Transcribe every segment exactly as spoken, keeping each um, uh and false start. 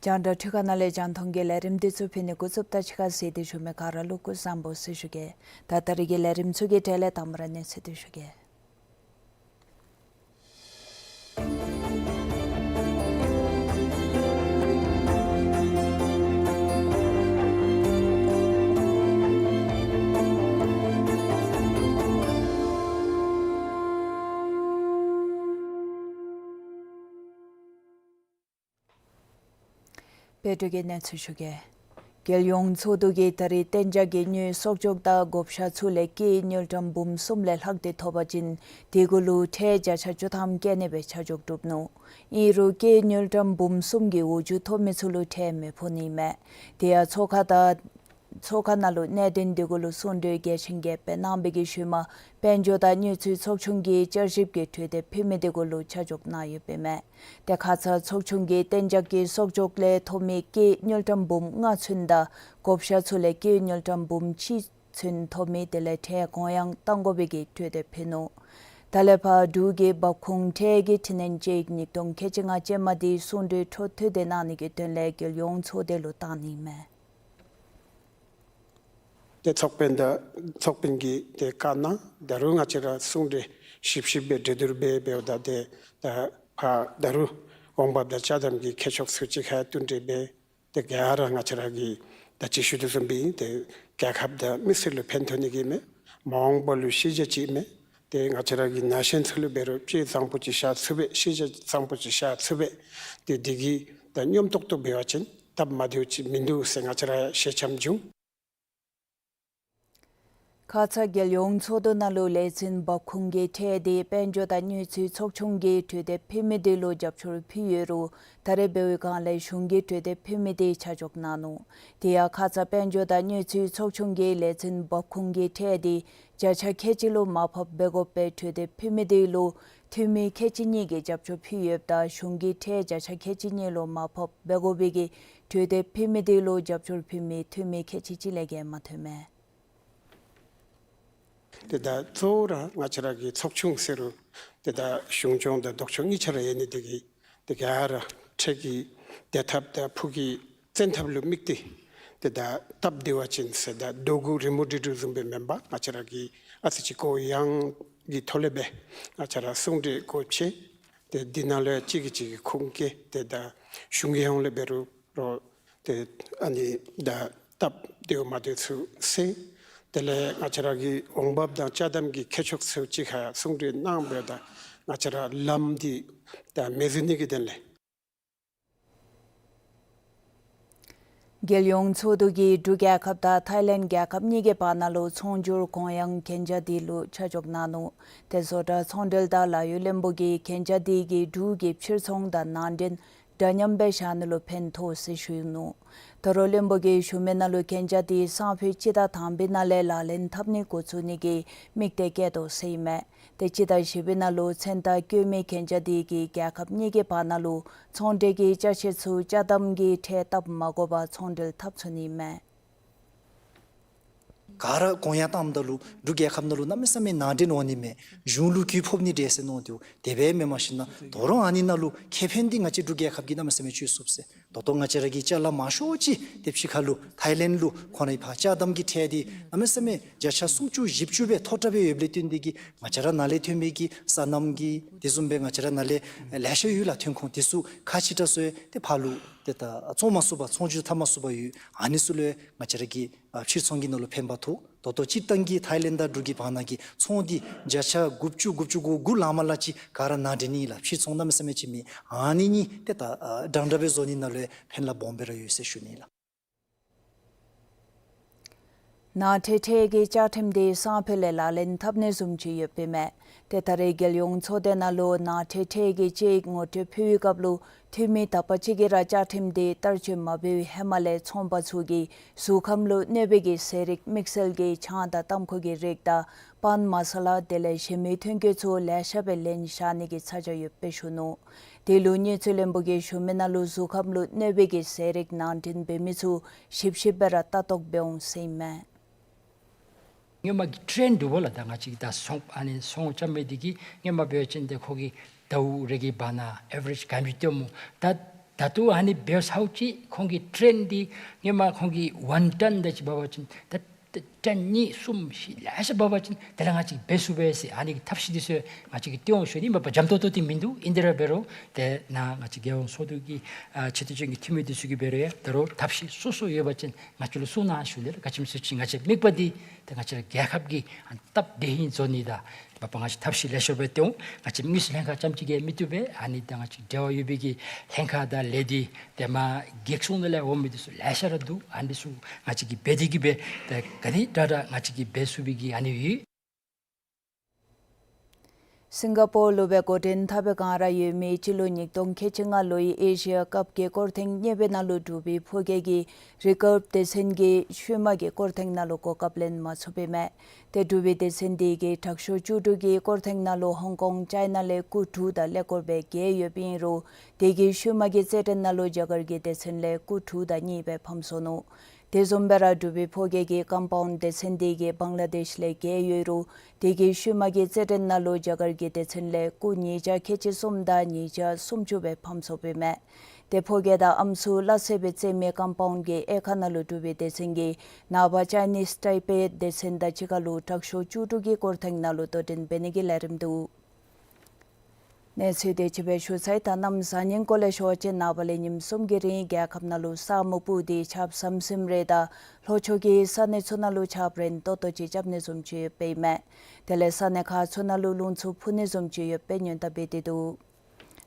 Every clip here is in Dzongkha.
རྒྱང་བསྒྲགས་འཕྲུལ་ཁང་ནང་ལས་རྒྱང་མཐོང་གི་ལས་རིམ་འདི་ཚུ་ཕུལ་ནི་འགོ་བཙུགསཔ་ད་ཕྱི་ཁར་གཟིགས་ཏེ་བཞུགས་མི་ག་ར་ལུ་སྐུ་གཟུགས་བཟང་པོ་ཟེར་ཞུ་གེ། ད་ད་རིས་ཀྱི་ལས་རིམ་ཚུ་གི་གྲས་ལས་དང་པ་ར་གནས་ཚུལ་འདི་ཞུ་གེ། བོད་དུས་ཀྱི་གནས་ཚུལ་ཞུ་གེ། རྒྱལ་ཡོངས་ཚོགས་འདུ་གིས་ད་རིས་གཏན་འཇགས་ཀྱི་དངུལ་གསོག་འཇོག་དང་བགོ་བཤའ་ཚུ་ལས་སྐྱེད་དངུལ་ཀྲམ་འབུམ་གསུམ་ལས་ལྷག་སྟེ་ཐོབ་པ་ཅིན་དེ་གུ་ལུ་ཁྲལ་བརྒྱ་ཆ་བཅུ་ཐམ་བཀལ་ནི་སྦེ་ཆ་འཇོག་གྲུབ་ནུག། ཨིན་རུང་སྐྱེད་དངུལ་ཀྲམ་འབུམ་གསུམ་གྱི་འོག་འཇུག་ཐོབ་མི་ཚུ་ལུ་ཁྲལ་མི་ཕོག་ནི་མས། དེ་ཡང་ཚོགས་ཁང་དང་ཚོགས་ཁང་ནང་ལུ་གནད་དོན་དེ་གུ་ལུ་གསུང་གྲོས་གལ་ཆེན་གྱི་སྦེ་གནང་བའི་གི་ཤུལ་མ་དཔལ་འབྱོར་དང་དངུལ་རྩིས་ཚོགས་ཆུང་གིས་བསྐྱར་ཞིབ་ཀྱི་གྲོས་འདེབས་ཕུལ་མི་དེ་གུ་ལུ་ཆ་འཇོག་གནང་ཡོདཔ་ཨིན་མས། དེ་ཁ་ཙ་ཚོགས་ཆུང་གིས་གཏན་འཇགས་ཀྱི་གསོག་འཇོག་ལས་ཐོབ་མི་སྐྱེད་དངུལ་ཀྲམ་འབུམ་ལྔ་ཚུན་དང་བགོ་བཤའ་ཚུ་ལས་སྐྱེད་དངུལ་ཀྲམ་འབུམ་གཅིག་ཚུན་ཐོབ་མི་དེ་ལས་ཁྲལ་གོང་ཡང་གཏང་དགོ་པའི་གི་གྲོས་འདེབས་ཕུལ་ནུག། ད་ལས་ཕར་འབྲུག་གི་འབབ་ཁུངས་ཁྲལ་གྱི་འཕྲི་སྣོན་དཔྱད་ཡིག་ཉིས་སྟོང་ཁལ་གཅིག་ལྔ་ཅན་མ་དེ་གསུང་གྲོས་འཕྲོ་མཐུད་དེ་གནང་ནི་གི་དོན་ལས་རྒྱལ་ཡོངས་ཚོགས་སྡེ་ལུ་བཏང་ནི་མས། ཏེ་ཚོགས་དཔོན་དང་ཚོགས་དཔོན་གྱིས་ཏེ་བཀའ་གནང་། ད་རུང་ང་བཅས་ར་གསུང་གྲོས་ཞིབ་ཞིབ་སྦེ་གྲོས་བསྡུར་འབད་འབདཝ་ད་ཏེ་ད་ཕར་ད་རུང་འོང་འབབ་དང་ཅ་དམ་གྱི་ཁྱད་ཆོས་ཚུ་གཅིག་ཁར་བསྟུན་གྲོས་འབད། ཏེ་ག་ར་ང་བཅས་ར་གིས་ད་ཅི་ཞུ་དོ་བཟུམ་སྦེ་ཏེ་རྒྱལ་ཁབ་དང་མི་སེར་ལུ་ཕན་ཐོགས་ནི་གི་མས། མ་འོངས་པ་ལུ་ཤེས་བྱ་ཅིག་མས། ཏེ་ང་བཅས་ར་གི་ན་གཞོན་ཚུ་ལུ་འབད་རུང་ཅིག་བཟང་པོ་ཅིག་བཞག་ཚུགས་པས། ཤེས་བྱ་བཟང་པོ་ཅིག་བཞག་ཚུགས་པས། ཏེ་དེ་གིས་ད་སྙོམས་ཏོག་ཏོ་འབད་བ་ཅིན་སྟབས་མ་བདེཝ་ཅིག་མིན་འདུག་ཟེར་ང་བཅས་ར་ཞལ་འཆམ་བྱུང་། ཁ་ཙ་རྒྱལ་ཡོངས་ཚོགས་འདུ་ནང་ལུ་ལས་འཛིན་འབབ་ཁུངས་ཀྱི་ཁྲལ་དེ་དཔལ་འབྱོར་དང་དངུལ་རྩིས་ཚོགས་ཆུང་གིས་གྲོས་འདེབས་ཕུལ་མི་དེ་ལུ་རྒྱབ་སྐྱོར་ཕུལ་ཡོད་རུང་ད་རེས་འབད་བའི་སྒང་ལས་གཞུང་གིས་གྲོས་འདེབས་ཕུལ་མི་དེ་ཆ་འཇོག་གནང་ནུག། དེ་ཡང་ཁ་ཙ་དཔལ་འབྱོར་དང་དངུལ་རྩིས་ཚོགས་ཆུང་གིས་ལས་འཛིན་འབབ་ཁུངས་ཀྱི་ཁྲལ་དེ་བརྒྱ་ཆ་ཁལ་གཅིག་ལུ་མར་ཕབ་འབད་དགོ་པའི་གྲོས་འདེབས་ཕུལ་མི་དེ་ལུ་འཐུས་མི་ཁལ་གཅིག་གཉིས་ཀྱིས་རྒྱབ་སྐྱོར་ཕུལ་ཡོདཔ་ད་གཞུང་གིས་ཁྲལ་བརྒྱ་ཆ་ཁལ་གཅིག་གཉིས་ལུ་མར་ཕབ་འབད་དགོ་པའི་གི་གྲོས་འདེབས་ཕུལ་མི་དེ་ལུ་རྒྱབ་སྐྱོར་ཕུལ་མི་འཐུས་མི་ཁལ་གཅིག་གཅིག་ལས་བརྒལ་མ་ཐོན་མས། ཏེ་ད་གཙོ་བོ་ར་ང་བཅས་ར་གི་ཚོགས་ཆུང་ཟེར་རུང་ཏེ་ད་གཞུང་སྐྱོང་དང་ལྡོག་ཕྱོགས་གཉིས་ཆ་ར་ཡོད་ནི་དེ་གིས་ཏེ་ག་ར་ཁྲལ་གྱི་བདེ་ཐབས་དང་ཕུགས་ཀྱི་བཙན་ཐབས་ལུ་དམིགས་ཏེ་ཏེ་ད་སྟབས་བདེ་བ་ཅིན་ཟེར་ད་རྡོ་གུ་རི་མོ་འབྲི་འབྲུ་བཟུམ་སྦེ་མེན་པར་ང་བཅས་ར་གིས་ཨ་ཙི་ཅིག་གུ་ཡངས་ཀྱི་ཐོག་ལས་སྦེ་ང་བཅས་ར་གསུང་གྲོས་སྒོ་ཕྱེ། ཏེ་འདི་ནང་ལུ་ཡང་གཅིག་གིས་གཅིག་གི་ཁུངས་སྐྱེལ། ཏེ་ད་གཞུང་གི་ཧོངས་ལས་འབད་རུང་རོགས་ཏེ་ཨ་ནི་ད་སྟབས་བདེཝ་མ་བདེཝ་ཚུ་སེལ། དེ་ལས་ང་བཅས་ར་གི་འོང་འབབ་དང་ཅ་དམ་གྱི་ཁྱད་ཆོས་ཚུ་གཅིག་ཁར་གསུང་གྲོས་གནང་འབདཝ་ད་ང་བཅས་ར་ལམ་འདི་ད་མེད་བཟོ་ནི་གི་དོན་ལས། རྒྱལ་ཡོངས་ཚོགས་འདུ་གིས་འབྲུག་རྒྱལ་ཁབ་དང་ཐའི་ལེནཌ་རྒྱལ་ཁབ་གཉིས་ཀྱི་བར་ན་ལུ་ཚོང་སྒྱུར་གུང་ཡངས་གན་རྒྱ་དེ་ལུ་ཆ་འཇོག་གནང་ནུག། ཏེ་བཟོ་གྲྭ་ཚོང་འབྲེལ་དང་ལཱ་གཡོག་བློན་པོ་གིས་གན་རྒྱ་དེ་གིས་འབྲུག་གི་ཕྱིར་ཚོང་དང་ནང་འདྲེན་ འདྲ་མཉམ་སྦེ་བཞག་ནི་ལུ་ཕན་ཐོགས་ཟེར་ཞུ་ནུག། དོ་རུང་བློན་པོ་གིས་ཞུ་མི་ནང་ལུ་གན་རྒྱ་འདི་སང་ཕོད་སྤྱི་ཟླ་དང་པའི་ནང་ལས་ལག་ལེན་འཐབ་ནི་འགོ་བཙུགས་ནི་གི་དམིགས་གཏད་བསྐྱེད་དོ་ཟེར་ཨིན་མས། ཏེ་སྤྱི་ཟླ་བཞི་པའི་ནང་ལུ་མཚན་རྟགས་བཀོད་མི་གན་རྒྱ་འདི་གིས་རྒྱལ་ཁབ་གཉིས་ཀྱི་བར་ན་ལུ་ཚོང་འབྲེལ་གྱི་ཅ་ཆས་ཚུ་ཅ་དམ་གྱི་ཁྲལ་བཏབ་མ་དགོ་པར་ཚོང་འབྲེལ་འཐབ་ཚུགས་ནི་ཨིན་མས། ག་ར་དགོངས་ཡངས་བཏངམ་ད་ལུ་འབྲུག་རྒྱལ་ཁབ་ནང་ལུ་གནམ་མེད་ས་མེད་ནང་འདྲེན་འོང་ནི་མས། གཞུང་ལུ་གུ་ཕོག་ནི་འདྲས་ཟེར་མནོ་སྟེ་འོང་། དེ་སྦེ་མེན། མ་གཞི་ནང་དོ་རུང་ཨ་ནི་ནང་ལུ་ཁེ་ཕན་འདི་ང་བཅས་འབྲུག་རྒྱལ་ཁབ་ཀྱིས་གནམ་མེད་ས་མེད་སྤྱོད་ཚུགས་ཟེར། ད་ལྟོ་ང་བཅས་ར་གི་ཅ་ལ་མང་ཤོས་ཅིག་ཏེ་ཕྱི་ཁ་ལུ་ཐའི་ལེནཌ་ལུ་ཁོང་རའི་ཕར་ཅ་དམ་གྱི་ཁྲལ་འདི་གནམ་མེད་ས་མེད་བརྒྱ་ཆ་སུམ་ཅུ་བཞི་བཅུ་སྦེ་མཐོ་དྲགས་སྦེ་ཡོདཔ་ལས་བརྟེན་ཏེ་གིས་ང་བཅས་ར་ནཱ་ལས་ཐོན་མི་གི་སོ་ནམ་གྱི་དེ་བཟུམ་སྦེ་ང་བཅས་ར་ནཱ་ལས་ལེ་ཤ་ཡོད་ལགས། ཐོན་ཁུངས་དེ་ཚུ་ཁག་ཆེ་དྲགས་ཚུ་ཏེ་ཕར་ལུ་ཏེ་ད་བཙོང་མ་ཚུགས་པར་ཚོང་བསྒྱུར་འཐབ་མ་ཚུགས་པར་ཡོད། ཨ་ནི་ཚུ་ལུ་ང་བཅས་ར་གི་ཨ་ཕྱིར་ཚོང་གི་ནང་ལུ་ཕན་པ་ཐོགས། ད་ལྟོ་སྤྱིར་བཏང་གི་ཐའི་ལེནཌ་དང་འབྲུག་གི་བར་ན་གི་ཚོང་འདི་བརྒྱ་ཆ་དགུ་བཅུ་དགུ་བཅུ་གོ་དགུ་ལང་མ་ལང་ཅིག་ག་ར་ནང་འདྲེན་ཨིན་ལགས། ཕྱིར་ཚོང་གནམ་མེད་ས་མེད་ཅིག་མེད། ཨ་ནི་གཉིས་ཏེ་ད་ཨ་འདྲན་འདྲ་སྦེ་བཟོ་ནི་ནང་ལུ་ཕན་རླབས་སྦོམ་སྦེ་ར་ཡོད་ཟེར་ཞུ་ནི་ལགས། ནང་ཁྲལ་ཁྲལ་གྱི་བཅའ་ཁྲིམས་འདི་སང་ཕོད་ལས་ལག་ལེན་འཐབ་ནི་བཟུམ་ཅིག་ཡོདཔ་ཨིན་མས། ཏེ་ད་རེས་རྒྱལ་ཡོངས་ཚོགས་སྡེ་ནང་ལུ་ནང་ཁྲལ་ཁྲལ་གྱི་དཔྱད་ཡིག་ངོ་སྤྲོད་ཕུལ་བའི་སྐབས་ལུ་འཐུས་མི་དག་པ་ཅིག་གིས་ར་བཅའ་ཁྲིམས་འདི་བསྟར་སྤྱོད་མ་འབད་བའི་ཧེ་མ་ལས་ཚོང་པ་ཚུ་གིས་གཟུགས་ཁམས་ལུ་གནོད་པའི་གི་ཟས་རིགས་དམིགས་བསལ་གྱི་ཆང་དང་ཏམ་ཁུ་གི་རིགས་དང་པཱན་མ་ས་ལ་དེ་ལས་གཞན་མི་ཐོན་སྐྱེད་ཚུ་ལེ་ཤ་སྦེ་ལེན་བཞག་ནི་གི་ཚ་གྱང་ཡོདཔ་སྦེ་ཞུ་ནུག། དེ་ལུ་གནས་ཚུལ་བློན་པོ་གིས་ཞུ་མི་ནང་ལུ་གཟུགས་ཁམས་ལུ་གནོད་པའི་གི་ཟས་རིགས་ནང་འདྲེན་འབད་མི་ཚུ་ཞིབ་ཞིབ་སྦེ་ར་ལྟ་རྟོག་འབད་འོང་ཟེར་ཨིན་མས། སྔོན་མ་གི་ཊེན་འདུག་པ་ལགས། ད་ང་བཅས་ཀྱིས་ད་ཚོང་ཨ་ནི་ཚོང་རྐྱབ་མི་འདི་གིས་སྔོན་མ་འབད་བ་ཅིན་ཏེ་ཁོ་གི་ཟླཝ་རེ་གི་བར་ན་ཨེ་ཝ་རེཇ་ག་དེམ་ཅིག་སྟོནམ་སྨོ། ད་ད་ལྟོ་ཨ་ནི་འབདཝ་ད་ཅིག་ཁོང་གི་ཊེན་འདི་སྔོན་མ་ཁོང་གིས་ཝན་ཊོན་དེ་ཅིག་འབད་བ་ཅིན་ད་ཊེན་གཉིས་གསུམ་བཞི་ལེ་ཤ་འབད་བ་ཅིན་དེ་ལས་ང་བཅས་འབད་ཚུགས་པས་ཟེར་ཨ་ནི་གི་ཐབས་ཤེས་འདི་ཚུ་ང་བཅས་ཀྱིས་སྟོན་འོང་ཞུ་ནི། མ་པ་འཇམ་ཏོང་ཏོ་འདི་མིན་འདུག། ཨིན་དེ་ར་འབད་རུང་ཏེ་ནཱ་ང་བཅས་རྒྱལ་ཡོངས་ཚོགས་འདུ་གི་ཨ་ཆེ་མཐོང་ཅན་གྱི་འཐུས་མི་འདི་ཚུ་གིས་འབད་རུང་ཡང་ད་རུང་ཐབས་ཤེས་སོ་སོ་ཡོད་པ་ཅིན་ང་བཅས་ལུ་གསུང་གནང་ཞུ་ནི་ལགས། ག་ཅི་སྨོ་ཟེར་བ་ཅིན་ང་བཅས་དམིགས་པ་འདི་ཏེ་ང་བཅས་ར་རྒྱལ་ཁབ་ཀྱི་ཨ་སྟབས་བདེ་ཧིང་བཟོ་ནི་དང་མ་པ་ང་བཅས་ཐབས་ཤེས་ལེ་ཤ་འབད་དེ་འོང་། ང་བཅས་དངུལ་རྩིས་ལྷན་ཁག་རྐྱངམ་ཅིག་གིས་མི་བཏུབ་པས། ཨ་ནི་ད་ང་བཅས་འབྲེལ་བ་ཡོད་པའི་གི་ལྷན་ཁག་དང་ལས་སྡེ་ཏེ་མར་རྒེད་སོ་ནང་ལས་འོང་མི་འདི་ཚུ་ལེ་ཤ་ར་འདུག། ཨ་ནི་ཚུ་ང་བཅས་ཀྱིས་འབད་དེ་གིས་སྦེ་ཏེ་ག་དེ་དྲག་དྲག་ང་བཅས་ཀྱིས་འབད་ཚུགས་པའི་གི་ཨ་ནི་ཡོད། སིང་ག་པོར་ལུ་སྦེ་འགོ་འདྲེན་འཐབ་པའི་བསྒང་ར་ཡོད་མི་སྤྱི་ལོ་ཉིས་སྟོང་ཁལ་གཅིག་ལྔ་ལོའི་ཨེ་ཤི་ཡ་ཀབ་ཀྱི་སྐོར་ཐེངས་གཉིས་པའི་ནང་ལུ་འབྲུག་པའི་ཕོ་རྒྱས་ཀྱིས་རི་ཀརབ་སྡེ་ཚན་གྱི་ཤུལ་མ་གི་སྐོར་ཐེངས་ནང་ལུ་གོ་སྐབས་ལེན་མ་ཚུགས་པས་མས། ཏེ་འབྲུག་པའི་སྡེ་ཚན་འདི་གིས་དྲག་ཤོས་བཅུ་དྲུག་གི་སྐོར་ཐེངས་ནང་ལུ་ཧོང་ཀོང་ཅའི་ན་ལས་སྐུ་དྲུག་དང་ཀླད་ཀོར་སྦེ་བརྒྱད་ཡོདཔ་ཨིན་རུང་དེ་གི་ཤུལ་མ་གི་རྩེད་འགྲན་ནང་ལུ་རྒྱ་གར་གྱི་སྡེ་ཚན་ལས་སྐུ་དྲུག་དང་གཉིས་སྦེ་ཕམ་སོ་ནུག། དེ་བཟུམ་སྦེ་ར་འབྲུག་པའི་ཕོ་རྒྱས་ཀྱི་ཀམ་པའུནཌ་སྡེ་ཚན་འདི་གིས་བང་ལ་དེཤ་ལས་བརྒྱད་ཡོད་རུང་དེ་གི་ཤུལ་མ་གི་རྩེད་འགྲན་ནང་ལུ་རྒྱ་གར་གྱི་སྡེ་ཚན་ལས་སྐུ་ཉིས་བརྒྱ་ཁལ་གཅིག་གསུམ་དང་ཉིས་བརྒྱ་སུམ་ཅུ་སྦེ་ཕམ་སོཔ་ཨིན་མས། ཏེ་ཕོ་རྒྱས་དང་ཨམ་སྲུ་སླ་བསྲེ་སྦེ་རྩེད་མི་ཀམ་པའུནཌ་གི་དབྱེ་ཁག་ནང་ལུ་འབྲུག་པའི་སྡེ་ཚན་གྱིས་ནངས་པ་ཅའི་ནིསི་ཊའི་པེ་སྡེ་ཚན་དང་གཅིག་ཁར་ལུ་དྲག་ཤོས་བཅུ་དྲུག་གི་སྐོར་ཐེངས་ནང་ལུ་དོ་འགྲན་འབད་ནི་གི་ལས་རིམ་འདུག། གནས་ཚུལ་དེ་ཅིག་སྦེ་ཞུ་ཚར་ཡི། ད་གནམ་གཟའ་སྙིང་སྐོར་ལས་ཞུ་བ་ཅིན་ནངས་པ་ལས་ཉིནམ་གསུམ་གྱི་རིང་རྒྱལ་ཁབ་ནང་ལུ་ས་སྨུག་སྤུབས་ཏེ་ཆརཔ་ཟམ་ཟིམ་རེ་དང་ལྷོ་ཕྱོགས་ཀྱི་ས་གནས་ཚུ་ནང་ལུ་ཆརཔ་རན་ཏོག་ཏོ་ཅིག་རྐྱབ་ནི་བཟུམ་ཅིག་ཡོདཔ་ཨིན་མས། དེ་ལས་ས་གནས་ཁག་ཚུ་ནང་ལུ་རླུང་འཚུབ་འཕུ་ནི་བཟུམ་ཅིག་ཡོདཔ་སྦེ་སྔོན་བརྡ་འབད་དེ་འདུག།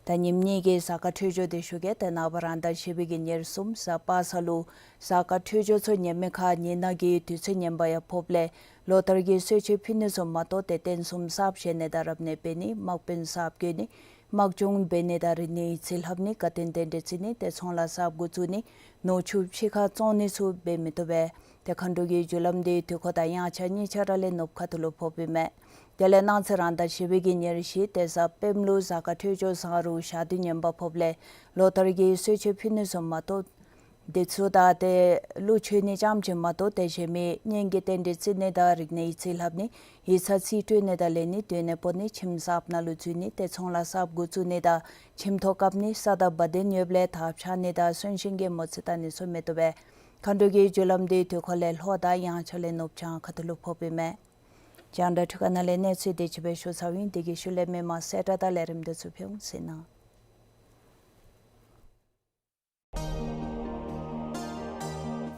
ད་ཉིནམ་གཉིས་ཀྱི་གཟའ་སྐར་འཕྲོད་སྦྱོར་དེ་ཞུ་གེ། ཏེ་ནངས་པ་རང་ཟླ་བཞི་པའི་གི་ཉེར་གསུམ་གཟའ་པ་སངས་ལུ་གཟའ་སྐར་འཕྲོད་སྦྱོར་ཚུ་ཉེས་མེད་ཁར་ཉིན་གནངས་ཀྱི་དུས་ཚོད་ངན་པ་ཡང་ཕོགཔ་ལས་ལོ་ལྟར་གྱི་གསོལ་མཆོད་ཕུལ་ནི་ཚུ་མ་གཏོགས་ཏེ་རྟེན་གསུམ་གསརཔ་བཞེངས་ནི་དང་རབ་གནས་འབད་ནི་དམག་དཔོན་གསརཔ་བསྐོ་ནི་དམག་སྦྱོང་འབད་ནི་དང་རིག་གནས་ཡིག་རྩིས་ལྷབ་ནི་དགའ་སྟོན་རྟེན་འབྲེལ་བརྩི་ནི་ཏེ་ཚོང་ལཱ་གསརཔ་འགོ་བཙུགས་ནི་ནོར་ཕྱུགས་ཕྱི་ཁར་བཙོང་ནི་ཚུ་འབད་མི་བཏུབ་པས། ཏེ་མཁའ་འགྲོ་གི་རྒྱུ་ལམ་འདི་དུས་འཁོར་དང་དབྱངས་འཆར་གཉིས་ཆ་ར་ལས་ནུབ་ཁ་ཐུག་ལུ་ཕོགཔ་ཨིན་མས། དེ་ལས་གནངས་ཚེ་རང་ཟླ་བཞི་པའི་གི་ཉེར་བཞི་ཏེ་གཟའ་སྤེནམ་ལུ་གཟའ་སྐར་འཕྲོད་སྦྱོར་བཟང་རུང་ཞག་དུས་ངན་པ་ཕོགཔ་ལས་ལོ་ལྟར་གྱི་གསོལ་མཆོད་ཕུལ་ནི་ཚུ་མ་གཏོགས་དེ་ཚུ་དང་ཏེ་གླུ་མཆོད་ནི་རྐྱངམ་ཅིག་མ་གཏོགས་ཏེ་གཞན་མི་གཉེན་གྱི་རྟེན་འབྲེལ་བརྩི་ནི་དང་རིག་གནས་ཡིག་རྩིས་ལྷབ་ནི་ཡིག་ཚང་རྩིས་སྤྲོད་ནི་དང་ལེན་ནི་སྡོད་གནས་སྤོ་ནི་ཁྱིམ་གསརཔ་ནང་ལུ་འཛུལ་ནི་ཏེ་ཚོང་ལཱ་གསརཔ་འགོ་བཙུགས་ནི་དང་ཁྱིམ་ཐོག་བཀབ་ནི་ས་དང་བ་དན་ཡོདཔ་ལས་དར་འཕྱར་ནི་དང་གསོན་གཤིན་གྱི་མོ་རྩིས་བལྟ་ནི་ཚུ་མི་བཏུབ་པས། མཁའ་འགྲོ་གི་རྒྱུ་ལམ་འདི་དུས་འཁོར་ལས་ལྷོ་དང་དབྱངས་འཆར་ལས་ནུབ་བྱང་ཁ་ཐུག་ལུ་ཕོགཔ་ཨིན་མས། རྒྱང་བསྒྲགས་འཕྲུལ་ཁང་ནང་ལས་གནས་ཚུལ་དེ་ཅིག་སྦེ་ཞུ་ཚརཝ་ཨིན། དེ་གི་ཤུལ་ལས་མི་མང་གསལ་བསྒྲགས་དང་ལས་རིམ་དེ་ཚུ་ཕུལ་འོང་ཟེར་ཨིན།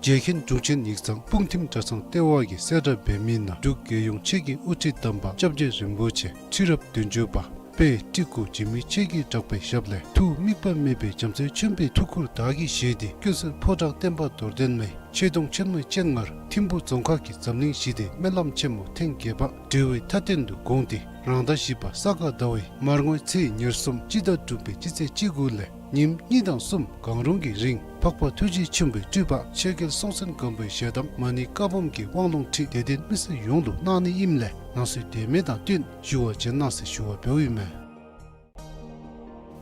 རྗེ་མཁན་དྲུང་ཆེན་ཡིག་ཚང་སྤུངས་ཐིམ་གྲྭ་ཚང་ལྟེ་བ་གིས་གསལ་བསྒྲགས་འབད་མི་ནང་འབྲུག་རྒྱལ་ཡོངས་ཆེད་ཀྱི་དབུ་ཁྲིད་དམ་པ་སྐྱབས་རྗེ་རིན་པོ་ཆེ་ཁྲི་རབས་བདུན་ཅུ་པ་དཔལ་སྤྲུལ་སྐུ་འཇིགས་མེད་ཆོས་ཀྱི་གྲགས་པའི་ཞབས་ལས་ཐུགས་དམིགས་པ་མེད་པའི་རྒྱལ་མཚན་ཆེན་པོའི་ཐུགས་ཁུར་བདག་གིས་བཞེས་ཏེ་ཀུན་གསལ་ཕོ་བྲང་བསྟན་པ་རྡོར་གདན་མའི་ཆོས་དུང་ཆེན་མོའི་སྤྱན་སྔར་ཐིམ་ཕུ་རྫོང་ཁག་གི་འཛམ་གླིང་ཞི་བདེའི་སྨོན་ལམ་ཆེན་མོ་ཐེངས་བརྒྱད་པ་འབྲེལ་བའི་མཐའ་རྟེན་དུ་དགོངས་ཏེ་རང་ཟླ་བཞི་པ་ས་ག་ཟླ་བའི་མར་ངོའི་ཚེས་ཉེར་གསུམ་སྤྱི་ཟླ་དྲུག་པའི་སྤྱི་ཚེས་བཅུ་དགུ་ལས་ ཉིནམ་གཉིས་དང་གསུམ་གང་རུང་གི་རིང་འཕགས་པ་ཐུགས་རྗེ་ཆེན་པོའི་སྤྲུལ་པ་ཆོས་རྒྱལ་སྲོང་བཙན་སྒམ་པོའི་ཞལ་གདམས་མ་ཎི་བཀའ་འབུམ་གྱི་དབང་ལུང་ཁྲིད་དད་ལྡན་མི་སེར་ཡོངས་ལུ་གནང་ནི་ཨིནམ་ལས་ནང་སོའི་དད་མོས་དང་བསྟུན་ཞུ་བར་བྱོན་གནང་ཟེར་ཞུ་བ་འབདཝ་ཨིན་མས།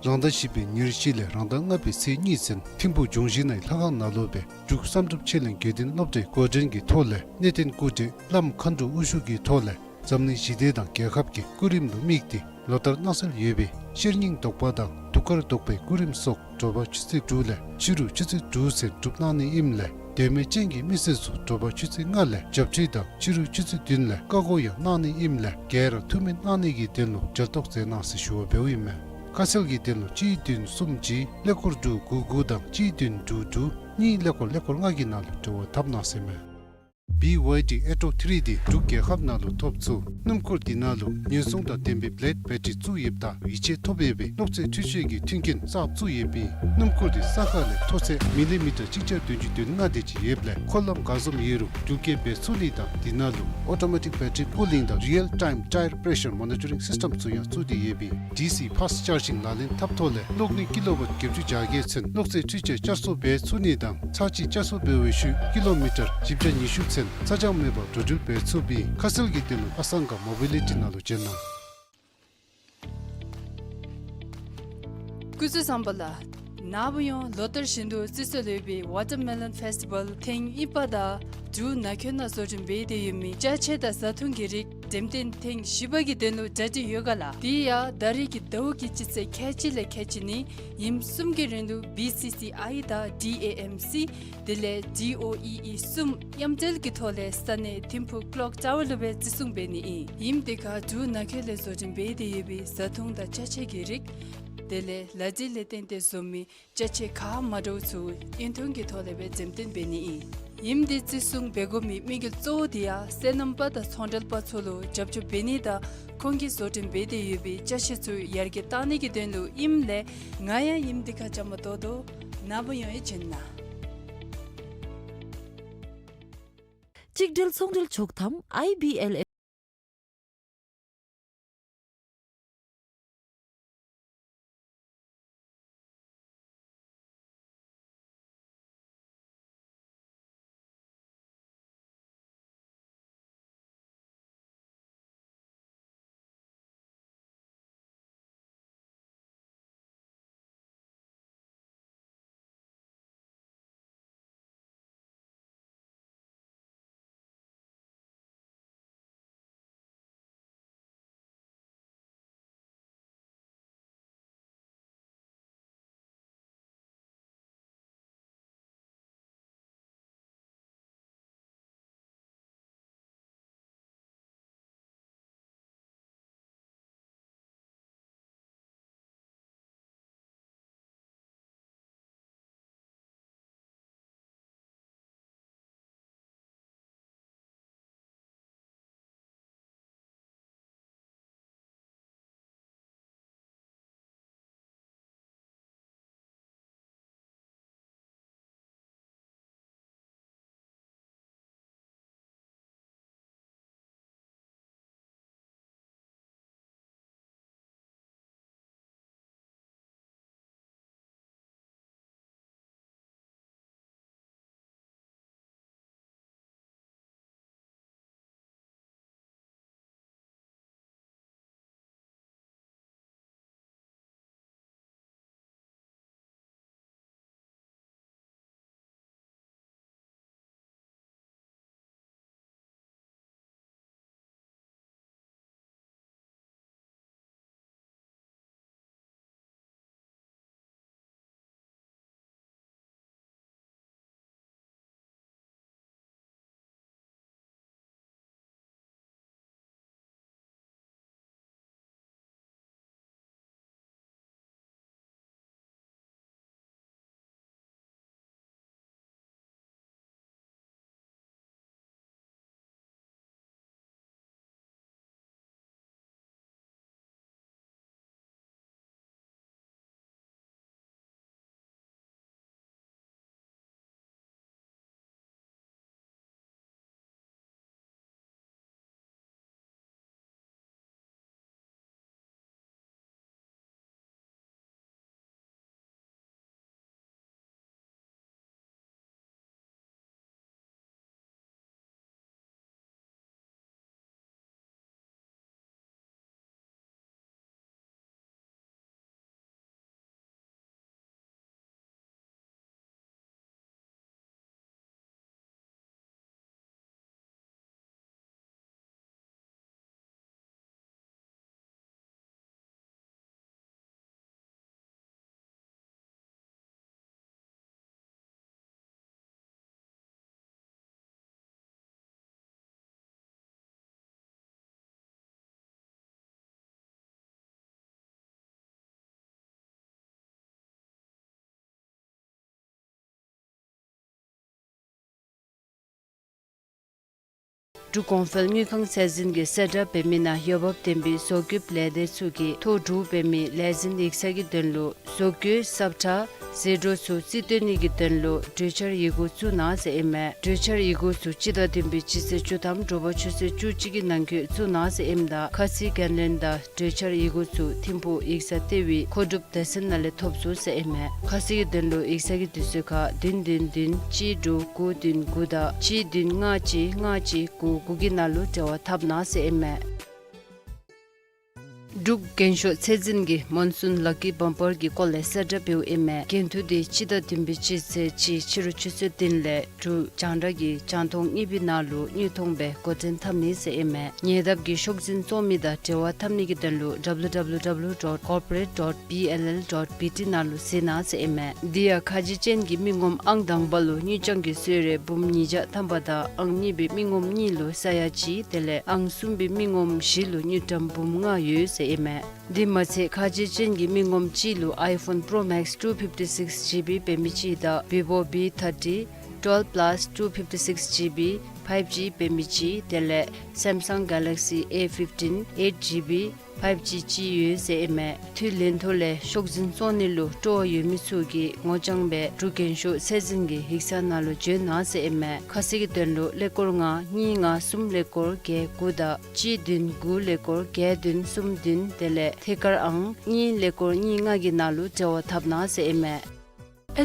རང་ཟླ་བཞི་པའི་ཉེར་བཞི་ལས་རང་ཟླ་ལྔ་པའི་ཚེས་གཉིས་ཚུན་ཐིམ་ཕུག་འབྱུང་བཞི་ནང་ལྷ་ཁང་ནང་ལུ་སྦེ་འབྲུག་བསམ་གྲུབ་ཆོས་གླིང་དགེ་ལྡན་སློབ་གྲྭའི་འགོ་འདྲེན་གྱི་ཐོག་ལས་གནས་བརྟན་སྐུ་བགྲེས་བླམ་མཁའ་འགྲོ་དབུ་བཞུགས་ཀྱི་ཐོག་ལས་འཛམ་གླིང་ཞི་བདེ་དང་རྒྱལ་ཁབ་ཀྱི་སྐུ་རིམ་ལུ་དམིགས་ཏེ་ལོ་ལྟར་གནང་སྲོལ་ཡོད་པའི་ཤེར་སྙིང་ཟློག་པ་དང་གདུགས་དཀར་ཟློག་པའི་སྐུ་རིམ་སོགས་དྲོ་པ་ཆུ་ཚོད་དྲུག་ལས་ཕྱི་རུ་ཆུ་ཚོད་དྲུག་ཚུན་སྒྲུབ་གནང་ནི་ཨིནམ་ལས་དད་མོས་ཅན་གྱི་མི་སེར་ཚུ་དྲོ་པ་ཆུ་ཚོད་ལྔ་ལས་བྱབས་ཁྲུས་དང་ཕྱི་རུ་ཆུ་ཚོད་བདུན་ལས་བཀའ་བསྒོ་ཡང་གནང་ནི་ཨིནམ་ལས་ག་ར་ཐུགས་སྨོན་གནང་ནི་གི་དོན་ལུ་གྲལ་གཏོགས་མཛད་གནང་ཟེར་ཞུ་བ་འབདཝ་ཨིན་མས། ཁ་གསལ་གྱི་དོན་ལུ་གཅིག་བདུན་གསུམ་གཅིག་ཀླད་ཀོར་དྲུག་དགུ་དགུ་དང་གཅིག་བདུན་དྲུག་དྲུག་གཉིས་ཀླད་ཀོར་ཀླད་ཀོར་ལྔ་གི་ནང་ལུ་འབྲེལ་བ་འཐབ་གནང་ཟེར་མས། བི་ཝའི་ཌི་ཨེ་ཊོ་ཐི་རི་འདི་འབྲུག་རྒྱལ་ཁབ་ནང་ལུ་ཐོབ་ཚུགས། སྣུམ་འཁོར་འདི་ནང་ལུ་ཉེན་སྲུང་དང་ལྡན་པའི་བི་ལེཌ་བེ་ཊི་རི་བཙུགས་ཡོདཔ་ད་ཡིད་ཆེས་ཐོབ་ཡོད་པའི་གློག་རྫས་འཕྲུལ་ཆས་ཀྱི་མཐུན་རྐྱེན་གསརཔ་བཙུགས་ཡོདཔ་ཨིན། སྣུམ་འཁོར་འདི་ས་ཁ་ལས་མཐོ་ཚད་མི་ལི་མི་ཊར་གཅིག་བརྒྱ་བདུན་ཅུ་དོན་ལྔ་དེ་ཅིག་ཡོདཔ་ལས་འཁོར་ལམ་ག་བཟུམ་ཡོད་རུང་འགྲུལ་སྐྱེལ་འབད་ཚུགས་ནི་དང་འདི་ནང་ལུ་ཨོ་ཊོ་མེ་ཊིག་བེ་ཊི་རི་པུ་ལིང་དང་རི་ཡལ་ཊའིམ་ཊའི་ར་པེ་ཤར་མོ་ནི་ཊ་རིང་སིསི་ཊེམ་ཚུ་ཡང་བཙུགས་ཏེ་ཡོདཔ་ཨིན། ཌི་སི་ཕཱསི་ཅར་ཇིང་ལག་ལེན་འཐབ་ཐོག་ལས་གློག་ནུས་ཀི་ལོ་ཝཊ་བརྒྱད་ཅུ་བརྒྱ་བརྒྱད་ཚུན་གློག་རྫས་འཕྲུལ་ཆས་བསྐྱར་གསོ་འབད་ཚུགས་ནི་དང་ཚར་གཅིག་བསྐྱར་གསོ་འབད་བའི་ཤུལ་ཀི་ལོ་མི་ཊར་བཞི་བརྒྱ་ཉི་ཤུ་ཚུན་ཚ་གྱང་མེད་པར་འགྲོ་འགྲུལ་འབད་ཚུགསཔ་ཨིན། ཁ་གསལ་གྱི་དོན་ལུ་ཨ་སང་ག་མོ་བི་ལི་ཊི་ནང་ལུ་བྱོན་གནང་། སྐུ་གཟུགས་བཟང་པོ་ལགས། ནཱ་བུ་ཡང་ལོ་ལྟར་བཞིན་དུ་བརྩི་སྲོལ་ཡོད་པའི་ཝ་ཊར་མེ་ལོན་ཕེསི་ཊི་བཱལ་ཐེངས་གཉིས་པ་དང་འབྲུག་ནང་འཁོད་ནང་བཟོ་སྐྲུན་འབད་དེ་ཡོད་མི་ཅ་ཆས་དང་བཟའ་འཐུང་གི་རིགས་འགྲེམས་སྟོན་ཐེངས་བཞི་པ་གི་དོན་ལུ་གྲ་སྒྲིག་ཡོད་ག་ལགས། དེ་ཡང་ད་རེས་ཀྱི་ཟླཝ་གི་སྤྱི་ཚེས་ཁལ་གཅིག་ལས་ཁལ་གཅིག་ནི་ཉིནམ་གསུམ་གྱི་རིང་ལུ་བི་སི་སི་ཨའི་དང་ཌི་ཨེ་ཨེམ་སི་དེ་ལས་ཌི་ཨོ་ཨི་ཨི་གསུམ་མཉམ་འབྲེལ་གྱི་ཐོག་ལས་ས་གནས་ཐིམ་ཕུག་ཀློག་ཊ་ཝར་ལུ་སྦེ་བརྩི་སྲུང་འབད་ནི་ཨིན། ཉིནམ་དེ་ཁར་འབྲུག་ནང་འཁོད་ལས་བཟོ་སྐྲུན་འབད་དེ་ཡོད་པའི་བཟའ་འཐུང་དང་ཅ་ཆས་ཀྱི་རིགས་དེ་ལས་ལག་རྗེས་ལས་བརྟེན་ཏེ་བཟོ་མི་ཅ་ཆས་ག་མ་འདྲཝ་ཚུ་དབྱིན་གཏོང་གི་ཐོག་ལས་སྦེ་འགྲེམས་སྟོན་འབད་ནི་ཨིན། ཉིནམ་དེ་བརྩི་སྲུང་འབད་དགོ་མི་དམིགས་ཡུལ་གཙོ་བོ་དེ་ཡང་སོ་ནམ་པ་དང་ཚོང་འབྲེལ་པ་ཚུ་ལུ་རྒྱབ་སྐྱོར་འབད་ནི་དང་ཁོང་གིས་བཟོ་སྐྲུན་འབད་དེ་ཡོད་པའི་ཅ་ཆས་ཚུ་ཡར་རྒྱས་གཏང་ནི་གི་དོན་ལུ་ཨིནམ་ལས་ང་ཡང་ཉིནམ་དེ་ཁར་བཅའ་མར་གཏོགས་དོ། ནཱ་བུ་ཡང་ཡང་བྱོན་གནང་། གཅིག་སྒྲིལ་ཚོང་འབྲེལ་ཆོག་ཐམ་ཨའི་བི་ཨེལ་ཨེཕ། འབྲུག་གོང་འཕེལ་དངུལ་ཁང་ཚད་འཛིན་གྱིས་གསལ་བསྒྲགས་འབད་མི་ནང་འོས་འབབ་ལྡན་པའི་བཟོ་བཀོདཔ་ལས་སྡེ་ཚུ་གིས་ཐོ་གྲུབ་འབད་མི་ལས་འཛིན་ཡིག་ཚང་གི་དོན་ལུ་བཟོ་བཀོད་སབ་ཁྲ་ཟད་འགྲོ་ཚུ་རྩིས་སྟོན་ནི་གི་དོན་ལུ་གྲོས་འཆར་ཡི་གུ་བཙུགས་གནང་ཟེར་ཨིན་མས། གྲོས་འཆར་ཡི་གུ་ཚུ་སྤྱི་ཟླ་བདུན་པའི་སྤྱི་ཚེས་བཅུ་ཐམ་དྲོ་པ་ཆུ་ཚོད་བཅུ་གཅིག་གི་ནང་འཁོད་བཙུགས་གནང་ཟེར་ཨིནམ་ད་ཁ་ཚིག་འགན་ལེན་དང་གྲོས་འཆར་ཡི་གུ་ཚུ་ཐིམ་ཕུག་ཡིག་ཚང་ལྟེ་བའི་མཁོ་སྒྲུབ་སྡེ་ཚན་ནང་ལས་ཐོབ་ཚུགས་ཟེར་ཨིན་མས། ཁ་གསལ་གྱི་དོན་ལུ་ཡིག་ཚང་གི་དུས་ཚོད་ཁར་བདུན་བདུན་བདུན་གཅིག་དྲུག་དགུ་བདུན་དགུ་དང་གཅིག་བདུན་ལྔ་གཅིག་ལྔ་གཅིག་དགུ་དགུ་གི་ནང་ལུ་འབྲེལ་བ་འཐབ་གནང་ཟེར་ཨིན་མས། འབྲུག་རྒྱན་ཤོག་ཚད་འཛིན་གྱིས་མོན་སུན་ལག་ཀི་བམ་པར་གྱི་སྐོར་ལས་གསལ་བསྒྲགས་འབདཝ་ཨིན་མས། འགན་ཐུག་དེ་སྤྱི་ཟླ་བདུན་པའི་སྤྱི་ཚེས་གཅིག་ཕྱི་རུ་ཆུ་ཚོད་བདུན་ལས་འབྲུག་རྒྱང་བསྒྲགས་ཀྱི་རྒྱང་མཐོང་གཉིས་པའི་ནང་ལུ་དངོས་མཐོང་སྦེ་འགོ་འདྲེན་འཐབ་ནི་ཟེར་ཨིན་མས། ཉེ་འདབས་ཀྱི་ཤོག་འཛིན་བཙོང་མི་དང་འབྲེལ་བ་འཐབ་ནི་གི་དོན་ལུ་www dot corporate dot bll dot bt ནང་ལུ་གཟིགས་གནང་ཟེར་ཨིན་མས། དེ་ཡང་ཁ་རྗེ་ཅན་གྱི་མི་ངོམ་ཨང་དང་པ་ལུ་དངུལ་རྐྱང་གི་གསོལ་རས་འབུམ་ཉིས་བརྒྱ་ཐམ་པ་དང་ཨང་གཉིས་པའི་མི་ངོམ་གཉིས་ལུ་ས་ཡ་གཅིག་དེ་ལས་ཨང་གསུམ་པའི་མི་ངོམ་བཞི་ལུ་དངུལ་ཀྲམ་འབུམ་ལྔ་ཡོད་ཟེར་ཨིན་མས། དེ་མ་ཚད་ཁ་རྗེ་ཅན་གྱི་མི་ངོམ་གཅིག་ལུ་iPhone Pro Max two fifty six GB འབད་མི་གཅིག་དང་Vivo V thirty twelve plus two fifty six GB five G འབད་མི་གཅིག་དེ་ལས་Samsung Galaxy A fifteen eight GB five G ཅིག་ཡོད་ཟེར་ཨིན་མས། དུས་ལན་ཐོ་ལས་ཤོག་འཛིན་བཙོང་ནི་ལུ་སྤྲོ་བ་ཡོད་མི་ཚུ་གིས་ངོ་རྐྱང་སྦེ་འབྲུག་རྒྱན་ཤོག་ཚད་འཛིན་གྱི་ཡིག་ཚང་ནང་ལུ་འབྱོན་གནང་ཟེར་ཨིན་མས། ཁ་གསལ་གྱི་དོན་ལུ་ཀླད་ཀོར་ལྔ་གཉིས་ལྔ་གསུམ་ཀླད་ཀོར་བརྒྱད་དགུ་དང་གཅིག་བདུན་དགུ་ཀླད་ཀོར་བརྒྱད་བདུན་གསུམ་བདུན་དེ་ལས་ཐད་ཀར་ཨང་གཉིས་ཀླད་ཀོར་གཉིས་ལྔ་གི་ནང་ལུ་འབྲེལ་བ་འཐབ་གནང་ཟེར་ཨིན་མས།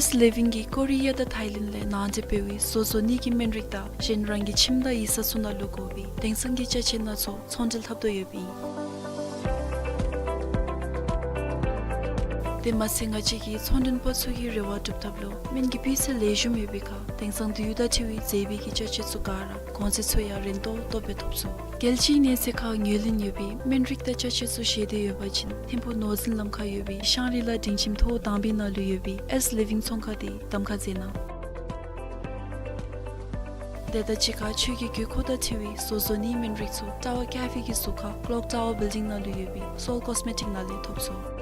S Living གིས་ཀོ་རི་ཡ་དང་ཐའི་ལེནཌ་ལས་ནང་འདྲེན་འབད་བའི་བཟོ་བཟོ་ནི་གི་སྨན་རིགས་དང་གཞན་རང་གི་ཁྱིམ་དང་ཡིག་ཚང་ཚུ་ནང་ལུ་དགོ་པའི་དེང་སང་གི་ཅ་ཆས་སྣ་ཚོགས་ཚོང་འབྲེལ་འཐབ་དོ་ཡོདཔ་ཨིན། དེ་མ་ཚད་ང་བཅས་ཀྱི་ཚོང་མགྲོན་པ་ཚུ་གི་རེ་བ་སྒྲུབ་ཐབས་ལུ་སྨན་གྱི་སྤུས་ཚད་ལེགས་ཤོམ་ཡོད་པའི་ཁར་དེང་སང་དུས་ཡུན་དང་འཁྲིལ་བའི་མཛེས་པའི་གི་ཅ་ཆས་ཚུ་ག་ར་གོང་ཚད་ཚུ་ཡང་རན་ཏོག་ཏོ་སྦེ་ཐོབ་ཚུགས། རྒྱལ་སྤྱིའི་གནས་ཚད་ཁར་ངོས་ལེན་ཡོད་པའི་སྨན་རིགས་དང་ཅ་ཆས་ཚུ་བཞེས་ཏེ་ཡོད་པ་ཅིན་ཐིམ་ཕུག་ནོར་འཛིན་ལམ་ཁར་ཡོད་པའི་ཤང་རི་ལ་སྒྲིང་ཁྱིམ་ཐོག་དང་པའི་ནང་ལུ་ཡོད་པའི་S Living ཚོང་ཁང་དེ་གདམ་ཁ་མཛད་གནང་། དེ་དང་གཅིག་ཁར་ཆོས་ཀྱི་དགོས་མཁོ་དང་འཁྲིལ་བའི་བཟོ་བཟོ་ནིའི་སྨན་རིགས་ཚུ་ཊ་ཝར་ཀེ་ཕེ་གི་ཟུར་ཁར་ཀློག་ཊ་ཝར་བིལ་ཌིང་ནང་ལུ་ཡོད་པའི་སོལ་ཀོས་མེ་ཊིག་ནང་ལས་ཐོབ་ཚུགས།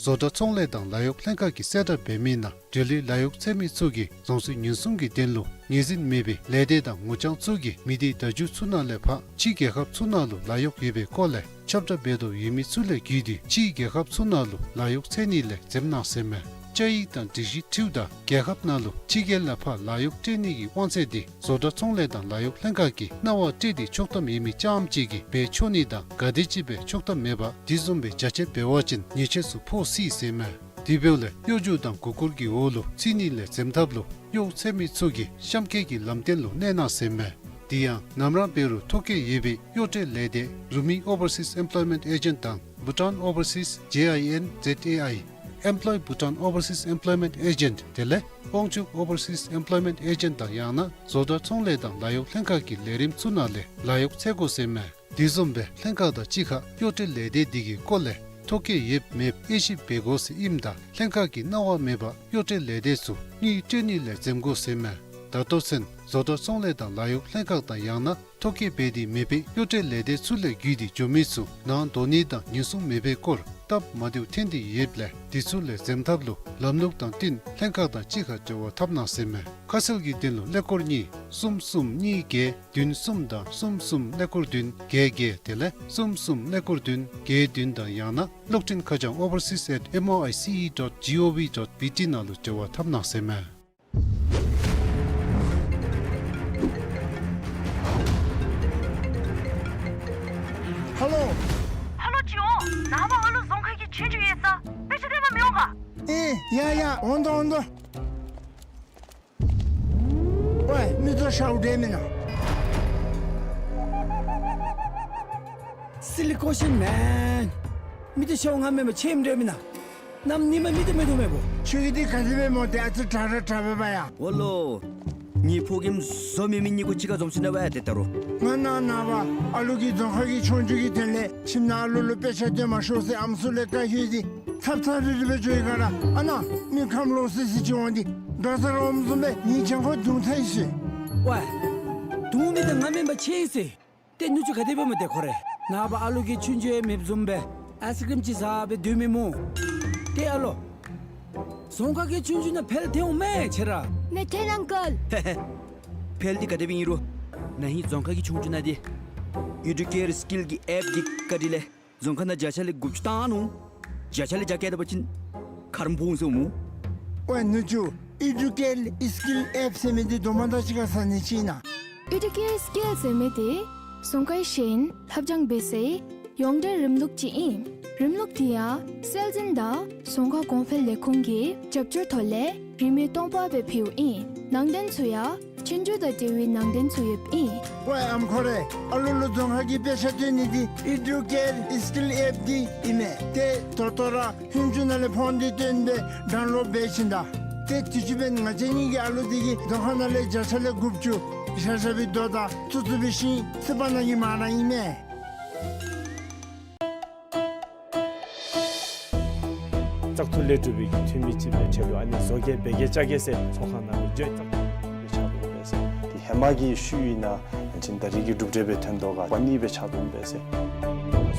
བཟོ་གྲྭ་ཚོང་ལས་དང་ལཱ་གཡོག་ལྷན་ཁག་གིས་གསལ་བསྒྲགས་འབད་མི་ནང་འབྲེལ་ཡོད་ལཱ་གཡོག་འཚོལ་མི་ཚུ་གིས་རྫོང་སྲིད་ཉེན་སྲུང་གི་དོན་ལུ་ངོས་འཛིན་མེད་པའི་ལས་སྡེ་དང་ངོ་རྐྱང་ཚུ་གིས་མི་སྡེ་བརྡ་བརྒྱུད་ཚུ་ནང་ལས་ཕར་ཕྱི་རྒྱལ་ཁབ་ཚུ་ནང་ལུ་ལཱ་གཡོག་ཡོད་པའི་སྐོར་ལས་ཁྱབ་བསྒྲགས་འབད་དོ་ཡོད་མི་ཚུ་ལས་བརྒྱུད་དེ་ཕྱི་རྒྱལ་ཁབ་ཚུ་ནང་ལུ་ལཱ་གཡོག་འཚོལ་ནི་ལས་འཛེམ་གནང་ཟེར་མས། བཅའ་ཡིག་དང་སྒྲིག་གཞི་འཁྲིལཝ་ད་རྒྱལ་ཁབ་ནང་ལུ་ཕྱི་རྒྱལ་ལས་ཕར་ལཱ་གཡོག་སྤྲོད་ནི་གི་དབང་ཚད་དེ་བཟོ་གྲྭ་ཚོང་ལས་དང་ལཱ་གཡོག་ལྷན་ཁག་གིས་གནང་བ་སྤྲོད་དེ་ཆོག་ཐམ་ཡོད་མི་རྐྱངམ་ཅིག་གིས་འབད་ཆོག་ནི་དང་ག་དེམ་ཅིག་སྦེ་ཆོག་ཐམ་མེད་པར་དེ་བཟུམ་སྦེ་བྱ་སྤྱོད་འབད་བ་ཅིན་ཉེས་ཆད་ཚུ་ཕོག་སྲིད་ཟེར་མས། དེ་འབདཝ་ལས་གཡོ་སྒྱུ་དང་མགུ་སྐོར་གྱི་འོག་ལུ་ཚུད་ནི་ལས་འཛེམ་ཐབས་ལུ་གཡོག་འཚོལ་མི་ཚུ་གིས་གཤམ་འཁོད་ཀྱི་ལམ་སྟོན་ལུ་གནས་གནང་ཟེར་མས། དེ་ཡང་ནམ་ར་འབད་རུང་ཐོ་བཀོད་ཡོད་པའི་གཡོག་སྤྲོད་ལས་སྡེ་རུ་མི་ཨོ་བར་སིས་ཨེམ་པློའི་མེནཊ་ཨེ་ཇེནཊ་དང་བྷུ་ཊཱན་ཨོ་བར་སིས་ཇེ་ཨའི་ཨེན་ཛེཌ་ཨེ་ཨའི་ཨེམ་པློའི་བྷུ་ཊཱན་ཨོ་བར་སིས་ཨེམ་པློའི་མེནཊ་ཨེ་ཇེནཊ་དེ་ལས་དབང་ཕྱུག་ཨོ་བར་སིས་ཨེམ་པློའི་མེནཊ་ཨེ་ཇེནཊ་དང་ཡང་ན་བཟོ་གྲྭ་ཚོང་ལས་དང་ལཱ་གཡོག་ལྷན་ཁག་གི་ལས་རིམ་ཚུ་ནང་ལས་ལཱ་གཡོག་འཚོལ་དགོ་ཟེར་མས། དེ་བཟུམ་སྦེ་ལྷན་ཁག་དང་གཅིག་ཁར་གཡོག་སྤྲོད་ལས་སྡེ་དེ་གི་སྐོར་ལས་ཐོ་བཀོད་ཡོདཔ་མེདཔ་དབྱེ་ཞིབ་འབད་དགོ་ཟེར་ཨིནམ་ད་ལྷན་ཁག་གིས་གནང་བ་མེད་པར་གཡོག་སྤྲོད་ལས་སྡེ་ཚུ་དངུལ་སྤྲོད་ནི་ལས་འཛེམ་དགོ་ཟེར་མས། ད་ལྟོ་ཚུན་བཟོ་གྲྭ་ཚོང་ལས་དང་ལཱ་གཡོག་ལྷན་ཁག་དང་ཡང་ན་ཐོ་བཀོད་འབད་དེ་མེད་པའི་གཡོག་སྤྲོད་ལས་སྡེ་ཚུ་ལས་བརྒྱུད་དེ་འགྱོ་མི་ཚུ་ནང་འགྲོ་ནི་དང་ཉེན་སྲུང་མེད་པའི་སྐོར་སྟབས་མ་བདེཝ་ཐོན་ཏེ་ཡོདཔ་ལས་དེ་ཚུ་ལས་འཛེམ་ཐབས་ལུ་ལམ་ལུགས་དང་བསྟུན་ལྷན་ཁག་དང་གཅིག་ཁར་འབྲེལ་བ་འཐབ་གནང་ཟེར་མས། ཁ་གསལ་གྱི་དོན་ལུ་ཀླད་ཀོར་གཉིས་གསུམ་གསུམ་གཉིས་བརྒྱད་བདུན་གསུམ་དང་གསུམ་གསུམ་ཀླད་ཀོར་བདུན་བརྒྱད་བརྒྱད་དེ་ལས་གསུམ་གསུམ་ཀླད་ཀོར་བདུན་བརྒྱད་བདུན་དང་ཡང་ན་གློག་འཕྲིན་ཁ་བྱང་overseas at M O I C E dot G O V dot B T ནང་ལུ་འབྲེལ་བ་འཐབ་གནང་ཟེར་མས། ཧ་ལོ། ཧ་ལོ་ཅི་འོང་། ནངས་པ་ཨ་ལུ་རྫོང་ཁ་གི་ཆོས་རྒྱུགས་ཡོད་ས་དཔེ་ཆ་སྟོན་པར་མི་འོང་ག། ཨེ་ཡ་ཡ་འོང་དོ་འོང་དོ། ཝའེ་མི་ཚུ་ཤཝ་འདྲ་མེན་ན། Silly question man. མི་ཚུ་ཤཝ་ང་མེན་པར་ཁྱོད་འདྲ་མེན་ན། གནམ་ཉིནམ་མི་ཚུ་མེད་དོ་མེན་པོ། ཁྱོད་ཀྱིས་འདི་ག་དེ་སྦེ་སྨོ། ཏེ་ཨ་ཙི་དྲག་ར་དྲག་པས་པ་ཡ། འོ་ལོ། ངེའི་ཕོ་རྒནམ་བཟོ་མེད་མི་གཉིས་ཀོ་གཅིག་ཁར་འཛོམས་ཅི་ན་ཝའེ་ཏེ་ད་རུང་། ང་ནངས་ནངས་པ་ཨ་ལུ་གི་རྫོང་ཁ་གི་ཆོས་རྒྱུགས་ཀྱི་དོན་ལས་ཁྱིམ་ནང་ཨ་ལུ་ལུ་དཔེ་ཆ་སྟོན་མ་ཤོག་ཟེར་ཨམ་སྲུ་ལས་བཀའ་ཞུ་སྟེ་ཚབ་ཚབ་རིལ་རི་སྦེ་འགྱོ་ཡི་ག་ར། ཨ་ནཱ་མི་ཁམས་ལོག་སི་སི་ཅིག་འོང་སྟེ་དགའ་ཚོར་འོངམ་བཟུམ་སྦེ་ངེའི་གྱང་ཁར་རྡུང་ཚར་ཡི་ཟེར། ཝའེ། རྡུང་མི་འདི་ང་མེན་པར་ཁྱོད་ཨིན་ཟེར། ཏེ་ནུ་གཅུང་ག་དེ་སྦེ་སྨོ་ཏེ་ཁོ་རེ། ནངས་པ་ཨ་ལུ་གི་ཆོས་རྒྱུགས་ཡང་མེདཔ་བཟུམ་སྦེ་ཨའིསི་ཀྲིམ་ཅིག་བཟའ་སྦེ་སྡོད་མི་སྨོ། ཏེ་ཨ་ལོ། རྫོང་ཁག་གི་ཆུང་ཆུང་ནང་འཕེལ་ཐལ་འོང་མས་ཁྱེད་ར། མི་ཐལ་ཨང་ཀལ། ཧེ་ཧེ། འཕེལ་འདི་ག་དེ་སྦེ་ཨིན་རུང་ན་ཧིང་རྫོང་ཁག་གི་ཆུང་ཆུང་ནང་འདི་ཨེ་ཌུ་ཀེར་སི་ཀིལ་གྱི་ཨེཔ་འདི་བཀའ་དྲིན་ལས་རྫོང་ཁག་ནང་བརྒྱ་ཆ་ལས་དགུ་བཅུ་བཏང་ནུག། བརྒྱ་ཆ་ལས་བརྒྱ་བཀལ་ད་པ་ཅིན་ཁ་རོག་ཕོག་འོང་ཟེར་སྨོ། ཝའེ་ནུ་གཅུང་། ཨེ་ཌུ་ཀེར་སི་ཀིལ་ཨེཔ་ཟེར་མི་འདི་དོ་མ་དང་གཅིག་ཁར་ཟ་ནི་ཅིག་ཨིན་ན། ཨེ་ཌུ་ཀེར་སི་ཀིལ་ཟེར་མི་འདི་རྫོང་ཁའི་ཤེས་ཡོན་ལྷབ་སྦྱང་འབད་སའི་ཡོངས་འབྲེལ་རིམ་ལུགས་ཅིག་ཨིན། རིམ་ལུགས་འདི་ཡང་སྲོལ་འཛིན་དང་རྫོང་ཁ་གོང་འཕེལ་ལས་ཁུངས་ཀྱི་རྒྱབ་སྐྱོར་ཐོག་ལས་རིན་མེད་སྟོང་པ་སྦེ་ཕུལཝ་ཨིན། ནང་དོན་ཚུ་ཡང་ཆོས་རྒྱུགས་དང་འབྲེལ་བའི་ནང་དོན་ཚུ་ཡོདཔ་ཨིན། ཝའེ་ཨམ་ཁོ་རེ། ཨ་ལོ་ལུ་རྫོང་ཁ་གི་དཔེ་ཆ་སྟོན་ནི་འདི་ཨེ་ཌུ་ཀེར་སི་ཀིལ་ཨེཔ་འདི་ཨིན་མས། ཏེ་ད་ལྟོ་ར་ཧུན་ཅུ་ནང་ལས་ཕོན་འདི་བཏོན་སྦེ་ཌའུན་ལོཌ་འབད་ཞིནམ་ད། ཏེ་དུས་ཅི་འབདན་ང་བཅས་གཉིས་ཀྱི་ཨ་ལོ་འདི་གིས་རྫོང་ཁ་ནང་ལས་བརྒྱ་ཆ་ལས་དགུ་བཅུ་ཤ་ཤ་བའི་རྡོ་དང་ཚུ་ཚུ་སྦེ་ཤིང་རྩིག་པ་ནང་གི་མ་ཎ་ཨིན་མས། བཙག་འཐུ་ལས་གྲུབ་པའི་གི་འཐུས་མི་ཅིག་སྦེ་ཆེད་དུ་ཨ་ནི་བཟོ་བཀོད་འབད་གེ་བཅའ་གེ་ཟེར་ཚོགས་ཁང་ནང་ལུ་བརྗོད་བཙག་འཐུ་སྦེ་ཆགས་འདུག་པས་ཟེར། ཏེ་ཧེ་མ་གི་ཤུལ་ཨིན་ན་ཡང་ཅིན་ད་རེས་ཀྱི་གྲུབ་འབྲས་སྦེ་ཐོན་དོ་ག་པ་ནི་སྦེ་ཆགས་འདུག་པས་ཟེར།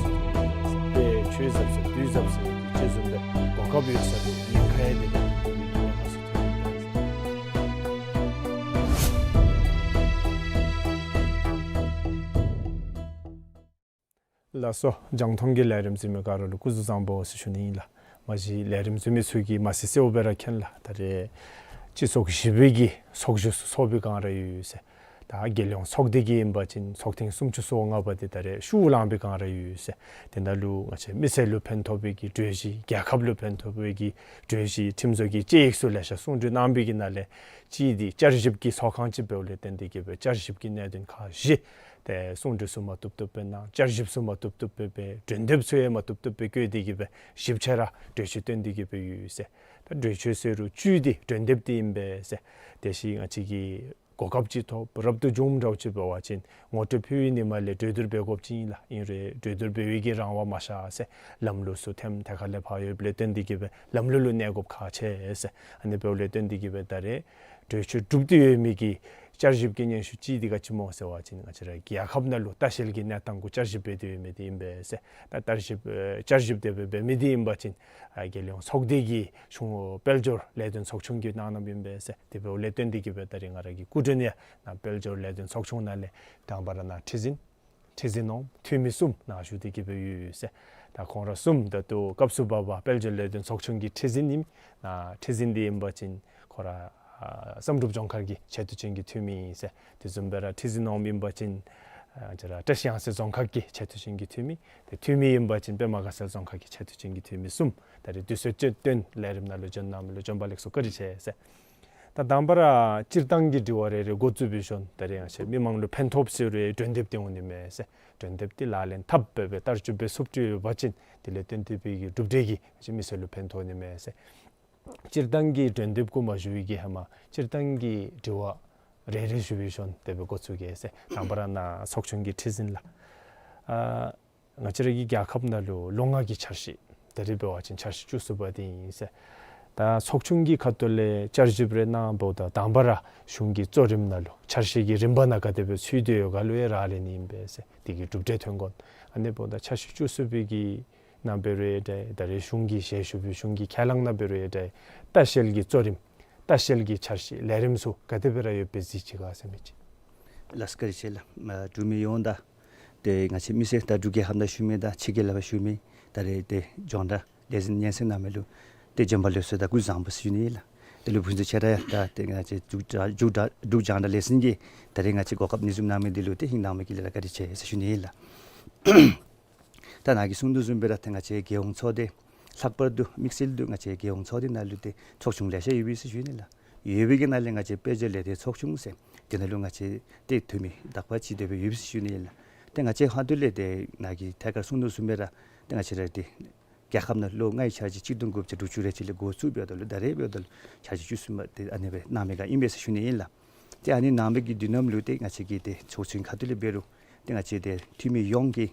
ཏེ་ཆོས་ཟབ་ཟེར་དུས་ཟབ་ཟེར་ཅིག་བཟུམ་སྦེ་གོ་སྐབས་ཡོད་ས་ལུ་ཉེན་ཁ་ཡང་དེ་ལས་ཉེན་ཁ་ཚུ་ཐོན་འདུག་པས་ཟེར། ལགས་སོ། རྒྱང་མཐོང་གི་ལས་རིམ་གཟིགས་མི་ག་ར་ལུ་སྐུ་གཟུགས་བཟང་པོ་ཟེར་ཞུ་ནི་ཨིན་ལགས། མ་གཞི་ལས་རིམ་གཟིགས་མི་ཚུ་གིས་མ་གསལ་གསལཝ་སྦེ་ར་མཁྱེན་ལགས། ད་རེས་སྤྱི་ཚོགས་བཞི་པའི་གི་ཚོགས་བཞུགས་ཚོགས་པའི་སྒང་ར་ཡོད་ཟེར། ད་རྒྱལ་ཡོངས་ཚོགས་སྡེ་གི་ཨིན་པ་ཅིན་ཚོགས་ཐེངས་སུམ་ཅུ་སོ་ལྔ་པ་འདི་ད་རེས་ཤུལ་ལང་པའི་སྒང་ར་ཡོད་ཟེར། དེ་ནང་ལུ་ང་བཅས་མི་སེར་ལུ་ཕན་ཐོགས་པའི་གི་གྲོས་གཞི་རྒྱལ་ཁབ་ལུ་ཕན་ཐོགས་པའི་གི་གྲོས་གཞི་ཁྲིམས་བཟོ་གི་དཔྱད་ཡིག་ཚུ་ལེ་ཤ་གསུང་གྲོས་གནང་པའི་གི་ནང་ལས་གཅིག་འདི་བསྐྱར་ཞིབ་ཀྱི་ཚོགས་ཁང་ཅིག་འབདཝ་ལས་བརྟེན་ཏེ་གིས་སྦེ་བསྐྱར་ཞིབ་ཀྱི་གནད་དོན་ཁག་བཞི་ཏེ་གསུང་གྲོས་ཚུ་མ་བཏུབ་བཏུབ་སྦེ་གནང་། བསྐྱར་ཞིབ་ཚུ་མ་བཏུབ་བཏུབ་སྦེ་འབད། གྲོས་འདེབས་ཚུ་ཡང་མ་བཏུབ་བཏུབ་སྦེ་བཀོད་དེ་གིས་སྦེ་ཞིབ་ཆ་ར་གྲོས་ཆོད་བཏོན་ཏེ་གིས་སྦེ་ཡོད་ཟེར། ད་གྲོས་ཆོད་ཟེར་རུང་བཅུད་འདི་གྲོས་འདེབས་འདི་ཨིན་པས་ཟེར། དེ་བཞིན་ང་བཅས་ཀྱི་གོ་སྐབས་ཅིག་ཐོབ་རབ་ཏུ་བྱུངམ་འདྲཝ་ཅིག་འབད་བ་ཅིན་ངོ་སྤྲོད་ཕུལ་བའི་ཉིནམ་ལས་གྲོས་བསྡུར་འབད་དགོཔ་ཅིག་ཨིན་ལགས། ཨིན་རུང་གྲོས་བསྡུར་འབད་བའི་གི་རང་དབང་མ་ཤར་ཟེར། ལམ་ལུགས་ཚུ་ཐེམ་ཐེ་ཁ་ལས་ཕར་ཡོདཔ་ལས་བརྟེན་ཏེ་གིས་སྦེ་ལམ་ལུགས་ལུ་གནས་དགོཔ་ཁག་ཆེ་ཟེར། ཨ་ནི་འབདཝ་ལས་བརྟེན་ཏེ་གིས་སྦེ་ད་རེས་གྲོས་ཆོད་གྲུབ་སྟེ་ཡོད་མི་གི་བསྐྱར་ཞིབ་ཀྱི་སྙན་ཞུ་ཅིག་འདི་ག་ཅི་སྨོ་ཟེར་བ་ཅིན་ང་བཅས་ར་རྒྱལ་ཁབ་ནང་ལུ་ལྟ་བཤལ་གྱི་གནས་སྟངས་གུ་བསྐྱར་ཞིབ་འབད་དེ་ཡོད་མི་འདི་ཨིན་པས་ཟེར། ད་བསྐྱར་ཞིབ་ཨེ་བསྐྱར་ཞིབ་དེ་སྦེ་འབད་མི་འདི་ཨིན་པ་ཅིན་ཨ་རྒྱལ་ཡོངས་ཚོགས་སྡེ་གི་གཞུང་དཔལ་འབྱོར་ལས་དོན་ཚོགས་ཆུང་གིས་གནང་གནངམ་ཨིན་པས་ཟེར། དེ་འབདཝ་ལས་བརྟེན་ཏེ་གིས་སྦེ་ད་རེས་ང་ར་གི་སྐུ་མགྲོན་ཡང་ནཱ་དཔལ་འབྱོར་ལས་དོན་ཚོགས་ཆུང་ནང་ལས་དང་པ་ར་ནཱ་ཁྲི་འཛིན་ཁྲི་འཛིན་ནོར་བུ་འཐུས་མི་གསུམ་ནཱ་བཞུགས་ཏེ་གིས་སྦེ་ཡོད་ཟེར། ད་ཁོང་ར་གསུམ་ད་ལྟོ་སྐབས་སུ་བབ་པ་དཔལ་འབྱོར་ལས་དོན་ཚོགས་ཆུང་གི་ཁྲི་འཛིན་ཨིན། ནཱ་ཁྲི་འཛིན་འདི་ཨིན་པ་ཅིན་ཁོ་ར་ཨ་བསམ་གྲུབ་ལྗོངས་མཁར་གྱི་ཆེ་བསྟོད་ཅན་གྱི་འཐུས་མི་ཨིན་ཟེར། དེ་བཟུམ་སྦེ་ར་ཁྲི་འཛིན་ནོར་བུ་ཨིན་པ་ཅིན་ཨ་ང་བཅས་ར་བཀྲིས་གཡང་རྩེ་རྫོང་ཁག་གི་ཆེ་བསྟོད་ཅན་གྱི་འཐུས་མི། ཏེ་འཐུས་མི་ཨིན་པ་ཅིན་པདྨ་དགའ་ཚལ་རྫོང་ཁག་གི་ཆེ་བསྟོད་ཅན་གྱི་འཐུས་མི་གསུམ་ད་རེས་དུས་ཚོད་བཏོན་ལས་རིམ་ནང་ལུ་བྱོན་གནང་མི་ལུ་བྱོན་པ་ལེགས་སོ་བཀའ་དྲིན་ཆེ་ཟེར། ད་དང་པ་ར་སྤྱིར་བཏང་གི་དྲི་བ་རེ་རེ་འགོ་བཙུགས་པའི་ཤུལ་ད་རེས་ང་བཅས་མི་མང་ལུ་ཕན་ཐོགས་ཟེར་རུང་གྲོས་འདེབས་འདི་འོང་ནི་མས་ཟེར། གྲོས་འདེབས་འདི་ལག་ལེན་འཐབ་སྦེ་སྦེ་བསྟར་སྤྱོད་འབད་ཚུགསཔ་ཅིག་ཡོད་པ་ཅིན་དེ་ལས་བརྟེན་ཏེ་སྦེ་གི་གྲུབ་འབྲས་ཀྱིས་ང་བཅས་མི་སེར་ལུ་ཕན་ཐོགས་ནི་མས་ཟེར། སྤྱིར་བཏང་གི་གྲོས་འདེབས་གུ་མ་ཞུ་བའི་གི་ཧེ་མ་སྤྱིར་བཏང་གི་དྲི་བ་རེ་རེ་ཞུ་བའི་ཤུལ་དེ་སྦེ་འགོ་བཙུགས་གེ་ཟེར། དང་པ་ར་ནཱ་ཚོགས་ཆུང་གི་ཁྲི་འཛིན་ལགས། ཨ་ང་བཅས་ར་གི་རྒྱལ་ཁབ་ནང་ལུ་ལོ་ལྔ་གི་འཆར་གཞི་ད་རེས་འབད་བ་ཅིན་འཆར་གཞི་བཅུ་གསུམ་པ་འདི་ཨིན་ཟེར། ད་ཚོགས་ཆུང་གི་ཁ་ཐུག་ལས་བསྐྱར་ཞིབ་རེ་གནངམ་ད་དང་པ་ར་གཞུང་གི་གཙོ་རིམ་ནང་ལུ་འཆར་གཞི་གི་རིམ་པ་ནང་ག་དེ་སྦེ་ཚུད་དེ་ཡོད་ག་ལུ་ཡང་རག་ལས་ནི་ཨིན་པས་ཟེར། དེ་གི་གྲུབ་འབྲས་ཐོན་དགོ། ཨ་ནི་འབདཝ་ད་འཆར་གཞི་བཅུ་གསུམ་པའི་གི་ནང་འབད་རུང་ཡང་འདྲ། ད་རེས་གཞུང་གི་ཞལ་བཞུགས་པའི་གཞུང་གི་ཁས་བླངས་ནང་འབད་རུང་ཡང་འདྲ། ལྟ་བཤལ་གྱི་གཙོ་རིམ་ལྟ་བཤལ་གྱི་འཆར་གཞི་ལས་རིམ་ཚུ་ག་དེ་སྦེ་ར་ཡོདཔ་སྦེ་གཟིགས་ཅི་ག་ཟེར་མི་ཅིག། ལགས་སོ་བཀའ་དྲིན་ཆེ་ལགས། ཨ་འབྲུག་མི་ཡོངས་དང་ཏེ་ང་བཅས་མི་སེར་ད་འབྲུག་རྒྱལ་ཁབ་ནང་བཞུགས་མི་དང་ཕྱི་རྒྱལ་ལས་ཕར་བཞུགས་མི་ད་རེས་ཏེ་རྒྱང་བསྒྲགས་ལས་འཛིན་སྙན་གསན་གནང་མི་ལུ་ཏེ་བྱོན་པ་ལེགས་སོ་དང་སྐུ་གཟུགས་བཟང་པོ་ཟེར་ཞུ་ནི་ལགས། དེ་ལུ་ཕུན་ཚོགས་ཆེ་དྲགས་ཡང་ད་ཏེ་ང་བཅས་འབྲུག་འབྲུག་འབྲུག་རྒྱང་བསྒྲགས་ལས་འཛིན་གྱིས་ད་རེས་ང་བཅས་གོ་སྐབས་ནི་བཟུམ་གནང་མི་འདི་ལུ་ཏེ་ཧིང་གནང་མི་གི་ལས་ར་བཀའ་དྲིན་ཆེ་ཟེར་ཞུ་ནི་ལགས། ད་ནཱ་གིས་གསུང་དོ་བཟུམ་སྦེ་ར་ཏེ་ང་བཅས་རྒྱལ་ཡོངས་ཚོགས་སྡེ་ལྷག་པར་དུ་དམིགས་བསལ་དུ་ང་བཅས་རྒྱལ་ཡོངས་ཚོགས་སྡེ་ནང་ལུ་ཏེ་ཚོགས་ཆུང་ལེ་ཤ་ཡོད་པས་ཟེར་ཞུ་ནི་ལགས། ཡོད་པའི་གི་ནང་ལས་ང་བཅས་དཔལ་འབྱོར་ལས་དོན་ཚོགས་ཆུང་ཟེར་དེ་ནང་ལུ་ང་བཅས་ཏེ་འཐུས་མི་དག་པ་ཅིག་དེ་སྦེ་ཡོད་པས་ཟེར་ཞུ་ནི་ལགས། ཏེ་ང་བཅས་ཁ་ཐུག་ལས་ཏེ་ནཱ་གིས་ཐད་ཀར་གསུང་དོ་བཟུམ་སྦེ་ར་ཏེ་ང་བཅས་ར་ཏེ་རྒྱལ་ཁབ་ནང་ལོ་ལྔའི་འཆར་གཞི་གཅིག་སྟོང་དགུ་བརྒྱ་དྲུག་ཅུ་རེ་གཅིག་ལས་འགོ་བཙུགས་འབདཝ་ད་ལུ་ད་རེས་འབདཝ་ད་ལུ་འཆར་གཞི་བཅུ་གསུམ་པ་ཏེ་ཨ་ནི་སྦེ་གནང་མི་ག་ཨིན་པས་ཟེར་ཞུ་ནི་ཨིན་ལགས། ཏེ་ཨ་ནི་གནང་མི་གི་དུས་ནམ་ལུ་ཏེ་ང་བཅས་ཀྱི་ཏེ་ཚོགས་ཆུང་ཁ་ཐུག་ལས་འབད་རུང་ཏེ་ང་བཅས་ཏེ་འཐུས་མི་ཡོངས་ཀྱིས་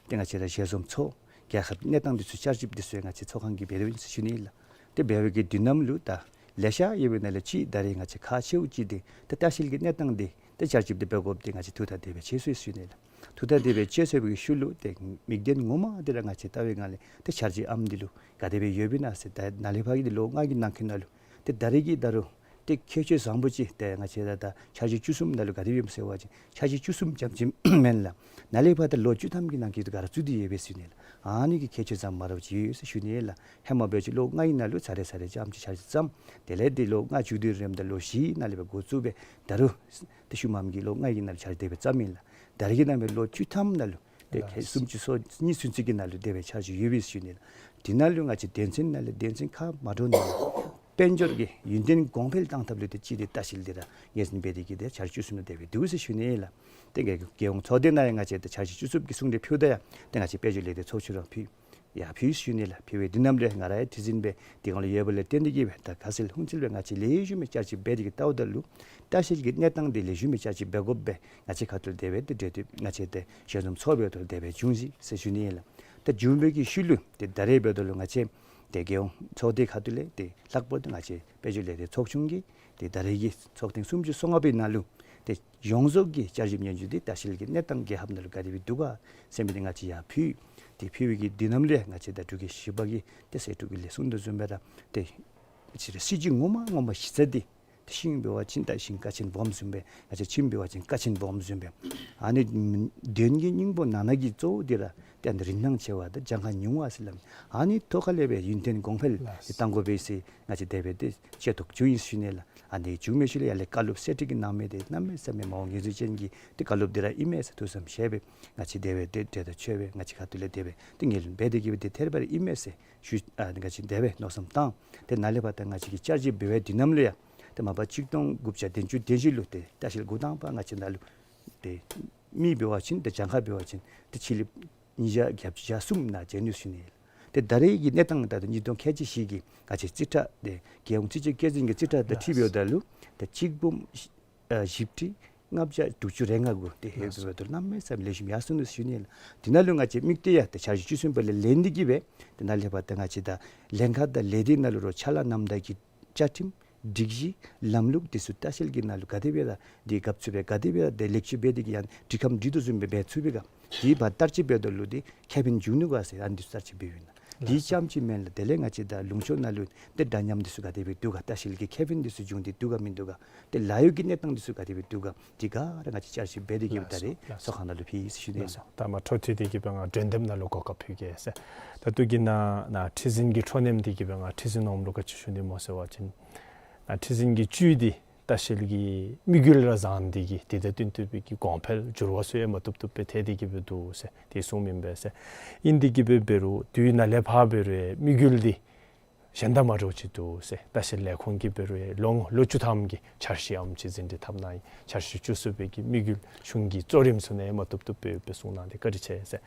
ཏེ་ང་བཅས་ར་ཞལ་འཛོམས་ཚོགས་རྒྱལ་ཁབ་གནས་སྟངས་འདི་ཚུ་བསྐྱར་ཞིབ་འདི་ཚུ་ང་བཅས་ཚོགས་ཁང་གིས་འབད་དོ་ཨིན་ཟེར་ཞུ་ནི་ཨིན་ལགས། ཏེ་འབད་བའི་གི་དུས་ནམ་ལུ་ད་ལེ་ཤ་ཡོད་པའི་ནང་ལས་ཅིག་ད་རེས་ང་བཅས་ཁག་ཆེཝ་ཅིག་འདི་ཏེ་ལྟ་བཤལ་གྱི་གནས་སྟངས་འདི་ཏེ་བསྐྱར་ཞིབ་འདི་འབད་དགོཔ་འདི་ང་བཅས་ཐུགས་ཐག་དེ་སྦེ་བཅད་སོ་ཡི་ཟེར་ཞུ་ནི་ཨིན་ལགས། ཐུགས་ཐག་དེ་སྦེ་བཅད་ཚར་བའི་ཤུལ་ལུ་ཏེ་དམིགས་དོན་ངོ་མ་འདི་ར་ང་བཅས་བལྟ་བའི་སྒང་ལས་ཏེ་འཆར་གཞི་ཨམ་འདི་ལུ་ག་དེ་སྦེ་ཡོདཔ་ཨིན་ན་ཟེར་ད་ནཱ་ལས་ཕར་གྱི་འདི་ལོ་ལྔ་གི་ནང་འཁོད་ནང་ལུ་ཏེ་ད་རེས་ཀྱི་ད་རུང་ཏེ་ཁྱད་ཆོས་བཟང་པོ་ཅིག་ཏེ་ང་བཅས་ད་ད་འཆར་གཞི་བཅུ་གསུམ་ནང་ལུ་ག་དེ་སྦེ་ཨིནམ་ཟེར་བ་ཅིན་འཆར་གཞི་བཅུ་གསུམ་རྐྱངམ་ཅིག་མེན་ལགས། ནཱ་ལས་ཕར་ད་ལོ་བཅུ་ཐམ་གྱི་ནང་གི་ག་ར་བཙུགས་ཏེ་ཡོད་པས་ཟེར་ཞུ་ནི་ལགས། ཨ་ནི་གི་ཁྱད་ཆོས་བཟང་མ་འདྲཝ་ཅིག་ཡོད་ཟེར་ཞུ་ནི་ལགས། ཧེ་མ་འབད་བ་ཅིན་ལོ་ལྔའི་ནང་ལུ་ཚར་རེ་ཚར་རེ་རྐྱངམ་ཅིག་འཆར་གཞི་བརྩམས། དེ་ལས་ཏེ་ལོ་ལྔ་མཇུག་བསྡུ་རནམ་ད་ལོ་བཞིའི་ནང་ལས་སྦེ་འགོ་བཙུགས་སྦེ་ད་རུང་ཏེ་ཤུལ་མམ་གྱི་ལོ་ལྔའི་ནང་ལུ་འཆར་གཞི་དེ་སྦེ་བརྩམས་ཨིན་ལགས། ད་རེས་ཀྱི་ནང་སྦེ་ལོ་བཅུ་ཐམ་ནང་ལུ་ཏེ་ལགས། ཁལ་སུམ་ཅུ་སོ་གཉིས་ཚུན་ཚོད་ཀྱི་ནང་ལུ་དེ་སྦེ་འཆར་གཞི་ཡོད་པས་ཟེར་ཞུ་ནི་ལགས། དེ་ནང་ལུ་ང་བཅས་དོན་ཚན་ནང་ལས་དོན་ཚན་ཁག་མ་འདྲཝ་ནང་ལུ་དཔལ་འབྱོར་གྱི་ཡུན་བརྟན་གོང་འཕེལ་བཏང་ཐབས་ལུ་ཏེ་ཅིག་ཏེ་ལྟ་བཤལ་འདི་ར་ངོས་འཛིན་འབད་དེ་གིས་ཏེ་འཆར་གཞི་བཅུ་གསུམ་ནང་དེ་སྦེ་འདུག་ཟེར་ཞུ་ནི་ལགས། ཏེ་རྒྱལ་རྒྱལ་ཡོངས་ཚོགས་སྡེ་ནང་ཡང་ང་བཅས་ཏེ་འཆར་གཞི་བཅུ་གསུམ་གྱི་གསུང་གྲོས་ཕུལཝ་ད་ཡང་ཏེ་ང་བཅས་དཔལ་འབྱོར་ལས་སྡེ་ཚོགས་ཆུང་ར་ཕུལ་ཡང་ཕུལ་ཞུ་ནི་ལགས། ཕུལ་བའི་དུས་ནམ་ལས་ང་ར་ཡང་ཁྲི་འཛིན་སྦེ་དེ་སྒང་ལུ་ཡོདཔ་ལས་བརྟེན་ཏེ་གིས་སྦེ་ད་ཁ་གསལ་ཧུན་ཚོད་སྦེ་ང་བཅས་ལེགས་ཤོམ་སྦེ་བསྐྱར་ཞིབ་འབད་དེ་གིས་བལྟཝ་ད་ལུ་ལྟ་བཤལ་གྱི་གནས་སྟངས་འདི་ལེགས་ཤོམ་སྦེ་བསྐྱར་ཞིབ་འབད་དགོཔ་སྦེ་ང་བཅས་ཁ་ཐུག་དེ་སྦེ་ཏེ་འབྲེལ་མཐུད་ང་བཅས་ཏེ་ཞལ་འཛོམས་ཚོགས་པའི་ཐོག་དེ་སྦེ་བྱུང་ཅི་ཟེར་ཞུ་ནི་ལགས། ཏེ་བྱུང་བའི་གི་ཤུལ་ལུ་ཏེ་ད་རེས་འབདཝ་ད་ལུ་ང་བཅས་ཏེ་རྒྱལ་ཡོངས་ཚོགས་སྡེ་ཁ་ཐུག་ལས་ཏེ་ལྷག་པར་དུ་ང་བཅས་དཔལ་འབྱོར་ལས་སྡེ་ཚོགས་ཆུང་གིས་ཏེ་ད་རེས་ཀྱི་ཚོགས་ཐེངས་སུམ་ཅུ་སོ་ལྔ་པའི་ནང་ལུ་ཏེ་ཡོངས་རྫོགས་ཀྱི་བསྐྱར་ཞིབ་སྙན་ཞུ་འདི་ལྟ་བཤལ་གྱི་གནས་སྟངས་རྒྱལ་ཁབ་ནང་ལུ་ག་དེ་སྦེ་འདུག་ག་ཟེར་མི་འདི་ང་བཅས་ཡར་ཕུལ། ཏེ་ཕུལ་བའི་གི་དུས་ནམ་ལས་ང་བཅས་ད་འབྲུག་རྒྱལ་བཞི་པ་གི་ཏེ་སྲས་སྤྲུལ་སྐུ་ལས་གསུངས་དོ་བཟུམ་སྦེ་ར་ཏེ་ང་བཅས་ར་སྲིད་ཇུས་ངོ་མ་ངོ་མ་གཞི་རྩ་འདི་ཏེ་ཤིང་འབད་བ་ཅིན་ད་ཤིང་ཀ་ཆེན་སྦོམ་བཟུམ་སྦེ་ང་བཅས་ཁྱིམ་འབད་བ་ཅིན་ཀ་ཆེན་སྦོམ་བཟུམ་སྦེ་ཨ་ནི་དོན་གྱི་སྙིང་པོ་ནང་ན་གི་གཙོ་བོ་འདི་ར་ཏེ་ཨ་ནི་རིན་ཐང་ཆེ་བ་དང་གྱངས་ཁ་ཉུང་བ་ཟེར་སླབ་མི་ཨ་ནི་ཐོག་ཁ་ལས་སྦེ་ཡུན་བརྟན་གོང་འཕེལ་ལགས། ཏེ་གཏང་དགོ་པས་ཟེར་ང་བཅས་དེ་སྦེ་ཏེ་ཆེ་ཐོག་བྱུང་ཡི་ཟེར་ཞུ་ནི་ལགས། ཨ་ནི་བྱུང་མི་ཤུལ་ལས་ཡར་ལས་བཀའ་སློབ་གསེར་ཁྲི་གིས་གནང་མི་འདི་གནམ་མེད་ས་མེད་མ་འོངས་ངོས་འཛིན་ཅན་གྱི་ཏེ་བཀའ་སློབ་འདི་ར་ཨིན་མས་ཟེར་ཐུགས་བསམ་བཞེས་སྦེ་ང་བཅས་དེ་སྦེ་ཏེ་གྲོས་དང་ཆོད་སྦེ་ང་བཅས་ཁ་ཐུག་ལས་དེ་སྦེ་ཏེ་ངོས་ལེན་འབད་དེ་གིས་སྦེ་ཏེ་ཐད་རི་བ་རི་ཨིན་མས་ཟེར་ཞུ། ཨ་ང་བཅས་དེ་སྦེ་མནོ་བསམ་བཏང་། ཏེ་ནཱ་ལས་ཕར་ད་ང་བཅས་ཀྱིས་བསྐྱར་ཞིབ་འབད་བའི་དུས་ནམ་ལས་ཡང་ཏེ་མ་པ་གཅིག་སྟོང་དགུ་བརྒྱ་བདུན་ཅུ་དོན་བཞི་ལུ་ཏེ་ལྟ་བཤལ་འགོ་དང་པ་ང་བཅས་ནཱ་ལུ་ཏེ་མི་འབད་བ་ཅིན་ཏེ་གྱངས་ཁ་འབད་བ་ཅིན་ཏེ་ཕྱི་གླིངཔ་ཉིས་བརྒྱ་བརྒྱད་ཅུ་གྱ་གསུམ་ནང་བྱོན་ནུག་ཟེར་ཞུ་ནི་ལགས། ཏེ་ད་རེས་ཀྱི་གནས་སྟངས་ད་ལྟོ་ཉིས་སྟོང་ཁལ་གཅིག་བཞི་གི་ང་བཅས་རྩིས་ཁྲ་ཏེ་རྒྱལ་ཡོངས་རྩིས་དཔྱད་བཀོད་འཛིན་གྱི་རྩིས་ཁྲ་དང་འཁྲིལ་འབདཝ་ད་ལུ་ཏེ་གཅིག་འབུམ་ཨ་བཞི་ཁྲི་ལྔ་བརྒྱ་དྲུག་ཅུ་རེ་ལྔ་གུ་ཏེ་ལྷོད་འབདཝ་ད་ལུ་གནམ་མེད་ས་མེད་ལེགས་ཤོམ་ཡར་སོང་ནུག་ཟེར་ཞུ་ནི་ལགས། དེ་ནང་ལུ་ང་བཅས་དམིགས་ཏེ་ཡང་ཏེ་འཆར་གཞི་བཅུ་གསུམ་པ་ལས་ལེན་ཏེ་གིས་སྦེ་ཏེ་ནཱ་ལས་ཕར་ད་ང་བཅས་ད་ལྷན་ཁག་དང་ལས་སྡེ་ནང་ལུ་རོགས་ཕྱག་ལཱ་གནངམ་ད་གི་བཅའ་ཁྲིམས་སྒྲིག་གཞི་ལམ་ལུགས་འདི་ཚུ་ལྟ་བཤལ་གྱི་ནང་ལུ་ག་དེ་སྦེ་ར་འདི་གབ་ཚུགས་པས་ག་དེ་སྦེ་ར་འདི་ལེགས་བཅོས་འབད་དེ་གིས་ཡང་འགྲིག་གམ་འགྲིག་དོ་བཟུམ་སྦེ་འབད་ཚུགས་པས་ག་འདི་བར་བསྟར་སྤྱོད་འབདཝ་ད་ལུ་འདི་ཁེ་ཕན་འབྱུང་ནུག་ག་ཟེར་ཨ་ནི་འདི་ཚུ་བསྟར་སྤྱོད་འབད་ཡོད་ན། འདི་ཙམ་ཅིག་མེན་ལགས། དེ་ལས་ང་བཅས་ད་ལུང་ཕྱོགས་ནང་ལུ་འདི་འདྲ་མཉམ་འདི་ཚུ་ག་དེ་སྦེ་འདུག་ག་ལྟ་བཤལ་གྱི་ཁེ་ཕན་འདི་ཚུ་འབྱུང་སྟེ་འདུག་ག་མིན་འདུག་ག་ཏེ་ལཱ་གཡོག་གི་གནས་སྟངས་འདི་ཚུ་ག་དེ་སྦེ་འདུག་ག་འདི་ག་ར་ང་བཅས་བསྐྱར་ཞིབ་འབད་དེ་གིས་སྦེ་ད་རེས་ཚོགས་ཁང་ནང་ལུ་ཕུལ་ཡི་ཟེར་ཞུ་ནི་ལགས། ད་མ་འཕྲོ་མཐུད་དེ་གིས་སྦེ་ང་འགྲན་འདེམས་ནང་ལུ་གོ་སྐབས་ཕུལ་གེ་ཟེར། ད་ལྟོ་གི་ནཱ་ནཱ་ཁྲི་འཛིན་གྱི་འཕྲོ་མཐུད་དེ་གིས་སྦེ་ང་ཁྲི་འཛིན་འོགམ་ལུ་ག་ཅི་ཞུ་ནི་སྨོ་ཟེར་བ་ཅིན་ནཱ་ཁྲི་འཛིན་གྱི་བཅུད་འདི་ལྟ་བཤལ་གྱི་དམིགས་ཡུལ་ར་བཟང་སྟེ་གིས་དེ་དང་བསྟུན་ཏེ་སྦེ་གི་གོང་འཕེལ་འགྱུར་བ་ཚུ་ཡང་མ་བཏུབ་བཏུབ་སྦེ་ཐལ་ཏེ་གིས་སྦེ་འདུག་ཟེར་དེ་གསུངམ་ཨིན་པས་ཟེར། ཨིན་ཏེ་གིས་སྦེ་འབད་རུང་དུས་ནཱ་ལས་ཕར་འབད་རུང་དམིགས་ཡུལ་འདི་གཞན་དང་མ་འདྲཝ་ཅིག་འདུག་ཟེར། ལྟ་བཤལ་ལས་ཁུངས་ཀྱིས་འབད་རུང་ལོ་ལོ་བཅུ་ཐམ་གྱི་འཆར་གཞི་ཨམ་ཅིག་འཛིན་སྐྲུན་འཐབ་གནང་ཡི། འཆར་གཞི་བཅུ་གསུམ་པའི་གི་དམིགས་ཡུལ་གཞུང་གི་གཙོ་རིམ་ཚུ་ནང་མ་བཏུབ་བཏུབ་སྦེ་སྦེ་གསུངས་གནང་སྟེ་བཀའ་དྲིན་ཆེ་ཟེར།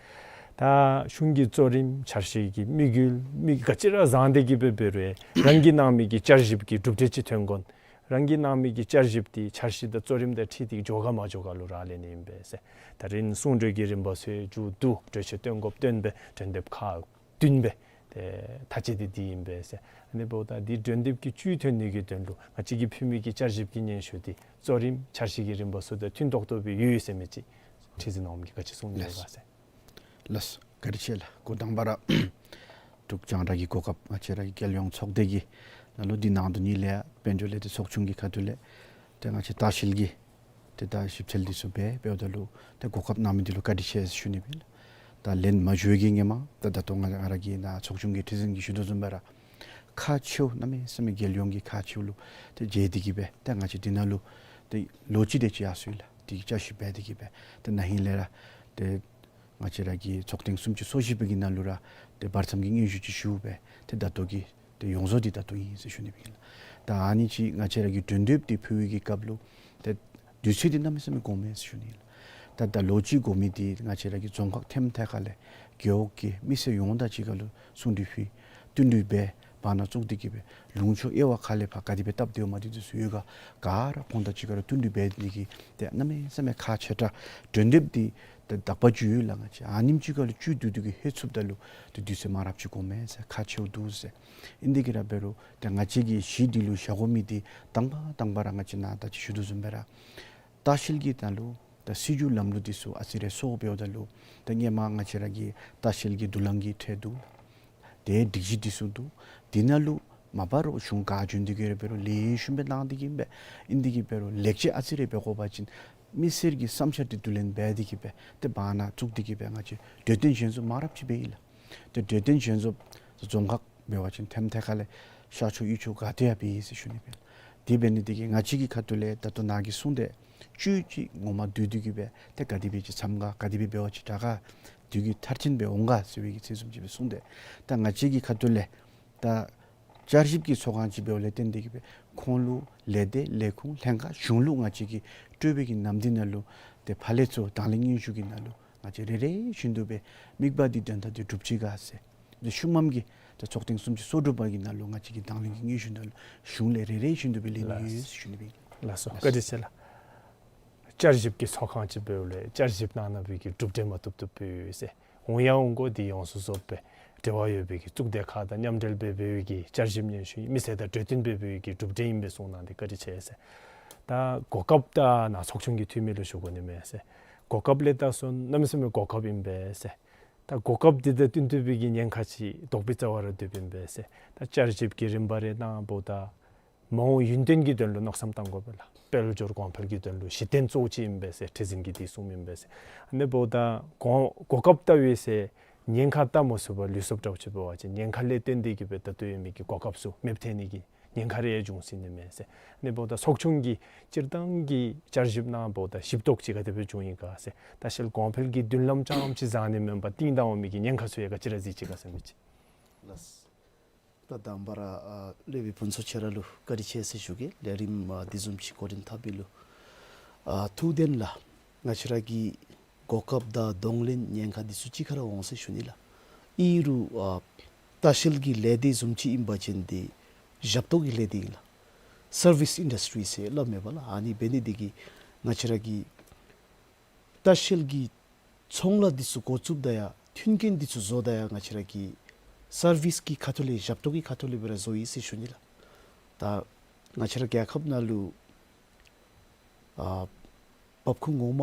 ད་གཞུང་གི་གཙོ་རིམ་འཆར་གཞི་གི་དམིགས་ཡུལ་མི་ག་ཅི་ར་བཟང་སྟེ་གིས་སྦེ་འབད་རུང་རང་གིས་གནང་མི་གི་བསྐྱར་ཞིབ་ཀྱི་གྲུབ་འབྲས་ཅིག་ཐོན་དགོ་ན་རང་གིས་གནང་མི་གི་བསྐྱར་ཞིབ་འདི་འཆར་གཞི་དང་གཙོ་རིམ་དང་འཁྲིལ་ཏེ་འགྱོ་ག་མ་འགྱོ་ག་ལུ་རག་ལས་ནི་ཨིན་པས་ཟེར། ད་རིས་གསུང་གྲོས་ཀྱི་རིམ་པ་ཚུ་མཇུག་བསྡུ་གྲོས་ཆོད་བཏོན་དགོཔ་བཏོན་སྦེ་གྲོས་འདེབས་ཁག་བདུན་སྦེ་ཏེ་ཐག་བཅད་དེ་འདི་ཨིན་པས་ཟེར། ཨ་ནི་འབདཝ་ད་འདི་གྲོས་འདེབས་ཀྱི་བཅུད་ཐོན་ནི་གི་དོན་ལུ་ང་བཅས་ཀྱིས་ཕུལ་མི་གི་བསྐྱར་ཞིབ་ཀྱི་སྙན་ཞུ་འདི་གཙོ་རིམ་འཆར་གཞི་གི་རིམ་པ་ཚུ་དང་མཐུན་ཏོག་ཏོ་སྦེ་ཡོད་ཡོད་ཟེར་མི་ཅིག་ཁྲི་འཛིན་འོགམ་གིས་ག་ཅི་གསུང་ནི་ཡོད་ག་ཟེར། ལགས། བཀའ་དྲིན་ཆེ་ལགས། འགོ་དང་པ་ར་འབྲུག་རྒྱང་བསྒྲགས་ཀྱི་གོ་སྐབས་ང་བཅས་ར་གི་རྒྱལ་ཡོངས་ཚོགས་སྡེ་གི་ནང་ལུ་འདི་གནང་དོ་ནི་ལས་དཔལ་འབྱོར་ལས་སྡེ་ཚོགས་ཆུང་གི་ཁ་ཐུག་ལས་ཏེ་ང་བཅས་ལྟ་བཤལ་གྱི་ཏེ་ད་ཞིབ་འཚོལ་འདི་ཚུ་འབད་འབདཝ་ད་ལུ་ཏེ་གོ་སྐབས་གནང་མི་འདི་ལུ་བཀའ་དྲིན་ཆེ་ཟེར་ཞུ་ནི་ཨིན་ལགས། ད་ལན་མ་ཞུ་བའི་གི་ཧེ་མ་ད་ད་ལྟོ་ང་ང་ར་གི་ནཱ་ཚོགས་ཆུང་གི་ཁྲི་འཛིན་གྱིས་ཞུ་དོ་བཟུམ་སྦེ་ར་ཁག་ཆེཝ་གནམ་མེད་ས་མེད་རྒྱལ་ཡོངས་ཀྱི་ཁག་ཆེཝ་ལུ་ཏེ་མཇལ་ཏེ་གིས་སྦེ་ཏེ་ང་བཅས་འདི་ནང་ལུ་ཏེ་ལོ་གཅིག་དེ་ཅིག་ཡར་སོང་ཡི་ལགས། དེ་གི་བསྐྱར་ཞིབ་འབད་དེ་གིས་སྦེ་ཏེ་ན་ཧིང་ལས་ར་ཏེ་ང་བཅས་ར་གི་ཚོགས་ཐེངས་སུམ་ཅུ་སོ་བཞི་པའི་གི་ནང་ལུ་ར་ཏེ་བར་མཚམས་ཀྱི་སྙན་ཞུ་ཅིག་ཞུ་སྦེ་ཏེ་ད་ལྟོ་གི་ཏེ་ཡོངས་རྫོགས་འདི་ད་ལྟོ་ཨིན་ཟེར་ཞུ་ནི་ཨིན་ལགས། ད་ཨ་ནི་ཅིག་ང་བཅས་ར་གི་གྲོས་འདེབས་འདི་ཕུལ་བའི་གི་སྐབས་ལུ་ཏེ་དུས་ཚོད་འདི་གནམ་མེད་ས་མེད་དགོ་མས་ཟེར་ཞུ་ནི་ཨིན་ལགས། ད་ད་ལོ་གཅིག་དགོ་མི་འདི་ང་བཅས་ར་གི་རྫོང་ཁག་ཐེམ་ཐད་ཁ་ལས་རྒེད་འོག་གི་མི་སེར་ཡོངས་དང་གཅིག་ཁར་ལུ་གསུང་གྲོས་ཕུལ་བསྟུན་གྲོས་འབད་བར་ན་བཙུགས་ཏེ་གིས་སྦེ་ལུང་ཕྱོགས་དབྱེ་བ་ཁ་ལས་ཕར་ག་དེ་སྦེ་བཏབ་སྡོདཔ་མས་འདི་ཚུ་ཡོད་ག་ག་ར་ཁོང་དང་གཅིག་ཁར་ལུ་བསྟུན་གྲོས་འབད་ནི་གི་ཏེ་གནམ་མེད་ས་མེད་ཁག་ཆེ་དྲགས་གྲོས་འདེབས་འདི་ཏེ་དག་པ་ཅིག་ཡོད་ལགས། ང་བཅས་ཨ་ནེམ་ཅིག་ཁར་ལུ་བཅུད་བསྡུ་སྟེ་གིས་ལྷོད་ཚུགསཔ་ད་ལུ་ཏེ་དུས་ཚོད་མང་རབས་ཅིག་དགོ་མས་ཟེར་ཁག་ཆེཝ་འདུག་ཟེར། ཨིན་དེ་གིས་ར་འབད་རུང་ཏེ་ང་བཅས་ཀྱི་གཞི་འདི་ལུ་བཞག་དགོ་མི་འདི་དང་པ་དང་པ་ར་ང་བཅས་ནཱ་ད་ཅི་ཞུ་དོ་བཟུམ་སྦེ་ར་ལྟ་བཤལ་གྱི་ནང་ལུ་ཏེ་ ད་སྲིད་བྱུས་ལམ་ལུགས་འདི་ཚུ་ཨ་ཙི་རེ་སོར་འབདཝ་ད་ལུ་ད་སྔོན་མ་ང་བཅས་ར་གི་ལྟ་བཤལ་གྱི་དུ་ལང་གི་ཁྲལ་འདུག། དེ་སྒྲིག་གཞི་འདི་ཚུ་འདུག། དེ་ནང་ལུ་མ་པ་རོགས་གཞུང་ག་བྱོན་ཏེ་གི་ར་འབད་རུང་ལེགས་ཤོམ་སྦེ་གནང་སྟེ་གི་ཨིན་པས། ཨིན་ཏེ་གི་འབད་རུང་ལེགས་བཅོས་ཨ་ཙི་རེ་འབད་དགོ་པ་ཅིན་མི་སེར་གྱི་བསམ་འཆར་འདི་བསྡུ་ལེན་འབད་དེ་གི་སྦེ་ཏེ་བར་ན་བཙུགས་ཏེ་གི་སྦེ་ང་བཅས་གྲོས་བསྟུན་ཞལ་འཛོམས་མང་རབས་ཅིག་འབད་ཡི་ལགས། ཏེ་གྲོས་བསྟུན་ཞལ་འཛོམས་རྫོང་ཁག་འབད་བ་ཅིན་ཐེམ་ཐེ་ཁ་ལས་ཤར་ཕྱོགས་དབུས་ཕྱོགས་ག་ཏེ་ཡང་འབད་ཡི་ཟེར་ཞུ་ནི་སྦེ། དེ་འབད་ནི་དེ་གིས་ང་བཅས་ཀྱི་ཁ་ཐུག་ལས་ད་ལྟོ་ནཱ་གིས་གསུངས་ཏེ་བཅུད་ཅིག་ངོ་མ་བསྡུ་སྟེ་གི་སྦེ་ཏེ་ག་དེ་སྦེ་ཅིག་འཚམས་ག་ག་དེ་སྦེ་འབད་བ་ཅིན་དྲག་ག་དེ་གི་མཐར་ཕྱིན་སྦེ་འོང་ག་ཟེར་བའི་གི་ཚིག་བཟུམ་ཅིག་སྦེ་གསུངས་ཏེ། ད་ང་བཅས་ཀྱི་ཁ་ཐུག་ལས་ད་བསྐྱར་ཞིབ་ཀྱི་ཚོགས་ཁང་ཅིག་འབདཝ་ལས་བརྟེན་ཏེ་གི་སྦེ་ཁོང་ལུ་ལས་སྡེ་ལས་ཁུངས་ལྷན་ཁག་གཞུང་ལུ་ང་བཅས་ཀྱིས་སྤྲོད་པའི་གི་ནམ་དུས་ནང་ལུ་ཏེ་ཕར་ལས་ཚུར་དང་ལེན་སྙན་ཞུ་གི་ནང་ལུ་ང་བཅས་རེ་རེ་བཞིན་དུ་སྦེ་དམིགས་པ་འདི་དོན་དག་འདི་འགྲུབ་ཅི་ག་ཟེར། ཏེ་ཤུལ་མམ་གྱི་ཏེ་ཚོགས་ཐེངས་སུམ་ཅུ་སོ་དྲུག་པ་གི་ནང་ལུ་ང་བཅས་ཀྱིས་དང་ལེན་གྱི་སྙན་ཞུ་ནང་ལུ་གཞུང་ལས་རེ་རེ་བཞིན་དུ་སྦེ་ལེན་ནི་ཡོད་ཟེར་ཞུ་ནི་སྦེ། ལགས་སོ། བཀའ་དྲིན་ཆེ་ལགས། བསྐྱར་ཞིབ་ཀྱི་ཚོགས་ཁང་ཅིག་འབདཝ་ལས་བསྐྱར་ཞིབ་གནང་གནང་བའི་གི་གྲུབ་འབྲས་མ་བཏུབ་བཏུབ་སྦེ་ཡོད་ཟེར། འོང་ཡང་འོང་དགོ། འདི་ཡོངས་སུ་རྫོགས་པའི་འབྲེལ་བ་ཡོད་པའི་གི་གཙུག་སྡེ་ཁག་དང་མཉམ་འབྲེལ་འབད་འབད་བའི་གི་བསྐྱར་ཞིབ་སྙན་ཞུ་མི་སེར་དང་གྲོས་བསྟུན་འབད་འབད་བའི་གི་གྲུབ་འབྲས་ཨིན་པས་གསུངས་གནང་སྟེ་བཀའ་དྲིན་ཆེ་ཟེར། ད་གོ་སྐབས་ད་ནཱ་ཚོགས་ཆུང་གི་འཐུས་མི་ལུ་ཞུ་དགོ་ནི་མས་ཟེར། གོ་སྐབས་ལས་ད་སོ་གནམ་མེད་ས་མེད་གོ་སྐབས་ཨིན་པས་ཟེར། ད་གོ་སྐབས་འདི་དང་བསྟུན་ཐུབ་པའི་གི་ཉེན་ཁ་ཅིག་དོགས་པའི་རྩ་བ་ར་སྡོདཔ་ཨིན་པས་ཟེར། ད་བསྐྱར་ཞིབ་ཀྱི་རིམ་པ་རེ་གནངམ་ད་མ་འོངས་ཡུན་བརྟན་གྱི་དོན་ལུ་མནོ་བསམ་བཏང་དགོ་པས་ལགས། དཔལ་འབྱོར་གོང་འཕེལ་གྱི་དོན་ལུ་གཞི་རྟེན་གཙོ་བོ་ཅིག་ཨིན་པས་ཟེར་ཁྲི་འཛིན་གྱིས་འདི་གསུངམ་ཨིན་པས་ཟེར། ཨ་ནི་འབདཝ་ད་གོ་གོ་སྐབས་ལྟ་བུ་ཟེར་ཉེན་ཁ་ལྟ་མ་ཚུགས་པར་ལུས་སོཔ་འདྲཝ་ཅིག་འབད་བ་ཅིན་ཉེན་ཁ་ལས་བརྟེན་ཏེ་གི་སྦེ་ད་ལྟོ་ཡོད་མི་གི་གོ་སྐབས་ཚུ་མེདཔ་ཐལ་ནི་གི་ཉེན་ཁ་རེ་ཡང་འབྱུང་སྲིད་ནི་མས་ཟེར། ཨ་ནི་འབདཝ་ད་ཚོགས་ཆུང་གིས་སྤྱིར་བཏང་གི་བསྐྱར་ཞིབ་གནངམ་ད་ཞིབ་དོགས་ཅིག་ག་དེ་སྦེ་བྱུང་ཡི་ག་ཟེར། ལྟ་བཤལ་གོང་འཕེལ་གྱི་མདུན་ལམ་རྐྱངམ་ཅིག་བཟང་ནི་མེན་པར་གཏིང་དང་པ་མི་གི་ཉེན་ཁ་ཚུ་ཡང་ག་ཅི་ར་གཟིགས་ཅི་ག་ཟེར་མི་ཅིག། ལགས། ད་དང་པ་ར་ཨ་སློབ་དཔོན་ཕུན་ཚོགས་ཁྱོད་ར་ལུ་བཀའ་དྲིན་ཆེ་ཟེར་ཞུ་གེ། ལས་རིམ་ཨ་འདི་བཟུམ་ཅིག་འགོ་འདྲེན་འཐབ་པའི་ལུ། ཨ་ཐུགས་བདེན་ལགས། ང་བཅས་ར་གི་གོ་སྐབས་དང་གདོང་ལེན་ཉེན་ཁ་འདི་ཚུ་གཅིག་ཁར་འོང་ཟེར་ཞུ་ནི་ལགས། ཨིན་རུང་ཨ་ལྟ་བཤལ་གྱི་ལས་སྡེ་བཟུམ་ཅིག་ཨིན་པ་ཅིན་འདི་ཞབས་ཏོག་གི་ལས་སྡེ་ཨིན་ལགས། སར་ཝིས་ཨིན་ཌསི་ཊི་རི་ཟེར་སླབ་མས་པ་ལགས། ཨ་ནི་འབད་ནི་འདི་གིས་ང་བཅས་ར་གི་ལྟ་བཤལ་གྱི་ཚོང་ལཱ་འདི་ཚུ་འགོ་བཙུགསཔ་ད་ཡང་མཐུན་རྐྱེན་འདི་ཚུ་བཟོཝ་ད་ཡང་ང་བཅས་ར་གི་སར་ཝིས་ཀྱི་ཁ་ཐུག་ལས་ཞབས་ཏོག་གི་ཁ་ཐུག་ལས་སྦེ་ར་བཟོ་ཡི་ཟེར་ཞུ་ནི་ལགས། ད་ང་བཅས་ར་རྒྱལ་ཁབ་ནང་ལུ་ཨ་འབབ་ཁུངས་ངོ་མ་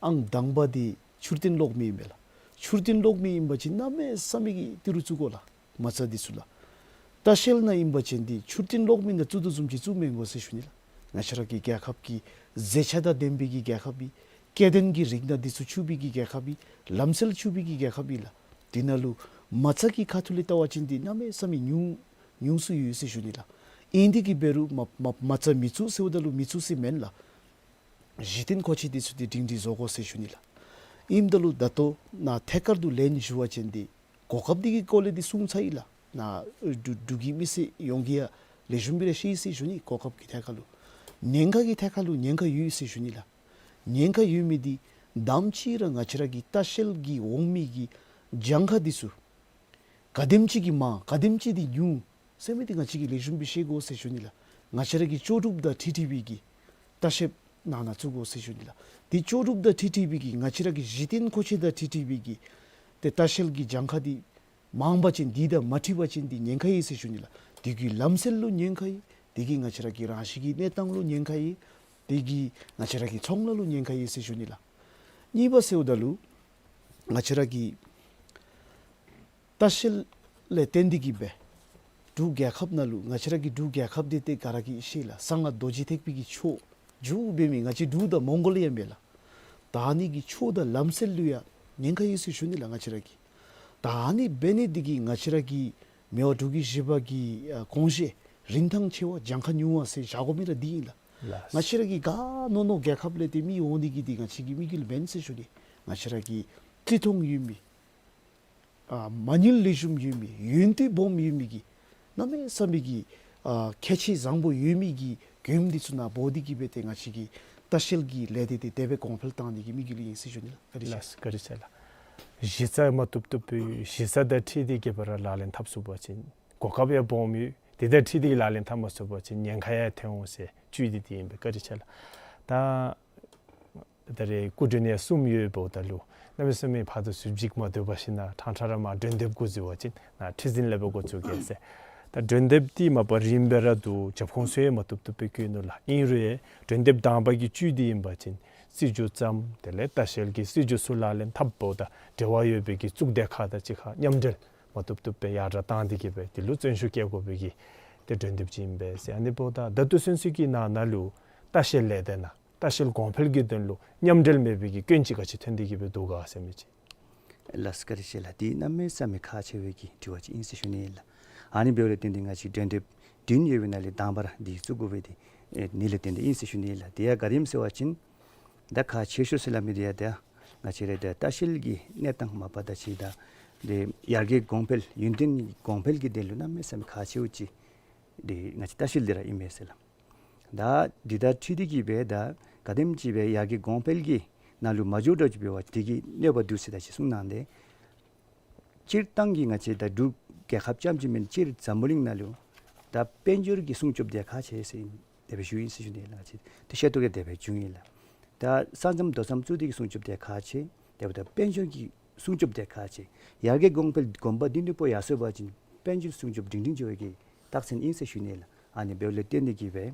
ཨང་དང་པ་འདི་མཆོད་རྟེན་གློག་མེ་ཨིན་པས་ལགས། མཆོད་རྟེན་གློག་མེ་ཨིན་པ་ཅིན་གནམ་མེད་ས་མེད་ཀྱི་ཏི་རུ་བཙུགས་དགོ་ལགས། མ་རྩ་འདི་ཚུ་ལགས། ལྟ་བཤལ་ནང་ཨིན་པ་ཅིན་འདི་མཆོད་རྟེན་གློག་མེ་ནང་བཙུགས་དོ་བཟུམ་ཅིག་བཙུགས་མི་དགོ་ཟེར་ཞུ་ནི་ལགས། ང་བཅས་ར་གི་རྒྱལ་ཁབ་ཀྱི་མཛེས་ཆ་དང་ལྡན་པའི་གི་རྒྱལ་ཁབ་ཨིན། སྐྱེ་ལྡན་གྱི་རིགས་སྣ་འདི་ཚུ་ཕྱུག་པའི་གི་རྒྱལ་ཁབ་ཨིན། ལམ་སྲོལ་ཕྱུག་པའི་གི་རྒྱལ་ཁབ་ཨིན་ལགས། འདི་ནང་ལུ་མ་རྩ་གི་ཁ་ཐུག་ལས་བལྟ་བ་ཅིན་འདི་གནམ་མེད་ས་མེད་ཉུང་ཉུང་སུ་ཡོད་ཟེར་ཞུ་ནི་ལགས། ཨིན་ཏེ་གི་འབད་རུང་མ་མ་མ་རྩ་མི་བཙུགས་ཟེརཝ་ད་ལུ་མི་བཙུགས་ཟེར་མེན་ལགས། གཞི་རྟེན་མཁོ་ཆས་འདི་ཚུ་འདི་སྒྲིང་སྒྲིང་བཟོ་དགོ་ཟེར་ཞུ་ནི་ལགས། ཨིནམ་ད་ལུ་ད་ལྟོ་ནཱ་ཐད་ཀར་དུ་ལན་ཞུ་བ་ཅིན་འདི་གོ་སྐབས་འདི་གི་སྐོར་ལས་འདི་གསུངས་ཚར་ཡི་ལགས། ནཱ་འབྲུག་འབྲུག་གི་མི་སེར་ཡོངས་ཀྱིས་ཡང་ལེགས་ཤོམ་སྦེ་ར་ཤེས་ཡི་ཟེར་ཞུ་ནི། གོ་སྐབས་ཀྱི་ཐད་ཁར་ལུ་ཉེན་ཁ་གི་ཐད་ཁར་ལུ་ཉེན་ཁ་ཡོད་ཟེར་ཞུ་ནི་ལགས། ཉེན་ཁ་ཡོད་མི་འདི་དང་པ་ཅིག་ར་ང་བཅས་ར་གི་ལྟ་བཤལ་གྱི་འོང་མི་གི་གྱངས་ཁ་འདི་ཚུ་ག་དེམ་ཅིག་གིས་མང་ག་དེམ་ཅིག་འདི་ཉུང་ཟེར་མི་འདི་ང་བཅས་ཀྱིས་ལེགས་ཤོམ་སྦེ་ཤེས་དགོ་ཟེར་ཞུ་ནི་ལགས། ང་བཅས་ར་གི་ལྕོགས་གྲུབ་དང་འཁྲིལ་འཁྲིལ་བའི་གི་ལྟ་བཤལཔ་ནང་ན་བཙུགས་དགོ་ཟེར་ཞུ་ནི་ལགས། འདི་ལྕོགས་གྲུབ་དང་འཁྲིལ་འཁྲིལ་བའི་གི་ང་བཅས་ར་གི་གཞི་རྟེན་མཁོ་ཆས་དང་འཁྲིལ་འཁྲིལ་བའི་གི་ཏེ་ལྟ་བཤལ་གྱི་གྱངས་ཁ་འདི་མང་པ་ཅིན་འདི་དང་མ་འཁྲིལ་བ་ཅིན་འདི་ཉེན་ཁ་ཡོད་ཟེར་ཞུ་ནི་ལགས། འདི་གི་ལམ་སྲོལ་ལུ་ཉེན་ཁ་ཡོད། འདི་གིས་ང་བཅས་ར་གི་རང་བཞིན་གྱི་གནས་སྟངས་ལུ་ཉེན་ཁ་ཡོད། འདི་གིས་ང་བཅས་ར་གི་ཚོང་ལཱ་ལུ་ཉེན་ཁ་ཡོད་ཟེར་ཞུ་ནི་ལགས། གཉིས་པ་ཟེརཝ་ད་ལུ་ང་བཅས་ར་གི་ལྟ་བཤལ་ལས་བརྟེན་ཏེ་གི་སྦེ་འབྲུག་རྒྱལ་ཁབ་ནང་ལུ་ང་བཅས་ར་གི་འབྲུག་རྒྱལ་ཁབ་འདི་ཏེ་ག་ར་གིས་ཤེས་ལགས། གསང་སྔགས་རྡོ་རྗེ་ཐེག་པའི་གི་ཆོས་རྒྱུད་འབད་མི་ང་བཅས་འབྲུག་དང་མོང་གོ་ལི་ཡ་མས་ལགས། ད་ཨ་ནི་གི་ཆོས་དང་ལམ་སྲོལ་ལུ་ཡང་ཉེན་ཁ་ཡོད་ཟེར་ཞུ་ནི་ལགས་ང་བཅས་ར་གི། ད་ཨ་ནི་འབད་ནི་འདི་གིས་ང་བཅས་ར་གི་མི་དབང་འབྲུག་རྒྱལ་བཞི་པ་གི་ཨ་དགོངས་བཞེད་རིན་ཐང་ཆེ་བ་གྱངས་ཁ་ཉུང་བ་ཟེར་བཞག་དགོ་མི་ར་འདི་ཨིན་ལགས། ལགས། ང་བཅས་ར་གི་ག་ནོར་ནོར་རྒྱལ་ཁབ་ལས་ཏེ་མི་འོང་ནི་གི་འདི་ང་བཅས་ཀྱི་དམིགས་ཡུལ་མེན་ཟེར་ཞུ་ནི། ང་བཅས་ར་གི་བརྩི་མཐོང་ཡོད་མི་ཨ་མ་དངུལ་ལེགས་ཤོམ་ཡོད་མི་ཡོན་ཏན་སྦོམ་ཡོད་མི་གི་གནམ་མེད་ས་མེད་ཀྱི་ཨ་ཁྱད་ཆོས་བཟང་པོ་ཡོད་མི་གི་མགྱོནམ་འདི་ཚུ་ནང་འབོ་སྟེ་གི་སྦེ་ཏེ་ང་བཅས་ཀྱི་ལྟ་བཤལ་གྱི་ལས་སྡེ་འདི་དེ་སྦེ་གོང་འཕེལ་བཏང་ནི་གི་དམིགས་ཡུལ་ཨིན་ཟེར་ཞུ་ནི་ལགས། བཀའ་དྲིན་ཆེ། ལགས་སོ། བཀའ་དྲིན་ཆེ་ལགས། གཞི་རྩ་མ་བཏུབ་བཏུབ་པའི་གཞི་རྩ་དང་འཁྲིལ་ཏེ་གི་སྦེ་ར་ལག་ལེན་འཐབ་ཚུགས་པ་ཅིན་གོ་སྐབས་ཡང་སྦོམ་ཡོད། དེ་དང་འཁྲིལ་ཏེ་གི་ལག་ལེན་འཐབ་མ་ཚུགས་པ་ཅིན་ཉེན་ཁ་ཡང་ཐོན་འོང་ཟེར་བཅུད་འདི་འདི་ཨིན་པས། བཀའ་དྲིན་ཆེ་ལགས། ད་ད་རེས་སྐུ་མགྲོན་ཡང་གསུམ་ཡོདཔ་ད་ལུ་གནམ་མེད་ས་མེད་ཕར་དང་ཚུར་འཇིགས་མ་སྡོད་པར་ཞིནམ་ལས་ཕྲང་ཕྲང་ར་མར་སྒྲོན་དེབ་འགོ་འཛུགས་པ་ཅིན་ནཱ་ཁྲི་འཛིན་ལས་སྦེ་འགོ་བཙུགས་གེ་ཟེར། ད་སྒྲོན་དེབ་འདི་མ་པ་རིངམ་སྦེ་ར་འདུག། རྒྱབ་ཁུངས་ཚུ་ཡང་མ་བཏུབ་བཏུབ་སྦེ་བཀོད་ནུག་ལགས། ཨིན་རུང་ཡང་སྒྲོན་དེབ་དང་པ་གི་བཅུད་འདི་ཨིན་པ་ཅིན་ སྲིད་བྱུས་བརྩམས། དེ་ལས་ལྟ་བཤལ་གྱི་སྲིད་བྱུས་ཚུ་ལག་ལེན་འཐབ་འབདཝ་ད་འབྲེལ་བ་ཡོད་པའི་གི་གཙུག་སྡེ་ཁག་དང་གཅིག་ཁར་མཉམ་འབྲེལ་མ་བཏུབ་བཏུབ་སྦེ་ཡར་དྲག་བཏང་སྟེ་གི་སྦེ་དེ་ལུ་བརྩོན་ཤུགས་བསྐྱེད་དགོ་པའི་གི་ཏེ་གྲོས་འདེབས་ཅིག་ཨིན་པས་ཟེར། ཨ་ནི་འབདཝ་ད་ད་ལྟོ་ཚུན་ཚོད་ཀྱི་ནང་ན་ལུ་ལྟ་བཤལ་ལས་སྡེ་ནང་ལྟ་བཤལ་གོང་འཕེལ་གྱི་དོན་ལུ་མཉམ་འབྲེལ་མེད་པའི་གི་སྐྱོན་ཅིག་ག་ཅི་ཐོན་ཏེ་གི་སྦེ་འདུག་ག་ཟེར་མི་ཅིག། ལགས་སོ། བཀའ་དྲིན་ཆེ་ལགས། འདི་གནམ་མེད་ས་མེད་ཁག་ཆེ་བའི་གི་དྲི་བ་ཅིག་ཨིན་ཟེར་ཞུ་ནི་ལགས། ཨ་ནི་འབདཝ་ལས་བརྟེན་ཏེ་ང་བཅས་གྲོས་འདེབས་བདུན་ཡོད་པའི་ནང་ལས་དང་པ་ར་འདི་བཙུགས་དགོ་པའི་འདི་ཨེ་ནི་ལས་བརྟེན་ཏེ་ཨིན་ཟེར་ཞུ་ནི་ལགས། དེ་ཡང་ག་དེམ་ཟེར་བ་ཅིན་ད་ཁག་ཆེ་ཤོས་ཟེར་སླབ་མི་འདི་ཡང་ད་ང་བཅས་ར་ད་ལྟ་བཤལ་གྱི་གནས་སྟངས་མ་པ་ད་ཅི་ད་འདི་ཡར་རྒྱས་གོང་འཕེལ་ཡུན་བརྟན་གོང་འཕེལ་གྱི་དོན་ལུ་གནམ་མེད་ས་མེད་ཁག་ཆེཝ་ཅིག་འདི་ང་བཅས་ལྟ་བཤལ་འདི་ར་ཨིན་མས་ཟེར་ལགས། ད་འདི་དང་འཁྲིལ་ཏེ་གི་སྦེ་ད་ག་དེམ་ཅིག་སྦེ་ཡར་རྒྱས་གོང་འཕེལ་གྱི་ནང་ལུ་མ་འགྱོ་དྲགས་ཅིག་འབད་བ་ཅིན་དེ་གི་གནོད་པ་འདུག་ཟེར་ད་ཅི་གསུངས་གནང་སྟེ། སྤྱིར་བཏང་གི་ང་བཅས་ད་འབྲུག་རྒྱལ་ཁབ་རྐྱངམ་ཅིག་མེན། སྤྱིར་འཛམ་བུ་གླིང་ནང་ལུ་ད་དཔལ་འབྱོར་གྱི་སྲུང་སྐྱོབ་དེ་ཁག་ཆེ་ཟེར་ཨིན། དེ་སྦེ་ཞུ་ཨིན་ཟེར་ཞུ་ནི་ལགས། ང་བཅས་ཏེ་ཤེས་རྟོགས་ཀྱང་དེ་སྦེ་བྱུང་ཡི་ལགས། ད་ས་མཚམས་རྡོ་མཚམས་བཙུགས་ཏེ་གི་སྲུང་སྐྱོབ་དེ་ཁག་ཆེ། དེ་འབདཝ་ད་དཔལ་འབྱོར་གྱི་སྲུང་སྐྱོབ་དེ་ཁག་ཆེ། ཡར་རྒྱས་གོང་འཕེལ་གོམ་པ་མདུན་དུ་སྤོ་ཡར་སོང་པ་ཅིན་དཔལ་འབྱོར་སྲུང་སྐྱོབ་སྒྲིང་སྒྲིང་འགྱོ་བའི་གི་རྟགས་མཚན་ཨིན་ཟེར་ཞུ་ནི་ལགས། ཨ་ནི་འབདཝ་ལས་བརྟེན་ཏེ་གི་སྦེ་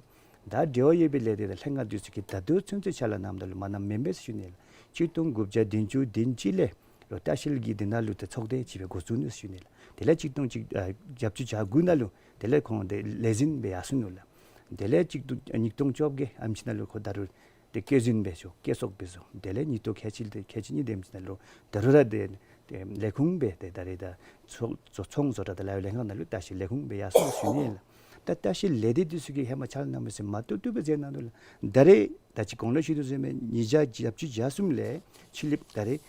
ད་འབྲེལ་བ་ཡོད་པའི་ལས་སྡེ་དང་ལྷན་ཁག་འདི་ཚུ་གིས་ད་ལྟོ་ཚུན་ཚོད་ཕྱག་ལཱ་གནངམ་ད་ལུ་མ་གནངམ་མེན་པས་ཟེར་ཞུ་ནི་ལགས། གཅིག་སྟོང་དགུ་བརྒྱ་བདུན་ཅུ་དོན་གཅིག་ལས་རོགས་ལྟ་བཤལ་གྱི་འདི་ནང་ལུ་ད་ཚོགས་སྡེ་ཅིག་སྦེ་འགོ་བཙུགས་ནུག་ཟེར་ཞུ་ནི་ལགས། དེ་ལས་གཅིག་སྟོང་གཅིག་ཨ་བརྒྱད་ཅུ་གྱ་དགུ་ནང་ལུ་དེ་ལས་ཁོང་དེ་ལས་འཛིན་སྦེ་ཡར་སོང་ནུག་ལགས། དེ་ལས་གཅིག་སྟོང་གཉིས་སྟོང་བཅོ་བརྒྱད་ཨམ་ཅིག་ནང་ལུ་ཁོ་ད་རུང་དེ་བཀོད་འཛིན་སྦེ་ཚུ་བཀོད་ཚོགས་སྦེ་ཚུ། དེ་ལས་ཉིས་སྟོང་ཁལ་གཅིག་དེ་ཁལ་གཅིག་གཉིས་དེམ་ཅིག་ནང་ལུ་ད་རུང་ར་དེ་དེ་ལས་ཁུངས་སྦེ་དེ་ད་རེས་ད་ཚོང་ཚོང་བཟོ་གྲྭ་དང་ལཱ་གཡོག་ལྷན་ཁག་ནང་ལུ་ལྟ་བཤལ་ལས་ཁུངས་སྦེ་ཡར་སོང་ཟེར་ཞུ་ནི་ལགས། ད་ལྟ་བཤལ་ལས་སྡེ་འདི་ཚུ་གིས་ཧེ་མ་ཕྱག་ལཱ་གནང་མི་ཚུ་མ་བཏུབ་བཏུབ་སྦེ་མཛད་གནང་ནུག་ལགས། ད་རེས་ད་ཅི་གོང་ལུ་ཞུ་དོ་བཟུམ་སྦེ་ཉིས་བརྒྱ་བརྒྱད་ཅུ་གྱ་གསུམ་ལས་ཕྱི་གླིངཔ་ད་རེས་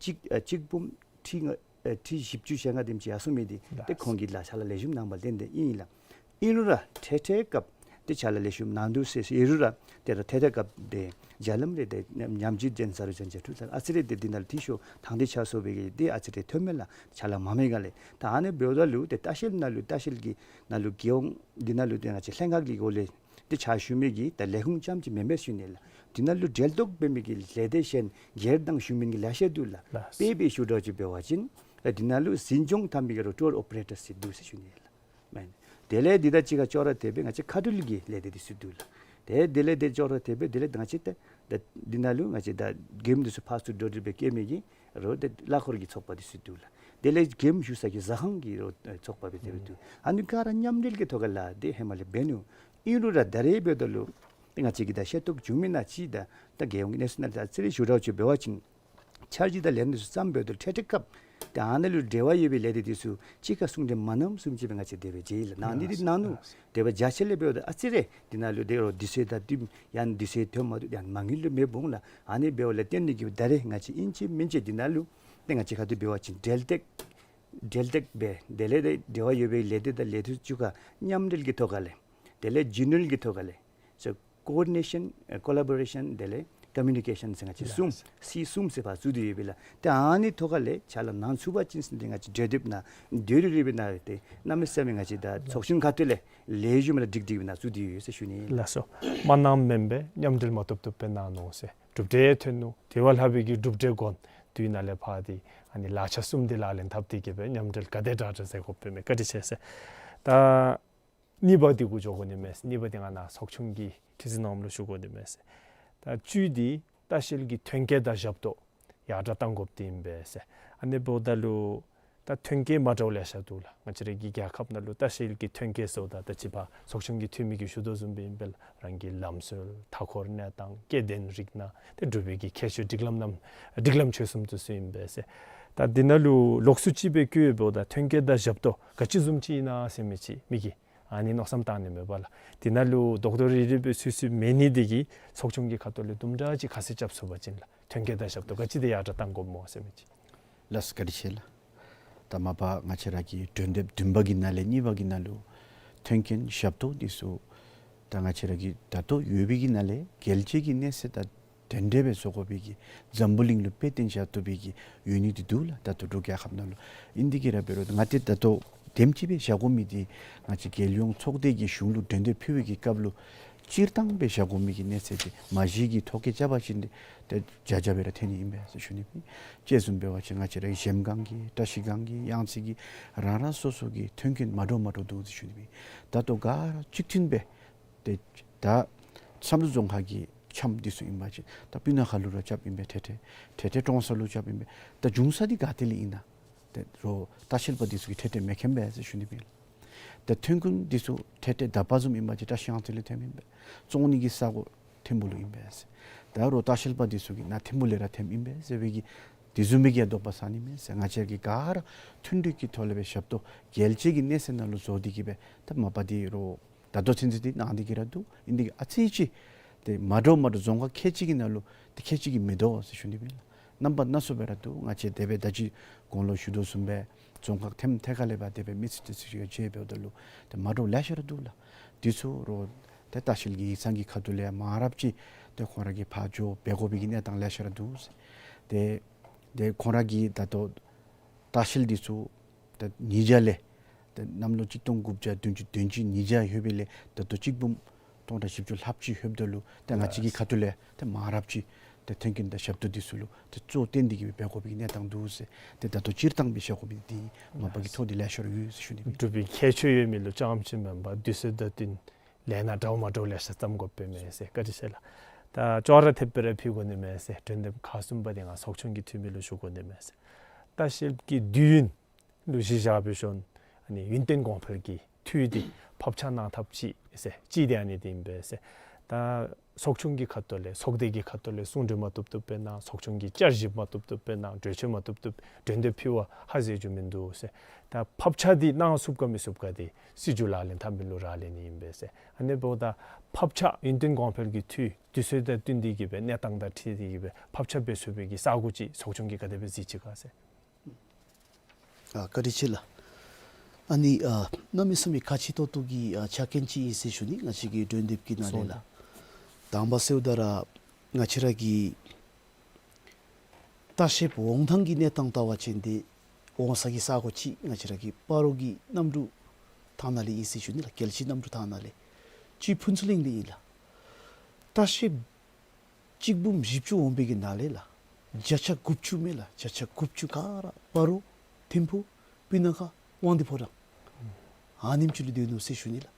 གཅིག་ཨ་གཅིག་འབུམ་ཁྲི་ལྔ་ཨ་ཁྲི་བཞི་བཅུ་ཞེ་ལྔ་དེམ་ཅིག་ཡར་སོང་མི་འདི་ཏེ་ཁོང་གིས་ལཱ་ཕྱག་ལཱ་ལེགས་ཤོམ་གནང་བ་ལས་བརྟེན་ཏེ་ཨིན་ལགས། ཨིན་རུང་ར་འཕྲལ་འཕྲལ་སྐབས་ཏེ་ཕྱག་ལཱ་ལེགས་ཤོམ་གནང་འདུག་ཟེར་ཟེར་རུང་ར་ཏེ་ར་འཕྲལ་འཕྲལ་སྐབས་ཏེ་བརྒྱ་ལམ་རེ་ཏེ་ཉམས་ཉམས་ཅིག་དྲན་ས་རུང་དྲན་ཅིག་འཁྲུལ་ས་རུང་ཨ་ཙི་རེ་ཏེ་འདི་ནང་ལུ་འཐུས་ཤོར་ཐང་ཏེ་ཆགས་སོང་པའི་གི་ཏེ་ཨ་ཙི་རེ་ཐོནམ་མས་ལགས། ཕྱག་ལཱ་མ་མེད་ག་ལས། ད་ཨ་ནི་འབདཝ་ད་ལུ་ཏེ་ལྟ་བཤལ་ནང་ལུ་ལྟ་བཤལ་གྱི་ནང་ལུ་རྒྱལ་ཡོངས་འདི་ནང་ལུ་ཏེ་ང་བཅས་ལྷན་ཁག་གི་སྒོ་ལས་ཏེ་ཕྱག་ཞུ་མི་གི་ད་ལས་ཁུངས་རྐྱངམ་ཅིག་མེན་པས་ཟེར་ཞུ་ནི་ལགས། འདི་ནང་ལུ་འབྲེལ་གཏོགས་འབད་མི་གི་ལས་སྡེ་གཞན་སྒེར་དང་ཞུ་མི་གི་ལེ་ཤ་འདུག་ལགས། ལགས། དཔེ་སྦེ་ཞུ་དོ་ཅིག་འབད་བ་ཅིན་ད་འདི་ནང་ལུ་འཛིན་སྐྱོང་འཐབ་མི་གི་རོ་ཊུར་ཨོ་པ་རེ་ཊར་ཟེར་འདུག་ཟེར་ཞུ་ནི་ལགས། མེན། དེ་ལས་འདི་དང་གཅིག་ཁར་ཅོག་ར་འཐདཔ་སྦེ་ང་བཅས་ཁ་ཐུག་ལས་ཀྱི་ལས་སྡེ་འདི་ཚུ་འདུག་ལགས། ཏེ་དེ་ལས་ཏེ་ཅོག་ར་འཐདཔ་སྦེ་དེ་ལས་ང་བཅས་ཏེ་ད་འདི་ནང་ལུ་ང་བཅས་ད་མགྱོནམ་འདི་ཚུ་ཕར་ཚུར་འགྲོ་འགྲུལ་སྦེ་བཀལ་མི་གི་རོགས་ཏེ་གླ་འཁོར་གྱི་ཚོགས་པ་འདི་ཚུ་འདུག་ལགས། དེ་ལས་མགྱོནམ་ཞུ་ས་གི་ཟ་ཁང་གི་རོགས་ཚོགས་པ་སྦེ་དེ་སྦེ་འདུག། ཨ་ནི་ག་ར་མཉམ་འབྲེལ་གྱི་ཐོག་ཁ་ལས་ཏེ་ཧེ་མ་ལས་འབད་ནུག། ཨིན་རུང་ར་ད་རེས་འབདཝ་ད་ལུ་ཏེ་ང་བཅས་ཀྱིས་ད་ཤེས་རྟོགས་བྱུང་མི་ནང་ཅིག་ད་ད་རྒྱལ་ཡོངས་ཀྱི་གནས་ཚུལ་ནང་ད་ཨ་ཙི་རེ་ཞུ་དོ་ཅིག་འབད་བ་ཅིན་འཆར་གཞི་དང་ལས་སྣ་ཚུ་བརྩམས་འབདཝ་ད་ལུ་འཕྲལ་འཕྲལ་སྐབས་ཏེ་ཨ་ནཱ་ལུ་འབྲེལ་བ་ཡོད་པའི་ལས་སྡེ་འདི་ཚུ་གཅིག་ཁར་ཟུང་འབྲེལ་མ་གནངམ་བཟུམ་ཅིག་སྦེ་ང་བཅས་དེ་སྦེ་མཇལ་ཡི་ལགས། གནང་ནི་འདི་གནང་ནུག། དེ་སྦེ་མཇལ་ཆེ་ལས་འབདཝ་ད་ཨ་ཙི་རེ་འདི་ནང་ལུ་དེ་རོགས་དུས་ཚོད་དང་བསྟུན་ཡང་དུས་ཚོད་ཐོན་མ་ཐོན་ཡང་མ་དངུལ་ལུ་མེད་འོང་ལགས། ཨ་ནི་འབདཝ་ལས་བརྟེན་ཏེ་གི་ད་རེས་ང་བཅས་ཨིན་ཅི་མིན་ཅི་འདི་ནང་ལུ་ཏེ་ང་བཅས་ཁ་ཐུག་འབད་བ་ཅིན་འབྲེལ་གཏད་འབྲེལ་གཏད་སྦེ་དེ་ལས་ཏེ་འབྲེལ་བ་ཡོད་པའི་ལས་སྡེ་དང་ལས་སྡེ་ཚུ་གཅིག་ཁར་མཉམ་འབྲེལ་གྱི་ཐོག་ཁ་ལས་དེ་ལས་རྒྱུས་ལོན་གྱི་ཐོག་ཁ་ལས་སོ་ཀོ་ཨོར་ཌི་ནེ་ཤཱན་ཨེ་ཀོ་ལ་བོ་རེ་ཤཱན་དེ་ལས་ཀོ་མིའུ་ནི་ཀེ་ཤཱན་ཟེར་ང་བཅས་གསུམ་སི་གསུམ་ཟེར་ཕར་བཙུགས་ཏེ་ཡོད་པས་ལགས། ཏེ་ཨ་ནི་ཐོག་ཁ་ལས་ཕྱག་ལཱ་གནང་ཚུགས་པ་ཅིན་ཟེར་ཏེ་ང་བཅས་གྲོས་འདེབས་ནང་དེ་རུ་རུ་སྦེ་གནང་སྟེ་གནམ་མེད་ས་མེད་ང་བཅས་ད་ཚོགས་ཆུང་ཁ་ཐུག་ལས་ལེགས་ཤོམ་ར་འགྲིག་འགྲིག་སྦེ་ནང་བཙུགས་ཏེ་ཡོད་ཟེར་ཞུ་ནི་ལགས། ལགས་སོ། མ་གནངམ་མེན་པས། མཉམ་འབྲེལ་མ་བཏུབ་བཏུབ་སྦེ་གནང་ནུག་ཟེར་གྲུབ་འབྲས་ཐོན་ནུག། དེ་བ་ལྷག་པའི་གི་གྲུབ་འབྲས་གོང་དུ་ནང་ལས་ཕར་ཏེ་ཨ་ནི་ལག་ཆ་གསུམ་འདི་ལག་ལེན་འཐབ་སྟེ་གི་སྦེ་མཉམ་འབྲེལ་ག་དེ་དྲག་དྲག་མཛད་དགོཔ་མས། བཀའ་དྲིན་ཆེ་ཟེར། ད་གཉིས་པ་འདི་གུ་འགྱོ་དགོ་ནི་མས་ཟེར། གཉིས་པ་འདི་ང་ནཱ་ཚོགས་ཆུང་གི་ཁྲི་འཛིན་ནང་ལུ་ཞུ་དགོ་ནི་མས་ཟེར། ད་བཅུད་འདི་ལྟ་བཤལ་གྱི་ཐོན་སྐྱེད་དང་ཞབས་ཏོག་ཡར་དྲག་གཏང་དགོཔ་འདི་ཨིན་པས་ཟེར། ཨ་ནི་འབདཝ་ད་ལུ་ད་ཐོན་སྐྱེད་མ་འདྲཝ་ལེ་ཤ་འདུག་ལགས། ང་བཅས་ར་གི་རྒྱལ་ཁབ་ནང་ལུ་ལྟ་བཤལ་གྱི་ཐོན་སྐྱེད་ཟེརཝ་ད་ད་ཅི་ཕར་ཚོགས་ཆུང་གི་འཐུས་མི་གིས་ཞུ་དོ་བཟུམ་སྦེ་ཨིན་པས་ལགས། རང་གི་ལམ་སྲོལ་མཐའ་འཁོར་གནས་སྟངས་སྐྱེ་ལྡན་རིགས་སྣ་ཏེ་འབྲུག་པའི་གི་ཁྱད་ཆོས་སྒྲིག་ལམ་རྣམ་སྒྲིག་ལམ་ཆོས་གསུམ་འདི་ཚུ་ཨིན་པས་ཟེར། ད་འདི་ནང་ལུ་ལོགས་སུ་ཅིག་སྦེ་བཀོད་འབདཝ་ད་ཐོན་སྐྱེད་དང་ཞབས་ཏོག་ག་ཅི་བཟུམ་ཅིག་ཨིན་ན་ཟེར་མི་ཅིག་མི་གིས་ཨ་ནི་མནོ་བསམ་བཏང་ནི་མས་པ་ལགས། འདི་ནང་ལུ་རྡོག་རྡོག་རིལ་རིལ་སྦེ་ཚུད་ཚུདཔ་མེད་ནི་འདི་གིས་ཚོགས་ཆུང་གི་ཁ་ཐུག་ལས་དུམ་གྲ་ཅིག་ཁ་གསལ་རྐྱབ་ཚུགས་པ་ཅིན་ལགས། ཐོན་སྐྱེད་དང་ཞབས་ཏོག་ག་ཅི་འདི་ཡར་དྲག་གཏང་དགོཔ་སྨོ་ཟེར་མི་ཅིག། ལགས་སོ། བཀའ་དྲིན་ཆེ་ལགས། ད་མ་པ་ང་བཅས་ར་གི་གྲོས་འདེབས་བདུན་པ་གི་ནང་ལས་གཉིས་པ་གི་ནང་ལུ་ཐོན་སྐྱེད་ཞབས་ཏོག་འདི་ཚུ་ད་ང་བཅས་ར་གི་ད་ལྟོ་ཡོད་པའི་གི་ནང་ལས་གལ་ཆེ་གི་གནས་ཚད་དང་དེ་འདྲ་སྦེ་བཟོ་དགོ་པའི་གི་འཛམ་བུ་གླིང་ལུ་དཔེ་སྟོན་བཞག་བཏུབ་པའི་གི་ཡོད་ནི་འདི་འདུག་ལགས། ད་ལྟོ་འབྲུག་རྒྱལ་ཁབ་ནང་ལུ་ཨིན་འདི་གིས་ར་འབད་རུང་ང་ཏེ་ད་ལྟོ་དེམ་ཅིག་སྦེ་བཞག་དགོ་མི་འདི་ང་བཅས་རྒྱལ་ཡོངས་ཚོགས་སྡེ་གིས་གཞུང་ལུ་གྲོས་འདེབས་ཕུལ་བའི་གི་སྐབས་ལུ་སྤྱིར་བཏང་སྦེ་བཞག་དགོ་མི་གི་གནས་ཚད་འདི་མ་གཞི་གི་ཐོ་བཀོད་རྐྱབ་པ་ཅིན་འདི་ཏེ་བརྒྱ་ཆ་བརྒྱ་སྦེ་ར་ཐོན་ནི་ཨིན་པས་ཟེར་ཞུ་ནི་ཨིན། དཔྱེ་བཟུམ་འབད་བ་ཅིན་ང་བཅས་ར་གཞལམ་སྒང་གི་བཀྲ་ཤིས་སྒང་གི་གཡང་རྩེ་གི་རང་རང་སོ་སོ་གི་ཐོན་སྐྱེད་མ་འདྲཝ་མ་འདྲཝ་འདུག་ཟེར་ཞུ་ནི་ཨིན། ད་ལྟོ་ག་ར་གཅིག་མཐུན་སྦེ་ཏེ་ད་བསམ་གྲུབ་རྫོང་ཁག་གི་ འཆམ་འདི་ཚུ་ཨིན་པ་ཅིན་ད་སྤུ་ན་ཁ་ལུ་ར་རྐྱབ་ཨིན་པས། ཁྲེ་ཁྲེ་ཁྲེ་ཁྲེ་ཀྲོང་གསར་ལུ་རྐྱབ་ཨིན་པས། ད་འབྱུང་ས་འདི་ག་ཏེ་ལས་ཨིན་ན། ཏེ་རོགས་ལྟ་བཤལ་པ་འདི་ཚུ་གིས་ཁྲེ་ཁྲེ་མི་མཁྱེན་པས་ཟེར་ཞུ་ནི་ཨིན་ལགས། ད་ཐོན་ཁུངས་འདི་ཚུ་ཁྲེ་ཁྲེ་དག་པ་བཟུམ་ཨིན་པ་ཅིན་བཀྲ་ཤིས་གཡང་རྩེ་ལས་ཐོནམ་ཨིན་པས། བཙོང་ནི་གི་ས་གོ་ཐིམ་ཕུ་ལུ་ཨིན་པས་ཟེར། ད་རོགས་ལྟ་བཤལ་པ་འདི་ཚུ་གིས་ནཱ་ཐིམ་ཕུ་ལས་ར་ཐོནམ་ཨིན་པས་ཟེར་བའི་གི་དེ་བཟུམ་མའི་གི་ཡང་དོགས་པ་ཟ་ནི་མེད་ཟེར། ང་བཅས་ཀྱིས་ག་ར་མཐུན་སྒྲིལ་གྱི་ཐོག་ལས་སྦེ་ཞབས་ཏོག་རྒྱལ་སྤྱི་གི་གནས་ཚད་ནང་ལུ་བཟོ་སྟེ་གིས་སྦེ་ད་མ་པ་འདི་རོགས་ད་ལྟོ་ཚུན་ཚོད་འདི་གནང་སྟེ་གིས་ར་འདུག། ཨིན་ཏེ་ཨ་ཙི་ཅིག་ཏེ་མ་འདྲཝ་མ་འདྲཝ་རྫོང་ཁག་ཁལ་གཅིག་གི་ནང་ལུ་ཏེ་ཁལ་གཅིག་གིས་མི་དོ་ཟེར་ཞུ་ནི་ཨིན་ལགས། རྣམ་པ་སྣ་ཚོགས་སྦེ་ར་འདུག། ང་བཅས་དེ་སྦེ་ད་ཅི་གོང་ལུ་ཞུ་དོ་བཟུམ་སྦེ་རྫོང་ཁག་ཐེམ་ཐེ་ཁ་ལས་སྦེ་དེ་སྦེ་མི་སེར་ཏེ་ཚུ་ཡང་མཇལ་འབདཝ་ད་ལུ་ཏེ་མ་འདྲཝ་ལེ་ཤ་ར་འདུག་ལགས། འདི་ཚུ་རོགས་ཏེ་ལྟ་བཤལ་གྱི་ཡིག་ཚང་གི་ཁ་ཐུག་ལས་མང་རབས་ཅིག་ཏེ་ཁོང་ར་གིས་ཕར་འགྱོ་འབད་དགོ་པའི་གི་གནས་སྟངས་ལེ་ཤ་ར་འདུག་ཟེར། ཏེ་ཏེ་ཁོང་ར་གིས་ད་ལྟོ་ལྟ་བཤལ་འདི་ཚུ་ད་ཉིས་བརྒྱ་ལས་ད་གནམ་ལོ་གཅིག་སྟོང་དགུ་བརྒྱ་བདུན་ཅུ་དོན་གཅིག་ཉིས་བརྒྱ་ལྷོད་པའི་ལས་ད་ལྟོ་གཅིག་འབུམ་སྟོང་ཕྲག་བཞི་བཅུ་ལྷགཔ་ཅིག་ལྷོདཔ་ད་ལུ་ད་ང་བཅས་ཀྱི་ཁ་ཐུག་ལས་ད་མང་རབས་ཅིག་ད་མཐུན་རྐྱེན་དང་ཞབས་ཏོག་འདི་ཚུ་ལུ་ད་གཙོ་བོ་བཏོན་ཏེ་གིས་འབད་དགོ་པའི་གནས་སྟངས་འདུག་ཟེར། ཏེ་ད་ལྟོ་སྤྱིར་བཏང་སྦེ་བཤད་དགོ་པའི་འདི་མ་པ་གི་ཐོག་འདི་ལེ་ཤ་ར་ཡོད་ཟེར་ཞུ་ནི་ཨིན། འབྲུག་པའི་ཁྱད་ཆོས་ཡོད་མི་ལུ་རྐྱངམ་ཅིག་མེན་པར་དུས་ཚོད་དང་བསྟུན་ལས་སྣ་འདྲཝ་མ་འདྲཝ་ལེ་ཤ་བརྩམ་དགོཔ་མས་ཟེར། བཀའ་དྲིན་ཆེ་ལགས། ད་ཅོག་ར་འཐདཔ་སྦེ་ར་ཕུལ་དགོ་ནི་མས་ཟེར། སྒྲོན་འདེབས་ཁག་གསུམ་པ་འདི་ང་ཚོགས་ཆུང་གི་འཐུས་མི་ལུ་ཞུ་དགོ་ནི་མས་ཟེར། ལྟ་བཤལ་གྱི་དུས་ཡུན་ལུ་གཞི་བཞག་སྦེ་ཞིནམ་ཨ་ནི་ཡུན་བརྟན་གོང་འཕེལ་གྱི་འཐུས་འདི་ཕབ་ཆག་གནང་ཐབས་ཅིག་ཟེར་ཅིག་འདི་ཨ་ནི་འདི་ཨིན་པས་ཟེར། ད་ཚོགས་ཆུང་གི་ཁ་ཐུག་ལས་ཚོགས་སྡེ་གི་ཁ་ཐུག་ལས་གསུང་གྲོས་མ་བཏུབ་བཏུབ་སྦེ་གནང་། ཚོགས་ཆུང་གི་བསྐྱར་ཞིབ་མ་བཏུབ་བཏུབ་སྦེ་གནང་། གྲོས་ཆོད་མ་བཏུབ་བཏུབ་སྒྲོན་འདེབས་ཕུལ་བ་ཧ་ཟེར་རྒྱུ་མིན་འདུག་ཟེར། ད་ཕབ་ཆག་འདི་གནང་ཚུགས་ག་མི་ཚུགས་ག་འདི་སྲིད་བྱུས་ལག་ལེན་འཐབ་མི་ལུ་རག་ལས་ནི་ཨིན་པས་ཟེར། ཨ་ནི་འབདཝ་ད་ཕབ་ཆག་ཡུན་བརྟན་གོང་འཕེལ་གྱི་འཐུས་དུས་ཚོད་དང་བསྟུན་ཏེ་གིས་སྦེ་གནས་སྟངས་དང་འཁྲིལ་ཏེ་གིས་སྦེ་ཕབ་ཆག་འབད་ཚུགས་པའི་གི་ས་གོ་ཅིག་ཚོགས་ཆུང་གིས་ག་དེ་སྦེ་གཟིགས་ཅི་ག་ཟེར། ཨ་བཀའ་དྲིན་ཆེ་ལགས། ཨ་ནི་ཨ་གནམ་མེད་ས་མེད་ཁག་ཆེ་ཏོག་ཏོ་གི་ཨ་ཆ་རྐྱེན་ཅིག་ཨིན་ཟེར་ཞུ་ནི། ང་བཅས་ཀྱི་སྒྲོན་འདེབས་ཀྱི་ནང་ལས་ལགས། དང་པ་ཟེརཝ་ད་ར་ང་བཅས་ར་གི་ལྟ་བཤལཔ་འོང་ཐངས་ཀྱི་གནས་སྟངས་བལྟ་བ་ཅིན་ཏེ་འོང་ས་གི་ས་གོ་ཅིག་ང་བཅས་ར་གི་སྤ་རོ་གི་གནམ་གྲུ་ཐང་ནང་ལས་ཨིན་ཟེར་ཞུ་ནི་ལགས། རྒྱལ་སྤྱི་གནམ་གྲུ་ཐང་ནང་ལས། གཅིག་ཕུན་ཚོགས་གླིང་ལས་ཨིན་ལགས། ལྟ་བཤལཔ་གཅིག་འབུམ་བཞི་བཅུ་འོང་པའི་གི་ནང་ལས་ལགས། བརྒྱ་ཆ་དགུ་བཅུ་མས་ལགས། བརྒྱ་ཆ་དགུ་བཅུ་ག་ར་སྤ་རོ་ཐིམ་ཕུ་སྤུ་ན་ཁ་དབང་འདུས་ཕོ་བྲང་ཨ་ནེམ་ཅིག་ལུ་སྡོད་ནུག་ཟེར་ཞུ་ནི་ལགས།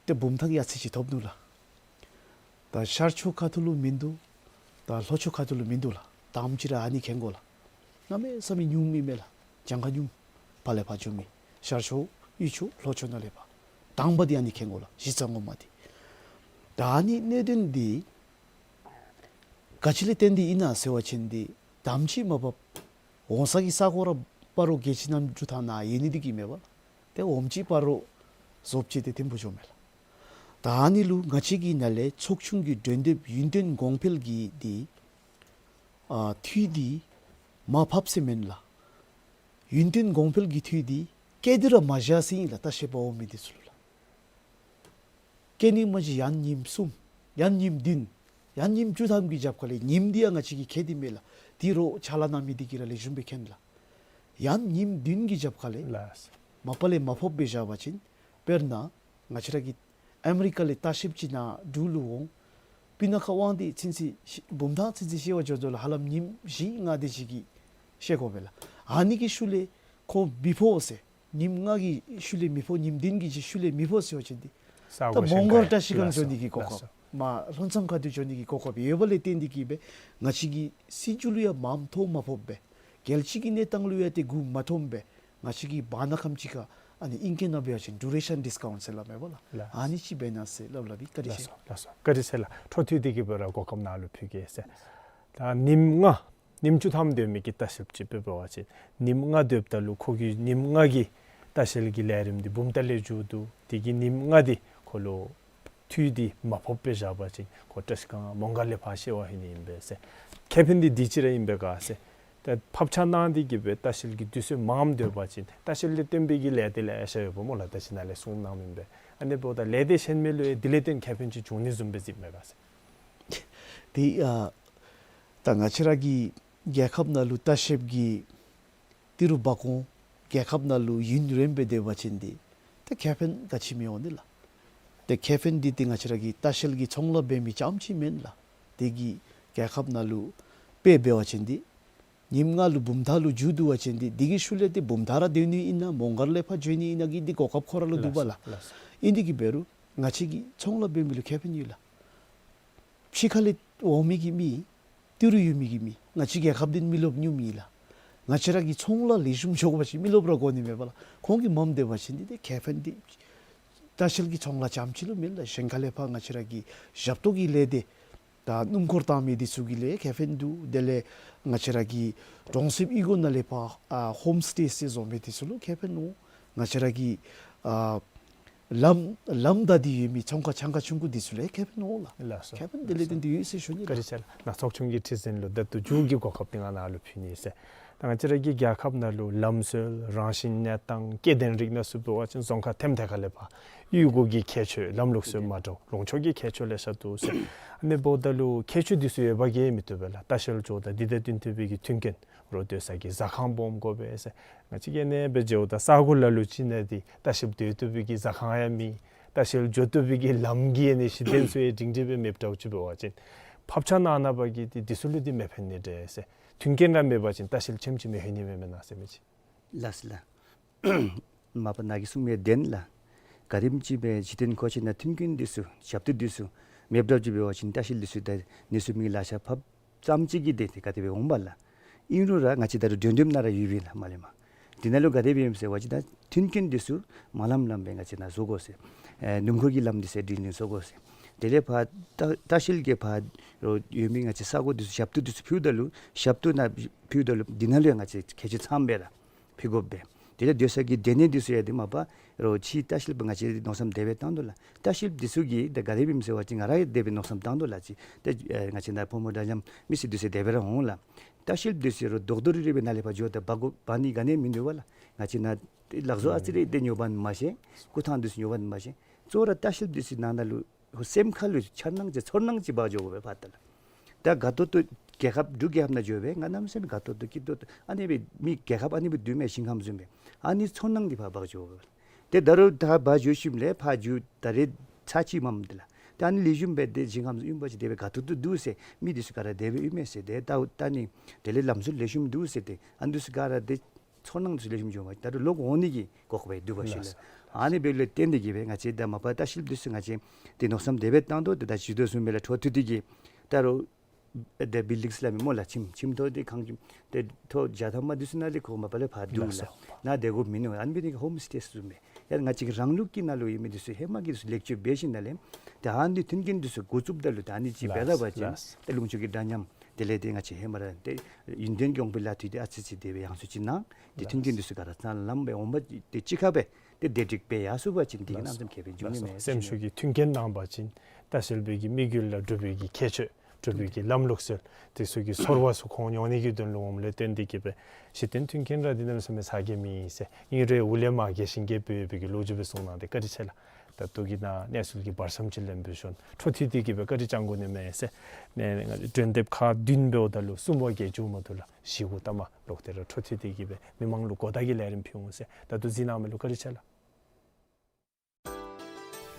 ཏེ་བུམ་ཐང་ཡ་མཚན་ཅིག་ཐོབ་ནུག་ལགས། ད་ཤར་ཕྱོགས་ཁ་ཐུག་ལུ་མིན་འདུག། ད་ལྷོ་ཕྱོགས་ཁ་ཐུག་ལུ་མིན་འདུག་ལགས། དང་པ་ཅིག་ར་ཨ་ནི་མཁྱེན་དགོ་ལགས། གནམ་མེད་ས་མེད་ཉུངམ་ཨིན་མས་ལགས། གྱངས་ཁ་ཉུངམ། ཕར་ལས་ཕར་འགྱོ་མི་ཤར་ཕྱོགས་དབུས་ཕྱོགས་ལྷོ་ཕྱོགས་ནང་ལས་ཕར། དང་པ་འདི་ཨ་ནི་མཁྱེན་དགོ་ལགས། གཞི་རྩ་ངོ་མ་འདི། ད་ཨ་ནི་གནད་དོན་འདི་ག་ཅི་ལས་བརྟེན་ཏེ་ཨིན་ན་ཟེར་བ་ཅིན་ཏེ་དང་པ་ཅིག་མ་པ་འོང་ས་གི་ས་གོ་ར་སྤ་རོ་རྒྱལ་སྤྱི་གནམ་གྲུ་ཐང་ནང་ཡོད་ནི་འདི་གིས་མས་པ་ལགས། ཏེ་འོངམ་ཅིག་སྤ་རོ་བཟོ་བཅོས་ཏེ་ཐིམ་ཕུ་འགྱོཝ་མས་ལགས། ད་ཨ་ནི་ལུ་ང་བཅས་ཀྱི་ནང་ལས་ཚོགས་ཆུང་གི་སྒྲོན་འདེབས་ཡུན་བརྟན་གོང་འཕེལ་གྱི་འདི་ཨ་འཐུས་འདི་མར་ཕབ་ཟེར་མེན་ལགས། ཡུན་བརྟན་གོང་འཕེལ་གྱི་འཐུས་འདི་བཀལ་ཏེ་ར་མ་བཞག་ཟེར་ཨིན་ལགས། ལྟ་བཤལཔ་འོང་མི་འདི་ཚུ་ལུ་ལགས། བཀལ་ནི་མ་གཞི་ཡང་ཉིནམ་གསུམ་ཡང་ཉིནམ་བདུན་ཡང་ཉིནམ་བཅུ་ཐམ་གྱི་རྒྱབ་ཁ་ལས། ཉིནམ་འདི་ཡང་ང་བཅས་ཀྱིས་ཁྱད་དེ་མེད་ལགས། འདི་རོགས་ཕྱག་ལཱ་གནང་མི་འདི་གིས་ར་ལེགས་ཤོམ་སྦེ་མཁྱེན་ལགས། ཡང་ཉིནམ་བདུན་གྱི་རྒྱབ་ཁ་ལས་ལགས། མ་པ་ལས་མ་ཕབ་སྦེ་བཞག་པ་ཅིན། དཔེར་ན་ང་བཅས་ར་གི་ཨ་མི་རི་ཀ་ལས་ལྟ་བཤལཔ་ཅིག་ནཱ་འབྲུག་ལུ་འོང་། སྤུ་ན་ཁ་དབང་འདུས་ཚུན་ཚོད་བུམ་ཐང་ཚུན་ཚོད་བཤལ་བར་འགྱོཝ་ད་ལུ་ཧ་ལམ་ཉིནམ་བཞི་ལྔ་དེ་ཅིག་གི་བཤལ་དགོ་པས་ལགས། ཨ་ནི་གི་ཤུལ་ལས་ཁོ་མི་ཕོག་ཟེར། ཉིནམ་ལྔ་གི་ཤུལ་ལས་མི་ཕོག། ཉིནམ་བདུན་གྱི་ཤུལ་ལས་མི་ཕོག་ཟེར་བ་ཅིན་འདི་ས་གོ་ད་མོང་སྒར་བཀྲ་ཤིས་སྒང་འགྱོ་ནི་གི་གོ་སྐབས། མར་ལྷོ་མཚམས་ཁ་ཐུག་འགྱོ་ནི་གི་གོ་སྐབས་ཡོདཔ་ལས་བརྟེན་ཏེ་གིས་སྦེ་ང་བཅས་ཀྱི་སྲིད་བྱུས་ལུ་ཡང་མངམ་ཐོ་མ་ཕོགཔ་སྦེ། རྒྱལ་སྤྱི་གི་གནས་སྟངས་ལུ་ཡང་ཏེ་མགུ་མ་འཐོམ་སྦེ་ང་བཅས་ཀྱིས་བར་ན་ཁམས་ཅིག་ཁར་ཨ་ནི་ཨིང་སྐད་ནང་འབད་བ་ཅིན་ཌུ་རེ་ཤཱན་ཌིས་ཀའུནཊ་ཟེར་སླབ་མས་པ་ལགས། ལགས། ཨ་ནི་ཅིག་འབད་གནང་ཟེར་སླབ་སླབ་ཨིན། བཀའ་དྲིན་ཆེ། ལགས་སོ། ལགས་སོ། བཀའ་དྲིན་ཆེ་ལགས། འཕྲོ་མཐུད་དེ་གིས་སྦེ་ར་གོ་སྐབས་ནཱ་ལུ་ཕུལ་གེ་ཟེར། ད་ཉིནམ་ལྔ་ཉིནམ་བཅུ་ཐམ་སྡོད་མི་གི་ལྟ་བཤལཔ་ཅིག་དཔེ་འབད་བ་ཅིན་ཉིནམ་ལྔ་སྡོདཔ་ད་ལུ་ཁོ་གི་ཉིནམ་ལྔ་གི་ལྟ་བཤལ་གྱི་ལས་རིམ་འདི་བུམ་ཐང་ལས་མཇུག་བསྡུ། དེ་གི་ཉིནམ་ལྔ་འདི་ཁོ་ལུ་འཐུས་འདི་མ་ཕབ་སྦེ་བཞག་པ་ཅིན་ཁོ་བཀྲ་ཤིས་སྒང་མོང་སྒར་ལས་ཕར་བཤལ་བར་ལྷོད་ནི་ཨིན་པས་ཟེར། ཁེ་ཕན་འདི་འདི་ཅིག་ར་ཨིན་པས་ག་ཟེར། ད་ཕབ་ཆག་གནང་སྟེ་གིས་སྦེ་ལྟ་བཤལ་གྱི་དུས་ཚོད་མངམ་སྡོད་པ་ཅིན་ལྟ་བཤལ་ལས་བརྟེན་པའི་གི་ལས་སྡེ་ལེ་ཤ་ཡོདཔ་སྨོ་ལགས། ད་ཅི་ནཱ་ལས་གསུངས་གནངམ་ཨིན་པས། ཨ་ནི་འབདཝ་ད་ལས་སྡེ་གཞན་མི་ལུ་ཡང་འདི་ལས་བརྟེན་ཁེ་ཕན་ཅིག་འབྱུང་ནི་བཟུམ་སྦེ་གཟིགསཔ་མས་ག་ཟེར། ཏེ་ཨ་ད་ང་བཅས་ར་གི་རྒྱལ་ཁབ་ནང་ལུ་ལྟ་བཤལཔ་གི་ཏི་རུ་འབག་འོང་རྒྱལ་ཁབ་ནང་ལུ་ཡུན་རིངམོ་སྦེ་སྡོད་པ་ཅིན་འདི་ཏེ་ཁེ་ཕན་ག་ཅི་མི་འོང་ནི་ལགས། ཏེ་ཁེ་ཕན་འདི་ཏེ་ང་བཅས་ར་གི་ལྟ་བཤལ་གྱི་ཚོང་ལཱ་འབད་མི་རྐྱངམ་ཅིག་མེན་ལགས། དེ་གིས་རྒྱལ་ཁབ་ནང་ལུ་དཔེ་འབད་བ་ཅིན་འདི་ཉིནམ་ལྔ་ལུ་བུམ་ཐང་ལུ་མཇུག་བསྡུ་བ་ཅིན་འདི་དེ་གི་ཤུལ་ལས་ཏེ་བུམ་ཐང་ར་སྡོད་ནི་ཨིན་ན་མོང་སྒར་ལས་ཕར་འགྱོ་ནི་ཨིན་ན་གི་འདི་གོ་སྐབས་ཁོ་ར་ལུ་འདུག་པ་ལགས། ལགས་སོ། ཨིན་དེ་གིས་འབད་རུང་ང་བཅས་ཀྱི་ཚོང་ལཱ་འབད་མི་ལུ་ཁེ་ཕན་ཡོད་ལགས། ཕྱི་ཁ་ལས་འོང་མི་གི་མི་ཏི་རུ་ཡོད་མི་གི་མི་ང་བཅས་རྒྱལ་ཁབ་འདི་མི་རློབས་ཉུང་མི་ལགས། ང་བཅས་ར་གི་ཚོང་ལཱ་ལེགས་ཤོམ་འགྱོ་དགོ་པ་ཅིན་མི་རློབས་ར་དགོ་ནི་མས་པ་ལགས། ཁོང་གིས་མངམ་སྡོད་པ་ཅིན་འདི་ཏེ་ཁེ་ཕན་འདི་ལྟ་བཤལ་གྱི་ཚོང་ལཱ་རྐྱངམ་ཅིག་ལུ་མེན་ལགས། གཞན་ཁ་ལས་ཕར་ང་བཅས་ར་གི་ཞབས་ཏོག་གི་ལས་སྡེ་ད་སྣུམ་འཁོར་བཏང་མི་འདི་ཚུ་གི་ལས་ཁེ་ཕན་འདུག། དེ་ལས་ང་བཅས་ར་གི་གྲོང་གསེབ་གཡུས་སྒོ་ནང་ལས་ཕར་ཨ་ཧོམ་སི་ཊེ་ཟེར་བཟོ་མི་འདི་ཚུ་ལུ་ཁེ་ཕན་འོང་། ང་བཅས་ར་གི་ཨ་ལམ་ལམ་བདའ་སྟེ་ཡོད་མི་ཚོང་ཁང་ཆང་ཁང་ཆུང་ཀུ་འདི་ཚུ་ལུ་ཁེ་ཕན་འོང་ལགས། ལགས་སོ། ཁེ་ཕན་དེ་ལས་ལགས་སོ། བརྟེན་ཏེ་ཡོད་ཟེར་ཞུ་ནི་ལགས། བཀའ་དྲིན་ཆེ་ལགས། ནཱ་ཚོགས་ཆུང་གི་ཁྲི་འཛིན་ལུ་ད་ལྟོ་མཇུག་གི་གོ་སྐབས་འདི་ང་ནཱ་ལུ་ཕུལ་ནི་ཟེར། ད་ང་བཅས་ར་གི་རྒྱལ་ཁབ་ནང་ལུ་ལམ་སྲོལ་རང་བཞིན་གནས་སྟངས་སྐྱེ་ལྡན་རིགས་ནང་ཚུ་འབད་བ་ཅིན་རྫོང་ཁག་ཐེམ་ཐེ་ཁ་ལས་ཕར་གཡུས་སྒོ་གི་ཁྱད་ཆོས་ལམ་ལུགས་སྲོལ་མ་འདྲཝ་ལུང་ཕྱོགས་ཀྱི་ཁྱད་ཆོས་ལེ་ཤ་འདུག་ཟེར། ཨ་ནི་འབདཝ་ད་ལུ་ཁྱད་ཆོས་འདི་ཚུ་ཡོད་པ་གིས་མི་བཏུབ་པས་ལགས། ལྟ་བཤལ་འགྱོཝ་ད་འདི་དང་བསྟུན་ཏེ་སྦེ་གི་མཐུན་རྐྱེན་རོགས་སྡོད་ས་གི་ཟ་ཁང་སྦོམ་དགོ་པས་ཟེར། ང་བཅས་ཀྱིས་ཨ་ནི་སྦེ་འགྱོཝ་ད་ས་གོ་ལ་ལུ་ཅིག་ནང་འདི་ལྟ་བཤལཔ་སྡོད་བཏུབ་པའི་གི་ཟ་ཁང་ཡང་མེད། ལྟ་བཤལ་འགྱོ་བཏུབ་པའི་གི་ལམ་གྱི་ཨ་ནི་གཞི་རྟེན་ཚུ་ཡང་སྒྲིང་སྒྲི་སྦེ་མེདཔ་འདྲཝ་ཅིག་འབད་བ་ཅིན་ཕབ་ཆག་གནང་གནང་བ་གིས་འདི་འདི་ཚུ་ལུ་འདི་མི་ཕན་ནི་འདྲས་ཟེར། མཐུན་རྐྱེན་ར་མེད་པ་ཅིན་ལྟ་བཤལ་ཆེམ་ཅིག་མི་ལྷོད་ནི་མས་མེན་ན་ཟེར་མི་ཅིག། ལགས་སོ་ལགས། མ་པ་ནཱ་གིས་གསུངས་མི་བདེན་ལགས། ག་དེམ་ཅིག་སྦེ་གཞི་རྟེན་མཁོ་ཆས་ནང་མཐུན་རྐྱེན་འདི་ཚུ་ཞབས་ཏོག་འདི་ཚུ་མེདཔ་འདྲཝ་ཅིག་འབད་བ་ཅིན་ལྟ་བཤལ་འདི་ཚུ་ད་ཨ་ནི་ཚུ་མི་ལག་ཆ་ཕབ་ཙམ་ཅིག་གིས་ཏེ་ཏེ་ག་དེ་སྦེ་འོང་པ་ལགས། ཨིན་རུང་ར་ང་བཅས་ད་རུང་འགྲེམས་སྟོན་ནང་ར་ཡོད་པས་ལགས་མར་ལས་མར། འདི་ནང་ལུ་ག་དེ་སྦེ་ཨིནམ་ཟེར་བ་ཅིན་ད་མཐུན་རྐྱེན་འདི་ཚུ་མར་ལམ་ལམ་སྦེ་ང་བཅས་ནཱ་བཟོ་དགོ་ཟེར། ཨེ་སྣུམ་འཁོར་གྱི་ལམ་འདི་ཚུ་སྒྲིང་སྒྲིང་བཟོ་དགོ་ཟེར། དེ་ལས་ཕར་ལྟ་ལྟ་བཤལ་གྱི་ཕར་རོགས་ཡོད་མི་ང་བཅས་ས་གོ་འདི་ཚུ་ཞབས་ཏོག་འདི་ཚུ་ཕུལཝ་ད་ལུ་ཞབས་ཏོག་ནང་ཕུལཝ་ད་ལུ་འདི་ནང་ལུ་ཡང་ང་བཅས་ཁལ་གཅིག་ཚངམ་སྦེ་ར་ཕུལ་དགོ་པས། དེ་ལས་སྡོད་ས་གི་སྡོད་གནས་འདི་ཚུ་ཡང་འདི་མ་པ་རོགས་ཕྱིའི་ལྟ་བཤལཔ་ང་བཅས་མནོ་བསམ་དེ་སྦེ་བཏང་དོ་ལགས། ལྟ་བཤལཔ་འདི་ཚུ་གིས་ད་ག་དེ་སྦེ་ཨིནམ་ཟེར་བ་ཅིན་ང་ར་ཡང་དེ་སྦེ་མནོ་བསམ་བཏང་དོ་ལགས། ཅིག་ད་ཨེ་ང་བཅས་ནཱ་ཕོ་མོ་དྲ་འཇམ་མི་སེར་འདི་ཚུ་དེ་སྦེ་ར་འོང་ལགས། ལྟ་བཤལཔ་འདི་ཚུ་རོགས་རྡོག་རྡོག་རིལ་རི་སྦེ་ནཱ་ལས་ཕར་འགྱོཝ་ད་འབག་དགོ་འབག་ནི་ག་ནི་ཡང་མིན་འདུག་པ་ལགས། ང་བཅས་ནཱ་ལག་བཟོ་ཨ་ཙི་རེ་འདི་ཉོ་བ་ནི་མ་ཤེས། སྐུ་ཐང་འདི་ཚུ་ཉོ་བ་ནི་མ་ཤེས། གཙོ་བོ་ར་ལྟ་བཤལཔ་འདི་ཚུ་ནང་ན་ལུ་ཧོ་སེམས་ཁ་ལུ་འཆར་སྣང་ཅིག་ཚོར་སྣང་ཅིག་འབག་འགྱོ་དགོ་པས་ཕར་ད་ལགས། ད་དགའ་ཏོག་ཏོ་རྒྱལ་ཁབ་འབྲུག་རྒྱལ་ཁབ་ནང་འགྱོ་སྦེ་ང་གནམ་མེད་ས་མེད་དགའ་ཏོག་ཏོ་སྐྱིད་ཏོག་ཏོ་ཨ་ནི་སྦེ་མི་རྒྱལ་ཁབ་ཨ་ནི་སྦེ་འདུག་མས་ཞིང་ཁམས་བཟུམ་སྦེ། ཨ་ནི་ཚོར་སྣང་འདི་ཕར་འབག་འགྱོ་དགོ་པས། ཏེ་ད་རུང་ད་འབག་འགྱོ་ཞིནམ་ལས་ཕར་འགྱོ་ད་རེས་ཚར་གཅིག་མས་འདི་ལགས། ཏེ་ཨ་ནི་ལེགས་ཤོམ་སྦེ་ཏེ་ཞིང་ཁམས་ཨིན་པ་ཅིན་དེ་སྦེ་དགའ་ཏོག་ཏོ་འདུག་ཟེར། མི་འདི་ཚུ་ག་ར་དེ་སྦེ་ཨིན་མས་ཟེར། ཏེ་ད་ད་ནི་དེ་ལས་ལམ་སྲོལ་ལེགས་ཤོམ་འདུག་ཟེར། ཏེ་ཨ་ནི་འདི་ཚུ་ག་ར་ཏེ་ཚོར་སྣང་འདི་ཚུ་ལེགས་ཤོམ་འགྱོཝ་མས། ད་རུང་ལོག་འོང་ནི་གི་གོ་སྐབས་འདུག་པ་ཞུ་ལགས། ལགས་སོ། ཨ་ནི་འབདཝ་ལས་བརྟེན་ཏེ་གིས་སྦེ་ང་བཅས་ད་མ་པ་ལྟ་བཤལཔ་འདི་ཚུ་ང་བཅས་ཏེ་མནོ་བསམ་དེ་སྦེ་བཏང་དོ། ཏེ་ད་ཅི་ལྟར་གསུངས་མི་ལགས་འཕྲོ་མཐུད་དེ་གིས་ད་རུང་ཨེ་ཏེ་བིལ་ཌིངས་སླབ་མི་སྨོ་ལགས། ཁྱིམ་ཁྱིམ་ཐོག་འདི་ཁང་ཁྱིམ་ཏེ་ཐོག་བརྒྱ་ཐམ་པ་འདི་ཚུ་ནང་ལས་ཁོ་མ་པ་ལས་ཕར་འདུག་ལགས་ལགས། སོ། ནཱ་སྡོད་དགོཔ་མིན་ནུག། ཨ་ནི་འབད་ནི་གིས་ཧོམ་སི་ཊེ་བཟུམ་སྦེ་ཡང་ང་བཅས་ཀྱི་རང་ལུགས་ཀྱི་ནང་ལུ་ཡོད་མི་འདི་ཚུ་ཧེ་མ་གི་འདི་ཚུ་ལེགས་བཅོས་འབད་ཞིནམ་ལས་ཏེ་ཨ་ནི་མཐུན་རྐྱེན་འདི་ཚུ་འགོ་བཙུགསཔ་ད་ལུ་ད་ཨ་ནི་ཅིག་འབད་ད་པ་ཅིན་ལགས་ལགས། ཏེ་ལུང་ཕྱོགས་ཀྱི་འདྲ་མཉམ་དེ་ལས་ཏེ་ང་བཅས་ཧེ་མ་ར་ཏེ་ཡུན་བརྟན་གྱི་འོང་འབབ་ལུ་ལྟོས་ཏེ་ཨ་ཙི་ཙི་དེ་སྦེ་ཡང་སུ་ཅིག་གནང་། ཏེ་མཐུན་རྐྱེན་འདི་ཚུ་ག་ར་ཚང་ལམ་སྦེ་འོང་འབབ་ཏེ་གཅིག་ཁར་སྦེ་ཏེ་བདེ་སྒྲིག་སྦེ་ཡར་སོང་པ་ཅིན་དེ་གིས་གནམ་མེད་ས་མེད་ཁེ་ཕན་འབྱུང་ནི་མས་ཟེར་ཞུ་ནི། སེམས་ཤུགས་ཀྱི་མཐུན་རྐྱེན་གནང་པ་ཅིན་ལྟ་བཤལ་པའི་གི་དམིགས་ཡུལ་ལ་འགྲུབ་པའི་གི་ཁྱད་ཆོས་འགྲུབ་པའི་གི་ལམ་ལུགས་སྲོལ་དེ་ཚུ་གི་ཚོར་བ་ཚུ་ཁོང་མྱོང་ནི་གི་དོན་ལུ་འོངམ་ལས་བརྟེན་ཏེ་གིས་སྦེ་གཞི་རྟེན་མཐུན་རྐྱེན་ར་འདི་གནམ་མེད་ས་མེད་ཚ་གྱང་མེད་ཟེར། ཨིན་རུང་འུ་ལས་མར་རྒྱས་ཤིང་རྒྱས་སྦེ་འོང་པའི་གི་ལོ་རྒྱུས་སྦེ་གསུངས་གནང་སྟེ་བཀའ་དྲིན་ཆེ་ལགས། ད་ལྟོ་གི་ནཱ་གནས་ཚུལ་གྱི་བར་མཚམས་ཅིག་ལེན་པའི་ཤུལ་འཕྲོ་མཐུད་དེ་གིས་སྦེ་བཀའ་དྲིན་བསྐྱང་དགོ་ནི་མས་ཟེར། ནཱ་ནཱ་སྒྲོན་དེབ་ཁག་བདུན་འབདཝ་ད་ལུ་གསུམ་པ་གི་མཇུག་མ་ཐུག་ལགས། བཞི་དགུ་ཐ་མ་ལོག་སྟེ་ར་འཕྲོ་མཐུད་དེ་གིས་སྦེ་མི་མང་ལུ་གོ་བརྡ་གི་ལས་རིམ་ཕུལ་འོང་ཟེར། ད་ལྟོ་གཟིགས་གནང་མི་ལུ་བཀའ་དྲིན་ཆེ་ལགས།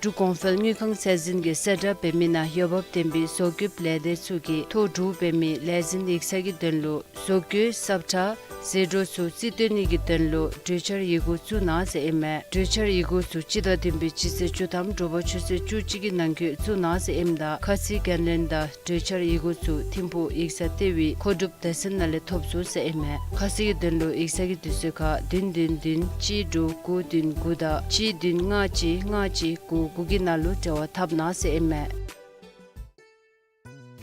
འབྲུག་གོང་འཕེལ་དངུལ་ཁང་ཚད་འཛིན་གྱིས་གསལ་བསྒྲགས་འབད་མི་ནང་འོས་འབབ་ལྡན་པའི་བཟོ་བཀོད་ལས་སྡེ་ཚུ་གིས་ཐོ་བསྡུ་འབད་མི་ལས་འཛིན་ཡིག་ཚང་གི་དོན་ལུ་བཟོ་བཀོད་ས་ཁྲ་ཟད་འགྲོ་ཚུ་རྩིས་སྟོན་ནི་གི་དོན་ལུ་གྲོས་འཆར་ཡི་གུ་བཙུགས་གནང་ཟེར་ཨིན་མས། གྲོས་འཆར་ཡི་གུ་ཚུ་སྤྱི་ཟླ་བདུན་པའི་སྤྱི་ཚེས་བཅུ་ཐམ་དྲོ་པ་ཆུ་ཚོད་བཅུ་གཅིག་གི་ནང་འཁོད་བཙུགས་གནང་ཟེར་ཨིནམ་ད་ཁ་ཚིག་འགན་ལེན་དང་གྲོས་འཆར་ཡི་གུ་ཚུ་ཐིམ་ཕུག་ཡིག་ཚང་ལྟེ་བའི་མཁོ་སྒྲུབ་སྡེ་ཚན་ནང་ལས་ཐོབ་ཚུགས་ཟེར་ཨིན་མས། ཁ་གསལ་གྱི་དོན་ལུ་ཡིག་ཚང་གི་དུས་ཚོད་ཁར་བདུན་བདུན་བདུན་གཅིག་དྲུག་དགུ་བདུན་དགུ་དང་གཅིག་བདུན་ལྔ་གཅིག་ལྔ་གཅིག་དགུ་དགུ་གི་ནང་ལུ་འབྲེལ་བ་འཐབ་གནང་ཟེར་ཨིན་མས།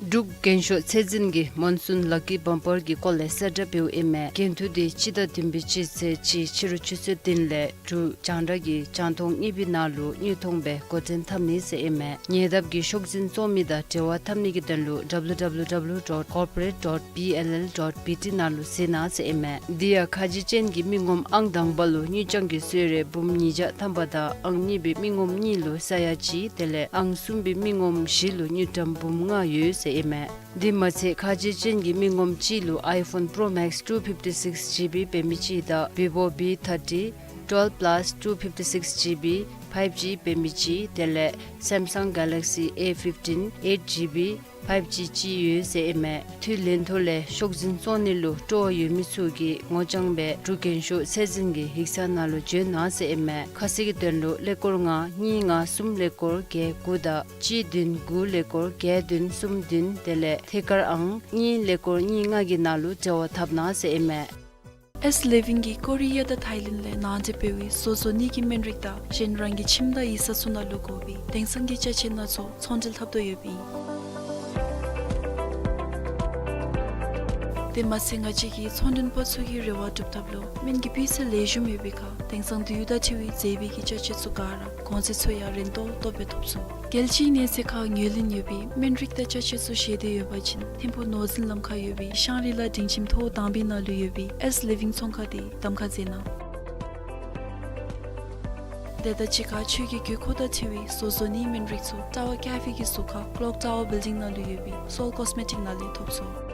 འབྲུག་རྒྱན་ཤོག་ཚད་འཛིན་གྱིས་མོན་སུན་ལག་གི་བམ་པར་གྱི་སྐོར་ལས་གསལ་བསྒྲགས་འབདཝ་ཨིན་མས། འགན་ཐུག་འདི་སྤྱི་ཟླ་བདུན་པའི་སྤྱི་ཚེས་གཅིག་ཕྱི་རུ་ཆུ་ཚོད་བདུན་ལས་དྲུག་རྒྱང་བསྒྲགས་ཀྱི་རྒྱང་མཐོང་གཉིས་པའི་ནང་ལུ་དངོས་མཐོང་སྦེ་འགོ་འདྲེན་འཐབ་ནི་ཟེར་ཨིན་མས། ཉེ་འདབས་ཀྱི་ཤོག་འཛིན་བཙོང་མི་དང་འབྲེལ་བ་འཐབ་ནི་གི་དོན་ལུ་W W W dot corporate dot B L L dot B T ནང་ལུ་གཟིགས་གནང་ཟེར་ཨིན་མས། འདི་ཡང་ཁ་རྗེ་ཅན་གྱི་མི་ངོམ་ཨང་དང་པ་ལུ་དངུལ་རྐྱང་གི་གསོལ་རས་འབུམ་ཉིས་བརྒྱ་ཐམ་པ་དང་ཨང་གཉིས་པའི་མི་ངོམ་གཉིས་ལུ་ས་ཡ་གཅིག་དེ་ལས་ཨང་གསུམ་པའི་མི་ངོམ་བཞི་ལུ་དངུལ་ཀྲམ་འབུམ་ལྔ་ཡོད་ཟེར་ཨིན་མས། འདི་མ་ཚད་ཁ་རྗེ་ཅན་གྱི་མི་ངོམ་གཅིག་ལུ་iPhone Pro Max two fifty six G B འབད་མི་གཅིག་དང་Vivo V thirty twelve plus two fifty six G B ཕའིབ་ཇི་འབད་མི་ཅིག་དེ་ལས་སེམ་སང་གེ་ལེག་སི་ཨེ་ཕིབ་ཊིན་ཨེཊ་ཇི་བི་ཕའིབ་ཇི་ཅིག་ཡོད་ཟེར་ཨིན་མས། དུས་ལན་ཐོ་ལས་ཤོག་འཛིན་བཙོང་ནི་ལུ་སྤྲོ་བ་ཡོད་མི་ཚུ་གིས་ངོ་རྐྱང་སྦེ་འབྲུག་རྒྱན་ཤོག་ཚད་འཛིན་གྱི་ཡིག་ཚང་ནང་ལུ་འབྱོན་གནང་ཟེར་ཨིན་མས། ཁ་གསལ་གྱི་དོན་ལུ་ཀླད་ཀོར་ལྔ་གཉིས་ལྔ་གསུམ་ཀླད་ཀོར་བརྒྱད་དགུ་དང་གཅིག་བདུན་དགུ་ཀླད་ཀོར་བརྒྱད་བདུན་གསུམ་བདུན་དེ་ལས་ཐད་ཀར་ཨང་གཉིས་ཀླད་ཀོར་གཉིས་ལྔ་གི་ནང་ལུ་འབྲེལ་བ་འཐབ་གནང་ཟེར་ཨིན་མས། ཨེས་ལེ་ཝིང་གིས་ཀོ་རི་ཡ་དང་ཐའི་ལེནཌ་ལས་ནང་འདྲེན་འབད་བའི་བཟོ་བཟོ་ནི་གི་སྨན་རིགས་དང་གཞན་རང་གི་ཁྱིམ་དང་ཡིག་ཚང་ཚུ་ནང་ལུ་དགོ་པའི་དེང་སང་གི་ཅ་ཆས་སྣ་ཚོགས་ཚོང་འབྲེལ་འཐབ་དོ་ཡོདཔ་ཨིན། དེ་མ་ཚད་ང་བཅས་ཀྱིས་ཚོང་མགྲོན་པ་ཚུ་གི་རེ་བ་སྒྲུབ་ཐབས་ལུ་སྨན་གྱི་སྤུས་ཚད་ལེགས་ཤོམ་ཡོད་པའི་ཁར་དེང་སང་དུས་ཡུན་དང་འཁྲིལ་བའི་མཛེས་པའི་གི་ཅ་ཆས་ཚུ་ག་ར་གོང་ཚད་ཚུ་ཡང་རན་ཏོག་ཏོ་སྦེ་ཐོབ་ཚུགས། རྒྱལ་སྤྱིའི་གནས་ཚད་ཁར་ངོས་ལེན་ཡོད་པའི་སྨན་རིགས་དང་ཅ་ཆས་ཚུ་བཞེས་འདོད་ཡོད་པ་ཅིན་ཐིམ་ཕུག་ནོར་འཛིན་ལམ་ཁར་ཡོད་པའི་ཤང་རི་ལ་སྒྲིང་ཁྱིམ་ཐོག་དང་པའི་ནང་ལུ་ཡོད་པའི་ཨེས་ལེ་ཝིང་ཚོང་ཁང་དེ་གདམ་ཁ་མཛད་གནང་། དེ་དང་གཅིག་ཁར་ཁྱོད་ཀྱི་དགོས་མཁོ་དང་འཁྲིལ་བའི་བཟོ་བཟོ་ནིའི་སྨན་རིགས་ཚུ་ཊ་ཝར་ཀེ་ཕེ་གི་ཟུར་ཁར་ཀློག་ཊ་ཝར་བིལ་ཌིང་ནང་ལུ་ཡོད་པའི་སོལ་ཀོས་མེ་ཊིག་ནང་ལས་ཐོབ་ཚུགས།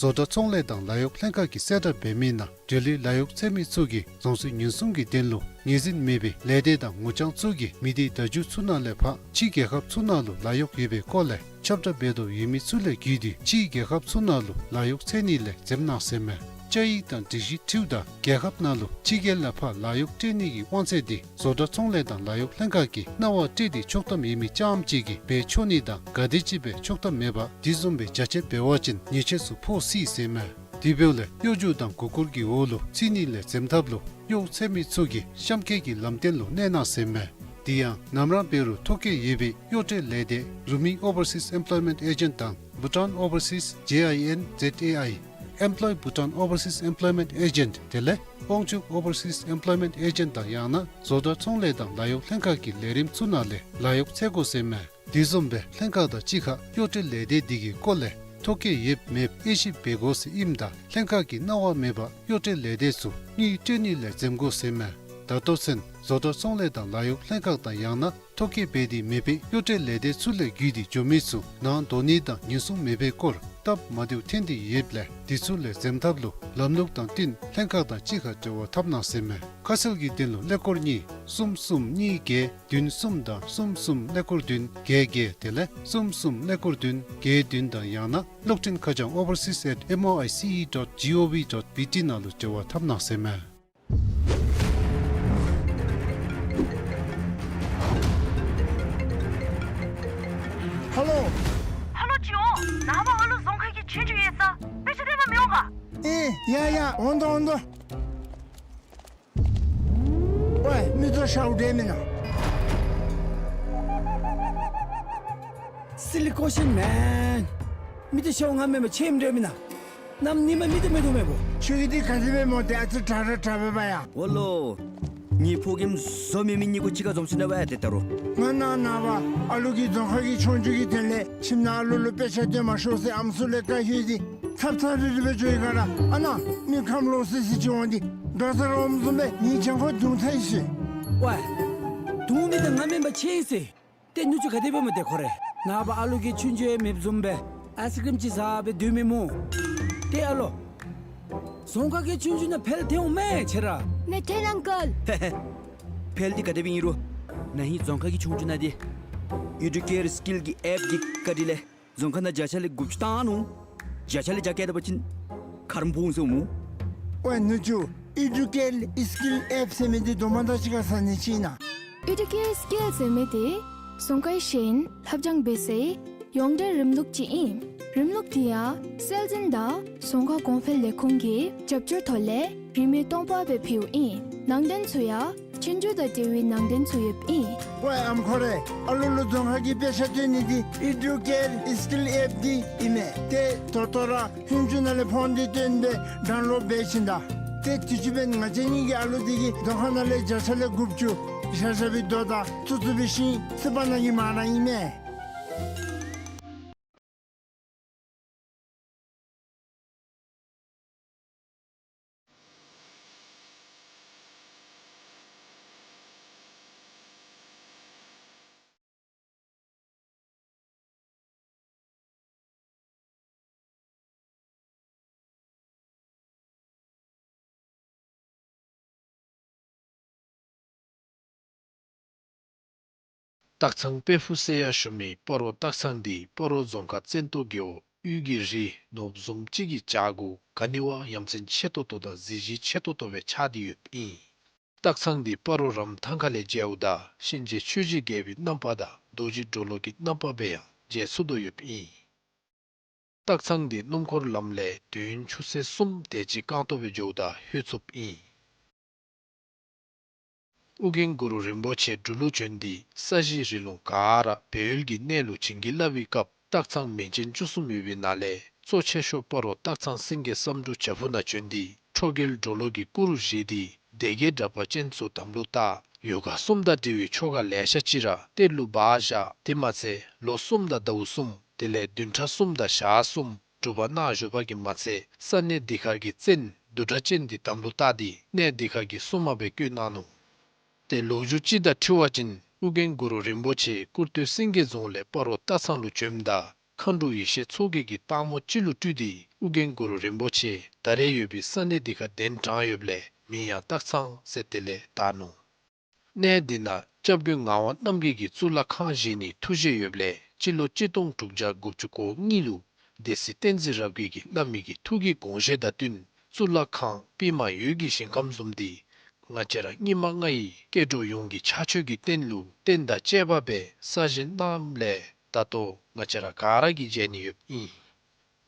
བཟོ་གྲྭ་ཚོང་ལས་དང་ལཱ་གཡོག་ལྷན་ཁག་གིས་གསལ་བསྒྲགས་འབད་མི་ནང་འབྲེལ་ཡོད་ལཱ་གཡོག་འཚོལ་མི་ཚུ་གིས་རྫོང་སྲིད་ཉེན་སྲུང་གི་དོན་ལུ་ངོས་འཛིན་མེད་པའི་ལས་སྡེ་དང་ངོ་རྐྱང་ཚུ་གིས་མི་སྡེ་བརྡ་བརྒྱུད་ཚུ་ནང་ལས་ཕར་ཕྱི་རྒྱལ་ཁབ་ཚུ་ནང་ལུ་ལཱ་གཡོག་ཡོད་པའི་སྐོར་ལས་ཁྱབ་བསྒྲགས་འབད་དོ་ཡོད་མི་ཚུ་ལས་བརྒྱུད་དེ་ཕྱི་རྒྱལ་ཁབ་ཚུ་ནང་ལུ་ལཱ་གཡོག་འཚོལ་ནི་ལས་འཛེམ་གནང་ཟེར་མས། བཅའ་ཡིག་དང་སྒྲིག་གཞི་འཁྲིལཝ་ད་རྒྱལ་ཁབ་ནང་ལུ་ཕྱི་རྒྱལ་ལས་ཕར་ལཱ་གཡོག་སྤྲོད་ནི་གི་དབང་ཚད་དེ་བཟོ་གྲྭ་ཚོང་ལས་དང་ལཱ་གཡོག་ལྷན་ཁག་གིས་གནང་བ་སྤྲོད་དེ་ཆོག་ཐམ་ཡོད་མི་རྐྱངམ་ཅིག་གིས་འབད་ཆོག་ནི་དང་ག་དེམ་ཅིག་སྦེ་ཆོག་ཐམ་མེད་པར་དེ་བཟུམ་སྦེ་རྒྱ་ཆེ་འབད་བ་ཅིན་ཉེས་ཆད་ཚུ་ཕོག་སྲིད་ཟེར་མས། དེ་འབདཝ་ལས་གཡོ་སྒྱུ་དང་མགུ་སྐོར་གྱི་འོག་ལུ་ཚུད་ནི་ལས་འཛེམ་ཐབས་ལུ་གཡོག་འཚོལ་མི་ཚུ་གིས་གཤམ་འཁོད་ཀྱི་ལམ་སྟོན་ལུ་གནས་གནང་ཟེར་མས། དེ་ཡང་ནམ་ར་འབད་རུང་ཐོ་བཀོད་ཡོད་པའི་གཡོག་སྤྲོད་ལས་སྡེ་རུ་མི་ཨོ་བར་སིས་ཨེམ་པློའི་མེནཊ་ཨེ་ཇེནཊ་དང་བྷུ་ཊཱན་ཨོ་བར་སིས་ཇེ་ཨའི་ཨེན་ཛེཌ་ཨེ་ཨའི་ཨེམ་པློའི་བྷུ་ཊཱན་ཨོ་བར་སིས་ཨེམ་པློའི་མེནཊ་ཨེ་ཇེནཊ་དེ་ལས་དབང་ཕྱུག་ཨོ་བར་སིས་ཨེམ་པློའི་མེནཊ་ཨེ་ཇེནཊ་དང་ཡང་ན་བཟོ་གྲྭ་ཚོང་ལས་དང་ལཱ་གཡོག་ལྷན་ཁག་གི་ལས་རིམ་ཚུ་ནང་ལས་ལཱ་གཡོག་འཚོལ་དགོ་ཟེར་མས། དེ་བཟུམ་སྦེ་ལྷན་ཁག་དང་གཅིག་ཁར་གཡོག་སྤྲོད་ལས་སྡེ་དེ་གི་སྐོར་ལས་ཐོ་བཀོད་ཡོདཔ་མེདཔ་དབྱེ་ཞིབ་འབད་དགོ་ཟེར་ཨིནམ་ད་ལྷན་ཁག་གིས་གནང་བ་མེད་པར་གཡོག་སྤྲོད་ལས་སྡེ་ཚུ་དངུལ་སྤྲོད་ནི་ལས་འཛེམ་དགོ་ཟེར་མས། ད་ལྟོ་ཚུན་བཟོ་གྲྭ་ཚོང་ལས་དང་ལཱ་གཡོག་ལྷན་ཁག་དང་ཡང་ན་ཐོ་བཀོད་འབད་དེ་མེད་པའི་གཡོག་སྤྲོད་ལས་སྡེ་ཚུ་ལས་བརྒྱུད་དེ་འགྱོ་མི་ཚུ་ནང་འགྲོ་ནི་དང་ཉེན་སྲུང་མེད་པའི་སྐོར་སྟབས་མ་བདེཝ་ཐོན་ཏེ་ཡོདཔ་ལས་དེ་ཚུ་ལས་འཛེམ་ཐབས་ལུ་ལམ་ལུགས་དང་བསྟུན་ལྷན་ཁག་དང་གཅིག་ཁར་འབྲེལ་བ་འཐབ་གནང་ཟེར་མས། ཁ་གསལ་གྱི་དོན་ལུ་ཀླད་ཀོར་གཉིས་གསུམ་གསུམ་གཉིས་བརྒྱད་བདུན་གསུམ་དང་གསུམ་གསུམ་ཀླད་ཀོར་བདུན་བརྒྱད་བརྒྱད་དེ་ལས་གསུམ་གསུམ་ཀླད་ཀོར་བདུན་བརྒྱད་བདུན་དང་ཡང་ན་གློག་འཕྲིན་ཁ་བྱང་ཨོ་བར་སིས་ཨེཊ་ཨེམ་ཨོ་ཨའི་སི་ཨི་ཌོཊ་ཇི་ཨོ་ཝི་ཌོཊ་བི་ཊི་ནང་ལུ་འབྲེལ་བ་འཐབ་གནང་ཟེར་མས། ཧ་ལོ། ཧ་ལོ་ཅིག་འོང་། ནངས་པ་ཨ་ལུ་རྫོང་ཁ་གི་ཆོས་རྒྱུགས་ཡོད་ས་དཔེ་ཆ་སྟོན་པར་མི་འོང་ག། ཨེ་ཡ་ཡ་འོང་དོ་འོང་དོ། ཝའི་མི་ཚུ་ཤཝ་འདྲེ་མེན་ན། སི་ལི་ཀོ་ཤིན་མེན། མི་ཚུ་ཤཝ་ང་མེན་པར་ཆེམ་འདྲེ་མེན་ན། གནམ་ཉིནམ་མི་ཚུ་མེད་དོ་མེད་པོ། ཁྱོད་ཀྱིས་འདི་ག་དེ་སྦེ་སྨོ། ཏེ་ཨ་ཙི་དྲག་ར་དྲག་པས་པ་ཡ། འོ་ལོ། ངེའི་ཕོ་རྒནམ་བཟོ་མེད་མི་གཉིས་ཀོ་གཅིག་ཁར་འཛོམས་ཅི་ན་བ་ཡ་ཏེ་ད་རུང་། ང་ནཱ་ནངས་པ་ཨ་ལུ་གི་རྫོང་ཁ་གི་ཆོས་རྒྱུགས་ཀྱི་དོན་ལས་ཁྱིམ་ནང་ཨ་ལུ་ལུ་དཔེ་ཆ་སྟོན་མ་ཤོག་ཟེར་ཨམ་སྲུ་ལས་བཀའ་ཞུ་སྟེ་ཚབ་ཚབ་རིལ་རི་སྦེ་འགྱོ་ཡི་ག་ར། ཨ་ནཱ་མི་ཁམས་ལོག་སི་སི་ཅིག་འོང་སྟེ་འགྲོ་ས་ར་འོངམ་བཟུམ་སྦེ་ངེའི་གྱང་ཁར་བརྡུང་ཚར་ཡི་ཟེར། ཝའི་བརྡུང་མི་འདི་ང་མེན་པར་ཆེམ་ཟེར། ཏེ་ནུ་གཅུང་ག་དེ་སྦེ་སྨོ་ཏེ་ཁོ་རེ། ནངས་པ་ཨ་ལུ་གིས་ཆུང་ཆུང་ཡང་མེདཔ་བཟུམ་སྦེ་ཨའིསི་ཀྲིམ་ཅིག་བཟའ་སྦེ་སྡོད་མི་སྨོ། ཏེ་ཨ་ལོ། རྫོང་ཁ་གི་ཆུང་ཆུང་ནང་འཕེལ་ཏེ་འོང་མས་ཁྱེད་ར། མེད་ཐལ་ཨང་ཀལ། ཧེ་ཧེ། འཕེལ་ཏེ་ག་དེ་སྦེ་ཨིན་རུང་ན་ཧིང་རྫོང་ཁ་གི་ཆུང་ཆུང་ནང་འདི་ཨི་ཌུ་ཀེར་སི་ཀིལ་གྱི་ཨེཔ་འདི་བཀའ་དྲིན་ལས་རྫོང་ཁ་ནང་བརྒྱ་ཆ་ལས་དགུ་བཅུ་བཏང་ནུག། བརྒྱ་ཆ་ལས་བརྒྱ་བཀལ་ད་པ་ཅིན་ཁ་རམ་ཕུང་ཟེར་འོང་སྨོ། ཝའི་ནུ་གཅུང་ཨི་ཌུ་ཀེར་སི་ཀིལ་ཨེཔ་ཟེར་མི་འདི་དོ་མ་དང་གཅིག་ཁར་ཟ་ནི་ཅིག་ཨིན་ན། ཨི་ཌུ་ཀེར་སི་ཀིལ་ཟེར་མི་འདི་རྫོང་ཁའི་ཤེས་ཡོན་ལྷབ་སྦྱང་འབད་སའི་ཡོངས་འབྲེལ་རིམ་ལུགས་ཅིག་ཨིན། རིམ་ལུགས་འདི་ཡང་སྲོལ་འཛིན་དང་རྫོང་ཁ་གོང་འཕེལ་ལས་ཁུངས་ཀྱི་རྒྱབ་སྐྱོར་ཐོག་ལས་རིན་མེད་སྟོང་པ་སྦེ་ཕུལཝ་ཨིན། ནང་དོན་ཚུ་ཡང་ཆོས་རྒྱུགས་དང་འབྲེལ་བའི་ནང་དོན་ཚུ་ཡོདཔ་ཨིན། ཝའི་ཨམ་ཁོ་རེ། ཨ་ལུ་ལུ་རྫོང་ཁ་གི་དཔེ་ཆ་སྟོན་ནི་འདི་ཨི་ཌུ་ཀེར་སི་ཀིལ་ཨེཔ་འདི་ཨིན་མས། ཏེ་ད་ལྟོ་ར་ཧུན་ཅུ་ནང་ལས་ཕོན་འདི་བཏོན་སྦེ་ཌའུན་ལོཌ་འབད་ཞིནམ་ད། ཏེ་དུས་ཅི་འབདན་ང་བཅས་གཉིས་ཀྱི་ཨ་ལུ་འདི་གིས་རྫོང་ཁ་ནང་ལས་བརྒྱ་ཆ་ལས་དགུ་བཅུ་བཞག་བཞག་པའི་རྡོ་དང་བཙུགས་བཙུགས་པའི་ཤིང་སི་པ་ནང་གི་མ་ར་ཨིན་མས། སྟག་ཚང་དཔལ་ཕུག་ཟེར་ཡང་ཞུ་མི་སྤ་རོ་སྟག་ཚང་འདི་སྤ་རོ་རྫོང་ཁག་བཙན་ཏོ་རྒེད་འོག་དབུས་ཀྱི་རི་ནོར་བུ་བཟུམ་ཅིག་གི་བྱག་གུ་ག་ནི་བ་ཡ་མཚན་ཆེ་ཏོག་ཏོ་དང་གཟི་བརྗིད་ཆེ་ཏོག་ཏོ་སྦེ་ཆགས་ཏེ་ཡོདཔ་ཨིན། སྟག་ཚང་འདི་སྤ་རོ་རམ་ཐང་ཁ་ལས་མཇལཝ་ད་གཤིན་རྗེ་ཆོས་ཀྱི་རྒྱལ་པོའི་རྣམ་པ་དང་རྡོ་རྗེ་གྲོ་ལོད་ཀྱི་རྣམ་པ་སྦེ་ཡང་མཇལ་ཚུགས་དོ་ཡོདཔ་ཨིན། སྟག་ཚང་འདི་སྣུམ་འཁོར་ལམ་ལས་དུས་ཡུན་ཆུ་ཚོད་གསུམ་དེ་ཅིག་རྐང་སྟོང་སྦེ་འགྱོཝ་ད་ལྷོད་ཚུགསཔ་ཨིན། ཨོ་རྒྱན་གུ་རུ་རིན་པོ་ཆེ་འབྲུག་ལུ་བྱོན་ཏེ་ས་གཞི་རི་ལུང་ག་ར་སྦས་ཡུལ་གྱི་གནས་ལུ་བྱིན་གྱིས་བརླབས་པའི་སྐབས་སྟག་ཚང་མིང་ཅན་བཅུ་གསུམ་ཡོད་པའི་ནང་ལས་གཙོ་ཆེ་ཤོས་སྤ་རོ་སྟག་ཚང་སེང་གེ་བསམ་འགྲུབ་བྱག་ཕུག་ནང་བྱོན་ཏེ་ཁྲོ་རྒྱལ་གྲོ་ལོད་ཀྱི་སྐུ་རུ་བཞེངས་ཏེ་སྡེ་བརྒྱད་དྲེགས་པ་ཅན་ཚུ་དམ་ལུ་བཏགས། ཡོ་ག་གསུམ་དང་འབྲེལ་བའི་ཆོ་ག་ལེ་ཤ་ཅིག་ར་གཏེར་ལུ་སྦ་བཞག། དེ་མ་ཚད་ལོ་གསུམ་དང་ཟླཝ་གསུམ་དེ་ལས་བདུན་ཕྲག་གསུམ་དང་ཞག་གསུམ་སྒྲུབ་པ་གནང་བཞུགས་པ་གིས་མ་ཚད་ས་གནས་འདི་ཁར་གྱི་བཙན་བདུད་དྲེགས་ཅན་འདི་དམ་ལུ་བཏགས་ཏེ་གནས་འདི་ཁར་གྱི་སྲུང་མ་སྦེ་བསྐོས་གནང་ནུག། ཏེ་ལོ་རྒྱུས་ཅིག་དང་འཁྲིལ་བ་ཅིན་ཨོ་རྒྱན་གུ་རུ་རིན་པོ་ཆེ་ཀུར་སྟོད་སེང་གེ་རྫོང་ལས་སྤ་རོ་སྟག་ཚང་ལུ་བྱོནམ་ད་མཁའ་འགྲོ་ཡེ་ཤེས་མཚོ་རྒྱལ་གྱིས་སྟག་མོ་ཅིག་ལུ་སྤྲུལ་ཏེ་ཨོ་རྒྱན་གུ་རུ་རིན་པོ་ཆེ་ད་རེས་ཡོད་པའི་ས་གནས་འདི་ཁར་གདན་དྲངས་ཡོདཔ་ལས་མིང་ཡང་སྟག་ཚང་ཟེར་དེ་ལས་བཏགས་ནུག། གནས་འདི་ནང་སྐྱབས་མགོན་ངག་དབང་རྣམ་རྒྱལ་གྱིས་གཙུག་ལག་ཁང་བཞེངས་ནིའི་ཐུགས་བཞེད་ཡོདཔ་ལས་སྤྱི་ལོ་གཅིག་སྟོང་དྲུག་བརྒྱ་དགུ་བཅུ་གོ་གཉིས་ལུ་སྡེ་སྲིད་བསྟན་འཛིན་རབ་རྒྱས་ཀྱིས་བླ་མའི་གི་ཐུགས་ཀྱི་དགོངས་བཞེད་དང་བསྟུན་གཙུག་ལག་ཁང་པདྨ་འོད་ཀྱི་ཞིང་ཁམས་བཟུམ་འདི་ང་བཅས་ར་སྙིགས་མ་ལྔ་ཡི་སྐྱེ་འགྲོ་ཡོངས་ཀྱི་ཕྱག་མཆོད་ཀྱི་རྟེན་ལུ་རྟེན་དང་བཅས་པ་སྦེ་གསར་བཞེངས་གནངམ་ལས་ད་ལྟོ་ང་བཅས་ར་ག་ར་གིས་མཇལ་ནི་ཡོདཔ་ཨིན།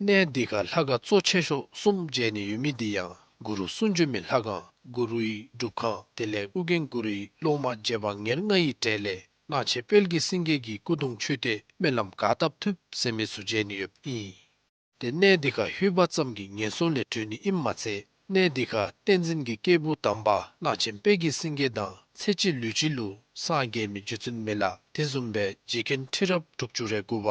གནས་འདི་ཁར་ལྷ་ཁང་གཙོ་ཆེ་ཤོས་གསུམ་མཇལ་ནི་ཡོད་མི་འདི་ཡང་གུ་རུ་གསུང་བྱོན་མའི་ལྷ་ཁང་གུ་རུའི་སྒྲུབ་ཁང་དེ་ལས་ཨོ་རྒྱན་གུ་རུའི་སློབ་མ་རྗེ་འབངས་ཉེར་ལྔ་ཡི་གྲས་ལས་གླང་ཆེན་དཔལ་གྱི་སེང་གེ་གི་སྐུ་གདུང་མཆོད་རྟེན་སྨོན་ལམ་ག་བཏབ་ཐུབ་ཟེར་མི་ཚུ་མཇལ་ནི་ཡོདཔ་ཨིན། ཏེ་གནས་འདི་ཁར་ལྷོད་པ་ཙམ་གྱིས་ངན་སོང་ལས་གྲོལ་ནི་ཨིནམ་མ་ཚད་གནས་འདི་ཁར་བསྟན་འཛིན་གྱི་སྐྱེས་བུ་དམ་པ་གླང་ཆེན་དཔལ་གྱི་སེང་གེ་དང་ཚེ་གཅིག་ལུས་གཅིག་ལུ་སངས་རྒྱས་མི་རྗེ་བཙུན་མི་ལ་དེ་བཟུམ་སྦེ་རྗེ་མཁན་ཁྲི་རབས་དྲུག་ཅུ་རེ་དགུ་པ་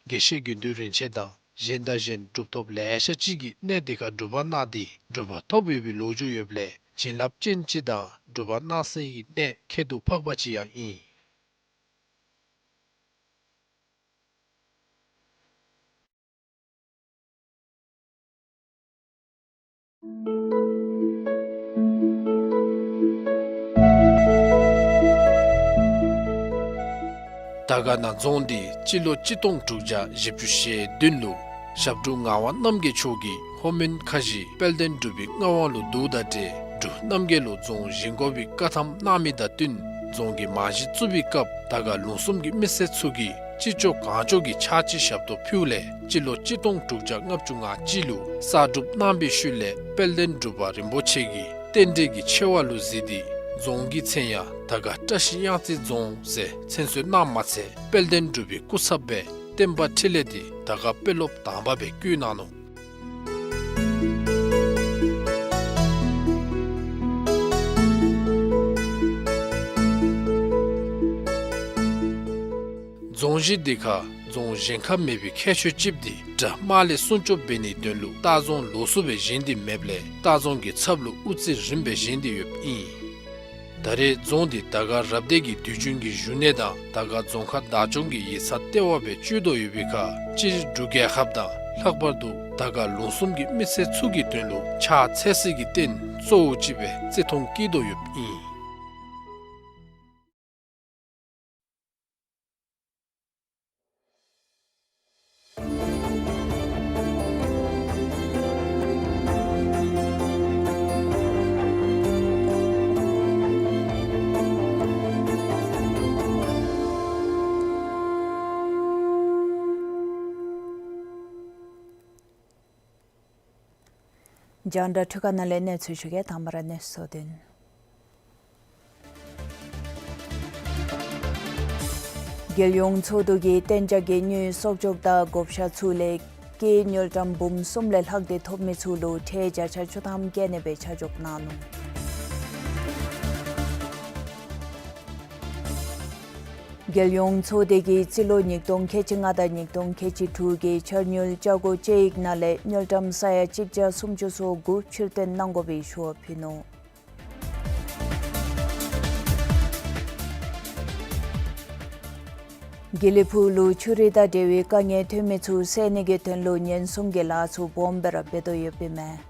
དགེ་བཤེས་དགེ་འདུན་རིན་ཆེན་དང་གཞན་དང་གཞན་གྲུབ་ཐོབ་ལེ་ཤ་ཅིག་གིས་གནས་འདི་ཁར་སྒྲུབ་པ་གནང་སྟེ་གྲུབ་པ་ཐོབ་ཡོད་པའི་ལོ་རྒྱུས་ཡོདཔ་ལས་བྱིན་རླབས་ཅན་ཅིག་དང་སྒྲུབ་པ་གནང་སའི་གནས་ཁྱད་དུ་འཕགས་པ་ཅིག་ཡང་ཨིན། དར་དཀར་ན་རྫོང་འདི་སྤྱི་ལོ་གཅིག་སྟོང་དྲུག་བརྒྱ་བཞི་བཅུ་ཞེ་བདུན་ལུ་ཞབས་དྲུང་ངག་དབང་རྣམ་རྒྱལ་མཆོག་གིས་ལྷོ་མོན་ཁ་བཞི་དཔལ་ལྡན་འབྲུག་པའི་མངའ་དབང་ལུ་བསྡུཝ་དང་འབྲེལ་འབྲུག་རྣམ་རྒྱལ་ལུ་རྫོང་བཞེངས་དགོ་པའི་བཀའ་ཐམ་གནང་མི་དང་བསྟུན་རྫོང་གི་རྨང་གཞི་བཙུགས་པའི་སྐབས་དར་དཀར་ལུང་གསུམ་གྱི་མི་སེར་ཚུ་གིས་ཅི་ལྕོགས་གང་ལྕོགས་ཀྱི་ཕྱག་ཕྱི་ཞབས་ཏོག་ཕུལཝ་ལས་སྤྱི་ལོ་གཅིག་སྟོང་དྲུག་བརྒྱ་ལྔ་བཅུ་ང་གཅིག་ལུ་གསར་སྒྲུབ་གནང་བའི་ཤུལ་ལས་དཔལ་ལྡན་འབྲུག་པ་རིན་པོ་ཆེ་གིས་རྟེན་འབྲེལ་གྱི་ཆེ་བ་ལུ་གཟིགས་ཏེ་རྫོང་གི་མཚན་ཡང་དར་དཀར་བཀྲ་ཤིས་གཡང་རྩེ་རྫོང་ཟེར་མཚན་གསོལ་གནངམ་མ་ཚད་དཔལ་ལྡན་འབྲུག་པའི་སྐུ་ཚབ་སྦེ་བསྟན་པ་འཕྲིན་ལས་འདི་དར་དཀར་དཔོན་སློབ་དང་པ་སྦེ་བསྐོས་གནང་ནུག། རྫོང་གཞི་འདི་ཁར་རྫོང་གཞན་ཁར་མེད་པའི་ཁྱད་ཆོས་ཅིག་འདི་དགྲ་དམག་ལས་སྲུང་སྐྱོབ་འབད་ནིའི་དོན་ལུ་ལྟ་རྫོང་ལོགས་སུ་སྦེ་བཞེངས་ཏེ་མེདཔ་ལས་ལྟ་རྫོང་གི་ཚབ་ལུ་དབུ་རྩེ་རིམ་པས་བཞེངས་ཏེ་ཡོདཔ་ཨིན། ད་རེས་རྫོང་འདི་དར་དཀར་རབ་སྡེ་གི་དུས་རྒྱུན་གྱི་བཞུགས་གནས་དང་དར་དཀར་རྫོང་ཁག་བདག་སྐྱོང་གི་ཡིག་ཚང་ལྟེ་བ་སྦེ་སྤྱོད་དོ་ཡོད་པའི་ཁར་སྤྱིར་འབྲུག་རྒྱལ་ཁབ་དང་ལྷག་པར་དུ་དར་དཀར་ལུང་གསུམ་གྱི་མི་སེར་ཚུ་གི་དོན་ལུ་ཕྱག་འཚལ་སའི་རྟེན་གཙོ་བོ་ཅིག་སྦེ་བརྩི་མཐོང་བསྐྱེད་དོ་ཡོདཔ་ཨིན། རྒྱང་བསྒྲགས་འཕྲུལ་ཁང་ནང་ལས་གནས་ཚུལ་ཞུ་གེ། དང་པ་ར་གནས་ཚུལ་དོན། རྒྱལ་ཡོངས་ཚོགས་འདུ་གིས་གཏན་འཇགས་ཀྱི་དངུལ་གསོག་འཇོག་དང་བགོ་བཤའ་ཚུ་ལས་ཀྱི་དངུལ་ཀྲམ་འབུམ་གསུམ་ལས་ལྷག་སྟེ་ཐོབ་མི་ཚུ་ལུ་ཁྲལ་བརྒྱ་ཆ་བཅུ་ཐམ་བཀལ་ནི་སྦེ་ཆ་འཇོག་གནང་ནུག། རྒྱལ་ཡོངས་ཚོགས་སྡེ་གིས་རྩིས་ལོ་ཉིས་སྟོང་ཁལ་གཅིག་ལྔ་དང་ཉིས་སྟོང་ཁལ་གཅིག་དྲུག་གི་འཆར་དངུལ་བཅའ་སྒོ་བཅད་ཡིག་ནང་ལས་དངུལ་ཀྲམ་ས་ཡ་གཅིག་བརྒྱ་སུམ་ཅུ་སོ་དགུ་ཕྱིར་བཏོན་གནང་དགོ་པའི་ཞུ་བ་ཕུལ་ནུག། དགེ་ལེགས་ཕུག་ལུ་ཆུ་རུད་དང་འབྲེལ་བའི་དཀའ་ངལ་ཐོན་མི་ཚུ་སེལ་ནི་གི་དོན་ལུ་ཉེན་སྲུང་གི་ལཱ་ཚུ་སྦོམ་སྦེ་ར་འབད་དོ་ཡོདཔ་ཨིན་མས།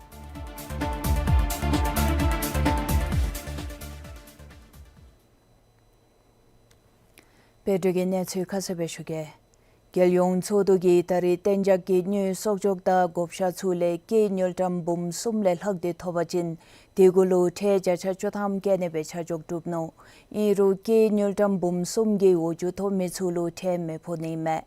དཔལ་འབྱོར་གྱི་གནས་ཚུལ་ཁ་གསལ་སྦེ་ཞུ་གེ། རྒྱལ་ཡོངས་ཚོགས་འདུ་གིས་ད་རེས་གཏན་འཇགས་ཀྱི་དངུལ་གསོག་འཇོག་དང་བགོ་བཤའ་ཚུ་ལས་སྐྱེད་དངུལ་ཀྲམ་འབུམ་གསུམ་ལས་ལྷག་སྟེ་ཐོབ་པ་ཅིན་དེ་གུ་ལུ་ཁྲལ་བརྒྱ་ཆ་བཅུ་ཐམ་བཀལ་ནི་སྦེ་ཆ་འཇོག་གྲུབ་ནུག། ཨིན་རུང་སྐྱེད་དངུལ་ཀྲམ་འབུམ་གསུམ་གྱི་འོག་འགྱོ་ཐོབ་མི་ཚུ་ལུ་ཁྲལ་མི་ཕོག་ནི་མས།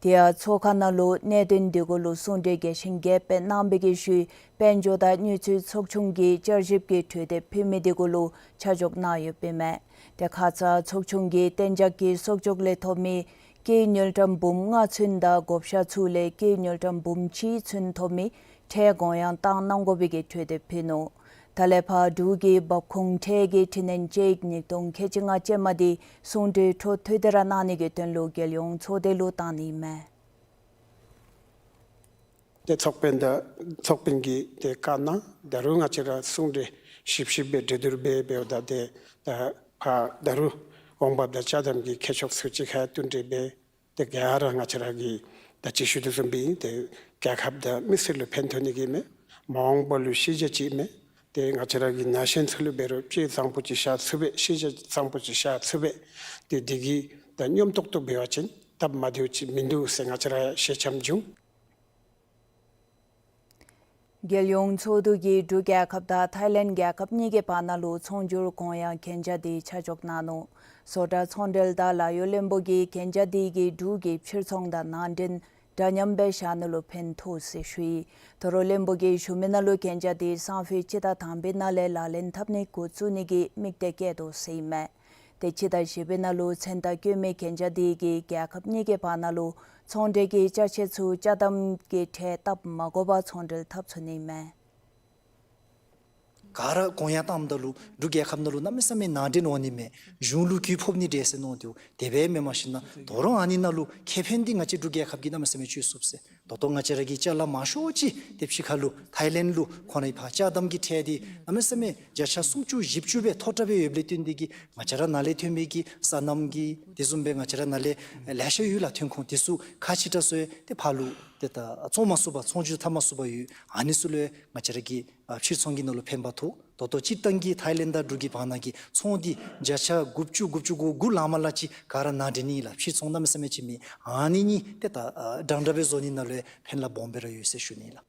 དེ་ཡང་ཚོགས་ཁང་ནང་ལུ་གནད་དོན་དེ་གུ་ལུ་གསུང་གྲོས་རྒྱས་ཤིང་རྒྱསཔ་སྦེ་གནང་བའི་གི་ཤུལ་དཔལ་འབྱོར་དང་དངུལ་རྩིས་ཚོགས་ཆུང་གིས་བསྐྱར་ཞིབ་ཀྱི་གྲོས་འདེབས་ཕུལ་མི་དེ་གུ་ལུ་ཆ་འཇོག་གནང་ཡོདཔ་ཨིན་མས། ཏེ་ཁ་ཙ་ཚོགས་ཆུང་གིས་གཏན་འཇགས་ཀྱི་གསོག་འཇོག་ལས་ཐོབ་མི་སྐྱེད་དངུལ་ཀྲམ་འབུམ་ལྔ་ཚུན་དང་བགོ་བཤའ་ཚུ་ལས་སྐྱེད་དངུལ་ཀྲམ་འབུམ་གཅིག་ཚུན་ཐོབ་མི་ཁྲལ་དགོངས་ཡངས་བཏང་གནང་དགོ་པའི་གི་གྲོས་འདེབས་ཕུལ་ནུག། ད་ལས་ཕར་འབྲུག་གི་འབབ་ཁུངས་ཁྲལ་གྱི་འཕྲི་སྣོན་དཔྱད་ཡིག་ཉིས་སྟོང་ཁལ་གཅིག་ལྔ་ཅན་མ་དེ་གསུང་གྲོས་འཕྲོ་མཐུད་དེ་ར་གནང་ནི་གི་དོན་ལུ་རྒྱལ་ཡོངས་ཚོགས་སྡེ་ལུ་བཏང་ནི་མས། ཏེ་ཚོགས་དཔོན་དང་ཚོགས་དཔོན་གྱིས་ཏེ་བཀའ་གནང་། ད་རུང་ང་བཅས་ར་གསུང་གྲོས་ཞིབ་ཞིབ་སྦེ་གྲོས་བསྡུར་འབད་འབདཝ་ད་ཏེ་ད་ཕར་ད་རུང་འོང་འབབ་དང་ཅ་དམ་གྱི་ཁེ་ཕྱོགས་ཚུ་གཅིག་ཁར་བསྟུན་གྲོས་འབད། ཏེ་ག་ར་ང་བཅས་ར་གི་ད་ཅི་ཞུ་དོ་བཟུམ་སྦེ་ཏེ་རྒྱལ་ཁབ་དང་མི་སེར་ལུ་ཕན་ཐོགས་ནི་གི་མས། མ་འོངས་པ་ལུ་ཤེས་བྱ་ཅིག་མས། ཏེ་ང་བཅས་ར་གི་ན་གཞོན་ཚུ་ལུ་འབད་རུང་ལྕེ་བཟང་པོ་ཅིག་བཞག་ཚུགས་པས། ཤེས་བྱ་བཟང་པོ་ཅིག་བཞག་ཚུགས་པས། ཏེ་དེ་གིས་ད་སྙོམས་ཏོག་ཏོ་འབད་བ་ཅིན་སྟབས་མ་བདེཝ་ཅིག་མིན་འདུག་ཟེར་ང་བཅས་ར་ཞལ་འཆམ་བྱུང་། རྒྱལ་ཡོངས་ཚོགས་འདུ་གིས་འབྲུག་རྒྱལ་ཁབ་དང་ཐའི་ལེནཌ་རྒྱལ་ཁབ་གཉིས་ཀྱི་བར་ན་ལུ་ཚོང་སྒྱུར་དགོངས་ཡངས་གན་རྒྱ་དེ་ཆ་འཇོག་གནང་ནུག། བཟོ་གྲྭ་ཚོང་འབྲེལ་དང་ལཱ་གཡོག་བློན་པོ་གིས་གན་རྒྱ་དེ་གིས་འབྲུག་གི་ཕྱིར་ཚོང་དང་ནང་འདྲེན་འདྲ་མཉམ་སྦེ་བཞག་ནི་ལུ་ཕན་ཐོགས་ཟེར་ཞུ་ཡི། དོ་རུང་བློན་པོ་གིས་ཞུ་མི་ནང་ལུ་གན་རྒྱ་དེ་སང་ཕོད་སྤྱི་ཟླ་དང་པའི་ནང་ལས་ལག་ལེན་འཐབ་ནི་འགོ་བཙུགས་ནི་གི་དམིགས་གཏད་བསྐྱེད་དོ་ཟེར་ཨིན་མས། ཏེ་སྤྱི་ཟླ་བཞི་པའི་ནང་ལུ་མཚན་རྟགས་བཀོད་མི་གན་རྒྱ་དེ་གིས་རྒྱལ་ཁབ་གཉིས་ཀྱི་བར་ན་ལུ་ཚོང་འབྲེལ་གྱི་ཅ་ཆས་ཚུ་ཅ་དམ་གྱི་ཁྲལ་བཏབ་མ་དགོ་པར་ཚོང་འབྲེལ་འཐབ་ཚུགས་ནི་མས། ག་ར་དགོངས་ཡངས་བཏངམ་ད་ལུ་འབྲུག་རྒྱལ་ཁབ་ནང་ལུ་གནམ་མེད་ས་མེད་ནང་འདྲེན་འོང་ནི་མས། གཞུང་ལུ་གུ་ཕོག་ནི་འདྲས་ཟེར་མནོ་སྟེ་དེ་སྦེ་མེན། མ་གཞི་ན་དོ་རུང་ཨ་ནི་ནང་ལུ་ཁེ་ཕན་འདི་ང་བཅས་འབྲུག་རྒྱལ་ཁབ་ཀྱིས་གནམ་མེད་ས་མེད་སྤྱོད་ཚུགས་ཟེར། ད་ལྟོ་ང་བཅས་ར་གི་ཅ་ལ་མང་ཤོས་ཅིག་ཏེ་ཕྱི་ཁ་ལུ་ཐའི་ལེནཌ་ལུ་ཁོང་རའི་ཕར་ཅ་དམ་གྱི་ཁྲལ་འདི་གནམ་མེད་ས་མེད་བརྒྱ་ཆ་སུམ་ཅུ་བཞི་བཅུ་སྦེ་མཐོ་དྲགས་སྦེ་ཡོདཔ་ལས་བརྟེན་ཏེ་གིས་ང་བཅས་ར་ནཱ་ལས་ཐོན་མི་གི་སོ་ནམ་གྱི་དེ་བཟུམ་སྦེ་ང་བཅས་ར་ནཱ་ལས་ལེ་ཤ་ཡོད་ལགས། ཐོན་ཁུངས་དེ་ཚུ་ཁག་ཆེ་དྲགས་ཚུ་ཡང་ཏེ་ཕར་ལུ་ཏེ་ད་བཙོང་མ་ཚུགས་པར་ཚོང་སྒྱུར་འཐབ་མ་ཚུགས་པར་ཡོད། ཨ་ནི་ཚུ་ལུ་ཡང་ང་བཅས་ར་གི་ཨ་ཕྱིར་ཚོང་གི་ནང་ལུ་ཕན་པ་ཐོགས། ད་ལྟོ་སྤྱིར་བཏང་གི་ཐའི་ལེནཌ་དང་འབྲུག་གི་བར་ན་གི་ཚོང་འདི་བརྒྱ་ཆ་དགུ་བཅུ་དགུ་བཅུ་གོ་དགུ་ལངམ་ལ་ཅིག་ག་ར་ནང་འདྲེན་ཨིན་ལགས། ཕྱིར་ཚོང་གནམ་མེད་ས་མེད་ཅིག་མེད། ཨ་ནི་གཉིས་ཏེ་ད་ཨ་འདྲན་འདྲ་སྦེ་བཟོ་ནི་ནང་ལུ་ཡང་ཕན་རླབས་སྦོམ་སྦེ་ར་ཡོད་ཟེར་ཞུ་ནི་ལགས།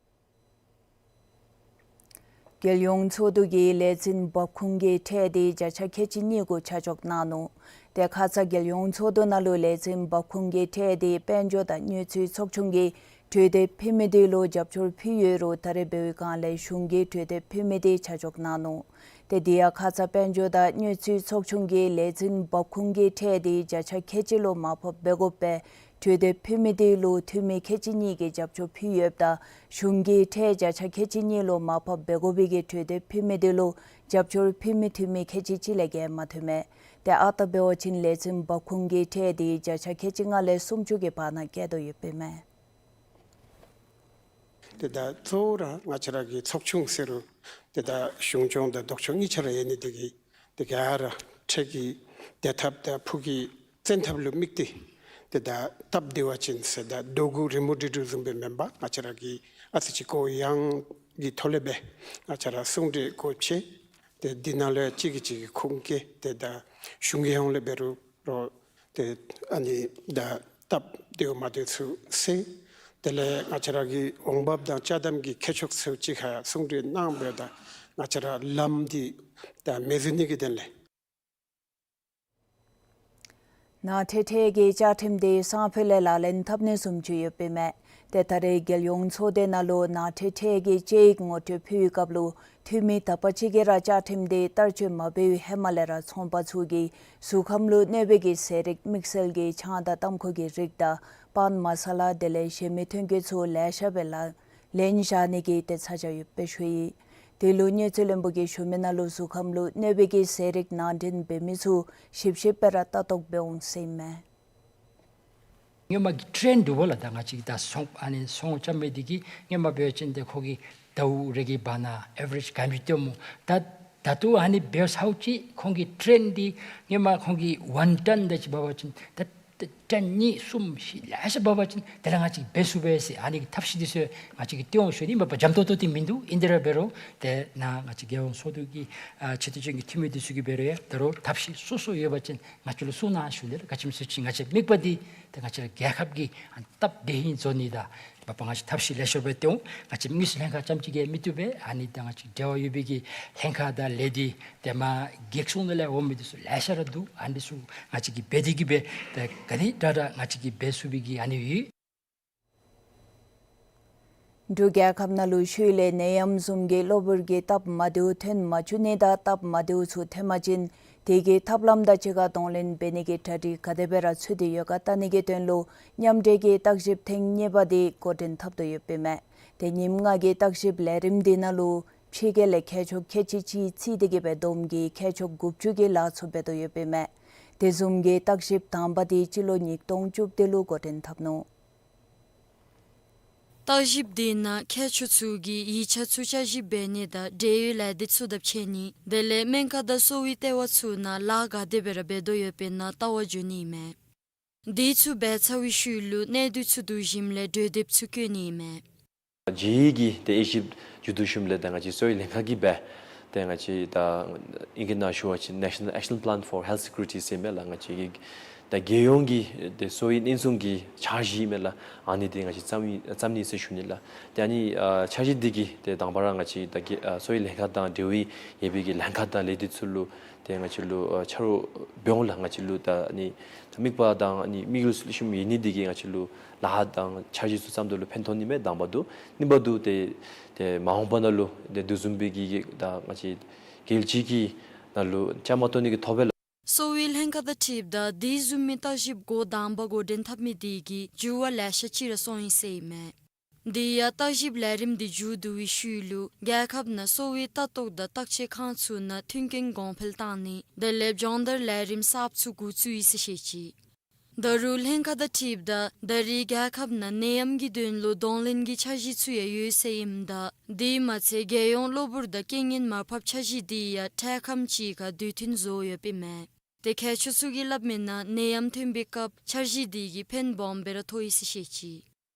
རྒྱལ་ཡོངས་ཚོགས་འདུ་གིས་ལས་འཛིན་འབབ་ཁུངས་ཀྱི་ཁྲལ་དེ་བརྒྱ་ཆ་ཁལ་གཅིག་གཉིས་གུ་ཆ་འཇོག་གནང་ནུག། ཏེ་ཁ་ཙ་རྒྱལ་ཡོངས་ཚོགས་འདུ་ནང་ལུ་ལས་འཛིན་འབབ་ཁུངས་ཀྱི་ཁྲལ་དེ་དཔལ་འབྱོར་དང་དངུལ་རྩིས་ཚོགས་ཆུང་གིས་གྲོས་འདེབས་ཕུལ་མི་དེ་ལུ་རྒྱབ་སྐྱོར་ཕུལ་ཡོད་རུང་ད་རེས་འབདཝ་ལས་གཞུང་གིས་གྲོས་འདེབས་ཕུལ་མི་དེ་ཆ་འཇོག་གནང་ནུག། ཏེ་དེ་ཡང་ཁ་ཙ་དཔལ་འབྱོར་དང་དངུལ་རྩིས་ཚོགས་ཆུང་གིས་ལས་འཛིན་འབབ་ཁུངས་ཀྱི་ཁྲལ་དེ་བརྒྱ་ཆ་ཁལ་གཅིག་ལུ་མར་ཕབ་འབད་དགོ་པའི་གྲོས་འདེབས་ཕུལ་མི་དེ་ལུ་འཐུས་མི་ཁལ་གཅིག་གཉིས་ཀྱིས་རྒྱབ་སྐྱོར་ཕུལ་ཡོདཔ་ད་གཞུང་གིས་ཁྲལ་བརྒྱ་ཆ་ཁལ་གཅིག་གཉིས་ལུ་མར་ཕབ་འབད་དགོ་པའི་གི་གྲོས་འདེབས་ཕུལ་མི་དེ་ལུ་རྒྱབ་སྐྱོར་ཕུལ་མི་འཐུས་མི་ཁལ་གཅིག་གཅིག་ལས་བརྒལ་མ་ཐོན་མས། ཏེ་ཨ་རྟག་འབད་བ་ཅིན་ལས་འཛིན་འབབ་ཁུངས་ཀྱི་ཁྲལ་དེ་བརྒྱ་ཆ་ཁལ་གཅིག་ལྔ་ལས་སུམ་ཅུ་གི་བར་ན་བཀལ་དོ་ཡོདཔ་ཨིན་མས། ཏེ་ད་གཙོ་བོ་ར་ང་བཅས་ར་གི་ཚོགས་ཆུང་ཟེར་རུང་ཏེ་ད་གཞུང་སྐྱོང་དང་ལྡོག་ཕྱོགས་གཉིས་ཆ་ར་ཡོད་ནི་དེ་གིས་ཏེ་ག་ར་ཁྲལ་གྱི་བདེ་ཐབས་དང་ཕུགས་ཀྱི་བཙན་ཐབས་ལུ་དམིགས་ཏེ་ཏེ་ད་སྟབས་བདེ་བ་ཅིན་ཟེར་ད་རྡོ་གུ་རི་མོ་འབྲི་འབྲུ་བཟུམ་སྦེ་མེན་པར་ང་བཅས་ར་གིས་ཨ་ཙི་ཅིག་གུ་ཡངས་ཀྱི་ཐོག་ལས་སྦེ་ང་བཅས་ར་གསུང་གྲོས་སྒོ་ཕྱེ། ཏེ་འདི་ནང་ལུ་གཅིག་གིས་གཅིག་གི་ཁུངས་བཀལ་ཏེ་ད་གཞུང་གི་ཧོངས་ལས་འབད་རུང་རོགས་ཏེ་ཨ་ནི་ད་སྟབས་བདེཝ་མ་བདེཝ་ཚུ་སེལ། དེ་ལས་ང་བཅས་ར་གི་འོང་འབབ་དང་ཅ་དམ་གྱི་ཁེ་ཕྱོགས་ཚུ་གཅིག་ཁར་གསུང་གྲོས་གནང་འབདཝ་ད་ང་བཅས་ར་ལམ་འདི་ད་མེད་བཟོ་ནི་གི་དོན་ལས། ནང་ཁྲལ་ཁྲལ་གྱི་བཅའ་ཁྲིམས་དེ་སང་ཕོད་ལས་ལག་ལེན་འཐབ་ནི་བཟུམ་ཅིག་ཡོདཔ་ཨིན་མས། ཏེ་ད་རེས་རྒྱལ་ཡོངས་ཚོགས་སྡེ་ནང་ལུ་ནང་ཁྲལ་ཁྲལ་གྱི་དཔྱད་ཡིག་ངོ་སྤྲོད་ཕུལ་བའི་སྐབས་ལུ་འཐུས་མི་དག་པ་ཅིག་གིས་ར་བཅའ་ཁྲིམས་དེ་བསྟར་སྤྱོད་མ་འབད་བའི་ཧེ་མ་ལས་ར་ཚོང་པ་ཚུ་གིས་གཟུགས་ཁམས་ལུ་གནོད་པའི་གི་ཟས་རིགས་དམིགས་བསལ་གྱི་ཆང་དང་ཏམ་ཁུ་གི་རིགས་དང་པཱན་མ་ས་ལ་དེ་ལས་གཞན་མི་ཐོན་སྐྱེད་ཚུ་ལེ་ཤ་སྦེ་ལག་ལེན་བཞག་ནི་གི་ཏེ་ཚ་གྱང་ཡོདཔ་སྦེ་ཞུ་ཡི། དེ་ལུ་དངུལ་རྩིས་བློན་པོ་གིས་ཞུ་མི་ནང་ལུ་གཟུགས་ཁམས་ལུ་གནོད་པའི་གི་ཟས་རིགས་ནང་འདྲེན་འབད་མི་ཚུ་ཞིབ་ཞིབ་སྦེ་ར་ལྟ་རྟོག་འབད་འོང་ཟེར་ཨིན་མས། སྔོན་མ་གི་ཊེན་འདུག་པ་ལགས། ད་ང་བཅས་ཀྱི་ད་ཚོང་ཨ་ནི་ཚོང་རྐྱབ་མི་འདི་གིས་སྔོན་མ་འབད་བ་ཅིན་ཏེ་ཁོ་གིས་ཟླཝ་རེ་གི་བར་ན་ཨེ་བ་རེཇ་ག་དེམ་ཅིག་སྟོནམ་སྨོ། ད་ད་ལྟོ་ཨ་ནི་འབདཝ་ད་ཅིག་ཁོང་གི་ཊེན་འདི་སྔོན་མ་ཁོང་གིས་ཝན་ཊོན་དེ་ཅིག་འབད་བ་ཅིན་ད་ད་ གྲངས་གཉིས་གསུམ་བཞི་ལེ་ཤ་འབད་བ་ཅིན་དེ་ལས་ང་བཅས་འབད་ཚུགས་པས་ཟེར་ཨ་ནི་གི་ཐབས་ཤེས་འདི་ཚུ་ང་བཅས་ཀྱིས་སྟོན་འོང་ཞུ་ནི། མ་པ་འཇམ་ཏོང་ཏོ་འདི་མིན་འདུག། ཨིན་དེ་ར་འབད་རུང་ཏེ་ནཱ་ང་བཅས་རྒྱལ་ཡོངས་ཚོགས་འདུ་གི་ཨ་ཆེ་བསྟོད་ཅན་གྱི་འཐུས་མི་འདི་ཚུ་གིས་འབད་རུང་ཡང་ད་རུང་ཐབས་ཤེས་སོ་སོ་ཡོད་པ་ཅིན་ང་བཅས་ལུ་གསུང་གནང་ཞུ་ནི་ལགས། ག་ཅི་སྨོ་ཟེར་བ་ཅིན་ང་བཅས་དམིགས་པ་འདི་ཏེ་ང་བཅས་ར་རྒྱལ་ཁབ་ཀྱི་ཨ་སྟབས་བདེ་ཧིང་བཟོ་ནི་དང་མ་པ་ང་བཅས་ཐབས་ཤེས་ལེགས་ཤོམ་སྦེ་སྟོན་འོང་། ང་བཅས་དངུལ་རྩིས་ལྷན་ཁག་རྐྱངམ་ཅིག་གིས་མི་བཏུབ་པས། ཨ་ནི་དང་ང་བཅས་འབྲེལ་བ་ཡོད་པའི་གི་ལྷན་ཁག་དང་ལས་སྡེ་ཏེ་མར་རྒེད་སོ་ནང་ལས་འོང་མི་འདི་ཚུ་ལེ་ཤ་ར་འདུག། ཨ་ནི་ཚུ་ང་བཅས་ཀྱིས་འབད་དེ་གིས་སྦེ་ཏེ་ག་དེ་དྲག་དྲག་ང་བཅས་ཀྱིས་འབད་ཚུགས་པའི་གི་ཨ་ནི་ཡོད། འབྲུག་རྒྱལ་ཁབ་ནང་ལུ་ཤུལ་ལས་ནད་ཡམས་བཟུམ་གྱི་གློ་བུར་གྱི་སྟབས་མ་བདེཝ་ཐོན་མ་བཅུག་ནི་དང་སྟབས་མ་བདེཝ་ཚུ་ཐོན་པ་ཅིན་དེ་གི་ཐབས་ལམ་དང་གཅིག་ཁར་གདོང་ལེན་འབད་ནི་གི་གྲ་སྒྲིག་ག་དེ་སྦེ་ར་ཚུད་དེ་ཡོད་ག་བལྟ་ནི་གི་དོན་ལུ་མཉམ་འབྲེལ་གྱི་བརྟག་ཞིབ་ཐེངས་གཉིས་པ་དེ་འགོ་འདྲེན་འཐབ་དོ་ཡོདཔ་ཨིན་མས། ཏེ་ཉིནམ་ལྔ་གི་བརྟག་ཞིབ་ལས་རིམ་དེ་ནང་ལུ་ཕྱི་རྒྱལ་ལས་མཁས་མཆོག་ཁལ་གཅིག་གཅིག་བརྩིས་ཏེ་གིས་སྦེ་བསྡོམས་ཀྱིས་མཁས་མཆོག་དགུ་བཅུ་གིས་ལཱ་ཚུ་འབད་དོ་ཡོདཔ་ཨིན་མས། དེ་བཟུམ་གྱི་བརྟག་ཞིབ་དང་པ་དེ་སྤྱི་ལོ་ཉིས་སྟོང་བཅུ་བདུན་ལུ་འགོ་འདྲེན་འཐབ་ནུག། བརྟག་ཞིབ་དེ་ནང་མཁས་མཆོག་ཚུ་གིས་ཡིག་ཆ་ཚུ་བསྐྱར་ཞིབ་འབད་ནི་དང་འབྲེལ་ཡོད་ལས་སྡེ་ཚུ་དང་ཕྱད་ནི་དེ་ལས་སྨན་ཁང་དང་གསོ་བའི་ལྟེ་བ་ཚུ་ནང་ལཱ་ག་དེ་སྦེ་ར་འབད་དོ་ཡོདཔ་ཨིན་ན་བལྟ་བར་འགྱོ་ནི་ཨིན་མས། དེ་ཚུ་འབད་ཚར་བའི་ཤུལ་ལུ་གནས་སྡུད་ཚུ་བསྡུ་ཞིནམ་ལས་གྲོས་འདེབས་ཚུ་བཀོད་ནི་ཨིན་མས། རྒྱལ་ཡོངས་ཀྱི་ཏེ་དབྱེ་ཞིབ་མཇུག་བསྡུ་ཞིནམ་ལས་ད་ང་བཅས་གསོ་བའི་ལྷན་ཁག་གིས་སྦེ་ཏེ་ང་བཅས་ད་ཨིང་སྐད་ནང་ཞུ་བ་ཅིན་National Action Plan for Health Security ཟེར་མི་ལགས། ང་བཅས་ཀྱི་ད་རྒྱལ་ཡོངས་ཀྱི་ཏེ་གསོ་བའི་ཉེན་སྲུང་གི་འཆར་གཞི་མས་ལགས། ཨ་ནི་དེ་ང་བཅས་བརྩམ་བརྩམ་ནི་ཟེར་ཞུ་ནི་ལགས། ཏེ་ཨ་ནི་ཨ་འཆར་གཞི་འདི་གིས་ཏེ་དང་པ་ར་ང་བཅས་ད་གི་ཨ་གསོ་བའི་ལྷན་ཁག་དང་འབྲེལ་བའི་ཡོད་པའི་གི་ལྷན་ཁག་དང་ལས་སྡེ་ཚུ་ལུ་ཏེ་ང་བཅས་ལུ་ཨ་ཕྱག་རོགས་འབད་འོང་ལགས། ང་བཅས་ལུ་ད་ཨ་ནི་ད་དམིགས་པ་དང་ཨ་ནི་དམིགས་ཡུལ་ཚུ་ལེགས་ཤོམ་ཡོད་ནི་འདི་གིས་ང་བཅས་ལུ་ལཱ་དང་འཆར་གཞི་ཚུ་བརྩམ་དོ་ལུ་ཕན་ཐོགས་ནི་མས་དང་པ་འདུག། གཉིས་པ་འདུག། ཏེ་ཏེ་མ་འོངས་པ་ནང་ལུ་ཏེ་དེ་བཟུམ་སྦེ་གི་གི་ད་ང་བཅས་རྒྱལ་སྤྱི་གི་ནང་ལུ་བཅའ་མར་གཏོགས་ནི་གི་ཐོག་སྦེ་ལགས། གསོ་བའི་ལྷན་ཁག་དང་འཁྲིལཝ་ད་དེ་བཟུམ་མའི་བརྟག་ཞིབ་འགོ་དང་པ་འགོ་འདྲེན་འཐབ་མི་དེ་གིས་འགྱུར་བ་ལེ་ཤ་ཅིག་ར་སོང་ཡི་ཟེར་ཨིན་མས། དེ་ཡང་བརྟག་ཞིབ་ལས་རིམ་དེ་མཇུག་བསྡུ་བའི་ཤུལ་ལུ་རྒྱལ་ཁབ་ནང་གསོ་བའི་ལྟ་རྟོག་དང་བརྟག་དཔྱད་ཁང་ཚུ་ནང་མཐུན་རྐྱེན་གོང་འཕེལ་བཏང་ནི་དེ་ལས་སྦྱོང་བརྡར་ལས་རིམ་གསརཔ་ཚུ་འགོ་བཙུགས་ཡི་ཟེར་བཤད་ཅི། ད་རུང་ལྷན་ཁག་དང་འཁྲིལཝ་ད་ད་རེས་རྒྱལ་ཁབ་ནང་ནད་ཡམས་ཀྱི་དོན་ལུ་གདོང་ལེན་གྱི་འཆར་གཞི་ཚུ་ཡང་ཡོད་ཟེར་ཨིནམ་ད་དེ་མ་ཚད་རྒྱལ་ཡོངས་གློ་བུར་དང་རྐྱེན་ངན་མར་ཕབ་འཆར་གཞི་དེ་ཡང་འཕྲལ་ཁམས་ཅིག་ཁར་དུས་མཐུན་བཟོ་ཡོདཔ་ཨིན་མས། ཏེ་མཁས་མཆོག་ཚུ་གིས་སླབ་མིའི་ནང་ནད་ཡམས་ཐོན་པའི་སྐབས་འཆར་གཞི་དེ་གིས་ཕན་སྦོམ་སྦེ་ར་ཐོགས་ཡི་ཟེར་བཤད་ཅི།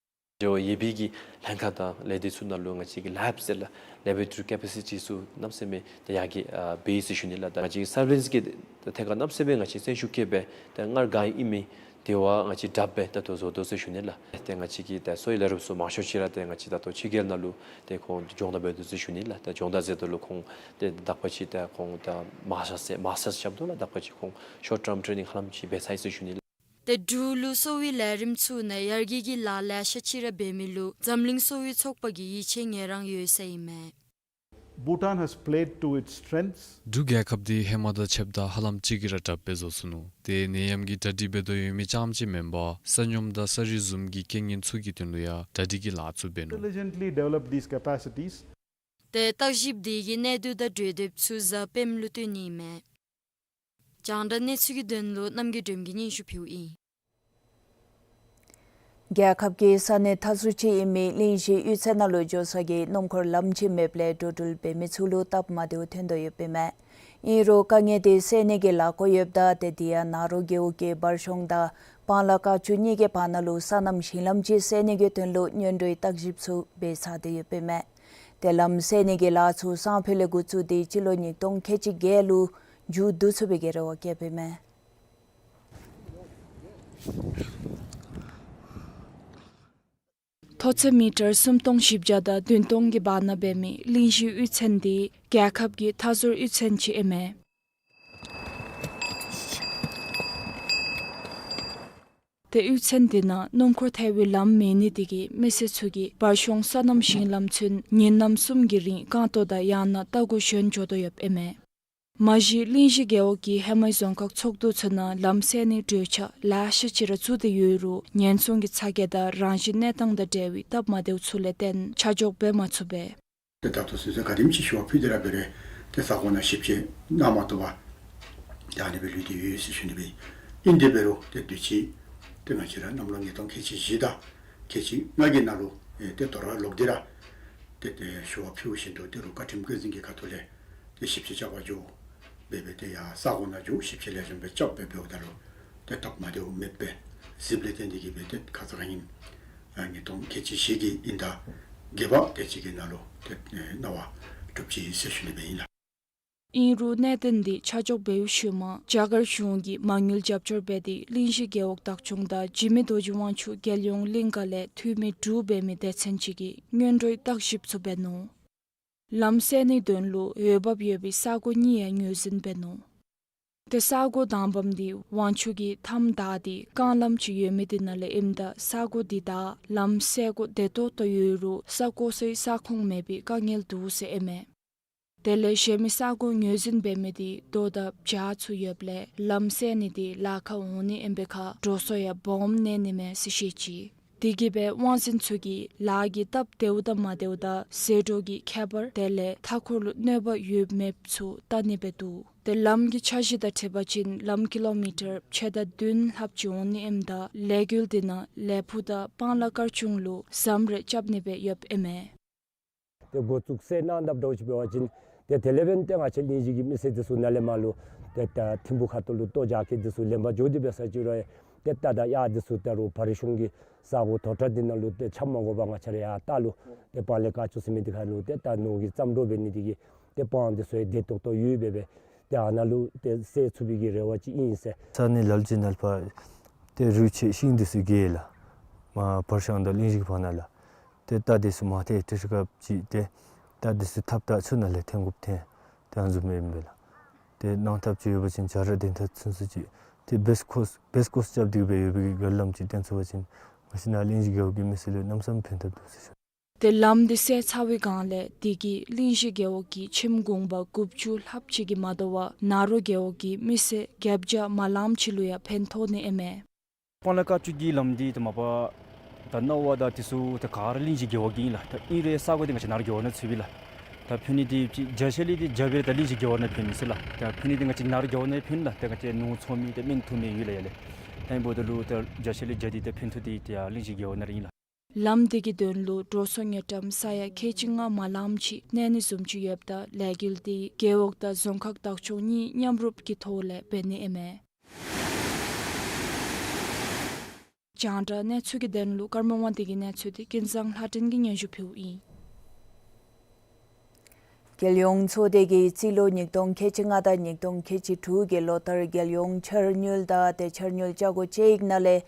འབྲེལ་བ་ཡོད་པའི་གི་ལྷན་ཁག་དང་ལས་སྡེ་ཚུ་ནང་ལུ་ང་བཅས་ཀྱི་ལེབ་ཟེར་ལགས། Laboratory capacity ཚུ་གནམ་མེད་ས་མེད་ཏེ་ཡར་རྒྱས་ཨ་འབད་ཡི་ཟེར་ཞུ་ནི་ལགས། ད་ང་བཅས་ཀྱི་སར་ཝེ་ལེནསི་གི་ཐད་ཁར་གནམ་མེད་ས་མེད་ང་བཅས་བརྩོན་ཤུགས་བསྐྱེད་སྦེ་ཏེ་སྔར་ག་ཨིན་མི་དེ་བ་ང་བཅས་དྲགཔ་སྦེ་ད་ལྟོ་བཟོ་དོ་ཟེར་ཞུ་ནི་ལགས། ཏེ་ང་བཅས་ཀྱི་ད་གསོ་བའི་ལས་རོགསཔ་ཚུ་མང་ཤོས་ཅིག་ར་ཏེ་ང་བཅས་ད་ལྟོ་ཕྱི་རྒྱལ་ནང་ལུ་ཏེ་ཁོང་སྦྱོང་བརྡར་འབད་དོ་ཟེར་ཞུ་ནི་ལགས། ད་སྦྱོང་བརྡར་མཛད་དོ་ལུ་ཁོང་ཏེ་དག་པ་ཅིག་ད་ཁོང་ད་མཱས་ཊརསི་མཱས་ཊརསི་རྐྱབ་དོ་ལགས། དག་པ་ཅིག་ཁོང་ཤོཊ་ཊརམ་ཊེ་ནིང་ཧ་ལམ་ཅིག་འབད་ཚར་ཡི་ཟེར་ཞུ་ནི་ལགས། ཏེ་འབྲུག་ལུ་གསོ་བའི་ལས་རིམ་ཚུ་ནང་ཡར་རྒྱས་ཀྱི་ལཱ་ལེ་ཤ་ཅིག་ར་འབད་མི་ལུ་འཛམ་གླིང་གསོ་བའི་ཚོགས་པ་གིས་ཡིད་ཆེས་ངེས་རང་ཡོད་ཟེར་ཨིན་མས། Bhutan has played to its strengths. འབྲུག་རྒྱལ་ཁབ་འདི་ཧེ་མ་དང་ཕྱདཔ་ད་ཧ་ལམ་ཅིག་གིས་ར་དྲགཔ་སྦེ་བཟོ་ཚུགས་ནུག། ཏེ་ནད་ཡམས་ཀྱི་གྲ་སྒྲིག་འབད་དོ་ཡོད་མི་རྐྱངམ་ཅིག་མེན་པར་ས་སྙོམས་དང་ས་རུད་བཟུམ་གྱི་རྐྱེན་ངན་ཚུ་གི་དོན་ལུ་ཡང་གྲ་སྒྲིག་གི་ལཱ་ཚུ་འབད་ནུག། Diligently develop these capacities. ཏེ་བརྟག་ཞིབ་དེ་གིས་གནས་སྡུད་དང་གྲོས་འདེབས་ཚུ་གཟའ་སྤེནམ་ལུ་སྟོན་ནི་ཨིན་མས། རྒྱང་བསྒྲགས་གནས་ཚུལ་གྱི་དོན་ལུ་རྣམ་རྒྱལ་སྒྲོལམ་གིས་སྙན་ཞུ་ཕུལཝ་ཨིན། རྒྱལ་ཁབ་ཀྱི་ས་གནས་མཐའ་ཟུར་ཅིག་ཨིན་མི་གླིང་བཞི་གཡུས་ཚན་ནང་ལུ་འགྱོ་ས་གི་སྣུམ་འཁོར་ལམ་ཅིག་མེདཔ་ལས་འགྲོ་འགྲུལ་འབད་མི་ཚུ་ལུ་སྟབས་མ་བདེཝ་ཐོན་དོ་ཡོདཔ་ཨིན་མས། ཨིན་རུང་དཀའ་ངལ་དེ་སེལ་ནི་གི་ལཱ་འགོ་ཡོདཔ་ད་ཏེ་དེ་ཡང་ནཱ་རོ་རྒེད་འོག་གི་བར་གཤོང་དང་སྤང་ལ་དཀར་ཆུ་གཉིས་ཀྱི་བར་ན་ལུ་སོ་ནམ་ཞིང་ལམ་ཅིག་སེལ་ནི་གི་དོན་ལུ་སྔོན་འགྲོའི་བརྟག་ཞིབ་ཚུ་འབད་ཚར་ཏེ་ཡོདཔ་ཨིན་མས། ཏེ་ལམ་སེལ་ནི་གི་ལཱ་ཚུ་སང་ཕོད་ལས་འགོ་བཙུགས་ཏེ་སྤྱི་ལོ་ཉིས་སྟོང་ཁལ་གཅིག་བརྒྱད་ལུ་མཇུག་བསྡུ་ཚུགས་པའི་གི་རེ་བ་བསྐྱེདཔ་ཨིན་མས། མཐོ་ཚད་མི་ཊར་སུམ་སྟོང་བཞི་བརྒྱ་དང་བདུན་སྟོང་གི་བར་ན་འབད་མི་གླིང་བཞི་གཡུས་ཚན་འདི་རྒྱལ་ཁབ་ཀྱི་མཐའ་ཟུར་གཡུས་ཚན་ཅིག་ཨིན་མས། ཏེ་གཡུས་ཚན་འདི་ནང་སྣུམ་འཁོར་ཐལ་བའི་ལམ་མེད་ནི་དེ་གིས་མི་སེར་ཚུ་གིས་བར་གཤོང་སོ་ནམ་ཞིང་ལམ་ཚུན་ཉིན་ནམ་གསུམ་གྱི་རིང་རྐང་སྟོང་དང་ཡང་ན་རྟ་གུ་ཞོན་འགྱོ་དོ་ཡོདཔ་ཨིན་མས། མ་གཞི་གླིང་བཞི་རྒེད་འོག་གི་ཧེ་མའི་རྫོང་ཁག་ཚོགས་འདུ་ཚུ་ནང་ལམ་སེལ་ནིའི་གྲོས་འཆར་ལེ་ཤ་ཅིག་ར་བཙུགས་ཏེ་ཡོད་རུང་ཉེན་སྲུང་གི་ཚ་གྱང་དང་རང་བཞིན་གནས་སྟངས་དང་འབྲེལ་བའི་སྟབས་མ་བདེཝ་ཚུ་ལས་བརྟེན་ཆ་འཇོག་འབད་མ་ཚུགས་པས། ཏེ་ད་ལྟོ་ཚུན་ཚོད་ག་དེམ་ཅིག་ཞུ་བ་ཕུལ་ཏེ་ར་འབད་རུང་ཏེ་ས་གོ་ནང་ཞིབ་དཔྱད་གནང་མ་བཏུབ་པར་ད་ཨ་ནི་སྦེ་ལུས་ཏེ་ཡོད་ཟེར་ཞུ་ནི་སྦེ། ཨིན་དེ་འབད་རུང་ཏེ་དུས་ཅི་ཏེ་ང་བཅས་ར་གནམ་ལོ་ཉིས་སྟོང་ཁལ་གཅིག་བཞི་དང་ཁལ་གཅིག་ལྔ་གི་ནང་ལུ་ཨེ་ཏེ་དོ་རུང་ལོག་སྟེ་ར་ཏེ་ཏེ་ཞུ་བ་ཕུལཝ་བཞིན་དུ་ཏེ་རུང་བཀའ་ཁྲིམས་བཀོད་འཛིན་གྱི་ཁ་ཐུག་ལས་ཏེ་ཞིབ་དཔྱད་རྐྱབ་པར་འགྱོ་འབད་འབད་ཏེ་ཡར་ས་གོ་ནང་འགྱོ་ཞིབ་དཔྱད་ལེགས་ཤོམ་སྦེ་རྐྱབ་འབད་འབདཝ་ད་ལུ་ཏེ་སྟབས་མ་བདེཝ་མེདཔ་སྦེ་ གཟིགསཔ་ལས་བརྟེན་ཏེ་གིས་སྦེ་ཏེ་ཁ་ཙ་ར་ཨིན་ཨ་ཉིས་སྟོང་ཁལ་གཅིག་བཞི་གི་དབྱིན་ཟླ་བརྒྱད་པ་དེ་ཅིག་གི་ནང་ལུ་ཏེ་ཨེ་གནང་བ་གྲུབ་ཅི་ཟེར་ཞུ་ནི་སྦེ་ཨིན་ལགས། ཨིན་རུང་གནད་དོན་འདི་ཆ་འཇོག་འབདཝ་ཤུལ་མ་རྒྱ་གར་གཞུང་གིས་མ་དངུལ་རྒྱབ་སྐྱོར་འབད་དེ་གླིང་བཞི་རྒེད་འོག་བདག་སྐྱོང་དང་འཇིགས་མེད་རྡོ་རྗེ་དབང་ཕྱུག་རྒྱལ་ཡོངས་གླིང་ག་ལས་འཐུས་མི་དྲུག་འབད་མི་སྡེ་ཚན་ཅིག་གིས་སྔོན་འགྲོའི་བརྟག་ཞིབ་ཚུ་འབད་ནུག། ལམ་སེལ་ནིའི་དོན་ལུ་འོས་འབབ་ཡོད་པའི་ས་གོ་གཉིས་ཡང་ངོས་འཛིན་འབད་ནུག། ཏེ་ས་གོ་དང་པམ་འདི་དབང་ཕྱུག་གི་མཐའམ་བདའ་སྟེ་རྐང་ལམ་ཅིག་ཡོད་མི་འདི་ནང་ལས་ཨིནམ་ད་ས་གོ་འདི་བདའ་ལམ་སེལ་སྒོ་བདེ་ཏོག་ཏོ་ཡོད་རུང་ས་བརྐོ་སའི་ས་ཁོངས་མེད་པའི་དཀའ་ངལ་འདུག་ཟེར་ཨིན་མས། དེ་ལས་གཞན་མི་ས་གོ་ངོས་འཛིན་འབད་མི་འདི་རྡོ་དང་བྱག་ཚུ་ཡོདཔ་ལས་ལམ་སེལ་ནི་འདི་ལཱ་ཁག་འོང་ནི་ཨིན་པའི་ཁར་འགྲོ་སོང་ཡང་སྦོམ་གནས་ནི་མས་ཟེར་བཤད་ཅི། དེ་གིས་སྦེ་དབང་འཛིན་ཚུ་གིས་ལཱ་གི་སྟབས་བདེཝ་དང་མ་བདེཝ་དང་ཟད་འགྲོ་གི་ཁྱད་པར་དེ་ལས་མཐའ་འཁོར་ལུ་གནོད་པ་ཡོད་མེདཔ་ཚུ་བལྟ་ནི་སྦེ་འདུག། ཏེ་ལམ་གྱི་འཆར་གཞི་དང་འཁྲིལ་བ་ཅིན་ལམ་ཀི་ལོ་མི་ཊར་ཕྱེད་དང་བདུན་ལྷགཔ་ཅིག་འོང་ནི་ཨིནམ་ད་ལས་འགུལ་འདི་ནང་ལས་ཕུག་དང་སྤང་ལ་དཀར་ཆུང་ལུ་ཟམ་རེ་རྐྱབ་ནི་སྦེ་ཡོདཔ་ཨིན་མས། ཏེ་འགོ་བཙུགས་ཟེར་གནང་དཔ་འདྲཝ་ཅིག་འབད་བ་ཅིན་ཏེ་དེ་ལས་འབདན་ཏེ་ང་བཅས་གླིང་བཞི་གི་མི་སེར་འདི་ཚུ་ནཱ་ལས་མར་ལུ་ཏེ་ད་ཐིམ་ཕུག་ཁ་ཐུག་ལུ་ལྟོ་རྒྱག་མཁན་འདི་ཚུ་ལེན་པར་འགྱོ་སྟེ་འབད་ས་ཅིག་རུང་ཏེ་རྟ་དང་གཡག་འདི་ཚུ་ད་རུང་བ་རི་གཞུང་གི་ས་གོ་དོག་དྲགས་འདི་ནང་ལུ་ཏེ་འཁྱམ་མ་དགོ་པར་ང་བཅས་ར་ཡར་ལྟག་ལུ་ཏེ་སྤང་ལ་དཀར་ཆུང་ཟེར་མི་འདི་ཁར་ལུ་ཏེ་ད་ནོར་གྱིས་བརྩམས་འགྲོ་འབད་ནི་འདི་གིས་ཏེ་སྤང་འདི་ཚུ་ཡང་བདེ་ཏོག་ཏོ་ཡོདཔ་སྦེ་སྦེ་ཏེ་ཨ་ནཱ་ལུ་ཏེ་སེལ་ཚུགས་པའི་གི་རེ་བ་ཅིག་ཨིན་ཟེར། ས་གནས་ལ་ལུ་ཅིག་ནཱ་ལས་ཕར་ཏེ་རུད་ཆད་ཤིང་འདི་ཚུ་གི་ལགས། མར་བར་ཤང་དང་གླིང་བཞི་གི་བར་ན་ལགས། ཏེ་རྟ་འདི་ཚུ་མར་ཏེ་ཏེ་ཤི་ཀབ་ཅིག་ཏེ་རྟ་འདི་ཚུ་ཐབ་ད་ཚུ་ནཱ་ལས་འཐེན་དགོཔ་འཐེན། ཏེ་ཨ་ནི་བཟུམ་ཨིན་པས་ལགས། ཏེ་གནང་ཐབས་ཅིག་ཡོད་པ་ཅིན་བྱ་ར་བདེན་མཐའ་ཚུན་ཚོད་ཅིག་ཏེ་བེསི་ཀོརསི་བེསི་ཀོརསི་རྐྱབ་སྟེ་སྦེ་ཡོད་པའི་གི་བརྒལ་ལམ་ཅིག་བཏོན་ཚུགས་པ་ཅིན་ང་བཅས་ནཱ་གླིང་བཞི་རྒེད་འོག་གི་མི་སེར་ལུ་གནམ་མེད་ས་མེད་ཕན་ཐབས་འདུག་ཟེར་ཞུ། ཏེ་ལམ་འདི་སེལ་ཚར་བའི་སྒང་ལས་དེ་གིས་གླིང་བཞི་རྒེད་འོག་གི་ཁྱིམ་གུང་པ་དགུ་བཅུ་ལྷགཔ་ཅིག་གིས་མ་དོ་བར་ནཱ་རོ་རྒེད་འོག་གི་མི་སེར་བརྒྱད་བརྒྱ་མ་ལངམ་ཅིག་ལུ་ཡང་ཕན་ཐོགས་ནི་ཨིན་མས། སྤང་ལ་དཀར་ཆུང་གི་ལམ་འདི་ད་མ་པ་ད་སྣང་བ་དང་དེ་ཚུ་ད་ག་ར་གླིང་བཞི་རྒེད་འོག་གི་ཨིན་ལགས། ད་ཨིན་རུང་ས་གོ་འདི་ང་བཅས་ནཱ་རོ་རྒེད་འོག་ནང་ཚུད་པས་ལགས། ད་ཕན་ནི་འདི་ཅིག་བརྒྱ་ཆ་ལས་འདི་བརྒྱ་འབད་རུང་ད་གླིང་བཞི་རྒེད་འོག་ནང་ཕན་ནི་ཟེར་ལགས། ད་ཕན་ནི་འདི་ང་བཅས་ནཱ་རོ་རྒེད་འོག་ནང་ཕན་ལགས། ད་ང་བཅས་ནོར་འཚོ་མི་ད་སྨན་འཐུ་མི་ཡོད་ལགས་ཡ་ལགས། ད་ཨིན་འབདཝ་ད་ལུ་ད་བརྒྱ་ཆ་ལས་བརྒྱ་འདི་ད་ཕན་ཐོགས་འདི་ད་གླིང་བཞི་རྒེད་འོག་ནང་ར་ཨིན་ལགས། ལམ་འདི་གི་དོན་ལུ་འགྲོ་སོང་དངུལ་ཀྲམ་ས་ཡ་ཁལ་གཅིག་ལྔ་མ་ལངམ་ཅིག་གནས་ནི་བཟུམ་ཅིག་ཡོདཔ་ད་ལས་འགུལ་འདི་རྒེད་འོག་དང་རྫོང་ཁག་བདག་སྐྱོང་གཉིས་མཉམ་རུབ་ཀྱི་ཐོག་ལས་འབད་ནི་ཨིན་མས། རྒྱང་བསྒྲགས་གནས་ཚུལ་གྱི་དོན་ལུ་ཀརྨ་དབང་འདུས་ཀྱི་གནས་ཚུལ་འདི་ཀུན་བཟང་ལྷ་སྒྲོན་གྱིས་སྙན་ཞུ་ཕུལཝ་ཨིན། རྒྱལ་ཡོངས་ཚོགས་སྡེ་གིས་རྩིས་ལོ་ཉིས་སྟོང་ཁལ་གཅིག་ལྔ་དང་ཉིས་སྟོང་ཁལ་གཅིག་དྲུག་གི་ལོ་ལྟར་རྒྱལ་ཡོངས་འཆར་དངུལ་དང་ཏེ་འཆར་དངུལ་ཆ་སྒོ་བཅུ་ཡི་ནང་ལས་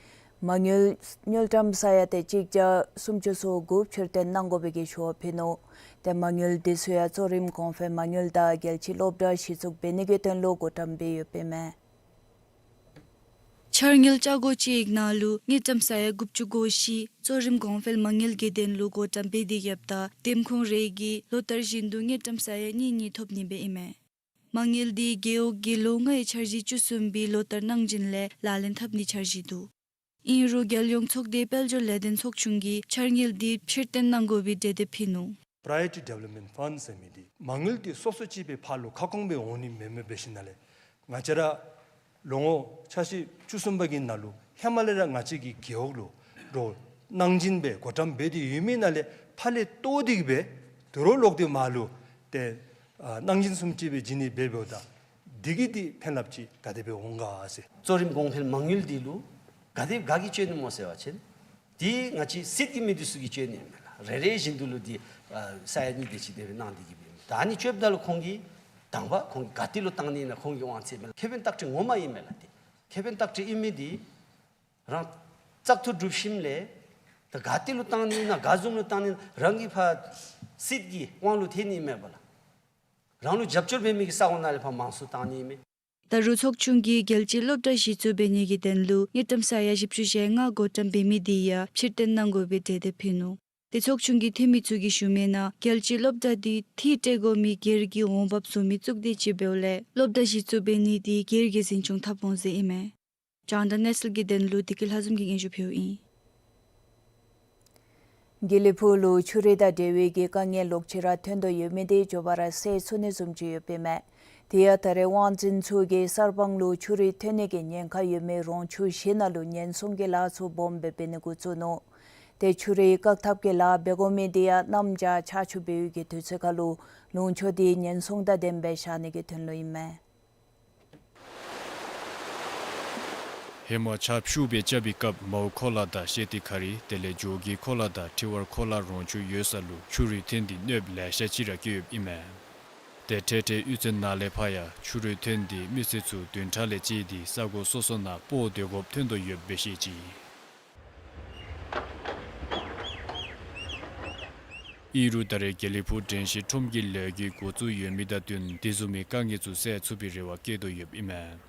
མ་དངུལ་དངུལ་ཀྲམ་ས་ཡ་ཏེ་གཅིག་བརྒྱ་སུམ་ཅུ་སོ་དགུ་ཕྱིར་བཏོན་གནང་དགོ་པའི་གི་ཞུ་བ་ཕུལ་ནུག། ཏེ་མ་དངུལ་འདི་ཚུ་ཡང་གཙོ་རིམ་གོང་འཕེལ་མ་དངུལ་དང་རྒྱལ་སྤྱི་སློབ་གྲྭ་གཞི་བཙུགས་འབད་ནི་གི་དོན་ལུ་བགོ་བཀྲམ་འབད་ཡོདཔ་ཨིན་མས། འཆར་དངུལ་ཆ་སྒོ་བཅུ་ཡི་ནང་ལུ་དངུལ་ཀྲམ་ས་ཡ་དགུ་བཅུ་གོ་བཞི་གཙོ་རིམ་གོང་འཕེལ་མ་དངུལ་གྱི་དོན་ལུ་བགོ་བཀྲམ་འབད་དེ་ཡོདཔ་ད་འདེམས་ཁོངས་རེ་གིས་ལོ་ལྟར་བཞིན་དུ་དངུལ་ཀྲམ་ས་ཡ་གཉིས་གཉིས་ཐོབ་ནི་སྦེ་ཨིན་མས། མ་དངུལ་འདི་རྒེད་འོག་གི་ལོ་ལྔའི་འཆར་གཞི་བཅུ་གསུམ་པའི་ལོ་ལྟར་གནང་སྦྱིན་ལས་ལག་ལེན་འཐབ་ནིའི་འཆར་གཞི་འདུག། ཨིན་རུང་རྒྱལ་ཡོངས་ཚོགས་སྡེ་དཔལ་འབྱོར་ལས་དོན་ཚོགས་ཆུང་གིས་འཆར་དངུལ་འདི་ཕྱིར་བཏོན་གནང་དགོ་པའི་གྲོས་འདེབས་ཕུལ་ནུག། Priority Development Fund ཟེར་མི་འདི་མ་དངུལ་འདི་སོ་སོ་ཅིག་སྦེ་ཕར་ལུ་ཁ་སྐོང་སྦེ་འོང་ནི་མེན་མས། འབད་ཞིནམ་ལས་ང་བཅས་ར་ལོ་ངོ་འཆར་གཞི་བཅུ་གསུམ་པ་གི་ནང་ལུ་ཧེ་མ་ལས་ར་ང་བཅས་ཀྱི་རྒེད་འོག་ལུ་རོགས་གནང་སྦྱིན་སྦེ་བགོ་བཀྲམ་འབད་དེ་ཡོད་མི་ནང་ལས་ཕར་ལས་བཏོག་སྟེ་གིས་སྦེ་དོ་རུང་ལོག་སྟེ་མར་ལུ་ཏེ་ཨ་གནང་སྦྱིན་བཟུམ་ཅིག་སྦེ་བྱིན་ནི་འབད་འབདཝ་ད་འདི་གིས་འདི་ཕན་རླབས་ཅིག་ག་དེ་སྦེ་འོང་ག་ཟེར། གཙོ་རིམ་གོང་འཕེལ་མ་དངུལ་འདི་ལུ་ག་དེ་ག་གིས་སྤྱོད་ནི་སྨོ་ཟེར་བ་ཅིན་འདི་ང་བཅས་སྲིད་ཀྱི་མི་འདི་ཚུ་གིས་སྤྱོད་ནི་ཨིན་མས་ལགས། རེ་རེ་བཞིན་དུ་ལུ་འདི་ཨ་ས་ཡ་གཉིས་དེ་ཅིག་དེ་སྦེ་གནང་སྟེ་གིས་སྦེ་ད་ཨ་ནི་སྤྱོདཔ་ད་ལུ་ཁོང་གིས་དང་པ་ཁོང་གིས་ག་ཏེ་ལུ་བཏང་ནི་ཨིན་ན་ཁོང་གི་དབང་ཚད་མེད་ལགས། ཁེ་ཕན་བརྟག་དཔྱད་ངོ་མ་ཨིན་མས་ལགས། འདི་ཁེ་ཕན་བརྟག་དཔྱད་ཨིན་མི་འདི་རང་བཙག་འཐུ་གྲུབ་ཞིནམ་ལས་ད་ག་ཏེ་ལུ་བཏང་ནི་ཨིན་ན་ག་བཟུམ་ལུ་བཏང་ནི་ཨིན་ན་རང་གི་ཕར་སྲིད་ཀྱི་དབང་ལུ་ཐལ་ནི་ཨིན་མས་པ་ལགས། རང་ལུ་རྒྱབ་སྐྱོར་འབད་མི་གི་ས་གོ་ནང་ལས་ཕར་མང་སུ་བཏང་ནི་ཨིན་མས། ད་རུང་ཚོགས་ཆུང་གིས་རྒྱལ་སྤྱིའི་སློབ་གྲྭ་གཞི་བཙུགས་འབད་ནི་གི་དོན་ལུ་དངུལ་ཀྲམ་ས་ཡ་བཞི་བཅུ་ཞེ་ལྔ་བགོ་བཀྲམ་འབད་མི་འདི་ཡང་ཕྱིར་བཏོན་གནང་དགོ་པའི་གྲོས་འདེབས་ཕུལ་ནུག། ཏེ་ཚོགས་ཆུང་གི་འཐུས་མི་ཚུ་གིས་ཞུ་མི་ནང་རྒྱལ་སྤྱིའི་སློབ་གྲྭ་འདི་འཐུས་སྤྲོད་དགོ་མི་སྒེར་གྱི་འོང་འབབ་བཟོ་མི་གཙུག་སྡེ་ཅིག་འབདཝ་ལས་སློབ་གྲྭ་གཞི་བཙུགས་འབད་ནི་འདི་སྒེར་གྱིས་འཛིན་སྐྱོང་འཐབ་འོང་ཟེར་ཨིན་མས། རྒྱང་བསྒྲགས་གནས་ཚུལ་གྱི་དོན་ལུ་བདེ་སྐྱིད་ལྷ་འཛོམས་ཀྱིས་སྙན་ཞུ་ཕུལཝ་ཨིན། དགེ་ལེགས་ཕུག་ལུ་ཆུ་རུད་དང་འབྲེལ་བའི་གི་དཀའ་ངལ་ལོག་ཅི་ར་ཐོན་དོ་ཡོད་མི་འདི་མགྱོགས་པ་ར་སེལ་ཚུགས་ནི་བཟུམ་ཅིག་ཡོདཔ་ཨིན་མས། དེ་ཡང་ད་རེས་དབང་འཛིན་ཚུ་གིས་གསར་སྤང་ལུ་ཆུ་རུད་ཐོན་ནི་གི་ཉེན་ཁ་ཡོད་མི་རོང་ཆུ་བཞི་ནང་ལུ་ཉེན་སྲུང་གི་ལཱ་ཚུ་སྦོམ་སྦེ་འབད་ནི་འགོ་བཙུགས་ནུག། ཏེ་ཆུ་རུད་བཀག་ཐབས་ཀྱི་ལཱ་འབད་དགོ་མི་འདི་ཡང་གནམ་བྱཱར་ཆར་ཆུ་འབེལ་བའི་གི་དུས་ཚོད་ཁར་ལུ་ལུང་ཕྱོགས་འདི་ཉེན་སྲུང་དང་ལྡནམ་སྦེ་བཞག་ནི་གི་དོན་ལུ་ཨིན་མས། ཧེ་མ་ཆརཔ་ཤུགས་སྦེ་རྐྱབ་པའི་སྐབས་མའོ་ཁོ་ལ་དང་ཤེ་ཏི་ཁ་རི་དེ་ལས་ཇོ་གི་ཁོ་ལ་དང་ཐི་ཝར་ཁོ་ལ་རོང་ཆུ་ཡོད་ས་ལུ་ཆུ་རུད་འཐེན་ཏེ་གནོདཔ་ལེ་ཤ་ཅིག་ར་བཀལ་ཡོདཔ་ཨིན་མས། ཏེ་འཕྲལ་འཕྲལ་གཡུས་ཚན་ནང་ལས་ཕར་ཡང་ཆུ་རུད་འཐེན་ཏེ་མི་སེར་ཚུ་བདུན་ཕྲག་ལས་བཅད་དེ་ས་གོ་སོ་སོ་ནང་སྤོ་སྡོད་དགོཔ་ཐོན་དོ་ཡོདཔ་སྦེ་བཤད་ཅི། ཨིན་རུང་ད་རེས་དགེ་ལེགས་ཕུག་དྲན་ཤེས་ཁྲོམ་གྱི་ལས་འགུལ་འགོ་བཙུགས་ཡོད་མི་དང་བསྟུན་དེ་བཟུམ་མའི་དཀའ་ངལ་ཚུ་སེལ་ཚུགས་པའི་རེ་བ་བསྐྱེད་དོ་ཡོདཔ་ཨིན་མས།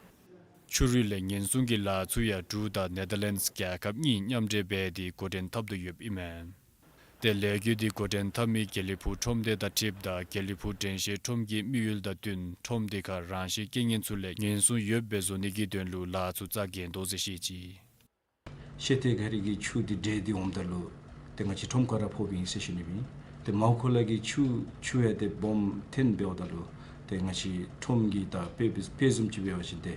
ཆུ་རུད་ལས་ཉེན་སྲུང་གི་ལཱ་ཚུ་ཡང་འབྲུག་དང་ནེ་དར་ལེནཌསི་རྒྱལ་ཁབ་གཉིས་མཉམ་འབྲེལ་འབད་དེ་འགོ་འདྲེན་འཐབ་དོ་ཡོདཔ་ཨིན་མས། ཏེ་ལས་འགུལ་འདི་འགོ་འདྲེན་འཐབ་མི་དགེ་ལེགས་ཕུག་ཁྲོམ་སྡེ་དང་འཁྲིལཝ་ད་དགེ་ལེགས་ཕུག་དྲན་ཤེས་ཁྲོམ་གྱི་དམིགས་ཡུལ་དང་བསྟུན་ཁྲོམ་སྡེ་ཁར་རང་བཞིན་རྐྱེན་ངན་ཚུ་ལས་ཉེན་སྲུང་ཡོདཔ་སྦེ་བཟོ་ནི་གི་དོན་ལུ་ལཱ་ཚུ་རྩ་འགེངས་དོ་ཟེར་བཤད་ཅི། ཤེ་ཏི་ཁ་རི་གི་ཆུ་འདི་འདྲེས་ཏེ་འོངམ་ད་ལུ་ཏེ་ང་བཅས་ཁྲོམ་ཁར་ར་ཕོགཔ་ཨིན་ཟེར་ཞུ་ནི་ཨིན། ཏེ་མའོ་ཁོ་ལ་གི་ཆུ་ཆུ་ཡང་ཏེ་སྦོམ་འཐེན་འབདཝ་ད་ལུ་ཏེ་ང་བཅས་ཁྲོམ་གྱི་ད་དཔེ་དཔེ་བཟུམ་ཅིག་འབད་བ་ཅིན་ཏེ་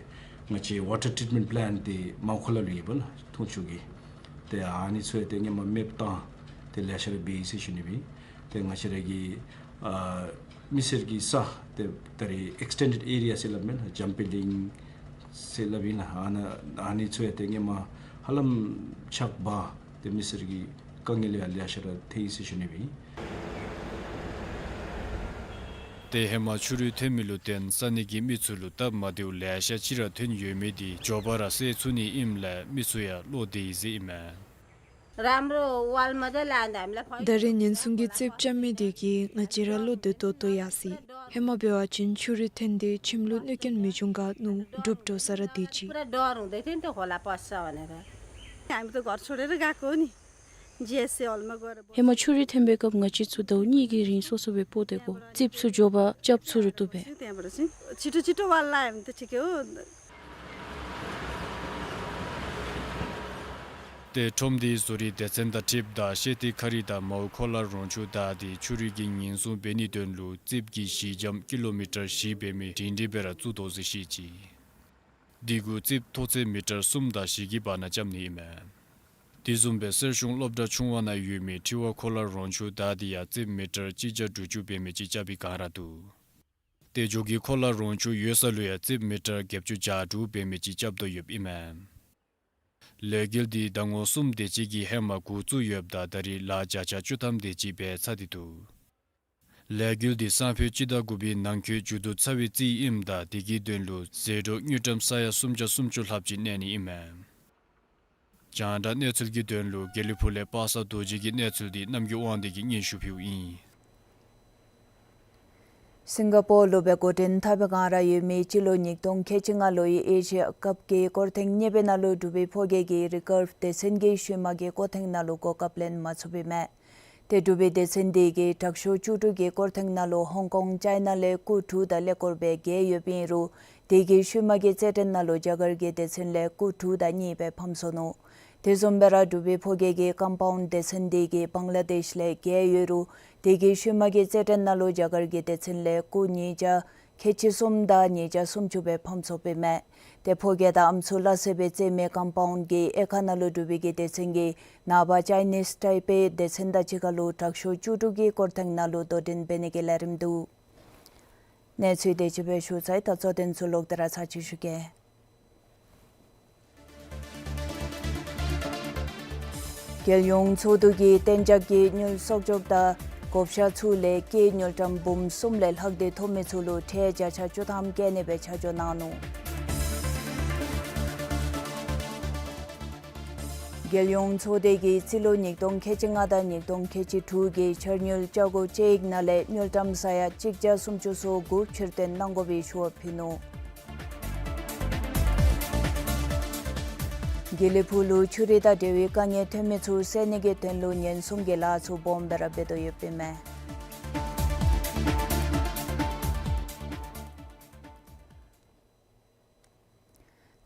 ང་བཅས་ཝ་ཊར་ཊྲིཊ་མེནཊ་པེ་ལེནཊ་འདི་མའོ་ཁོ་ལ་ལུ་ཡོདཔ་ལགས། འཐུང་ཆུ་གི། ཏེ་ཨ་ནི་ཚུ་ཡང་ཏེ་སྔོན་མ་མེདཔ་བཏང་སྟེ་ལེ་ཤ་ར་འབད་ཡི་ཟེར་ཞུ་ནི་ཨིན། ཏེ་ང་བཅས་ར་གི་ཨ་མི་སེར་གྱི་ས་ཏེ་ད་རེས་ཨེགསི་ཊེན་ཌེཌ་ཨེ་རི་ཡ་ཟེར་སླབ་མས་ལགས། ཇམ་པི་ལིང་ཟེར་སླབ་ཨིན་ལགས། ཨ་ནཱ་ཨ་ནི་ཚུ་ཡང་ཏེ་སྔོན་མ་ཧ་ལམ་ཆགཔ་འབག་སྟེ་མི་སེར་གྱི་དཀའ་ངལ་ཡང་ལེ་ཤ་ར་ཐལ་ཡི་ཟེར་ཞུ་ནི་ཨིན། ཏེ་ཧེ་མ་ཆུ་རུད་འཐེན་མི་ལུ་བརྟེན་ས་གནས་ཀྱི་མི་ཚུ་ལུ་སྟབས་མ་བདེཝ་ལེ་ཤ་ཅིག་ར་ཐོན་ཡོད་མི་འདི་མགྱོགས་པ་ར་སེལ་ཚུགས་ནི་ཨིནམ་ལས་མི་ཚུ་ཡང་བློ་བདེ་ཡི་ཟེར་ཨིན་མས། राम्रो वालमा चाहिँ लाँदा हामीलाई फाइदा ད་རེས་ཉེན་སྲུང་གི་རྩིགཔ་རྐྱབ་མི་འདི་གིས་ང་བཅས་ར་བློ་བདེ་ཏོག་ཏོ་ཡར་སོ་ཡི། ཧེ་མ་འབད་བ་ཅིན་ཆུ་རུད་འཐེན་ཏེ་ཁྱིམ་ལུ་གནོད་སྐྱོན་མི་འབྱུང་ག་མནོ་འདྲོག་འདྲོག་ས་ར་སྡོད་ཅི། पुरा डर हुँदै थियो नि, त्यो खोला पस्छ भनेर। हामी त घर छोडेर गएको हो नि। ཧེ་མ་ཆུ་རུད་འཐེན་པའི་སྐབས་ང་བཅས་ཚུ་ཟླཝ་གཉིས་ཀྱི་རིང་སོ་སོ་སྦེ་སྤོ་སྡོད་དགོ། རྩིགཔ་ཚུ་མགྱོགས་པ་རྐྱབ་ཚུགས་རུང་བཏུབ་པས། त्यहाँबाट चाहिँ छिटो छिटो वाल लायो भने त ठिकै हो। ཏེ་ཁྲོམ་འདི་བཟོ་རིག་སྡེ་ཚན་དང་འཁྲིལཝ་ད་ཤེ་ཏི་ཁ་རི་དང་མའོ་ཁོ་ལ་རོང་ཆུ་བདའ་སྟེ་ཆུ་རུད་ཀྱི་ཉེན་སྲུང་འབད་ནིའི་དོན་ལུ་རྩིགཔ་གི་གཞི་འགྱམ་ཀི་ལོ་མི་ཊར་བཞི་འབད་མི་སྒྲིང་སྒྲིང་སྦེ་ར་བཙུགས་དོ་ཟེར་བཤད་ཅི། འདི་གུ་རྩིགཔ་མཐོ་ཚད་མི་ཊར་གསུམ་དང་བཞི་གི་བར་ན་རྐྱབ་ནི་ཨིན་མས། དེ་བཟུམ་སྦེ་གསེར་གཞོང་སློབ་གྲྭ་ཆུང་བ་ནང་ཡོད་མི་ཐི་ཝ་ཁོ་ལ་རོང་ཆུ་བདའ་སྟེ་ཡང་རྩིགཔ་མི་ཊར་གཅིག་བརྒྱ་དྲུག་ཅུ་འབད་མི་ཅིག་རྐྱབ་པའི་བསྒང་ར་འདུག། ཏེ་ཇོ་གི་ཁོ་ལ་རོང་ཆུ་ཡོད་ས་ལུ་ཡང་རྩིགཔ་མི་ཊར་བརྒྱད་ཅུ་གྱ་དྲུག་འབད་མི་ཅིག་རྐྱབ་དོ་ཡོདཔ་ཨིན་མས། ལས་འགུལ་འདི་ཟླ་ངོ་གསུམ་དེ་ཅིག་གི་ཧེ་མ་འགོ་བཙུགས་ཡོདཔ་ད་ད་རེས་ལཱ་བརྒྱ་ཆ་བཅུ་ཐམ་དེ་ཅིག་འབད་ཚར་ཏེ་འདུག། ལས་འགུལ་འདི་སང་ཕོད་སྤྱི་ཟླ་དགུ་པའི་ནང་འཁོད་མཇུག་བསྡུ་ཚར་བའི་རྩིས་ཨིནམ་ད་དེ་གི་དོན་ལུ་ཟད་འགྲོ་དངུལ་ཀྲམ་ས་ཡ་སུམ་བརྒྱ་སུམ་ཅུ་ལྷགཔ་ཅིག་གནས་ནི་ཨིན་མས། རྒྱང་བསྒྲགས་གནས་ཚུལ་གྱི་དོན་ལུ་དགེ་ལེགས་ཕུག་ལས་པ་སངས་རྡོ་རྗེ་གི་གནས་ཚུལ་འདི་རྣམ་རྒྱལ་དབང་འདུས་ཀྱིས་སྙན་ཞུ་ཕུལཝ་ཨིན། སིང་ག་པོར་ལུ་སྦེ་འགོ་འདྲེན་འཐབ་པའི་བསྒང་ར་ཡོད་མི་སྤྱི་ལོ་ཉིས་སྟོང་ཁལ་གཅིག་ལྔ་ལོའི་ཨེ་ཤི་ཡ་ཀབ་ཀྱི་སྐོར་ཐེངས་གཉིས་པའི་ནང་ལུ་འབྲུག་པའི་ཕོ་རྒྱས་ཀྱིས་རི་ཀརབ་སྡེ་ཚན་གྱི་ཤུལ་མ་གི་སྐོར་ཐེངས་ནང་ལུ་གོ་སྐབས་ལེན་མ་ཚུགས་པས་མས། ཏེ་འབྲུག་པའི་སྡེ་ཚན་འདི་གིས་དྲག་ཤོས་བཅུ་དྲུག་གི་སྐོར་ཐེངས་ནང་ལུ་ཧོང་ཀོང་ཅའི་ན་ལས་སྐུ་དྲུག་དང་ཀླད་ཀོར་སྦེ་བརྒལ་ཡོདཔ་ཨིན་རུང་དེ་གི་ཤུལ་མ་གི་རྩེད་འགྲན་ནང་ལུ་རྒྱ་གར་གྱི་སྡེ་ཚན་ལས་སྐུ་དྲུག་དང་གཉིས་སྦེ་ཕམ་སོ་ནུག། དེ་བཟུམ་སྦེ་ར་འབྲུག་པའི་ཕོ་རྒྱས་ཀྱི་ཀམ་པའུནཌ་སྡེ་ཚན་འདི་གིས་བང་ལ་དེཤ་ལས་བརྒལ་ཡོད་རུང་དེ་གི་ཤུལ་མ་གི་རྩེད་འགྲན་ནང་ལུ་རྒྱ་གར་གྱི་སྡེ་ཚན་ལས་སྐུ་ཉིས་བརྒྱ་ཁལ་གཅིག་གསུམ་དང་ཉིས་བརྒྱ་སུམ་ཅུ་སྦེ་ཕམ་སོཔ་ཨིན་མས། ཏེ་ཕོ་རྒྱས་དང་ཨམ་སྲུ་སླ་བསྲེ་སྦེ་རྩེད་མེད་ཀམ་པའུནཌ་གི་དབྱེ་ཁག་ནང་ལུ་འབྲུག་པའི་གི་སྡེ་ཚན་གྱིས་ནངས་པ་ཅའི་ནིསི་ཊའི་པེ་སྡེ་ཚན་དང་གཅིག་ཁར་ལུ་དྲག་ཤོས་བཅུ་དྲུག་གི་སྐོར་ཐེངས་ནང་ལུ་དོ་འགྲན་འབད་ནི་གི་ལས་རིམ་འདུག། གནས་ཚུལ་དེ་ཅིག་སྦེ་ཞུ་ཚར་ཡི། ད་གཙོ་དོན་ཚུ་ལོག་སྟེ་ར་ཚར་གཅིག་ཞུ་གེ། རྒྱལ་ཡོངས་ཚོགས་འདུ་གིས་གཏན་འཇགས་ཀྱི་དངུལ་གསོག་འཇོག་དང་བགོ་བཤའ་ཚུ་ལས་སྐྱེད་དངུལ་ཀྲམ་འབུམ་གསུམ་ལས་ལྷག་སྟེ་ཐོབ་མི་ཚུ་ལུ་ཁྲལ་བརྒྱ་ཆ་བཅུ་ཐམ་བཀལ་ནི་སྦེ་ཆ་འཇོག་གནང་ནུག། རྒྱལ་ཡོངས་ཚོགས་སྡེ་གིས་རྩིས་ལོ་ཉིས་སྟོང་ཁལ་གཅིག་ལྔ་དང་ཉིས་སྟོང་ཁལ་གཅིག་དྲུག་གི་འཆར་དངུལ་ཆ་སྒོ་བཅུ་ཡི་ནང་ལས་དངུལ་ཀྲམ་ས་ཡ་གཅིག་བརྒྱ་སུམ་ཅུ་སོ་དགུ་ཕྱིར་བཏོན་གནང་དགོ་པའི་ཞུ་བ་ཕུལ་ནུག། དགེ་ལེགས་ཕུག་ལུ་ཆུ་རུད་དང་འབྲེལ་བའི་དཀའ་ངལ་ཐོན་མི་ཚུ་སེལ་ནི་གི་དོན་ལུ་ཉེན་སྲུང་གི་ལཱ་ཚུ་སྦོམ་སྦེ་ར་འབད་དོ་ཡོདཔ་ཨིན་མས།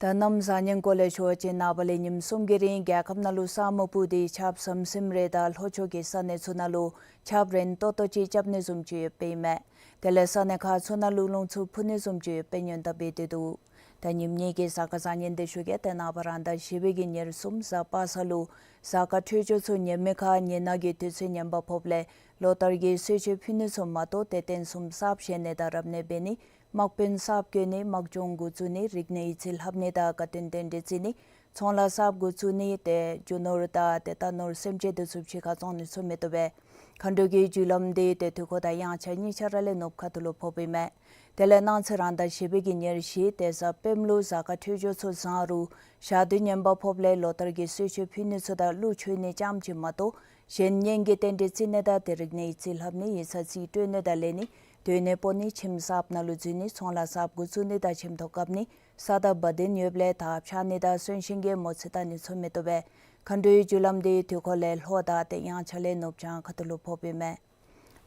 ད་གནམ་བཟང་ངན་སྐོར་ལས་ཞུ་བ་ཅིན་ནངས་པ་ལས་ཉིནམ་གསུམ་གྱི་རིང་རྒྱལ་ཁབ་ནང་ལུ་ས་སྨུག་སྤུབས་ཏེ་ཆརཔ་ཟམ་ཟིམ་རེ་དང་ལྷོ་ཕྱོགས་ཀྱི་ས་གནས་ཚུ་ནང་ལུ་ཆརཔ་རན་ཏོག་ཏོ་ཅིག་རྐྱབ་ནི་བཟུམ་ཅིག་ཡོདཔ་ཨིན་མས། དེ་ལས་ས་གནས་ཁག་ཚུ་ནང་ལུ་རླུང་འཚུབ་འཕུ་ནི་བཟུམ་ཅིག་ཡོདཔ་སྦེ་སྔོན་བརྡ་འབད་དེ་འདུག། ད་ཉིནམ་གཉིས་ཀྱི་གཟའ་སྐར་བཟང་ངན་དེ་ཞུ་གེ། ཏེ་ནངས་པ་རང་ཟླ་བཞི་པའི་གི་ཉེར་གསུམ་གཟའ་པ་སངས་ལུ་གཟའ་སྐར་འཕྲོད་སྦྱོར་ཚུ་ངནམ་མེད་ཁར་ཉི་ནག་གི་དུས་ཚོད་ངན་པ་ཕོགཔ་ལས་ལོ་ལྟར་གྱི་གསོལ་མཆོད་ཕུལ་ནི་ཚུ་མ་གཏོགས་ཏེ་རྟེན་གསུམ་གསརཔ་བཞེངས་ནི་དང་རབ་གནས་འབད་ནི་དམག་དཔོན་གསརཔ་བསྐོ་ནི་དམག་སྦྱོང་འགོ་བཙུགས་ནི་རིག་གནས་ཡིག་རྩིས་ལྷབ་ནི་དང་དགའ་སྟོན་རྟེན་འབྲེལ་བརྩི་ནི་ ཚོང་ལཱ་གསརཔ་འགོ་བཙུགས་ནི་ཏེ་རྒྱུ་ནོར་དང་ཏེ་རྟ་ནོར་སེམས་ཅན་དེ་ཚུ་ཕྱི་ཁར་བཙོང་ནི་ཚུ་མི་བཏུབ་པས། མཁའ་འགྲོའི་རྒྱུ་ལམ་དེ་ཏེ་དུས་འཁོར་དང་དབྱངས་འཆར་གཉིས་ཆ་ར་ལས་ནུབ་ཁ་ཐུག་ལུ་ཕོགཔ་ཨིན་མས། དེ་ལས་གནངས་ཚེ་རང་ཟླ་བཞི་པའི་གི་ཉེར་བཞི་ཏེ་གཟའ་སྤེནམ་ལུ་གཟའ་སྐར་འཕྲོད་སྦྱོར་ཚུ་བཟང་རུང་ཞག་དུས་ངན་པ་ཕོགཔ་ལས་ལོ་ལྟར་གྱི་གསོལ་མཆོད་ཕུལ་ནི་ཚུ་དང་གླུ་མཆོད་ནི་ཙམ་ཅིག་མ་གཏོགས་གཞན་གཉེན་གྱི་རྟེན་འབྲེལ་བརྩི་ནི་དང་དེ་རིགས་ནི་རྩིས་ལྷབ་ནི་ཡིག་ཚང་རྩིས་སྤྲོད་ནི་དང་ལེན་ནི་སྡོད་གནས་སྤོ་ནི་ཁྱིམ་གསརཔ་ནང་ལུ་འཛུལ་ནི་ཚོང་ལཱ་གསརཔ་འགོ་བཙུགས་ནི་དང་ཁྱིམ་ཐོག་བཀབ་ནི་ས་དང་བ་དན་ཡོདཔ་ལས་དར་འཕྱར་ནི་དང་གསོན་གཤིན་གྱི་མོ་རྩིས་བལྟ་ནི་ཚུ་མི་བཏུབ་པས། མཁའ་འགྲོའི་རྒྱུ་ལམ་དེ་དུས་འཁོར་ལས་ལྷོ་དང་ཏེ་དབྱངས་འཆར་ལས་ནུབ་བྱང་ཁ་ཐུག་ལུ་ཕོགཔ་ཨིན་མས།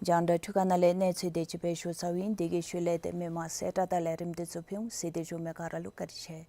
རྒྱང་བསྒྲགས་འཕྲུལ་ཁང་ནང་ལས་གནས་ཚུལ་དེ་ཅིག་སྦེ་ཞུ་ཚརཝ་ཨིན། དེ་གི་ཤུལ་ལས་ཏེ་མི་མང་གསལ་བསྒྲགས་དང་ལས་རིམ་དེ་ཚུ་ཕུལ་འོང་། གཟིགས་ཏེ་བཞུགས་མི་ག་ར་ལུ་བཀའ་དྲིན་ཆེ།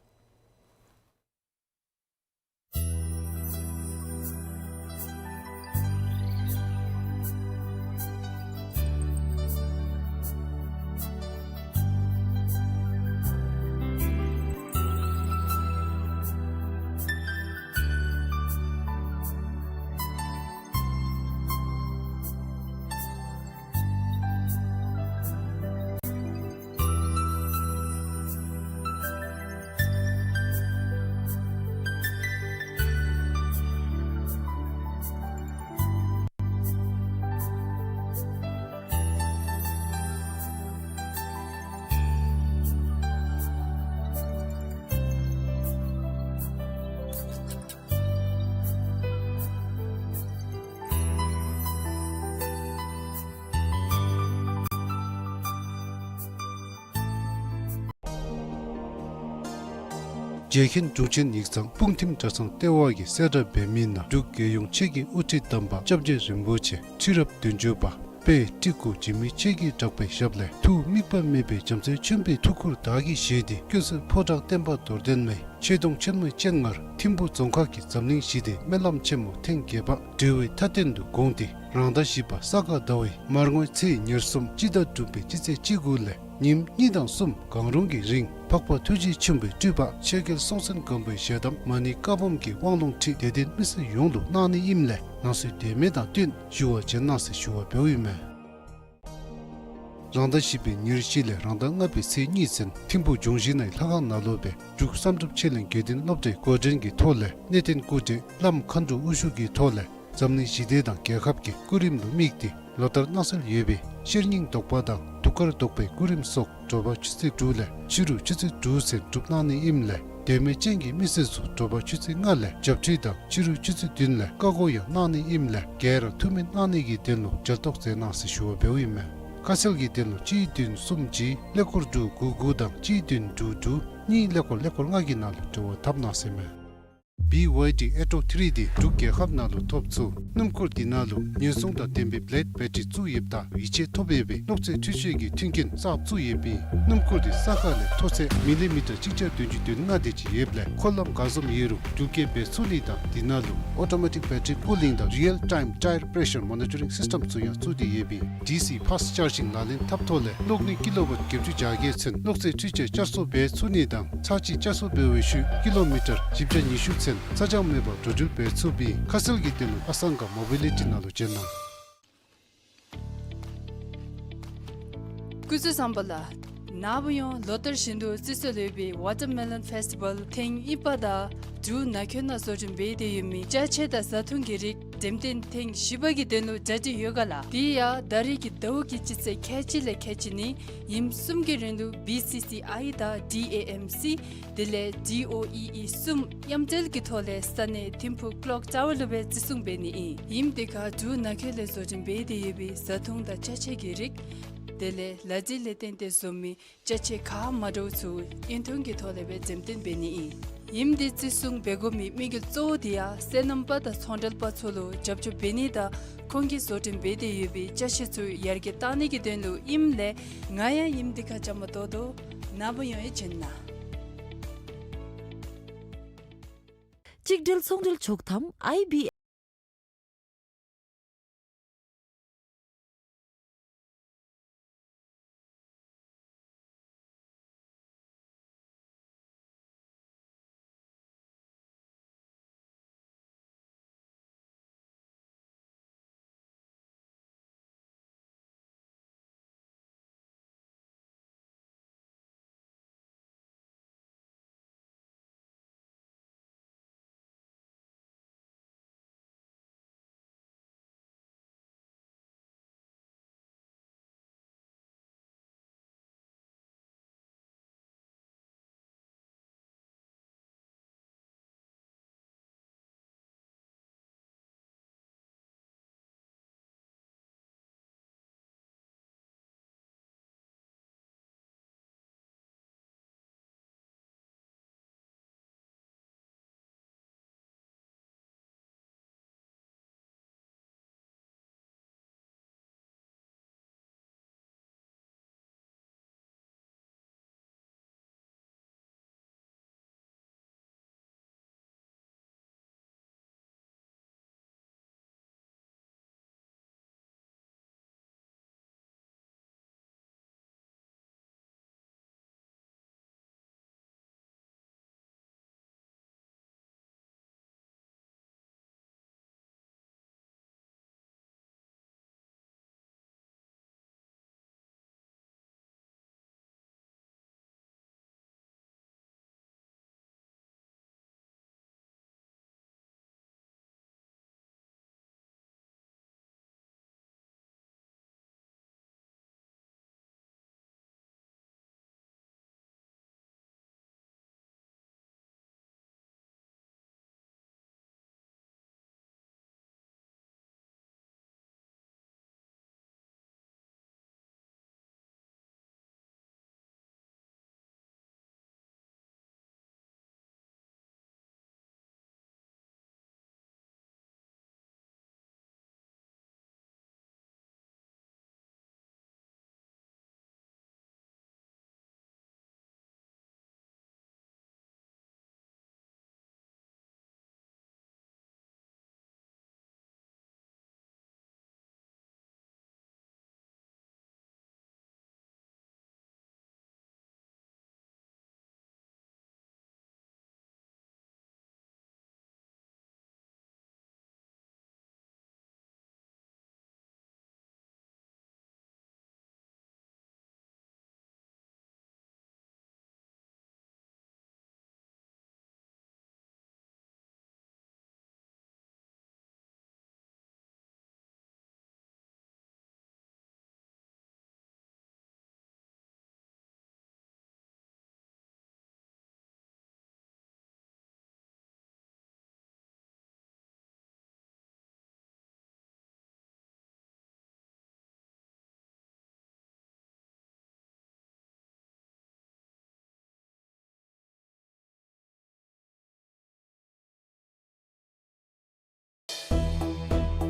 རྗེ་མཁན་དྲུང་ཆེན་ཡིག་ཚང་སྤུངས་ཐིམ་གྲྭ་ཚང་ལྟེ་བ་གིས་གསལ་བསྒྲགས་འབད་མི་ནང་འབྲུག་རྒྱལ་ཡོངས་ཆེད་ཀྱི་དབུ་ཁྲིད་དམ་པ་སྐྱབས་རྗེ་རིན་པོ་ཆེ་ཁྲི་རབས་བདུན་ཅུ་པ་དཔལ་ཏི་ཀུ་འཇིགས་མེད་ཆོས་ཀྱི་གྲགས་པའི་ཞབས་ལས་ཐུགས་དམིགས་པ་མེད་པའི་བྱམས་བརྩེ་ཆེན་པོའི་ཐུགས་ཁུར་བདག་གིས་བཞེས་ཏེ་ཀུན་གསལ་ཕོ་བྲང་བརྟན་པ་རྡོར་གདན་མའི་ཆོས་དུང་ཆེན་མོའི་སྤྱན་སྔར་ཐིམ་ཕུ་རྫོང་ཁག་གི་འཛམ་གླིང་ཞི་བདེའི་སྨོན་ལམ་ཆེན་མོ་ཐེངས་བརྒྱད་པ་འབྲེལ་བའི་མཐའ་རྟེན་དུ་དགོངས་ཏེ་རང་ཟླ་བཞི་པ་ས་ག་ཟླ་བའི་མར་ངོའི་ཚེས་ཉེར་གསུམ་སྤྱི་ཟླ་དྲུག་པའི་སྤྱི་ཚེས་བཅུ་དགུ་ལས་ཉིནམ་གཉིས་དང་གསུམ་གང་རུང་གི་རིང་འཕགས་པ་ཐུགས་རྗེ་ཆེན་པོའི་སྤྲུལ་པ་ཆོས་རྒྱལ་སྲོང་བཙན་སྒམ་པོའི་ཞལ་གདམས་མ་ཎི་བཀའ་འབུམ་གྱི་དབང་ལུང་ཁྲིད་དད་ལྡན་མི་སེར་ཡོངས་ལུ་གནང་ནི་ཨིནམ་ལས་ལམ་སྲོལ་དེ་མིན་དང་བསྟུན་ཞུ་བ་བྱོན་གནང་ཟེར་ཞུ་བ་འབདཝ་ཨིན་མས། རང་ཟླ་བཞི་པའི་ཉེར་བཞི་ལས་རང་ཟླ་ལྔ་པའི་ཚེས་གཉིས་ཚུན་ཐིམ་ཕུ་ལྗོངས་ཞིང་ནང་ལྷ་ཁང་ནང་ལུ་སྦེ་འབྲུག་བསམ་གྲུབ་ཆོས་གླིང་དགེ་ལྡན་སློབ་གྲྭའི་འགོ་འདྲེན་གྱི་ཐོག་ལས་གནས་བརྟན་སྐུ་བགྲེས་བླམ་མཁའ་འགྲོ་དབུ་བཞུགས་ཀྱི་ཐོག་ལས་འཛམ་གླིང་ཞི་བདེ་དང་རྒྱལ་ཁབ་ཀྱི་སྐུ་རིམ་ལུ་དམིགས་ཏེ་ལོ་ལྟར་གནང་སྲོལ་ཡོད་པའི་ཤེར་སྙིང་ཟློག་པ་དང་གདུགས་དཀར་ཟློག་པའི་སྐུ་རིམ་སོགས་དྲོ་པ་ཆུ་ཚོད་དྲུག་ལས་ཕྱི་རུ་ཆུ་ཚོད་དྲུག་ཚུན་སྒྲུབ་གནང་ནི་ཨིནམ་ལས་དད་མོས་ཅན་གྱི་མི་སེར་ཚུ་དྲོ་པ་ཆུ་ཚོད་ལྔ་ལས་བྱབས་ཁྲུས་དང་ཕྱི་རུ་ཆུ་ཚོད་བདུན་ལས་བཀའ་བསྒོ་ཡང་གནང་ནི་ཨིནམ་ལས་ག་ར་ཐུགས་སྨོན་གནང་ནི་གི་དོན་ལུ་མཇལ་གཏོགས་མཛད་གནང་ཟེར་ཞུ་བ་འབདཝ་ཨིན་མས། ཁ་གསལ་གྱི་དོན་ལུ་གཅིག་བདུན་གསུམ་གཅིག་ཀླད་ཀོར་དྲུག་དགུ་དགུ་དང་གཅིག་བདུན་དྲུག་དྲུག་གཉིས་ཀླད་ཀོར་ཀླད་ཀོར་ལྔ་གི་ནང་ལུ་འབྲེལ་བ་འཐབ་གནང་ཟེར་མས། བི་ཝའི་ཌི་ཨེ་ཊོ་ཐི་རི་འདི་འབྲུག་རྒྱལ་ཁབ་ནང་ལུ་ཐོབ་ཚུགས། སྣུམ་འཁོར་འདི་ནང་ལུ་ཉེན་སྲུང་དང་ལྡན་པའི་བི་ལེཌ་བེ་ཊི་རི་བཙུགས་ཡོདཔ་ད་ཡིད་ཆེས་ཐོབ་ཡོད་པའི་གློག་རྫས་འཕྲུལ་ཆས་ཀྱི་མཐུན་རྐྱེན་གསརཔ་བཙུགས་ཡོདཔ་ཨིན། སྣུམ་འཁོར་འདི་ས་ཁ་ལས་མཐོ་ཚད་མི་ལི་མི་ཊར་གཅིག་བརྒྱ་བདུན་ཅུ་དོན་ལྔ་དེ་ཅིག་ཡོདཔ་ལས་འཁོར་ལམ་ག་བཟུམ་ཡོད་རུང་འགྲུལ་སྐྱེལ་འབད་ཚུགས་ནི་དང་འདི་ནང་ལུ་ཨོ་ཊོ་མེ་ཊིག་བེ་ཊི་རི་ཀུ་ལིང་དང་རི་ཡལ་ཊའིམ་ཊའེར་པེ་རེ་ཤར་མོ་ནི་ཊ་རིང་སིསི་ཊེམ་ཚུ་ཡང་བཙུགས་ཏེ་ཡོདཔ་ཨིན། ཌི་སི་ཕཱསི་ཅར་ཇིང་ལག་ལེན་འཐབ་ཐོག་ལས་གློག་ནུས་ཀི་ལོ་ཝཊ་བརྒྱད་ཅུ་གྱ་བརྒྱད་ཚུན་གློག་རྫས་འཕྲུལ་ཆས་བསྐྱར་གསོ་འབད་ཚུགས་ནི་དང་ཚར་གཅིག་བསྐྱར་གསོ་འབད་བའི་ཤུལ་ཀི་ལོ་མི་ཊར་བཞི་བརྒྱ་ཉི་ཤུ་ཚུན་ཚ་གྱང་མེད་པར་འགྲོ་འགྲུལ་འབད་ཚུགསཔ་ཨིན། ཁ་གསལ་གྱི་དོན་ལུ་ཨ་སང་ག་མོ་བི་ལི་ཊི་ནང་ལུ་བྱོན་གནང་། སྐུ་གཟུགས་བཟང་པོ་ལགས། ནངས་པ་ཡང་ལོ་ལྟར་བཞིན་དུ་བརྩི་སྲོལ་ཡོད་པའི་ཝ་ཊར་མེ་ལོན་ཕེསི་ཊི་བཱལ་ཐེངས་གཉིས་པ་དང་འབྲུག་ནང་འཁོད་ནང་བཟོ་སྐྲུན་འབད་དེ་ཡོད་མི་ཅ་ཆས་དང་བཟའ་འཐུང་གི་རིགས་འགྲེམས་སྟོན་ཐེངས་བཞི་པ་གི་དོན་ལུ་གྲ་སྒྲིག་ཡོད་ག་ལགས། དེ་ཡང་ད་རེས་ཀྱི་ཟླཝ་གི་སྤྱི་ཚེས་ཁལ་གཅིག་ལས་ཁལ་གཅིག་ནི་ཉིནམ་གསུམ་གྱི་རིང་ལུ་བི་སི་སི་ཨའི་དང་ཌི་ཨེ་ཨེམ་སི་དེ་ལས་ཌི་ཨོ་ཨི་ཨི་གསུམ་མཉམ་འབྲེལ་གྱི་ཐོག་ལས་ས་གནས་ཐིམ་ཕུ་ཀློག་ཊ་ཝར་ལུ་སྦེ་བརྩི་སྲུང་འབད་ནི་ཨིན། ཉིནམ་དེ་ཁར་འབྲུག་ནང་འཁོད་ལས་བཟོ་སྐྲུན་འབད་དེ་ཡོད་པའི་བཟའ་འཐུང་དང་ཅ་ཆས་ཀྱི་རིགས་དེ་ལས་ལག་རྗེས་ལས་བརྟེན་ཏེ་བཟོ་མི་ཅ་ཆས་ཁག་མ་འདྲཝ་ཚུ་དབྱིན་ཐུང་གི་ཐོག་ལས་སྦེ་འགྲེམས་སྟོན་འབད་ནི་ཨིན། ཉིནམ་དེ་བརྩི་སྲུང་འབད་དགོ་མི་དམིགས་ཡུལ་གཙོ་བོ་དེ་ཡང་སོ་ནམ་པ་དང་ཚོང་འབྲེལ་པ་ཚུ་ལུ་རྒྱབ་སྐྱོར་འབད་ནི་དང་ཁོང་གིས་བཟོ་སྐྲུན་འབད་དེ་ཡོད་པའི་ཅ་ཆས་ཚུ་ཡར་རྒྱས་གཏང་ནི་གི་དོན་ལུ་ཨིནམ་ལས་ང་ཡང་ཉིནམ་དེ་ཁར་བཅའ་མར་གཏོགས་དོ། ནངས་པ་ཡང་ཡང་བྱོན་གནང་། གཅིག་སྒྲིལ་ཚོང་འབྲེལ་ཆོག་ཐམ་ཨའི་བི།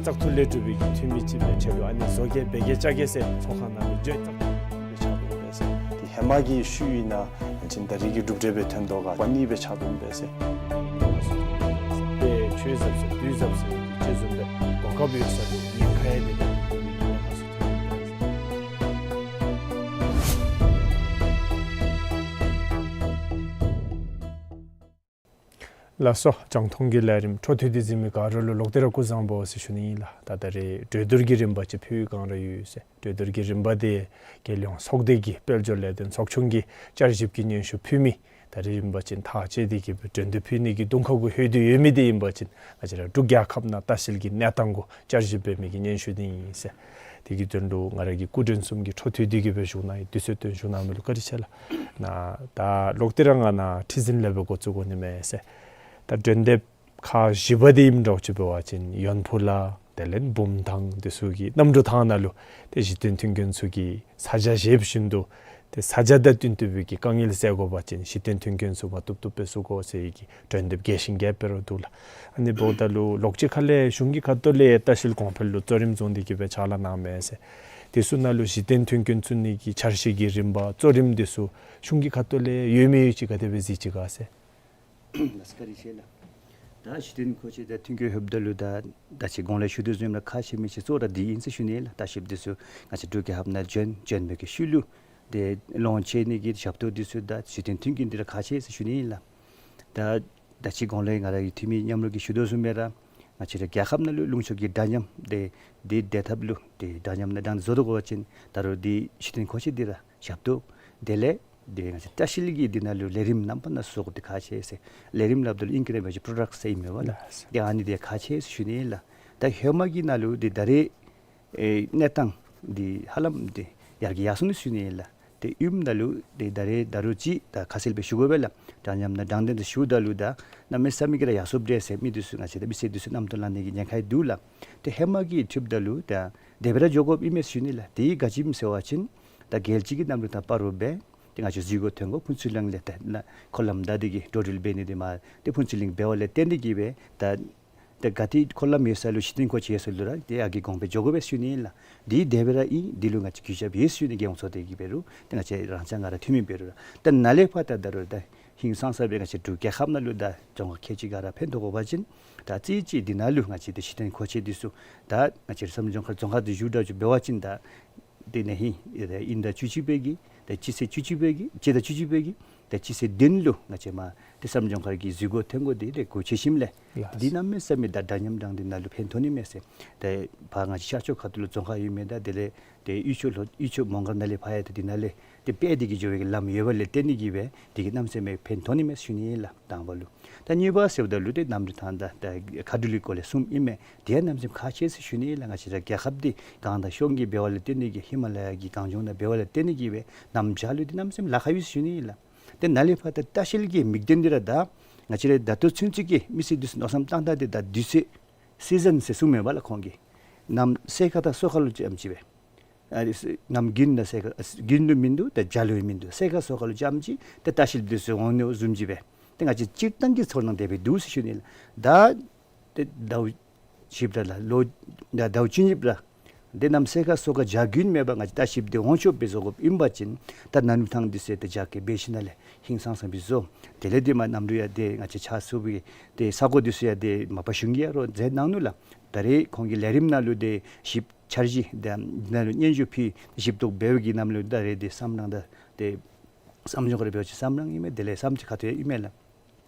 བཙག་འཐུ་ལས་གྲུབ་པའི་གི་འཐུས་མི་ཅིག་སྦེ་ཆགས་ཡོད། ཨ་ནི་བཟོ་བཀོད་འབད་གེ་བཅའ་གེ་ཟེར་ཚོགས་ཁང་ནང་ལུ་བརྗོད་བཙག་འཐུ་སྦེ་ཆགས་འདུག་པས་ཟེར། དེ་ཧེ་མ་གི་ཤུལ་ཨིན་ན་ཨ་ནི་ད་རེས་ཀྱི་གྲུབ་འབྲས་སྦེ་ཐོན་དོ་ག་པ་ནི་སྦེ་ཆགས་འདུག་པས་ཟེར། དེ་ཆོས་ཟབ་ཟེར་དུས་ཟབ་ཟེར་ཅིག་བཟུམ་སྦེ་གོ་སྐབས་ཡོད་ས་ལུ་ཉེན་ཁ་ཡང་དེ་ལས་ཐོན་ཡོད་པས་ཟེར། ལགས་སོ། རྒྱང་མཐོང་གི་ལས་རིམ་འཕྲོ་མཐུད་དེ་གཟིགས་མི་ག་ར་ལུ་ལོག་སྟེ་ར་སྐུ་གཟུགས་བཟང་པོ་ཟེར་ཞུ་ནི་ཨིན་ལགས། ད་ད་རེས་གྲོས་བསྡུར་གྱི་རིམ་པ་ཅིག་ཕུལ་བའི་བསྒང་ར་ཡོད་ཟེར། གྲོས་བསྡུར་གྱི་རིམ་པ་དེ་རྒྱལ་ཡོངས་ཚོགས་སྡེ་གི་དཔལ་འབྱོར་ལས་དོན་ཚོགས་ཆུང་གི་བསྐྱར་ཞིབ་ཀྱི་སྙན་ཞུ་ཕུལ་མི་ད་རེས་རིམ་པ་ཅིག་ཐག་བཅད་དེ་གི་སྦེ་གྲོས་བསྡུར་ཕུལ་ནི་གི་དུང་ཁ་གུ་ལྷོད་དེ་ཡོད་མི་དེ་ཨིན་པ་ཅིན་ང་བཅས་ར་འབྲུག་རྒྱལ་ཁབ་ནང་ལྟ་བཤལ་གྱི་གནས་སྟངས་གུ་བསྐྱར་ཞིབ་འབད་མི་གི་སྙན་ཞུ་དེ་ཨིན་ཟེར། དེ་གི་དོན་ལུ་ང་ར་གི་སྐུ་མགྲོན་གསུམ་གྱིས་འཕྲོ་མཐུད་དེ་གི་སྦེ་བཞུགས་གནང་ཡི། དུས་ཚོད་བཏོན་བཞུགས་གནང་མི་ལུ་བཀའ་དྲིན་ཆེ་ལགས། ནཱ་ད་ལོག་སྟེ་ར་ང་ནཱ་ཁྲི་འཛིན་ལས་སྦེ་འགོ་བཙུགས་དགོ་ནི་མས་ཟེར། ད་གྲོས་འདེབས་ཁག་བཞི་པ་དེ་ཨིནམ་འདྲཝ་ཅིག་འབད་བ་ཅིན་ཡོན་ཕུ་ལ་དེ་ལས་བུམ་ཐང་དེ་ཚུ་གི་གནམ་གྲུ་ཐང་ནང་ལུ་ཏེ་གཞི་རྟེན་མཐུན་རྐྱེན་ཚུ་གི་ས་ཆ་བཞེས་བཞིན་དུ་ཏེ་ས་ཆ་དང་བསྟུན་ཏེ་སྦེ་གི་དཀའ་ངལ་སེལ་དགོ་པ་ཅིན་གཞི་རྟེན་མཐུན་རྐྱེན་ཚུ་མ་བཏུབ་བཏུབ་སྦེ་བཙུགས་དགོ་ཟེར་གྱི་གྲོས་འདེབས་རྒྱས་ཤིང་རྒྱས་སྦེ་ར་འདུག་ལགས། ཨ་ནི་འབདཝ་ད་ལུ་ལོགས་ཅིག་ཁ་ལས་གཞུང་གི་ཁ་ཐུག་ལས་ལྟ་བཤལ་གོང་འཕེལ་ལུ་གཙོ་རིམ་བཟུང་སྟེ་གི་སྦེ་ཕྱག་ལཱ་གནངམ་མས་ཟེར། དེ་ཚུ་ནང་ལུ་གཞི་རྟེན་མཐུན་རྐྱེན་བཙུགས་ནི་གི་འཆར་གཞི་གི་རིམ་པ་གཙོ་རིམ་དེ་ཚུ་གཞུང་གི་ཁ་ཐུག་ལས་ཡོད་མི་ཡོད་ཅིག་ག་དེ་སྦེ་གཟིགས་ཅི་ག་ཟེར། ལགས་སོ་བཀའ་དྲིན་ཆེ་ལགས། ད་གཞི་རྟེན་མཁོ་ཆས་དང་མཐུན་རྐྱེན་ལྷོདཔ་ད་ལུ་ད་ད་ཅི་གོང་ལས་ཞུ་དོ་བཟུམ་ར་ཁག་ཆེ་མི་ཅིག་གཙོ་བོ་ར་འདི་ཨིན་ཟེར་ཞུ་ནི་ལགས། ལྟ་བཤལཔ་དེ་ཚུ་ང་བཅས་འབྲུག་རྒྱལ་ཁབ་ནང་བྱོན་བྱོན་པའི་གི་ཤུལ་ལུ་ཏེ་ལོངས་སྤྱོད་ནི་གི་ཞབས་ཏོག་དེ་ཚུ་ད་གཞི་རྟེན་མཐུན་རྐྱེན་འདི་ར་ཁག་ཆེ་ཟེར་ཞུ་ནི་ལགས། ད་ད་ཅི་གོང་ལས་ང་ར་གི་འཐུས་མི་མཉམ་རོགས་ཀྱིས་ཞུ་དོ་བཟུམ་སྦེ་ར་ང་བཅས་ར་རྒྱལ་ཁབ་ནང་ལུ་ལུང་ཕྱོགས་ཀྱི་འདྲ་མཉམ་དེ་འདི་བདེ་ཐབས་ལུ་ཏེ་འདྲ་མཉམ་གནས་སྟངས་བཟོ་དགོ་པ་ཅིན་ད་རུང་འདི་གཞི་རྟེན་མཁོ་ཆས་འདི་ར་ཞབས་ཏོག་དེ་ལས་ཏེ་ང་བཅས་ལྟ་བཤལ་གྱི་འདི་ནང་ལུ་ལས་རིམ་རྣམ་པ་སྣ་ཚོགས་འདི་ཁག་ཆེ་ཟེར། ལས་རིམ་སླབ་ད་ལུ་ཨིང་སྐད་ནང་འབད་བ་ཅིན་པྲོ་ཌཀཊ་ཟེར་ཨིན་མས་པ་ལགས། ལགས། ཏེ་ཨ་ནི་འདི་ཁག་ཆེ་ཟེར་ཞུ་ནི་ལགས། ད་ཧེ་མ་གི་ནང་ལུ་འདི་ད་རེས་ཨེ་གནས་སྟངས་འདི་ཧ་ལམ་འདི་ཡར་རྒྱས་ཡར་སོང་ནི་ཟེར་ཞུ་ནི་ལགས། ཏེ་ཨིནམ་ད་ལུ་ཏེ་ད་རེས་ད་རུང་ཅིག་ད་ཁ་གསལ་སྦེ་ཞུ་དགོ་པས་ལགས། འདྲ་མཉམ་ནང་དྲང་བདེན་དུ་ཞུཝ་ད་ལུ་ད་གནམ་མེད་ས་མེད་ཀྱི་ར་ཡར་སོངམ་འདྲས་ཟེར་མི་འདི་ཚུ་ང་བཅས་ད་མི་སེར་འདི་ཚུ་རྣམ་རྟོག་ལང་ནི་གི་ཉེན་ཁ་ཡང་འདུག་ལགས། ཏེ་ཧེ་མ་གི་འཁྲིལཝ་ད་ལུ་ད་དེ་སྦེ་ར་འགྱོ་དགོཔ་ཨིན་མས་ཟེར་ཞུ་ནི་ལགས། དེ་ག་ཅི་སྨོ་ཟེར་བ་ཅིན་ད་རྒྱལ་སྤྱི་གི་གནམ་གྲུ་ཐང་སྤ་རོ་སྦེ་ཏེ་ང་བཅས་འཛུལ་སྒོ་ཐོན་སྒོ་ཕུན་ཚོགས་གླིང་ལས་ཏེ་ནཱ་འཁོར་ལམ་བདའ་སྟེ་གི་འགྲོ་འགྲུལ་འབད་ནི་འདི་མ་ཏེ་ཕུན་ཚོགས་གླིང་འབདཝ་ལས་བརྟེན་ཏེ་གི་སྦེ་ད་ཏེ་ག་ཏེ་འཁོར་ལམ་ཡོད་ས་ལུ་གཞི་རྟེན་མཁོ་ཆས་ཡོད་ས་ལུ་ར་ཏེ་ཨ་གི་གོང་འཕེལ་འགྱོ་དགོ་པས་ཟེར་ཞུ་ནི་ལགས། འདི་དེ་སྦེ་ར་ཨིན། འདི་ལུ་ང་བཅས་གུས་ཞབས་ཡོད་ཟེར་ཞུ་ནི། རྒྱལ་ཡོངས་ཚོགས་སྡེ་གི་འབད་རུང་ཏེ་ང་བཅས་རང་ཅག་ང་ར་འཐུས་མི་འབད་རུང་ར་ཏེ་ནཱ་ལས་ཕར་ད་ད་རུང་ད་ཧིང་སངས་ས་སྦེ་ང་བཅས་འབྲུག་རྒྱལ་ཁབ་ནང་ལུ་ད་རྫོང་ཁག་ཁལ་གཅིག་ག་ར་ཕན་ཐོགས་དགོ་པ་ཅིན་ད་རྩེ་གཅིག་འདི་ནང་ལུ་ང་བཅས་ད་གཞི་རྟེན་མཁོ་ཆས་འདི་ཚུ་ད་ང་བཅས་ཟམ་ལྗོངས་མཁར་རྫོང་ཁག་འདི་བཞུགས་ད་ཅིག་འབད་བ་ཅིན་ད་དེ་ནང་ཧིང་ཨིན་ཟླ་བཅུ་གཅིག་པའི་གི་ད་སྤྱི་ཚེས་བཅུ་གཅིག་པའི་གི་སྤྱི་ཟླ་བཅུ་གཅིག་པའི་གི་ད་སྤྱི་ཚེས་བདུན་ལུ་ང་བཅས་མ་ཏེ་ཟམ་ལྗོངས་མཁར་གྱི་འཛུལ་སྒོ་ཐོན་སྒོ་འདི་ཏེ་སྒོ་ཕྱེ་ཞིནམ་ལས་ལགས། འདི་གནམ་མེད་ས་མེད་ད་འདྲ་མཉམ་དྲང་བདེན་ནང་ལུ་ཕན་ཐོགས་ནི་མས་ཟེར། ཏེ་ཕར་ང་བཅས་ཤར་ཕྱོགས་ཁ་ཐུག་ལུ་རྫོང་ཁག་ཡོད་མི་དང་དེ་ལས་ཏེ་དབུས་ཕྱོགས་ལྷོ་དབུས་ཕྱོགས་མོང་སྒར་ནང་ལས་ཕར་ཡང་ཏེ་འདི་ནང་ལས་ཏེ་སྤེལ་ཏེ་གི་འགྱོ་བའི་གི་ལམ་ཡོད་པ་ལས་བརྟེན་ཏེ་གི་སྦེ་འདི་གིས་གནམ་མེད་ས་མེད་ཕན་ཐོགས་ནི་མས་ཟེར་ཞུ་ནི་ལགས། དང་པ་ལུ། ད་གཉིས་པ་ཟེརཝ་ད་ལུ་ཏེ་གནམ་གྲུ་ཐང་དང་ད་མཁའ་འགྲུལ་གྱི་སྐོར་ལས་གསུམ་ཨིན་མས། དེ་ཡང་གནམ་མེད་ས་མེད་ཁག་ཆེ་ཟེར་ཞུ་ནི་ལགས། ང་བཅས་ར་རྒྱལ་ཁབ་འདི་གངས་དང་ཤོང་གི་འབདཝ་ལས་བརྟེན་ཏེ་གི་ཧི་མ་ལ་ཡ་གི་གངས་ལྗོངས་ནང་འབདཝ་ལས་བརྟེན་ཏེ་གི་སྦེ་གནམ་བྱཱར་ལུ་འདི་གནམ་མེད་ས་མེད་ལཱ་ཁག་ཡོད་ཟེར་ཞུ་ནི་ལགས། ཏེ་ནཱ་ལས་ཕར་ད་ལྟ་བཤལ་གྱི་དམིགས་དོན་འདི་ར་ད་ང་བཅས་ར་ད་ལྟོ་ཚུན་ཚོད་ཀྱི་མི་སེར་འདི་ཚུ་མནོ་བསམ་བཏང་ད་འདི་ད་དུས་ཚོད་སི་ཛན་ཟེར་གསུངམ་མས་པ་ལགས་ཁོང་གིས། གནམ་སེར་ཁ་དང་སོ་ཁ་ལུ་ཙམ་ཅིག་སྦེ། ཨ་ནི་གནམ་དགུན་ན་སེར་ཁ་དགུན་ལུ་མིན་འདུག། ད་བྱཱར་ལུ་མིན་འདུག། སེར་ཁ་སོ་ཁ་ལུ་ཙམ་ཅིག་ཏེ་ལྟ་བཤལ་འདི་ཚུ་འོང་ནི་བཟུམ་ཅིག་སྦེ། ཏེ་ང་བཅས་སྤྱིར་བཏང་གི་ཚོར་སྣང་དེ་སྦེ་འདུག་ཟེར་ཞུ་ནི་ལགས། ད་ཏེ་ཟླཝ་བཞི་པ་ལུ་ལོ་ད་ཟླཝ་བཅུ་གཉིས་པ་ལུ་ཏེ་གནམ་སེར་ཁ་སོ་ཁ་བྱཱར་དགུན་མེད་པར་ང་བཅས་ལྟ་བཤལ་འདི་འོང་ཆོགཔ་སྦེ་བཟོ་དགོཔ་ཨིན་པ་ཅིན་ད་གནམ་གྲུ་ཐང་འདི་ཚུ་ཏེ་རྒྱ་སྐྱེད་འབད་ཞིནམ་ལས་ཧིང་སངས་ས་སྦེ་བཟོ། དེ་ལས་འདི་མ་གནམ་གྲུ་ཡང་ཏེ་ང་བཅས་ཆ་ཚུགས་པའི་ཏེ་ས་གོ་འདི་ཚུ་ཡང་ཏེ་མ་པ་གཞུང་གིས་ཡང་རོགས་མཛད་གནང་ནུག་ལགས། ད་རེས་ཁོང་གི་ལས་རིམ་ནང་ལུ་ཏེ་ཞིབ་འཆར་གཞི་དེ་ནང་ལུ་སྙན་ཞུ་ཕུལ་ཞིབ་ཏོག་འབད་བའི་གི་ནང་ལུ་ད་རེས་འདི་སམ་རང་དང་ཏེ་སམ་ཇོ་ཁར་འབད་བ་ཅིན་སམ་རང་ཨིན་མས། དེ་ལས་སམ་ཅིག་ཁ་ཐུག་ཡང་ཨིན་མས་ལགས།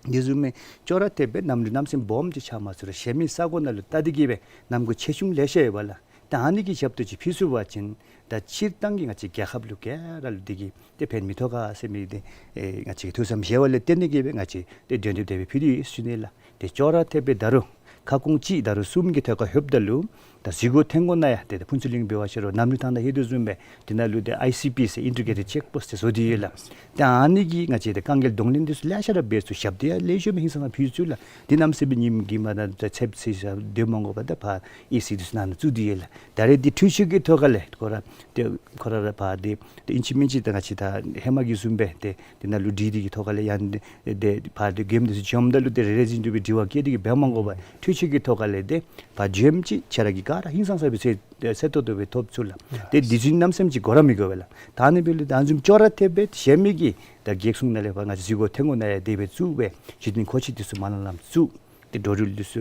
འདི་བཟུམ་མའི་ཅོག་ར་འཐདཔ་སྦེ་གནམ་གྲུ་གནམ་མེད་ས་མེད་སྦོམ་ཅིག་ཆགས་མ་ཚུགས་རུང་གཞན་མི་ས་གོ་ནང་ལུ་བལྟ་སྟེ་གི་སྦེ་གནམ་སྒོ་ཕྱེ་ཆུང་ལེ་ཤ་ཡོད་པ་ལགས། ད་ཨ་ནི་གི་ཞབས་ཏོག་ཅིག་ཕུལ་ཚུགས་པ་ཅིན་ད་སྤྱིར་བཏང་གི་ང་བཅས་རྒྱལ་ཁབ་ལུ་ག་ར་ལུ་འདི་གིས་ཏེ་ཕན་མི་ཐོགས་ག་ཟེར་མི་འདི་ཨེ་ང་བཅས་ཀྱིས་ཐུགས་བསམ་བཞེས་པ་ལས་བརྟེན་ཏེ་གི་སྦེ་ང་བཅས་ཏེ་གྲོས་འདེབས་དེ་སྦེ་ཕུལ་ཏེ་ཡོད་ཟེར་ཞུ་ནི་ལགས། ཏེ་ཅོག་ར་འཐདཔ་སྦེ་ད་རུང་ཁ་སྐོང་ཅིག་ད་རུང་གསུམ་གྱི་ཐད་ཁར་ལྷོདཔ་ད་ལུ་ད་འཛུལ་སྒོ་ཐོན་སྒོ་ནང་ཡང་ཏེ་ད་ཕུན་ཚོགས་གླིང་འབད་བ་ཅིན་རོགས་གནམ་གྲུ་ཐང་ནང་ལྷོད་དོ་བཟུམ་སྦེ་འདི་ནང་ལུ་ཏེ་ཨའི་སི་པི་ཟེར་ཨིན་ཊི་གྲེ་ཊེཌ་ཅེཀ་པོསཊ་ཟེར་བཟོ་སྟེ་ཡོད་ལགས། ཏེ་ཨ་ནི་གིས་ང་བཅས་ཏེ་དཀའ་ངལ་གདོང་ལེན་འདི་ཚུ་ལེ་ཤ་ར་འབད་ཚུགས། ཞབས་འདེགས་ཡང་ལེགས་ཤོམ་སྦེ་ཧིང་སངས་ས་སྦེ་ཕུལ་ཚུགས་ལགས། འདི་གནམ་མེད་ས་མེད་ཉིནམ་གྱི་མ་ད་ད་ཚདཔ་ཚེས་ས་སྡོད་མ་དགོ་པར་ད་ཕར་ཨེ་སི་འདི་ཚུ་ནང་ན་བཙུགས་ཏེ་ཡོད་ལགས། ད་རེས་འདི་འཕྲུལ་ཆས་ཀྱི་ཐོག་ཁ་ལས་ཁོ་ར་ཏེ་ཁོ་ར་ར་ཕར་འདི་ཏེ་ཨིན་ཅི་མིན་ཅི་ད་ང་བཅས་ད་ཧེ་མ་གི་བཟུམ་སྦེ་ཏེ་འདི་ནང་ལུ་སྒྲིག་སྟེ་གི་ཐོག་ཁ་ལས་ཡང་འདི་ཏེ་ཕར་ཏེ་མགྱོནམ་འདི་ཚུ་འཛོམས་ད་ལུ་ཏེ་རེ་རེ་བཞིན་དུ་སྦེ་དྲི་བ་བཀོད་དེ་གི་འབད་མ་དགོ་པར་འཕྲུལ་ ཁྲིག་གི་ཐོག་ཁ་ལས་ཏེ་ཕར་འགྱོ་ཡམ་ཅིག་ཁྱེད་ར་གིས་ག་ར་ཧིང་སངས་ས་སྦེ་ཟེར་ཏེ་ཟེར་ཏོག་ཏོ་སྦེ་ཐོབ་ཚུགས་ལགས། ཏེ་དུས་ཚོད་གནམ་མེད་ས་མེད་ཅིག་འགོར་ར་མི་འགོར་བས་ལགས། ད་ཨ་ནི་འབདཝ་ལས་ད་ཨ་ནི་བཟུམ་ཅོག་ར་འཐདཔ་སྦེ་གཞན་མི་གིས་ད་རྒྱལ་སྲུང་ནང་ལས་ཕར་ང་བཅས་གཟིགས་སྐོར་ཐོན་སྐོར་ནང་ཡང་དེ་སྦེ་བཙུགས་སྦེ་གཞི་རྟེན་མཁོ་ཆས་འདི་ཚུ་མ་ལང་ལང་བཙུགས། ཏེ་འགྲོ་འགྲུལ་འདི་ཚུ་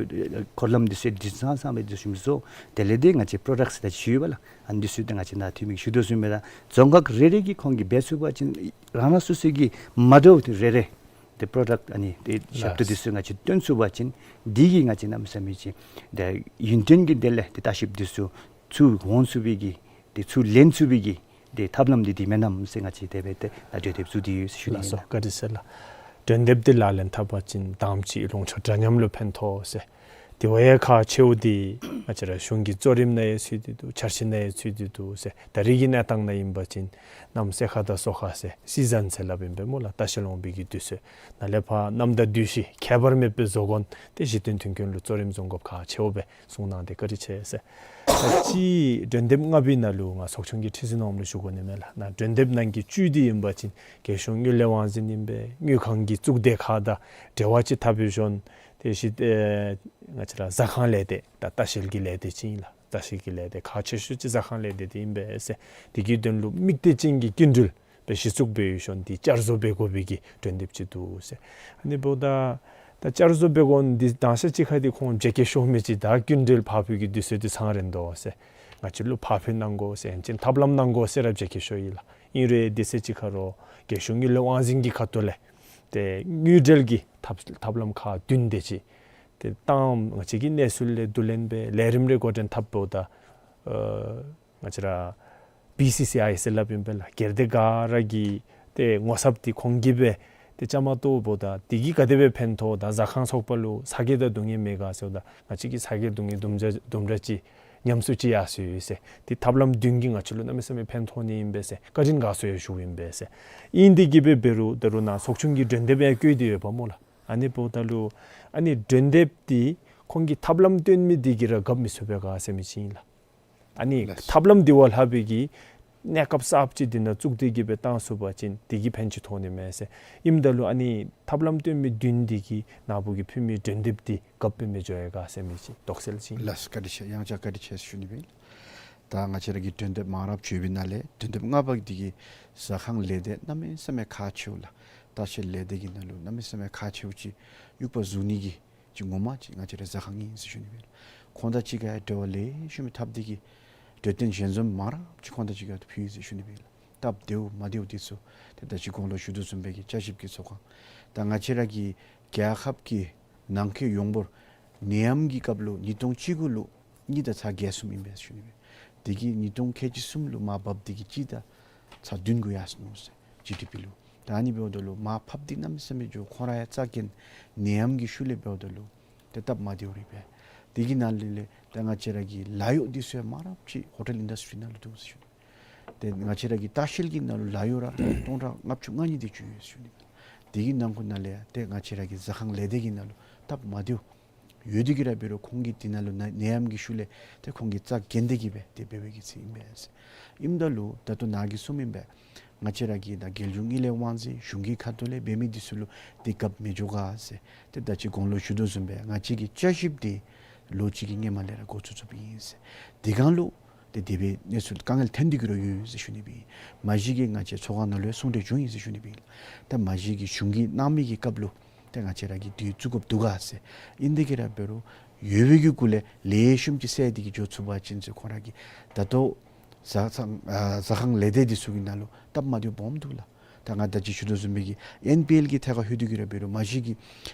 འཁོར་ལམ་འདི་ཚུ་འདི་ཚུ་ཚང་ཚང་སྦེ་འདི་ཚུ་མི་བཟོ། དེ་ལས་ཏེ་ང་བཅས་པྲོ་ཌཀཊསི་ད་ཅིག་ཡོད་པས་ལགས། ཨ་ནི་འདི་ཚུ་ད་ང་བཅས་ནཱ་འཐུས་མི་གིས་ཞུ་དོ་བཟུམ་སྦེ་ད་རྫོང་ཁག་རེ་རེ་གིས་ཁོང་གིས་འབད་ཚུགས་པ་ཅིན་རང་རང་སོ་སོ་གི་མ་འདྲཝ་ཏེ་རེ་རེ་ཏེ་པྲོ་ཌཀཊ་ཨ་ནི་ཏེ་ཞབས་ཏོག་འདི་ཚུ་ང་བཅས་སྟོན་ཚུགས་པ་ཅིན་འདི་གིས་ང་བཅས་གནམ་མེད་ས་མེད་ཅིག་ཏེ་ཡུན་བརྟན་གྱི་དེ་ལས་ཏེ་ལྟ་བཤལཔ་འདི་ཚུ་ཚུར་འོང་ཚུགས་པའི་གི་ཏེ་ཚུར་ལེན་ཚུགས་པའི་གི་ཏེ་ཐབས་ལམ་འདི་འདི་མེན་ན་ཟེར་ང་བཅས་དེ་སྦེ་ཏེ་ད་གྲོས་འདེབས་བཙུགས་ཏེ་ཡོད་ཟེར་ཞུ་ནི་ཨིན་ལགས། སོ་བཀའ་དྲིན་ཆེ་ལགས། གྲོས་འདེབས་འདི་ལག་ལེན་འཐབ་པ་ཅིན་དང་པ་ཅིག་ལུང་ཕྱོགས་འདྲ་མཉམ་ལུ་ཕན་ཐོགས་ཟེར། དེ་བ་ཡང་ཁག་ཆེཝ་འདི་ང་བཅས་ར་གཞུང་གི་གཙོ་རིམ་ནང་ཡང་ཚུད་དེ་འདུག། འཆར་གཞི་ནང་ཡང་ཚུད་དེ་འདུག་ཟེར། ད་རེས་ཀྱི་གནས་སྟངས་ནང་ཨིན་པ་ཅིན་གནམ་སེར་ཁ་དང་སོ་ཁ་ཟེར་སི་ཛཱན་ཟེར་སླབ་ཨིན་པས་སྨོ་ལགས། ལྟ་བཤལ་འོང་བའི་གི་དུས་ཚོད་ནང་ལས་ཕར་གནམ་དང་དུས་བཞི་ཁྱད་པར་མེད་པའི་བཟོ་དགོ་ནི་ཏེ་གཞི་རྟེན་མཐུན་རྐྱེན་ལུ་གཙོ་རིམ་བཟུང་དགོཔ་ཁག་ཆེཝ་སྦེ་གསུངས་གནང་སྟེ་བཀའ་དྲིན་ཆེ་ཟེར། ད་ཅི་གྲོས་འདེབས་ལྔ་པའི་ནང་ལུ་ང་ཚོགས་ཆུང་གི་ཁྲི་འཛིན་འོགམ་ལུ་ཞུ་དགོ་ནི་མས་ལགས། ནཱ་གྲོས་འདེབས་ནང་གི་བཅུད་འདི་ཨིན་པ་ཅིན་རྒྱལ་གཞུང་དངུལ་ལས་དབང་འཛིན་ཨིན་པས། དངུལ་ཁང་གི་གཙུག་སྡེ་ཁག་དང་འབྲེལ་བ་ཅིག་འཐབ་པའི་ཞོར་ཏེ་གཞི་ཨེ་ང་བཅས་ར་ཟ་ཁང་ལས་སྡེ་ད་ལྟ་བཤལ་གྱི་ལས་སྡེ་ཅིག་ཨིན་ལགས། ལྟ་བཤལ་གྱི་ལས་སྡེ་ཁག་ཆེ་ཤོས་ཅིག་ཟ་ཁང་ལས་སྡེ་འདི་ཨིན་པས་ཟེར། དེ་གི་དོན་ལུ་དམིགས་གཏད་ཅན་གྱི་སྐྱིན་འགྲུལ་སྦེ་གཞི་བཙུགས་འབད་བའི་ཞོར་འདི་བསྐྱར་བཟོ་འབད་དགོ་པའི་གི་གྲོས་འདེབས་ཅིག་འདུག་ཟེར། ཨ་ནི་འབདཝ་ད་ད་བསྐྱར་བཟོ་འབད་དགོ་ནི་འདི་དང་ཤ་ཅིག་ཁར་འདི་ཁོང་བརྗེ་བཀོད་ཤོར་མི་ཅིག་ད་སྐྱིན་འགྲུལ་ཕར་འབུལ་གྱི་དུས་ཚོད་འདི་ཚང་རན་དོ་ཟེར། ང་བཅས་ལུ་ཕར་འབུལ་གནང་དགོ་ཟེར་ཨིན་ཅིན་ཐབས་ལམ་གནང་དགོ་ཟེར་ར་བརྗེ་བཀོད་ཤོར་ཡི་ལགས། ཨིན་རུང་དེ་ཚེ་ཅིག་ཁར་རོགས་རྒྱལ་གཞུང་དངུལ་ལས་དབང་འཛིན་གྱི་ཁ་ཐུག་ལས་ཏེ་དངུལ་འབྲེལ་གྱི་ཐབས་ཐབས་ལམ་ཁག་བདུན་དེ་ཅིག་ཏེ་ཏེ་ང་བཅས་ཀྱི་གནས་ཚུལ་ལས་བསྡུ་ལེན་འབད་ལས་རིམ་རེ་འགོ་འདྲེན་འཐབ་འབདཝ་ད་ཨ་ང་བཅས་ར་བི་སི་སི་ཨའི་ཟེར་སླབ་ཨིན་པས་ལགས། སྒེར་སྡེ་ག་ར་གི་ཏེ་ངོ་ཚབ་འདི་ཁོང་གིས་འབད་ཏེ་བཅའ་མར་གཏོགས་འབདཝ་ད་དེ་གིས་ག་དེ་སྦེ་ཕན་ཐོགས། ད་ཟ་ཁང་ཚོགས་པ་ལུ་ཚ་གྱང་དང་སྡུག་བསྔལ་མེད་ག་ཟེརཝ་ད་ང་བཅས་ཀྱིས་ཚ་གྱང་སྡུག་བསྔལ་དུམ་གྲ་དུམ་གྲ་ཅིག་ཉམས་སུ་ཅིག་ཡར་སོ་ཡི་ཟེར། ཏེ་ཐབས་ལམ་བདུན་གྱིས་ང་བཅས་ལུ་གནམ་མེད་ས་མེད་ཕན་ཐོགས་ནི་ཨིན་པས་ཟེར་བཀའ་དྲིན་དགའ་ཚོར་ཡང་ཞུཝ་ཨིན་པས་ཟེར། ཨིན་དེ་གིས་འབད་འབད་རུང་ད་རུང་ནཱ་ཚོགས་ཆུང་གི་གྲོས་འདེབས་ཡང་བཀོད་དེ་ཡོདཔ་སྨོ་ལགས། ཨ་ནི་འབདཝ་ད་ལུ་ཨ་ནི་གྲོས་འདེབས་འདི་ཁོང་གིས་ཐབས་ལམ་སྟོན་མི་འདི་གིས་ར་འགབ་མི་ཚུགས་པས་ག་ཟེར་མི་ཅིག་ཨིན་ལགས། ཨ་ནི་ལགས། ཐབས་ལམ་འདི་བ་ལྷག་པའི་གི་གནས་སྐབས་གསརཔ་ཅིག་འདི་ནང་བཙུགས་ཏེ་གིས་འབད་བཏང་ཚུགས་པ་ཅིན་དེ་གིས་ཕན་ཅིག་ཐོགས་ནི་མས་ཟེར། ཨིནམ་ད་ལུ་ཨ་ནི་ཐབས་ལམ་སྟོན་མི་བདུན་འདི་གིས་ནཱ་བུ་གིས་ཕུལ་མི་གྲོས་འདེབས་འདི་འགབ་སྦེ་མི་འགྱོ་ཡི་ག་ཟེར་མི་ཅིག་དོགས་སེལ་ཅིག་ཨིན། ལགས་བཀའ་དྲིན་ཆེ། ཡང་བསྐྱར་བཀའ་དྲིན་ཆེ་ཟེར་ཞུ་ནི་སྦེ་ཨིན། ད་ང་བཅས་ར་གི་གྲོས་འདེབས་མང་རབས་བཅུ་པའི་ནང་ལས་གྲོས་འདེབས་ལྔ་པ་འདི་གིས་ཟ་ཁང་ལས་སྡེ་གནམ་མེད་ས་མེད་ཁག་ཆེཝ་ལགས། ལྟ་བཤལ་ལས་སྡེ་གི་ནང་ལུ་གནམ་མེད་ས་མེད་ཁག་ཆེཝ་ཅིག་དབྱུག་པ་བཟུང་ནི་གི་ཅིག་ངོ་མ་ཅིག་ང་བཅས་ར་ཟ་ཁང་ཨིན་ཟེར་ཞུ་ནི་སྦེ་ཨིན། ཁོང་དང་གཅིག་ཁར་འབྲེལ་བ་ལེགས་ཤོམ་སྦེ་འཐབ་སྟེ་གིས་གྲོས་བསྟུན་ཞལ་འཛོམས་མང་རབས་ཅིག་ཁོང་དང་གཅིག་ཁར་ཕུལ་ཡི་ཟེར་ཞུ་ནི་སྦེ་ཨིན། སྟབས་བདེཝ་མ་བདེཝ་འདི་ཚུ་ཏེ་ད་ཅི་གོང་ལུ་ཞུ་དོ་བཟུམ་སྦེ་གི་བསྐྱར་ཞིབ་ཀྱི་ཚོགས་ཁང་ད་ང་བཅས་ར་གི་རྒྱལ་ཁབ་ཀྱི་ནང་འཁོད་ཡོངས་པར་ནད་ཡམས་ཀྱི་སྐབས་ལུ་ཉིས་སྟོང་བཅུ་དགུ་ལུ་གཉིས་དང་ཚག་བརྒྱད་གསུམ་ཨིན་པས་ཟེར་ཞུ་ནི་སྦེ་ཨིན། དེ་གིས་ཉིས་སྟོང་ཁལ་གཅིག་གསུམ་ལུ་མར་བབས་ཏེ་གིས་གཅིག་དང་ཚག་བདུན་གུ་ཡར་སོ་ནུག་ཟེར་ཇི་ཌི་པི་ལུ། ད་ཨ་ནི་འབདཝ་ད་ལུ་མར་ཕབ་སྟེ་གནམ་མེད་ས་མེད་འགྱོ། ཁོང་ར་ཡང་རྩ་འགེངས་ནད་ཡམས་ཀྱི་ཤུལ་ལས་འབདཝ་ད་ལུ་ཏེ་སྟབས་མ་བདེཝ་རེ་འབད། དེ་གི་ནང་ལས་ལས་ད་ང་བཅས་ར་གི་ལཱ་གཡོག་འདི་ཚུ་ཡང་མང་རབས་ཅིག་ཧོ་ཊེལ་ཨིན་ཌསི་ཊི་རི་ནང་ལུ་འདུག་ཟེར་ཞུ་ནི། ཏེ་ང་བཅས་ར་གི་ལྟ་བཤལ་གྱི་ནང་ལུ་ལཱ་གཡོག་ར་སྟོང་ཕྲག་ལྔ་བཅུ་ང་གཉིས་དེ་ཅིག་ཡོད་ཟེར་ཞུ་ནི། དེ་གི་ནང་འཁོད་ནང་ལས་ཡང་ཏེ་ང་བཅས་ར་གི་ཟ་ཁང་ལས་སྡེ་གི་ནང་ལུ་སྟབས་མ་བདེཝ་ཡོད་དེ་གིས་ར་འབད་རུང་ཁོང་གིས་དེ་ནང་ལུ་ནད་ནད་ཡམས་ཀྱི་ཤུལ་ལས་ཏེ་ཁོང་གིས་རྩ་འགེངས་ཏེ་གིས་སྦེ་ཏེ་འབད་བའི་གི་ཚེ་ཨིན་པས་ཟེར། ཨིནམ་ད་ལུ་ད་ལྟོ་ནཱ་གིས་གསུངམ་ཨིན་པས། ང་བཅས་ར་གི་ད་རྒྱལ་གཞུང་དངུལ་ལས་དབང་འཛིན་གཞུང་གི་ཁ་ཐུག་ལས་འབད་མི་འདི་ཚུ་ལུ་ཏེ་འགབ་མི་འགྱོ་ག་ཟེར། ཏེ་ད་ཅི་གོང་ལུ་ཞུ་དོ་བཟུམ་སྦེ་ང་བཅས་ཀྱི་བསྐྱར་ཞིབ་འདི་ལོ་གཅིག་གི་སྔོན་མ་ལས་ར་འགོ་བཙུགས་བཙུགསཔ་ཨིན་ཟེར། དེ་སྒང་ལུ་ཏེ་དེ་སྦེ་གནས་ཚུལ་དཀའ་ངལ་ཐོན་ཏེ་གིས་ར་ཡོད་ཟེར་ཞུ་ནི་སྦེ་ཨིན། མ་གཞི་གིས་ང་བཅས་ཚོགས་ཁང་ནང་ལུ་ཡང་གསུང་གྲོས་བྱུང་ཡི་ཟེར་ཞུ་ནི་སྦེ་ཨིན། ད་མ་གཞི་གིས་གཞུང་གིས་གནང་མི་གི་སྐབས་ལུ་ཏེ་ང་བཅས་ར་གིས་འདི་བཙུགས་དགོཔ་འདུག་ག་ཟེར། ཨིན་དེ་གིས་ར་འབད་རུང་ཡོད་པའི་གི་གུ་ལས་ལེགས་ཤོམ་ཅིག་སེལ་ཏེ་གིས་འགྱོ་ཚུགས་པ་ཅིན་ཟེར་ཁོང་ར་གིས་ད་ལྟོ་ཟ་ཁང་ཨ་ཟ་ཁང་ལས་སྡེ་འདི་ཚུ་གི་ནང་ལུ་སྟབས་མ་བདེཝ་སྦོམ་འདུག་ལགས། ད་ང་ད་ཅི་ཞུ་དོ་བཟུམ་སྦེ་གི་ཨེན་པི་ཨེལ་གྱི་ཐད་ཁར་ལྷོད་དེ་གིས་ར་འབད་རུང་མ་གཞི་གིས་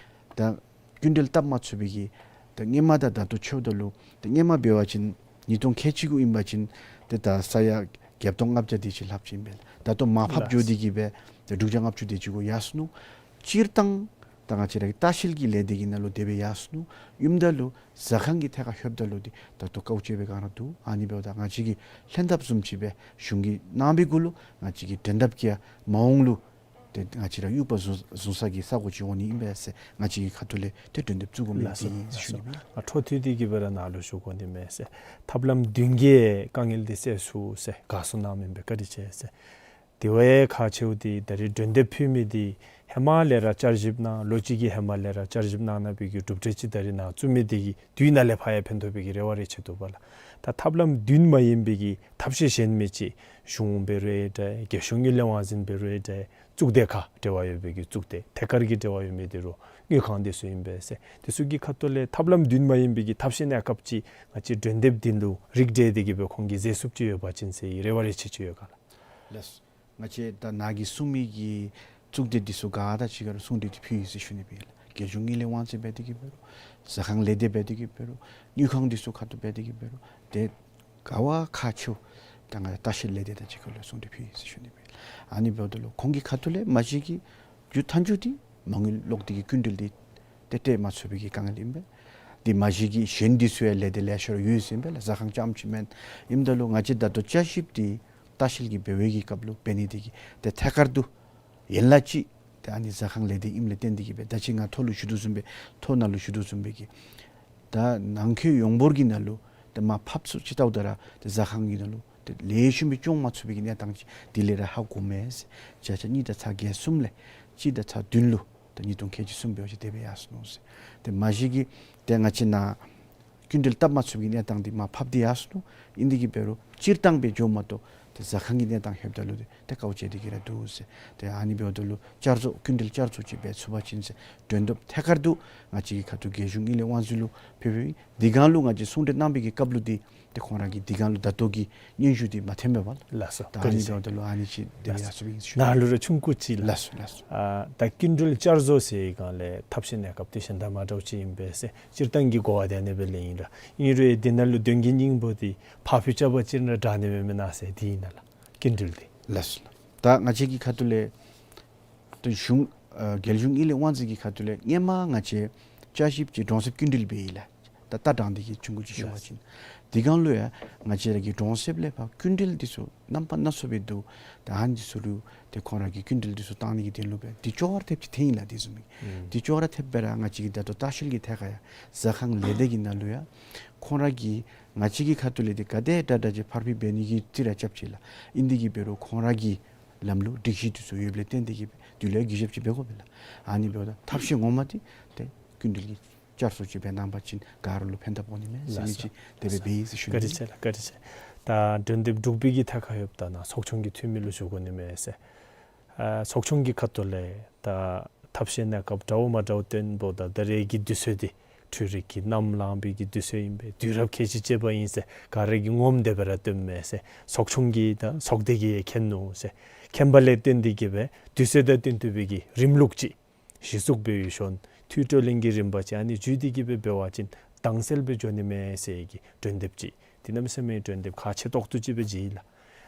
ད་སྐྱིན་འགྲུལ་བཏབ་མ་ཚུགས་པའི་གི་ད་སྔོན་མ་དང་ད་ལྟོ་ཕྱདཔ་ད་ལུ་ད་སྔོན་མ་འབད་བ་ཅིན་ཉིས་སྟོང་ཁལ་གཅིག་གུ་ཨིན་པ་ཅིན་ཏེ་ད་ས་ཡ་བརྒྱད་སྟོང་ལྔ་བརྒྱ་དེ་ཅིག་ལྷགཔ་ཅིག་ཨིན་པས། ད་ལྟོ་མར་ཕབ་འགྱོ་སྟེ་གིས་སྦེ་ད་དྲུག་བརྒྱ་ལྔ་བཅུ་དེ་ཅིག་གུ་ཡར་སོ་ནུག། སྤྱིར་བཏང་ད་ང་བཅས་ར་གི་ལྟ་བཤལ་གྱི་ལས་སྡེ་གི་ནང་ལུ་དེ་སྦེ་ཡར་སོ་ནུག། ཨིནམ་ད་ལུ་ཟ་ཁང་གི་ཐད་ཁར་ལྷོདཔ་ད་ལུ་འདི་ད་ལྟོ་དཀའཝ་སྤྱད་པའི་སྒང་ར་འདུག། ཨ་ནི་འབདཝ་ད་ང་བཅས་ཀྱིས་ལྷན་ཐབས་བཟུམ་ཅིག་སྦེ་གཞུང་གིས་གནང་བའི་གུ་ལུ་ང་བཅས་ཀྱིས་འགྲན་ཟླ་བཀལ་ཡར་མ་འོངས་ལུ་ཏེ་ང་བཅས་ར་དབྱུག་པ་བཟུང་བཟུང་ས་གི་ས་གོ་ཅིག་འོང་ནི་ཨིན་པས་ཟེར་ང་བཅས་ཀྱི་ཁ་ཐུག་ལས་ཏེ་གྲོས་འདེབས་བཙུགས་དགོ་མི་ལགས་སོ། འདི་ཨིན་ཟེར་ཞུ་ནི། ལགས་སོ། ཨ་འཕྲོ་མཐུད་དེ་གིས་སྦེ་ར་ནཱ་ལུ་ཞུ་དགོ་ནི་མས་ཟེར། ཐབས་ལམ་བདུན་གྱིས་དཀའ་ངལ་འདི་སེལ་ཚུགས་ཟེར་དགའ་བསུ་གནངམ་ཨིན་པས། བཀའ་དྲིན་ཆེ་ཟེར། དེ་བས་ཁག་ཆེཝ་འདི་ད་རིས་སྒྲོན་འདེབས་ཕུལ་མི་འདི་ཧེ་མ་ལས་ར་བསྐྱར་ཞིབ་གནང་ལོ་གཅིག་གི་ཧེ་མ་ལས་ར་བསྐྱར་ཞིབ་གནང་གནང་བའི་གི་གྲུབ་འབྲས་ཅིག་ད་རིས་ནཱ་བཙུགས་མི་འདི་གིས་དུས་ནཱ་ལས་ཕར་ཡང་ཕན་ཐོགས་པའི་གི་རེ་བ་རེ་ཆེ་འདུག་པ་ལགས། ད་ཐབས་ལམ་བདུན་མ་ཡིན་པའི་གི་ཐབས་ཤེས་གཞན་མི་ཅིག་གཞུང་འབད་རུང་འདྲ་རྒྱལ་གཞུང་དངུལ་ལས་དབང་འཛིན་འབད་རུང་འདྲ་གཙུག་སྡེ་ཁག་འབྲེལ་བ་ཡོད་པའི་གི་གཙུག་སྡེ་ཐད་ཀར་གྱི་འབྲེལ་བ་ཡོད་མི་དེ་རུང་དངུལ་ཁང་དེ་ཚུ་ཨིན་པས་ཟེར། དེ་ཚུ་གི་ཁ་ཐུག་ལས་ཐབས་ལམ་བདུན་མ་ཡིན་པའི་གི་ཐབས་ཤེས་གནས་སྐབས་ཅིག་ང་བཅས་སྒྲོན་འདེབས་འདི་ལུ་རིགས་བསྒྲེས་ཏེ་གི་སྦེ་ཁོང་གིས་མཛད་ཚུགསཔ་ཅིག་ཡོད་པ་ཅིན་ཟེར་རེ་བ་རེ་ཆེ་ཅིག་ཡོད་ག་ལགས། ལགས། ང་བཅས་ད་ནཱ་གིས་གསུངས་མི་གི་གཙུག་སྡེ་འདི་ཚུ་ག་དང་གཅིག་ཁར་གསུང་གྲོས་འདི་ཕུལ་ཡི་ཟེར་ཞུ་ནི་སྦེ་ལགས། རྒྱལ་གཞུང་དངུལ་ལས་དབང་འཛིན་འབད་དེ་གི་འབད་རུང་ཟ་ཁང་ལས་སྡེ་འབད་དེ་གི་འབད་རུང་དངུལ་ཁང་འདི་ཚུ་ཁ་ཐུག་འབད་དེ་གི་འབད་རུང་དེ་ག་བ་ཁག་ཆེཝ་ད་ང་ལྟ་བཤལ་ལས་སྡེ་དང་གཅིག་ཁར་ལུ་གསུང་གྲོས་ཕུལ་ཡི་ཟེར་ཞུ་ནི་སྦེ་ལགས། ཨ་ནི་འབདཝ་ད་ལུ་ཁོང་གི་ཁ་ཐུག་ལས་མ་གཞི་གི་རྒྱུ་མཐའ་མཇུག་འདི་མ་དངུལ་ལོག་སྟེ་གི་སྐྱིན་འགྲུལ་འདི་ཏེ་སྤྲོད་མ་ཚུགས་པའི་གི་དཀའ་ངལ་ཨིན་པས། དེ་མ་གཞི་གི་གཞན་འདི་ཚུ་ཡང་ལས་སྡེ་ལེ་ཤ་ར་ཡོད་ཟེར་ཨིན་པས་ལགས། ཟ་ཁང་རྐྱངམ་ཅིག་མེན། ཨིནམ་ད་ལུ་ང་བཅས་ད་ལྟོ་བསྐྱར་ཞིབ་འདི་ལྟ་བཤལ་གྱི་འབད་བའི་གི་སྐབས་ལུ་འབད་ནི་དེ་གིས་ཏེ་ཐད་ཀར་དུ་ཡན་ལག་ཅིག་ཏེ་ཨ་ནི་ཟ་ཁང་ལས་སྡེ་ཨིནམ་ལས་བརྟེན་ཏེ་གི་སྦེ་ད་ཅི་ང་ཐོ་ལུ་ཞུ་དོ་བཟུམ་སྦེ་ཐོ་ནང་ལུ་ཞུ་དོ་བཟུམ་སྦེ་གི་ད་ནང་འཁོད་ཡོངས་འབོར་གྱི་ནང་ལུ་ཏེ་མར་ཕབ་ཚུགསཔ་ཅིག་བལྟཝ་ད་ར་ཏེ་ཟ་ཁང་གི་ནང་ལུ་ཏེ་ལེགས་ཤོམ་སྦེ་སྐྱོང་མ་ཚུགས་པའི་གི་གནས་སྟངས་ཅིག་དེ་ལས་ར་ཧ་གོཝ་མས་ཟེར། བརྒྱ་ཆ་གཉིས་དང་ཚག་བརྒྱད་གསུམ་ལས་གཅིག་དང་ཚག་བདུན་ལུ་ད་ཉིས་སྟོང་ཁལ་གཅིག་གསུམ་འབད་བ་ཅིན་དེ་སྦེ་ཡར་སོ་ནུག་ཟེར། ཏེ་མ་གཞི་གི་ཏེ་ང་བཅས་ནཱ་སྐྱིན་འགྲུལ་བཏབ་མ་ཚུགས་པའི་གི་གནས་སྟངས་འདི་མར་ཕབ་སྟེ་ཡར་སོ་ནུག། ཨིན་དེ་གི་འབད་རུང་སྤྱིར་བཏང་སྦེ་འགྱོཝ་མ་གཏོགས་ཏེ་ཟ་ཁང་གི་གནས་སྟངས་ལྷོདཔ་ད་ལུ་ཏེ་ཏེ་དཀའཝ་སྤྱད་དེ་གི་ར་འདུག་ཟེར། ཏེ་ཨ་ནི་འབདཝ་ད་ལུ་བསྐྱར་བཟོ་སྐྱིན་འགྲུལ་བསྐྱར་བཟོ་ཅིག་འབད་ཚུགས་པ་ཅིན་ཟེར་སྒྲོན་འདེབས་ཐད་ཀར་དུ་ང་བཅས་ཀྱི་ཁ་ཐུག་རྒྱལ་གཞུང་དངུལ་ལས་དབང་འཛིན་ལུ་ཕུལ་ཕུལཝ་ཨིན། དེ་སྒང་ལུ་ང་བཅས་གསུང་གྲོས་གནང་བའི་གི་སྐབས་ལུ་འདི་ཏེ་ཁོང་ར་གིས་དེ་སྒང་ལུ་ད་ལྟོ་གི་སྙན་ཞུ་འདི་མ་འཐོན་པས་པ་ལགས། ལགས་སོ། ད་ཨ་ནི་བཀའ་དྲིན་ཆེ། འབདཝ་ད་ལུ་ཨ་ནི་ཅིག་དེ་ལགས་སོ། ཡར་སོང་བའི་ཞུ། ནཱ་ལུ་ར་ཆུང་ཀུ་ཅིག་ལགས། ལགས་སོ་ལགས་སོ། ཨ་ད་སྐྱིན་འགྲུལ་བསྐྱར་བཟོ་ཟེར་བའི་སྒང་ལས་ཐབས་ཤེས་གནས་སྐབས་འདི་གཞན་དང་མ་འདྲཝ་ཅིག་ཨིན་པས་ཟེར་སྤྱིར་བཏང་གི་གོ་བ་འདི་ཨ་ནི་སྦེ་ལེན་ཡི་ལགས། ཨིན་རུང་འདི་ནང་ལུ་དོན་གྱི་སྙིང་པོ་འདི་ཕར་འགྱོ་བ་ཅིན་ར་དྲག་ནི་མེན་མེན་ན་ཟེར་འདི་ཨིན་ན་ལགས། སྐྱིན་འགྲུལ་འདི། ལགས་སོ་ལགས། ད་ང་བཅས་ཀྱི་ཁ་ཐུག་ལས་ཏེ་གཞུང་ཨ་རྒྱལ་གཞུང་དངུལ་ལས་དབང་འཛིན་གྱི་ཁ་ཐུག་ལས་སྔོན་མ་ང་བཅས་བསྐྱར་ཞིབ་ཀྱི་གྲོང་གསེབ་སྐྱིན་འགྲུལ་འབད་ཡི་ལགས། ད་ལྟ་དྲང་འདི་གི་ཆུང་ཀུ་ཅིག་ཞུ་བ་ཅིན་དེ་སྒང་ལུ་ཡང་ང་བཅས་ར་གི་གྲོང་གསེབ་ལས་ཕར་སྐྱིན་འགྲུལ་འདི་ཚུ་རྣམ་པ་སྣ་ཚོགས་སྦེ་འདུག། ད་ཨ་ནི་འདི་ཚུ་ལུ་ཏེ་ཁོང་ར་གི་སྐྱིན་འགྲུལ་འདི་ཚུ་བཏང་ནི་གི་དོན་ལུ་སྦེ་འདི་ཅོག་ར་འཐདཔ་ཅིག་འཐོན་ཡི་ལགས། འདི་བཟུམ་མའི་ཨུམ་འདི་ཅོག་ར་འཐདཔ་སྦེ་ར་ང་བཅས་ཀྱི་ད་ལྟོ་ལྟ་བཤལ་གྱི་ཐད་ཁར་ཡང་ཟ་ཁང་ལས་སྡེ་གི་ནང་ལུ་ཡང་ཁོང་ར་གིས་ང་བཅས་ཀྱི་ཁ་ཐུག་ལས་འདི་ག་དེ་དྲག་དྲག་ཅིག་ཕར་འགྱོ་འབད་ནི་གི་རྩིས་ར་རྐྱབ་ཅི་ལགས། ཨིན་དེ་གི་འབད་རུང་ཁོང་ར་གི་ལམ་ལུགས་སྒྲིག་གཞི་འདི་ཚུ་ཡོདཔ་ལས་བརྟེན་ཏེ་གི་འདི་ལུ་ཡང་གུས་ཞབས་ཅིག་འབད་དགོ་པས་ལགས། ཨ་ནི་འབདཝ་ད་ཐབས་ཤེས་ངོ་མ་འདི་ཏེ་སྐྱིན་འགྲུལ་གྱི་བསྐྱར་བཟོ་ཅིག་འབད་གནང་པ་ཅིན་ག་ར་ལུ་ཕན་ཐབས་འོང་ནི་མས་ཟེར་མི་ཅིག་དེ་སྦེ་འབད་ཡི་ཟེར་ཞུ་ནི། བཀའ་དྲིན་ཆེ་ལགས། བཀའ་དྲིན་ཆེ། ད་སྒྲོན་འདེབས་དྲུག་པའི་གི་ཐད་ཁར་ཡོདཔ་ད་ནཱ་ཚོགས་ཆུང་གི་འཐུས་མི་ལུ་ཞུ་དགོ་ནི་མས་ཟེར། ཨ་ཚོགས་ཆུང་གི་ཁ་ཐུག་ལས་ད་ཐབས་ཤེས་གནས་སྐབས་འདྲཝ་མ་འདྲཝ་སྟོན་འབདཝ་ད་ད་རེས་ཀྱི་དུས་ཚོད་འདི་འཕྲུལ་རིག་གིས་ནམ་ལངས་པའི་གི་དུས་ཚོད་ཨིན་པས། དུས་རབས་ཁལ་གཅིག་ཅིག་པ་ཨིན་ཟེར་ག་ར་གིས་ངོམ་སྟེ་སྦེ་ར་སྟོནམ་མས་ཟེར། ཚོགས་ཆུང་གིས་དང་ཚོགས་སྡེ་གིས་མཁྱེན་ནུག་ཟེར། མཁྱེན་པ་ལས་བརྟེན་ཏེ་གི་སྦེ་དུས་ཚོད་དང་བསྟུན་ཏེ་སྦེ་གི་རིམ་ལུགས་ཅིག་གཞི་བཙུགས་འབད་ཡོད་ཤོང་འཐུས་གྲོས་ལྷན་གྱི་རིམ་པ་ཅིག་ཨ་ནི་བརྒྱུད་དེ་གི་སྦེ་འབད་བ་ཅིན་དྭངས་གསལ་སྦེ་འགྱོ་ནི་མས་ཟེར་གྱི་སྒྲོན་འདེབས་ཅིག་འདི་གནམ་མེད་ས་མེད་སྒྲོན་འདེབས་ཁག་ཆེ་ཏོག་ཏོ་ཅིག་སྦེ་མཇལ་ཡི་ལགས།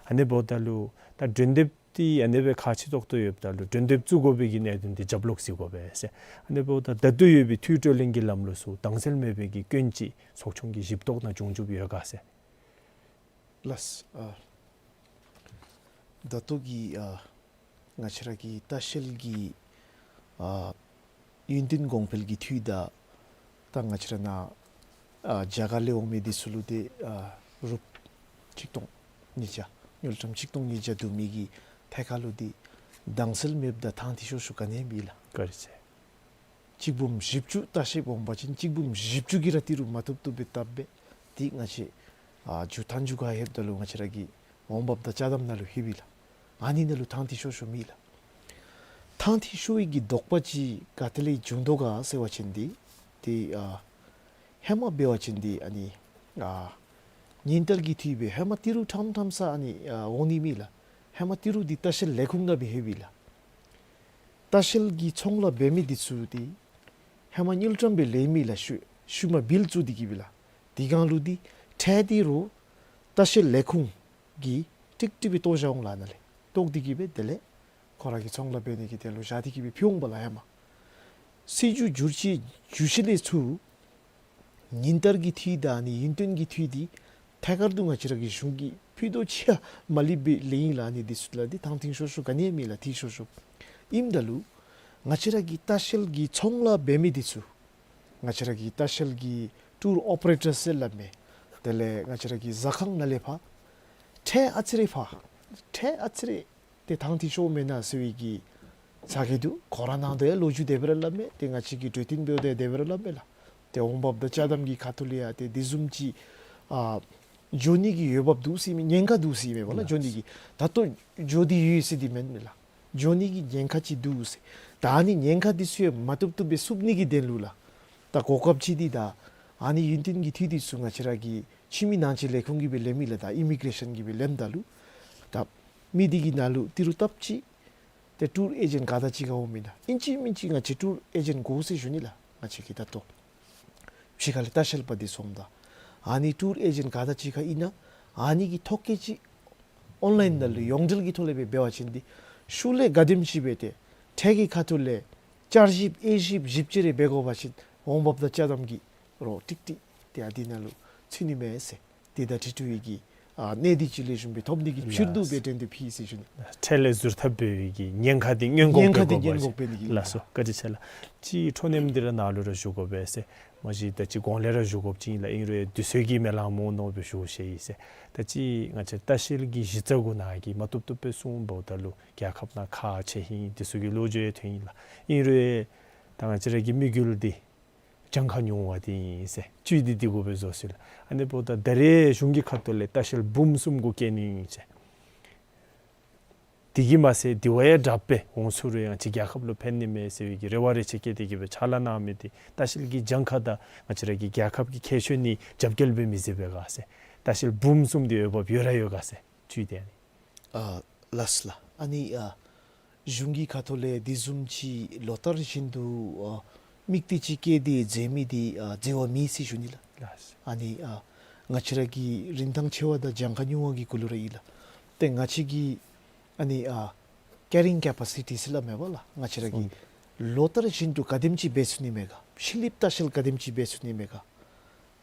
ཨ་ནི་འབདཝ་ད་ལུ་ད་སྒྲོན་འདེབས་འདི་ཨ་ནི་སྦེ་ཁག་ཆེ་ཏོག་ཏོ་ཡོདཔ་ད་ལུ་སྒྲོན་འདེབས་བཙུགས་དགོ་པའི་གི་གནད་དོན་འདི་རྒྱབ་ལོག་གཟིགས་དགོ་པས་ཟེར། ཨ་ནི་འབདཝ་ད་ད་ལྟོ་ཡོད་པའི་འཐུས་གྲོས་ལྷན་གྱི་ལམ་ལུགས་ཚུ་དྭངས་གསལ་མེད་པའི་གི་སྐྱོན་ཅིག་ཚོགས་ཆུང་གི་ཞིབ་རྟོག་ནང་བྱུང་བྱུངམ་ཡོད་ག་ཟེར། ལགས། ཨ་ད་ལྟོ་གི་ཨ་ང་བཅས་ར་གི་ལྟ་བཤལ་གྱི་ཨ་ཡུན་བརྟན་གོང་འཕེལ་གྱི་འཐུས་དང་ད་ང་བཅས་ར་ནཱ་ཨ་རྒྱ་གར་ལས་འོང་མི་འདི་ཚུ་ལུ་ཏེ་ཨ་རུབ་ཆིག་སྟོང་ཉིས་བརྒྱ་དངུལ་ཀྲམ་ཆིག་སྟོང་ཉིས་བརྒྱ་བསྡུ་མི་གི་ཐད་ཁར་ལུ་འདི་དྭངས་གསལ་མེདཔ་དང་ཐང་ཐིང་ཤོར་ཤོརཝ་ག་ནི་ཡང་མེད་ལགས། བཀའ་དྲིན་ཆེ། གཅིག་འབུམ་བཞི་བཅུ་ལྟ་བཤལཔ་འོང་པ་ཅིན་གཅིག་འབུམ་བཞི་བཅུ་གིས་ར་ཏི་རུ་མ་བཏུབ་བཏུབ་སྦེ་བཏབ་སྦེ་འདི་ང་བཅས་ཨ་མཇུག་མཐའ་མཇུག་ཁར་ལྷོདཔ་ད་ལུ་ང་བཅས་ར་གི་འོང་འབབ་དང་ཅ་དམ་ནང་ལུ་ལྷོདཔ་ཨིན་ལགས། ཨ་ནི་ནང་ལུ་ཐང་ཐིང་ཤོར་ཤོརཝ་མེད་ལགས། ཐང་ཐིང་ཤོར་བའི་གི་དོགས་པ་ཅིག་ག་ཏེ་ལས་བྱུང་དོ་ག་ཟེར་བ་ཅིན་འདི་ཏེ་ཨ་ཧེ་མ་འབད་བ་ཅིན་འདི་ཨ་ནི་ཨ་ཉིན་ལྟར་གྱི་འཐུས་སྦེ་ཧེ་མ་ཏི་རུ་ཕྲང་ཕྲང་ས་ཨ་ནི་ཨ་འོང་ནི་མེད་ལགས། ཧེ་མ་ཏི་རུ་འདི་ལྟ་བཤལ་ལས་ཁུངས་ནང་སྦེ་ལྷོདཔ་ཨིན་ལགས། ལྟ་བཤལ་གྱི་ཚོང་ལཱ་འབད་མི་འདི་ཚུ་འདི་ཧེ་མ་དངུལ་ཀྲམ་སྦེ་ལེན་མི་ལགས། ཤུལ་ཤུལ་མ་བིལ་བཙུགས་ཏེ་གི་སྦེ་ལགས། དེ་སྒང་ལུ་འདི་ཁྲལ་འདི་རུང་ལྟ་བཤལ་ལས་ཁུངས་ཀྱིས་ཀྲིག་ཀྲི་སྦེ་བཏོག་བཞག་འོང་ལགས་ནཱ་ལས། བཏོག་སྟེ་གི་སྦེ་དེ་ལས་ཁོང་ར་གི་ཚོང་ལཱ་འབད་ནི་གི་དོན་ལུ་བཞག་སྟེ་གི་སྦེ་ཕུལ་འོང་པ་ལགས་ཧེ་མ། སྲིད་བྱུས་བསྒྱུར་བཅོས་བསྒྱུར་ཞིནམ་ལས་ཚུར་ཉིན་ལྟར་གྱི་འཐུས་དང་ཨ་ནི་ཡུན་བརྟན་གྱི་འཐུས་འདི་ཐད་ཀར་དུ་ང་བཅས་ར་གི་གཞུང་གིས་ཕུད་རྡོག་ཅིག་ཡང་མ་ལེན་པར་ལེན་ཡི་ལགས། ཨ་ནི་འདི་ཚུ་ལགས་འདི་ཐང་ཐིང་ཤོར་ཤོརཝ་ག་ནི་ཡང་མེད་ལགས། ཐིང་ཤོར་ཤོརཝ་ཨིནམ་ད་ལུ་ང་བཅས་ར་གི་ལྟ་བཤལ་གྱི་ཚོང་ལཱ་འབད་མི་འདི་ཚུ་ང་བཅས་ར་གི་ལྟ་བཤལ་གྱི་ཊུར་ཨོ་པ་རེ་ཊར་ཟེར་སླབ་མི་དེ་ལས་ང་བཅས་ར་གི་ཟ་ཁང་ནང་ལས་ཕར་ཁྲལ་ཨ་ཙི་རེ་ཕར་ཁྲལ་ཨ་ཙི་རེ་ ཏེ་ཐང་འདི་ཤོརཝ་མེན་ན་ཟེར་བའི་གི་ཚ་གྱང་འདུག། ཁོ་ར་ནང་དོ་ཡང་ལོ་རྒྱུས་དེ་སྦེ་ར་སླབ་མས། ཏེ་ང་བཅས་ཀྱི་གྲོས་བསྟུན་འབདཝ་ད་དེ་སྦེ་ར་སླབ་མས་ལགས། ཏེ་འོང་འབབ་དང་ཅ་དམ་གྱི་ཁ་ཐུག་ལས་ཡང་ཏེ་དེ་བཟུམ་ཅིག་ཨ་འགྱོ་ནི་གི་འོས་འབབ་འདུག་ཟེར་མི་ཉེན་ཁ་འདུག་ཟེར་མས་པ་ལགས། འགྱོ་ནི་གི་ད་ལྟོ་འགྱོ་སྟེ་ཡོད་ཟེར་འདི་མེན་མས་ལགས། འགྱོ་ནི་གི་ཉེན་ཁ་ཅིག་འདུག་ཟེར། ད་ཨ་ནི་ཉེན་ཁ་འདི་ཚུ་ཡང་མ་བཏུབ་བཏུབ་སྦེ་བསུབ་ནི་གི་དོན་ལུ་ལགས། ད་གོ་སྐབས་ཅིག་འདི་ད་ཨ་ནི་ཡུན་བརྟན་གྱི་འཐུས་འདི་ཚུ་ང་བཅས་ར་གི་ཕྱི་མི་ནང་འཁྲུག་ལས་ཁུངས་ཀྱིས་སྦེ་ལེན་མི་ལགས། ད་ཨི་མི་གྲེ་ཤཱན་གྱིས་སྦེ་ལེནམ་ད་ལུ་ད་མི་འདི་གི་ནང་ལུ་ཏི་རུ་སྟབས་ཅིག་ཏེ་ཊུར་ཨེ་ཇེནཊ་ག་དང་ཅིག་ཁར་འོང་མི་ད་ཨིན་ཅི་མིན་ཅི་ང་བཅས་ཊུར་ཨེ་ཇེནཊ་དགོ་ཟེར་ཞུ་ནི་ལགས། ང་བཅས་ཀྱི་ད་ལྟོ་ཕྱི་ཁ་ལས་ལྟ་བཤལ་པ་འདི་སོངམ་ད་ཨ་ནི་ཊུར་ཨེ་ཇེནཊ་ག་དང་ཅིག་ཁར་ཨིན་ན་ཨ་ནི་གི་ཐོ་བཀོད་ཅིག་ཨོན་ལའིན་ནང་ལུ་ཡོངས་འབྲེལ་གྱི་ཐོག་ལས་སྦེ་འབད་བ་ཅིན་འདི་ཤུལ་ལས་ག་དེམ་ཅིག་སྦེ་ཏེ་ཁྲལ་གྱི་ཁ་ཐུག་ལས་བསྐྱར་ཞིབ་དབྱེ་ཞིབ་ཞིབ་དཔྱད་རེ་འབད་དགོ་པ་ཅིན་འོང་འབབ་དང་ཅ་དམ་གྱི་རོགས་ཀྲིག་ཀྲི་ཏེ་ཨ་འདི་ནང་ལུ་ཚུད་ནི་མས་ཟེར། ཏེ་ད་ཁྲི་ཁྲི་བའི་གི་ཨ་གནད་འདི་ཅིག་ལེགས་ཤོམ་སྦེ་ཐོབ་ནི་གི་ཕྱིར་དུ་ལགས། སྦེ་དྲན་ཏེ་ཕུལ་ཡི་ཟེར་ཞུ་ནི། ཁྲལ་ལས་ཟུར་ཐབས་འབད་བའི་གི་ཉེན་ཁ་འདི་སྔོན་འགོག་ཉེན་ཁ་འདི་འབད་དགོ་པ་སྔོན་འགོག་ཅིན་འབད་ནི་གི་ལགས་སོ། བཀའ་དྲིན་ཆེ་ལགས། ཅིག་ཁྲོ་ནདཔ་འདི་ར་ནཱ་ལུ་ར་བཞུགས་དགོ་པས་ཟེར། མ་གཞི་ད་ཅི་གོང་ལས་ར་བཞུགས་དགོཔ་ཅིག་ཨིན་ལགས། ཨིན་རུང་དུས་ཚོད་ཀྱིས་མི་ལང་མས་མནོ་སྦེ་ཞུ་ཞུ་ཡི་ཟེར། ད་ཅི་ང་བཅས་ལྟ་བཤལ་གྱི་གཞི་རྩ་གུ་ནཱ་གིས་མ་བཏུབ་བཏུབ་སྦེ་གསུངམ་ད་ལུ་རྒྱལ་ཁབ་ནང་ཁག་ཆེ་ཧིང་འདི་ཚུ་གི་ལོ་རྒྱུས་ཡང་ཐོན་ཡི་ལགས། ཨིན་རུང་ད་ང་བཅས་ར་གི་དམིགས་ཡུལ་འདི་གྱངས་ཁ་ཉུང་བ་འདི་ཨིན་ཟེར། བཅུད་འདི་འདི་གུ་སྦེ་བཟོ་ཟེར་ལགས། ཨ་ནི་འབདཝ་ད་ད་རེས་གཞུང་གི་ཁ་ཐུག་ལས་ལྟ་བཤལ་འབུམ་གསུམ་གུ་བསྐྱེད་ནི་ཨིན་ཟེར། དེ་གིས་མ་ཚད་དེ་བ་ཡང་དྲགཔ་སྦེ་འོང་ཚུགས་རུང་ཡང་ཅིག་རྒྱལ་ཁབ་ལུ་ཕན་ནི་མས་ཟེར་བའི་གི་རེ་བ་རེ་ཆེ་བསྐྱེད་དེ་གིས་སྦེ་ཕྱག་ལཱ་གནང་མི་འདི་ལྟ་བཤལ་གྱི་གྱངས་ཁ་དང་ང་བཅས་ར་གི་རྒྱལ་ཁབ་ཀྱི་ཁྱད་ཆོས་གཉིས་རྒྱབ་འགལ་འབད་མི་བཟོ་བས་ག་ཟེར། ལྟ་བཤལ་འབུམ་གསུམ་འདི་འོས་འབབ་ཡོད་ར་ཡོད་ག་ཟེར། བཅུད་འདི་ཨ་ནི། ཨ་ལགས་ལགས། ཨ་ནི་ཨ་གཞུང་གི་ཁ་ཐུག་ལས་དེ་བཟུམ་ཅིག་ལོ་ལྟར་བཞིན་དུ་ཨ་དམིགས་གཏད་ཅིག་བསྐྱེད་དེ་མཛད་མི་འདི་ཨ་མཛད་པ་མེད་ཟེར་ཞུ་ནི་ལགས། ལགས། ཨ་ནི་ཨ་ང་བཅས་ར་གི་རིན་ཐང་ཆེ་བ་དང་གྱངས་ཁ་ཉུང་བ་གི་གུ་ལུ་ར་ཨིན་ལགས། ཏེ་ང་བཅས་ཀྱི་ཨ་ནི་ཨ་ཀེ་རིང་ཀེ་པ་སི་ཊི་ཟེར་སླབ་མས་པ་ལགས། ང་བཅས་ར་གིས་ལོ་ལྟར་བཞིན་དུ་ག་དེམ་ཅིག་འབད་ཚུགས་ནི་མས་ག། ཕྱི་གླིངཔ་ལྟ་བཤལ་ག་དེམ་ཅིག་འབད་ཚུགས་ནི་མས་ག།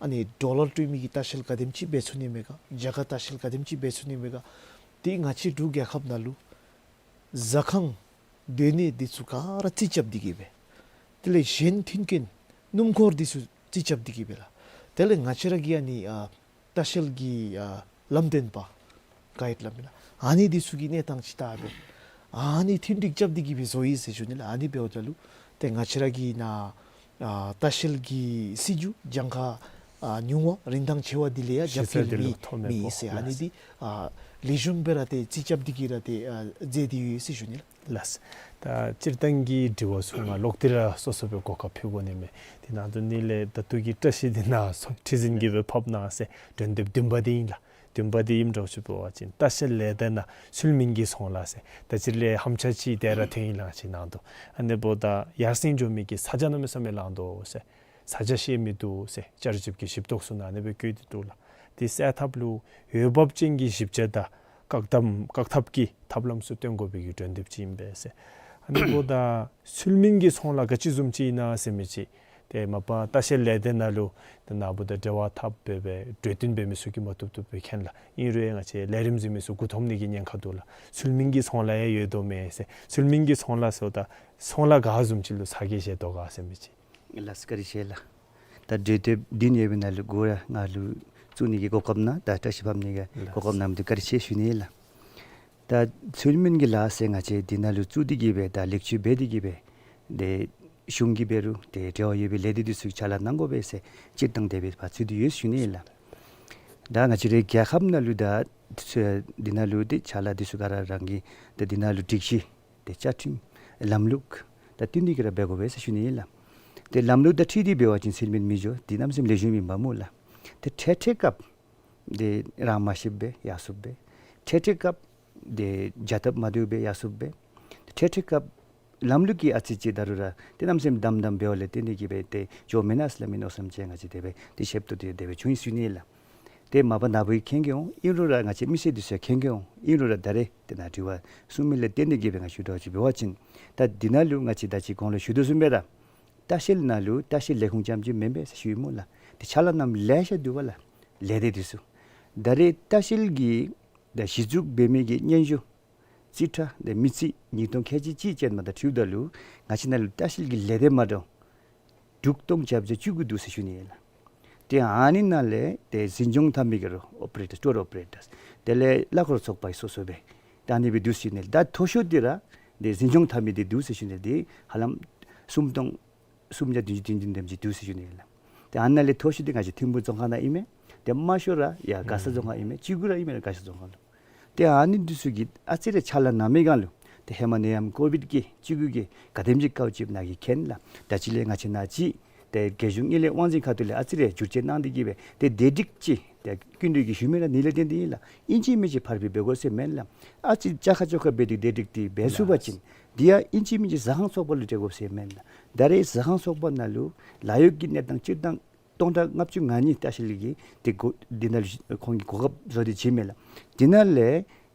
ཨ་ནི་ཌོ་ལར་སྤྲོད་མི་གི་ལྟ་བཤལ་ག་དེམ་ཅིག་འབད་ཚུགས་ནི་མས་ག། རྒྱ་གར་ལྟ་བཤལ་ག་དེམ་ཅིག་འབད་ཚུགས་ནི་མས་ག། ཏེ་ང་བཅས་འབྲུག་རྒྱལ་ཁབ་ནང་ལུ་ཟ་ཁང་སྡོད་གནས་འདི་ཚུ་ག་ར་རྩིས་རྐྱབ་སྟེ་གིས་སྦེ་དེ་ལས་གཞན་མཐུན་རྐྱེན་སྣུམ་འཁོར་འདི་ཚུ་རྩིས་རྐྱབ་སྟེ་གིས་སྦེ་ལགས། དེ་ལས་ང་བཅས་ར་གི་ཨ་ནི་ཨ་ལྟ་བཤལ་གྱི་ཨ་ལམ་སྟོན་པ་གཱའིཌ་སླབ་མི་ལགས། ཨ་ནི་འདི་ཚུ་གི་གནས་སྟངས་ཅིག་བལྟ་སྦེ་ཨ་ནི་མཐུན་འགྲིག་རྐྱབ་སྟེ་གིས་སྦེ་བཟོ་ཡི་ཟེར་ཞུ་ནི་ལགས། ཨ་ནི་འབདཝ་ད་ལུ་ཏེ་ང་བཅས་ར་གི་ནཱ་ཨ་ལྟ་བཤལ་གྱི་སྲིད་བྱུས་གྱངས་ཁ་ཨ་ཉུང་བ་རིན་ཐང་ཆེ་བ་འདི་ལས་ཡང་རྒྱབ་འགལ་མེད་མེད་ཟེར། ཨ་ནི་འདི་ཨ་ལེགས་ཤོམ་སྦེ་ར་ཏེ་རྩིས་རྐྱབ་སྟེ་གིས་ར་ཏེ་ཨ་མཛད་དེ་ཡོད་ཟེར་ཞུ་ནི་ལགས། ལགས། ད་སྤྱིར་བཏང་གི་དྲི་བ་ཚུ་ང་ལོག་སྟེ་ར་སོ་སོ་སྦེ་གོ་སྐབས་ཕུལ་དགོ་ནི་མས། དེ་ནང་དོན་ནི་ལས་ད་ལྟོ་གི་བཀྲ་ཤིས་འདི་ནཱ་སོ་ཁྲི་འཛིན་གྱིས་སྦེ་ཕབ་གནང་ཟེར་དོན་དེབ་བདུན་པ་འདི་ཨིན་ལགས། བདུན་པ་འདི་ཨིནམ་འདྲཝ་ཅིག་འབད་བ་ཅིན་ལྟ་བཤལ་ལས་སྡེ་ནང་ཚུལ་མིན་གྱི་ཚོང་ལཱ་ཟེར། ད་ཅི་ལས་ཧམ་ཆ་ཅིག་དེ་ར་ཐོན་ཡི་ལགས་ཅིག་ནང་དོན། ཨ་ནི་འབདཝ་ད་ཡར་སེང་འགྱོ་མི་གི་ས་ཆ་གནམ་མེད་ས་མེད་ལང་དོ་ཟེར། ས་ཆ་ཤེས་མི་འདུག་ཟེར་བསྐྱར་ཞིབ་ཀྱི་ཞིབ་རྟོག་ཚུ་ནང་ཨ་ནི་སྦེ་བཀོད་དེ་འདུག་ལགས། དེ་སེལ་ཐབས་ལུ་འོས་འབབ་ཅན་གྱི་ཞིབ་དཔྱད་དང་བཀག་དམ་བཀག་ཐབས་ཀྱི་ཐབས་ལམ་ཚུ་སྟོན་དགོ་པའི་གི་དོན་དེབ་ཅིག་ཨིན་པས་ཟེར། ཨ་ནི་འབདཝ་ད་ཚུལ་མིན་གྱི་ཚོང་ལཱ་ག་ཅི་བཟུམ་ཅིག་ཨིན་ན་ཟེར་མི་ཅིག་ཏེ་མ་པ་ལྟ་བཤལ་ལས་སྡེ་ནང་ལུ་ཏེ་ནཱ་འབདཝ་ད་འབྲེལ་བ་འཐབ་སྦེ་སྦེ་གྲོས་བསྟུན་འབད་མི་ཚུ་གིས་མ་བཏུབ་བཏུབ་སྦེ་མཁྱེན་ལགས། ཨིན་རུང་ང་བཅས་ལས་རིམ་གཟིགས་མི་ཚུ་མགུ་འཐོམ་ནི་གི་ཉེན་ཁ་འདུག་ལགས། ཚུལ་མིན་གྱི་ཚོང་ལཱ་ཡང་ཡོད་དོ་མས་ཟེར། ཚུལ་མིན་གྱི་ཚོང་ལཱ་ཟེརཝ་ད་ཚོང་ལཱ་ག་བཟུམ་ཅིག་ལུ་ཚ་གྱང་བཞེས་དོ་ག་ཟེར་མི་ཅིག། ལགས་བཀའ་དྲིན་ཆེ་ལགས། ད་གྲོས་དེབ་བདུན་ཡོད་པའི་ནང་ལུ་དགུ་ར་ང་ལུ་བཙུགས་ནི་གི་གོ་སྐབས་གནང་ད་བཀྲ་ཤིས་ཕབ་ནི་གི་གོ་སྐབས་གནངམ་འདི་བཀའ་དྲིན་ཆེ་ཞུ་ནི་ལགས། ད་ཚུལ་མིན་གྱི་ལཱ་ཟེར་ང་བཅས་འདི་ནང་ལུ་བཙུགས་ཏེ་གིས་སྦེ་ད་ལེགས་བཅོས་འབད་དེ་གིས་སྦེ་ཏེ་གཞུང་གིས་འབད་རུང་ཏེ་འབྲེལ་བ་ཡོད་པའི་ལས་སྡེ་འདི་ཚུ་གིས་ཕྱག་ལཱ་གནང་དགོ་པས་ཟེར་སྤྱིར་བཏང་དེ་སྦེ་ཕར་ཚུད་དེ་ཡོད་ཞུ་ནི་ལགས། ད་ང་བཅས་རའི་རྒྱལ་ཁབ་ནང་ལུ་ད་འདི་ནང་ལུ་ཏེ་ཕྱག་ལཱ་འདི་ཚུ་ག་ར་རང་གི་ད་འདི་ནང་ལུ་སྒྲིག་གཞི་ཏེ་བཅའ་ཁྲིམས་ལམ་ལུགས་ད་བསྟུན་ཏེ་གིས་ར་འབད་དགོ་པས་ཟེར་ཞུ་ནི་ལགས། ཏེ་ལམ་ལུགས་དང་འཁྲིལ་ཏེ་འབད་བ་ཅིན་ཚུལ་མིན་མི་འགྱོ། འདི་གནམ་མེད་ས་མེད་ལེགས་ཤོམ་ཨིན་པས་སྨོ་ལགས། ཏེ་འཕྲལ་འཕྲལ་སྐབས་ཏེ་རང་མ་ཤེསཔ་སྦེ་ཡར་སོཔ་སྦེ། འཕྲལ་འཕྲལ་སྐབས་ཏེ་བྱ་ཐབས་མ་བདེཝ་སྦེ་ཡར་སོཔ་སྦེ། འཕྲལ་འཕྲལ་སྐབས་ལམ་ལུགས་ཀྱི་ཨ་ཙི་ཅིག་ད་རུང་ར་ཏེ་གནམ་མེད་ས་མེད་དམ་དམ་འབདཝ་ལས་བརྟེན་ཏེ་གིས་སྦེ་ཏེ་འགྱོཝ་མེན་ན་ཟེར་སླབ་མི་མནོ་བསམ་ཅིག་ང་བཅས་དེ་སྦེ་ཏེ་ཤེསཔ་ཏོག་ཏོ་དེ་སྦེ་བྱུང་ཡི་ཟེར་ཞུ་ནི་ལགས། ཏེ་མ་པ་ནཱ་བུ་གིས་མཁྱེན་གེ་འོང་། ཨིན་རུང་ར་ང་བཅས་མི་སེར་འདི་ཚུ་ཡང་མཁྱེན་གེ་འོང་། ཨིན་རུང་ར་ད་རེས་ཏེ་ནཱ་དྲི་བ་གསུངས་མི་ལས་བརྟེན་ཏེ་གིས་སྦེ་ང་ཞུ་དོ་ཅིག་འབད་བ་ཅིན་ད་འདི་ནང་ལུ་ང་བཅས་ད་ཅི་གོང་ལུ་ཞུ་དོ་བཟུམ་སྦེ་ར་ལྟ་བཤལ་ནང་ལུ་ལྟ་བཤལ་ལས་ཁུངས་རྐྱངམ་ཅིག་མེན་པས་ཟེར་ཞུ་ཡི་སྨོ་ལགས། ཏེ་ཕྱག་ལཱ་གནངམ་ལེ་ཤ་འདུག་པ་ལགས། ལས་སྡེ་འདི་ཚུ་ད་རེས་ལྟ་བཤལ་གྱི་ད་གཞི་བཙུགས་འབད་མི་གི་སྙན་ཞུ་རྩིས་ཁྲ་ཏེ་མི་རྩིས་ཉིས་སྟོང་ཁལ་གཅིག་གཅིག་ཅན་མ་དང་འཁྲིལཝ་ད་ལུ་ང་བཅས་ནང་ལུ་ལྟ་བཤལ་གྱི་ལས་སྡེ་མ་འདྲཝ་དྲུག་སྟོང་བརྒྱད་བརྒྱ་བཅུ་དགུ་འདུག་ཟེར་ཞུ་ནི་ཨིན་ལགས། ཏེ་ཨ་ནི་ནང་ལས་ཏེ་འཛིན་སྐྱོང་འཐབ་མི་གི་རོགས་ཨོ་པ་རེ་ཊར་ཊུར་ཨོ་པ་རེ་ཊར་དེ་ལས་གླ་འཁོར་ཚོགས་པ་སོ་སོ་སྦེ་ ད་ཨ་ནི་སྦེ་འདུག་ཟེར་ཞུ་ནི་ལགས། ད་མཐོ་ཤོས་འདི་ར་འདི་འཛིན་སྐྱོང་འཐབ་མི་འདི་འདུག་ཟེར་ཞུ་ནི་ལགས། འདི་ཧ་ལམ་སུམ་སྟོང་སུམ་བརྒྱ་བདུན་ཅུ་དོན་བདུན་དེམ་ཅིག་འདུག་ཟེར་ཞུ་ནི་ལགས། ཏེ་ཨ་ནཱ་ལས་མཐོ་ཤོས་འདི་ང་བཅས་ཐིམ་ཕུག་རྫོང་ཁག་ནང་ཨིན་མས། ཏེ་དམའ་ཤོས་ར་ཡར་མགར་ས་རྫོང་ཁག་ཨིན་མས། སྤྱི་གུ་ར་ཨིན་མས་ལགས་མགར་ས་རྫོང་ཁག་ལུ། ཏེ་ཨ་ནི་འདི་ཚུ་གིས་ཨ་ཙི་རེ་ཕྱག་ལཱ་གནང་མི་སྒང་ལུ་ཏེ་ཧེ་མ་ནད་ཡམས་ཀོ་བིཌ་ཀྱིས་སྤྱི་གུ་གིས་ག་དེམ་ཅིག་དཀའཝ་སྤྱད་ནཱ་གིས་མཁྱེན་ལགས། ད་ཅི་ལས་ང་བཅས་ནཱ་ཅིག་ཏེ་རྒྱལ་གཞུང་དངུལ་ལས་དབང་འཛིན་ཁ་ཐུག་ལས་ཨ་ཙི་རེ་བསྒྱུར་བཅོས་གནང་སྟེ་གིས་སྦེ་ཏེ་བདེ་སྒྲིག་ཅིག་ཏེ་སྐུ་མདུན་གྱིས་ཞུ་མི་ར་ཨ་ནི་ལས་བརྟེན་ཏེ་ཨིན་ལགས། ཨིན་ཅི་མིན་ཅི་ཕར་འབད་དགོ་ཟེར་མེན་ལགས། ཨ་ཙི་བཅའ་ཁ་བཅོ་ཁ་འབད་དེ་བདེ་སྒྲིག་འདི་འབད་ཚུགས་པ་ཅིན་འདི་ཡང་ཨིན་ཅི་མིན་ཅི་ཟ་ཁང་ཚོགས་པ་ལུ་སྤྲོད་དགོ་ཟེར་མེན་ལགས། ད་རེས་ཟ་ཁང་ཚོགས་པ་ནང་ལུ་ལཱ་གཡོག་གི་གནས་སྟངས་སྤྱིར་བཏང་སྟོང་ཕྲག་ལྔ་བཅུ་ང་གཉིས་ལྟ་བཤལ་གྱི་ཏེ་གོ་འདི་ནང་ལུ་ཁོང་གིས་གོ་སྐབས་བཟོ་སྟེ་བྱིན་མས་ལགས། འདི་ནང་ལས་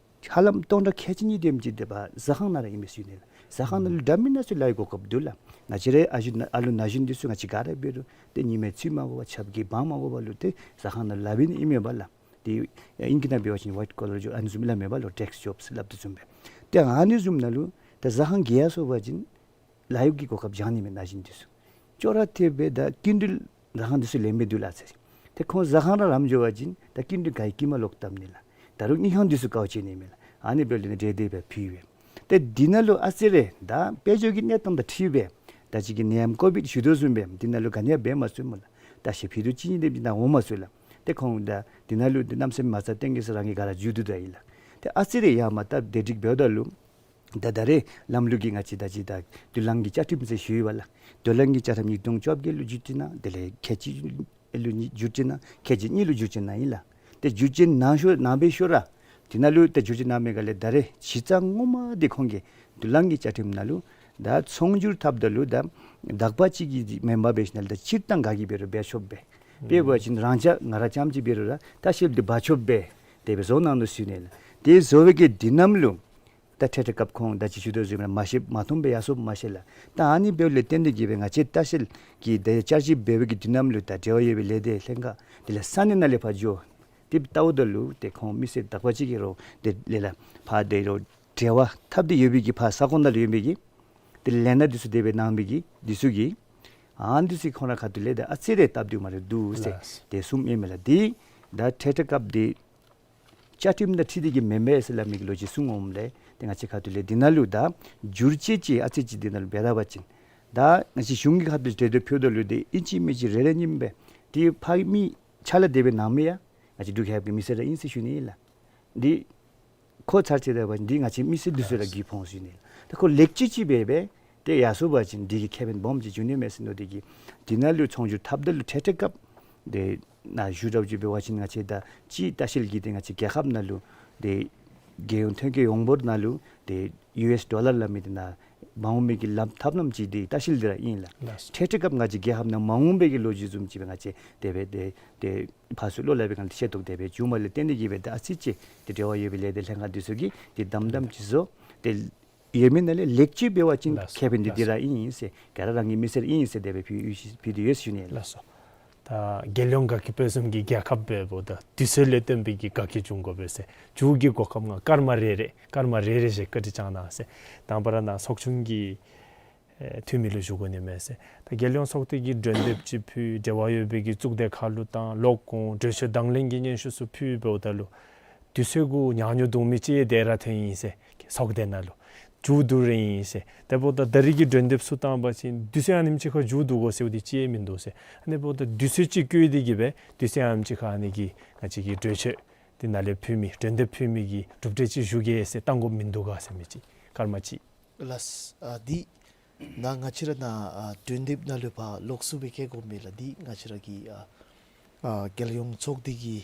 ཧ་ལམ་སྟོང་ཕྲག་ཁལ་གཅིག་གཉིས་དེམ་ཅིག་འདི་པ་ཟ་ཁང་ནང་ར་ཨིན་མས་ཟེར་ཞུ་ནི་ལགས། ཟ་ཁང་ནང་ལུ་འདྲ་མིན་སྣ་ཚོགས་ལཱ་གཡོག་གོ་སྐབས་འདུག་ལགས། ང་བཅས་རའི་ཨ་ཞུ་ཨ་ལོ་ན་གཞོན་འདི་ཚུ་ང་བཅས་ག་ར་འབད་རུང་ཏེ་ཉི་མའི་འཚོ་མ་དགོ་པར་ཆབ་ཀྱིས་འབག་མ་དགོ་པར་ལུ་ཏེ་ཟ་ཁང་ནང་ལཱ་འབད་ནི་ཨིན་མས་པ་ལགས། ཏེ་ཨིང་སྐད་ནང་འབད་བ་ཅིན་ཝའིཊ་ཀོ་ལར་ཇོབ་ཨ་ནི་བཟུམ་ལཱ་མེན་པ་ལོ་ཌེསྐ་ཇོབ་སླབ་དོ་བཟུམ་སྦེ། ཏེ་ཨ་ནི་བཟུམ་ནང་ལུ་ཏེ་ཟ་ཁང་གི་ཡར་སོང་པ་ཅིན་ལཱ་གཡོག་གི་གོ་སྐབས་བྱང་ནི་མས། ན་གཞོན་འདི་ཚུ་ཅོག་ར་འཐདཔ་སྦེ་ད་སྐྱིན་འགྲུལ་ཟ་ཁང་འདི་ཚུ་ལེན་མི་འདུག་ལགས་ཟེར། ཏེ་ཁོང་ཟ་ཁང་ར་རམ་འགྱོ་བ་ཅིན་ད་སྐྱིན་འགྲུལ་ག་གིས་ཀྱིས་མར་ལོག་བཏབ་ནི་ལགས། ད་རུང་དངུལ་ཁང་འདི་ཚུ་དཀའཝ་སྤྱད་ནི་མས་ལགས། ཨ་ནི་འབདཝ་ལས་ནི་འབྲེལ་སྡེ་སྦེ་ཕུལ་སྦེ། ཏེ་འདི་ནང་ལུ་ཨ་ཙི་རེ་ད་དཔལ་འབྱོར་གྱི་གནས་སྟངས་དང་འཁྲིལ་སྦེ་ད་ཅི་གི་ནད་ཡམས་ཀོ་བིཌ་ཞུ་དོ་བཟུམ་སྦེ་འདི་ནང་ལུ་ག་ནི་ཡང་འབད་མ་ཚུགས་སྨོ་ལགས། ད་ཤེས་ཕུད་དུ་ཅིག་གཉིས་དེམ་ཅིག་ནཱ་འོང་མ་ཚུགས་ལགས། ཏེ་ཁོང་ད་འདི་ནང་ལུ་ཏེ་གནམ་མེད་ས་མེད་མ་རྩ་བརྟན་གེ་ཟེར་རང་གིས་ག་ར་མཇུག་བསྡུ་ད་ཡི་ལགས། ཏེ་ཨ་ཙི་རེ་ཡར་མར་སྟབས་བདེ་སྒྲིག་འབདཝ་ད་ལུ་ད་ད་རེས་ལམ་ལུགས་ཀྱི་ང་བཅས་ད་ཅི་ད་མདུན་ལམ་གྱི་བཅའ་ཁྲིམས་ཟེར་ཞུ་ཡི་པ་ལགས། མདུན་ལམ་གྱི་བཅའ་ཁྲིམས་ཉིས་སྟོང་བཅོ་བརྒྱད་ལུ་བསྒྱུར་བཅོས་གནང་། དེ་ལས་ཁལ་གཅིག་ལུ་བསྒྱུར་བཅོས་གནང་། ཁལ་གཅིག་གཉིས་ལུ་བསྒྱུར་བཅོས་གནང་ཡི་ལགས། ཏེ་བསྒྱུར་བཅོས་གནང་ཤོ་གནང་པའི་ཤུལ་ར་འདི་ནང་ལུ་ཏེ་བསྒྱུར་བཅོས་གནང་མི་སྒང་ལས་ད་རེས་གཞི་རྩ་ངོ་མ་འདི་ཁོང་གིས་མདུན་ལམ་གྱི་བཅའ་ཁྲིམས་ནང་ལུ་ད་ཚོང་སྒྱུར་འཐབ་ད་ལུ་ད་དག་པ་ཅིག་གིས་མེན་པར་འབད་ཞིནམ་ལས་ད་སྤྱིར་བཏང་ག་གིས་འབད་རུང་འབད་ཆོགཔ་སྦེ། དཔེ་འབད་བ་ཅིན་རང་ཅག་ང་ར་རྐྱངམ་ཅིག་འབད་རུང་ར་ལྟ་བཤལ་འདི་འབག་ཆོགཔ་སྦེ་དེ་སྦེ་བཟོ་གནང་ནུག་ཟེར་ཞུ་ནི་ལགས། དེ་བཟོ་བའི་གི་འདི་ནང་ལུ་ད་འཕྲལ་འཕྲལ་སྐབས་ཁོང་ད་ཅི་ཞུ་དོ་བཟུམ་ར་མ་ཤེས་མ་མཐོང་སྦེ་ཡར་སོངམ་མ་ཤེས་ལགས། ད་ཨ་ནི་འབདཝ་ལས་བརྟེན་ཏེ་གིས་སྦེ་ང་བཅས་ལྟ་བཤལ་གྱི་དེ་བཅར་ཞིབ་འབད་བའི་གི་འདི་ནང་ལུ་ད་འབྲེལ་བ་ཡོད་པའི་ལས་སྡེ་ལྷན་ཁག་དེ་ལས་ས་གནས་ནང་ལས་ཕར་འགྱོ་སྟེ་བལྟཝ་ད་ལུ་ཏེ་ཁོང་མི་སེར་དག་པ་ཅིག་གིས་རོགས་དེ་ལས་ལགས་ཕར་དེ་རོགས་འབྲེལ་བ་འཐབ་སྟེ་ཡོད་པའི་གི་ཕར་ས་ཁོངས་ནང་ལུ་ཡོད་པའི་གི་དེ་ལས་སྣ་འདི་ཚུ་དེ་སྦེ་གནང་མི་གི་འདི་ཚུ་གིས་ཨ་འདི་ཚུ་ཁོང་ར་ཁ་ཐུག་ལས་ད་ཨ་ཙི་རེ་སྟབས་བདེཝ་མ་རེ་འདུག་ཟེར། ལགས། དེ་གསུངམ་ཨིན་མས་ལགས། འདི་ད་འཕྲལ་འཕྲལ་སྐབས་འདི་བཅའ་ཁྲིམས་དང་འཁྲིལ་ཏེ་གིས་མེན་པས་ཟེར་སླབ་མི་གི་ལོ་རྒྱུས་གསུངས་འོངམ་ལས་ཏེ་ང་བཅས་ཁ་ཐུག་ལས་འདི་ནང་ལུ་ད་བསྒྱུར་བཅོས་ཅིག་ཨ་ཙི་ཅིག་འདི་ནང་ལུ་འབད་ད་པ་ཅིན་ད་ང་བཅས་གཞུང་གི་ཁ་ཐུག་ལས་གྲོས་འདེབས་ཕུལཝ་ད་ལུ་འདི་ཨིན་ཅི་མིན་ཅི་རེ་རེ་གཉིས་སྦེ་འདི་ཕར་མི་ཕྱག་ལཱ་དེ་སྦེ་གནང་མི་ཡང་ང་བཅས་འབྲུག་རྒྱལ་ཁབ་ཀྱི་མི་སེར་ར་ཨིན་ཟེར་ཞུ་ནི་ལགས། འདི་ཁོ་ཚར་ཅིག་ད་པ་འདི་ང་བཅས་མི་སེར་འདི་ཚུ་ར་གིས་ཕོངས་ཟེར་ཞུ་ནི་ལགས། ད་ཁོ་ལེགས་བཅོས་ཅིག་འབད་སྦེ་ཏེ་ཡར་སོང་པ་ཅིན་འདི་གིས་ཁེ་ཕན་སྦོམ་ཅིག་འབྱུང་ནི་མས་ཟེར་མནོ་སྟེ་གིས་འདི་ནང་ལུ་ཚོང་སྒྱུར་འཐབ་ད་ལུ་འཕྲལ་འཕྲལ་སྐབས་དེ་ནཱ་ཞུ་དྲག་ཅིག་འབད་བ་ཅིན་ང་བཅས་ད་ཅི་ལྟ་བཤལ་གྱི་དེ་ང་བཅས་རྒྱལ་ཁབ་ནང་ལུ་དེ་རྒྱལ་ཡོངས་ཐོན་སྐྱེད་ཡོངས་འབོར་ནང་ལུ་དེ་ཡུ་ཨེསི་ཌོ་ལར་སླབ་མི་དེ་ནང་མ་འོངས་པའི་གི་ལམ་ཐབས་ལམ་ཅིག་དེ་ལྟ་བཤལ་འདི་ར་ཨིན་ལགས། ལགས་སོ། འཕྲལ་འཕྲལ་སྐབས་ང་བཅས་རྒྱལ་ཁབ་ནང་མ་འོངས་པའི་གི་ལོ་རྒྱུས་བཟུམ་ཅིག་སྦེ་ང་བཅས་དེ་སྦེ་དེ་དེ་ཕར་ཚུར་བློ་སླབ་པའི་སྒང་ལས་ཤེས་རྟོགས་དེ་སྦེ་བྱུངམ་ལས་བརྟེན་ཏེ་གིས་སྦེ་ད་ཨ་ཙི་ཅིག་དེ་འབྲེལ་བ་ཡོད་པའི་ལས་སྡེ་ལྷན་ཁག་འདི་ཚུ་གིས་དེ་དམ་དམ་ཅིག་བཟོ་སྟེ་ཡོད་མི་ནང་ལས་ལེགས་བཅོས་འབད་བ་ཅིན་ལགས་སོ། ཁེ་ཕན་འདི་ལགས་འདི་སོ། ར་ཨིན་ཨིན་ཟེར་ག་ར་རང་གི་མི་སེར་ཨིན་ཨིན་ཟེར་དེ་སྦེ་ཕུལ་ཡོད་ཕུལ་དེ་ཡོད་ཟེར་ཞུ་ནི་ལགས། ལགས་སོ། ད་རྒྱལ་ཡོངས་དགའ་སྐྱིད་དཔལ་འཛོམས་ཀྱི་རྒྱལ་ཁབ་འབདཝ་ད་དུས་ཚོད་ལས་བརྟེན་པའི་གི་དགའ་སྐྱིད་འབྱུང་དགོ་པས་ཟེར། མཇུག་གི་གོ་སྐབས་ནང་སྐར་མ་རེ་རེ་སྐར་མ་རེ་རེ་བཞིན་བཀའ་དྲིན་བསྐྱང་གནང་ཟེར། དང་པ་ར་ནཱ་ཚོགས་ཆུང་གི་ཨེ་འཐུས་མི་ལུ་ཞུ་དགོ་ནི་མས་ཟེར། ད་རྒྱལ་ཡོངས་ཚོགས་སྡེ་གིས་གྲོས་འདེབས་ཅིག་ཕུལ། འབྲེལ་བ་ཡོད་པའི་གི་གཙུག་སྡེ་ཁག་ལུ་བཏང་ལོག་དགོ། གྲོས་ཆོད་དང་ལེན་གྱི་སྙན་ཞུ་ཚུ་ཕུལ་འབདཝ་ད་ལུ་དུས་ཚོད་གུ་ཉག་ཉོག་འདུག་མི་ཅིག་ཡང་དེ་ར་ཐོན་ཡི་ཟེར། ཚོགས་སྡེ་ནང་ལུ་མཇུག་བསྡུ་རན་ཡི་ཟེར། དེ་འབདཝ་ད་ད་རིས་ཀྱི་གྲོས་འདེབས་ཚུ་བཏང་པ་ཅིན་དུས་ཚོད་ཨ་ནེམ་ཅིག་ཁར་མཇུག་བསྡུ་དགོ་ཟེརཝ་འདི་ཅིག་ཡང་མིན་འདུག་ཟེར། ཨ་ནི་འབདཝ་ད་དུས་ཚོད་ཅིག་བཀོད་དེ་གིས་སྦེ་དུས་ཚོད་ཨ་ནེམ་ཅིག་ཁར་ཨ་ནི་གི་ང་བཅས་ཀྱི་གྲོས་ཆོད་འདི་ནང་ལས་ཕུལ་མི་གྲོས་འདེབས་ཕུལ་མི་གི་གྲུབ་འབྲས་ཅིག་ཞུ་གེ་ཟེར་བཏང་དགོཔ་མིན་འདུག་ག་ཟེར་མི་ཅིག་སྐར་མ་ཅིག། ལགས། ཨ་འདི་ནཱ་ང་བཅས་ར་ནཱ་ཨ་གྲོས་འདེབས་ནང་ལུ་ཕར་ལོགས་སུ་སྦེ་བཀལ་དགོ་མི་ལགས། འདི་ང་བཅས་ར་གི་ཨ་ཨ་རྒྱལ་ཡོངས་ཚོགས་སྡེ་གི་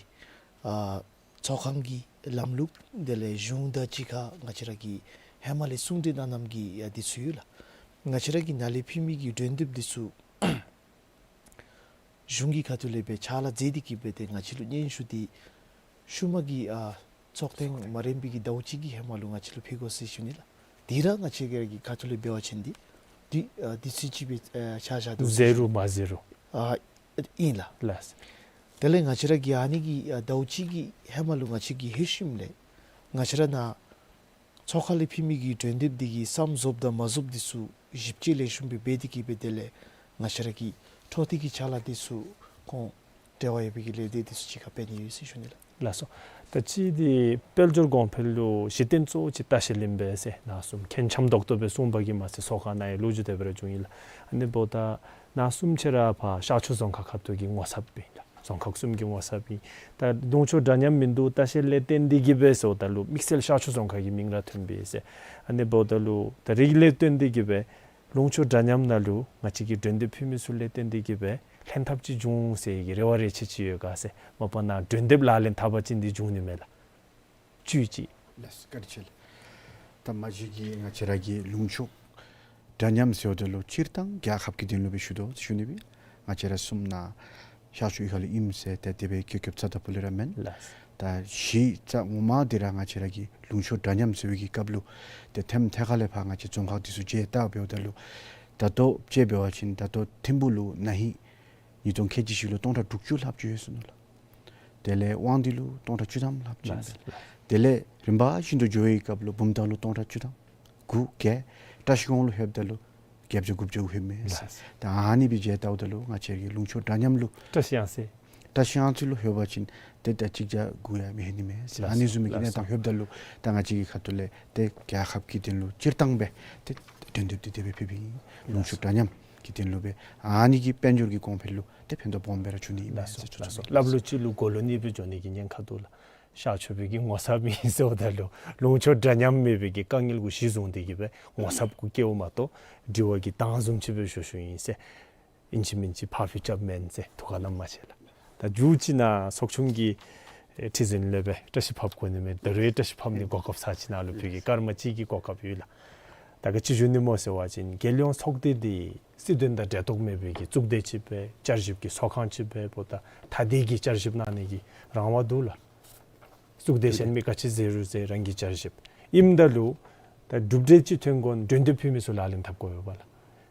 ཨ་ཚོགས་ཁང་གི་ལམ་ལུགས་དེ་ལས་གཞུང་དང་གཅིག་ཁར་ང་བཅས་ར་གི་ཧེ་མ་ལས་གསུང་གྲོས་གནང་གནངམ་གི་ཨ་འདི་ཚུ་ཡོད་ལགས། ང་བཅས་ར་གིས་ནཱ་ལས་ཕུལ་མི་གི་གྲོས་འདེབས་འདི་ཚུ་གཞུང་གི་ཁ་ཐུག་ལས་སྦེ་ཕྱག་ལཱ་མཛད་དེ་གིས་སྦེ་ཏེ་ང་བཅས་ལུ་སྙན་ཞུ་འདི་ཤུལ་མ་གི་ཨ་ཚོགས་ཐེངས་མ་རན་པའི་གི་ཟླཝ་གཅིག་གི་ཧེ་མ་ལུ་ང་བཅས་ལུ་ཕུལ་དགོ་ཟེར་ཞུ་ནི་ལགས། འདི་ར་ང་བཅས་ཀྱི་ཁ་ཐུག་ལས་འབད་བ་ཅིན་འདི་འདི་ཨ་འདི་ཚུ་ཅིག་སྦེ་ཨ་ཆ་བཞག་དོ་ཟེར་ཞུ་ནི། མཛད་རུང་མ་མཛད་རུང་ཨ་ཨིན་ལགས། ལགས། དེ་ལས་ང་བཅས་ར་གིས་ཨ་ནི་གི་ཨ་ཟླཝ་གཅིག་གི་ཧེ་མ་ལུ་ང་བཅས་ཀྱིས་ལྷོད་ཞིནམ་ལས་ང་བཅས་ར་ནཱ་ཚོགས་ཁང་ལས་ཕུལ་མི་གི་གྲོས་འདེབས་འདི་གི་བསམ་རྫོགསཔ་དང་མ་རྫོགསཔ་འདི་ཚུ་ཞིབ་དཔྱད་ལེགས་ཤོམ་སྦེ་འབད་དེ་གིས་སྦེ་དེ་ལས་ང་བཅས་ར་གི་འཕྲོ་མཐུད་ཀྱི་ཕྱག་ལཱ་འདི་ཚུ་ཁོང་ འབྲེལ་བ་ཡོད་པའི་གི་ལས་སྡེ་འདི་ཚུ་གཅིག་ཁར་འབད་ནི་ཡོད་ཟེར་ཞུ་ནི་ལགས། ལགས་སོ། ད་ཅི་འདི་དཔལ་འབྱོར་གོང་འཕེལ་ལུ་གཞི་རྟེན་གཙོ་བོ་ཅིག་ལྟ་བཤལ་ཨིན་པས་ཟེར་ནཱ་གསུངས། མཁན་འཆམ་ཏོག་ཏོ་སྦེ་གསུངས་པ་གིས་མ་ཚད་ཚོགས་ཁང་ནང་ཡང་ལོ་རྒྱུས་དེ་སྦེ་ར་བྱུང་ཡི་ལགས། ཨ་ནི་འབདཝ་ད་ནཱ་གསུངམ་ཅིག་ར་ཕར་ཤར་ཕྱོགས་རྫོང་ཁག་ཁ་ཐུག་གི་ངོ་ཚབ་ཨིན་ལགས། རྫོང་ཁག་གསུམ་གྱི་ངོ་ཚབ་ཨིན། ད་ལུང་ཕྱོགས་འདྲ་མཉམ་མིན་འདུག་ལྟ་བཤལ་ལས་བརྟེན་ཏེ་གིས་སྦེ་ཟེརཝ་ད་ལུ་དམིགས་བསལ་ཤར་ཕྱོགས་རྫོང་ཁག་གི་མིང་ར་ཐོན་པས་ཟེར། ཨ་ནི་འབདཝ་ད་ལུ་ད་རིགས་ལས་བརྟེན་ཏེ་གིས་སྦེ་ལུང་ཕྱོགས་འདྲ་མཉམ་ནང་ལུ་ང་བཅས་ཀྱི་མགྲོན་འདེབས་ཕུལ་མི་ཚུ་ལས་བརྟེན་ཏེ་གིས་སྦེ་ལྷན་ཐབས་ཅིག་འབྱུང་ཟེར་གྱི་རེ་བ་རེ་ཆེ་ཅིག་ཡོད་ག་ཟེར། མ་པ་ནཱ་མགྲོན་འདེབས་ལག་ལེན་འཐབ་པ་ཅིན་འདི་འབྱུང་ནི་མས་ལགས། བཅུད་ཅིག། ལགས་སོ། བཀའ་དྲིན་ཆེ་ལགས། ད་མ་གཞི་གི་ང་བཅས་ར་གི་ལུང་ཕྱོགས་འདྲ་མཉམ་ཟེརཝ་ད་ལུ་སྤྱིར་བཏང་རྒྱལ་ཁབ་ཀྱི་དོན་ལུ་སྦེ་ཞུ་དོ་ཞུ་ནི་སྦེ། ང་བཅས་ར་གསུམ་ནཱ་ཤར་ཕྱོགས་གཡུས་ཁ་ལུ་ཨིནམ་ཟེར་ཏེ་དེ་སྦེ་རྒྱབ་རྒྱབ་ཚར་ད་པོ་ལས་ར་མེན། ལགས། ད་གཞི་རྩ་ངོ་མ་འདི་ར་ང་བཅས་ར་གི་ལུང་ཕྱོགས་འདྲ་མཉམ་ཟེར་བའི་གི་སྐབས་ལུ་ཏེ་ཐེམ་ཐེ་ཁ་ལས་ཕར་ང་བཅས་རྫོང་ཁག་འདི་ཚུ་མཇལ་བལྟ་འབདཝ་ད་ལུ་ད་ལྟོ་དཔྱེ་འབད་བ་ཅིན་ད་ལྟོ་ཐིམ་ཕུག་ལུ་ན་ཧིང་ཉིས་སྟོང་ཁལ་གཅིག་བཞི་ལུ་སྟོང་ཕྲག་དྲུག་ཅུ་ལྷགཔ་ཅིག་ཡོད་ཟེར་ནུག་ལགས། དེ་ལས་དབང་འདུས་ལུ་སྟོང་ཕྲག་བཅུ་ཐམ་ལྷགཔ་ཅིག་ཨིན་པས། ལགས། དེ་ལས་རིམ་པ་བཞིན་དུ་འགྱོ་བའི་སྐབས་ལུ་བུམ་ཐང་ལུ་སྟོང་ཕྲག་བཅུ་ཐམ་དགུ་བརྒྱད། བཀྲ་ཤིས་སྒང་ལུ་ལྷོདཔ་ད་ལུ་བརྒྱད་བརྒྱ་དགུ་བརྒྱ་ལྷོདཔ་མས་ཟེར། ལགས། ད་ཨ་ནི་སྦེ་མཇལ་བལྟཝ་ད་ལུ་ང་བཅས་ཀྱི་ལུང་ཕྱོགས་འདྲ་མཉམ་ལུ་བཀྲ་ཤིས་གཡང་རྩེ། བཀྲ་ཤིས་གཡང་རྩེ་ལུ་ལྷོད་པ་ཅིན་ཏེ་ད་གཅིག་བརྒྱ་དགུ་ཡང་མི་ལྷོད་ནི་མས་ཟེར། ལགས་སོ། ཨ་ནི་བཟུམ་མའི་གི་གནས་སྟངས་ལྷོདཔ་ད་ལུ་ད་ང་བཅས་ཀྱི་ཁ་ཐུག་ལས་ཏེ་རྒྱལ་ཁབ་ཀྱི་དོན་ལུ་སྤྱིར་བཏང་སྦེ་ཏེ་མགྲོན་འདེབས་འདི་དེ་སྦེ་ཕུལ་ཕུལཝ་ཨིན། ལུང་ཕྱོགས་འདྲ་མཉམ་གྱི་དོན་ལུ་སྦེ་ཨ་ནི་གི་དཔལ་འབྱོར་གྱི་གོང་འཕེལ་ལུ་ཏེ་ཕན་ཐོགས་སྦོམ་སྦེ་ར་འབྱུང་ནི་ཨིན་མས་ཟེར། ལགས་སོ། ལགས་སོ། སླབ་ལུགས་ཅིག་ལུ་གོ་ལོག་ནི་སྦེ་འགྱོ་ནི་གི་ཉེན་ཁ་འདུག་ལགས། ཤར་ཕྱོགས་པའི་གི་ངོ་ཚབ་ཨིན་ཟེརཝ་ད་ལུ་ལུང་ཕྱོགས་འདྲ་མཉམ་མེད་པའི་གི་དཀའ་ངལ་གུ་གཞི་བཟུང་སྟེ་གིས་སྦེ་ངོ་ཚབ་གུ་བཀལཝ་མ་གཏོགས་འགྲུལ་བ་གི་དང་བཟུམ་ཅིག་སྦེ་ཞུ་ཞུཝ་ཨིན་ཟེར། ཨིན་ཅི་མིན་ཅི་ཕར་འཕུལ་རྐྱབ་མེན་ཟེར་ཐུགས་ཁར་བསྣམ་མ་ཤེས་ལགས། ད་མཇུག་ཅིག་ནཱ་ཚོགས་ཆུང་གི་ཨེ་ཁྲི་འཛིན་ལས་སྦེ་བཀྲ་ཤིས་ཕབ་དགོ་ནི་མས། ད་རུང་བཀྲ་ཤིས་ཕབ་ནི་གོ་སྐབས་ཚར་ཅིག་ནཱ་ལུ་ཕུལ་གེ། སྐར་མ་གཅིག་གི་གོ་སྐབས་ཡོད་ལགས། ད་ག་ཅི་ཞུ་ནི་སྨོ་ཟེར་བ་ཅིན་རྒྱལ་ཡོངས་ཚོགས་སྡེ་འདི་སྲིད་དོན་དང་འབྲེལ་གཏོགས་མེད་པའི་གི་གཙུག་སྡེ་ཅིག་སྦེ་བསྐྱར་ཞིབ་ཀྱི་ཚོགས་ཁང་ཅིག་སྦེ་འབདཝ་ད་ཐ་དད་ཀྱི་བསྐྱར་ཞིབ་གནང་ནི་གི་རང་དབང་འདུག་ལགས། གཙུག་སྡེ་གཞན་མི་ག་ཅི་ཟེར་རུང་ཟེར་རང་གིས་བསྐྱར་ཞིབ། ཨིནམ་ད་ལུ་ད་གྲུབ་འབྲས་ཅིག་ཐོན་དགོ་ན་མགྲོན་འདེབས་ཕུལ་མི་ཚུ་ལག་ལེན་འཐབ་དགོ་པས་ལགས།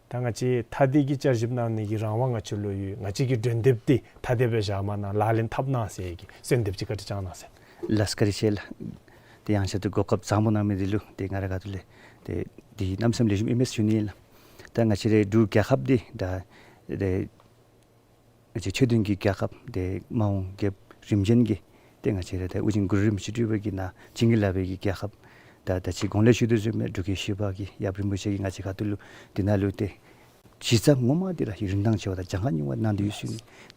ད་ང་བཅས་ཐ་དད་ཀྱི་བསྐྱར་ཞིབ་གནང་ནི་གི་རང་དབང་ང་བཅས་ལུ་ཡོད། ང་བཅས་ཀྱི་མགྲོན་འདེབས་འདི་ཐ་དད་སྦེ་བཞག་མ་གནང་། ལག་ལེན་འཐབ་གནང་ཟེར་གྱི་གསོལ་འདེབས་ཅིག་བཀའ་དྲིན་བསྐྱང་གནང་ཟེར། ལགས་སོ། བཀའ་དྲིན་ཆེ་ལགས། ཏེ་ཡང་ཆེད་དུ་གོ་སྐབས་བཟང་པོ་གནང་མི་འདི་ལུ་ཏེ་ང་རའི་ཁ་ཐུག་ལས་ཏེ་འདི་གནམ་མེད་ས་མེད་ལེགས་ཤོམ་ཨིན་མས་ཟེར་ཞུ་ནི་ལགས། ད་ང་བཅས་རའི་འབྲུག་རྒྱལ་ཁབ་འདི་ད་ཏེ་ང་བཅས་ཆོས་ལྡན་གྱི་རྒྱལ་ཁབ་ཏེ་མ་འོངས་རྒྱལཔོ་རིམ་བྱོན་གྱི་ཏེ་ང་བཅས་ར་ཏེ་ཨོ་རྒྱན་གུ་རུ་རིན་པོ་ཆེ་སྤྲུལ་པ་གིས་ནཱ་བྱིན་གྱིས་བརླབས་པའི་གི་རྒྱལ་ཁབ། ད་ད་ཅི་གོང་ལས་ཞུ་དོ་བཟུམ་སྦེ་འབྲུག་རྒྱལ་བཞི་པ་གི་ཡབ་རིན་པོ་ཆེ་གིས་ང་བཅས་ཁ་ཐུག་ལུ་འདི་ནང་ལུ་ཏེ་གཞི་རྩ་ངོ་མ་འདི་ར་རིན་ཐང་ཆེ་བ་དང་གྱངས་ཁ་ཉུང་བ་གནང་སྟེ་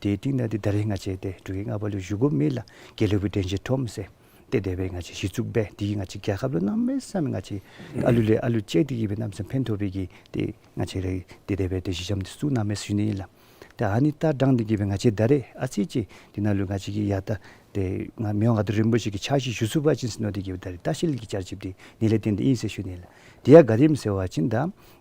ཡོད་ཟེར་ཞུ་ནི། ཏེ་དེ་འདི་ད་རེས་ང་བཅས་ཏེ་འབྲུག་རྒྱལ་ལྔ་པ་ལུ་བཞུགས་དགོ་མི་ལ་དགེ་ལེགས་པའི་དྲན་ཤེས་ཁྲོམ་ཟེར་ཏེ་དེ་སྦེ་ང་བཅས་གཞི་བཙུགས་སྦེ་དེ་གིས་ང་བཅས་རྒྱལ་ཁབ་ལུ་གནམ་མེད་ས་མེད་ང་བཅས་ཨ་ལུ་ལས་ཨ་ལུ་བཅད་དེ་གིས་སྦེ་གནམ་མེད་ས་མེད་ཕན་ཐོགས་པའི་གི་ཏེ་ང་བཅས་ར་ཏེ་དེ་སྦེ་ཏེ་གཞི་འགྱམ་འདི་བཙུགས་གནང་མི་ཟེར་ཞུ་ནི་ཨིན་ལགས། ཏེ་ཨ་ནི་ད་དྲངས་ཏེ་གིས་སྦེ་ང་བཅས་ད་རེས་ཨ་ཙི་ཅིག་འདི་ནང་ལུ་ང་བཅས་ཀྱིས་ཡ་ད་ཏེ་ང་མི་དབང་མངའ་བདག་རིན་པོ་ཆེ་གི་ཕྱག་ཞུ་ཞུ་ཚུགས་པ་ཅིན་ཟེར་མནོ་སྟེ་གིས་སྦེ་ད་རེས་ལྟ་བཤལ་གྱི་བསྐྱར་ཞིབ་འདི་ནི་ལས་བརྟེན་ཏེ་ཨིན་ཟེར་ཞུ་ནི་ལགས། དེ་ཡང་ག་དེམ་ཟེར་བ་ཅིན་ད་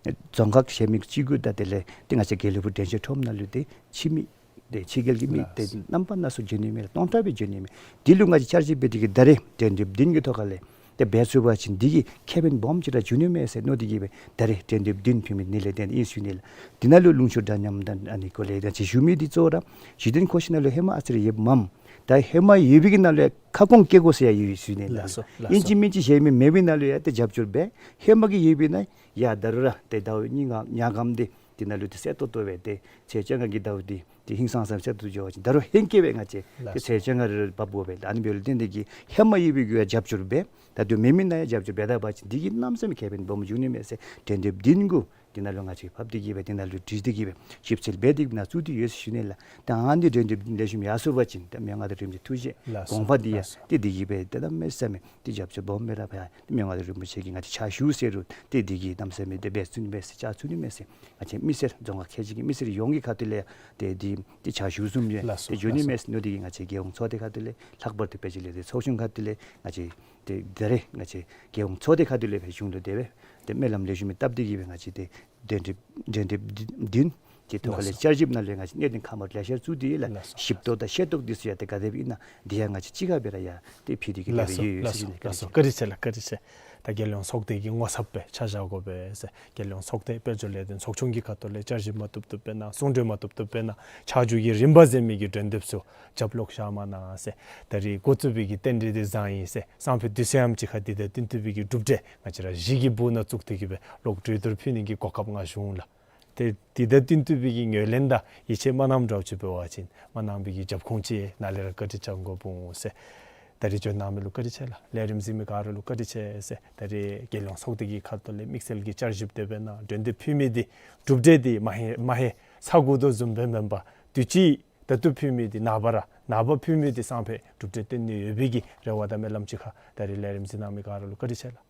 རྫོང་ཁག་གཞན་མི་གཅིག་གུ་ད་དེ་ལས་ཏེ་ང་བཅས་དགེ་ལེགས་པའི་དྲན་ཤེས་ཁྲོམ་ནང་ལུ་ཏེ་ཕྱི་མི་ཏེ་ཕྱི་རྒྱལ་གྱི་མི་ཏེ་རྣམ་པ་སྣ་ཚོགས་འབྱོན་ནི་མས་ལགས། སྟོང་ཕྲག་སྦེ་འབྱོན་ནི་མས། དེ་ལུ་ང་བཅས་བསྐྱར་ཞིབ་འབད་དེ་གིས་ད་རེས་འགྲན་བསྡུར་བདུན་གྱི་ཐོག་ཁ་ལས་ཏེ་འབད་ཚུགས་པ་ཅིན་དེ་གིས་ཁེ་ཕན་སྦོམ་ཅིག་ར་འབྱུང་ནི་མས་ཟེར་མནོ་སྟེ་གིས་སྦེ་ད་རེས་འགྲན་བསྡུར་བདུན་ཕུལ་མི་ནི་ལས་བརྟེན་ཨིན་ཟེར་ཞུ་ནི་ལགས། དེ་ནང་ལུ་ལུང་ཕྱོགས་འདྲ་མཉམ་དང་ཨ་ནི་སྐོར་ལས་ད་ཅི་ཞུ་མི་འདི་གཙོ་བོ་ར་གཞི་རྟེན་ཁོ་ཤི་ནང་ལུ་ཧེ་མ་ཨ་ཙི་རེ་ཡོདཔ་མས། ད་ཧེ་མ་ཡོད་པའི་གི་ནང་ལུ་ཡང་ཁ་སྐོང་བཀལ་དགོ་ཟེར་ཡང་ཡོད་ཟེར་ཞུ་ནི་ལགས། ལགས་སོ། ལགས་ཨིན་ཅི་སོ། མིན་ཅི་གཞན་མི་མེད་པའི་ནང་ལུ་ཡང་ཏེ་རྒྱབ་སྐྱོར་འབད། ཧེ་མ་གི་ཡོད་པའི་ནང་ཡ་ད་རུང་ར་ཏེ་ཟླཝ་གཉིས་ལྔ་ཉག་གམ་འདི་དེ་ནང་ལུ་ཏེ་གསལ་ཏོག་ཏོ་སྦེ་ཏེ་ཚེས་བཅོ་ལྔ་གི་ཟླཝ་འདི་ཏེ་ཧིང་སངས་ས་སྦེ་གསལ་ཏོག་ཏོ་འགྱོ་བ་ཅིན་ད་རུང་ཧེང་སྐལ་སྦེ་ང་བཅས་ཏེ་ལགས་སོ། ཚེས་བཅོ་ལྔ་རེ་འབབ་དགོ་པས། ད་ཨ་ནི་འབདཝ་ལས་བརྟེན་ཏེ་གིས་ཧེ་མ་ཡོད་པའི་གུ་ཡང་རྒྱབ་སྐྱོར་འབད། ད་དུང་མེད་མི་ནང་ཡང་རྒྱབ་སྐྱོར་འབད་ད་པ་ཅིན་དེ་གིས་གནམ་མེད་ས་མེད་ཁེ་ཕན་སྦོམ་འབྱུང་ནི་མས་ཟེར་འགྲན་བསྡུར་བདུན་གུ་དེ་ནང་ལུ་ང་བཅས་ཕབ་སྟེ་གིས་སྦེ་དེ་ནང་ལུ་བྲིས་ཏེ་གིས་སྦེ་ཞིབ་འཚོལ་འབད་དེ་གིས་ནཱ་བཙུགས་ཏེ་ཡོད་ཟེར་ཞུ་ནི་ལགས། ད་ཨ་ནི་འགྲན་བསྡུར་བདུན་ལེགས་ཤོམ་ཡར་སོང་པ་ཅིན་ད་མི་དབང་མངའ་བདག་རིན་པོ་ཆེ་ཐུགས་བཞེད་ལགས་སོ། དགོངས་པ་འདི་ཡང་ལགས་སོ། ཏེ་དེ་གིས་སྦེ་ད་གནམ་མེད་ས་མེད་ཏེ་རྒྱབ་སྐྱོར་སྦོམ་སྦེ་ར་འབད། ཏེ་མི་དབང་མངའ་བདག་རིན་པོ་ཆེ་གིས་ང་བཅས་ཕྱག་ཞུ་ཟེར་རུང་ཏེ་དེ་གིས་གནམ་མེད་ས་མེད་ཏེ་འབད་ཚུགས་ནི་མས་ཟེར་བཅར་ཚུགས་ནི་མས་ཟེར་ང་བཅས་མི་སེར་རྫོང་ཁག་ཁལ་གཅིག་གི་མི་སེར་ཡོངས་ཀྱི་ཁ་ཐུག་ལས་ཏེ་འདི་ཏེ་ཕྱག་ཞུ་བཟུམ་ཡང་ལགས་སོ། ཏེ་འགྱོ་ནི་ལགས་སོ། མས་ཟེར་མནོ་སྟེ་གིས་ང་བཅས་རྒྱལ་ཡོངས་ཚོགས་སྡེ་ཁ་ཐུག་ལས་ལྷག་པར་དུ་དཔལ་འབྱོར་ལས་སྡེ་ཚོགས་ཆུང་ཁ་ཐུག་ལས་ང་བཅས་ཏེ་ད་རེས་ང་བཅས་རྒྱལ་ཡོངས་ཚོགས་སྡེ་ཁ་ཐུག་ལས་སྦེ་གཞུང་ལུ་དེ་སྦེ་ཏེ་སྨོན་ལམ་ལེགས་ཤོམ་སྦེ་བཏབ་སྟེ་གིས་སྦེ་ང་བཅས་ཏེ་འགྲན་བསྡུར་འགྲན་བསྡུར་བདུན་གྱི་ཐོག་ཁ་ལས་ལགས་སོ། བསྐྱར་ཞིབ་ནང་ལུ་ང་བཅས་གནད་དོན་ཁ་མ་ལེ་ཤ་བཙུགས་ཏེ་ཡོད་ལགས། ལགས་སོ། ཞིབ་རྟོག་དང་ཤེས་རྟོགས་འདི་ཚུ་ཡང་ཏེ་ག་དེ་སྦེ་ཨིན་ན་འདི་ཡང་ང་བཅས་གཅིག་ཁར་སྦེ་ར་ཡང་ཏེ་ཕུལ་ཏེ་གིས་ལགས་སྦེ་སོ། ཡོད་ཡོད་ལགས་ཟེར་སོ། ཞུ་ནི། ལགས་སོ། བཀའ་དྲིན་ཆེ་ལགས། བཀའ་དྲིན་ཆེ། ད་རྒྱལ་ཡོངས་ཚོགས་སྡེ་གི་ངོ་ཚབ་སྦེ་ཕྱག་བཞག་དགོ་པས་ཟེར་རྒྱལ་ཡོངས་ཚོགས་སྡེ་དཔལ་འབྱོར་ལས་དོན་ཚོགས་ཆུང་གི་ཁ་ཐུག་ལས་བསྐྱར་ཞིབ་མ་བཏུབ་བཏུབ་སྦེ་གནང་། གསུང་གྲོས་མ་བཏུབ་བཏུབ་སྦེ་གནང་། ཕྱག་མཇུག་གི་རིམ་པ་ཟེར་མི་གི་འགྲན་བསྡུར་ཚུ་རྒྱབ་ལོག་བཞག་མ་གནང་ཟེར། ད་རེས་འགོ་བཙུགས་པའི་གི་རྟེན་འབྲེལ་འདི་བཟང་ཡི་ཟེར། སང་ཕོད་དུས་ཚོད་ཡམ་ཅིག་ཁར་འདི་དང་བསྟུན་ཐུབ་པའི་གི་གྲུབ་འབྲས་ང་བཅས་ར་གཞི་གི་སྦུག་ནང་བཙུགས་ཏེ་གིས་སྦེ་ལོག་གྲོས་བསྡུར་ཕུལ་ནི་གི་གོ་སྐབས་ང་བྱུང་ལགས། ཏེ་དེ་དང་བསྟུན་ཏེ་སྦེ་གི་ངོས་ལེན་དང་ཡིད་ཆེས་མ་གནངམ་འདྲཝ་ཅིག་འབད་བ་ཅིན་མ་གནང་པའི་གི་རྒྱབ་ཁུངས་ཅིག་ནཱ་ལས་ར་བཀའ་དྲིན་བསྐྱང་དགོ་པས་ཟེར། ད་རིས་འབྱོན་གནང་མི་ལུ་བཀའ་དྲིན་ཆེ་ལགས། ལས་རིམ་གཟིགས་མི་ག་ར་ལུ་བཀའ་དྲིན་ཆེ་ཟེར། ད་རིས་རྒྱལ་ཡོངས་ཚོགས་སྡེ་གི་ཁ་ཐུག་ལས་དམིགས་བསལ་གྱི་བསྐྱར་ཞིབ་དེ་སྦེ་གནང་གྲོས་འདེབས་ཕུལ་མི་འདི་གྲུབ་འབྲས་འདི་མ་ཧེ་མ་ཧེ་ཚར་དགོ་དོ་བཟུམ་སྦེ་མེན་པར་དུས་ཅི་ད་ལྟོ་ཕུལ་མི་འདི་ནངས་པ་ར་ནངས་པ་ཕུལ་མི་འདི་སང་ཕོད་གྲུབ་འབྲས་སྟོན་ནི་ཡོད་པའི་གི་རེ་བ་དང་སྨོན་ལམ་ཅིག་ཁར། ད་རིས་ལས་རིམ་གཟིགས་གནང་མི་ག་ར་ལུ་བཀའ་དྲིན་ཆེ་ལགས།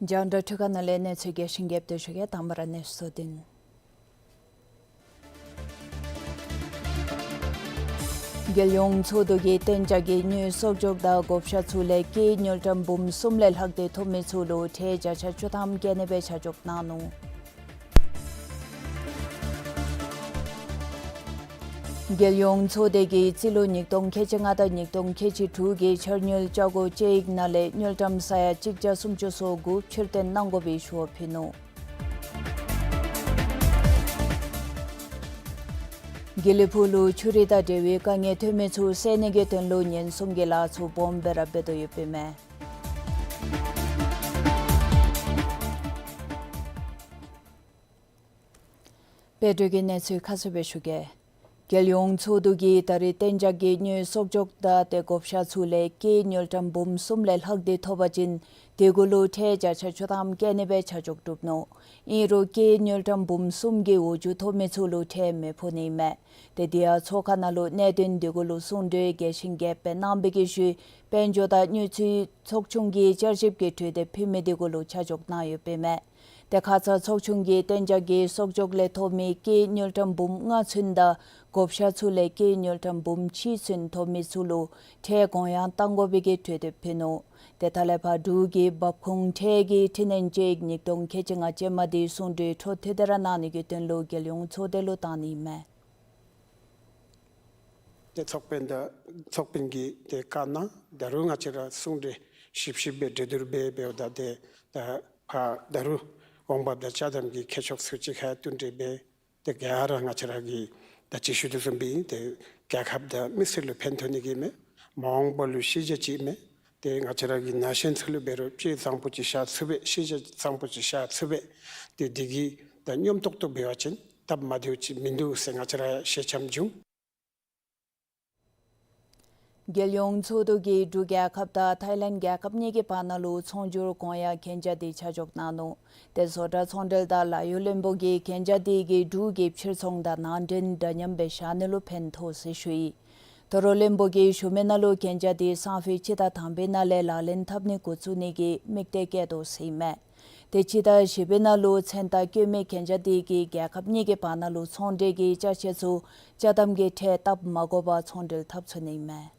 རྒྱང་བསྒྲགས་འཕྲུལ་ཁང་ནང་ལས་གནས་ཚུལ་རྒྱས་ཤིང་རྒྱསཔ་སྦེ་ཞུ་གེ། དང་པ་ར་གནས་ཚུལ་འདི་ཨིན། རྒྱལ་ཡོངས་ཚོགས་འདུ་གིས་གཏན་འཇགས་ཀྱི་དངུལ་གསོག་འཇོག་དང་བགོ་བཤའ་ཚུ་ལས་སྐྱེད་དངུལ་ཀྲམ་འབུམ་གསུམ་ལས་ལྷག་སྟེ་ཐོབ་མི་ཚུ་ལུ་ཁྲལ་བརྒྱ་ཆ་བཅུ་ཐམ་བཀལ་ནི་སྦེ་ཆ་འཇོག་གནང་ནུག། རྒྱལ་ཡོངས་ཚོགས་སྡེ་གིས་རྩིས་ལོ་ཉིས་སྟོང་ཁལ་གཅིག་ལྔ་དང་ཉིས་སྟོང་ཁལ་གཅིག་དྲུག་གི་འཆར་དངུལ་ཆ་སྒོ་དཔྱད་ཡིག་ནང་ལས་དངུལ་ཀྲམ་ས་ཡ་གཅིག་བརྒྱ་སུམ་ཅུ་སོ་དགུ་ཕྱིར་བཏོན་གནང་དགོ་པའི་ཞུ་བ་ཕུལ་ནུག། དགེ་ལེགས་ཕུག་ལུ་ཆུ་རུད་དང་འབྲེལ་བའི་དཀའ་ངལ་ཐོན་མི་ཚུ་སེལ་ནི་གི་དོན་ལུ་ཉེན་སྲུང་གི་ལཱ་ཚུ་སྦོམ་སྦེ་ར་འབད་དོ་ཡོདཔ་ཨིན་མས། སྤེལ་འགྲོ་གི་གནས་ཚུལ་ཁ་གསལ་སྦེ་ཞུ་གེ། རྒྱལ་ཡོངས་ཚོགས་འདུ་གིས་ད་རིས་གཏན་འཇགས་ཀྱི་དངུལ་གསོག་འཇོག་དང་ཏེ་བགོ་བཤའ་ཚུ་ལས་སྐྱེད་དངུལ་ཀྲམ་འབུམ་གསུམ་ལས་ལྷག་སྟེ་ཐོབ་པ་ཅིན་དེ་གུ་ལུ་ཁྲལ་བརྒྱ་ཆ་བཅུ་ཐམ་བཀལ་ནི་སྦེ་ཆ་འཇོག་གྲུབ་ནུག། ཨིན་རུང་སྐྱེད་དངུལ་ཀྲམ་འབུམ་གསུམ་གྱི་འོག་འཇུག་ཐོབ་མི་ཚུ་ལུ་ཁྲལ་མི་ཕོག་ནི་ཨིན་མས། ཏེ་དེ་ཡང་ཚོགས་ཁང་ནང་ལུ་གནད་དོན་དེ་གུ་ལུ་གསུང་གྲོས་རྒྱས་ཤིང་རྒྱསཔ་སྦེ་གནང་བའི་གི་ཤུལ་དཔལ་འབྱོར་དང་དངུལ་རྩིས་ཚོགས་ཆུང་གིས་བསྐྱར་ཞིབ་ཀྱི་གྲོས་འདེབས་ཕུལ་མི་དེ་གུ་ལུ་ཆ་འཇོག་གནང་ཡོདཔ་ཨིན་མས། ཏེ་ཁ་ཙ་ཚོགས་ཆུང་གིས་གཏན་འཇགས་ཀྱི་གསོག་འཇོག་ལས་ཐོབ་མི་སྐྱེད་དངུལ་ཀྲམ་འབུམ་ལྔ་ཚུན་དང་བགོ་བཤའ་ཚུ་ལས་སྐྱེད་དངུལ་ཀྲམ་འབུམ་གཅིག་ཚུན་ཐོབ་མི་ཚུ་ལུ་ཁྲལ་དགོངས་ཡངས་གཏང་དགོ་པའི་གི་གྲོས་འདེབས་ཕུལ་ནུག། ཏེ་ད་ལས་ཕར་འབྲུག་གི་འབབ་ཁུངས་ཁྲལ་གྱི་འཕྲི་སྣོན་དཔྱད་ཡིག་ཉིས་སྟོང་ཁལ་གཅིག་ལྔ་ཅན་མ་དེ་གསུང་གྲོས་འཕྲོ་མཐུད་དེ་ར་གནང་ནི་གི་དོན་ལུ་རྒྱལ་ཡོངས་ཚོགས་སྡེ་ལུ་བཏང་ནི་ཨིན་མས། ཏེ་ཚོགས་དཔོན་དང་ཚོགས་དཔོན་གྱིས་ཏེ་བཀའ་གནང་། ད་རུང་ང་བཅས་ར་གསུང་གྲོས་ཞིབ་ཞིབ་སྦེ་གྲོས་བསྡུར་འབད་འབདཝ་ད་ཏེ་ད་ཕར་ད་རུང་འོང་འབབ་དང་ཅ་དམ་གྱི་ཁྱད་ཆོས་ཚུ་གཅིག་ཁར་བསྟུན་གྲོས་འབད། ཏེ་ག་ར་ང་བཅས་ར་གིས་ད་ཅི་ཞུ་དོ་བཟུམ་སྦེ་ཏེ་རྒྱལ་ཁབ་དང་མི་སེར་ལུ་ཕན་ཐོགས་ནི་གི་མས། མ་འོངས་པ་ལུ་ཤེས་བྱ་ཅིག་མས། ཏེ་ང་བཅས་ར་གི་ན་གཞོན་ཚུ་ལུ་འབད་རུང་སྤྱོད་བཟང་པོ་ཅིག་བཞག་ཚུགས་པས། ཤེས་བྱ་བཟང་པོ་ཅིག་བཞག་ཚུགས་པས། ཏེ་དེ་གིས་ད་སྙོམས་ཏོག་ཏོ་འབད་བ་ཅིན་སྟབས་མ་བདེཝ་ཅིག་མིན་འདུག་ཟེར་ང་བཅས་ར་ཞལ་འཆམ་བྱུང་། རྒྱལ་ཡོངས་ཚོགས་འདུ་གིས་འབྲུག་རྒྱལ་ཁབ་དང་ཐའི་ལེནཌ་རྒྱལ་ཁབ་གཉིས་ཀྱི་བར་ན་ལུ་ཚོང་སྒྱུར་གོང་ཡངས་གན་རྒྱ་དེ་ཆ་འཇོག་གནང་ནུག། ཏེ་བཟོ་གྲྭ་ཚོང་འབྲེལ་དང་ལཱ་གཡོག་བློན་པོ་གིས་གན་རྒྱ་དེ་གིས་འབྲུག་གི་ཕྱིར་ཚོང་དང་ནང་འདྲེན་འདྲ་མཉམ་སྦེ་བཞག་ནི་ལུ་ཕན་ཐོགས་ཟེར་ཞུ་ཡི། དོ་རུང་བློན་པོ་གིས་ཞུ་མི་ནང་ལུ་གན་རྒྱ་དེ་སང་ཕོད་སྤྱི་ཟླ་དང་པའི་ནང་ལས་ལག་ལེན་འཐབ་ནི་འགོ་བཙུགས་ནི་གི་དམིགས་གཏད་བསྐྱེད་དོ་ཟེར་ཨིན་མས། ཏེ་སྤྱི་ཟླ་བཞི་པའི་ནང་ལུ་མཚན་རྟགས་བཀོད་མི་གན་རྒྱ་དེ་གིས་རྒྱལ་ཁབ་གཉིས་ཀྱི་བར་ན་ལུ་ཚོང་འབྲེལ་གྱི་ཅ་ཆས་ཚུ་ཅ་དམ་གྱི་ཁྲལ་བཏབ་མ་དགོ་པར་ཚོང་འབྲེལ་འཐབ་ཚུགས་ནི་ཨིན་མས།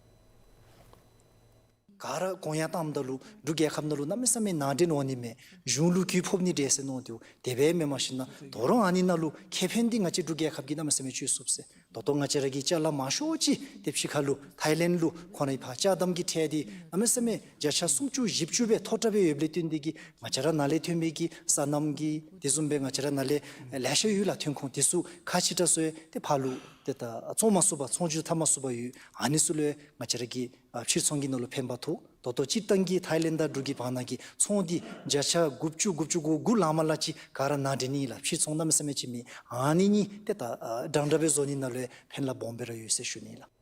ག་ར་གོང་ཡངས་བཏངམ་ད་ལུ་འབྲུག་རྒྱལ་ཁབ་ནང་ལུ་གནམ་མེད་ས་མེད་ནང་འདྲེན་འོང་ནི་མས། གཞུང་ལུ་གུ་ཕོག་ནི་འདྲས་ཟེར་མནོ་དོ། དེ་སྦེ་མེན། མ་གཞི་ན་དོ་རུང་ཨ་ནི་ནང་ལུ་ཁེ་ཕན་འདི་ང་བཅས་འབྲུག་རྒྱལ་ཁབ་ཀྱིས་གནམ་མེད་ས་མེད་སྤྱོད་ཚུགས་ཟེར། ད་ལྟོ་ང་བཅས་ར་གི་ཅ་ལ་མང་ཤོས་ཅིག་ཏེ་ཕྱི་ཁ་ལུ་ཐའི་ལེནཌ་ལུ་ཁོང་རའི་ཕར་ཅ་དམ་གྱི་ཁྲལ་འདི་གནམ་མེད་ས་མེད་བརྒྱ་ཆ་སུམ་ཅུ་བཞི་བཅུ་སྦེ་མཐོ་དྲགས་སྦེ་ཡོདཔ་ལས་བརྟེན་ཏེ་གིས་ང་བཅས་ར་ནཱ་ལས་ཐོན་མི་གི་སོ་ནམ་གྱི་དེ་བཟུམ་སྦེ་ང་བཅས་ར་ནཱ་ལས་ལེ་ཤ་ཡོད་ལགས། ཐོན་ཁུངས་དེ་ཚུ་ཁག་ཆེ་དྲགས་ཚུ་ཡང་ཏེ་ཕར་ལུ་ཏེ་ད་བཙོང་མ་ཚུགས་པར་ཚོང་སྒྱུར་འཐབ་མ་ཚུགས་པར་ཡོད། ཨ་ནི་ཚུ་ལུ་ཡང་ང་བཅས་ར་གིས་ ཨ་ཕྱིར་ཚོང་གི་ནང་ལུ་ཕན་པ་ཐོགས། ད་ལྟོ་སྤྱིར་བཏང་གི་ཐའི་ལེནཌ་དང་འབྲུག་གི་བར་ན་གི་ཚོང་འདི་བརྒྱ་ཆ་དགུ་བཅུ་དགུ་བཅུ་གོ་དགུ་ལང་མ་ལང་ཅིག་ག་ར་ནང་འདྲེན་ཨིན་ལགས། ཕྱིར་ཚོང་གནམ་མེད་ས་མེད་ཅིག་མེད། ཨ་ནི་གཉིས་ཏེ་ད་ཨ་འདྲན་འདྲ་སྦེ་བཟོ་ནི་ནང་ལུ་ཕན་རླབས་སྦོམ་སྦེ་ར་ཡོད་ཟེར་ཞུ་ནི་ལགས།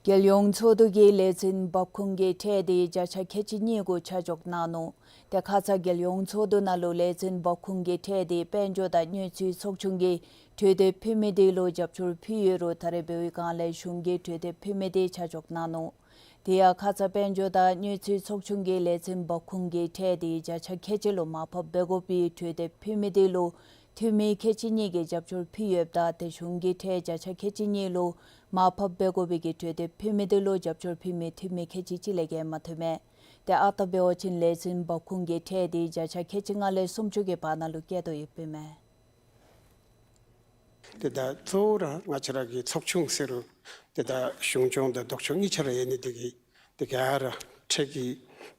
རྒྱལ་ཡོངས་ཚོགས་འདུ་གིས་ལས་འཛིན་འབབ་ཁུངས་ཀྱི་ཁྲལ་དེ་བརྒྱ་ཆ་ཁལ་གཅིག་གཉིས་གུ་ཆ་འཇོག་གནང་ནུག། ཏེ་ཁ་ཙ་རྒྱལ་ཡོངས་ཚོགས་འདུ་ནང་ལུ་ལས་འཛིན་འབབ་ཁུངས་ཀྱི་ཁྲལ་དེ་དཔལ་འབྱོར་དང་དངུལ་རྩིས་ཚོགས་ཆུང་གིས་གྲོས་འདེབས་ཕུལ་མི་དེ་ལུ་རྒྱབ་སྐྱོར་ཕུལ་ཡོད་རུང་ད་རེས་འབདཝ་ད་ལས་གཞུང་གིས་གྲོས་འདེབས་ཕུལ་མི་དེ་ཆ་འཇོག་གནང་ནུག། དེ་ཡང་ཁ་ཙ་དཔལ་འབྱོར་དང་དངུལ་རྩིས་ཚོགས་ཆུང་གིས་ལས་འཛིན་འབབ་ཁུངས་ཀྱི་ཁྲལ་དེ་བརྒྱ་ཆ་ཁལ་གཅིག་ལུ་མར་ཕབ་འབད་དགོ་པའི་གྲོས་འདེབས་ཕུལ་མི་དེ་ལུ་འཐུས་མི་ཁལ་གཅིག་གཉིས་ཀྱིས་རྒྱབ་སྐྱོར་ཕུལ་ཡོདཔ་ད་ཏེ་གཞུང་གི་ཁྲལ་བརྒྱ་ཆ་ཁལ་གཅིག་གཉིས་ལུ་མར་ཕབ་འབད་དགོ་པའི་གི་གྲོས་འདེབས་ཕུལ་མི་དེ་ལུ་རྒྱབ་སྐྱོར་ཕུལ་མི་འཐུས་མི་ཁལ་གཅིག་གཅིག་ལས་བརྒལ་མ་ཐོན་མས། ཏེ་ཨ་རྟག་འབད་བ་ཅིན་ལས་འཛིན་འབབ་ཁུངས་ཀྱི་ཁྲལ་དེ་བརྒྱ་ཆ་ཁལ་གཅིག་ལྔ་ལས་སུམ་ཅུ་གི་བར་ན་ལུ་བཀལ་དོ་ཡོདཔ་ཨིན་མས། ཏེ་ད་གཙོ་བོ་ར་ང་བཅས་ར་གི་ཚོགས་ཆུང་ཟེར་རུང་ཏེ་ད་གཞུང་སྐྱོང་དང་ལྡོག་ཕྱོགས་གཉིས་ཆ་ར་ཡོད་ནི་དེ་གིས་ཏེ་ག་ར་ཁྲལ་གྱི་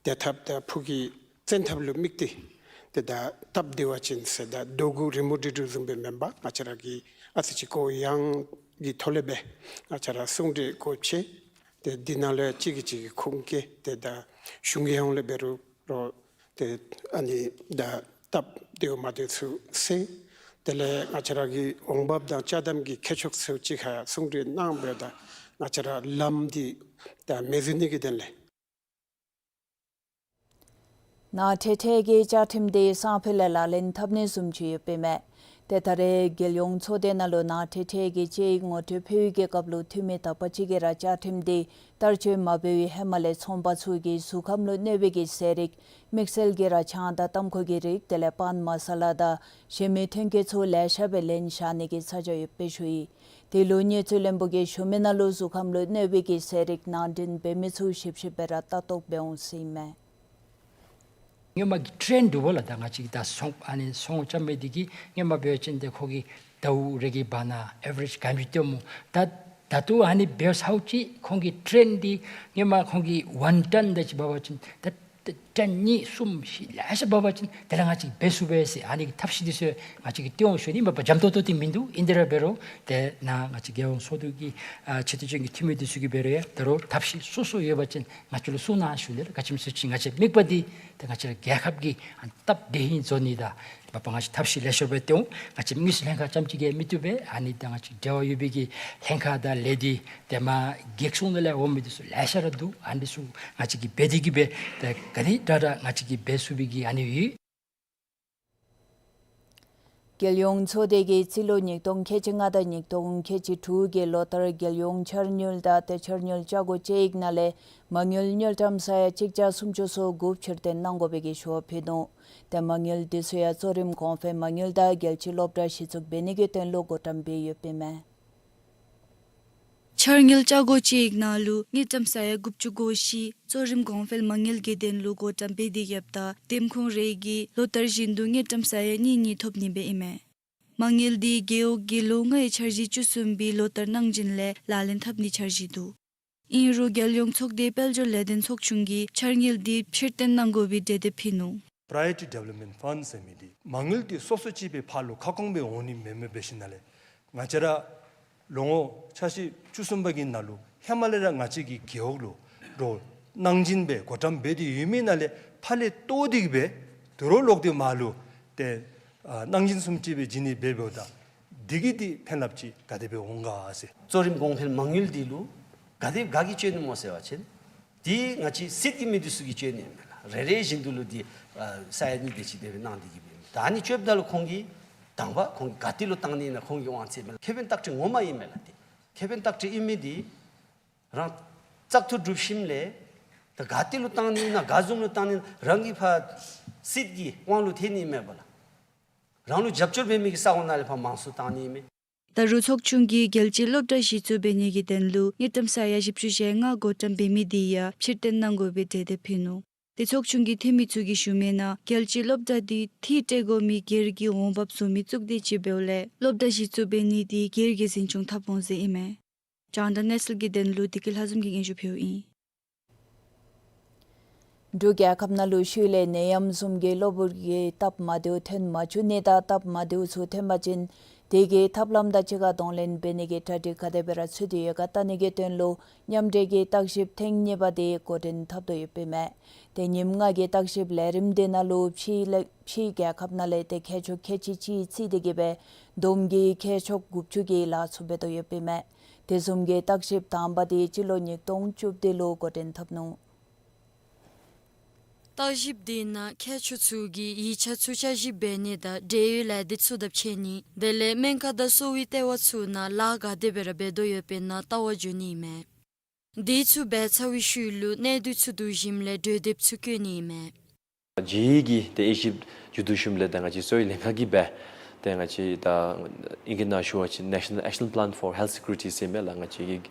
བདེ་ཐབས་དང་ཕུགས་ཀྱི་བཙན་ཐབས་ལུ་དམིགས་ཏེ་ཏེ་ད་སྟབས་བདེ་བ་ཅིན་ཟེར་ད་རྡོ་གུ་རི་མོ་འབྲི་འབྲུ་བཟུམ་སྦེ་མེན་པར་ང་བཅས་ར་གིས་ཨ་ཙི་ཅིག་གོ་ཡངས་ཀྱི་ཐོག་ལས་སྦེ་ང་བཅས་ར་གསུང་གྲོས་སྒོ་ཕྱེ། ཏེ་འདི་ནང་ལུ་གཅིག་གིས་གཅིག་གི་ཁུངས་སྐྱེལ། ཏེ་ད་གཞུང་གི་ཧོངས་ལས་འབད་རུང་རོགས་ཏེ་ཨ་ནི་ད་སྟབས་བདེཝ་མ་བདེཝ་ཚུ་སེལ། དེ་ལས་ང་བཅས་ར་གི་འོང་འབབ་དང་ཅ་དམ་གྱི་ཁེ་ཕྱོགས་ཚུ་གཅིག་ཁར་གསུང་གྲོས་གནང་འབདཝ་ད་ང་བཅས་ར་ལམ་འདི་ད་མེད་བཟོ་ནི་གི་དོན་ལས། ནང་ཁྲལ་ཁྲལ་གྱི་བཅའ་ཁྲིམས་དེ་སང་ཕོད་ལས་ལག་ལེན་འཐབ་ནི་བཟུམ་ཅིག་ཡོདཔ་ཨིན་མས། ཏེ་ད་རེས་རྒྱལ་ཡོངས་ཚོགས་སྡེ་ནང་ལུ་ནང་ཁྲལ་ཁྲལ་གྱི་དཔྱད་ཡིག་ངོ་སྤྲོད་ཕུལ་བའི་གི་སྐབས་ལུ་འཐུས་མི་དག་པ་ཅིག་གིས་ར་བཅའ་ཁྲིམས་དེ་བསྟར་སྤྱོད་མ་འབད་བའི་ཧེ་མ་ལས་ཚོང་པ་ཚུ་གིས་གཟུགས་ཁམས་ལུ་གནོད་པའི་གི་ཟས་རིགས་དམིགས་བསལ་གྱིས་ར་ཆང་དང་ཏམ་ཁུ་གི་རིགས་དེ་ལས་པཱན་མ་ས་ལ་དང་གཞན་མི་ཐོན་སྐྱེད་ཚུ་ལེ་ཤ་སྦེ་ལེན་བཞག་ནི་གི་ཚ་གྱང་ཡོདཔ་སྦེ་ཞུ་ཡི། དེ་ལུ་དངུལ་རྩིས་བློན་པོ་གིས་ཞུ་མི་ནང་ལུ་གཟུགས་ཁམས་ལུ་གནོད་པའི་གི་ཟས་རིགས་ནང་འདྲེན་འབད་མི་ཚུ་ཞིབ་ཞིབ་སྦེ་ར་ལྟ་རྟོག་འབད་འོང་ཟེར་ཨིན་མས། སྔོན་མ་གི་ཊེན་འདུག་པ་ལགས། ད་ང་བཅས་ཀྱིས་ད་ཚོང་ཨ་ནི་ཚོང་རྐྱབ་མི་འདི་གིས་སྔོན་མ་འབད་བ་ཅིན་ཏེ་ཁོ་གིས་ཟླཝ་རེ་གི་བར་ན་ཨེ་ཝ་རེཇ་ག་དེམ་ཅིག་སྟོནམ་སྨོ། ད་ད་ལྟོ་ཨ་ནི་འབད་ཚརཝ་ཅིག་ཁོང་གི་ཊེན་འདི་སྔོན་མ་ཁོང་གིས་ཝན་ཊོན་དེ་ཅིག་འབད་བ་ཅིན་ད་ཊོན་གཉིས་གསུམ་བཞི་ལེ་ཤ་འབད་བ་ཅིན་དེ་ལས་ང་བཅས་འབད་ཚུགས་པས་ཟེར་ཨ་ནི་གི་ཐབས་ཤེས་འདི་ཚུ་ང་བཅས་ཀྱིས་སྟོན་འོང་ཞུ་ནི། མ་པ་འཇམ་ཏོང་ཏོ་འདི་མིན་འདུག། ཨིན་དེ་ར་འབད་རུང་ཏེ་ནཱ་ང་བཅས་རྒྱལ་ཡོངས་ཚོགས་འདུ་གི་ཨ་ཆེ་བསྟོད་ཅན་གྱི་འཐུས་མི་འདི་ཚུ་གིས་འབད་རུང་ཡང་ད་རུང་ཐབས་ཤེས་སོ་སོ་ཡོད་པ་ཅིན་ང་བཅས་ལུ་གསུང་གནང་ཞུ་ནི་ལགས། ག་ཅི་སྨོ་ཟེར་བ་ཅིན་ང་བཅས་དམིགས་པ་འདི་ཏེ་ང་བཅས་ར་རྒྱལ་ཁབ་ཀྱི་ཨ་སྟབས་བདེ་ཧིང་བཟོ་ནི་དང་མ་པ་ང་བཅས་ཐབས་ཤེས་ལེགས་ཤོམ་སྦེ་སྟོན་འོང་། ང་བཅས་དངུལ་རྩིས་ལྷན་ཁག་རྐྱངམ་ཅིག་གིས་མི་བཏུབ་པས། ཨ་ནི་དང་ང་བཅས་འབྲེལ་བ་ཡོད་པའི་གི་ལྷན་ཁག་དང་ལས་སྡེ་དེ་མ་རྒེད་སོང་ནང་ལས་འོང་མི་འདི་ཚུ་ལེ་ཤ་ར་འདུག། ཨ་ནི་ཚུ་ང་བཅས་ཀྱིས་འབད་དེ་གིས་སྦེ་ཏེ་ག་དེ་དྲག་དྲག་ང་བཅས་ཀྱིས་འབད་ཚུགས་པའི་གི་ཨ་ནི་ཡོད། རྒྱལ་ཡོངས་ཚོགས་སྡེ་གིས་རྩིས་ལོ་ཉིས་སྟོང་ཁལ་གཅིག་ལྔ་དང་ཉིས་སྟོང་ཁལ་གཅིག་དྲུག་གི་ལོ་ལྟར་རྒྱལ་ཡོངས་འཆར་དངུལ་དང་ཏེ་འཆར་དངུལ་བཅའ་སྒོ་དཔྱད་ཡིག་ནང་ལས་མ་དངུལ་དངུལ་ཀྲམ་ས་ཡ་གཅིག་བརྒྱ་སུམ་ཅུ་སོ་དགུ་ཕྱིར་བཏོན་གནང་དགོ་པའི་གི་ཞུ་བ་ཕུལ་ནུག། ཏེ་མ་དངུལ་འདི་ཚུ་ཡང་གཙོ་རིམ་གོང་འཕེལ་མ་དངུལ་དང་རྒྱལ་སྤྱིའི་སློབ་གྲྭ་གཞི་བཙུགས་འབད་ནི་གི་དོན་ལུ་བགོ་བཀྲམ་འབད་ཡོདཔ་ཨིན་མས། འཆར་དངུལ་བཅའ་སྒོ་དཔྱད་ཡིག་ནང་ལུ་དངུལ་ཀྲམ་ས་ཡ་དགུ་བཅུ་གོ་བཞི་གཙོ་རིམ་གོང་འཕེལ་མ་དངུལ་གྱི་དོན་ལུ་བགོ་བཀྲམ་འབད་དེ་ཡོདཔ་ད་འདེམས་ཁོངས་རེ་གིས་ལོ་ལྟར་བཞིན་དུ་དངུལ་ཀྲམ་ས་ཡ་གཉིས་གཉིས་ཐོབ་ནི་སྦེ་ཨིན་མས། མ་དངུལ་འདི་རྒེད་འོག་གི་ལོ་ལྔའི་འཆར་གཞི་བཅུ་གསུམ་པའི་ལོ་ལྟར་གནང་སྦྱིན་ལས་ལག་ལེན་འཐབ་ནི་འཆར་གཞི་འདུག། ཨིན་རུང་རྒྱལ་ཡོངས་ཚོགས་སྡེ་དཔལ་འབྱོར་ལས་དོན་ཚོགས་ཆུང་གིས་འཆར་དངུལ་འདི་ཕྱིར་བཏོན་གནང་དགོ་པའི་གྲོས་འདེབས་ཕུལ་ནུག། Priority Development Fund ཟེར་མི་འདི་མ་དངུལ་འདི་སོ་སོ་ཅིག་སྦེ་ཕར་ལུ་ཁ་སྐོང་སྦེ་འོང་ནི་མེན་མས། འབད་ཞིནམ་ལས་ང་བཅས་ར་ལོ་ངོ་འཆར་གཞི་བཅུ་གསུམ་པ་གི་ནང་ལུ་ཧེ་མ་ལས་ར་ང་བཅས་ཀྱི་རྒེད་འོག་ལུ་རོགས་གནང་སྦྱིན་སྦེ་བགོ་བཀྲམ་འབད་དེ་ཡོད་མི་ནང་ལས་ཕར་ལས་བཏོག་སྟེ་གིས་སྦེ་དོ་རུང་ལོག་སྟེ་མར་ལུ་ཏེ་ཨ་གནང་སྦྱིན་བཟུམ་ཅིག་སྦེ་བྱིན་ནི་འབདཝ་ད་འདི་གིས་འདི་ཕན་རླབས་ཅིག་ག་དེ་སྦེ་འོང་ག་ཟེར། གཙོ་རིམ་གོང་འཕེལ་མ་དངུལ་འདི་ལུ་ག་དེ་ག་གིས་སྤྱོད་ནི་སྨོ་ཟེར་བ་ཅིན་འདི་ང་བཅས་སྲིད་ཀྱི་མི་འདི་ཚུ་གིས་སྤྱོད་ནི་མས་ལགས། རེ་རེ་བཞིན་དུ་ལུ་འདི་ཨ་ས་ཡ་གཉིས་དེ་ཅིག་དེ་སྦེ་གནང་སྟེ་གིས་སྦེ་ད་ཨ་ནི་སྤྱོདཔ་ད་ལུ་ཁོང་གིས་དང་པ་ཁོང་གིས་ག་ཏེ་ལུ་བཏང་ནི་ཨིན་ན་ཁོང་གི་དབང་ཚད་མས་ལགས། ཁེ་ཕན་བརྟག་དཔྱད་ངོ་མ་ཨིན་མས་ལགས། འདི་ཁེ་ཕན་བརྟག་དཔྱད་ཨིན་མི་འདི་རང་བཙག་འཐུ་གྲུབ་ཞིནམ་ལས་ད་ག་ཏེ་ལུ་བཏང་ནི་ཨིན་ན་ག་བཟུམ་ལུ་བཏང་ནི་ཨིན་ན་རང་གི་ཕར་སྲིད་ཀྱི་དབང་ལུ་ཐལ་ནི་མས་པ་ལགས། རང་ལུ་རྒྱབ་སྐྱོར་འབད་མི་གི་ས་ཁོངས་ནང་ལས་ཕར་མང་སུ་བཏང་ནི་མས། ད་རུང་ཚོགས་ཆུང་གིས་རྒྱལ་སྤྱིའི་སློབ་གྲྭ་གཞི་བཙུགས་འབད་ནི་གི་དོན་ལུ་དངུལ་ཀྲམ་ས་ཡ་བཞི་བཅུ་ཞེ་ལྔ་བགོ་བཀྲམ་འབད་མི་དེ་ཡང་ཕྱིར་བཏོན་གནང་དགོ་པའི་གྲོས་འདེབས་ཕུལ་ནུག། ཏེ་ཚོགས་ཆུང་གི་འཐུས་མི་ཚུ་གིས་ཞུ་མི་ནང་རྒྱལ་སྤྱིའི་སློབ་གྲྭ་འདི་འཐུས་སྤྲོད་དགོ་མི་སྒེར་གྱི་འོང་འབབ་བཟོ་མི་བཙུགས་ཏེ་ཅིག་འབདཝ་ལས་སློབ་གྲྭ་གཞི་བཙུགས་འབད་ནི་དེ་སྒེར་གྱིས་འཛིན་སྐྱོང་འཐབ་འོང་ཟེར་ཨིན་མས། རྒྱང་བསྒྲགས་གནས་ཚུལ་གྱི་དོན་ལུ་བདེ་སྐྱིད་ལྷ་འཛོམས་ཀྱིས་སྙན་ཞུ་ཕུལཝ་ཨིན། འབྲུག་རྒྱལ་ཁབ་ནང་ལུ་ཤུལ་ལས་ནད་ཡམས་བཟུམ་གྱི་གློ་བུར་གྱི་སྟབས་མ་བདེཝ་ཐོན་མ་བཅུག་ནི་དང་སྟབས་མ་བདེཝ་ཚུ་ཐོན་པ་ཅིན་ དེ་གི་ཐབས་ལམ་དང་གཅིག་ཁར་གདོང་ལེན་འབད་ནི་གི་གྲ་སྒྲིག་ག་དེ་སྦེ་ར་ཚུད་དེ་ཡོད་ག་བལྟ་ནི་གི་དོན་ལུ་མཉམ་འབྲེལ་གྱི་བརྟག་ཞིབ་ཐེངས་གཉིས་པ་དེ་འགོ་འདྲེན་འཐབ་དོ་ཡོདཔ་ཨིན་མས། དེ་ཉིནམ་ལྔ་གི་བརྟག་ཞིབ་ལས་རིམ་དེ་ནང་ལུ་ཕྱིའི་ལས་ཕྱིའི་རྒྱལ་ཁབ་ནང་ལས་ཏེ་མཁས་མཆོག་ཁལ་གཅིག་གཅིག་ཚུད་དེ་གི་སྦེ་བསྡོམས་ཀྱིས་མཁས་མཆོག་དགུ་བཅུ་གི་ལཱ་ཚུ་འབད་དོ་ཡོདཔ་ཨིན་མས། དེ་བཟུམ་གྱི་བརྟག་ཞིབ་དང་པ་དེ་སྤྱི་ལོ་ཉིས་སྟོང་བཅུ་བདུན་ལུ་འགོ་འདྲེན་འཐབ་ནུག། བརྟག་ཞིབ་དེ་ནང་མཁས་མཆོག་ཚུ་གིས་ཡིག་ཆ་ཚུ་བསྐྱར་ཞིབ་འབད་ནི་དང་འབྲེལ་ཡོད་ལས་སྡེ་ཚུ་དང་ཕྱད་ནི་དེ་ལས་སྨན་ཁང་དང་གསོ་བའི་ལྟེ་བ་ཚུ་ནང་ལཱ་ག་དེ་སྦེ་ར་འབད་དོ་ཡོདཔ་ཨིན་ན་བལྟ་བར་འགྱོ་ནི་ཨིན་མས། དེ་ཚུ་འབད་ཚར་བའི་ཤུལ་ལུ་གནས་སྡུད་ཚུ་བསྡུ་ཞིནམ་ལས་གྲོས་འདེབས་ཚུ་བཀོད་ནི་ཨིན་མས། རྒྱ་གར་གྱི་ཏེ་དབྱེ་ཞིབ་མཇུག་བསྡུ་ཞིནམ་ལས་ད་ང་བཅས་གསོ་བའི་ལྷན་ཁག་གིས་འབད་ཏེ་ང་བཅས་ད་ཨིང་སྐད་ནང་ཞུ་བ་ཅིན་National Action Plan for Health Security ཟེར་མི་ལགས། ང་བཅས་ཀྱི་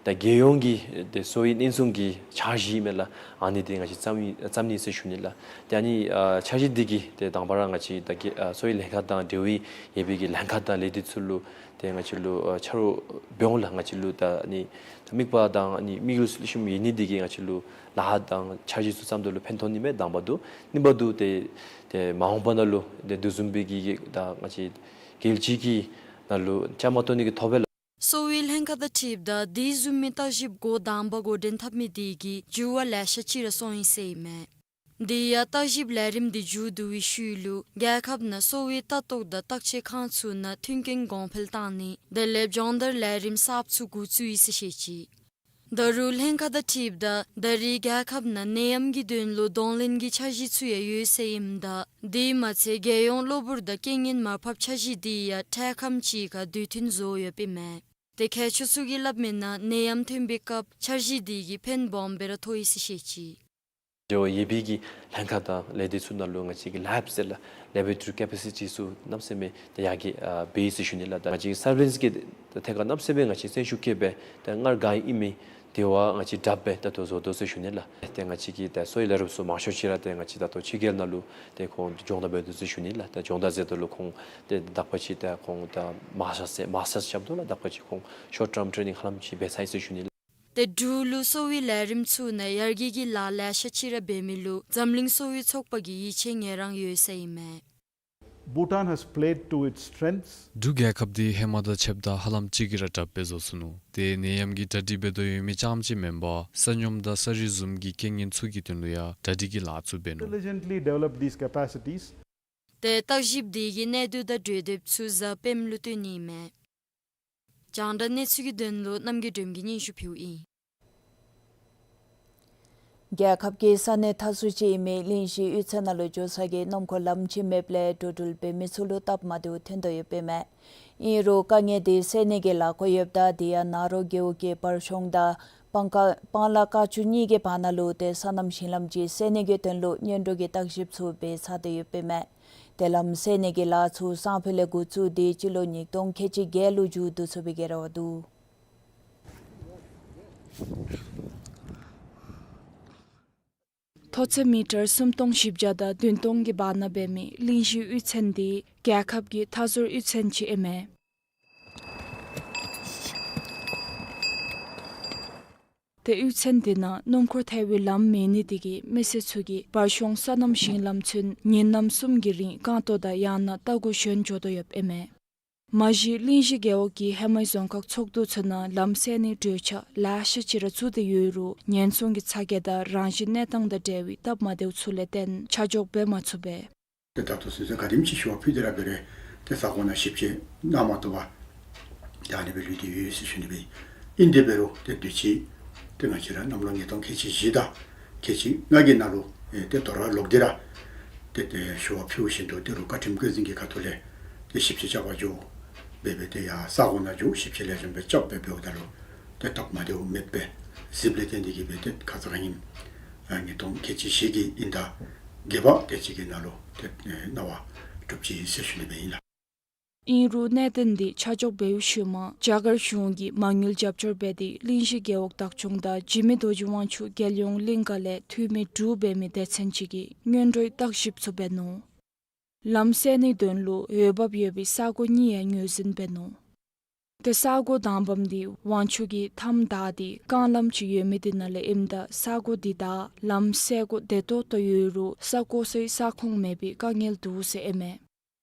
ད་རྒྱལ་ཡོངས་ཀྱི་ཏེ་གསོ་བའི་བརྙན་ཐུང་གི་འཆར་གཞི་མས་ལགས། ཨ་ནི་དེ་ང་བཅས་བརྩམ་ནི་བརྩམ་ནི་ཟེར་ཞུ་ནི་ལགས། ཏེ་ཨ་ནི་ཨ་འཆར་གཞི་འདི་གིས་ཏེ་དང་པ་ར་ང་བཅས་ད་གི་ཨ་གསོ་བའི་ལྷན་ཁག་དང་འབྲེལ་བའི་ཡོད་པའི་གི་ལྷན་ཁག་དང་ལས་སྡེ་ཚུ་ལུ་ཏེ་ང་བཅས་ལུ་ཨ་ཕྱག་རོགས་འབད་འོང་ལགས། ང་བཅས་ལུ་ད་ཨ་ནི་ད་དམིགས་པ་དང་ཨ་ནི་དམིགས་ཡུལ་ཚུ་ལེགས་ཤོམ་ཡོད་ནི་འདི་གིས་ང་བཅས་ལུ་ལཱ་དང་འཆར་གཞི་ཚུ་བརྩམ་དོ་ལུ་ཕན་ཐོགས་ནི་མས། དང་པ་དུ། གཉིས་པ་དུ་ཏེ་ཏེ་མ་འོངས་པ་ནང་ལུ་ཏེ་དེ་བཟུམ་སྦེ་གི་གི་ད་ང་བཅས་རྒྱལ་སྤྱི་གི་ནང་ལུ་བཅའ་མར་གཏོགས་ནི་གི་ཐོག་སྦེ་ལགས། གསོ་བའི་ལྷན་ཁག་དང་འཁྲིལཝ་ད་དེ་བཟུམ་མའི་བརྟག་ཞིབ་འགོ་དང་པ་འགོ་འདྲེན་འཐབ་མི་དེ་གིས་འགྱུར་བ་ལེ་ཤ་ཅིག་ར་སོང་ཡི་ཟེར་ཨིན་མས། དེ་ཡང་བརྟག་ཞིབ་ལས་རིམ་དེ་མཇུག་བསྡུ་བའི་ཤུལ་ལུ་རྒྱལ་ཁབ་ནང་གསོ་བའི་ལྟ་རྟོག་དང་བརྟག་དཔྱད་ཁང་ཚུ་ནང་མཐུན་རྐྱེན་གོང་འཕེལ་བཏང་ནི་དེ་ལས་སྦྱོང་བརྡར་ལས་རིམ་གསརཔ་ཚུ་འགོ་བཙུགས་ཡི་ཟེར་བཤད་ཅི། ད་རུང་ལྷན་ཁག་དང་འཁྲིལཝ་ད་ད་རེས་རྒྱལ་ཁབ་ནང་ནད་ཡམས་ཀྱི་དོན་ལུ་གདོང་ལེན་གྱི་འཆར་གཞི་ཚུ་ཡང་ཡོད་ཟེར་ཨིནམ་ད་དེ་མ་ཚད་རྒྱལ་ཡོངས་གློ་བུར་དང་རྐྱེན་ངན་མར་ཕབ་འཆར་གཞི་དེ་ཡང་འཕྲལ་ཁམས་ཅིག་ཁར་དུས་མཐུན་བཟོ་ཡོདཔ་ཨིན་མས། ཏེ་མཁས་མཆོག་ཚུ་གིས་སླབ་མིའི་ནང་ནད་ཡམས་ཐོན་པའི་སྐབས་འཆར་གཞི་དེ་གིས་ཕན་སྦོམ་སྦེ་ར་ཐོགས་ཡི་ཟེར་བཤད་ཅི། འབྲེལ་བ་ཡོད་པའི་གི་ལྷན་ཁག་དང་ལས་སྡེ་ཚུ་ནང་ལུ་ང་བཅས་ཀྱི་ལེབ་ཟེར་ལགས། Laboratory capacity ཚུ་གནམ་མེད་ས་མེད་ད་ཡར་རྒྱས་ཨ་འབད་ཡི་ཟེར་ཞུ་ནི་ལགས། ད་ང་བཅས་ཀྱི་སར་ཝེ་ལེནསི་གི་ཐད་ཁར་གནམ་མེད་ས་མེད་ང་བཅས་བཙན་ཤུགས་བསྐྱེད་སྦེ་ད་སྔར་ག་ཨིན་མི་དེ་བ་ང་བཅས་དྲགཔ་སྦེ་ད་ལྟོ་བཟོ་དོ་ཟེར་ཞུ་ནི་ལགས། ཏེ་ང་བཅས་ཀྱི་ད་གསོ་བའི་ལས་རོགསཔ་ཚུ་མང་ཤོས་ཅིག་ར་ཏེ་ང་བཅས་ད་ལྟོ་ཕྱི་རྒྱལ་ནང་ལུ་ཏེ་ཁོང་སྦྱོང་བརྡར་འབད་དོ་ཟེར་ཞུ་ནི་ལགས། ད་སྦྱོང་བརྡར་ཟེར་དོ་ལུ་ཁོང་ཏེ་དག་པ་ཅིག་ད་ཁོང་ད་མཱས་ཊརསི་མཱས་ཊརསི་རྐྱབ་དོ་ལགས། དག་པ་ཅིག་ཁོང་ཤོཊ་ཊརམ་ཊེ་ནིང་ཧ་ལམ་ཅིག་འབད་ཚར་ཡི་ཟེར་ཞུ་ནི་ལགས། ཏེ་འབྲུག་ལུ་གསོ་བའི་ལས་རིམ་ཚུ་ནང་ཡར་རྒྱས་ཀྱི་ལཱ་ལེ་ཤ་ཅིག་ར་འབད་མི་ལུ་འཛམ་གླིང་གསོ་བའི་ཚོགས་པ་གིས་ཡིད་ཆེས་ངེས་རང་ཡོད་ཟེར་ཨིན་མས། Bhutan has played to its strengths. འབྲུག་རྒྱལ་ཁབ་འདི་ཧེ་མ་དང་ཕྱདཔ་ད་ཧ་ལམ་ཅིག་གིས་ར་དྲགཔ་སྦེ་བཟོ་ཚུགས་ནུག། ཏེ་ནད་ཡམས་ཀྱི་གྲ་སྒྲིག་འབད་དོ་ཡོད་མི་རྐྱངམ་ཅིག་མེན་པར་ས་སྙོམས་དང་ས་རུད་བཟུམ་གྱི་རྐྱེན་ངན་ཚུ་གི་དོན་ལུ་ཡང་གྲ་སྒྲིག་གི་ལཱ་ཚུ་འབད་ནུག། Diligently develop these capacities. ཏེ་བརྟག་ཞིབ་དེ་གིས་གནས་སྡུད་དང་གྲོས་འདེབས་ཚུ་གཟའ་སྤེནམ་ལུ་སྟོན་ནི་ཨིན་མས། རྒྱང་བསྒྲགས་གནས་ཚུལ་གྱི་དོན་ལུ་རྣམ་རྒྱལ་སྒྲོལམ་གིས་སྙན་ཞུ་ཕུལཝ་ཨིན། རྒྱལ་ཁབ་ཀྱི་ས་གནས་མཐའ་ཟུར་ཅིག་ཨིན་མི་གླིང་བཞི་གཡུས་ཚན་ནང་ལུ་འགྱོ་ས་གི་སྣུམ་འཁོར་ལམ་ཅིག་མེདཔ་ལས་འགྲོ་འགྲུལ་འབད་མི་ཚུ་ལུ་སྟབས་མ་བདེཝ་ཐོན་དོ་ཡོདཔ་ཨིན་མས། ཨིན་རུང་དཀའ་ངལ་དེ་སེལ་ནི་གི་ལཱ་འགོ་ཡོདཔ་ད་དེ་ཡང་ནཱ་རོ་རྒེད་འོག་གི་བར་གཤོང་དང་སྤང་ཁ་སྤང་ལ་དཀར་ཆུ་གཉིས་ཀྱི་བར་ན་ལུ་ཏེ་སོ་ནམ་ཞིང་ལམ་ཅིག་སེལ་ནི་གི་དོན་ལུ་སྔོན་འགྲོ་གི་བརྟག་ཞིབ་ཚུ་འབད་ཚར་ཏེ་ཡོདཔ་ཨིན་མས། ཏེ་ལམ་སེལ་ནི་གི་ལཱ་ཚུ་སང་ཕོད་ལས་འགོ་བཙུགས་ཏེ་སྤྱི་ལོ་ཉིས་སྟོང་ཁལ་གཅིག་བརྒྱད་ལུ་མཇུག་བསྡུ་ཚུགས་པའི་གི་རེ་བ་འདུག། མཐོ་ཚད་མི་ཊར་སུམ་སྟོང་བཞི་བརྒྱ་དང་བདུན་སྟོང་གི་བར་ན་འབད་མི་གླིང་བཞི་གཡུས་ཚན་འདི་རྒྱལ་ཁབ་ཀྱི་མཐའ་ཟུར་གཡུས་ཚན་ཅིག་ཨིན་མས། ཏེ་གཡུས་ཚན་འདི་ནང་སྣུམ་འཁོར་ཐལ་བའི་ལམ་མེད་ནི་དེ་གིས་མི་སེར་ཚུ་གིས་བར་གཤོང་སོ་ནམ་ཞིང་ལམ་ཚུན་ཉིན་ནམ་གསུམ་གྱི་རིང་རྐང་སྟོང་དང་ཡང་ན་རྟ་གུ་ཞོན་འགྱོ་དོ་ཡོདཔ་ཨིན་མས། མ་གཞི་གླིང་བཞི་རྒེད་འོག་གིས་ཧེ་མའི་རྫོང་ཁག་ཚོགས་འདུ་ཚུ་ནང་ལམ་སེལ་ནིའི་གྲོས་འཆར་ལེ་ཤ་ཅིག་ར་བཙུགས་ཏེ་ཡོད་རུང་ཉེན་སྲུང་གི་ཚ་གྱང་དང་རང་བཞིན་གནས་སྟངས་དང་འབྲེལ་བའི་སྟབས་མ་བདེཝ་ཚུ་ལས་བརྟེན་ཆ་འཇོག་འབད་མ་ཚུགས་པས། ཏེ་ད་ལྟོ་ཚུན་ཚོད་ག་དེམ་ཅིག་ཞུ་བ་ཕུལ་ཏེ་ར་འབད་རུང་ཏེ་ས་གོ་ནང་ཞིབ་དཔྱད་གནང་མ་བཏུབ་པར་ད་ཨ་ནི་སྦེ་ལུས་ཏེ་ཡོད་ཟེར་ཞུ་ནི་སྦེ། ཨིན་དེ་འབད་རུང་ཏེ་དུས་ཅི་ཏེ་ང་བཅས་ར་གནམ་ལོ་ཉིས་སྟོང་ཁལ་གཅིག་བཞི་དང་ཁལ་གཅིག་ལྔ་གི་ནང་ལུ་ཨེ་ཏེ་དོ་རུང་ལོག་སྟེ་ར་ཏེ་ཏེ་ཞུ་བ་ཕུལཝ་བཞིན་དུ་ཏེ་རུང་བཀའ་ཁྲིམས་བཀོད་འཛིན་གྱི་ཁ་ཐུག་ལས་ཏེ་ཞིབ་དཔྱད་རྐྱབ་པར་འགྱོ་འབད་འབད་ཏེ་ཡར་ས་གོ་ནང་འགྱོ་ཞིབ་དཔྱད་ལེགས་ཤོམ་སྦེ་རྐྱབ་འབད་འབདཝ་ད་ལུ་ཏེ་སྟབས་མ་བདེཝ་མེད་པའི་གཟིགསཔ་ལས་བརྟེན་ཏེ་གིས་འབད་ཏེ་ཁ་ཙ་ཁ་ཉིནམ་ཨ་ཉིས་སྟོང་ཁལ་གཅིག་བཞི་གི་དབྱིན་ཟླ་བརྒྱད་པ་དེ་ཅིག་གི་ནང་ལུ་ཏེ་ཨེ་གནང་བ་གྲུབ་ཅི་ཟེར་ཞུ་ནི་སྦེ་ཨིན་ལགས། ཨིན་རུང་གནད་དོན་འདི་ཆ་འཇོག་འབད་བའི་ཤུལ་མ་རྒྱ་གར་གཞུང་གིས་མ་དངུལ་རྒྱབ་སྐྱོར་འབད་དེ་གླིང་བཞི་རྒེད་འོག་བདག་སྐྱོང་དང་འཇིགས་མེད་རྡོ་རྗེ་དབང་ཕྱུག་རྒྱལ་ཡོངས་གླིང་ཁ་ལས་འཐུས་མི་དྲུག་འབད་མི་སྡེ་ཚན་ཅིག་གིས་སྔོན་འགྲོའི་བརྟག་ཞིབ་ཚུ་འབད་ནུག། ལམ་སེལ་ནིའི་དོན་ལུ་འོས་འབབ་ཡོད་པའི་ས་གོ་གཉིས་ཡང་ངོས་འཛིན་འབད་ནུག། ཏེ་ས་གོ་དང་པམ་འདི་དབང་ཕྱུག་གི་མཐའམ་བདའ་སྟེ་རྐང་ལམ་ཅིག་ཡོད་མི་དེ་ནང་ལས་ཨིནམ་ད་ས་གོ་འདི་དང་ལམ་སེལ་སྒོ་བདེ་ཏོག་ཏོ་ཡོད་རུང་ས་བརྐོ་སའི་ས་ཁོངས་མེད་པའི་དཀའ་ངལ་འདུག་ཟེར་ཨིན་མས།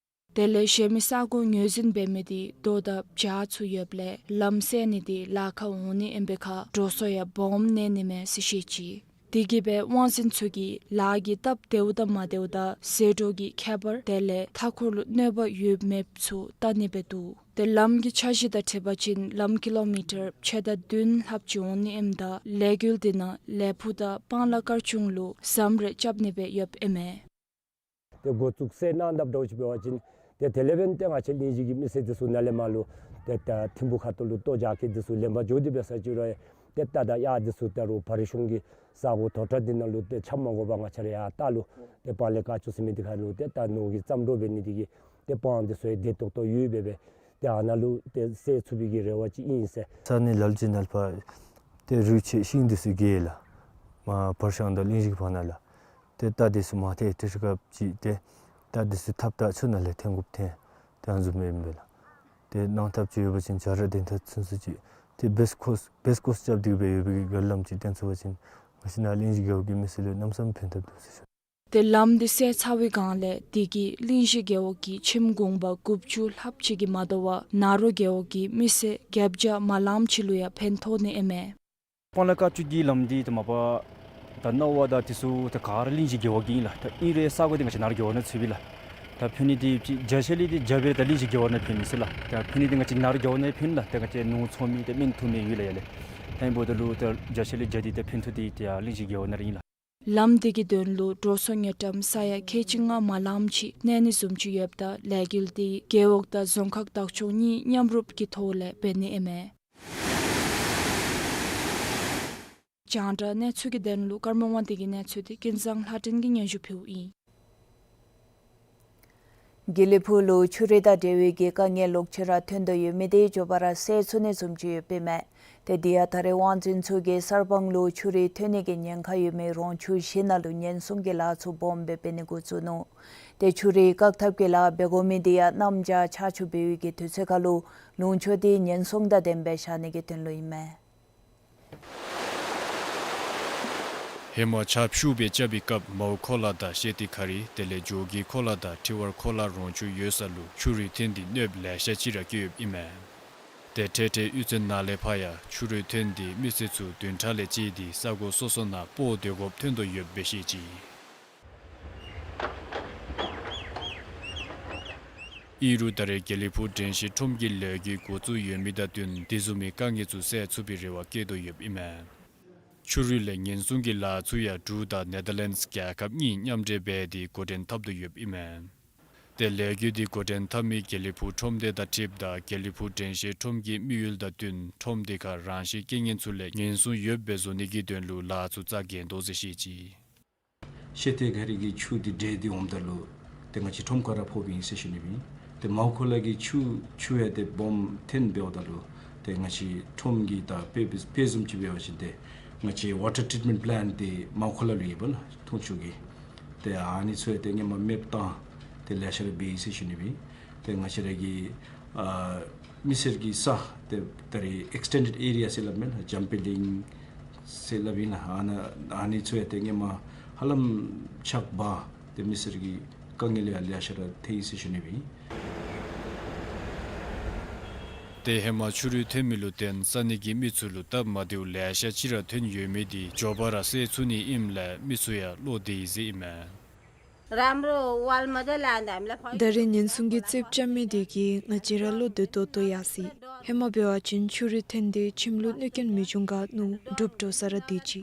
དེ་ལས་གཞན་མི་ས་གོ་ངོས་འཛིན་འབད་མི་འདི་རྡོ་དང་བྱག་ཚུ་ཡོདཔ་ལས་ལམ་བསལ་ནི་འདི་ལཱ་ཁག་འོང་ནི་ཨིན་པའི་ཁར་འགྲོ་སོང་ཡང་སྦོམ་གནས་ནི་མས་ཟེར་བཤད་ཅི། དེ་གིས་སྦེ་དབང་འཛིན་ཚུ་གིས་ལཱ་གི་སྟབས་བདེཝ་དང་མ་བདེཝ་དང་ཟད་འགྲོ་གི་ཁྱད་པར་དེ་ལས་མཐའ་འཁོར་ལུ་གནོད་པ་ཡོད་མེདཔ་ཚུ་བལྟ་ནི་སྦེ་འདུག། ཏེ་ལམ་གྱི་འཆར་གཞི་དང་འཁྲིལ་བ་ཅིན་ལམ་ཀི་ལོ་མི་ཊར་ཕྱེད་དང་བདུན་ལྷགཔ་ཅིག་འོང་ནི་ཨིནམ་ད་ལས་འགུལ་འདི་ནང་ལས་ཕུག་དང་སྤང་ལ་དཀར་ཆུང་ལུ་ཟམ་རེ་རྐྱབ་ནི་སྦེ་ཡོདཔ་ཨིན་མས། ཏེ་འགོ་བཙུགས་ས་གནང་དཔ་འདྲཝ་ཅིག་འབད་བ་ཅིན་ཏེ་དེ་ལས་འབདན་ཏེ་ང་བཅས་གླིང་བཞི་གི་མི་སེར་འདི་ཚུ་ནཱ་ལས་མར་ལུ་ཏེ་ད་ཐིམ་ཕུག་ཁ་ཐུག་ལུ་ལྟོ་རྒྱག་གེ་འདི་ཚུ་ལེན་པར་འགྱོ་སྟེ་འབད་ས་ཅིག་རུང་ཡང་ཏེ་རྟ་དང་གཡག་འདི་ཚུ་ད་རུང་བ་རི་གཞུང་གི་ས་གོ་དོག་དྲགས་འདི་ནང་ལུ་ཏེ་ཆ་མ་དགོ་པར་ང་བཅས་ར་ཡར་ལྟག་ལུ་ཏེ་སྤང་ལ་དཀར་ཆུང་ཟེར་མི་འདི་ཁར་ལུ་ཏེ་ད་ནོར་གྱིས་བརྩམས་འགྲོ་འབད་ནི་འདི་གིས་ཏེ་སྤང་འདི་ཚུ་ཡང་བདེ་ཏོག་ཏོ་ཡོདཔ་སྦེ་ཏེ་ཨ་ནཱ་ལུ་ཏེ་བསལ་ཚུགས་པའི་གི་རེ་བ་ཅིག་ཨིན་ཟེར། ས་གནས་ལ་ལུ་ཅིག་ནང་ལུ་ཕར་ཏེ་རུད་ཆད་ཤིང་འདི་ཚུ་གི་ལགས་མར་བར་ཤང་དང་གླིང་བཞི་གི་བར་ན་ལགས། ཏེ་རྟ་འདི་ཚུ་མར་ཏེ་ཏེ་ཤི་སྐབས་ཅིག་ཏེ་རྟ་འདི་ཚུ་ཐབ་རྟ་ཚུ་ནཱ་ལས་འཐོན་དགོཔ་འཐོན། ཏེ་ཨ་ནི་བཟུམ་སྦེ་ཨིན་པས་ལགས། ཏེ་གནང་ཐབས་ཅིག་ཡོད་པ་ཅིན་བྱ་ར་གདན་ཐང་ཚུན་ཚོད་ཅིག་ཏེ་བེསི་ཀོརསི་བེསི་ཀོརསི་རྐྱབ་སྟེ་སྦེ་ཡོད་པའི་གི་བརྒལ་ལམ་ཅིག་བཏོན་ཚུགས་པ་ཅིན་ང་བཅས་ནཱ་གླིང་བཞི་རྒེད་འོག་གི་མི་སེར་ལུ་གནམ་མེད་ས་མེད་ཕན་ཐབས་འདུག་ཟེར་ཞུ། ཏེ་ལམ་འདི་བསལ་ཚར་བའི་སྒང་ལས་དེ་གིས་གླིང་བཞི་རྒེད་འོག་གི་ཁྱིམ་གུང་པ་དགུ་བཅུ་ལྷགཔ་ཅིག་གིས་མ་དོ་བར་ནཱ་རོ་རྒེད་འོག་གི་མི་སེར་བརྒྱད་བརྒྱ་མ་ལངམ་ཅིག་ལུ་ཡང་ཕན་ཐོགས་ནི་ཨིན་མས། སྤང་ལ་དཀར་ཆུང་གི་ལམ་འདི་ད་མ་པ་ད་སྣང་བ་དང་འདི་ཚུ་ད་ག་ར་གླིང་བཞི་རྒེད་འོག་གི་ཨིན་ལགས། ད་ཨིན་རུང་ས་གོ་འདི་ང་བཅས་ནཱ་རོ་རྒེད་འོག་ནང་ཚུདཔ་ཨིན་ལགས། ད་ཕན་ནི་འདི་ཅིག་བརྒྱ་ཆ་ལས་འདི་བརྒྱ་འབད་རུང་ད་གླིང་བཞི་རྒེད་འོག་ནང་ཕན་ནི་ཟེར་ལགས། ད་ཕན་ནི་འདི་ང་བཅས་ནཱ་རོ་རྒེད་འོག་ནང་ཕན་ལགས། ད་ང་བཅས་ནོར་འཚོ་མི་ཏེ་སྨན་འཐུ་མི་ཡོད་ལགས་ཡ་ལགས། ད་ཨིན་པ་ད་ལུ་ད་བརྒྱ་ཆ་ལས་བརྒྱ་འདི་ད་ཕན་ཐོགས་འདི་ད་གླིང་བཞི་རྒེད་འོག་ནང་ར་ཨིན་ལགས། ལམ་འདི་གི་དོན་ལུ་འགྲོ་སོང་དངུལ་ཀྲམ་ས་ཡ་ཁལ་གཅིག་ལྔ་མ་ལངམ་ཅིག་གནས་ནི་བཟུམ་ཅིག་ཡོདཔ་ད་ལས་འགུལ་འདི་རྒེད་འོག་དང་རྫོང་ཁག་བདག་སྐྱོང་གཉིས་མཉམ་རུབ་ཀྱི་ཐོག་ལས་འབད་ནི་ཨིན་མས། རྒྱང་བསྒྲགས་གནས་ཚུལ་གྱི་དོན་ལུ་ཀརྨ་དབང་འདུས་ཀྱི་གནས་ཚུལ་འདི་ཀུན་བཟང་ལྷ་སྒྲོན་གྱིས་སྙན་ཞུ་ཕུལཝ་ཨིན། དགེ་ལེགས་ཕུག་ལུ་ཆུ་རུད་དང་འབྲེལ་བའི་གི་དཀའ་ངལ་ལོག་ཅི་ར་ཐོན་དོ་ཡོད་མི་དེ་མགྱོགས་པ་ར་སེལ་ཚུགས་ནི་བཟུམ་ཅིག་ཡོདཔ་ཨིན་མས། ཏེ་དེ་ཡང་ད་རེས་དབང་འཛིན་ཚུ་གིས་གསར་སྤང་ལུ་ཆུ་རུད་ཐོན་ནི་གི་ཉེན་ཁ་ཡོད་མི་རོང་ཆུ་བཞི་ནང་ལུ་ཉེན་སྲུང་གི་ལཱ་ཚུ་སྦོམ་སྦེ་འབད་ནི་འགོ་བཙུགས་ནུག། ཏེ་ཆུ་རུད་བཀག་ཐབས་ཀྱི་ལཱ་འབད་དགོ་མི་དེ་ཡང་གནམ་བྱཱར་ཆར་ཆུ་འབབ་པའི་གི་དུས་ཚོད་ཁར་ལུ་ལུང་ཕྱོགས་དེ་ཉེན་སྲུང་དང་ལྡནམ་སྦེ་བཞག་ནི་གི་དོན་ལུ་ཨིན་མས། ཧེ་མ་ཆརཔ་ཤུགས་སྦེ་རྐྱབ་པའི་སྐབས་མའོ་ཁོ་ལ་དང་ཤེ་ཏི་ཁ་རི་དེ་ལས་ཇོ་དགེ་ཁོ་ལ་དང་ཁྲི་བར་ཁོ་ལ་རོང་ཆུ་ཡོད་ས་ལུ་ཆུ་རུད་ཐོན་ཏེ་གནོདཔ་ལེ་ཤ་ཅིག་ར་བཀལ་ཡོདཔ་ཨིན་མས། ཏེ་འཕྲལ་འཕྲལ་གཡུས་ཚན་ནང་ལས་ཕར་ཡང་ཆུ་རུད་ཐོན་ཏེ་མི་སེར་ཚུ་བདུན་ཕྲག་ལས་བཅད་དེ་ས་གོ་སོ་སོ་ནང་སྤོ་སྡོད་དགོཔ་ཐོན་དོ་ཡོདཔ་སྦེ་བཤད་ཅི། ཨིན་རུང་ད་རེས་དགེ་ལེགས་ཕུག་དྲན་ཤེས་ཁྲོམ་གྱི་ལས་འགུལ་འགོ་བཙུགས་ཡོད་མི་དང་བསྟུན་དེ་བཟུམ་མའི་དཀའ་ངལ་ཚུ་སེལ་ཚུགས་པའི་རེ་བ་བསྐྱེད་དོ་ཡོདཔ་ཨིན་མས། ཆུ་རུད་ལས་ཉེན་སྲུང་གི་ལཱ་ཚུ་ཡང་འབྲུག་དང་ནེ་དར་ལེནཌསི་རྒྱལ་ཁབ་གཉིས་མཉམ་འབྲེལ་འབད་དེ་འགོ་འདྲེན་འཐབ་དོ་ཡོདཔ་ཨིན་མས། ཏེ་ལས་འགུལ་འདི་འགོ་འདྲེན་འཐབ་མི་དགེ་ལེགས་ཕུག་ཁྲོམ་སྡེ་དང་འཁྲིལཝ་ད་དགེ་ལེགས་ཕུག་དྲན་ཤེས་ཁྲོམ་གྱི་དམིགས་ཡུལ་དང་བསྟུན་ཁྲོམ་སྡེ་ཁར་རང་བཞིན་རྐྱེན་ངན་ཚུ་ལས་ཉེན་སྲུང་ཡོདཔ་སྦེ་བཟོ་ནི་གི་དོན་ལུ་ལཱ་ཚུ་རྩ་འགེངས་དོ་ཟེར་བཤད་ཅི། ཤེ་ཏི་ཁ་རི་གི་ཆུ་འདི་འདྲེས་ཏེ་འོངམ་ད་ལུ་ཏེ་ང་བཅས་ཁྲོམ་ཁར་ར་ཕོགཔ་ཨིན་ཟེར་ཞུ་ནི་ཨིན། ཏེ་མའོ་ཁོ་ལ་གི་ཆུ་ཆུ་ཡང་ཏེ་སྦོམ་ཐོན་འབདཝ་ད་ལུ་ཏེ་ང་བཅས་ཁྲོམ་གྱི་ད་དཔེ་དཔེ་བཟུམ་ཅིག་འབད་བ་ཅིན་ཏེ་ང་བཅས་ཝ་ཊར་ཊྲིཊ་མེནཊ་པི་ལེནཊ་འདི་མའོ་ཁོ་ལ་ལུ་ཡོདཔ་ལགས་འཐུང་ཆུ་གི། ཏེ་ཨ་ནི་ཚུ་ཡང་ཏེ་སྔོན་མ་མེདཔ་བཏང་ཏེ་ལེ་ཤ་ར་འབད་ཡི་ཟེར་ཞུ་ནི་ཨིན། ཏེ་ང་བཅས་ར་གི་ཨ་མི་སེར་གྱི་ས་ཏེ་ད་རེས་ཨེགསི་ཊེན་ཌེཌ་ཨེ་རི་ཡ་ཟེར་སླབ་མས་ལགས། ཇམ་པི་ལིང་ཟེར་སླབ་ཨིན་ལགས། ཨ་ནཱ་ཨ་ནི་ཚུ་ཡང་ཏེ་སྔོན་མ་ཧ་ལམ་ཆག་འབག་ཏེ་མི་སེར་གྱི་དཀའ་ངལ་ཡང་ལེ་ཤ་ར་ཐོན་ཡི་ཟེར་ཞུ་ནི་ཨིན། ཏེ་ཧེ་མ་ཆུ་རུད་ཐོན་མི་ལུ་བརྟེན་ས་གནས་ཀྱི་མི་ཚུ་ལུ་སྟབས་མ་བདེཝ་ལེ་ཤ་ཅིག་ར་ཐོན་ཡོད་མི་འདི་མགྱོགས་པ་ར་སེལ་ཚུགས་ནི་ཨིནམ་ལས་མི་ཚུ་ཡང་བློ་བདེ་ཡི་ཟེར་ཨིན་མས། ད་རེས་ཉེན་སྲུང་གི་རྩིགཔ་རྐྱབ་མི་དེ་གིས་ང་བཅས་ར་བློ་བདེ་ཏོག་ཏོ་ཡར་སོ་ཡི། ཧེ་མ་འབད་བ་ཅིན་ཆུ་རུད་ཐོན་ཏེ་ཁྱིམ་ལུ་གནོད་སྐྱོན་མི་འབྱུང་ག་མནོ་འདྲོག་འདྲོག་ས་ར་སྡོད་ཅི།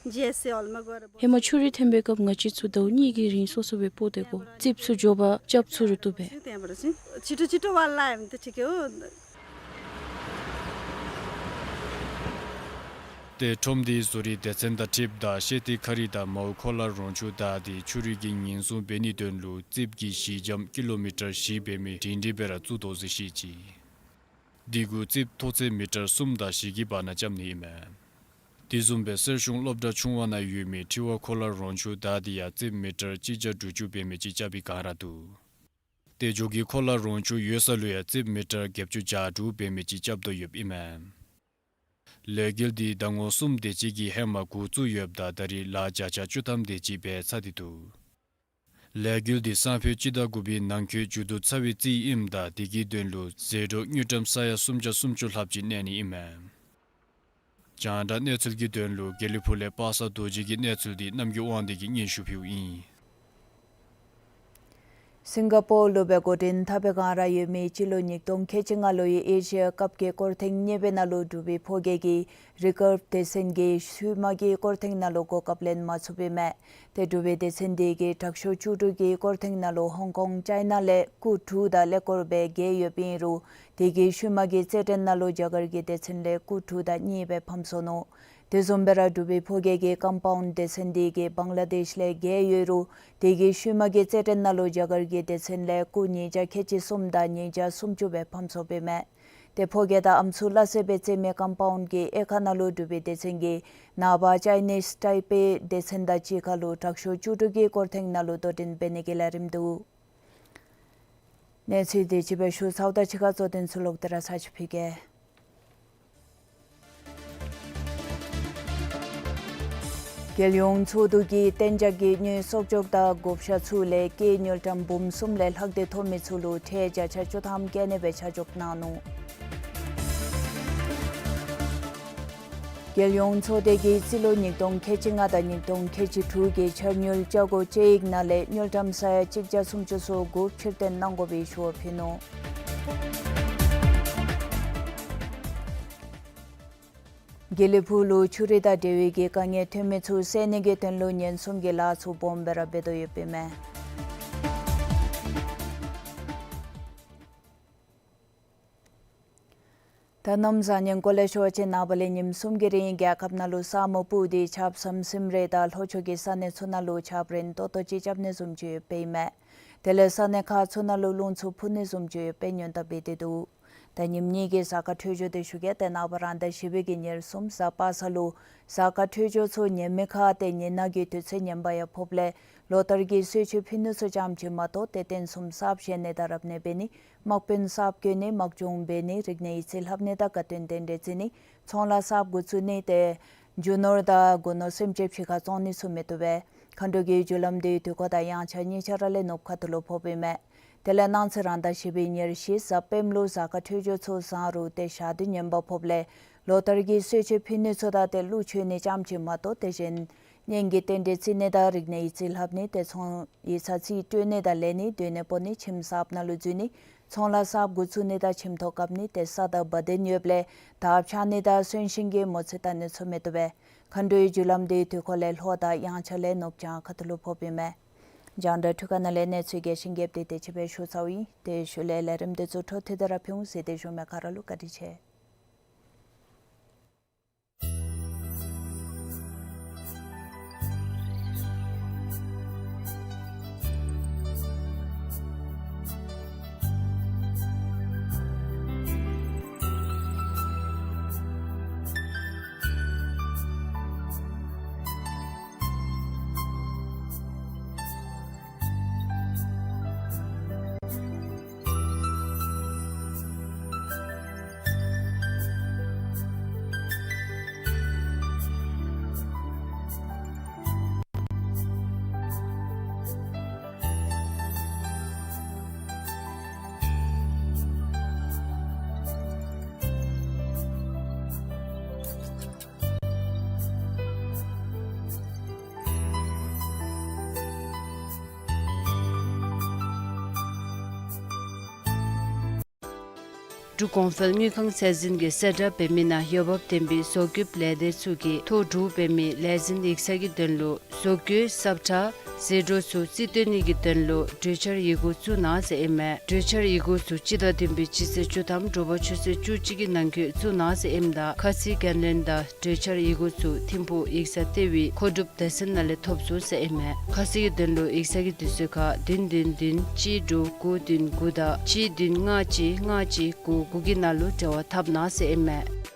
ཧེ་མ་ཆུ་རུད་ཐོན་པའི་སྐབས་ང་བཅས་ཚུ་ཟླཝ་གཉིས་ཀྱི་རིང་སོ་སོ་སྦེ་སྤོ་སྡོད་དགོ། རྩིགཔ་ཚུ་མགྱོགས་པ་རྐྱབ་ཚུགས་རུང་བཏུབ་པས། ཏེ་ཁྲོམ་སྡེའི་བཟོ་རིག་སྡེ་ཚན་དང་འཁྲིལཝ་ད་ཤེ་ཏི་ཁ་རི་དང་མའོ་ཁོ་ལ་རོང་ཆུ་བདའ་སྟེ་ཆུ་རུད་ཀྱི་ཉེན་སྲུང་འབད་ནིའི་དོན་ལུ་རྩིགཔ་གི་གཞི་འགྱམ་ཀི་ལོ་མི་ཊར་བཞི་འབད་མི་སྒྲིང་སྒྲིང་སྦེ་ར་བཙུགས་དོ་ཟེར་བཤད་ཅི། དེ་གུ་རྩིགཔ་མཐོ་ཚད་མི་ཊར་གསུམ་དང་བཞི་གི་བར་ན་རྐྱབ་ནི་ཨིན་མས། དེ་བཟུམ་སྦེ་གསེར་གཞོང་སློབ་གྲྭ་ཆུང་བ་ནང་ཡོད་མི་ཁྲི་བ་ཁོ་ལ་རོང་ཆུ་བདའ་སྟེ་ཡང་རྩིགཔ་མི་ཊར་གཅིག་བརྒྱ་དྲུག་ཅུ་འབད་མི་ཅིག་རྐྱབ་པའི་བསྒང་ར་འདུག། ཏེ་ཇོ་དགེ་ཁོ་ལ་རོང་ཆུ་ཡོད་ས་ལུ་ཡང་རྩིགཔ་མི་ཊར་བརྒྱད་ཅུ་གྱ་དྲུག་འབད་མི་ཅིག་རྐྱབ་དོ་ཡོདཔ་ཨིན་མས། ལས་འགུལ་འདི་ཟླ་ངོ་གསུམ་དེ་ཅིག་གི་ཧེ་མ་འགོ་བཙུགས་ཡོདཔ་ད་ད་རེས་ལ་བརྒྱ་ཆ་བཅུ་ཐམ་དེ་ཅིག་འབད་ཚར་ཏེ་འདུག། ལས་འགུལ་འདི་སང་ཕོད་སྤྱི་ཟླ་དགུ་པའི་ནང་འཁོད་མཇུག་བསྡུ་ཚར་བའི་རྩིས་ཨིནམ་ད་དེ་གི་དོན་ལུ་ཟད་འགྲོ་དངུལ་ཀྲམ་ས་ཡ་སུམ་བརྒྱ་སུམ་ཅུ་ལྷགཔ་ཅིག་གནས་ནི་ཨིན་མས། རྒྱང་བསྒྲགས་གནས་ཚུལ་གྱི་དོན་ལུ་དགེ་ལེགས་ཕུག་ལས་པ་སངས་རྡོ་རྗེ་གི་གནས་ཚུལ་འདི་རྣམ་རྒྱལ་དབང་འདུས་ཀྱིས་སྙན་ཞུ་ཕུལཝ་ཨིན། སིང་ག་པོར་ལུ་སྦེ་འགོ་འདྲེན་འཐབ་པའི་སྒང་ར་ཡོད་མི་སྤྱི་ལོ་ཉིས་སྟོང་ཁལ་གཅིག་ལྔ་ལོའི་ཨེ་ཤི་ཡ་ཀབ་ཀྱི་སྐོར་ཐེངས་གཉིས་པའི་ནང་ལུ་འབྲུག་པའི་ཕོ་རྒྱས་ཀྱི་རི་ཀརབ་སྡེ་ཚན་གྱིས་ཤུལ་མ་གི་སྐོར་ཐེངས་ནང་ལུ་གོ་སྐབས་ལེན་མ་ཚུགས་པས་མས། ཏེ་འབྲུག་པའི་སྡེ་ཚན་དེ་གིས་དྲག་ཤོས་བཅུ་དྲུག་གི་སྐོར་ཐེངས་ནང་ལུ་ཧོང་ཀོང་ཅའི་ན་ལས་སྐུ་དྲུག་དང་ཀླད་ཀོར་སྦེ་བརྒྱད་ཡོདཔ་ཨིན་རུང་དེ་གི་ཤུལ་མ་གི་རྩེད་འགྲན་ནང་ལུ་རྒྱ་གར་གྱི་སྡེ་ཚན་ལས་སྐུ་དྲུག་དང་གཉིས་སྦེ་ཕམ་སོ་ནུག། དེ་བཟུམ་སྦེ་ར་འབྲུག་པའི་ཕོ་རྒྱས་ཀྱི་ཀམ་པའུནཌ་སྡེ་ཚན་དེ་གིས་བང་ལ་དེཤ་ལས་བརྒྱད་ཡོད་རུང་དེ་གི་ཤུལ་མ་གི་རྩེད་འགྲན་ནང་ལུ་རྒྱ་གར་གྱི་སྡེ་ཚན་ལས་སྐུ་ཉིས་བརྒྱ་ཁལ་གཅིག་གསུམ་དང་ཉིས་བརྒྱ་སུམ་ཅུ་སྦེ་ཕམ་སོ་པས་མས། ཏེ་ཕོ་རྒྱས་དང་ཨམ་སྲུ་སླ་བསྲེ་སྦེ་རྩེད་མི་ཀམ་པའུནཌ་གི་དབྱེ་ཁག་ནང་ལུ་འབྲུག་པའི་སྡེ་ཚན་གྱིས་ནངས་པ་ཅའི་ནིས་ཊའི་པེ་སྡེ་ཚན་དང་གཅིག་ཁར་ལུ་དྲག་ཤོས་བཅུ་དྲུག་གི་སྐོར་ཐེངས་ནང་ལུ་དོ་འགྲན་འབད་ནི་གི་ལས་རིམ་འདུག། གནས་ཚུལ་དེ་ཅིག་སྦེ་ཞུ་ཚརཝ་ད་ཕྱི་ཁར་གཙོ་དོན་ཚུ་ལོག་སྟེ་ར་ཚར་ཅིག་ཕུལ་གེ། རྒྱལ་ཡོངས་ཚོགས་འདུ་གིས་གཏན་འཇགས་ཀྱི་དངུལ་གསོག་འཇོག་དང་བགོ་བཤའ་ཚུ་ལས་སྐྱེད་དངུལ་ཀྲམ་འབུམ་གསུམ་ལས་ལྷག་སྟེ་ཐོབ་མི་ཚུ་ལུ་ཁྲལ་བརྒྱ་ཆ་བཅུ་ཐམ་བཀལ་ནི་སྦེ་ཆ་འཇོག་གནང་ནུག། རྒྱལ་ཡོངས་ཚོགས་སྡེ་གིས་སྤྱི་ལོ་ཉིས་སྟོང་ཁལ་གཅིག་ལྔ་དང་ཉིས་སྟོང་ཁལ་གཅིག་དྲུག་གི་འཆར་དངུལ་བཅའ་སྒོ་བཅའ་ཡིག་ནང་ལས་དངུལ་ཀྲམ་ས་ཡ་གཅིག་བརྒྱ་སུམ་ཅུ་སོ་དགུ་ཕྱིར་བཏོན་གནང་དགོ་པའི་ཞུ་བ་ཕུལ་ནུག། དགེ་ལེགས་ཕུག་ལུ་ཆུ་རུད་དང་འབྲེལ་བའི་གི་དཀའ་ངལ་ཐོན་མི་ཚུ་སེལ་ནི་གི་དོན་ལུ་ཉེན་སྲུང་གི་ལཱ་ཚུ་སྦོམ་སྦེ་ར་འབད་དོ་ཡོདཔ་ཨིན་མས། ད་གནམ་བཟང་ངན་སྐོར་ལས་ཞུ་བ་ཅིན་ནངས་པ་ལས་ཉིནམ་གསུམ་གྱི་རིང་རྒྱལ་ཁབ་ནང་ལུ་ས་སྨུག་སྤུབས་ཏེ་ཆརཔ་ཟམ་ཟིམ་རེ་དང་ལྷོ་ཕྱོགས་ཀྱི་ས་གནས་ཚུ་ནང་ལུ་ཆརཔ་རན་ཏོག་ཏོ་ཅིག་རྐྱབ་ནི་བཟུམ་ཅིག་ཡོདཔ་ཨིན་མས། དེ་ལས་ས་གནས་ཁག་ཚུ་ནང་ལུ་རླུང་འཚུབ་འཕུ་ནི་བཟུམ་ཅིག་ཡོདཔ་སྦེ་སྔོན་བརྡ་འབད་དེ་འདུག། ད་ཉིནམ་གཉིས་ཀྱི་གཟའ་སྐར་འཕྲོད་སྦྱོར་དེ་ཞུ་གེ། ཏེ་ནངས་པ་རང་ཟླ་བཞི་པའི་གི་ཉེར་གསུམ་གཟའ་པ་སངས་ལུ་གཟའ་སྐར་འཕྲོད་སྦྱོར་ཚུ་ཉིམ་ཁ་ཏེ་ཉི་ནག་གི་དུས་ཚོད་ངན་པ་ཡང་ཕོགཔ་ལས་ལོ་ལྟར་གྱི་གསོལ་མཆོད་ཕུལ་ནི་ཚུ་ཙམ་ཅིག་མ་གཏོགས་ཏེ་རྟེན་གསུམ་གསརཔ་བཞེངས་ནི་དང་རབ་གནས་འབད་ནི་དམག་དཔོན་གསརཔ་བསྐོ་ནི་དམག་སྦྱོང་འབད་ནི་རིག་གནས་ཡིག་རྩིས་ལྷབ་ནི་དང་དགའ་སྟོན་རྟེན་འབྲེལ་བརྩི་ནི་ཚོང་ལཱ་གསརཔ་འགོ་བཙུགས་ནི་ཏེ་རྒྱུ་ནོར་དང་སྒོ་ནོར་སེམས་ཅན་ཕྱི་ཁར་བཙོང་ནི་ཚུ་མི་བཏུབ་པས། མཁའ་འགྲོ་གི་རྒྱུ་ལམ་དེའི་དུས་འཁོར་དང་དབྱངས་འཆར་གཉིས་ཆ་ར་ལས་ནུབ་ཁ་ཐུག་ལུ་ཕོགཔ་ཨིན་མས། དེ་ལས་གནངས་ཚེ་རང་ཟླ་བཞི་པའི་ཉེར་བཞི་གཟའ་སྤེནམ་ལུ་གཟའ་སྐར་འཕྲོད་སྦྱོར་ཚུ་བཟང་རུང་ཏེ་ཞག་དུས་ངན་པ་ཕོགཔ་ལས་ལོ་ལྟར་གྱི་གསོལ་མཆོད་ཕུལ་ནི་ཚུ་དང་ཏེ་གླུ་མཆོད་ནི་ཙམ་ཅིག་མ་གཏོགས་ཏེ་གཞན་གཉེན་གྱི་རྟེན་འབྲེལ་བརྩི་ནི་དང་རིག་གནས་ཡིག་རྩིས་ལྷབ་ནི་ཏེ་ཚོང་ཡིག་ཚང་རྩིས་སྤྲོད་ནི་དང་ལེན་ནི་སྡོད་གནས་སྤོ་ནི་ཁྱིམ་གསརཔ་ནང་ལུ་འཛུལ་ནི་ཚོང་ལཱ་གསརཔ་འགོ་བཙུགས་ནི་དང་ཁྱིམ་ཐོག་བཀབ་ནི་ཏེ་ས་དང་བ་དན་ཡོདཔ་ལས་དར་འཕྱར་ནི་དང་གསོན་ཤིང་གི་མོ་རྩིས་བལྟ་ནི་ཚུ་མི་བཏུབ་པས། མཁའ་འགྲོའི་རྒྱུ་ལམ་དེའི་དུས་འཁོར་ལས་ལྷོ་དང་དབྱངས་འཆར་ལས་ནུབ་བྱང་ཁ་ཐུག་ལུ་ཕོགཔ་ཨིན་མས། རྒྱང་བསྒྲགས་འཕྲུལ་ཁང་ནང་ལས་གནས་ཚུལ་རྒྱས་ཤིང་རྒྱསཔ་དེ་དེ་ཅིག་སྦེ་ཞུ་ཚརཝ་ཨིན། དེ་ཤུལ་ལས་ལས་རིམ་དེ་ཚུ་འཕྲོ་མཐུད་དེ་ར་ཕུལ་འོང་ཟེར་ཏེ་ཞུ་མི་ག་ར་ལུ་བཀའ་དྲིན་ཆེ། འབྲུག་གོང་འཕེལ་དངུལ་ཁང་ཚད་འཛིན་གྱིས་གསལ་བསྒྲགས་འབད་མི་ནང་འོས་འབབ་ལྡན་པའི་བཟོ་བཀོདཔ་ལས་སྡེ་ཚུ་གིས་ཐོ་གྲུབ་འབད་མི་ལས་འཛིན་ཡིག་ཚང་གི་དོན་ལུ་བཟོ་བཀོད་ས་ཁྲ་ཟད་འགྲོ་ཚུ་རྩིས་སྟོན་ནི་གི་དོན་ལུ་གྲོས་འཆར་ཡི་གུ་བཙུགས་གནང་ཟེར་ཨིན་མས། གྲོས་འཆར་ཡི་གུ་ཚུ་སྤྱི་ཟླ་བདུན་པའི་སྤྱི་ཚེས་བཅུ་ཐམ་དྲོ་པ་ཆུ་ཚོད་བཅུ་གཅིག་གི་ནང་འཁོད་བཙུགས་གནང་ཟེར་ཨིནམ་ད་ཁ་ཚིག་འགན་ལེན་དང་གྲོས་འཆར་ཡི་གུ་ཚུ་ཐིམ་ཕུག་ཡིག་ཚང་ལྟེ་བའི་མཁོ་སྒྲུབ་སྡེ་ཚན་ནང་ལས་ཐོབ་ཚུགས་ཟེར་ཨིན་མས། ཁ་གསལ་གྱི་དོན་ལུ་ཡིག་ཚང་གི་དུས་ཚོད་ཁར་བདུན་བདུན་བདུན་གཅིག་དྲུག་དགུ་བདུན་དགུ་དང་གཅིག་བདུན་ལྔ་གཅིག་ལྔ་གཅིག་དགུ་དགུ་གི་ནང་ལུ་འབྲེལ་བ་འཐབ་གནང་ཟེར་ཨིན་མས།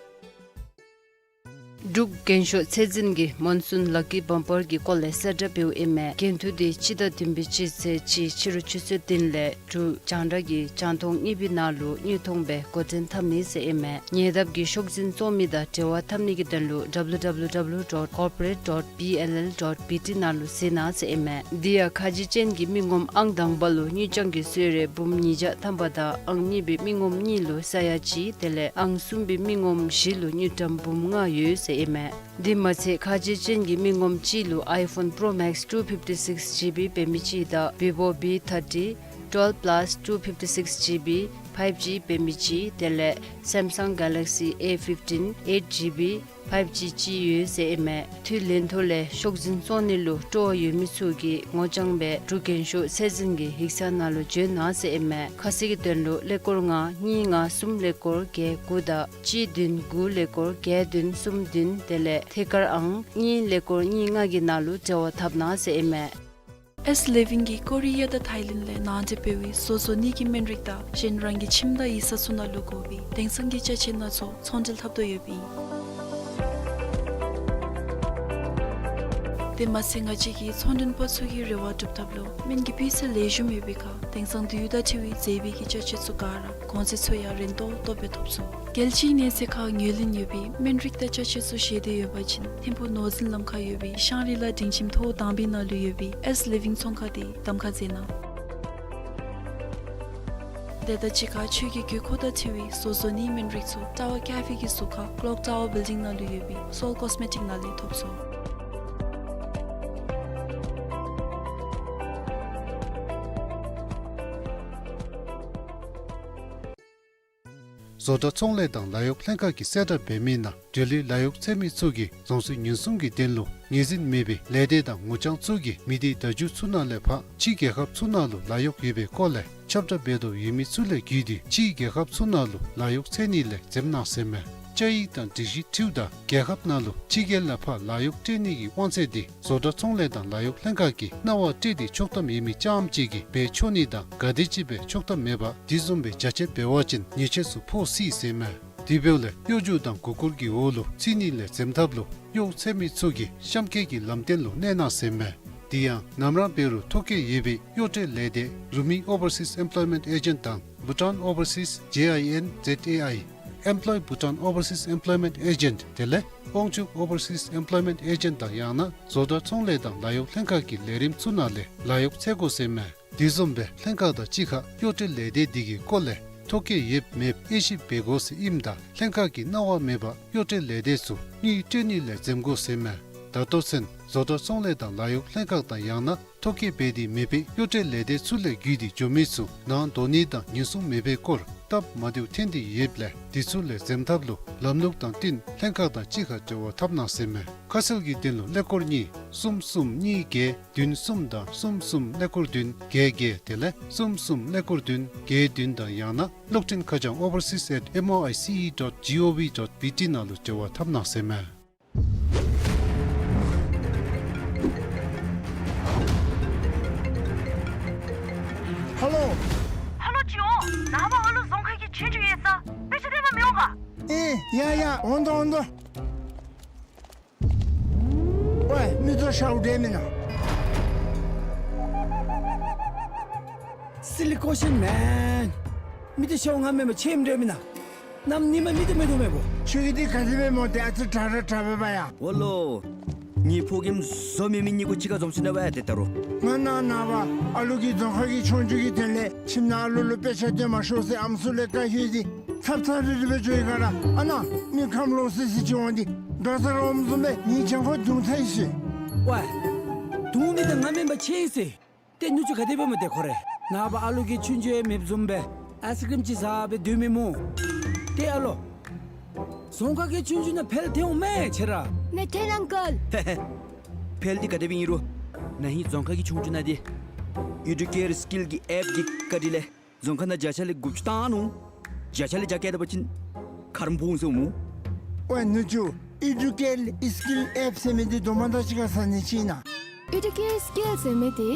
འབྲུག་རྒྱན་ཤོག་ཚད་འཛིན་གྱིས་མོན་སུན་ལ་ཀི་བམ་པར་གྱི་སྐོར་ལས་གསལ་བསྒྲགས་འབདཝ་ཨིན་མས། འགན་འཁྲི་དེ་སྤྱི་ཟླ་བདུན་པའི་སྤྱི་ཚེས་གཅིག་ཕྱི་རུ་ཆུ་ཚོད་བདུན་ལས་དྲུག་རྒྱང་བསྒྲགས་ཀྱི་རྒྱང་མཐོང་གཉིས་པའི་ནང་ལུ་དངོས་མཐོང་སྦེ་འགོ་འདྲེན་འཐབ་ནི་ཟེར་ཨིན་མས། ཉེ་འདབས་ཀྱི་ཤོག་འཛིན་བཙོང་མི་དང་འབྲེལ་བ་འཐབ་ནི་གི་དོན་ལུ་W W W dot corporate dot B L L dot B T ནང་ལུ་གཟིགས་གནང་ཟེར་ཨིན་མས། དེ་ཡང་ཁ་རྗེ་ཅན་གྱི་མི་ངོམ་ཨང་དང་པ་ལུ་དངུལ་རྐྱང་གི་གསོལ་རས་འབུམ་ཉིས་བརྒྱ་ཐམ་པ་དང་ཨང་གཉིས་པའི་མི་ངོམ་གཉིས་ལུ་ས་ཡ་གཅིག་དེ་ལས་ཨང་གསུམ་པའི་མི་ངོམ་བཞི་ལུ་དངུལ་ཀྲམ་འབུམ་ལྔ་ཡོད་ཟེར་ཨིན་མས། དེ་མ་ཚད་ཁ་རྗེ་ཅན་གྱི་མི་ངོམ་གཅིག་ལུ་iPhone Pro Max two fifty six G B དཔེ་མི་གཅིག་དང་Vivo V thirty twelve plus two fifty six G B five G དཔེ་མི་གཅིག་དེ་ལས་Samsung Galaxy A fifteen eight G B five G གཅིག་ཡོད་ཟེར་ཨིན་མས། དུས་ལན་ཐོག་ལས་ཤོག་འཛིན་བཙོང་ནི་ལུ་སྤྲོ་བ་ཡོད་མི་ཚུ་གིས་ངོ་རྐྱང་སྦེ་འབྲུག་རྒྱན་ཤོག་ཚད་འཛིན་གྱི་ཡིག་ཚང་ནང་ལུ་འབྱོན་གནང་ཟེར་ཨིན་མས། ཁ་གསལ་གྱི་དོན་ལུ་ཀླད་ཀོར་ལྔ་གཉིས་ལྔ་གསུམ་ཀླད་ཀོར་བརྒྱད་དགུ་དང་གཅིག་བདུན་དགུ་ཀླད་ཀོར་བརྒྱད་བདུན་གསུམ་བདུན་དེ་ལས་ཐད་ཀར་ཨང་གཉིས་ཀླད་ཀོར་གཉིས་ལྔ་གི་ནང་ལུ་འབྲེལ་བ་འཐབ་གནང་ཟེར་ཨིན་མས། S Living གིས་ཀོ་རི་ཡ་དང་ཐའི་ལེནཌ་ལས་ནང་འདྲེན་འབད་བའི་བཟོ་བཟོ་ནི་གི་སྨན་རིགས་དང་གཞན་རང་གི་ཁྱིམ་དང་ཡིག་ཚང་ཚུ་ནང་ལུ་དགོ་པའི་དེང་སང་གི་ཅ་ཆས་སྣ་ཚོགས་ཚོང་འབྲེལ་འཐབ་དོ་ཡོདཔ་ཨིན། དེ་མ་ཚད་ང་བཅས་ཀྱིས་ཚོང་མགྲོན་པ་ཚུ་གི་རེ་བ་སྒྲུབ་ཐབས་ལུ་སྨན་གྱི་སྤུས་ཚད་ལེགས་ཤོམ་ཡོད་པའི་ཁར་དེང་སང་དུས་ཡུན་དང་འཁྲིལ་བའི་མཛེས་པའི་གི་ཅ་ཆས་ཚུ་ག་ར་གོང་ཚད་ཚུ་ཡང་རན་ཏོག་ཏོ་སྦེ་ཐོབ་ཚུགས། རྒྱལ་སྤྱིའི་གནས་ཚད་ཁར་ངོས་ལེན་ཡོད་པའི་སྨན་རིགས་དང་ཅ་ཆས་ཚུ་བཞེས་འདོད་ཡོད་པ་ཅིན་ཐིམ་ཕུག་ནོར་འཛིན་ལམ་ཁར་ཡོད་པའི་ཤང་རི་ལ་སྒྲིང་ཁྱིམ་ཐོག་དང་པའི་ནང་ལུ་ཡོད་པའི་S Living ཚོང་ཁང་དེ་གདམ་ཁ་མཛད་གནང་། དེ་དང་གཅིག་ཁར་ཁྱོད་ཀྱི་དགོས་མཁོ་དང་འཁྲིལ་བའི་བཟོ་བཟོ་ནིའི་སྨན་རིགས་ཚུ་ཊ་ཝར་ཀེ་ཕེ་གི་ཟུར་ཁར་ཀློག་ཊ་ཝར་བིལ་ཌིང་ནང་ལུ་ཡོད་པའི་སོལ་ཀོས་མེ་ཊིཀ་ནང་ལས་ཐོབ་ཚུགས། བཟོ་གྲྭ་ཚོང་ལས་དང་ལཱ་གཡོག་ལྷན་ཁག་གིས་གསལ་བསྒྲགས་འབད་མི་ནང་འབྲེལ་ཡོད་ལཱ་གཡོག་འཚོལ་མི་ཚུ་གིས་རྫོང་སྲིད་ཉེན་སྲུང་གི་དོན་ལུ་ངོས་འཛིན་མེད་པའི་ལས་སྡེ་དང་ངོ་རྐྱང་ཚུ་གིས་མི་སྡེ་བརྡ་བརྒྱུད་ཚུ་ནང་ལས་ཕར་ཕྱི་རྒྱལ་ཁབ་ཚུ་ནང་ལུ་ལཱ་གཡོག་ཡོད་པའི་སྐོར་ལས་ཁྱབ་བསྒྲགས་འབད་དོ་ཡོད་མི་ཚུ་ལས་བརྒྱུད་དེ་ཕྱི་རྒྱལ་ཁབ་ཚུ་ནང་ལུ་ལཱ་གཡོག་འཚོལ་ནི་ལས་འཛེམ་གནང་ཟེར་མས། བཅའ་ཡིག་དང་སྒྲིག་གཞི་འཁྲིལཝ་ད་རྒྱལ་ཁབ་ནང་ལུ་ཕྱི་རྒྱལ་ལས་ཕར་ལཱ་གཡོག་སྤྲོད་ནི་གི་དབང་ཚད་དེ་བཟོ་གྲྭ་ཚོང་ལས་དང་ལཱ་གཡོག་ལྷན་ཁག་གིས་གནང་བ་སྤྲོད་དེ་ཆོག་ཐམ་ཡོད་མི་རྐྱངམ་ཅིག་གིས་འབད་ཆོག་ནི་དང་ག་དེམ་ཅིག་འབད་ཆོག་ཐམ་མེད་པར་དེ་བཟུམ་སྦེ་རྒྱ་ཆེ་འབད་བ་ཅིན་ཉེས་ཆད་ཚུ་ཕོག་སྲིད་ཟེར་མས། དེ་འབདཝ་ལས་གཡོ་སྒྱུ་དང་མགུ་སྐོར་གྱི་འོག་ལུ་ཚུད་ནི་ལས་འཛེམ་ཐབས་ལུ་གཡོག་འཚོལ་མི་ཚུ་གིས་གཤམ་འཁོད་ཀྱི་ལམ་སྟོན་ལུ་གནས་གནང་ཟེར་མས། དེ་ཡང་ནམ་ར་འབད་རུང་ཐོ་བཀོད་ཡོད་པའི་གཡོག་སྤྲོད་ལས་སྡེ་རུ་མི་Overseas Employment Agent དང་Bhutan Overseas J I N Z A I Employ Bhutan Overseas Employment Agent དེ་ལས་དབང་ཕྱུག་Overseas Employment Agent དང་ཡང་ན་བཟོ་གྲྭ་ཚོང་ལས་དང་ལཱ་གཡོག་ལྷན་ཁག་གི་ལས་རིམ་ཚུ་ནང་ལས་ལཱ་གཡོག་འཚོལ་དགོ་ཟེར་མས། དེ་བཟུམ་སྦེ་ལྷན་ཁག་དང་གཅིག་ཁར་གཡོག་སྤྲོད་ལས་སྡེ་དེ་གི་སྐོར་ལས་ཐོ་བཀོད་ཡོདཔ་མེདཔ་དབྱེ་ཞིབ་འབད་དགོ་ཟེར་ཨིནམ་ད་ལྷན་ཁག་གིས་གནང་བ་མེད་པར་གཡོག་སྤྲོད་ལས་སྡེ་ཚུ་དངུལ་སྤྲོད་ནི་ལས་འཛེམ་དགོ་ཟེར་མས། ད་ལྟོ་ཚུན་བཟོ་གྲྭ་ཚོང་ལས་དང་ལཱ་གཡོག་ལྷན་ཁག་དང་ཡང་ན་ཐོ་བཀོད་འབད་དེ་མེད་པའི་གཡོག་སྤྲོད་ལས་སྡེ་ཚུ་ལས་བརྒྱུད་དེ་འགྱོ་མི་ཚུ་ནང་འགྲོ་ནི་དང་ཉེན་སྲུང་མེད་པའི་སྐོར་སྟབས་མ་བདེཝ་ཐོན་ཏེ་ཡོདཔ་ལས་དེ་ཚུ་ལས་འཛེམ་ཐབས་ལུ་ལམ་ལུགས་དང་བསྟུན་ལྷན་ཁག་དང་གཅིག་ཁར་འབྲེལ་བ་འཐབ་གནང་ཟེར་མས། ཁ་གསལ་གྱི་དོན་ལུ་ཀླད་ཀོར་གཉིས་གསུམ་གསུམ་གཉིས་བརྒྱད་བདུན་གསུམ་དང་གསུམ་གསུམ་ཀླད་ཀོར་བདུན་བརྒྱད་བརྒྱད་དེ་ལས་གསུམ་གསུམ་ཀླད་ཀོར་བདུན་བརྒྱད་བདུན་དང་ཡང་ན་གློག་འཕྲིན་ཁ་བྱང་overseas at M O I C E dot G O V dot B T ནང་ལུ་འབྲེལ་བ་འཐབ་གནང་ཟེར་མས། ཧ་ལོ། ཧ་ལོ་ཅིག་འོང་། ནངས་པ་ཨ་ལུ་རྫོང་ཁ་གི་ཆོས་རྒྱུགས་ཡོད་ས་དཔེ་ཆ་སྟོན་པར་མི་འོང་ག། ཨེ་ཡ་ཡ་འོང་དོ་འོང་དོ། ཝའི་མི་ཚུ་ཤཝ་འདྲེ་མེན་ན། Silly question man. མི་ཚུ་ཤཝ་ང་མེན་པར་ཁྱོད་འདྲེ་མེན་ན། གནམ་ཉིནམ་མི་ཚུ་མེད་དོ་མེད་པོ། ཁྱོད་ཀྱིས་འདི་ག་དེ་སྦེ་སྨོ། ཏེ་ཨ་ཙི་དྲག་ར་དྲག་པས་པ་ཡ། འོ་ལོ། ངེའི་ཕོ་རྒནམ་བཟོ་མེད་མི་གཉིས་ཀོ་གཅིག་ཁར་འཛོམས་ཅི་ན་པ་ཡ་ཏེ་ད་རུང་། ང་ནཱ་ནངས་པ་ཨ་ལུ་གི་རྫོང་ཁ་གི་ཆོས་རྒྱུགས་ཀྱི་དོན་ལས་ཁྱིམ་ནང་ཨ་ལུ་ལུ་དཔེ་ཆ་སྟོན་མ་ཤོག་ཟེར་ཨམ་སྲུ་ལས་བཀའ་བཞེས་ཏེ་ཚབ་ཚབ་རིལ་རི་སྦེ་འགྱོ་ཡི་ག་ར། ཨ་ནཱ་མི་ཁམས་ལོག་སི་སི་ཅིག་འོང་སྟེ་འགྲོ་ས་ར་འོངམ་བཟུམ་སྦེ་ངེའི་གྱང་ཁར་རྡུང་ཚར་ཡི་ཟེར། ཝའི། རྡུང་མི་འདི་ང་མེན་པར་ཁྱོད་ཨིན་ཟེར། ཏེ་ནུ་གཅུང་ག་དེ་སྦེ་སྨོ་ཏེ་ཁོ་རེ། ནངས་པ་ཨ་ལུ་གིས་ཆོས་རྒྱུགས་ཡང་མེདཔ་བཟུམ་སྦེ་ཨའིསི་ཀྲིམ་ཅིག་བཟའ་སྦེ་སྡོད་མི་སྨོ། ཏེ་ཨ་ལོ། རྫོང་ཁ་གི་ཆོས་རྒྱུགས་ནང་འཕེལ་ཐོན་འོང་མས་ཁྱོད་ར། ནེ་ཐན་ཨང་ཀལ། ཧེ་ཧེ། འཕེལ་འདི་ག་དེ་སྦེ་ཨིན་རུང་ན་ཧིང་རྫོང་ཁ་གི་ཆོས་རྒྱུགས་ནང་འདི་ཨེ་ཌུ་ཀེར་སི་ཀིལ་གྱི་ཨེཔ་གི་བཀའ་དྲིན་ལས་རྫོང་ཁ་ནང་བརྒྱ་ཆ་ལས་དགུ་བཅུ་བཏང་ནུག། བརྒྱ་ཆ་ལས་བརྒྱ་བཀལ་ད་པ་ཅིན་ཁ་རམ་བུང་ཟེར་འོང་སྨོ། ཝའི་ནུ་གཅུང་ཨེ་ཌུ་ཀེར་སི་ཀིལ་ཨེཔ་ཟེར་མི་འདི་དོ་མ་ད་ཅི་ག་ཟ་ནི་ཅིག་ཨིན་ན། ཨེ་ཌུ་ཀེར་སི་ཀིལ་ཟེར་མི་འདི་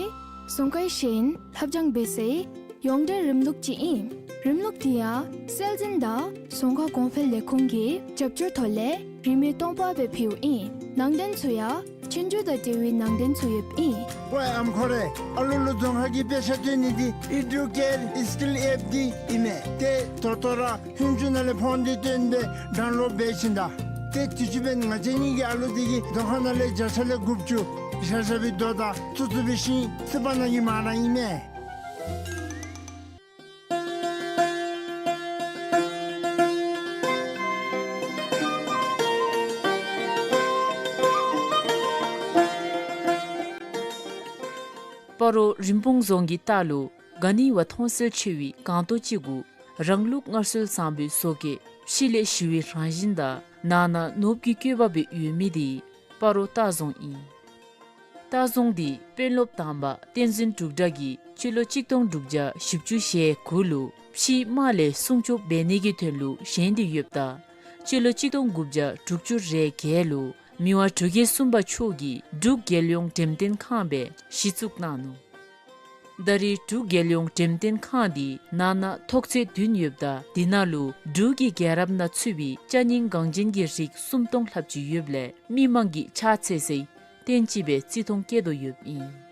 རྫོང་ཁའི་ཤེས་ཡོན་སློབ་སྦྱོང་འབད་སའི་ཡོངས་འབྲེལ་རིམ་ལུགས་ཅིག་ཨིན། རིམ་ལུགས་འདི་ཡང་སྲོལ་འཛིན་དང་རྫོང་ཁ་གོང་འཕེལ་ལས་ཁུངས་ཀྱི་རྒྱབ་སྐྱོར་ཐོག་ལས་ བུད་མེད་སྟོང་པ་སྦེ་ཕུལཝ་ཨིན། ནང་རྟེན་ཚུ་ཡང་ཆོས་རྒྱུགས་དང་འབྲེལ་བའི་ནང་རྟེན་ཚུ་ཡོདཔ་ཨིན། ཝའེ་ཨམ་ཁོ་རེ། ཨ་ལུ་ལུ་རྫོང་ཁ་གི་དཔེ་ཆ་སྟོན་ནི་འདི་ཨི་ཌུ་ཀེར་ཨི་སི་ཀིལ་ཨེཔ་འདི་ཨིན་མས། ཏེ་ད་ལྟོ་ར་ཧུན་ཅུ་ནང་ལས་ཕོན་འདི་བཏོན་སྦེ་ཌའུན་ལོཌ་འབད་ཞིནམ་ད། ཏེ་དུས་ཅི་འབདན་ང་བཅས་གཉིས་ཀྱི་ཨ་ལུ་འདི་གིས་རྫོང་ཁ་ནང་ལས་བརྒྱ་ཆ་ལས་དགུ་བཅུ་ཤ་ཤ་བའི་རྡོ་དང་ཚུ་ཚུ་འབད་ཞིནམ་སི་པ་ནང་གི་མ་ར་ཨིན་མས། སྤ་རོ་རིན་སྤུངས་རྫོང་གི་ལྟག་ལུ་ག་ནི་བ་མཐོང་གསལ་ཆེ་བའི་སྒང་ཏོག་ཅིག་གུ་རང་ལུགས་སྔར་སྲོལ་བཟང་པོའི་བཟོ་བཀོད་ཕྱི་ལས་ཞི་བའི་རང་བཞིན་དང་ནང་ན་ནོར་བུའི་བཀོད་པ་སྦེ་ཡོད་མི་འདི་སྤ་རོ་ལྟ་རྫོང་ཨིན། ལྟ་རྫོང་འདི་དཔོན་སློབ་དང་པ་བསྟན་འཛིན་འབྲུག་སྒྲ་གིས་སྤྱི་ལོ་གཅིག་སྟོང་དྲུག་བརྒྱ་བཞི་བཅུ་ཞེ་དགུ་ལུ་ཕྱིའི་དམག་ལས་སྲུང་སྐྱོབ་འབད་ནི་གི་དོན་ལུ་བཞེངས་ཏེ་ཡོདཔ་ད་སྤྱི་ལོ་གཅིག་སྟོང་དགུ་བརྒྱ་དྲུག་ཅུ་རེ་བརྒྱད་ལུ་མི་དབང་འབྲུག་རྒྱལ་གསུམ་པ་མཆོག་གིས་འབྲུག་རྒྱལ་ཡོངས་འགྲེམས་སྟོན་ཁང་སྦེ་གཞི་བཙུགས་གནང་ནུག། ད་རེས་འབྲུག་རྒྱལ་ཡོངས་འགྲེམས་སྟོན་ཁང་འདི་ནང་ན་ཐོག་ཚད་བདུན་ཡོདཔ་ད་འདི་ནང་ལུ་འབྲུག་གི་རྒྱལ་རབས་ནང་ཚུད་པའི་ཅ་རྙིང་འགངས་ཅན་གྱི་རིགས་སུམ་སྟོང་ལྷགཔ་ཅིག་ཡོདཔ་ལས་མི་མང་གིས་ཕྱག་འཚལ་སའི་རྟེན་ཅིག་སྦེ་བརྩི་མཐོང་བསྐྱེད་དོ་ཡོདཔ་ཨིན།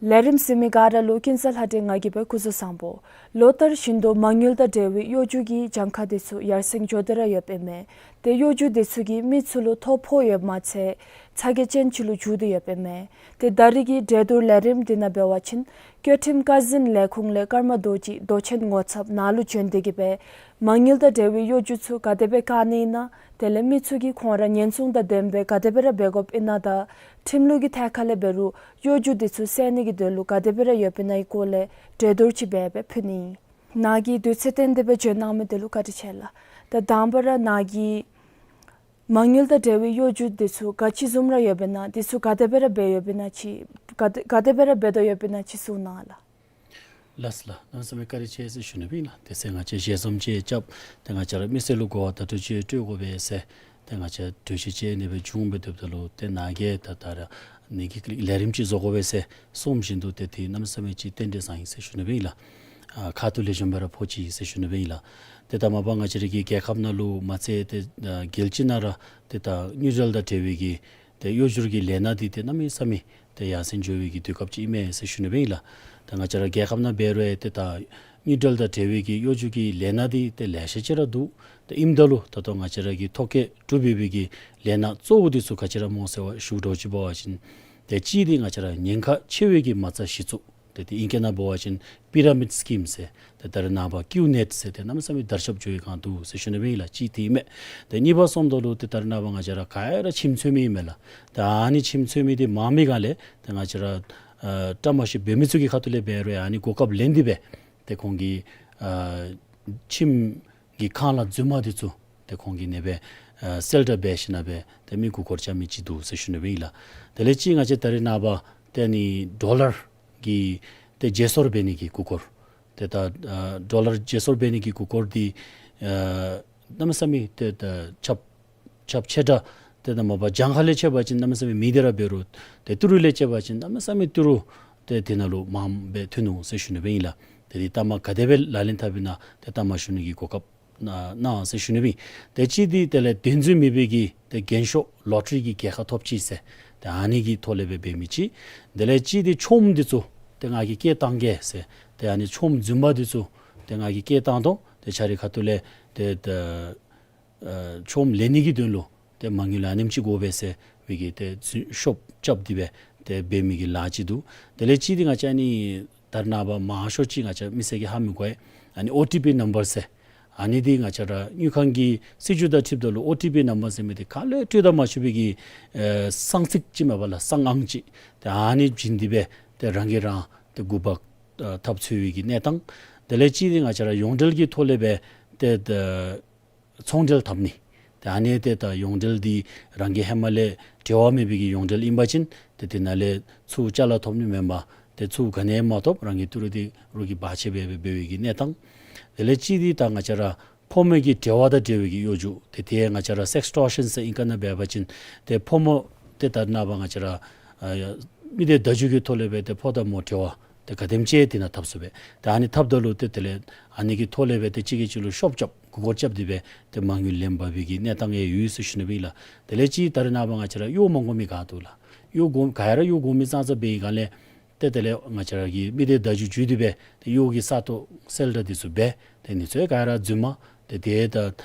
ལས་རིམ་གཟིགས་མི་ག་ར་ལུ་ཀུན་བཟང་ལྷ་སྒྲོན་ང་གིས་སྦེ་སྐུ་གཟུགས་བཟང་པོ། ལོ་ལྟར་བཞིན་དུ་མ་དངུལ་དང་འབྲེལ་བའི་གཡོ་སྒྱུ་གི་གྱངས་ཁ་འདི་ཚུ་ཡར་སེང་འགྱོ་སྟེ་ར་ཡོདཔ་ཨིན་མས། ཏེ་གཡོ་སྒྱུ་འདི་ཚུ་གིས་མི་ཚུ་ལུ་ཐོ་ཕོག་ཡོདཔ་མ་ཚད་ཚ་གྱང་ཅན་ཅིག་ལུ་འགྱུར་ཏེ་ཡོདཔ་ཨིན་མས། ཏེ་ད་རེས་ཀྱི་གྲོས་བསྡུར་ལས་རིམ་འདི་ནང་འབད་བ་ཅིན་བཀོད་ཁྲིམས་ཀ་འཛིན་ལས་ཁུངས་ལས་ཀརྨ་རྡོ་རྗེ་མདོ་ཆེན་ངོ་ཚབ་ནཱ་ལུ་བྱོན་ཏེ་གིས་སྦེ་མ་དངུལ་དང་འབྲེལ་བའི་གཡོ་སྒྱུ་ཚུ་ག་དེ་སྦེ་བཀག་ནི་ཨིན་ན། དེ་ལས་མི་ཚུ་གིས་ཁོང་ར་ཉེན་སྲུང་དང་ལྡནམ་སྦེ་ག་དེ་སྦེ་ར་འབད་དགོཔ་ཨིན་ན་དང་ཁྲིམས་ལུགས་ཀྱི་ཐད་ཁ་ལས་འབད་རུང་གཡོ་སྒྱུ་འདི་ཚུ་སེལ་ནི་གི་དོན་ལུ་ག་དེ་སྦེ་ར་ཡོདཔ་ཨིན་ན་གི་སྐོར་ལས་གྲོས་བསྡུར་ཅིག་འབད་སྦེ་ཕུལ་ནི་ཨིན། ནཱ་གིས་དུས་ཚོད་བཏོན་ཏེ་སྦེ་བྱོན་གནང་མི་འདི་ལུ་བཀའ་དྲིན་ཆེ་ལགས། ད་དང་པ་ར་ནཱ་གིས་མ་དངུལ་དང་འབྲེལ་བའི་གཡོ་སྒྱུ་འདི་ཚུ་ག་ཅི་བཟུམ་ར་ཡོདཔ་ཨིན་ན་འདི་ཚུ་ག་དེ་སྦེ་ར་འབད་ཡོདཔ་ཨིན་ན་ཅིག་ག་དེ་ག་དེ་སྦེ་ར་འབད་དོ་ཡོདཔ་ཨིན་ན་ཅིག་གསུང་གནང་ལགས། ལགས་ལགས། གནམ་མེད་ས་མེད་བཀའ་དྲིན་ཆེ་ཟེར་ཞུ་ནི་སྦེ་ཨིན་ལགས། དེ་ཚེ་ང་བཅས་ཞལ་འཛོམས་ཅིག་རྐྱབ་སྟེ་ང་བཅས་ར་མི་སེར་ལུ་གོ་བ་བརྡ་སྤྲོད་ཅིག་སྤྲོད་དགོ་པས་ཟེར་ཏེ་ང་བཅས་གྲོས་གཞི་ཅིག་ཨ་ནི་སྦེ་བྱུང་སྦེ་སྡོདཔ་ད་ལུ་ཏེ་ནཱ་གིས་ད་ད་ར་ཨ་ནི་གི་ལས་རིམ་ཅིག་བཟོ་དགོ་པས་ཟེར་གསུངམ་བཞིན་དུ་ཏེ་དེ་གནམ་མེད་ས་མེད་ཅིག་རྟེན་འབྲེལ་བཟང་ཡི་ཟེར་ཞུ་ནི་སྦེ་ཨིན་ལགས། ཨ་ཁ་ཐུག་ལེགས་ཤོམ་སྦེ་ར་ཕོག་ཅི་ཟེར་ཞུ་ནི་སྦེ་ཨིན་ལགས། ཏེ་ད་མ་པ་ང་བཅས་ར་གི་རྒྱལ་ཁབ་ནང་ལུ་མ་ཚད་ཏེ་ཨ་རྒྱལ་སྤྱི་ནང་ར་ཏེ་ད་དངུལ་འབྲེལ་དང་འབྲེལ་བའི་གི་ཏེ་གཡོ་སྒྱུར་གྱི་ལས་སྣ་འདི་ཏེ་གནམ་མེད་ས་མེད་ཏེ་ཡར་སེང་འགྱོ་བའི་གི་དུས་སྐབས་ཅིག་ཨིན་མས་ཟེར་ཞུ་ནི་སྦེ་ཨིན་ལགས། ཏེ་ང་བཅས་ར་རྒྱལ་ཁབ་ནང་འབད་རུང་ཏེ་ད་དངུལ་འབྲེལ་དང་འབྲེལ་བའི་གི་གཡོ་སྒྱུར་གྱི་ལས་སྣ་འདི་ཏེ་ལེ་ཤ་ཅིག་ར་འདུག། ཏེ་ཨིནམ་ད་ལུ་ད་ལྟོ་ང་བཅས་ར་གི་ཐོ་བཀོད་གྲུབ་ཡོད་པའི་གི་ལས་སྣ་གཙོ་བོ་འདི་ཚུ་ག་ཅི་ར་སྨོ་ཟེར་བ་ཞུ་དོ་ཅིག་འབད་བ་ཅིན་ཏེ་གཅིག་འདི་ང་བཅས་ར་ཉེན་ཁ་ཆེ་བའི་གི་མ་རྩ་གཞི་བཙུགས། ཏེ་དེ་ཨིང་སྐད་ནང་འབད་བ་ཅིན་པི་ར་མིཌ་སི་ཀིམ་ཟེར། ཏེ་ད་རེས་ནངས་པ་ཀིའུ་ནེཊ་ཟེར་ཏེ་གནམ་མེད་ས་མེད་དར་ཁྱབ་འགྱོ་བའི་སྒང་འདུག་ཟེར་ཞུ་ནི་སྦེ་ཨིན་ལགས། གཅིག་དེ་ཨིན་མས། ཏེ་གཉིས་པ་སོངམ་ད་ལུ་ཏེ་ད་རེས་ནངས་པ་ང་བཅས་ར་ག་ར་ཁྱིམ་ཚུད་མི་ཨིན་མས་ལགས། ཏེ་ཨ་ནི་ཁྱིམ་ཚུད་མི་འདི་མང་མི་སྒང་ལས་ཏེ་ང་བཅས་ར་ཨ་བཀྲ་མ་ཤིས་འབད་མི་ཚུ་གི་ཁ་ཐུག་ལས་འབད་རུང་ཨ་ནི་གོ་སྐབས་ལེན་ཏེ་སྦེ་ཏེ་ཁོང་གི་ཨ་ཁྱིམ་གྱི་ཁང་གླ་རྫུན་མ་འདི་ཚུ་ཏེ་ཁོང་གིས་ཨ་ནི་སྦེ་ཨ་སེལ་བསྒྲགས་འབད་ཞིནམ་སྦེ་ཏེ་མི་མགུ་སྐོར་རྐྱབ་མི་ཅིག་འདུག་ཟེར་ཞུ་ནི་སྦེ་ཨིན་ལགས། དེ་ལས་གཅིག་ང་བཅས་ད་རེས་ནངས་པ་ཏེ་ཨ་ནི་ཌོ་ལར་གྱི་ཏེ་བརྗེ་སོར་འབད་ནི་གི་མགུ་སྐོར། ཏེ་ད་ཨ་ཌོ་ལར་བརྗེ་སོར་འབད་ནི་གི་མགུ་སྐོར་འདི་ཨ་གནམ་མེད་ས་མེད་ཏེ་ད་ཁྱབ་ཁྱབ་ཆེ་དྲགས་ཏེ་ད་མ་པ་གྱངས་ཁ་ལས་ཕྱེ་བ་ཅིན་གནམ་མེད་ས་མེད་མི་དེ་ར་འབད་རུང་ཏེ་ཏི་རུ་ལས་ཕྱེ་བ་ཅིན་གནམ་མེད་ས་མེད་ཏི་རུ་ཏེ་དེ་ནང་ལུ་མངམ་སྦེ་ཐོན་ནུག་ཟེར་ཞུ་ནི་སྦེ་ཨིན་ལགས། ཏེ་འདི་ལྟ་མ་ག་དེ་སྦེ་ལག་ལེན་འཐབ་ཨིན་ན་ཏེ་ལྟ་མ་ཞུ་ནི་གི་གོ་སྐབས་གནང་ཟེར་ཞུ་ནི་སྦེ་ཨིན། ཏེ་གཅིག་འདི་དེ་ལས་འདོན་རྫུན་མེད་པའི་གི་ཏེ་རྒྱན་ཤོག་ལོ་ཊ་རི་གི་རྒྱལ་ཁ་ཐོབ་ཅི་ཟེར་ཏེ་ཨ་ནི་གི་ཐོག་ལས་སྦེ་འབད་མི་ཅིག། དེ་ལས་གཅིག་འདི་ཆོངམ་འདི་ཚུ་ཏེ་ང་གིས་སྐད་བཏང་གེ་ཟེར་ཏེ་ཨ་ནི་ཆོངམ་རྫུན་མ་འདི་ཚུ་ཏེ་ང་གིས་སྐད་བཏང་དོ། ཏེ་ཁྱོད་རའི་ཁ་ཐུག་ལས་ཏེ་ཏེ་ཨ་ཆོངམ་ལེན་ནི་གི་དོན་ལུ་ཏེ་མ་དངུལ་ཨ་ནེམ་ཅིག་དགོ་པས་ཟེར་བའི་གི་ཏེ་ཤོབ་རྐྱབ་སྟེ་སྦེ་ཏེ་འབད་མི་གི་ལཱ་ཅིག་འདུག། དེ་ལས་གཅིག་འདི་ང་བཅས་ཨ་ནི་ད་རེས་ནངས་པ་མང་ཤོས་ཅིག་ང་བཅས་མི་སེར་གྱིས་ཧ་མི་གོ་བས། ཨ་ནི་ཨོ་ཊི་པི་ནམ་བར་ཟེར། ཨ་ནི་འདི་ང་བཅས་ར་དངུལ་ཁང་གི་སྲིད་བྱུས་དང་འཁྲིལཝ་ད་ལུ་ཨོ་ཊི་པི་ནམ་བར་ཟེར་མི་འདི་ག་ལས་སྤྲོད་དང་མ་ཆོག་པའི་གི་ཨེ་གསང་ཚིག་ཅིག་མས་པ་ལགས། གསང་ཨང་ཅིག། ཏེ་ཨ་ནི་བྱིན་ཏེ་སྦེ་ཏེ་རང་གིས་རང་ཏེ་འགུག་པ་ཨ་འཐབ་ཚུགས་པའི་གི་གནས་སྟངས། དེ་ལས་གཅིག་འདི་ང་བཅས་ར་ཡོངས་འབྲེལ་གྱི་ཐོག་ལས་སྦེ་ཏེ་ཏེ་ཚོང་འབྲེལ་འཐབ་ནི། ཏེ་ཨ་ནི་ཏེ་ད་ཡོངས་འབྲེལ་འདི་རང་གི་ཧེ་མ་ལས་འབྲེལ་བ་མེད་པའི་གི་ཡོངས་འབྲེལ་ཨིན་པ་ཅིན་ཏེ་དེ་ནང་ལས་ཚུར་ཅ་ལ་ཐོབ་ནི་མེན་པར་ཏེ་ཚུར་ག་ནི་ཡང་མ་ཐོབ། རང་གི་ཏི་རུ་འདི་རོགས་ཀྱིས་འབག་སྤྱོད་འབད་འབད་འབད་བའི་གི་གནས་སྟངས། དེ་ལས་གཅིག་འདི་ད་ང་བཅས་ར་ཕོ་མོ་གི་འབྲེལ་བ་དང་འབྲེལ་བའི་གི་གཡོ་སྒྱུ། ཏེ་དེ་ང་བཅས་ར་སེགསི་ཊོར་ཤཱན་ཟེར་ཨིང་སྐད་ནང་འབད་བ་ཅིན་ཏེ་ཕོ་མོ་ཏེ་ད་རེས་ནངས་པ་ང་བཅས་ར་ཨ་མི་སྡེ་བརྡ་བརྒྱུད་ཀྱི་ཐོག་ལས་སྦེ་ཏེ་ཕོ་དང་མོ་འབྲེལ་བ་ཏེ་ག་དེམ་ཅིག་དེ་ནང་འཐབ་ཚུགས་པས། ཏེ་ཨ་ནི་འཐབ་ད་ལུ་ཏེ་དེ་ལས་ཨ་ནི་གི་ཐོག་ལས་སྦེ་ཏེ་གཅིག་གིས་གཅིག་ལུ་ཤོབ་རྐྱབ། མགུ་སྐོར་རྐྱབ་སྟེ་སྦེ་ཏེ་མ་དངུལ་ལེན་འབག་པའི་གི་གནས་སྟངས་ཡང་ཡོད་ཟེར་ཞུ་ནི་སྦེ་ཨིན་ལགས། དེ་ལས་ཅིག་ད་རེས་ནངས་པ་ང་བཅས་ར་གཡོག་མ་དགོ་མི་ག་འདུག་ལགས། གཡོག་དགོ་ག་ར་གཡོག་དགོ་མི་ཙང་ཙ་འབད་བའི་སྒང་ལས་ཏེ་དེ་ལས་ང་བཅས་ར་གི་མི་སྡེ་བརྡ་བརྒྱུད་བརྒྱུད་དེ་སྦེ་ཏེ་གཡོག་གི་ས་སྟོང་སེལ་ཊར་འདི་ཚུ་འབད་ཏེ་ཨ་ནི་ཚུ་ག་ར་རྫུན་མ་ཏེ་དེ་ད་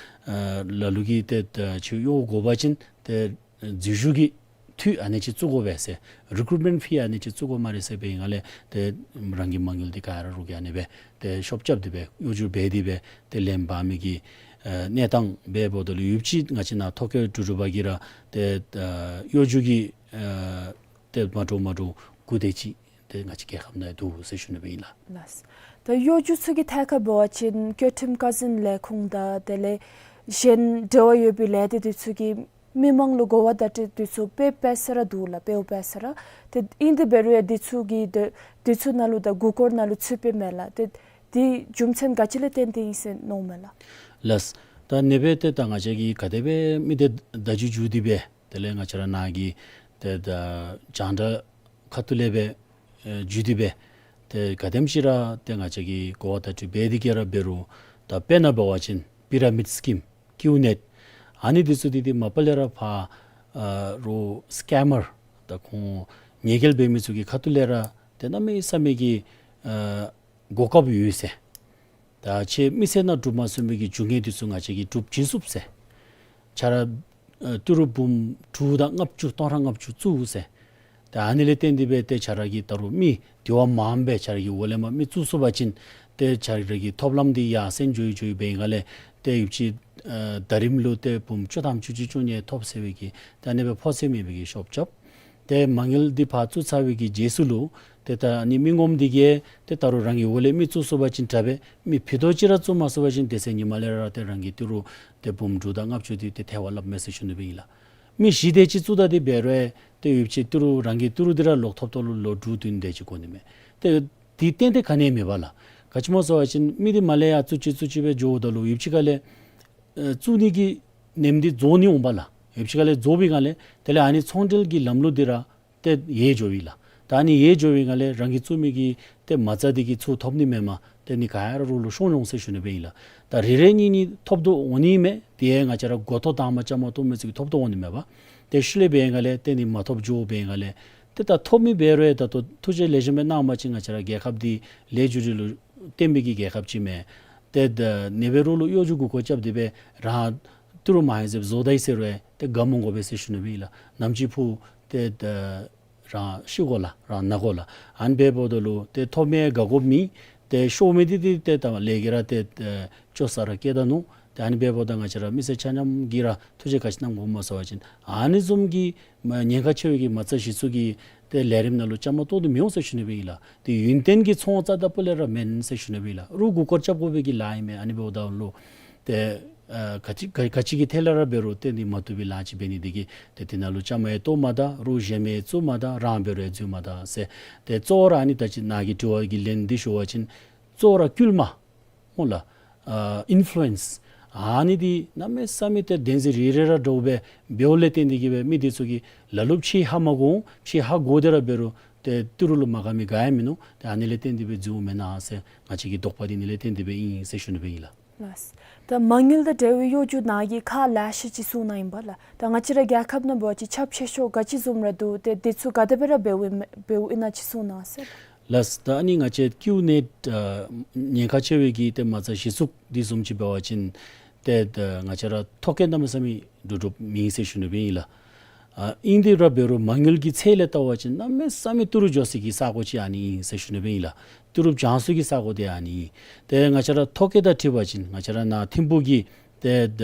ཨ་ལ་ལུ་གིས་ཏེ་ད་ཁྱོད་གཡོག་དགོ་པ་ཅིན་ཏེ་འཛུལ་ཞུགས་ཀྱི་འཐུས་ཨ་ནི་ཅིག་བཙུགས་དགོ་པས་ཟེར། རི་ཀུ་རུཊ་མེནཊ་ཕི་ཨ་ནི་ཅིག་བཙུགས་དགོ་སྨ་རེ་ཟེར་འབད་བའི་སྒང་ལས་ཏེ་རང་གི་མ་དངུལ་འདི་ག་ར་རོགས་ཀྱིས་ཨ་ནི་སྦེ་ཏེ་ཤོབ་རྐྱབ་སྟེ་སྦེ་གཡོ་སྒྱུ་འབད་དེ་སྦེ་ཏེ་ལེན་འབག་མི་གི་ཨ་གནས་སྟངས་འབདཝ་ད་ལུ་ཡོདཔ་ཅིག་ང་བཅས་ནཱ་ཐོ་བཀོད་གྲུབ་གྲུབ་པ་གིས་ར་ཏེ་ཨ་གཡོ་སྒྱུ་གི་ཨ་ཏེ་མ་འདྲཝ་མ་འདྲཝ་དགུ་དེ་ཅིག་ཏེ་ང་བཅས་རྒྱལ་ཁབ་ནང་འདུག་ཟེར་ཞུ་ནི་སྦེ་ཨིན་ལགས། ལགས། ད་གཡོ་སྒྱུ་ཚུ་གི་ཐད་ཁར་འབད་བ་ཅིན་བཅའ་ཁྲིམས་བཀའ་འཛིན་ལས་ཁུངས་དང་དེ་ལས་གཞན་འབྲེལ་བ་ཡོད་པའི་ལས་སྡེ་འདི་ཚུ་གིས་མི་མང་ལུ་གོ་བ་བརྡ་སྤྲོད་འདི་ཚུ་འབད་འབད་ས་ར་འདུག་ལགས། འབདཝ་འབད་ས་ར། ཏེ་ཨིན་དེ་འབད་རུང་ཡང་འདི་ཚུ་གི་འདི་འདི་ཚུ་ནང་ལུ་ད་མགུ་སྐོར་ནང་ལུ་ཚུད་པས་མས་ལགས། ཏེ་འདི་རྒྱུ་མཚན་ག་ཅི་ལས་བརྟེན་ཏེ་ཨིན་ཟེར་མནོཝ་མས་ལགས། ལགས། ད་ཨ་ནི་སྦེ་ཏེ་ད་ང་བཅས་ཀྱིས་ག་དེ་སྦེ་མི་སྡེ་བརྡ་བརྒྱུད་བརྒྱུད་དེ་སྦེ་དེ་ལས་ང་བཅས་ར་ནཱ་གི་ཏེ་ད་རྒྱང་བསྒྲགས་ཁ་ཐུག་ལས་སྦེ་ཨེ་བརྒྱུད་དེ་སྦེ་ཏེ་ག་དེམ་ཅིག་ར་ཏེ་ང་བཅས་ཀྱིས་གོ་བ་བརྡ་སྤྲོད་འབད་དེ་གི་ར་འབད་རུང་ད་དཔེར་ན་འབད་བ་ཅིན་པི་ར་མིཌ་སི་ཀིམ་ཀིའུ་ནེཊ་ཨ་ནི་འདི་ཚུ་འདི་ཏེ་མ་པ་ལས་ར་ཕར་ཨ་རོགས་སི་ཀེམ་མར་ད་ཁོང་ཉེས་འགེལ་འབད་མི་ཚུ་གི་ཁ་ཐུག་ལས་ར་ཏེ་གནམ་མེད་ས་མེད་ཀྱི་ཨ་གོ་སྐབས་ཡོད་ཟེར། ད་ཁྱེད་མི་སེར་ནང་འགྲུབ་མ་ཚུགས་པའི་གི་རྒྱུ་དངོས་འདི་ཚུ་ང་བཅས་ཀྱིས་སྒྲུབ་བྱིན་ཚུགས་ཟེར། ཁྱེད་ར་ཨ་ཏི་རུ་འབུམ་དྲུག་དང་ལྔ་བཅུ་སྟོང་ཕྲག་ལྔ་བཅུ་བཙུགས་ཟེར། ད་ཨ་ནི་ལས་བརྟེན་ཏེ་སྦེ་ཏེ་ཁྱེད་ར་གི་ད་རུང་མི་དེ་བ་མངམ་སྦེ་ཁྱེད་ར་གི་འོག་ལས་མར་མི་བཙུགས་ཚུགས་པ་ཅིན་ཏེ་ཁྱེད་ར་གི་ཐོབ་ལམ་འདི་ཡར་སེང་འགྱོ་ཡི་འགྱོ་ཡི་འབད་བའི་སྒང་ལས་ཏེ་ཡོདཔ་ཅིག་ཨ་ཟླ་རིམ་ལུ་ཏེ་འབུམ་བཅུ་ཐམ་བཅུ་གཅིག་བཅུ་གཉིས་ཐོབ་ཟེར་བའི་གི་ད་ཨ་ནི་སྦེ་ཕོག་ཚོད་མེད་པའི་གི་ཤོབ་རྐྱབ། ཏེ་མ་དངུལ་འདི་ཕར་བཙུགས་ཚར་བའི་གི་རྗེས་སུ་ལུ་ཏེ་ད་ཨ་ནི་མི་ངོམ་འདི་གིས་ཏེ་ད་རུང་རང་གི་འོག་ལས་མི་བཙུགས་ཚུགས་པ་ཅིན་དྲག་པས། མི་ཕུད་རྡོག་ཅིག་ར་བཙུགས་མ་ཚུགས་པ་ཅིན་དེ་ཚེ་ཉིནམ་ལས་ར་ཏེ་རང་གི་ཏི་རུ་ཏེ་འབུམ་དྲུག་དང་ལྔ་བཅུ་འདི་ཏེ་ཐལ་བར་བརླགཔ་མས་ཟེར་ཞུ་ནི་སྦེ་ཨིན་ལགས། མི་བཞི་དེ་ཅིག་བཙུགས་ད་དེ་འབད་རུང་ཏེ་ཡོདཔ་ཅིག་ཏི་རུ་རང་གི་ཏི་རུ་འདི་ར་ལོག་ཐོབ་ཐོབ་ལུ་ལོ་དྲུག་བདུན་དེ་ཅིག་འགོར་ནི་མས། ཏེ་དེ་ཏན་ཏན་ག་ནི་ཡང་མེད་པ་ལགས། ག་ཅི་སྨོ་ཟེར་བ་ཅིན་མི་འདི་མར་ལས་ཡར་བཙུགས་ཅི་བཙུགས་ཅི་སྦེ་འགྱོཝ་ད་ལུ་ཡོདཔ་ཅིག་ཁ་ལས་ཨེ་བཙུགས་ནི་གི་ནེམ་འདི་རྫོགས་ནི་འོང་པ་ལགས། ཡོདཔ་ཅིག་ཁ་ལས་རྫོགས་པའི་སྒང་ལས་དེ་ལས་ཨ་ནི་ཚོང་འབྲེལ་གྱི་ལམ་ལུགས་འདི་ར་ཏེ་ཡལ་འགྱོ་བས་ལགས། ད་ཨ་ནི་ཡལ་འགྱོ་བའི་སྒང་ལས་རང་གིས་བཙུགས་མི་གི་ཏེ་མ་རྩ་འདི་གི་ཚུར་ཐོབ་ནི་མེན་པར་ཏེ་ཨ་ནི་ག་ར་རོགས་ལུ་ཤོར་འོང་ཟེར་ཞུ་ནི་སྦེ་ཨིན་ལགས། ད་རེ་རེ་གཉིས་གཉིས་ཐོབ་དོ་འོང་ནི་མས། དེ་ཡང་ང་བཅས་ར་མགུ་ཏོ་དང་པ་བཅའ་མར་གཏོགས་མི་ཚུ་གིས་ཐོབ་དོ་འོང་ནི་མས་པ། ཏེ་ཤུལ་ལས་འབད་བའི་སྒང་ལས་ཏེ་ཨ་ནི་མ་ཐོབ་འགྱོ་བའི་སྒང་ལས་ཏེ་ད་ཐོབ་མི་འབད་རུང་ད་ལྟོ་ཐུགས་རྗེ་ལེགས་ཤོམ་སྦེ་གནང་བ་ཅིན་ང་བཅས་ར་རྒྱལ་ཁབ་འདི་ལས་རྒྱུ་རིག་ལུ་བརྟེན་པའི་གི་རྒྱལ་ཁབ་ཅིག་མས། ཏེ་ད་ཨ་ནི་སྦེ་རོགས་ལུ་གཡོ་སྒྱུ་མགུ་སྐོར་རྐྱབ་སྟེ་སྦེ་རང་ཏི་རུ་མ་ཧེ་ཟེབ་བཟོ་ད་ཡི་ཟེར་རུང་ཏེ་དགའ་མ་དགོ་པས་ཟེར་ཞུ་ནི་སྦེ་ཨིན་ལགས། ནམ་ཅིག་ཕུ་ཏེ་ད་རང་ཤི་དགོ་ལགས། རང་ན་དགོ་ལགས། ཨ་ནི་འབདཝ་ད་ལུ་ཏེ་ཐོབ་མི་དགའ་དགོཔ་མེད། ཏེ་ཤོར་མི་འདི་འདི་ཏེ་ད་ལས་ཀྱིས་ར་ཏེ་ཨེ་བཅོ་ས་ར་བསྐྱལ་ད་ནུག། ཏེ་ཨ་ནི་འབདཝ་ད་ང་བཅས་ར་མི་སེར་ཆ་མཉམ་གྱིས་ར་ཐུགས་རྗེ་ག་ཅི་གནང་དགོཔ་སྨོ་ཟེར་བ་ཅིན་ཨ་ནི་བཟུམ་གྱི་མ་ཉེན་ཁ་ཆེ་བའི་གི་མ་རྩ་གཞི་བཙུགས་ཀྱི་ཏེ་ལས་རིམ་ནང་ལུ་བཅའ་མར་གཏོགས་ཏེ་མི་འོང་ཟེར་ཞུ་ནི་སྦེ་ཨིན་ལགས། ཏེ་ཡུན་བརྟན་གྱི་ཚོང་རྩ་དང་པོ་ལས་ར་མེན་ཟེར་ཞུ་ནི་སྦེ་ཨིན་ལགས། རོགས་མགུ་སྐོར་རྐྱབ་དགོ་པའི་གི་ལཱ་ཨིན་མས། ཨ་ནི་འབདཝ་ད་ལུ་ཏེ་ཨ་ག་ཅི་ག་ག་ཅི་གི་ཐད་ལས་ར་འབད་རུང་ཏེ་ཨ་ནི་མ་བཏུབ་པའི་ལཱ་ཅིག་འབད་ནི་འདི་གིས་ཏེ་དེ་ནང་ལུ་བཅའ་མར་ཡང་གཏོགས་མ་ད། རོགས་གཞན་མི་བཙུགས་མ་ད། རང་འབད་རུང་ཡང་འཛུལ་མ་ད་ཟེར། ཏེ་གཙོ་བོ་ར་ཨ་ནི་ད་ཅི་ནཱ་གི་དྲི་བ་གི་ལན་འདི་ཞུ་བ་ཅིན་གཙོ་བོ་ར་སྐུལ་མ་སྨོ་ལགས། ཨ་ཨིན་ཕུ་ལུ་ཨེན་སི་ཨ་ནི་འདི་གནམ་མེད་ས་མེད་ཏེ་བདེན་འཛིན་རེ་རེ་ར་འདྲཝ་སྦེ་འབདཝ་ལས་བརྟེན་ཏེ་གིས་སྦེ་མི་འདི་ཚུ་གིས་ལ་ལུ་ཕྱེད་ཧ་མ་གོ་འོང་། ཕྱེད་ཧ་གོ་སྟེ་ར་འབད་རུང་ཏེ་ཏི་རུ་ལུ་མ་དགའ་མི་ག་ཡང་མིན་ནུག། ཏེ་ཨ་ནི་ལས་བརྟེན་ཏེ་སྦེ་འཛུལཝ་མེན་ན་ཟེར་ང་བཅས་ཀྱི་དོགས་པ་འདི་ཨ་ནི་ལས་བརྟེན་ཏེ་སྦེ་ཨིན་ཟེར་ཞུ་ནི་སྦེ་ཨིན་ལགས། ལགས། ད་མ་དངུལ་དང་འབྲེལ་བའི་གཡོ་སྒྱུ་ནཱ་གིས་ཁག་ལེ་ཤ་ཅིག་གསུངས་གནང་ཡི་པ་ལགས། ད་ང་བཅས་ར་རྒྱལ་ཁབ་ནང་འབད་བ་ཅིན་ཁྱབ་ཆེ་ཤོས་ག་ཅི་བཟུམ་ར་འདུག། ཏེ་འདི་ཚུ་ག་དེ་སྦེ་ར་འབདཝ་ཨིན་འབདཝ་ཨིན་ན་ཅིག་གསུངས་གནང་ཟེར། ལགས། ད་ཨ་ནི་ང་བཅས་ཀིའུ་ནེཊ་ཨ་ཉེན་ཁ་ཆེ་བའི་གི་ཏེ་མ་རྩ་གཞི་བཙུགས་འདི་བཟུམ་ཅིག་འབད་བ་ཅིན་ཏེ་ད་ང་བཅས་ར་ཐོ་བཀོད་གནམ་མེད་ས་མེད་འདྲོག་འདྲོགཔ་མེད་ཟེར་ཞུ་ནི་སྦེ་ཨིན་ལགས། ཨ་ཨིན་དེ་ར་འབད་རུང་མ་དངུལ་གྱི་ཚད་ལས་བལྟ་བ་ཅིན་གནམ་མེད་ས་མེད་ཏི་རུ་འགྱོ་སའི་གི་ས་གོ་ཅིག་ཨ་ནི་ཨིན་ཟེར་ཞུ་ནི་སྦེ་ཨིན་ལགས། ཏི་རུ་འགྱོ་སའི་གི་ས་གོ་འདི་ཨ་ནི་ཨིན། ཏེ་ང་བཅས་ར་ཐོ་བཀོད་དང་འཁྲིལ་བ་ཅིན་ང་བཅས་ར་ནཱ་ཐིམ་ཕུག་གི་ཏེ་ད་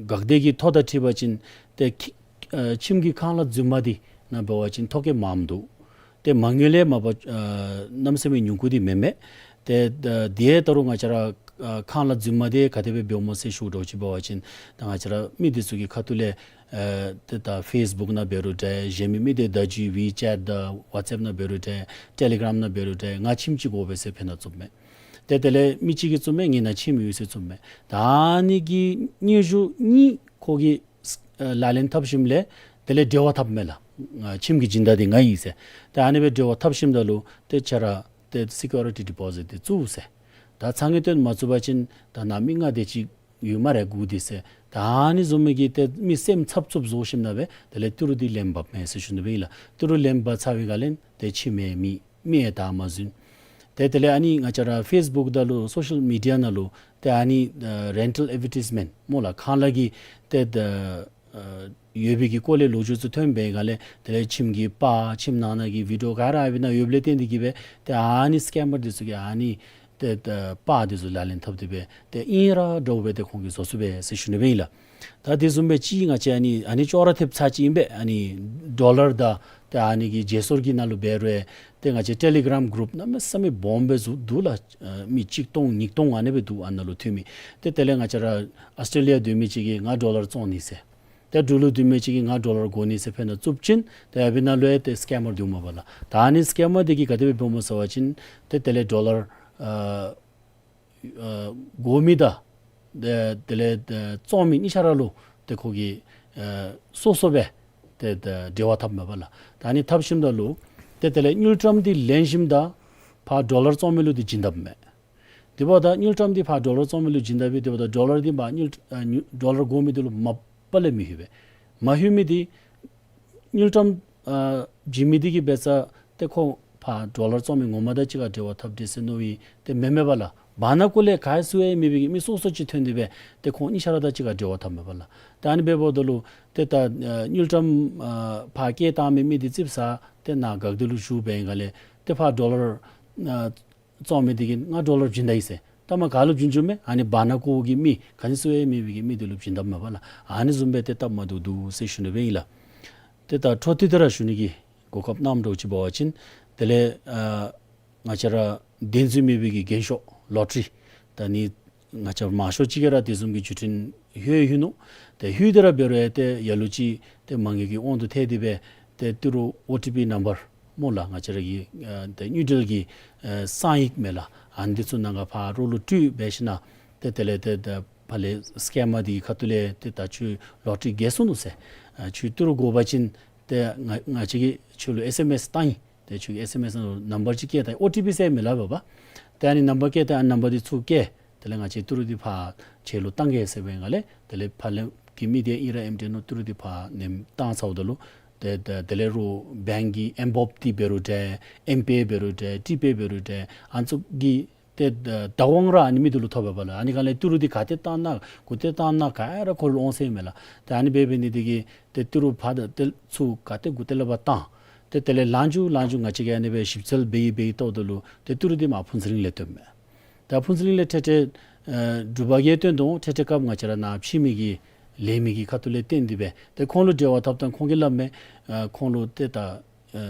འགག་སྡེ་གི་ཐོ་དང་འཁྲིལ་བ་ཅིན་ཏེ་ཁྱི་ཨ་ཁྱིམ་གྱི་ཁང་གླ་རྫུན་མ་འདི་ནང་འབད་བ་ཅིན་ཐོ་བཀོད་མངམ་འདུག། ཏེ་མ་དངུལ་ལས་མ་པ་ཨ་གནམ་མེད་ས་མེད་ཉུང་ཀུ་འདི་མེན་མས། ཏེ་ད་དེ་ད་རུང་ང་བཅས་ར་ཨ་ཁང་གླ་རྫུན་མ་འདི་ག་དེ་སྦེ་འབདཝ་སྨོ་ཟེར་ཞུ་དོ་ཅིག་འབད་བ་ཅིན་ད་ང་བཅས་ར་མི་འདི་ཚུ་གི་ཁ་ཐུག་ལས་ཨེ་ཏེ་ད་ཕེསི་བུཀ་ནང་འབད་རུང་འདྲ། གཞན་མི་མི་སྡེ་བརྡ་བརྒྱུད་ཝི་ཅེཊ་དང་ཝཊས་ཨེཔ་ནང་འབད་རུང་འདྲ། ཊེ་ལི་གརམ་ནང་འབད་རུང་འདྲ། ང་ཁྱིམ་ཅིག་དགོ་པས་ཟེར་ཕར་ནང་བཙུགསཔ་མས། ཏེ་དེ་ལས་མི་གཅིག་གིས་བཙུགསཔ་མས། ངེའི་ནང་ཁྱིམ་ཡོད་ཟེར་བཙུགསཔ་མས། ད་ཨ་ནི་གི་སྙན་ཞུ་གཉིས་ཁོ་གིས་ཨེ་ལག་ལེན་འཐབ་ཞིནམ་ལས་དེ་ལས་འབྲེལ་བ་འཐབ་མས་ལགས། ང་ཁྱིམ་གྱི་སྦྱིན་བདག་འདི་ང་ཨིན་ཟེར། ཏེ་ཨ་ནི་སྦེ་འབྲེལ་བ་འཐབ་ཞིནམ་ད་ལུ་ཏེ་ཁྱེད་ར་ཏེ་སི་ཀུ་རི་ཊི་ཌི་པོ་ཟིཊ་འདི་བཙུགས་ཟེར། ད་ཚ་ངེས་སྟོན་མ་ཚུགས་པ་ཅིན་ད་ནཱ་མི་ལྔ་དེ་ཅིག་ཡོད་སྨ་རེ་སྒུག་སྟེ་ཟེར། ད་ཨ་ནི་བཟུམ་མའི་གི་ཏེ་མི་སེམས་འཚབ་འཚུབ་བཟོ་ཞིནམ་ལས་སྦེ་དེ་ལས་ཏི་རུ་འདི་ལེན་འབགཔ་མས་ཟེར་ཞུ་ནི་སྦེ་ཨིན་ལགས། ཏི་རུ་ལེན་འབག་ཚར་བའི་སྒང་ལས་ཏེ་ཁྱིམ་མི་མི་མི་ཡང་བདའ་མ་ཟུན། ཏེ་དེ་ལས་ཨ་ནི་ང་བཅས་ར་ཕེསི་བུཀ་ད་ལུ་སོ་ཤལ་མི་ཌི་ཡ་ནང་ལུ་ཏེ་ཨ་ནི་ཨ་རེན་ཊལ་ཨེཌ་ཝར་ཊའིཛ་མེནཊ་སྨོ་ལགས། ཁང་གླ་གི་ཏེ་ད་ཨ་ཡོད་པའི་གི་སྐོར་ལས་ལོ་རྒྱུས་ཚུ་ཐོན་པའི་སྒང་ལས་དེ་ལས་ཁྱིམ་གྱི་པར་ཁྱིམ་ནང་ན་གི་བི་ཌིའོ་ག་ར་ཨ་ཕི་ནང་ཡོདཔ་ལས་བརྟེན་ཏེ་གིས་སྦེ་ཏེ་ཨ་ནི་སི་ཀེམ་མར་འདི་ཚུ་གིས་ཨ་ནི་ཏེ་ད་པར་འདི་ཚུ་ལག་ལེན་འཐབ་སྟེ་སྦེ་ཏེ་ཨིན་ར་འདྲཝ་སྦེ་ཏེ་ཁོང་གིས་བཟོ་ཚུགས་པས་ཟེར་ཞུ་ནི་སྦེ་ཨིན་ལགས། ད་དེ་བཟུམ་སྦེ་ཅིག་ང་བཅས་ཨ་ནི་ཨ་ནི་ཅོག་ར་འཐདཔ་ཚར་ཅིག་ཨིན་པས། ཨ་ནི་ཌོ་ལར་དང་ཏེ་ཨ་ནི་གི་བརྗེ་སོར་གྱི་ནང་ལུ་འབད་རུང་ཏེ་ང་བཅས་ཊེ་ལི་གྲམ་གུ་རུཔ་གནམ་མེད་ས་མེད་སྦོམ་སྦེ་བཟོ་འདུག་ལགས། ཨ་མི་གཅིག་སྟོང་ཉིས་སྟོང་ཨ་ནི་སྦེ་འདུག། ཨ་ནཱ་ལུ་འཐུས་མི་ཏེ་དེ་ལས་ང་བཅས་ར་ཨཱོས་ཊེ་ལི་ཡ་སྡོད་མི་ཅིག་གིས་ང་ཌོ་ལར་བཙོང་ནི་ཟེར། ཏེ་འབྲུག་ལུ་སྡོད་མི་ཅིག་གིས་ང་ཌོ་ལར་དགོ་ནི་ཟེར་ཕར་ནང་བཙུགས་པ་ཅིན་ཏེ་ཨ་ཕི་ནང་ལུ་ཡང་ཏེ་སི་ཀེམ་མར་འདུག་མས་པ་ལགས། ད་ཨ་ནི་སི་ཀེམ་མར་འདི་གིས་ག་དེ་སྦེ་འབདཝ་སྨོ་ཟེར་བ་ཅིན་ཏེ་དེ་ལས་ཌོ་ལར་ཨ་ཨ་དགོ་མི་དང་ཏེ་དེ་ལས་ཨ་བཙོང་མི་གཉིས་ཆ་ར་ལུ་ཏེ་ཁོ་གིས་ཨ་སོ་སོ་སྦེ་ཏེ་ད་འབྲེལ་བ་འཐབ་མས་པ་ལགས། ད་ཨ་ནི་འཐབ་ཞིནམ་ད་ལུ་ཏེ་དེ་ལས་དངུལ་ཀྲམ་འདི་ལེན་ཞིནམ་ད་ཕར་ཌོ་ལར་བཙོང་མི་ལུ་འདི་བྱིན་དཔ་མས། དེ་འབདཝ་ད་དངུལ་ཀྲམ་འདི་ཕར་ཌོ་ལར་བཙོང་མི་ལུ་བྱིན་དཔ་སྦེ་དེ་འབདཝ་ད་ཌོ་ལར་འདི་ཕར་དངུལ་ཨ་དངུལ་ཌོ་ལར་དགོ་མི་འདི་ལུ་མ་པ་ལས་མི་ལྷོད་པས། མ་ལྷོད་མི་འདི་དངུལ་ཀྲམ་ཨ་བྱིན་མི་འདི་གིས་འབད་ས་ཏེ་ཁོ་ཕར་ཌོ་ལར་བཙོང་མི་ངོ་མ་དང་གཅིག་ཁར་འབྲེལ་བ་འཐབ་སྟེ་ཟེར་མནོ་བའི་ཏེ་མེན་མས་པ་ལགས། བར་ན་ཀོ་ལས་ག་ཡང་སུ་ཡང་མེད་པའི་གི་མི་སོ་སོ་ཅིག་ཐོན་ཏེ་སྦེ་ཏེ་ཁོང་གཉིས་ཆ་ར་དང་གཅིག་ཁར་འབྲེལ་བ་འཐབ་མས་པ་ལགས། ཏེ་ཨ་ནི་འབདཝ་ད་ལུ་ཏེ་ད་ཨ་དངུལ་ཀྲམ་ཨ་ཕར་བསྐྱལ་བཏང་མི་མི་འདི་ཙིགཔ་ཟ་སྟེ་ནཱ་འགག་སྟེ་ལུ་བཞུགས་པའི་སྒང་ལས་ཏེ་ཕར་ཌོ་ལར་ཨ་བཙོང་མི་འདི་གིས་ང་ཌོ་ལར་བྱིན་ད་ཡི་ཟེར། ད་མ་ག་ལུ་བྱིན་བྱིནམ་མས། ཨ་ནི་བར་ན་ཀོ་གི་མི་ག་ནི་སུ་ཡང་མེད་པའི་གི་མི་འདི་ལུ་བྱིན་དཔ་མས་པ་ལགས། ཨ་ནི་བཟུམ་སྦེ་ཏེ་སྟབས་མ་བདེཝ་འདུག་ཟེར་ཞུ་ནི་སྦེ་ཨིན་ལགས། ཏེ་ད་འཕྲོ་མཐུད་དེ་ར་ཞུ་ནི་གི་གོ་སྐབས་གནངམ་འདྲཝ་ཅིག་འབད་བ་ཅིན་དེ་ལས་ཨ་ང་བཅས་ར་གདན་འཛིན་མེད་པའི་གི་རྒྱན་ཤོག་ལོ་ཊ་རི་ད་ནི་ང་བཅས་མང་ཤོས་ཅིག་གིས་ར་དེ་བཟུམ་གྱི་བརྒྱུད་འཕྲིན་ལྷོད་ལྷོད་ནུག། ཏེ་ལྷོད་དེ་ར་འབད་རུང་ཡང་ཏེ་ལ་ལུ་ཅིག་ཏེ་མ་དངུལ་གྱི་དབང་དུ་ཐལ་ཏེ་སྦེ་ཏེ་ཏི་རུ་ཨོ་ཊི་པི་ནམ་བར་སྨོ་ལགས། ང་བཅས་ར་གི་ཨ་ཏེ་དངུལ་འབྲེལ་གྱི་ཨ་གསང་ཡིག་མས་ལགས། ཨ་ནི་འདི་ཚུ་ནང་ག་ཕར་རོགས་ལུ་སྤྲོད་འབད་ཞིན་ན་ཏེ་དེ་ལས་ཏེ་ད་ཕར་ལས་སི་ཀེམ་མར་འདི་གི་ཁ་ཐུག་ལས་ཏེ་ད་ཁྱོད་ལོ་ཊ་རི་རྒྱལ་སོ་ནུག་ཟེར། ཨ་ཁྱོད་ཏི་རུ་དགོ་པ་ཅིན་ཏེ་ང་ང་བཅས་ཀྱིས་ཁྱོད་ལུ་ཨེསི་ཨེམ་ཨེསི་བཏང་ཡི། ཏེ་ཁྱོད་ཀྱིས་ཨེསི་ཨེམ་ཨེསི་ནང་ལུ་ནམ་བར་ཅིག་བསྐྱལ་ད་ཡི། ཨོ་ཊི་པི་ཟེར་མི་སླབ་པས། ཏེ་ཨ་ནི་ནམ་བར་བསྐྱལ་ད་ཡི། ཨ་ནི་ནམ་བར་འདི་ཚུར་བསྐྱལ། དེ་ལས་ང་བཅས་ཏི་རུ་འདི་ཕར་ཁྱོད་ལུ་བཏང་གེ་ཟེར་བའི་སྒང་ལས་དེ་ལས་ཕར་ལས་ཀྱི་མི་འདི་ཨིན་ར་ཨིནམ་འདྲས་མནོ་ཏི་རུ་འདི་ཕར་ནེམ་བཏང་ཚརཝ་ད་ལུ་ཏེ་ཏེ་དེ་ལས་རོགས་བེངཀ་གི་ཨེམ་བོབ་འདི་འབད་རུང་འདྲ་ཨེམ་པེ་འབད་རུང་འདྲ་ཊི་པེ་འབད་རུང་འདྲ་ཨ་ནི་ཚུ་གི་ཏེ་བརྡ་དབང་ར་ཨ་ནི་མི་འདི་ལུ་ཐོབ་པས་པ་ལགས། ཨ་ནི་སྒང་ལས་ཏི་རུ་འདི་ག་ཏེ་བཏང་ན་གུ་ཏེ་བཏང་ན་ག་ར་ཁོ་ལུ་འོང་ཟེར་མས་ལགས། ཏེ་ཨ་ནི་འབད་འབད་ནི་འདི་གིས་ཏེ་ཏི་རུ་ཕར་དང་ཏེ་ཚུར་ག་ཏེ་གུ་ཏེ་ལས་ཕར་བཏང་། ཏེ་དེ་ལས་ལངས་བཅུག་ལངས་བཅུག་ང་བཅས་ཀྱིས་ཨ་ནི་སྦེ་ཞིབ་འཚོལ་འབད་ཡི་འབད་ཡི་བལྟཝ་ད་ལུ་ཏེ་ཏི་རུ་འདི་མར་ཕུན་ཚོགས་གླིང་ལས་ཐོནམ་མས། ད་ཕུན་ཚོགས་གླིང་ལས་ཏེ་ཏེ་ཨ་འབྲུག་པ་གིས་བཏོན་དོ། ཏེ་ཏེ་སྐབས་ང་བཅས་ར་ནཱ་ཕྱི་མི་གི་ལས་མི་གི་ཁ་ཐུག་ལས་བཏོན་ཏེ་སྦེ་ཏེ་ཁོང་ལུ་འབྲེལ་བ་འཐབ་ད་ཁོང་གིས་སླབ་མས། ཨ་ཁོང་ལུ་ཏེ་ད་ཨ་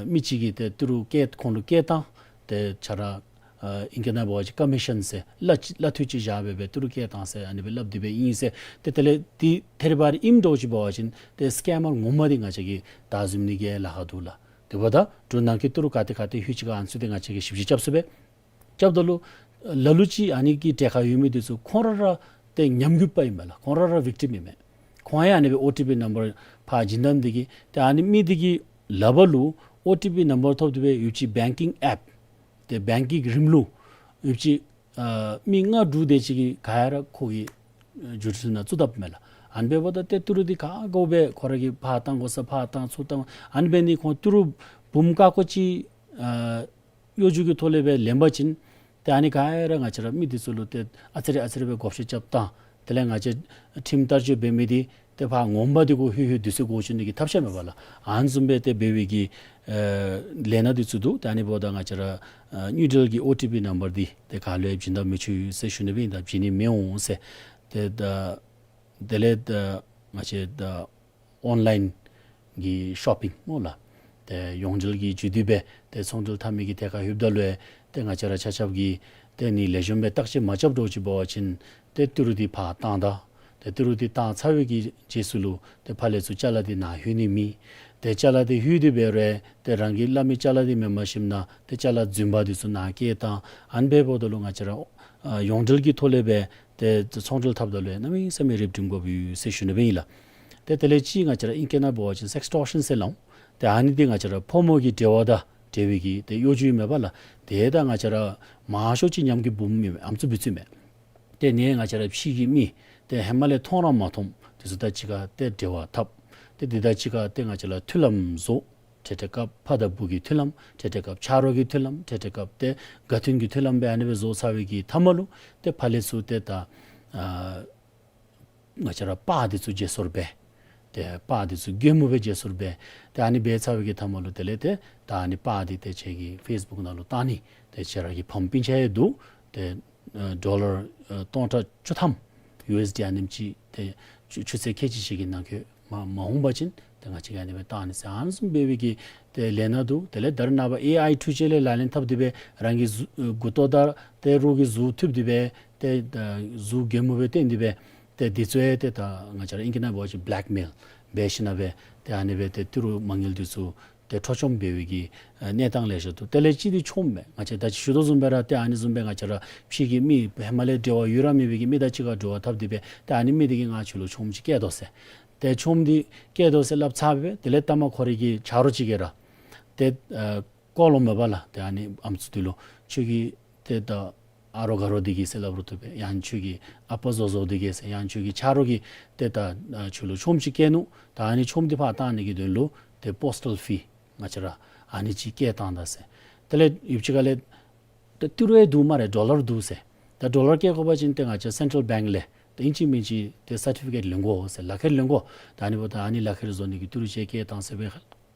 མི་གཅིག་གིས་ཏེ་ཏི་རུ་བསྐྱལ་ཁོང་ལུ་བསྐྱལ་བཏང་། ཏེ་ཁྱོད་ར་ཨ་ཨིང་སྐད་ནང་འབད་བ་ཅིན་ཀོ་མི་ཤཱན་ཟེར་གླ་གླ་འཐུས་ཅིག་བཞག་སྦེ་སྦེ་ཏི་རུ་བསྐྱལ་བཏང་ཟེར་ཨ་ནི་སྦེ་སླབ་སྟེ་སྦེ་ཨིན་ཟེར། ཏེ་དེ་ལས་འདི་ཐད་རི་བ་རི་ཨིནམ་འདྲཝ་ཅིག་འབད་བ་ཅིན་ཏེ་སི་ཀེམ་མར་ངོ་མ་འདི་ང་བཅས་ཀྱིས་བདའ་ཟུན་ནི་གི་ལཱ་ཁག་འདུག་ལགས། དེ་འབདཝ་ད་འབྲུག་ནང་གི་ཏི་རུ་ག་ཏེ་ག་ཏེ་ལྷོད་ཅི་ག་ཨ་ནི་ཚུ་འདི་ང་བཅས་ཀྱིས་ཞིབ་དཔྱད་རྐྱབ་ཚུགས་པས། རྐྱབ་ད་ལུ་ལ་ལུ་ཅིག་ཨ་ནི་གི་གྲལ་ཁར་ཡོད་མི་འདི་ཚུ་ཁོང་ར་ར་ཏེ་ཉམས་རྒུད་པ་ཨིན་མས་ལགས། ཁོང་ར་ར་བིག་ཊིམ་ཨིན་མས། ཁོང་ཡང་ཨ་ནི་སྦེ་ཨོ་ཊི་པི་ནམ་བར་ཕར་བྱིན་ད་ནི་འདི་གིས་ཏེ་ཨ་ནི་མི་འདི་གི་ལག་པ་ལུ་ཨོ་ཊི་པི་ནམ་བར་ཐོབ་སྟེ་སྦེ་ཡོད་ཅི་བེངཀ་གི་ཨེཔ་ཏེ་བེངཀ་གི་རིམ་ལུགས་ཡོད་ཅི་ཨ་མི་ལྔ་དྲུག་དེ་ཅིག་གིས་ག་ར་ཁོ་གི་ཨ་བརྒྱུད་འཕྲིན་ནང་བཙུགས་དཔ་མས་ལགས། ཨ་ནི་འབདཝ་ད་ཏེ་ཏི་རུ་འདི་ག་དགོ་སྦེ་ཁོ་ར་གིས་ཕར་བཏང་དགོ་ས་ཕར་བཏང་ཚུར་བཏང་ཨ་ནི་འབད་ནི་ཁོང་ཏི་རུ་འབུམ་ཀ་ཀོ་ཅིག་ཨ་གཡོ་སྒྱུ་གི་ཐོག་ལས་སྦེ་ལེན་པ་ཅིན་ཏེ་ཨ་ནི་ག་ར་ང་བཅས་ར་མི་འདི་ཚུ་ལུ་ཏེ་ཨ་ཙི་རེ་ཨ་ཙི་རེ་སྦེ་བགོ་བཤའ་རྐྱབ་བཏང་། དེ་ལས་ང་བཅས་ཁྲིམས་བསྟར་སྤྱོད་འབད་མི་འདི་ཏེ་ཕར་ངོ་མ་འདི་གུ་ལྷོད་ལྷོད་དུས་ཚོད་འགོར་བཅུག་ནི་གི་ཐབས་ཤེས་མས་པ་ལགས། ཨ་ནི་བཟུམ་སྦེ་ཏེ་འབད་བའི་གི་ཨ་ལས་སྣ་འདི་ཚུ་འདུག། ཏེ་ཨ་ནི་འབདཝ་ད་ང་བཅས་ར་ཨ་དངུལ་འབྲེལ་གྱི་ཨོ་ཊི་པི་ནམ་བར་འདི་ཏེ་ག་ལུ་ཡང་བྱིན་ད་མི་ཆོག་ཟེར་ཞུ་ནི་སྦེ་ཨིན། ད་བྱིན་ནི་མི་འོང་ཟེར། ཏེ་ད་དེ་ལས་ད་ང་བཅས་ད་ཨོན་ལའིན་གི་ཤོ་པིང་སྨོ་ལགས། ཏེ་ཡོངས་འབྲེལ་གྱི་བརྒྱུད་དེ་སྦེ་ཏེ་ཚོང་འབྲེལ་འཐབ་མི་གི་ཐད་ཁར་ལྷོདཔ་ད་ལུ་ཡང་ཏེ་ང་བཅས་ར་ཆ་ཁྱབ་ཀྱིས་ཏེ་ཨ་ནི་ལེགས་ཤོམ་སྦེ་བརྟག་དཔྱད་མ་རྐྱབ་འདྲཝ་ཅིག་འབད་བ་ཅིན་ཏེ་ཏི་རུ་འདི་ཕར་བཏང་ད། ཏེ་ཏི་རུ་འདི་བཏང་ཚར་བའི་གི་རྗེས་སུ་ལུ་ཏེ་ཕར་ལས་ཚུར་ཅ་ལ་འདི་ནཱ་ལྷོད་ནི་མེད། ཏེ་ཅ་ལ་འདི་ལྷོད་དེ་འབད་རུང་ཏེ་རང་གིས་སླབ་མི་ཅ་ལ་འདི་མེན་པར་ཞིནམ་ན་ཏེ་ཅ་ལ་རྫུན་པ་འདི་ཚུ་ནཱ་བསྐྱལ་བཏང་། ཨ་ནི་འབདཝ་ད་ལུ་ང་བཅས་ར་ཨ་ཡོངས་འབྲེལ་གྱི་ཐོག་ལས་སྦེ་ཏེ་ཚོང་འབྲེལ་འཐབ་ད་ལུ་ཡང་གནམ་མེད་ས་མེད་རིགཔ་སྒྲིམ་དགོཔ་ཡོད་ཟེར་ཞུ་ནི་སྦེ་ཨིན་ལགས། ཏེ་དེ་ལས་ཅིག་ང་བཅས་ར་ཨིང་སྐད་ནང་འབད་བ་ཅིན་སེགས་ཊོར་ཤཱན་ཟེར་སླབ་འོང་། ཏེ་ཨ་ནི་འདི་ང་བཅས་ར་ཕོ་མོ་གི་འབྲེལ་བ་དང་ འབྲེལ་བའི་གི་ཏེ་གཡོ་སྒྱུ་ཨིན་མས་པ་ལགས། ཏེ་ད་ང་བཅས་ར་མང་ཤོས་ཅིག་ཉམས་ཀྱི་འབུམ་ཨིན་མས། ཨམ་སྲུ་འབུད་ཚུགས་མས། ཏེ་ནི་ང་བཅས་ར་ཕྱི་གི་མི་ཏེ་ཧེ་མ་ལས་མཐོང་ར་མ་མཐོངམ་དེ་ཚུ་དང་གཅིག་ཁར་ཏེ་འབྲེལ་བ་འཐབ། ཏེ་དེ་དང་གཅིག་ཁར་ཏེ་ང་བཅས་ར་མཐུན་ལམ་བཟོ། འཕྲལ་འཕྲལ་སྐབས་ཕ་དང་བུ་གི་མཐུན་ལམ། འཕྲལ་འཕྲལ་སྐབས་ཆ་རོགས་ཀྱི་མཐུན་ལམ། འཕྲལ་འཕྲལ་སྐབས་ཏེ་དགའ་མཐུན་གྱི་མཐུན་ལམ་སྦེ་ཨ་ནི་སྦེ་བཟོ་ཚར་བའི་གི་མཐའ་མ་ལུ་ཏེ་ཕར་ལས་ཚུར་ཏེ་ད་ཨ་ང་བཅས་ར་པར་དེ་ཚུ་བརྗེ་སོར་འབད། ཏེ་པར་དེ་ཚུ་གད་མོ་སྦེ་བརྗེ་སོར་འབད། ཏེ་ཨ་ནི་འབད་ཚར་བའི་གི་མཐའ་མ་ལུ་དེ་ལས་ཏེ་ད་ཨ་ནི་པར་དེ་ཏེ་ཁྱེད་ཀྱི་ཕེསི་བུཀ་ནང་ལུ་བཏང་ནི། ཏེ་ཁྱེད་ར་གི་ཕམ་སྤུན་ཆ་ཡང་འདུག། ཏེ་ཨ་ཌོ་ལར་ཨ་སྟོང་ཕྲག་བཅུ་ཐམ་ཡུ་ཨེསི་ཌི་ཨ་ནེམ་ཅིག་ཏེ་ཆུ་ཆུ་ཚོད་ཁལ་གཅིག་ཅིག་གི་ནང་འཁོད་མ་མ་འོང་པ་ཅིན་ཏེ་ང་བཅས་ཀྱིས་ཨ་ནི་སྦེ་བཏང་ནི་ཟེར་ཨ་ནི་བཟུམ་འབད་བའི་གི་ཏེ་ལས་སྣ་འདུག། དེ་ལས་ད་རེས་ནངས་པ་ཨེ་ཨའི་འཕྲུལ་ཆས་ལས་ལག་ལེན་འཐབ་སྟེ་སྦེ་རང་གི་གཟུགས་མགུ་ཏོ་དང་ཏེ་རོགས་ཀྱི་གཟུགས་འཐུ་སྟེ་སྦེ་ཏེ་ད་གཟུགས་གད་མོ་སྦེ་བཏོན་ཏེ་སྦེ་ཏེ་དེ་ཚུ་ཡང་ཏེ་ད་ང་བཅས་ར་ཨིང་སྐད་ནང་འབད་བ་ཅིན་བེ་ལེཀ་མེལ་འབད་ཞིན་ན་སྦེ་ཏེ་ཨ་ནི་སྦེ་ཏེ་ཏི་རུ་མ་དངུལ་དེ་ཚུ་ཏེ་འཕྲོག་བཅོམ་འབད་བའི་གི་ཨ་གནས་སྟངས་ལེ་ཤ་འདུག། དེ་ལས་གཅིག་འདི་ཆོམ་མས། ང་བཅས་ད་ཅི་ཞུ་དོ་བཟུམ་སྦེ་ར་ཏེ་ཨ་ནི་བཟུམ་སྦེ་ང་བཅས་ར་ཕྱི་གི་མི་ཧེ་མ་ལས་འབྲེལ་བ་ཡོད་ར་མེད་པའི་གི་མི་དང་གཅིག་ཁར་འབྲེལ་བ་འཐབ་སྟེ་སྦེ་ཏེ་ཨ་ནི་མི་དེ་གིས་ང་ཁྱོད་ལུ་ཆོམ་ཅིག་བསྐྱལ་དོ་ཟེར། ཏེ་ཆོམ་འདི་བསྐྱལ་དོ་ཟེར་སླབ་ཚར་སྦེ་དེ་ལས་ལྟ་མ་ཁོ་རའི་གི་ཆ་རོགས་ཅིག་གིས་ར་ཏེ་ཨ་བཀོ་ལོང་མས་པ་ལགས། ཏེ་ཨ་ནི་ཨམ་སྲུ་དེ་ལུ་ཁྱོད་ཀྱིས་ཏེ་ད་ཨ་རོགས་ག་རོགས་འདི་གིས་ཟེར་སླབ་རུང་བཏུབ་པས། ཡང་ཁྱོད་ཀྱི་ཨ་པ་བཟོ་བཟོཝ་འདི་གིས་ཟེར། ཡང་ཁྱོད་ཀྱི་ཆ་རོགས་ཀྱིས་ཏེ་ད་ཨ་ཁྱོད་ལུ་ཆོམ་ཅིག་བསྐྱལ་ནུག། ད་ཨ་ནི་ཆོམ་འདི་ཕར་བཏང་ནི་གི་དོན་ལུ་ཏེ་པོསི་ཊལ་ཕི་ང་བཅས་ར་ཨ་ནི་ཅིག་བསྐྱལ་བཏང་ད་ཟེར། དེ་ལས་ཡུདཔ་ཅིག་ཁ་ལས་ཏེ་ཏི་རུ་ཡང་འདུག་སྨ་རེ། ཌོ་ལར་འདུག་ཟེར། ད་ཌོ་ལར་བསྐྱལ་དགོ་པ་ཅིན་ཏེ་ང་བཅས་སེན་ཊལ་བེངཀ་ལས་ཏེ་ཨིན་ཅི་མིན་ཅི་ཏེ་སར་ཊི་ཕི་ཀེཊ་ལེན་དགོ་ཟེར། ལག་ཁྱེར་ལེན་དགོ། ད་ཨ་ནི་འབདཝ་ད་ཨ་ནི་ལག་ཁྱེར་བཟོ་ནི་གི་ཏི་རུ་ཅིག་བསྐྱལ་བཏང་ཟེར་སྦེ་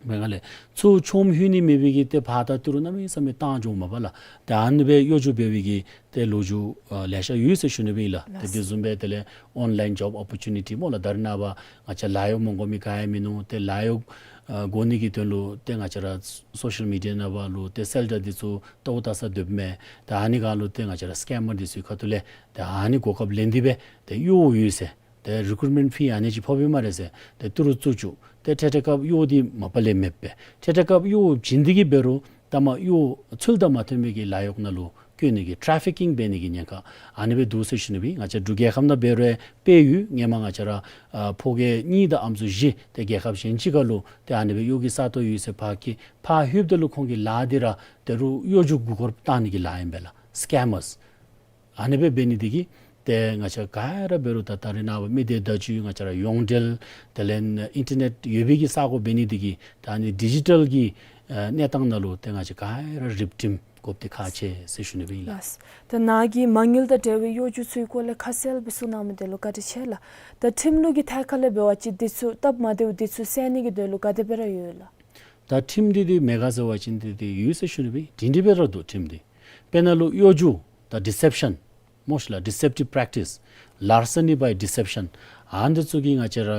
སྦེ་ང་ལས་ཚུར་ཆོམ་ལྷོད་ནི་མེད་པའི་གི་ཏེ་ཕར་ད་ཏི་རུ་གནམ་མེད་ས་མེད་བཏང་འགྱོཝ་མས་པ་ལགས། ཏེ་ཨ་ནི་སྦེ་གཡོ་སྒྱུ་འབད་བའི་གི་ཏེ་ལོ་རྒྱུས་ཨ་ལེ་ཤ་ཡོད་ཟེར་ཞུ་ནི་སྦེ་ཨིན་ལགས། ཏེ་དེ་བཟུམ་སྦེ་དེ་ལས་ཨོན་ལའིན་ཇོབ་ཨོ་པོར་ཅུ་ནི་ཊི་སྨོ་ལགས། ད་རེས་ནངས་པ་ང་བཅས་ལཱ་གཡོག་མ་དགོ་མི་ག་ཡང་མིན་ནུག། ཏེ་ལཱ་གཡོག་ཨ་དགོ་ནི་གི་དོན་ལུ་ཏེ་ང་བཅས་ར་སོ་ཤལ་མི་ཌི་ཡ་ནང་འབད་རུང་ཏེ་སེལ་ཊར་འདི་ཚུ་ལྟཝ་ལྟ་ས་སྡོདཔ་མས། ཏེ་ཨ་ནི་ག་ལུ་ཏེ་ང་བཅས་ར་སི་ཀེམ་མར་འདི་ཚུ་གི་ཁ་ཐུག་ལས་ཏེ་ཨ་ནི་གོ་སྐབས་ལེན་ཏེ་སྦེ་ཏེ་གཡོ་ཡོད་ཟེར། ཏེ་རི་ཀུ་རུཊ་མེནཊ་ཕི་ཨ་ནི་ཅིག་ཕོགཔ་ཨིན་སྨ་རེ་ཟེར། ཏེ་ཏི་རུ་བཙུགས་བཅུག། ཏེ་འཕྲལ་འཕྲལ་སྐབས་གཡོ་འདི་མ་པ་ལས་མེདཔ་སྦེ་འཕྲལ་འཕྲལ་སྐབས་གཡོ་བྱིན་ཏེ་གི་འབད་རུང་ལྟ་མ་གཡོ་ཚུལ་དང་མ་མཐུན་པའི་གི་ལཱ་གཡོག་ནང་ལུ་བཀོལ་ནི་གི་ཊ་རེ་ཕི་ཀིང་འབད་ནི་གི་ཉེན་ཁ་ཨ་ནི་སྦེ་འདུག་ཟེར་ཞུ་ནི་སྦེ་ཨིན། ང་བཅས་འབྲུག་རྒྱལ་ཁབ་ནང་འབད་རུང་དཔེ་ཡོད། སྔོན་མ་ང་བཅས་ར་ཨ་ཕོ་རྒས་གཉིས་དང་ཨམ་སྲུ་བཞི་ཏེ་རྒྱལ་ཁབ་གཞན་ཅིག་ཁ་ལུ་ཏེ་ཨ་ནི་སྦེ་གཡོ་གི་ས་སྟོང་ཡོད་ཟེར་ཕར་འཁྱིད་ཕར་ལྷོདཔ་ད་ལུ་ཁོང་གི་ལཱ་འདི་ར་ཏེ་རུང་གཡོ་སྒྱུ་མགུ་སྐོར་བཏང་ནི་གི་ལཱ་ཨིན་པས་ལགས། སི་ཀེམ་མརས། ཨ་ནི་སྦེ་འབད་ནི་འདི་གིས་ཏེ་ང་བཅས་ག་ར་འབད་རུང་ད་ད་རེས་ནངས་པ་མི་སྡེ་བརྡ་བརྒྱུད་ང་བཅས་ར་ཡོངས་འབྲེལ་དེ་ལས་ཨིན་ཊར་ནེཊ་ཡོད་པའི་གི་ས་གོ་འབད་ནི་འདི་གིས་ད་ཨ་ནི་ཌི་ཇི་ཊལ་གྱི་ཨ་གནས་སྟངས་ནང་ལུ་ཏེ་ང་བཅས་ག་ར་རིགཔ་སྒྲིམ་དགོཔ་འདི་ཁག་ཆེ་ཟེར་ཞུ་ནི་སྦེ་ཨིན་ལགས། ལགས། ད་ནཱ་གིས་མ་དངུལ་དང་འབྲེལ་བའི་གཡོ་སྒྱུ་ཚུའི་སྐོར་ལས་ཁ་གསལ་སྦེ་གསུངས་གནང་མི་འདི་ལུ་བཀའ་དྲིན་ཆེ་ལགས། ད་ཁྲིམས་ལུགས་ཀྱི་ཐད་ཁ་ལས་འབད་བ་ཅིན་འདི་ཚུ་སྟབས་མ་བདེཝ་འདི་ཚུ་སེལ་ནི་གི་དོན་ལུ་ག་དེ་སྦེ་ར་ཡོད་ལགས། ད་ཁྲིམས་འདི་འདི་མེད་ག་ཟེར་བ་ཅིན་འདི་འདི་ཡོད་ཟེར་ཞུ་ནི་སྦེ་ཨིན། སྒྲིང་སྒྲི་སྦེ་ར་འདུག་ཁྲིམས་འདི། དཔེར་ན་ལུ་གཡོ་སྒྱུ་དང་ཌི་སེབ་ཤན་སྨོ་ཤིག་ལགས། Deceptive practice, larceny by deception ཨ་ནི་འདི་ཚུ་གི་ང་བཅས་ར་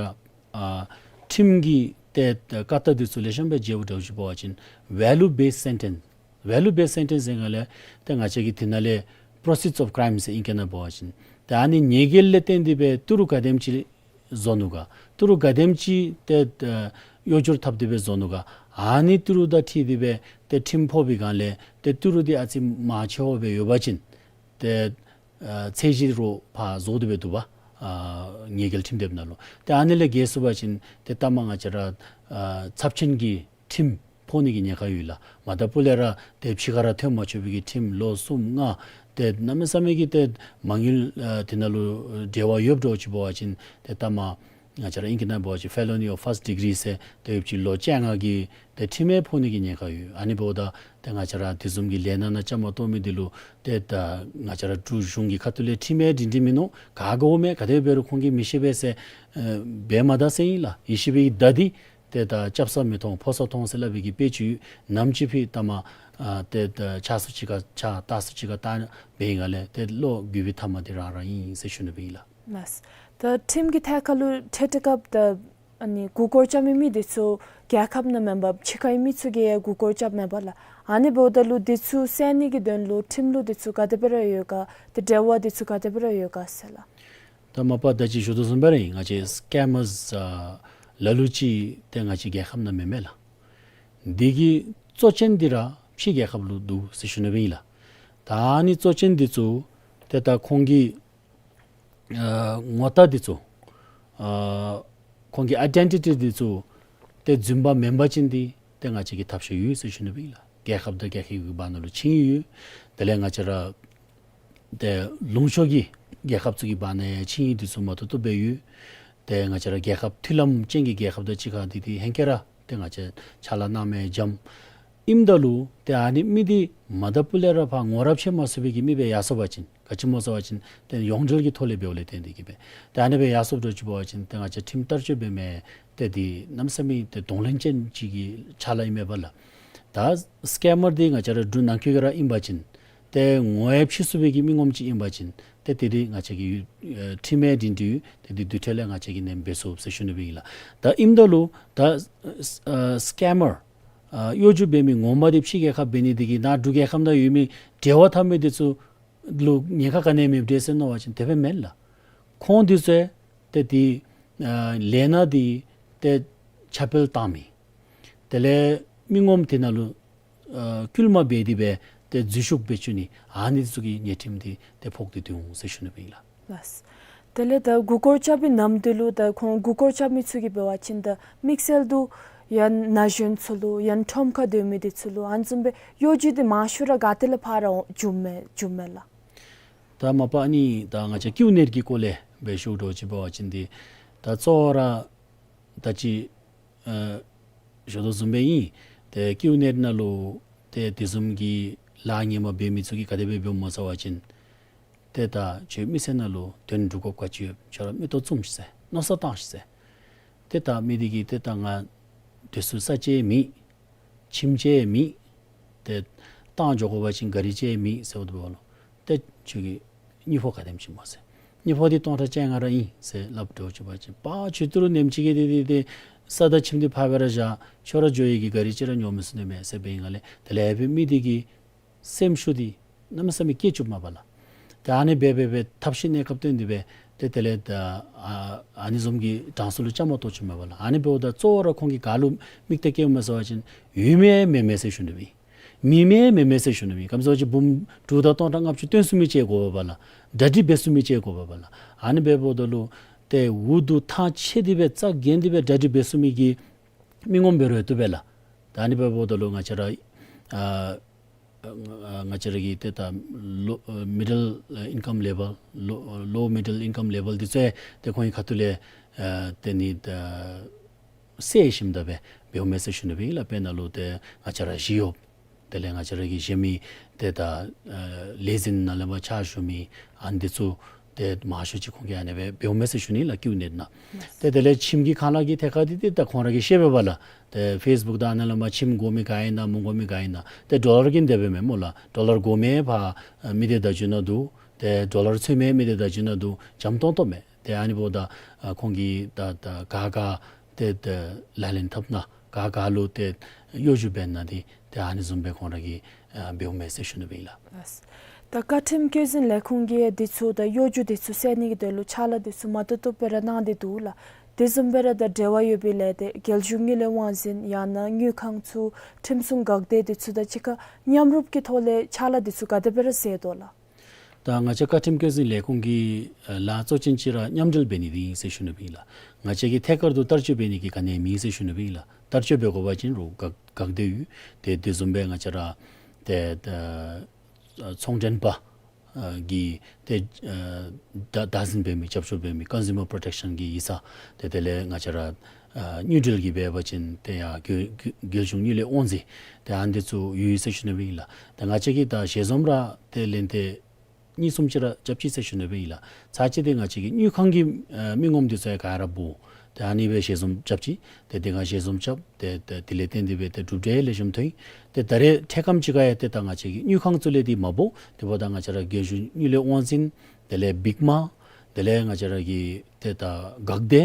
ཨ་ཁྲིམས་ཀྱི་ཏེ་བཀའ་རྟགས་འདི་ཚུ་ལེགས་ཤོམ་སྦེ་མཇལཝ་འདྲཝ་ཅིག་འབད་བ་ཅིན་value based sentence, value based sentence ཟེར་སྒང་ལས་ཏེ་ང་བཅས་ཀྱིས་དེ་ནང་ལས་proceeds of crime ཟེར་ཨིང་སྐད་ནང་འབད་བ་ཅིན་ཏེ་ཨ་ནི་ཉེས་འགེལ་ལས་བརྟེན་ཏེ་སྦེ་ཏི་རུ་ག་དེམ་ཅིག་བཟོ་ནུག་ག། ཏི་རུ་ག་དེམ་ཅིག་ཏེ་ཨ་གཡོ་སྒྱུར་འཐབ་སྟེ་སྦེ་བཟོ་ནུག་ག། ཨ་ནི་ཏི་རུ་དང་འཁྲིལ་ཏེ་སྦེ་ཏེ་ཁྲིམས་ཕོག་པའི་སྒང་ལས་ཏེ་ཏི་རུ་འདི་ཨ་ཙི་མང་ཆེ་བ་སྦེ་ཡོད་པ་ཅིན་ཏེ་ཨ་ཚད་གཞི་རུང་ཕར་བཟོ་སྟེ་སྦེ་འདུག་པ། ཨ་ཉེས་འགེལ་ཁྲིམས་དེབ་ནང་ལུ། ཏེ་ཨ་ནི་ལས་འགལ་སོང་པ་ཅིན་ཏེ་ལྟ་མ་ང་བཅས་ར་ཨ་ཚབས་ཆེན་གྱི་ཁྲིམས་ཕོག་ནི་གི་ཉེན་ཁ་ཡོད་ལགས། མ་ད་སྤུ་ལས་ར་ཏེ་ཕྱི་ཁར་ར་ཐོན་མ་ཆོག་པའི་གི་ཁྲིམས་ལོ་གསུམ་ལྔ་ཏེ་གནམ་མེད་ས་མེད་ཀྱི་ཏེ་མ་དངུལ་ཨ་དེ་ནང་ལུ་འབྲེལ་བ་ཡོདཔ་འདྲཝ་ཅིག་འབད་བ་ཅིན་ཏེ་ལྟ་མ་ང་བཅས་ར་ཨིང་སྐད་ནང་འབད་བ་ཅིན་felony of first degree ཟེར་ཏེ་ཡོདཔ་ཅིག་ལོ་བཅོ་ལྔ་གི་ཏེ་ཁྲིམས་ཡང་ཕོག་ནི་གི་ཉེན་ཁ་ཡོད། ཨ་ནི་འབདཝ་ད་ཏེ་ང་བཅས་ར་དེ་བཟུམ་གྱི་ལས་སྣ་ནང་བཅའ་མར་གཏོགས་མི་འདི་ལུ་ཏེ་ད་ང་བཅས་ར་འབྲུག་གཞུང་གི་ཁ་ཐུག་ལས་ཁྲིམས་ཡང་སྒྲིང་སྒྲི་མིན་ནུག། ག་དགོ་མས། ག་དེ་འབད་རུང་ཁོང་གིས་མི་ཤེས་པས་ཟེར་ཨ་འབད་མ་ད་ཟེར་ཨིན་ལགས། ཡེ་ཤེས་པའི་མདའ་འདི་ཏེ་ད་རྐྱབ་ས་མི་མཐོང་ཕོ་ས་མཐོང་ཟེར་སླབ་པའི་གི་དཔེ་ཅིག་ཡོད། ནམ་ཅིག་ཕི་ལྟ་མ་ཨ་ཏེ་ད་ཆགས་སུ་ཅིག་ཁར་ཆགས་རྟགས་སུ་ཅིག་ཁར་རྟགས་འབད་བའི་སྒང་ལས་ཏེ་བློ་འགྱོད་པའི་མཐའ་མ་འདི་རང་རང་ཨིན་ཟེར་ཞུ་ནི་སྦེ་ཨིན་ལགས། ལགས། ད་ཁྲིམས་ཀྱི་ཐད་ཁ་ལུ་འཕྲལ་འཕྲལ་སྐབས་ད་ཨ་ནི་མགུ་སྐོར་རྐྱབ་མི་མི་འདི་ཚུ་རྒྱལ་ཁབ་ནང་མེན་པར་ཕྱི་ཁའི་མི་ཚུ་གིས་ཡང་མགུ་སྐོར་རྐྱབ་མས་པ་ལགས། ཨ་ནི་འབདཝ་ད་ལུ་འདི་ཚུ་སེལ་ནི་གི་དོན་ལུ་ཁྲིམས་ལུགས་འདི་ཚུ་ག་དེ་སྦེ་ར་ཡོད་ག། ཏེ་འབྲེལ་བ་འདི་ཚུ་ག་དེ་སྦེ་ར་ཡོད་ག་ཟེར་ལགས། ད་མ་པ་ད་ཅི་ཞུ་དོ་བཟུམ་སྦེ་ར་ཨིན། ང་བཅས་སི་ཀེམ་མརས་ཨ་ལ་ལུ་ཅིག་ཏེ་ང་བཅས་རྒྱལ་ཁབ་ནང་མེན་མས་ལགས། འདི་གི་གཙོ་ཅན་འདི་ར་ཕྱི་རྒྱལ་ཁབ་ལུ་འདུག་ཟེར་ཞུ་ནི་སྦེ་ཨིན་ལགས། ད་ཨ་ནི་གཙོ་ཅན་འདི་ཚུ་ཏེ་ད་ཁོང་གི་ཨ་ངོ་རྟགས་འདི་ཚུ་ཨ་ཁོང་གི་ཨའི་ཌེན་ཊི་ཊི་འདི་ཚུ་ཏེ་རྫུན་པ་མེན་པ་ཅིན་འདི་ཏེ་ང་བཅས་ཀྱིས་ཐབས་ཤེས་ཡོད་ཟེར་ཞུ་ནི་སྦེ་ཨིན་ལགས། རྒྱལ་ཁབ་དང་རྒྱལ་ཁབ་ཀྱི་བར་ན་ལུ་ཆིངས་ཡིག་ཡོད། དེ་ལས་ང་བཅས་ར་ཏེ་ལུང་ཕྱོགས་ཀྱི་རྒྱལ་ཁབ་ཚུ་གི་བར་ན་ཡང་ཆིངས་ཡིག་འདི་ཚུ་མ་ཏོག་ཏོ་སྦེ་ཡོད། ཏེ་ང་བཅས་ར་རྒྱལ་ཁབ་མཐུན་ལམ་ཅན་གྱི་རྒྱལ་ཁབ་དང་གཅིག་ཁར་འདི་འདི་ཧེང་སྐལ་ར་ཏེ་ང་བཅས་ཕྱག་ལཱ་གནང་མི་འཇམ། ཨིནམ་ད་ལུ་ཏེ་ཨ་ནི་མི་འདི་མ་དང་ཕུ་ལས་ར་ཕར་ངོ་རབས་ཕྱེ་མ་ཚུགས་པའི་གི་མི་སྦེ་ཡར་སོང་པ་ཅིན་ག་ཅི་སྨོ་ཟེར་བ་ཅིན་ཏེ་ཡོངས་འབྲེལ་གྱི་ཐོག་ལས་འབདཝ་ལས་བརྟེན་ཏེ་གིས་སྦེ་ཏེ་ཨ་ནི་སྦེ་ཡར་སོངམ་འདྲཝ་ཅིག་འབད་བ་ཅིན་ཏེ་ང་བཅས་ཁྲིམས་བསྟར་སྤྱོད་འབད་མི་ཏེ་འདི་གནམ་མེད་ས་མེད་ཏེ་གདོང་ལེན་ཅན་ཅིག་གི་ཕྱག་ལཱ་ཨིན་མས་པ་ལགས། ད་སི་ཀེམ་མར་འདི་ང་བཅས་ར་འབྲུག་ནང་འཁོད་ཀྱི་ར་ཨིན་པ་ཅིན་ཏེ་ངོ་ཡང་ཕྱེ་ཚུགས་པའི་གི་མི་ངོམ་ཅིག་ཨིན་པ་ཅིན་ཏེ་དེ་འདི་ང་བཅས་ཀྱི་ཨེ་ཁྲིམས་ཡང་འདི་འདི་ཏེ་འདི་དུས་ཐོག་ལས་ང་བཅས་ཀྱིས་ནན་འབད་ཚུགས་ཟེར་ཞུ་ནི་སྦེ་ཨིན་ལགས། ད་ཨིནམ་ད་ལུ་ད་ཨ་སི་ཀེམ་མར་ཨ་གཡོ་སྒྱུ་འབད་མི་ངོ་མ་འདི་ཕྱི་རྒྱལ་ཁབ་འབད་ནི་འདི་གིས་ནཱ་འབྲུག་རྒྱལ་ཁབ་ནང་ཡོད་མི་འབྲེལ་བ་འཐབ་མི་འདི་ཚུ་ལུ་ཉེན་ཁ་ག་ནི་ཡང་མེདཔ་འདྲས་ཟེར་མནོ་བ་ཅིན་དེ་སྦེ་མེན་ལགས། ཁོང་འདི་ཚུ་ཏེ་འདི་ཨ་ལས་སྣ་འདི་ཏེ་ཁྱབ་སྤེལ་བཏང་མི། དེ་ལས་མི་ངོམ་དེ་ནང་ལུ་ཨ་སྐུལ་མ་འབད་དེ་སྦེ་ཏེ་འཛུལ་ཞུགས་འབད་བཅུག་ནི་ཨ་ནི་ཚུ་གི་ཉེས་ཁྲིམས་འདི་ཏེ་ཕོག་སྟེ་འདུག་ཟེར་ཞུ་ནི་སྦེ་ཨིན་ལགས། ལགས། དེ་ལས་ད་མགུ་སྐོར་རྐྱབ་པའི་ནམ་དུས་ལུ་ད་ཁོང་མགུ་སྐོར་རྐྱབ་མི་ཚུ་གིས་འབད་བ་ཅིན་ད་དམིགས་བསལ་དུ་ཡང་ན་གཞོན་ཚུ་ལུ་ཡང་ཁྲོམ་ཁར་སྡོད་མི་འདི་ཚུ་ལུ་ཨ་ནི་བཟུམ་སྦེ་གཡོ་སྒྱུ་འདི་མང་ཤོས་ར་ག་ཏེ་ལས་ཕར་ར་འབྱུངམ་མས་འབྱུངམ་མས་ལགས། ད་མ་པ་ཨ་ནི་ད་ང་བཅས་ཀིའུ་ནེཊ་ཀྱི་སྐོར་ལས་སྦེ་ཞུ་འདྲཝ་ཅིག་འབད་བ་ཅིན་འདི་ད་གཙོ་བོ་ར་ད་ཅི་ཨ་ཞུ་དོ་བཟུམ་སྦེ་ཨིན། ཏེ་ཀིའུ་ནེཊ་ནང་ལུ་ཏེ་དེ་བཟུམ་གྱི་ལཱ་ངན་པ་འབད་མི་ཚུ་གིས་ག་དེ་སྦེ་འབདཝ་སྨོ་ཟེར་བ་ཅིན་ཏེ་ད་ཁྱོད་མི་སེར་ནང་ལུ་དོན་སྒྲུབ་དགོཔ་ག་ཅི་ཡོད། ཁྱོད་ར་མིག་ཏོ་བཙུམ་ཤིག་ཟེར། མནོ་བསམ་བཏང་ཤིག་ཟེར། ཏེ་ད་མི་འདི་གིས་ཏེ་ད་ང་སྡོད་ས་ས་ཅིག་མེད། ཁྱིམ་ཅིག་མེད། ཏེ་ཏང་འགྱོ་དགོ་པ་ཅིན་ག་རི་ཅིག་མེད་ཟེརཝ་ད་ལུ་ཏེ་ཁྱོད་ཀྱིས་དངུལ་ཕོགས་ག་དེམ་ཅིག་སྨོ་ཟེར། དངུལ་ཕོགས་འདི་སྟོང་ཕྲག་བཅོ་ལྔ་ར་ཨིན་ཟེར་སླབ་འདྲཝ་ཅིག་འབད་བ་ཅིན་པ་ཁྱོད་ཏི་རུ་ནེམ་ཅིག་གིས་འདི་འདི་ཏེ་ས་དང་ཁྱིམ་འདི་ཕར་སྦེ་ར་བཞག། ཁྱོད་ར་འགྱོ་ནི་གི་ག་རི་ཅིག་ར་ཉོ་མི་ཚུགས་ནི་མས་ཟེར་སྦེ་ཨིན་ག་ལས། དེ་ལས་ཡར་སྦེ་མི་འདི་གི་སེམས་ཤུགས་འདི་གནམ་མེད་ས་མེད་བསྐྱེད་བཅུགཔ་མས་པ་ལགས། ཏེ་ཨ་ནི་སྦེ་སྦེ་སྦེ་ཐབས་ཤེས་གནས་སྐབས་བཏོན་ཏེ་སྦེ་ཏེ་དེ་ལས་ད་ཨ་ཨ་ནི་བཟུམ་གྱི་གྲངས་སུ་ལུ་བཅའ་མར་གཏོགས་བཅུགཔ་མས་པ་ལགས། ཨ་ནི་འབདཝ་ད་གཙོ་བོ་ར་ཁོང་གིས་ག་ལུ་དམིགས་གཏད་བསྐྱེདཔ་མས་ཟེར་བ་ཅིན་ཡོད་མི་མེད་མི་ཟེར་ཞུ་ནི་སྦེ་ཨིན། མེད་མི་མེད་ཟེར་ཞུ་ནི་སྦེ་ཨིན། ག་ཅི་ཟེར་བ་ཅིན་འབུམ་དྲུག་དང་སྟོང་ཕྲག་ལྔ་བཅུ་བཏོན་ཚུགས་མི་ཅིག་དགོ་པས་པ་ལགས། གྲ་སྒྲིག་འབད་ཚུགས་མི་ཅིག་དགོ་པས་པ་ལགས། ཨ་ནི་འབདཝ་ད་ལུ་ཏེ་འུ་སྡུག་ཐང་ཆད་དེ་སྦེ་རྩ་འགེངས་ཏེ་སྦེ་གྲ་སྒྲིག་འབད་ཚུགས་མི་གི་མི་ངོམ་འབད་རུང་བཏུབ་པས་ལགས། ད་ཨ་ནི་འབདཝ་ད་ལུ་ང་བཅས་ར་ཨ་ང་བཅས་ར་གི་ཏེ་ད་ལོ་ཨ་མི་ཌལ་ཨ་ཨིན་ཀམ་ལེ་བཱལ་ལོ་ཨ་ལོ་མི་ཌལ་ཨིན་ཀམ་ལེ་བཱལ་འདི་ཚུ་ཡང་ཏེ་ཁོང་གི་ཁ་ཐུག་ལས་ཨ་ཏེ་ནི་ད་སེལ་ཞིནམ་ད་སྦེ་འབདཝ་མས་ཟེར་ཞུ་ནི་སྦེ་ཨིན་ལགས། དཔེར་ན་ལུ་ཏེ་ང་བཅས་ར་ཞི་གཡོགཔ་དེ་ལས་ང་བཅས་ར་གི་གཞན་མི་ཏེ་ད་ཨ་ལས་འཛིན་ནང་ལས་མར་ཕྱག་ཞུ་མི་ཨ་ནི་འདི་ཚུ་ཏེ་མང་ཤོས་ཅིག་ཁོང་གིས་ཨ་ནི་སྦེ་འབདཝ་མས་ཟེར་ཞུ་ནི་ལགས་ཀིའུ་ནེཊ་ནང་། ཏེ་དེ་ལས་ཁྱིམ་གྱི་ཁང་གླ་གི་ཐད་ཁར་འདི་ཏེ་ད་ཁོང་ར་གིས་ཤེས་པས་པ་ལགས། ཏེ་ཕེསི་བུཀ་དང་ཨ་ནི་ལས་མར་ཁྱིམ་དགོ་མི་ག་ཨིན་ན་མི་དགོ་མི་ག་ཨིན་ན་ཏེ་ཌོ་ལར་གྱིས་འདེབས་པས་མས་སྨོ་ལགས། ཌོ་ལར་དགོ་མི་ཕར་ཨ་མི་སྡེ་བརྡ་བརྒྱུད་ནང་འདུག། ཏེ་ཌོ་ལར་འཚོལ་མི་མི་སྡེ་བརྡ་བརྒྱུད་ནང་འདུག། འཇམ་ཏོང་ཏོ་མས། ཏེ་ཨ་ནི་འབདཝ་ད་ཨ་ཁོང་གིས་ད་ད་ག་ག་ཏེ་ད་ལག་ལེན་འཐབ་ན་ག་ག་ལུ་ཏེ་གཡོ་སྒྱུ་འབད་ན་འདི་ཏེ་ཨ་ནི་བཟུམ་སྦེ་ཁོང་ར་གིས་ཨ་འབདཝ་མས་ཟེར་ཞུ་ནི་སྦེ་ཨིན་ལགས། ལགས། ད་བཀའ་ཁྲིམས་བཀོད་འཛིན་ལས་ཁུངས་ཀྱིས་འདི་ཚུ་ད་གཡོ་སྒྱུ་འདི་ཚུ་སེལ་ནི་གི་དོན་ལུ་ཕྱག་ལཱ་འདི་ཚུ་མ་ཏོག་ཏོ་སྦེ་ར་གནང་སྟེ་འདུག་ལགས། དེ་བཟུམ་སྦེ་ར་ད་འབྲེལ་བ་ཡོད་པའི་ལས་སྡེ་རྒྱལ་གཞུང་དངུལ་ལས་དབང་འཛིན་ཡང་ན་དངུལ་ཁང་ཚུ་ཁྲིམས་སྲུང་འགག་སྡེ་འདི་ཚུ་དང་གཅིག་ཁར་མཉམ་རུབ་ཀྱི་ཐོག་ལས་ཕྱག་ལཱ་འདི་ཚུ་ག་དེ་སྦེ་ར་མཛད་དོ་ལགས། ད་ང་བཅས་བཀའ་ཁྲིམས་བཀོད་འཛིན་ལས་ཁུངས་ཀྱི་ཨ་ལཱ་གཙོ་ཅན་ཅིག་ར་མཉམ་འབྲེལ་འབད་ནི་འདི་ཨིན་ཟེར་ཞུ་ནི་སྦེ་ཨིན་ལགས། ང་བཅས་ཀྱིས་ཐད་ཀར་དུ་བསྟར་སྤྱོད་འབད་ནི་གི་ག་ནི་ཡང་མེད་ཟེར་ཞུ་ནི་སྦེ་ཨིན་ལགས། བསྟར་སྤྱོད་འབད་དགོ་པ་ཅིན་རུང་འགག་འགག་སྡེ་ཡོད། ཏེ་དེ་བཟུམ་སྦེ་ང་བཅས་ར་ཏེ་ད་ཚོང་མགྲོན་པ་ཨ་གི་ཏེ་ཨ་བདག་བདག་འཛིན་འབད་མི་རྒྱབ་སྐྱོར་འབད་མི་ཀོན་སུ་མར་པོརོ་ཊེཀ་ཤཱན་གྱི་ཡིག་ཚང་ཏེ་དེ་ལས་ང་བཅས་ར་ཨ་དངུལ་འབྲེལ་གྱི་འབད་བ་ཅིན་ཏེ་ཡར་རྒྱལ་རྒྱལ་རྒྱལ་གཞུང་དངུལ་ལས་དབང་འཛིན་ཏེ་ཨ་ནི་འདི་ཚུ་ཡོད་ཟེར་ཞུ་ནི་སྦེ་ཨིན་ལགས། ཏེ་ང་བཅས་ཀྱིས་ད་ཞལ་འཛོམས་ར་ཏེ་ལན་ཏེ་གཉིས་གསུམ་ཅིག་ར་རྐྱབ་ཅི་ཟེར་ཞུ་ནི་སྦེ་ཨིན་ལགས། ཚར་གཅིག་འདི་ང་བཅས་ཀྱི་དངུལ་ཁང་གི་ཨ་མི་ངོམ་འདི་ཚུ་ཡང་ག་ར་འབོ། ཏེ་ཨ་ནི་སྦེ་ཞལ་འཛོམས་རྐྱབ་ཅི། ཏེ་དེ་སྒང་ཞལ་འཛོམས་རྐྱབ། ཏེ་ཏེ་དེ་ལས་བརྟེན་ཏེ་སྦེ་ཏེ་གྲུབ་འབྲས་ལེགས་ཤོམ་ཐོན། ཏེ་ད་རེས་འཕྲལ་ཁམས་ཅིག་ཁར་ཡང་ཏེ་ད་ང་བཅས་ཀྱི་དངུལ་ཁང་ཚུ་ལས་འདི་མ་འབོ། དེ་འབདཝ་ད་ང་བཅས་ར་རྒྱལ་གཞུང་དངུལ་ལས་དབང་འཛིན་དེ་ལས་བིག་མ་དེ་ལས་ང་བཅས་ར་གི་ཏེ་ད་འགག་སྡེ་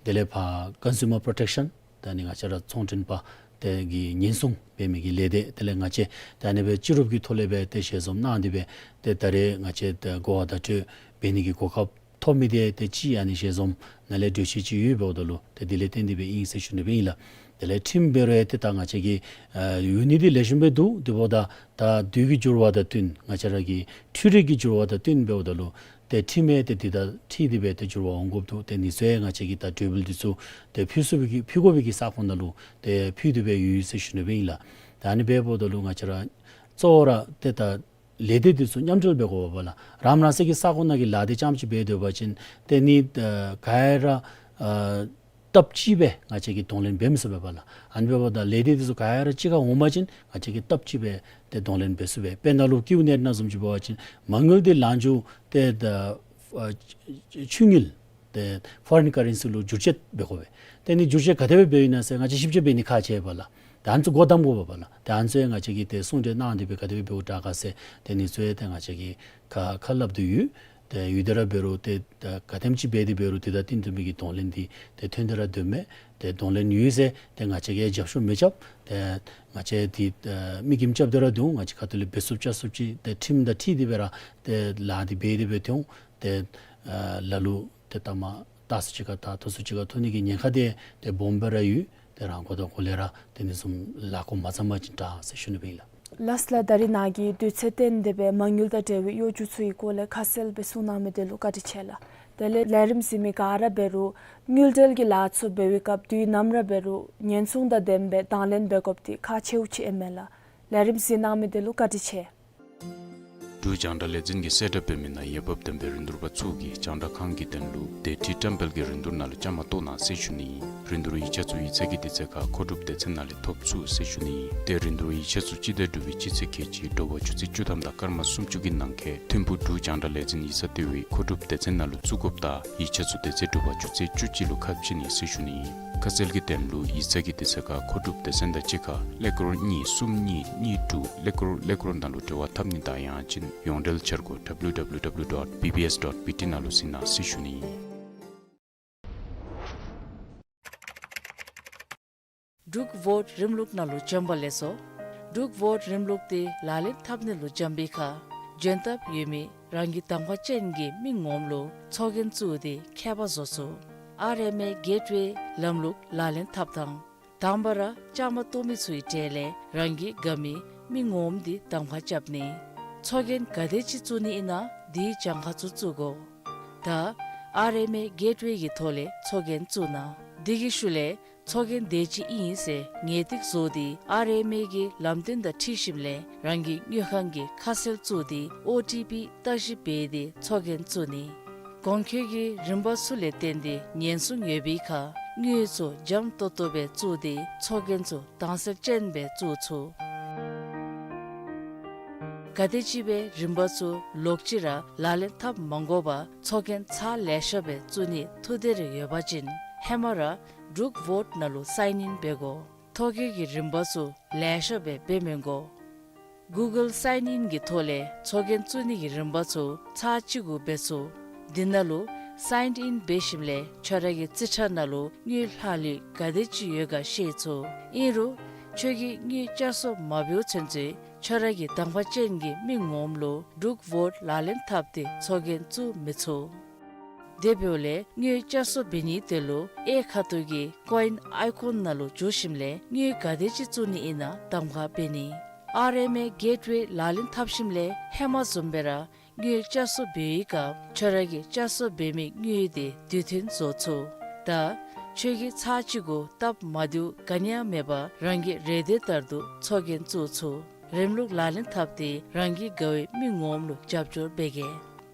དེ་ལས་ཕར་ཀོན་སུ་མར་པོརོ་ཊེཀ་ཤཱན་ད་ནི་ང་བཅས་ར་ཚོང་མགྲོན་པ་དེ་གི་ཉེན་སྲུང་འབད་མི་གི་ལས་སྡེ་དེ་ལས་ང་བཅས་ད་ཨ་ནི་སྦེ་སྤྱི་རུབ་ཀྱི་ཐོག་ལས་སྦེ་ཏེ་ཞལ་འཛོམས་གནང་སྟེ་སྦེ་ཏེ་ད་རེས་ང་བཅས་ད་གོ་བ་བརྡ་སྤྲོད་འབད་ནི་གི་གོ་སྐབས་ཐོབ་མི་འདི་ཏེ་གཅིག་ཨ་ནི་ཞལ་འཛོམས་ནང་ལས་གྲོས་ཆོད་ཅིག་ཡོདཔ་འབདཝ་ད་ལུ་ཏེ་དེ་ལས་བརྟེན་ཏེ་སྦེ་ཨིན་ཟེར་ཞུ་ནི་སྦེ་ཨིན་ལགས། དེ་ལས་ཁྲིམས་འབད་རུང་ཡང་ཏེ་ད་ང་བཅས་ཀྱི་ཨ་ཡོད་ནི་འདི་ལེགས་ཤོམ་སྦེ་འདུག། དེ་འབདཝ་ད་ད་དུས་ཀྱི་འགྱུར་བ་དང་བསྟུན་ང་བཅས་ར་གི་འཕྲུལ་རིག་གི་འགྱུར་བ་དང་བསྟུན་འབདཝ་ད་ལུ་ཏེ་ཁྲིམས་ཡང་ཏེ་འདི་དང་འཁྲིལ་ཏེ་སྦེ་ཏེ་འགྱུར་བ་འོང་དགོཔ་འདུག། ཏེ་ཨ་ནི་ཚུ་ཡང་ང་བཅས་ཀྱིས་ད་གྲོས་འབུལ་འདི་ཚུ་ཏེ་ཕུལ་ཚུགས་པའི་གི་ཕུལ་དགོ་པའི་གི་ས་ཁོངས་ནང་ལུ་ཏེ་ཕུལ་ཏེ་སྦེ་ཡོད་ཟེར་ཞུ་ནི་སྦེ་ཨིན་ལགས། ད་ཨ་ནི་འབདཝ་ད་ལུ་ང་བཅས་ར་གཙོ་བོ་ར་ཏེ་ད་ལས་སྡེ་འདི་ཚུ་མཉམ་འབྲེལ་འབད་དགོ་པས་ལགས། རང་རང་སོའི་གི་ས་གོ་ནང་གི་ལཱ་འདི་རྐྱངམ་ཅིག་འབད་སྡོད་པ་ཅིན་ཏེ་ནི་ཨ་ག་ར་ཨ་སྟབས་གཅིག་སྦེ་ང་བཅས་ཀྱིས་གདོང་ལེན་འབད་མི་ཚུགས་པས་ལགས། ཨ་ནི་འབདཝ་ད་ལས་སྡེ་འདི་ཚུ་ག་ར་གཅིག་ཁར་འོང་པ་ཅིན་ང་བཅས་ཀྱིས་སྟབས་གཅིག་སྦེ་ཏེ་གདོང་ལེན་འབད་ཚུགས་པས། དཔེར་ན་ལུ་ཀིའུ་ནེཊ་ནང་བཟུམ་ཅིག་འབད་བ་ཅིན་མ་དངུལ་འདི་ལངས་རྒྱུ་ཏེ་ད་ཨ་ཆུ་དངུལ་ཏེ་ཕོ་རིན་ཀར་རེན་སི་ལུ་བསྒྱུར་བཅོས་འབད་དགོ་པས། ཏེ་ནི་བསྒྱུར་བཅོས་ག་དེ་སྦེ་འབདཝ་ཨིན་ན་ཟེར་ང་བཅས་ཞིབ་དཔྱད་འབད་ནི་ཁག་ཆེ་བས་ལགས། ད་ཨ་ནི་ཚུ་སྒོ་བསྡམ་དགོ་པས་ལགས། ད་ཨ་ནི་ཚུ་ཡང་ང་བཅས་ཀྱིས་ཏེ་གསུང་གྲོས་གནང་སྟེ་སྦེ་ག་དེ་སྦེ་འབདཝ་དྲག་ག་ཟེར་ཏེ་ནི་ཚུ་ཡང་ཏེ་ང་བཅས་ཀྱིས་ཁ་ཁ་སླབ་སྟེ་ཡོད། ཏེ་ཡོད་དེ་ར་འབད་རུང་ཏེ་ད་ག་དེམ་ཅིག་འབད་དེ་འབད་རུང་ཏེ་ད་བསྟུན་ཐུབ་མི་གི་གདོང་ལེན་འདི་ཏེ་ཐོན་ཏེ་ར་སྡོད་མས། ཏེ་གདོང་ལེན་ཡོད་ཟེར་ཏེ་ང་བཅས་ཀྱིས་རྒྱབ་ཤོར་མི་རྐྱབ། ཏེ་ང་བཅས་འདི་ཨ་མི་གིམ་རྐྱབ་སྟེ་ར་འདུག། ང་བཅས་ཁ་ཐུག་ལས་འབད་ཚུགསཔ་རྐྱབ་ཚུགསཔ་ཅིག་ཏེ་ཁྲིམས་དང་འཁྲིལ་ཏེ་སྦེ་ར་ཏེ་ལཱ་འདི་འབད་དེ་སྦེ་ཐོན། ཏེ་ཨ་ལ་ལུ་ཏེ་ད་མ་ད་སུ་ཅིག་ཁར་ད་ཐོབ་སུ་ཅིག་ཁར་ཐོབ་ནི་གི་ཉེན་ཁ་འདི་ཏེ་སྦོམ་སྦེ་ར་ཡོད། ཏེ་རང་གོ་དང་གོ་ལས་ར་ཏེ་ཨ་ནི་བཟུམ་ལཱ་འགོ་མ་བརྩམས་པ་ཅིན་དྲག་ཟེར་ཞུ་ནི་སྦེ་ཨིན་ལགས། ལགས་ལགས། ད་རིས་ནཱ་གིས་དུས་ཚོད་བཏོན་ཏེ་སྦེ་མ་དངུལ་དང་འབྲེལ་བའི་གཡོ་སྒྱུ་ཚུ་གི་སྐོར་ལས་ཁ་གསལ་སྦེ་གསུང་གནང་མི་དེ་ལུ་བཀའ་དྲིན་ཆེ་ལགས། དེ་ལས་ལས་རིམ་གཟིགས་མི་ག་ར་འབད་རུང་དངུལ་འབྲེལ་གྱི་ལཱ་ཚུ་འབད་བའི་སྐབས་དུས་ནམ་ར་འབད་རུང་ཉེན་སྲུང་དང་ལྡནམ་སྦེ་དང་ལེན་འབད་དགོཔ་འདི་ཁག་ཆེཝ་ཅིག་ཨིན་མས་ལགས། ལས་རིམ་གཟིགས་གནང་མི་དེ་ལུ་བཀའ་དྲིན་ཆེ། འབྲུག་རྒྱང་བསྒྲགས་ལས་འཛིན་གྱིས་གསལ་བསྒྲགས་འབད་མི་ནང་འོས་འབབ་ལྡན་པའི་རིན་བསྡུར་པ་ཚུ་གིས་རྒྱང་བསྒྲགས་ཁང་གི་དོན་ལུ་དེ་ཁྲིད་བཀྲམ་སྤེལ་གྱི་རིན་བསྡུར་ནང་ལུ་བཅའ་མར་གཏོགས་གནང་ཟེར་ཞུ་ནི་ཨིན། རིན་བསྡུར་ཡིག་ཆ་ཚུ་ཡིག་ཚང་གི་དུས་ཚོད་ཁར་མཁོ་སྒྲུབ་སྡེ་ཚན་ནང་ལས་ཐོབ་ཚུགས་ཟེར་ཞུ་ནི་ཨིན། ཏེ་རིན་བསྡུར་ཡིག་ཆ་ཚུ་སྤྱི་ཟླ་དྲུག་པའི་སྤྱི་ཚེས་ཁལ་གཅིག་དྲོ་པ་ཆུ་ཚོད་བཅུ་ཐམ་དང་སྐར་མ་སུམ་ཅུ་གི་ནང་འཁོད་ཐིམ་ཕུག་འབྲུག་རྒྱང་བསྒྲགས་ལས་འཛིན་ཡིག་ཚང་ལྟེ་བའི་མཁོ་སྒྲུབ་སྡེ་ཚན་ནང་ལུ་བཙུགས་དགོཔ་དང་ཡིག་ཆ་ཚུ་དེ་ཚེ་དྲོ་པ་ཆུ་ཚོད་བཅུ་གཅིག་ལུ་ཁ་ཕྱེ་ནི་ཟེར་ཞུ་ནི་ཨིན། ཁ་གསལ་གྱི་དོན་ལུ་ཡིག་ཚང་གི་དུས་ཚོད་ཁར་མཁོ་སྒྲུབ་སྡེ་ཚན་དང་གཅིག་ཁར་ཀླད་ཀོར་གཉིས་གསུམ་གཉིས་གཉིས་དྲུག་ཀླད་ཀོར་ཀླད་ཀོར་ནང་ལུ་འབྲེལ་བ་འཐབ་ནི་དང་ཡང་ཅིན་ཡོངས་འབྲེལ་འཆར་སྒོ་W W W dot B B S dot B T ནང་ལུ་གཟིགས་གནང་ཟེར་ཞུ་ནི་ཨིན། འབྲུག་བོཊ་རིམ་ལུགས་ནང་ལུ་བྱོན་པ་ལེགས་སོ། འབྲུག་བོཊ་རིམ་ལུགས་འདི་ལག་ལེན་འཐབ་ནི་ལུ་བྱོན་པའི་ཁར་འབྱོན་ཐབས་ཡོད་མི་རང་གི་གདམ་ཁ་ཅན་གྱི་མི་ངོམ་ལུ་ཚོགས་རྒྱན་བཙུགས་ཏེ་ཁྱད་པར་བཟོ་ཚུགས། ཨར་ཨེམ་ཨེ་གེཊ་ཝེ་ལམ་ལུགས་ལག་ལེན་འཐབ་དང་། དང་པ་ར་བཅའ་མར་གཏོགས་མི་ཚུ་གི་གྲས་ལས་རང་གི་དགའ་མི་མི་ངོམ་འདི་གདམ་ཁ་རྐྱབ་ནི། ཚོགས་རྒྱན་ག་དེ་ཅིག་བཙུགས་ནི་ཨིན་ན་དེའི་གྱངས་ཁ་ཚུ་བཙུགས་དགོ། ད་ཨར་ཨེམ་ཨེ་གེཊ་ཝེ་གི་ཐོག་ལས་ཚོགས་རྒྱན་བཙུགས་གནང་། དེ་གི་ཤུལ་ལས་ཚོགས་རྒྱན་དེ་ཅིག་ཨིན་ཟེར་ངེས་ཏིག་བཟོ་སྟེ་ཨར་ཨེམ་ཨེ་གི་ལམ་སྟོན་དང་འཁྲིལ་ཞིནམ་ལས་རང་གི་དངུལ་ཁང་གི་ཁ་གསལ་བཙུགས་ཏེ་ཨོ་ཊི་པི་བརྟག་ཞིབ་འབད་དེ་ཚོགས་རྒྱན་བཙུགས་ནི། གོང་འཁོད་ཀྱི་རིམ་པ་ཚུ་ལས་བརྟེན་ཏེ་ཉེན་སྲུང་ཡོད་པའི་ཁར་དངུལ་ཚུ་འཇམ་ཏོང་ཏོ་སྦེ་བཙུགས་ཏེ་ཚོགས་རྒྱན་ཚུ་དྭངས་གསལ་ཅན་སྦེ་བཙུགས་ཚུགས། ག་དེམ་ཅིག་སྦེ་རིམ་པ་ཚུ་ལོག་ཅི་ར་ལག་ལེན་འཐབ་མ་དགོ་པར་ཚོགས་རྒྱན་ཚར་ལེ་ཤ་སྦེ་བཙུགས་ནི་ཐུགས་འདོད་རེ་ཡོད་པ་ཅིན་ཧེ་མ་ར་འབྲུག་བོཊ་ནང་ལུ་སའིན་ཨིན་འབད་དགོ། ཐོ་བཀོད་ཀྱི་རིམ་པ་ཚུ་ལེ་ཤ་སྦེ་འབད་མི་དགོ། གུ་གཱལ་སའིན་ཨིན་གྱི་ཐོག་ལས་ཚོགས་རྒྱན་བཙུགས་ནི་གི་རིམ་པ་ཚུ་ཚར་གཅིག་གུ་འབད་ཚུགས། དེ་ནང་ལུ་སའིན་ཨིན་འབད་ཞིནམ་ལས་ཁྱོད་ར་གི་རྩིས་ཁྲ་ནང་ལུ་དངུལ་ལྷག་ལུས་ག་དེ་ཅིག་ཡོད་ག་ཤེས་ཚུགས། ཨིན་རུང་ཁྱོད་ཀྱིས་དངུལ་བསྐྱར་གསོ་མ་འབདཝ་ཚུན་ཚོད་ཁྱོད་ར་གི་གདམ་ཁ་ཅན་གྱི་མི་ངོམ་ལུ་འབྲུག་བོཊ་ལག་ལེན་འཐབ་སྟེ་ཚོགས་རྒྱན་བཙུགས་མི་ཚུགས། དེ་འབདཝ་ལས་དངུལ་བསྐྱར་གསོ་འབད་ནི་དེ་ལུ་གཡས་ཁ་ཐུག་གི་ཀོ་ཨིན་ཨའི་ཀོན་ནང་ལུ་འཛུལ་ཞིནམ་ལས་དངུལ་ག་དེ་ཅིག་བཙུགས་ནི་ཨིན་ན་གདམ་ཁ་འབད་ནི། ཨར་ཨེམ་ཨེ་གེཊ་ཝེ་ལག་ལེན་འཐབ་ཞིནམ་ལས་ཧེ་མ་བཟུམ་སྦེ་ར་དངུལ་བསྐྱར་གསོ་འབད་བའི་སྐབས་ཁྱོད་ར་གིས་བསྐྱར་གསོ་འབད་མི་དངུལ་དེ་དུས་མཐུན་བཟོ་ཚུགས། ད་ཁྱོད་ཀྱིས་ཚར་གཅིག་གུ་སྟབས་མ་བདེཝ་ག་ནི་ཡང་མེད་པར་རང་གི་རེ་འདོད་ལྟར་དུ་ཚོགས་རྒྱན་བཙུགས་ཚུགས། རིམ་ལུགས་ལག་ལེན་འཐབ་སྟེ་རང་གི་དགའ་བའི་མི་ངོམ་ལུ་རྒྱབ་སྐྱོར་འབད་གེ།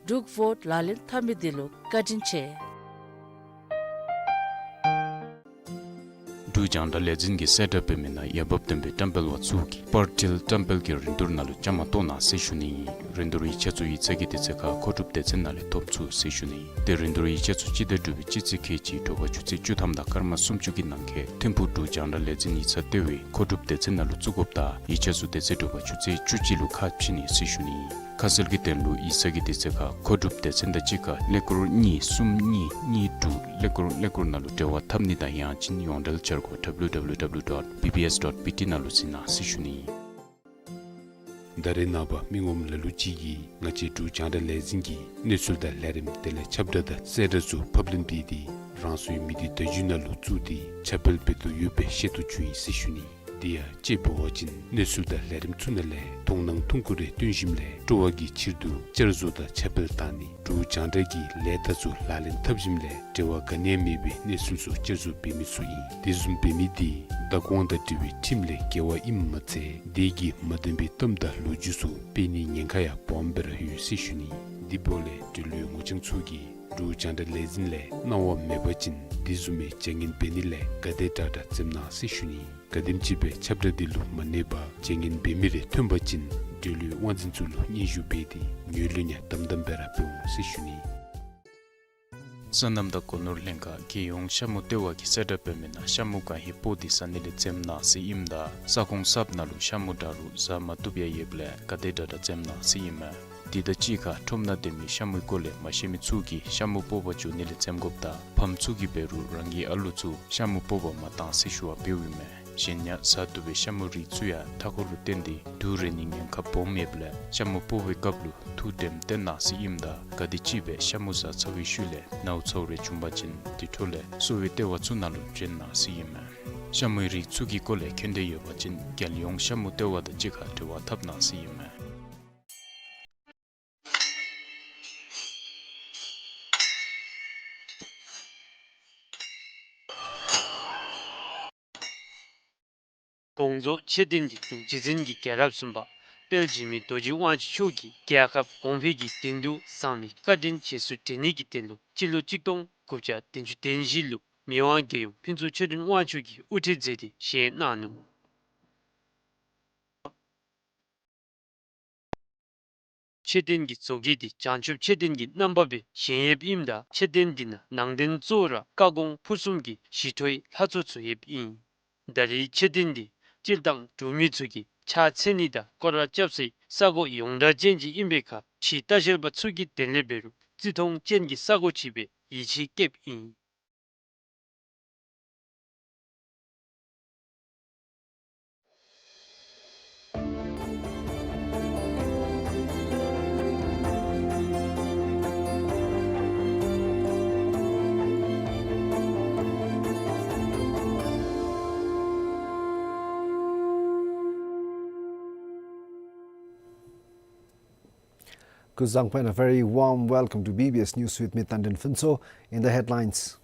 འབྲུག་བོཊ་ལག་ལེན་འཐབ་མི་དེ་ལུ་བཀའ་དྲིན་ཆེ། འབྲུག་རྒྱང་བསྒྲགས་ལས་འཛིན་གྱིས་གསལ་བསྒྲགས་འབད་མི་ནང་འོས་འབབ་ལྡན་པའི་བཀྲམ་སྤེལ་པ་ཚུ་གིས་པར་འཕྲུལ་བཀྲམ་སྤེལ་གྱི་རིན་བསྡུར་ནང་ལུ་བཅའ་མར་གཏོགས་གནང་ཟེར་ཞུ་ནི་ཨིན། རིན་བསྡུར་ཡིག་ཆ་ཚུ་ཡིག་ཚང་གི་དུས་ཚོད་ཁར་མཁོ་སྒྲུབ་སྡེ་ཚན་ནང་ལས་ཐོབ་ཚུགས་ཟེར་ཞུ་ནི་ཨིན། ཏེ་རིན་བསྡུར་ཡིག་ཆ་ཚུ་སྤྱི་ཟླ་དྲུག་པའི་སྤྱི་ཚེས་ཁལ་གཅིག་དྲོ་པ་ཆུ་ཚོད་བཅུ་ཐམ་དང་སྐར་མ་སུམ་ཅུ་གི་ནང་འཁོད་ཐིམ་ཕུག་འབྲུག་རྒྱང་བསྒྲགས་ལས་འཛིན་ཡིག་ཚང་ལྟེ་བའི་མཁོ་སྒྲུབ་སྡེ་ཚན་ནང་ལུ་བཙུགས་དགོཔ་དང་ཡིག་ཆ་ཚུ་དེ་ཚེ་དྲོ་པ་ཆུ་ཚོད་བཅུ་གཅིག་ལུ་ཁ་ཕྱེ་ནི་ཟེར་ཞུ་ནི་ཨིན། ཁ་གསལ་གྱི་དོན་ལུ་ཡིག་ཚང་གི་དུས་ཚོད་ཁར་མཁོ་སྒྲུབ་སྡེ་ཚན་དང་གཅིག་ཁར་ཀླད་ཀོར་གཉིས་གསུམ་གཉིས་གཉིས་དྲུག་ཀླད་ཀོར་ཀླད་ཀོར་ནང་ལུ་འབྲེལ་བ་འཐབ་ནི་དང་ཡང་ཅིན་ཡོངས་འབྲེལ་འཆར་སྒོ་W W W dot B B S dot B T ནང་ལུ་གཟིགས་གནང་ཟེར་ཞུ་ནི་ཨིན། ད་རེས་ནངས་པ་མི་ངོམ་ལ་ལུ་ཅིག་གིས་ང་བཅས་འབྲུག་རྒྱང་བསྒྲགས་ལས་འཛིན་གྱི་གནས་ཚུལ་དང་ལས་རིམ་དེ་ལས་ཁྱབ་བསྒྲགས་དང་གསལ་བསྒྲགས་ཚུ་ཕབ་ལེན་འབད་དེ་རང་སོའི་མི་སྡེ་བརྡ་བརྒྱུད་ནང་ལུ་བཙུགས་ཏེ་ཁྱབ་སྤེལ་འབད་དོ་ཡོད་པའི་ཤེས་རྟོགས་བྱུང་ཡི་ཟེར་ཞུ་ནི། དེ་ཡང་དཔྱད་འབད་བ་ཅིན་གནས་ཚུལ་དང་ལས་རིམ་ཚུ་ནང་ལས་མཐོང་སྣང་ཐུང་ཀུ་རེ་བཏོན་ཞིནམ་ལས་སྤྲོ་བ་གི་ཕྱིར་དུ་བསྐྱར་བཟོ་དང་ཁྱབ་སྤེལ་བཏང་ནི་འབྲུག་རྒྱང་བསྒྲགས་ཀྱི་ལས་རྟགས་ཚུ་ལག་ལེན་འཐབ་ཞིནམ་ལས་འབྲེལ་བ་ག་ནི་ཡང་མེད་པའི་གནས་ཚུལ་ཚུ་བསྐྱར་བཟོ་འབད་མི་ཚུ་ཨིན། དེ་བཟུམ་འབད་མི་དེ་བདག་དབང་དང་འབྲེལ་བའི་ཁྲིམས་ལས་འགལ་བ་ཨིནམ་མ་ཚད་དེ་གིས་མ་བདེན་པའི་གཏམ་དང་ལོ་རྒྱུས་ཚུ་སྤེལ་ནིའི་ཉེན་ཁ་ཡང་སྦོམ་སྦེ་ར་ཡོད་ཟེར་ཞུ་ནི། དེ་འབདཝ་ལས་འབྲེལ་ཡོད་ངོ་རྐྱང་ཚུ་གིས་འབྲུག་རྒྱང་བསྒྲགས་ལས་འཛིན་ལས་གནང་བ་མེད་པ་ཅིན་དེ་བཟུམ་མའི་བྱ་ངན་འབད་ནི་ལས་ག་དེ་དྲག་དྲག་འཛེམ་གནང་ཟེར་ཞུ་ནི། ག་དེམ་ཅིག་སྦེ་ཁྱབ་བསྒྲགས་དེ་ལུ་མ་གནས་པར་བྱ་ངན་འབད་མི་རེ་ཐོན་པ་ཅིན་འབྲེལ་ཡོད་དབང་འཛིན་ཚུ་ལུ་སྙན་ཞུ་འབད་དེ་ངོས་ལེན་ཡང་དམ་དམ་སྦེ་ར་འབད་འོང་ཟེར་ཞུ་ནི། སོ་ནམ་དང་སྒོ་ནོར་ལྷན་ཁག་རྒྱལ་ཡོངས་ཤ་མུ་ལྟེ་བ་གིས་གསལ་བསྒྲགས་འབད་མི་ནང་ཤ་མུ་གང་ཧེ་སྤོ་སྟེ་ཟ་ནི་ལས་འཛེམ་གནང་ཟེར་ཨིནམ་ད་ས་ཁོངས་གསརཔ་ནང་ལུ་ཤ་མུ་འདྲ་རུང་ཟ་མ་བཏུབ་ཡང་ཡོདཔ་ལས་ག་དེ་དྲག་དྲག་འཛེམ་གནང་ཟེར་ཨིན་མས། དེ་དང་གཅིག་ཁར་ཁྲོམ་ནང་སྡོད་མི་ཤ་མུའི་སྐོར་ལས་མ་ཤེས་མི་ཚུ་གིས་ཤ་མུ་སྤོ་བར་འགྱོ་ནི་ལས་འཛེམ་དགོཔ་དང་ཕམ་ཚུ་གིས་འབད་རུང་རང་གི་ཨ་ལུ་ཚུ་ཤ་མུ་སྤོ་བར་མ་གཏང་ཟེར་ཞུ་བ་འབདཝ་ཨིན་མས། གཞན་ཡང་ཟ་བཏུབ་པའི་ཤ་མུའི་རིགས་ཚུ་ཡང་མཐའ་འཁོར་ལུ་བརྟེན་ཏེ་དུག་རེག་ནིའི་ཉེན་ཁ་སྦོམ་ཡོདཔ་ལས་ཤ་མུ་སྤོ་བའི་སྐབས་ལུ་ཐུགས་དྲནམ་བཏོན་གནང་ཟེར་ཨིནམ་ད་ག་དེ་ཅིག་སྦེ་ཤ་མུ་ཟ་ཚར་བའི་ཤུལ་ལས་ནཝ་ཚཝ་རེ་བྱུང་པ་ཅིན་དེ་འཕྲོ་ལས་གསོ་བའི་ལྟེ་བ་ཚུ་ནང་ལུ་བྱོན་གནང་ཟེར་ཨིན་མས། ཤ་མུའི་རིགས་ཚུ་གི་སྐོར་ལས་མཁྱེན་འདོད་ཡོད་པ་ཅིན་རྒྱལ་ཡོངས་ཤ་མུ་ལྟེ་བ་དང་གཅིག་ཁར་འབྲེལ་བ་འཐབ་གནང་ཟེར་ཨིན་མས། དགོངས་རྫོགས་མཆོད་རྟེན་གྱི་སྟེང་རྗེ་བཙུན་གྱི་རྒྱལ་རབས་གསུམ་པ་དཔལ་འཇིགས་མེད་རྡོ་རྗེ་དབང་ཕྱུག་མཆོག་གིས་རྒྱལ་ཁབ་གོང་འཕེལ་གྱི་དོན་དུ་བསགས་མི་བཀའ་དྲིན་རྗེས་སུ་དྲན་ནི་གི་དོན་ལུ་སྤྱི་ལོ་གཅིག་སྟོང་དགུ་བརྒྱ་བདུན་ཅུ་དོན་བཞི་ལུ་མི་དབང་རྒྱལ་ཡུམ་ཕུན་ཚོགས་ཆོས་སྒྲོན་དབང་ཕྱུག་གིས་དབུ་ཁྲིད་མཛད་དེ་བཞེངས་གནང་ནུག། མཆོད་རྟེན་གྱི་བཟོ་བཀོད་དེ་བྱང་ཆུབ་མཆོད་རྟེན་གྱི་རྣམ་པ་སྦེ་བཞེངས་ཡོདཔ་ཨིནམ་ད་མཆོད་རྟེན་དེ་ནང་ནང་རྟེན་གཙོ་བོ་ར་བཀའ་དགོངས་ཕུར་གསུམ་གྱི་ཞི་ཁྲོའི་ལྷ་ཚོགས་ཚུ་ཡོདཔ་ཨིན། ད་རེས་མཆོད་རྟེན་དེ་སྤྱིར་བཏང་འབྲུག་མི་ཚུ་གིས་ཕྱག་འཚལ་ནི་དང་སྐོར་ར་རྐྱབ་སའི་ས་གོ་ཡོངས་གྲགས་ཅན་ཅིག་ཨིན་པའི་ཁར་ཕྱི་ལྟ་བཤལ་པ་ཚུ་གིས་དེ་ལས་འབད་རུང་བརྩི་མཐོང་ཅན་གྱི་ས་གོ་ཅིག་སྦེ་ཡིད་ཆེས་བསྐྱེདཔ་ཨིན། Kuzuzangpo, and a very warm welcome to B B S News with me, Tandin Phuntsho. In the headlines.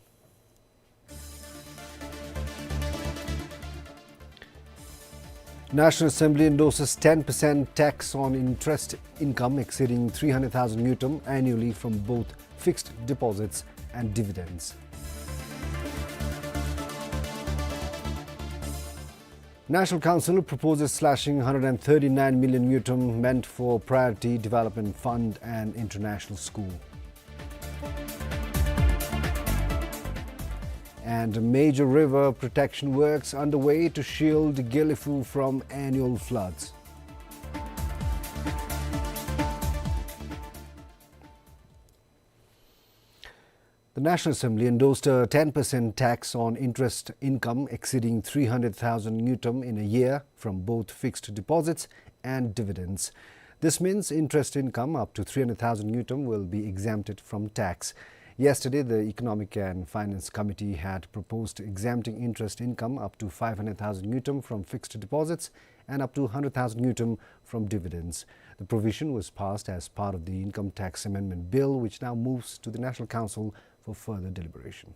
National Assembly endorses ten percent tax on interest income exceeding three hundred thousand ngultrum annually from both fixed deposits and dividends. National Council proposes slashing hundred and thirty-nine million ngultrum meant for Priority Development Fund and international school. And major river protection works underway to shield Gelephu from annual floods. The National Assembly endorsed a ten percent tax on interest income exceeding three hundred thousand ngultrum in a year from both fixed deposits and dividends. This means interest income up to three hundred thousand ngultrum will be exempted from tax. Yesterday, the Economic and Finance Committee had proposed exempting interest income up to five hundred thousand ngultrum from fixed deposits and up to hundred thousand ngultrum from dividends. The provision was passed as part of the Income Tax Amendment Bill, which now moves to the National Council for further deliberation.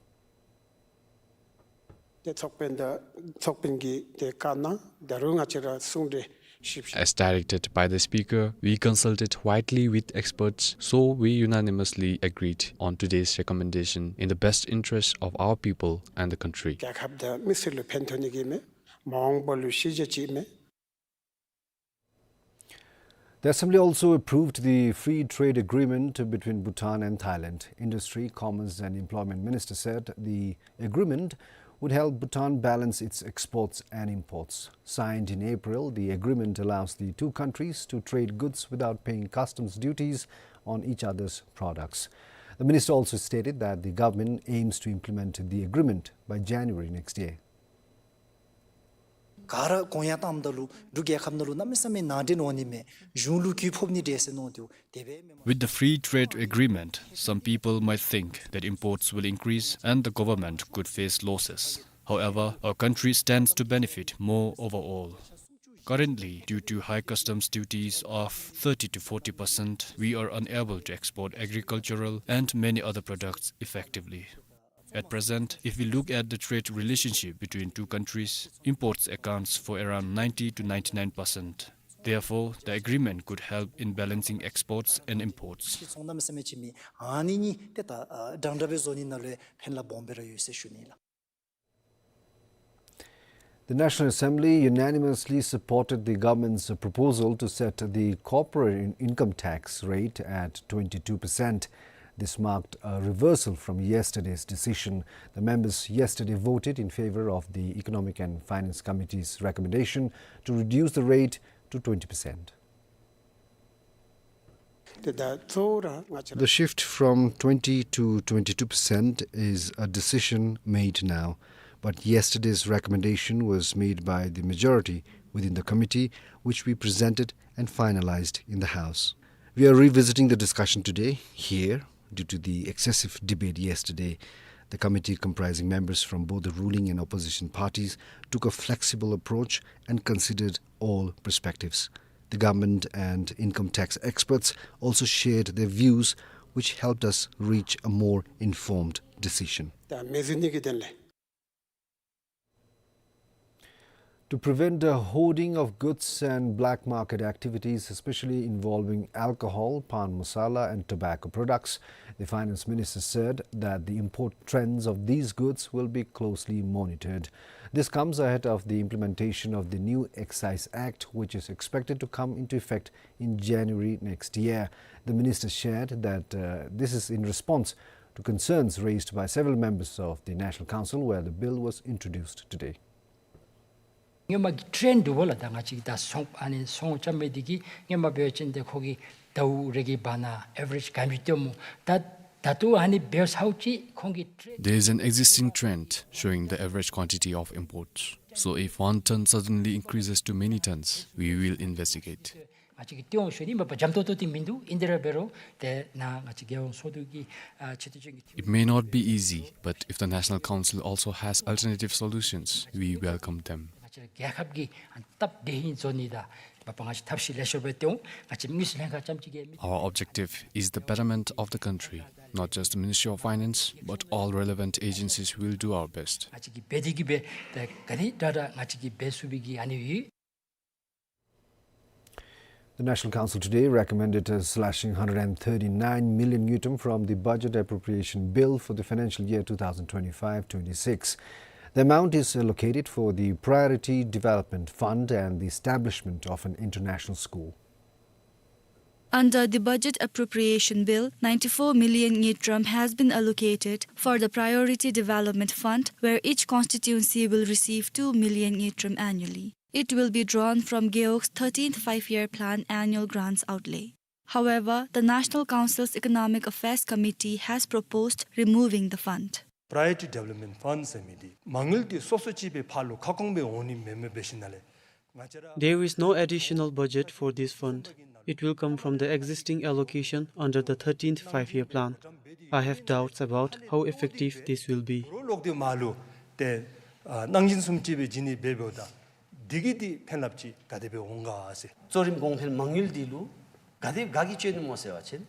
ཏེ་ཚོགས་དཔོན་དང་ཚོགས་དཔོན་གྱིས་ཏེ་བཀའ་གནང་། ད་རུང་ང་བཅས་ར་གསུང་གྲོས་ཞིབ་ཞིབ། As directed by the Speaker, we consulted widely with experts, so we unanimously agreed on today's recommendation in the best interest of our people and the country. རྒྱལ་ཁབ་དང་མི་སེར་ལུ་ཕན་ཐོགས་ནི་གི་མས། མ་འོངས་པ་ལུ་ཤེས་བྱ་ཅིག་མས། The Assembly also approved the free trade agreement between Bhutan and Thailand. Industry, Commerce and Employment Minister said the agreement would help Bhutan balance its exports and imports. Signed in April, the agreement allows the two countries to trade goods without paying customs duties on each other's products. The minister also stated that the government aims to implement the agreement by January next year. ག་ར་དགོངས་ཡངས་བཏངམ་ད་ལུ་འབྲུག་རྒྱལ་ཁབ་ནང་ལུ་གནམ་མེད་ས་མེད་ནང་འདྲེན་འོང་ནི་མས། གཞུང་ལུ་གུ་ཕོག་ནི་འདྲས་ཟེར་མནོ་སྟེ་དེ་སྦེ་མེན་མས། With the free trade agreement, some people might think that imports will increase and the government could face losses. However, our country stands to benefit more overall. Currently, due to high customs duties of thirty to forty percent, we are unable to export agricultural and many other products effectively. At present, if we look at the trade relationship between two countries, imports accounts for around ninety to ninety-nine percent. Therefore, the agreement could help in balancing exports and imports. ཚོང་གནམ་ཟེར་མི་ཅིག་མེད། ཨ་ནི་གཉིས་ཏེ་ད་ཨ་འདྲན་འདྲ་སྦེ་བཟོ་ནི་ནང་ལུ་ཕན་རླབས་སྦོམ་སྦེ་ར་ཡོད་ཟེར་ཞུ་ནི་ལགས། The National Assembly unanimously supported the government's proposal to set the corporate in-, income tax rate at twenty-two percent. This marked a reversal from yesterday's decision. The members yesterday voted in favor of the Economic and Finance Committee's recommendation to reduce the rate to twenty percent. ཏེ་ད་གཙོ་བོ་ར་ང་བཅས་ར། The shift from twenty to twenty-two percent is a decision made now, but yesterday's recommendation was made by the majority within the committee, which we presented and finalized in the House. We are revisiting the discussion today here due to the excessive debate yesterday. The committee, comprising members from both the ruling and opposition parties, took a flexible approach and considered all perspectives. The government and income tax experts also shared their views, which helped us reach a more informed decision. ད་མི་ཟེར་ནི་གི་དོན་ལས། To prevent the hoarding of goods and black market activities, especially involving alcohol, pan masala and tobacco products, the finance minister said that the import trends of these goods will be closely monitored. This comes ahead of the implementation of the new Excise Act, which is expected to come into effect in January next year. The minister shared that, uh, this is in response to concerns raised by several members of the National Council, where the bill was introduced today. སྔོན་མ་གི་ཊེན་འདུག་པ་ལགས། ད་ང་བཅས་ཀྱིས་ད་ཚོང་ཨ་ནི་ཚོང་རྐྱབ་མི་འདི་གིས་སྔོན་མ་འབད་བ་ཅིན་ཏེ་ཁོ་གིས་ཟླཝ་རེ་གི་བར་ན་ཨེ་ཝ་རེཇ་ག་དེམ་ཅིག་སྟོནམ་སྨོ། ད་ད་ལྟོ་ཨ་ནི་འབདཝ་ད་ཅིག་ཁོང་གི་ཊེན། There is an existing trend showing the average quantity of imports. So if one ton suddenly increases to many tons, we will investigate. ང་བཅས་ཀྱིས་སྟོན་འོང་ཞུ་ནི་མེན་པར་འཇམ་ཏོང་ཏོ་འདི་མིན་འདུག། ཨིན་དེ་ར་འབད་རུང་ཏེ་ནཱ་ང་བཅས་རྒྱལ་ཡོངས་ཚོགས་འདུ་གི་ཨ་ཆེ་བསྟོད་ཅན་གྱི། It may not be easy, but if the National Council also has alternative solutions, we welcome them. ང་བཅས་རྒྱལ་ཁབ་ཀྱི་ཨ་སྟབས་བདེ་ཧིང་བཟོ་ནི་དང་ང་བཅས་ཀྱིས་ཐབས་ཤེས་ལེགས་ཤོམ་སྦེ་སྟོན་འོང་། ང་བཅས་དངུལ་རྩིས་ལྷན་ཁག་རྐྱངམ་ཅིག་གིས་མེན། Our objective is the betterment of the country, not just the Ministry of Finance, but all relevant agencies will do our best. ང་བཅས་ཀྱིས་འབད་དེ་གི་སྦེ་ཏེ་ག་དེ་དྲག་དྲག་ང་བཅས་ཀྱིས་འབད་ཚུགས་པའི་གི་ཨ་ནི་ཡོད། The National Council today recommended, uh, slashing hundred and thirty-nine million ngultrum from the budget appropriation bill for the financial year two thousand twenty-five twenty-six. The amount is allocated for the Priority Development Fund and the establishment of an international school. Under the budget appropriation bill, ninety-four million ngultrum has been allocated for the Priority Development Fund, where each constituency will receive two million ngultrum annually. It will be drawn from Gewog's thirteenth Five-Year Plan annual grants outlay. However, the National Council's Economic Affairs Committee has proposed removing the fund. Priority Development Fund ཟེར་མི་འདི་མ་དངུལ་འདི་སོ་སོ་ཅིག་སྦེ་ཕར་ལུ་ཁ་སྐོང་སྦེ་འོང་ནི་མེན་མས། འབད་ཞིནམ་ལས་ང་བཅས་ར། There is no additional budget for this fund. It will come from the existing allocation under the thirteenth Five-Year Plan. I have doubts about how effective this will be. རོགས་ལོག་སྟེ་མར་ལུ་ཏེ་ཨ་གནང་སྦྱིན་བཟུམ་ཅིག་སྦེ་བྱིན་ནི་འབད་འབདཝ་ད་འདི་གིས་འདི་ཕན་རླབས་ཅིག་ག་དེ་སྦེ་འོང་ག་ཟེར། གཙོ་རིམ་གོང་འཕེལ་མ་དངུལ་འདི་ལུ་ག་དེ་ག་གིས་སྤྱོད་ནི་སྨོ་ཟེར་བ་ཅིན་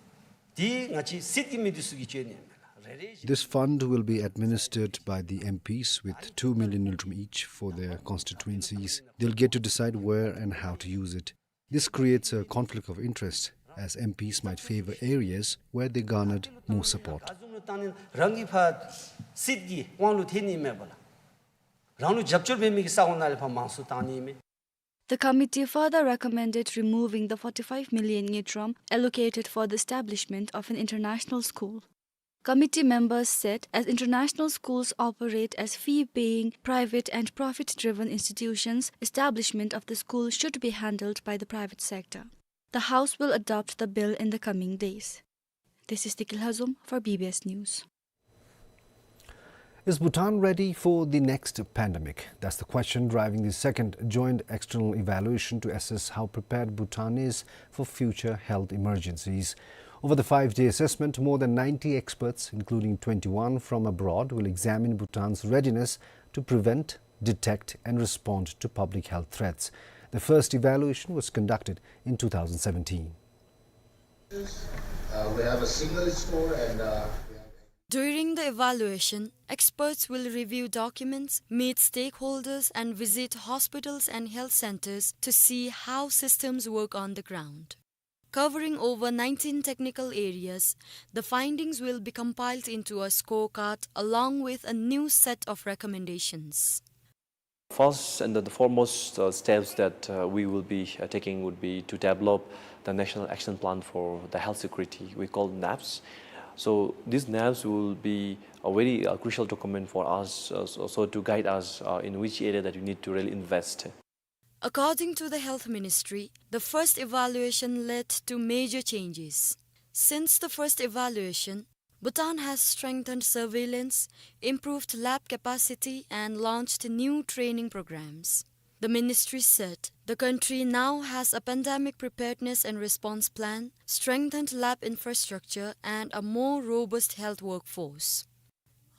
འདི་ང་བཅས་སྲིད་ཀྱི་མི་འདི་ཚུ་གིས་སྤྱོད་ནི་ཨིན་མས་ལགས། རེ་རེ་བཞིན། This fund will be administered by the M Ps with two million ngultrum each for their constituencies. They'll get to decide where and how to use it. This creates a conflict of interest, as M Ps might favor areas where they garnered more support. རང་གི་ཕར་སྲིད་ཀྱི་དབང་ལུ་ཐལ་ནི་མས་པ་ལགས། རང་ལུ་རྒྱབ་སྐྱོར་འབད་མི་གི་ས་གོ་ནང་ལས་ཕར་མང་སུ་བཏང་ནི་མས། The committee further recommended removing the forty-five million ngultrum allocated for the establishment of an international school. Committee members said, as international schools operate as fee-paying, private and profit-driven institutions, establishment of the school should be handled by the private sector. The House will adopt the bill in the coming days. This is Tikil Hazum for B B S News. Is Bhutan ready for the next pandemic? That's the question driving the second joint external evaluation to assess how prepared Bhutan is for future health emergencies. Over the five-day assessment, more than ninety experts, including twenty-one from abroad, will examine Bhutan's readiness to prevent, detect, and respond to public health threats. The first evaluation was conducted in two thousand seventeen. Uh, we have a single store and, uh, we have During the evaluation, experts will review documents, meet stakeholders, and visit hospitals and health centers to see how systems work on the ground. Covering over nineteen technical areas, the findings will be compiled into a scorecard along with a new set of recommendations. First and the foremost, uh, steps that, uh, we will be, uh, taking would be to develop the National Action Plan for the Health Security, we call NAPS. So these NAPS will be a very, uh, crucial document for us, uh, so, so to guide us, uh, in which area that we need to really invest. According to the Health Ministry, the first evaluation led to major changes. Since the first evaluation, Bhutan has strengthened surveillance, improved lab capacity, and launched new training programs. The ministry said the country now has a pandemic preparedness and response plan, strengthened lab infrastructure, and a more robust health workforce.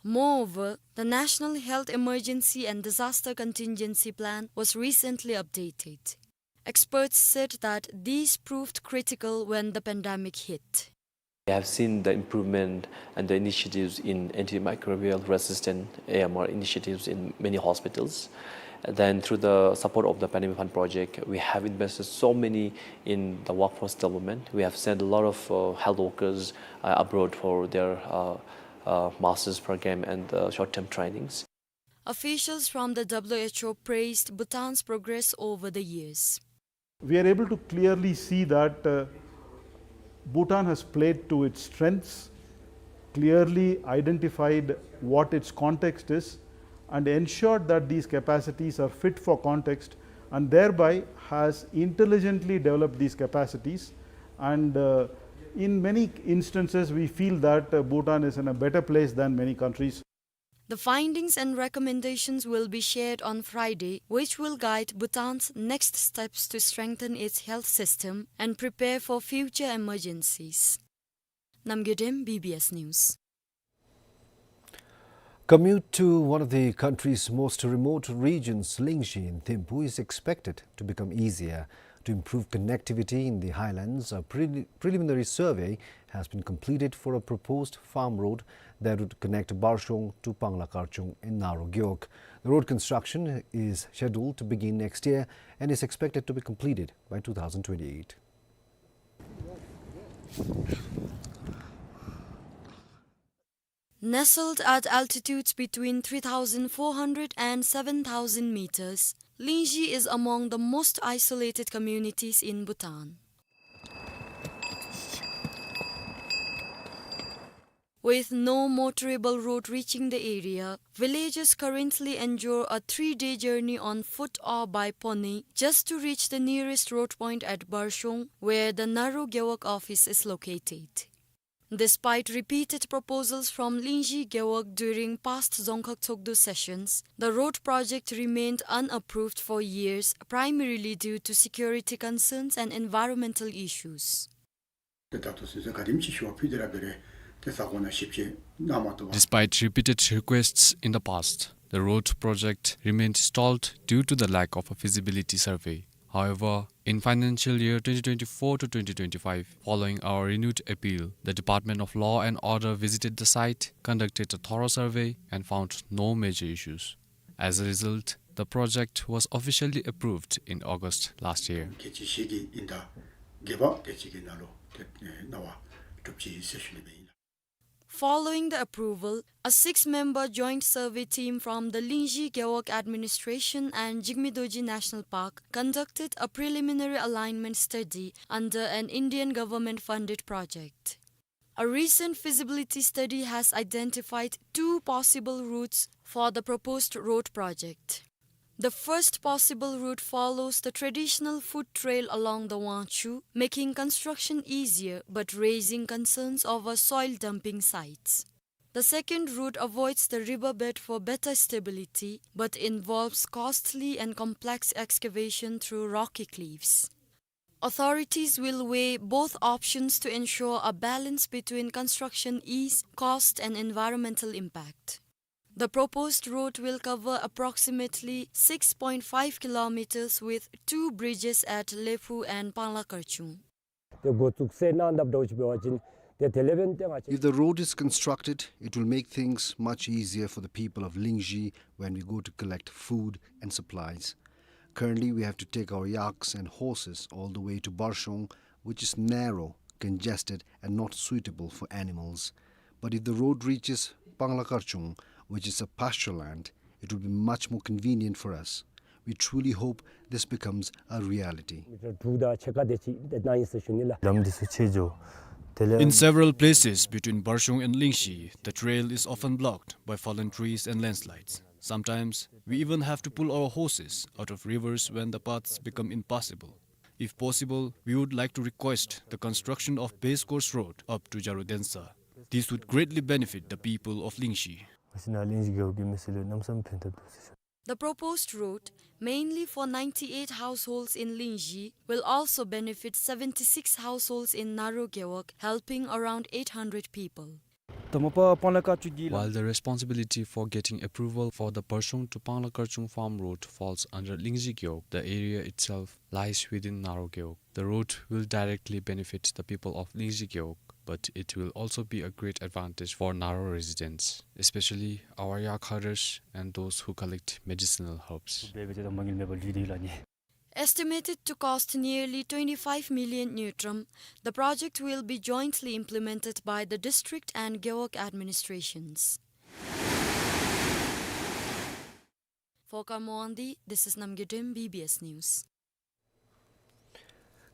Moreover, the National Health Emergency and Disaster Contingency Plan was recently updated. Experts said that these proved critical when the pandemic hit. We have seen the improvement and the initiatives in antimicrobial resistant, A M R, initiatives in many hospitals. Then through the support of the Pandemic Fund project, we have invested so many in the workforce development. We have sent a lot of, uh, health workers, uh, abroad for their, uh, uh, master's program and the short-term trainings. Officials from the W H O praised Bhutan's progress over the years. We are able to clearly see that, uh, Bhutan has played to its strengths, clearly identified what its context is, and ensured that these capacities are fit for context, and thereby has intelligently developed these capacities. And, uh, in many instances, we feel that, uh, Bhutan is in a better place than many countries. The findings and recommendations will be shared on Friday, which will guide Bhutan's next steps to strengthen its health system and prepare for future emergencies. Namgay Dem, B B S News. Commute to one of the country's most remote regions, Lingzhi in Thimphu, is expected to become easier. To improve connectivity in the highlands, a pre-, preliminary survey has been completed for a proposed farm road that would connect Barshong to Pangla Karchung in Naro Gewog. The road construction is scheduled to begin next year and is expected to be completed by two thousand twenty-eight. Nestled at altitudes between three thousand four hundred and seven thousand meters, Lingzhi is among the most isolated communities in Bhutan. With no motorable road reaching the area, villagers currently endure a three-day journey on foot or by pony just to reach the nearest road point at Barshong, where the Naro Gewog office is located. Despite repeated proposals from Lingzhi Gewog during past Dzongkhag Tshogdu sessions, the road project remained unapproved for years, primarily due to security concerns and environmental issues. ད་ལྟོ་སོ་སོ་ག་དེམ་ཅིག་ཞུ་བ་ཕུལ་ཏེ་ར་འབད་རུང་ཏེ་ས་གོ་ནང་ཞིབ་དཔྱད་གནང་མ་བཏུབ་པར། Despite repeated requests in the past, the road project remained stalled due to the lack of a feasibility survey. However, in financial year twenty twenty-four to twenty twenty-five, following our renewed appeal, the Department of Law and Order visited the site, conducted a thorough survey, and found no major issues. As a result, the project was officially approved in August last year. གལ་ཆེ་ཤོས་ཅིག་ཨིན། ད་གེ་བ་དེ་ཅིག་གི་ནང་ལུ་ཏེ་གནང་བ་གྲུབ་ཅི་ཟེར་ཞུ་ནི་སྦེ་ཨིན། Following the approval, a six-member joint survey team from the Lingzhi Gewog Administration and Jigme Dorji National Park conducted a preliminary alignment study under an Indian government-funded project. A recent feasibility study has identified two possible routes for the proposed road project. The first possible route follows the traditional foot trail along the Wangchu, making construction easier but raising concerns over soil dumping sites. The second route avoids the riverbed for better stability but involves costly and complex excavation through rocky cliffs. Authorities will weigh both options to ensure a balance between construction ease, cost, and environmental impact. The proposed road will cover approximately six point five kilometers with two bridges at Lephu and Pangla Karchung. ཏེ་འགོ་བཙུགས་ཟེར་གནང་དཔ་འདྲཝ་ཅིག་འབད་བ་ཅིན་ཏེ་དེ་ལས་འབདན་ཏེ་ང་བཅས། If the road is constructed, it will make things much easier for the people of Lingzhi when we go to collect food and supplies. Currently, we have to take our yaks and horses all the way to Barshong, which is narrow, congested, and not suitable for animals. But if the road reaches Pangla Karchung, which is a pasture land, it will be much more convenient for us. We truly hope this becomes a reality. མི་ཊར་དྲུག་དང་ཕྱེད་ཀ་དེ་ཅིག་ཏེ་གནང་ཡི་ཟེར་ཞུ་ནི་ལགས། ལམ་འདི་ཚུ་ཆད་འགྱོ། དེ་ལས། In several places between Barshong and Lingzhi, the trail is often blocked by fallen trees and landslides. Sometimes, we even have to pull our horses out of rivers when the paths become impassable. If possible, we would like to request the construction of base course road up to Jarudensa. This would greatly benefit the people of Lingzhi. ང་བཅས་ནཱ་གླིང་རྗེ་རྒེད་འོག་གི་མི་སེར་ལུ་གནམ་མེད་ས་མེད་ཕན་ཐོགས་འདུག་ཟེར་ཞུ། The proposed road, mainly for ninety-eight households in Lingzhi, will also benefit seventy-six households in Naro Gewog, helping around eight hundred people. དང་པ་པང་ལ་དཀར་ཆུ་གི། While the responsibility for getting approval for the Barshong to Pangla Karchung farm road falls under Lingzhi Gewog, the area itself lies within Naro Gewog. The road will directly benefit the people of Lingzhi Gewog, but it will also be a great advantage for Naro residents, especially our yak herders and those who collect medicinal herbs. Estimated to cost nearly twenty-five million ngultrum, the project will be jointly implemented by the district and Gewog administrations. For Kamo Wangdi, this is Namgay Dem, B B S News.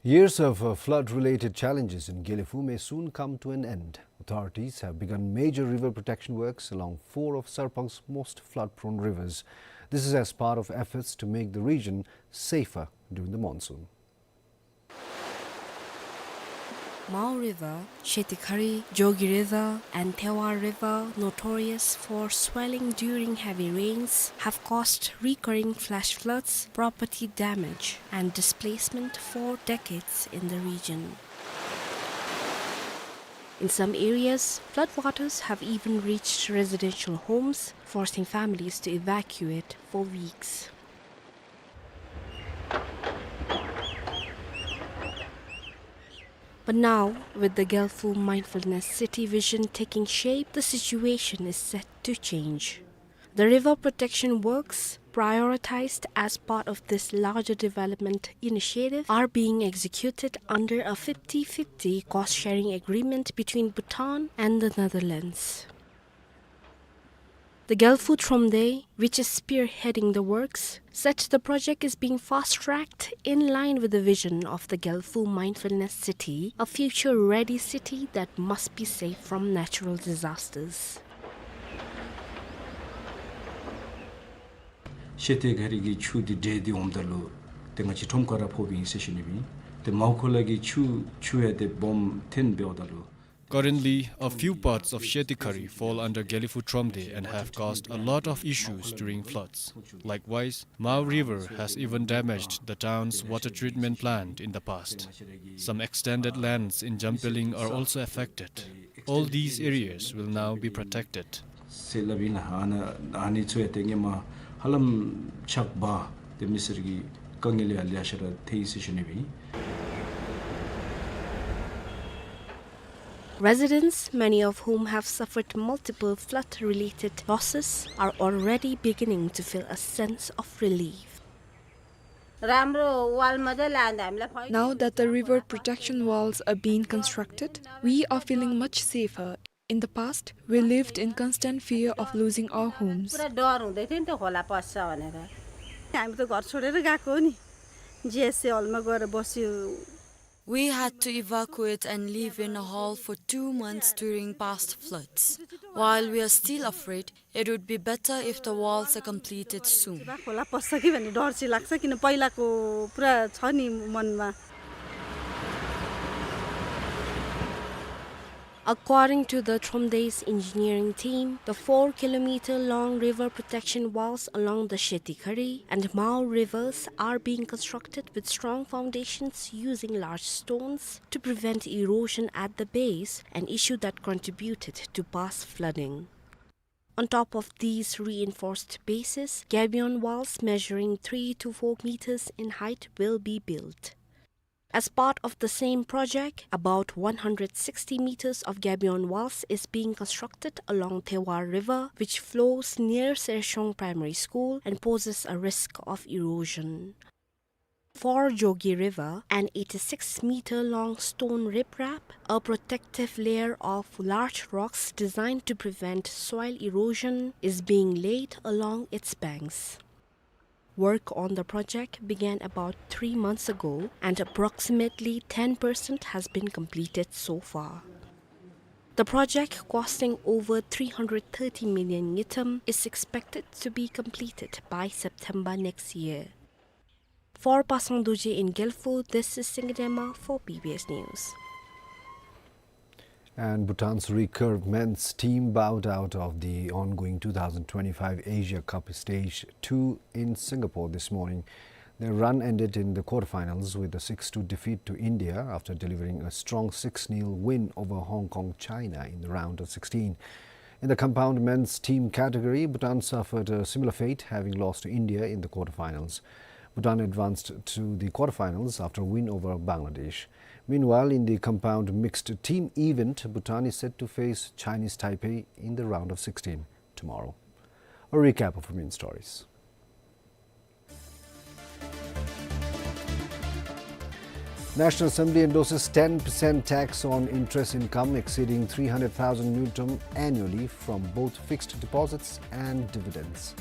Years of, uh, flood-related challenges in Gelephu may soon come to an end. Authorities have begun major river protection works along four of Sarpang's most flood-prone rivers. This is as part of efforts to make the region safer during the monsoon. Mao River, Shetikhari, Jogireza, and Thewa River, notorious for swelling during heavy rains, have caused recurring flash floods, property damage, and displacement for decades in the region. In some areas, floodwaters have even reached residential homes, forcing families to evacuate for weeks. But now, with the Gelephu Mindfulness City vision taking shape, the situation is set to change. The river protection works, prioritized as part of this larger development initiative, are being executed under a fifty fifty cost-sharing agreement between Bhutan and the Netherlands. The Gelephu Thromde, which is spearheading the works, said the project is being fast-tracked in line with the vision of the Gelephu Mindfulness City, a future-ready city that must be safe from natural disasters. ཤེ་ཏེ་ག་རི་གི་ཆུ་འདི་འདྲེས་ཏེ་འོངམ་ད་ལུ་ཏེ་ང་བཅས་ཁྲོམ་ཁ་ར་ཕོགཔ་ཨིན་ཟེར་ཞུ་ནི་ཨིན། ཏེ་མའོ་ཁོ་ལ་གི་ཆུ་ཆུ་ཡང་ཏེ་སྦོམ་ཐོན་འབདཝ་ད་ལུ། Currently, a few parts of Shetikhari fall under Gelephu Thromde and have caused a lot of issues during floods. Likewise, Mao River has even damaged the town's water treatment plant in the past. Some extended lands in Jampeling are also affected. All these areas will now be protected. ཟེར་སླབ་ཨིན་ལགས། ཨ་ནཱ་ཨ་ནི་ཚུ་ཡང་ཏེ་ཧེ་མ་ཧ་ལམ་ཆག་པ་ཏེ་མི་སེར་གྱི་དཀའ་ངལ་ཡང་ལེ་ཤ་ར་ཐོན་ཡི་ཟེར་ཞུ་ནི་ཨིན། Residents, many of whom have suffered multiple flood-related losses, are already beginning to feel a sense of relief. राम्रो वाल मात्रै लायो भने त हामीलाई फाइदा। Now that the river protection walls are being constructed, we are feeling much safer. In the past, we lived in constant fear of losing our homes. पुरा डर हुँदै थियो नि त खोला पस्छ भनेर। हामी त घर छोडेर गएको हो नि, जिएससी हलमा गएर बस्यो। We had to evacuate and live in a hall for two months during past floods. While we are still afraid, it would be better if the walls are completed soon. खोला पस्छ कि भन्ने डर चाहिँ लाग्छ, किन पहिलाको पुरा छ नि मनमा। According to the Thromde's engineering team, the four kilometer long river protection walls along the Shetikhari and Mao rivers are being constructed with strong foundations using large stones to prevent erosion at the base, an issue that contributed to past flooding. On top of these reinforced bases, gabion walls measuring three to four meters in height will be built. As part of the same project, about one hundred sixty meters of gabion walls is being constructed along Thewar River, which flows near Sershong Primary School and poses a risk of erosion. For Jogi River, an eighty-six meter long stone riprap, a protective layer of large rocks designed to prevent soil erosion, is being laid along its banks. Work on the project began about three months ago, and approximately ten percent has been completed so far. The project, costing over three hundred thirty million ngultrum, is expected to be completed by September next year. For Pasang Dorji in Gelfu, this is Singdema for B B S News. And Bhutan's recurve men's team bowed out of the ongoing two thousand twenty-five Asia Cup Stage two in Singapore this morning. Their run ended in the quarterfinals with a six two defeat to India after delivering a strong six nil win over Hong Kong China in the round of sixteen. In the compound men's team category, Bhutan suffered a similar fate, having lost to India in the quarterfinals. Bhutan advanced to the quarterfinals after a win over Bangladesh. Meanwhile, in the compound mixed team event, Bhutan is set to face Chinese Taipei in the round of sixteen tomorrow. A recap of our main stories. National Assembly endorses ten percent tax on interest income exceeding three hundred thousand ngultrum annually from both fixed deposits and dividends.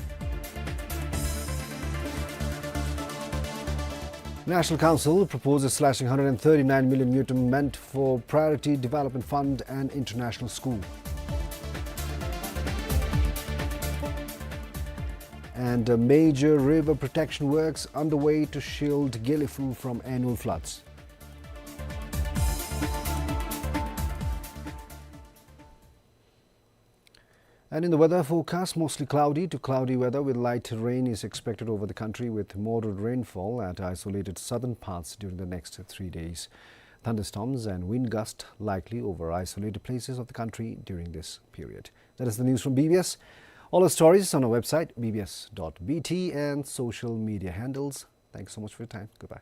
National Council proposes slashing hundred and thirty-nine million ngultrum meant for Priority Development Fund and international school. And, uh, major river protection works underway to shield Gelephu from annual floods. And in the weather forecast, mostly cloudy to cloudy weather with light rain is expected over the country, with moderate rainfall at isolated southern parts during the next three days. Thunderstorms and wind gust likely over isolated places of the country during this period. That is the news from B B S. All our stories on our website, B B S dot B T, and social media handles. Thanks so much for your time. Goodbye.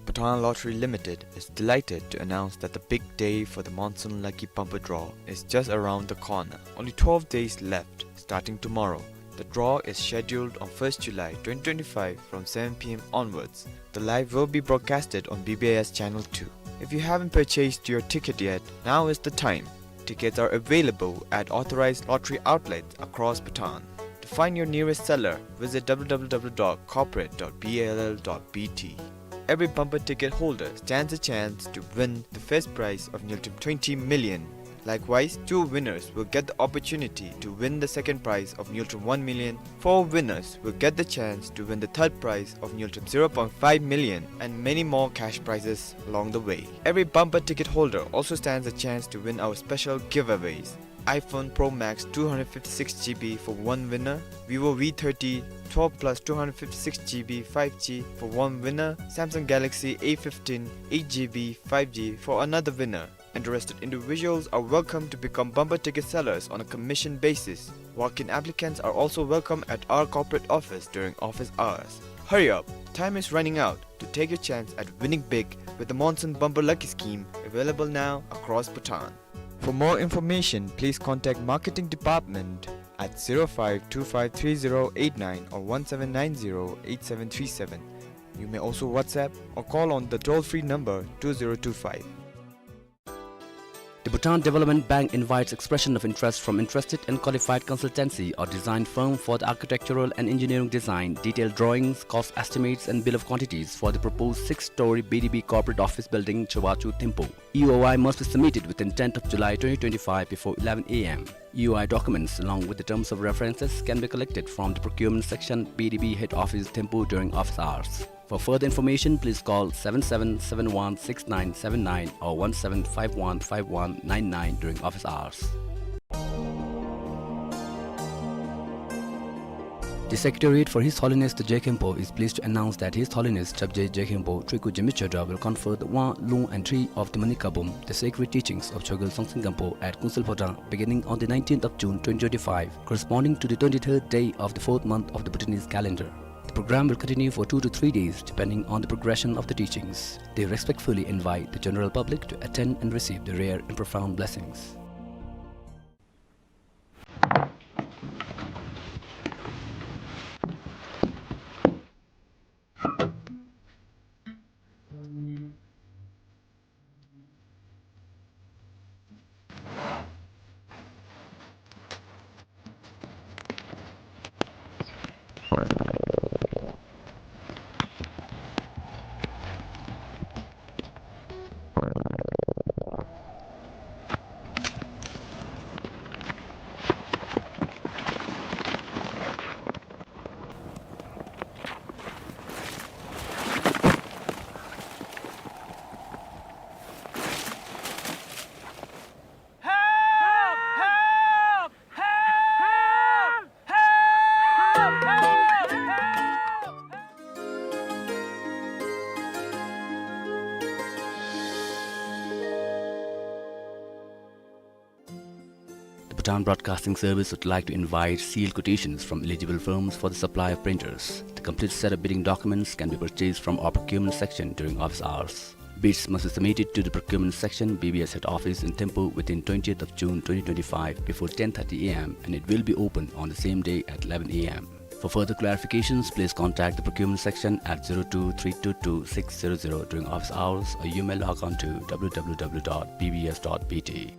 Bhutan Lottery Limited is delighted to announce that the big day for the Monsoon Lucky Bumper Draw is just around the corner. Only twelve days left, starting tomorrow. The draw is scheduled on first July twenty twenty-five from seven P M onwards. The live will be broadcasted on B B S Channel two. If you haven't purchased your ticket yet, now is the time. Tickets are available at authorized lottery outlets across Bhutan. To find your nearest seller, visit W W W dot corporate dot B L L dot B T. Every bumper ticket holder stands a chance to win the first prize of ngultrum twenty million. Likewise, two winners will get the opportunity to win the second prize of ngultrum one million. Four winners will get the chance to win the third prize of ngultrum zero point five million, and many more cash prizes along the way. Every bumper ticket holder also stands a chance to win our special giveaways: iPhone Pro Max two hundred fifty-six G B for one winner, Vivo V thirty twelve plus two hundred fifty-six G B five G for one winner, Samsung Galaxy A fifteen eight G B five G for another winner. Interested individuals are welcome to become bumper ticket sellers on a commission basis. Walk-in applicants are also welcome at our corporate office during office hours. Hurry up! Time is running out to take your chance at winning big with the Monsoon Bumper Lucky Scheme, available now across Bhutan. For more information, please contact Marketing Department at zero five two five three zero eight nine or one seven nine zero eight seven three seven. You may also WhatsApp or call on the toll-free number two zero two five. The Bhutan Development Bank invites expression of interest from interested and qualified consultancy or design firm for the architectural and engineering design, detailed drawings, cost estimates, and bill of quantities for the proposed six-story B D B corporate office building, Chobachu, Thimphu. E O I must be submitted within tenth of July twenty twenty-five before eleven A M. E O I documents, along with the terms of references, can be collected from the procurement section, B D B head office, Thimphu, during office hours. For further information, please call seven seven seven one six nine seven nine or one seven five one five one nine nine during office hours. The Secretariat for His Holiness the Je Khenpo is pleased to announce that His Holiness Chapje Je Khenpo Triku Jemi Chodra will confer the Wang, Lung and Tri of the Manik Kabum, the sacred teachings of Chogyal Songtsen Gampo at Kunsel Phodrang, beginning on the nineteenth of June twenty twenty-five, corresponding to the twenty-third day of the fourth month of the Bhutanese calendar. The program will continue for two to three days, depending on the progression of the teachings. They respectfully invite the general public to attend and receive the rare and profound blessings. The Bhutan Broadcasting Service would like to invite sealed quotations from eligible firms for the supply of printers. The complete set of bidding documents can be purchased from our procurement section during office hours. Bids must be submitted to the procurement section, B B S head office in Thimphu within twentieth of June twenty twenty-five before ten thirty A M, and it will be open on the same day at eleven A M. For further clarifications, please contact the procurement section at zero two three two two six zero zero during office hours, or you may log on to W W W dot B B S dot B T.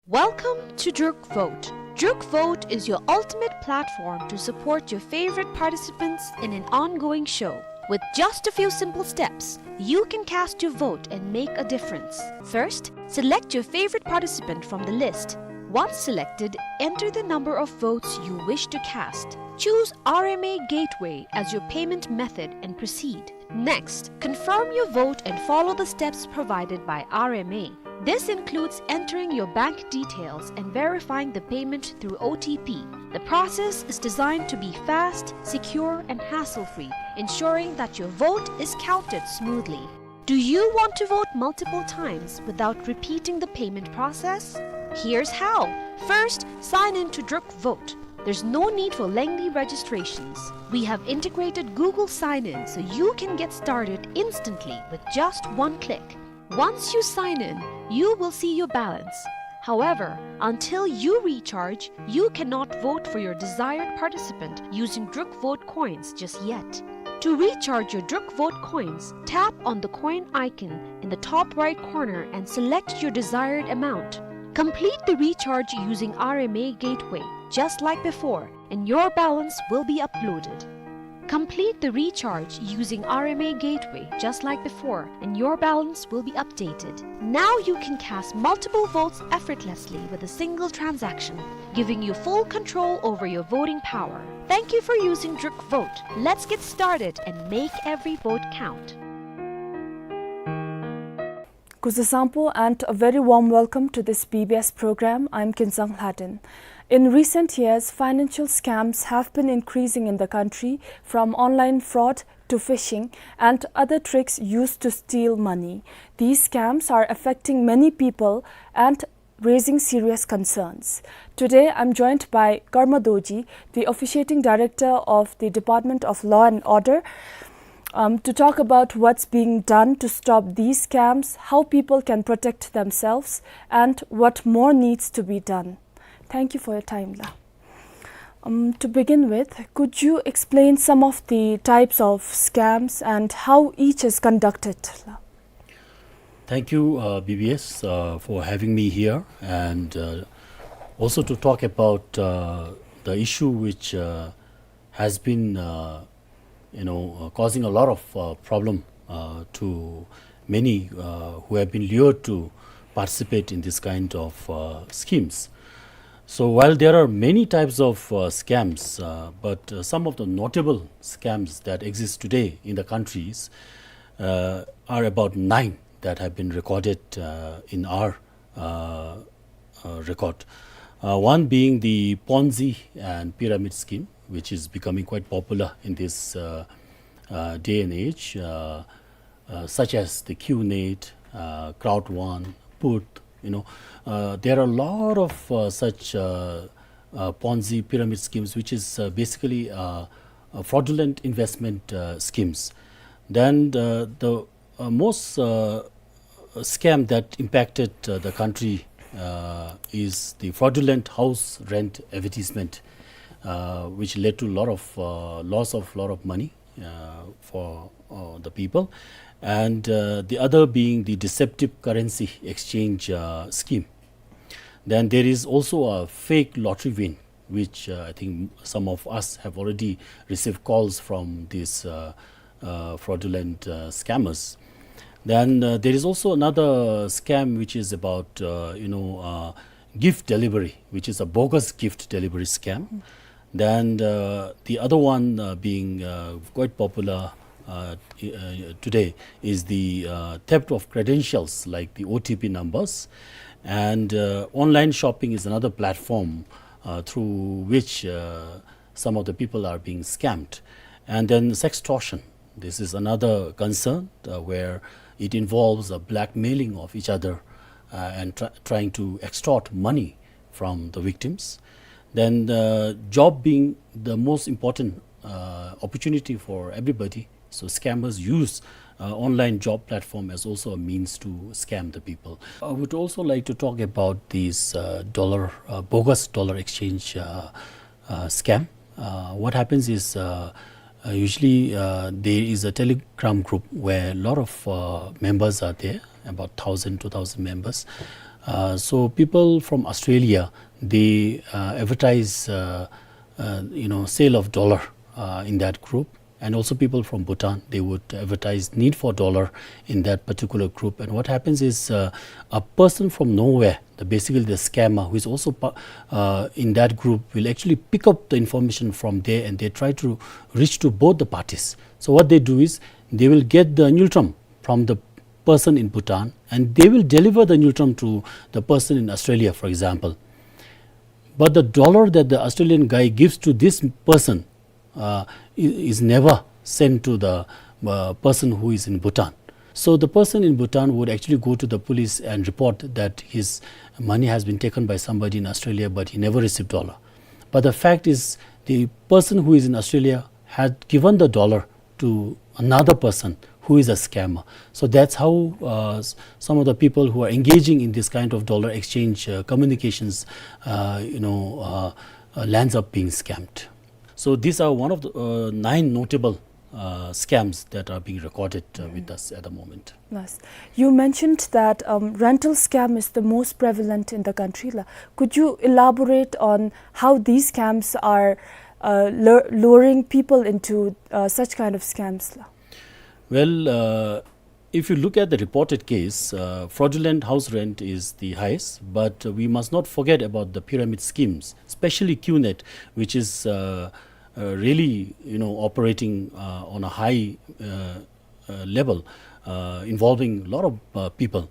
Welcome to Druk Vote. Druk Vote is your ultimate platform to support your favorite participants in an ongoing show. With just a few simple steps, you can cast your vote and make a difference. First, select your favorite participant from the list. Once selected, enter the number of votes you wish to cast. Choose R M A Gateway as your payment method and proceed. Next, confirm your vote and follow the steps provided by R M A. This includes entering your bank details and verifying the payment through O T P. The process is designed to be fast, secure, and hassle-free, ensuring that your vote is counted smoothly. Do you want to vote multiple times without repeating the payment process? Here's how. First, sign in to Druk Vote. There's no need for lengthy registrations. We have integrated Google Sign-In so you can get started instantly with just one click. Once you sign in, you will see your balance. However, until you recharge, you cannot vote for your desired participant using Druk Vote coins just yet. To recharge your Druk Vote coins, tap on the coin icon in the top right corner and select your desired amount. Complete the recharge using R M A Gateway, just like before, and your balance will be uploaded. Complete the recharge using R M A Gateway, just like before, and your balance will be updated. Now you can cast multiple votes effortlessly with a single transaction, giving you full control over your voting power. Thank you for using Druk Vote. Let's get started and make every vote count. Kuzuzangpo and a very warm welcome to this B B S program. I'm Kinzang Hladin. In recent years, financial scams have been increasing in the country, from online fraud to phishing and other tricks used to steal money. These scams are affecting many people and raising serious concerns. Today, I'm joined by Karma Dorji, the officiating director of the Department of Law and Order. um, to talk about what's being done to stop these scams, how people can protect themselves, and what more needs to be done. Thank you for your time, la. Um, to begin with, could you explain some of the types of scams and how each is conducted, la? Thank you, uh, B B S, uh, for having me here, and uh, also to talk about uh, the issue which uh, has been, uh, you know, uh, causing a lot of uh, problem uh, to many uh, who have been lured to participate in this kind of uh, schemes. So while there are many types of uh, scams, uh, but uh, some of the notable scams that exist today in the countries uh, are about nine that have been recorded uh, in our uh, uh, record. Uh, one being the Ponzi and pyramid scheme, which is becoming quite popular in this uh, uh, day and age, uh, uh, such as the QNet, uh, Crowd One, Put. You know, uh, there are a lot of uh, such uh, uh, Ponzi pyramid schemes, which is uh, basically uh, uh, fraudulent investment uh, schemes. Then the, the uh, most uh, scam that impacted uh, the country uh, is the fraudulent house rent advertisement, uh, which led to a lot of uh, loss of lot of money uh, for uh, the people, and uh, the other being the deceptive currency exchange uh, scheme. Then there is also a fake lottery win, which uh, I think some of us have already received calls from these uh, uh, fraudulent uh, scammers. Then uh, there is also another scam which is about uh, you know uh, gift delivery, which is a bogus gift delivery scam. Then uh, the other one uh, being uh, quite popular uh, t- uh, today is the uh, theft of credentials, like the O T P numbers. And uh, online shopping is another platform uh, through which uh, some of the people are being scammed. And then sextortion. This is another concern uh, where it involves a blackmailing of each other uh, and try trying to extort money from the victims. Then the job being the most important uh, opportunity for everybody, so scammers use uh, online job platform as also a means to scam the people. I would also like to talk about these uh, dollar, uh, bogus dollar exchange uh, uh, scam. Uh, what happens is uh, uh, usually uh, there is a Telegram group where a lot of uh, members are there, about thousand, two thousand members. Uh, so people from Australia, they uh, advertise, uh, uh, you know, sale of dollar uh, in that group. And also people from Bhutan, they would advertise need for dollar in that particular group. And what happens is uh, a person from nowhere, the, basically the scammer, who is also pa- uh, in that group, will actually pick up the information from there, and they try to reach to both the parties. So what they do is they will get the ngultrum from the person in Bhutan, and they will deliver the ngultrum to the person in Australia, for example. But the dollar that the Australian guy gives to this person uh, i- is never sent to the uh, person who is in Bhutan. So the person in Bhutan would actually go to the police and report that his money has been taken by somebody in Australia, but he never received dollar. But the fact is, the person who is in Australia had given the dollar to another person who is a scammer. So that's how uh, s- some of the people who are engaging in this kind of dollar exchange uh, communications, uh, you know, uh, uh, lands up being scammed. So these are one of the uh, nine notable uh, scams that are being recorded uh, with us at the moment. Nice. You mentioned that um, rental scam is the most prevalent in the country, la. Could you elaborate on how these scams are uh, lure- luring people into uh, such kind of scams, la? Well, uh, if you look at the reported case, uh, fraudulent house rent is the highest, but uh, we must not forget about the pyramid schemes, especially QNet, which is uh, uh, really, you know, operating uh, on a high uh, uh, level, uh, involving a lot of uh, people.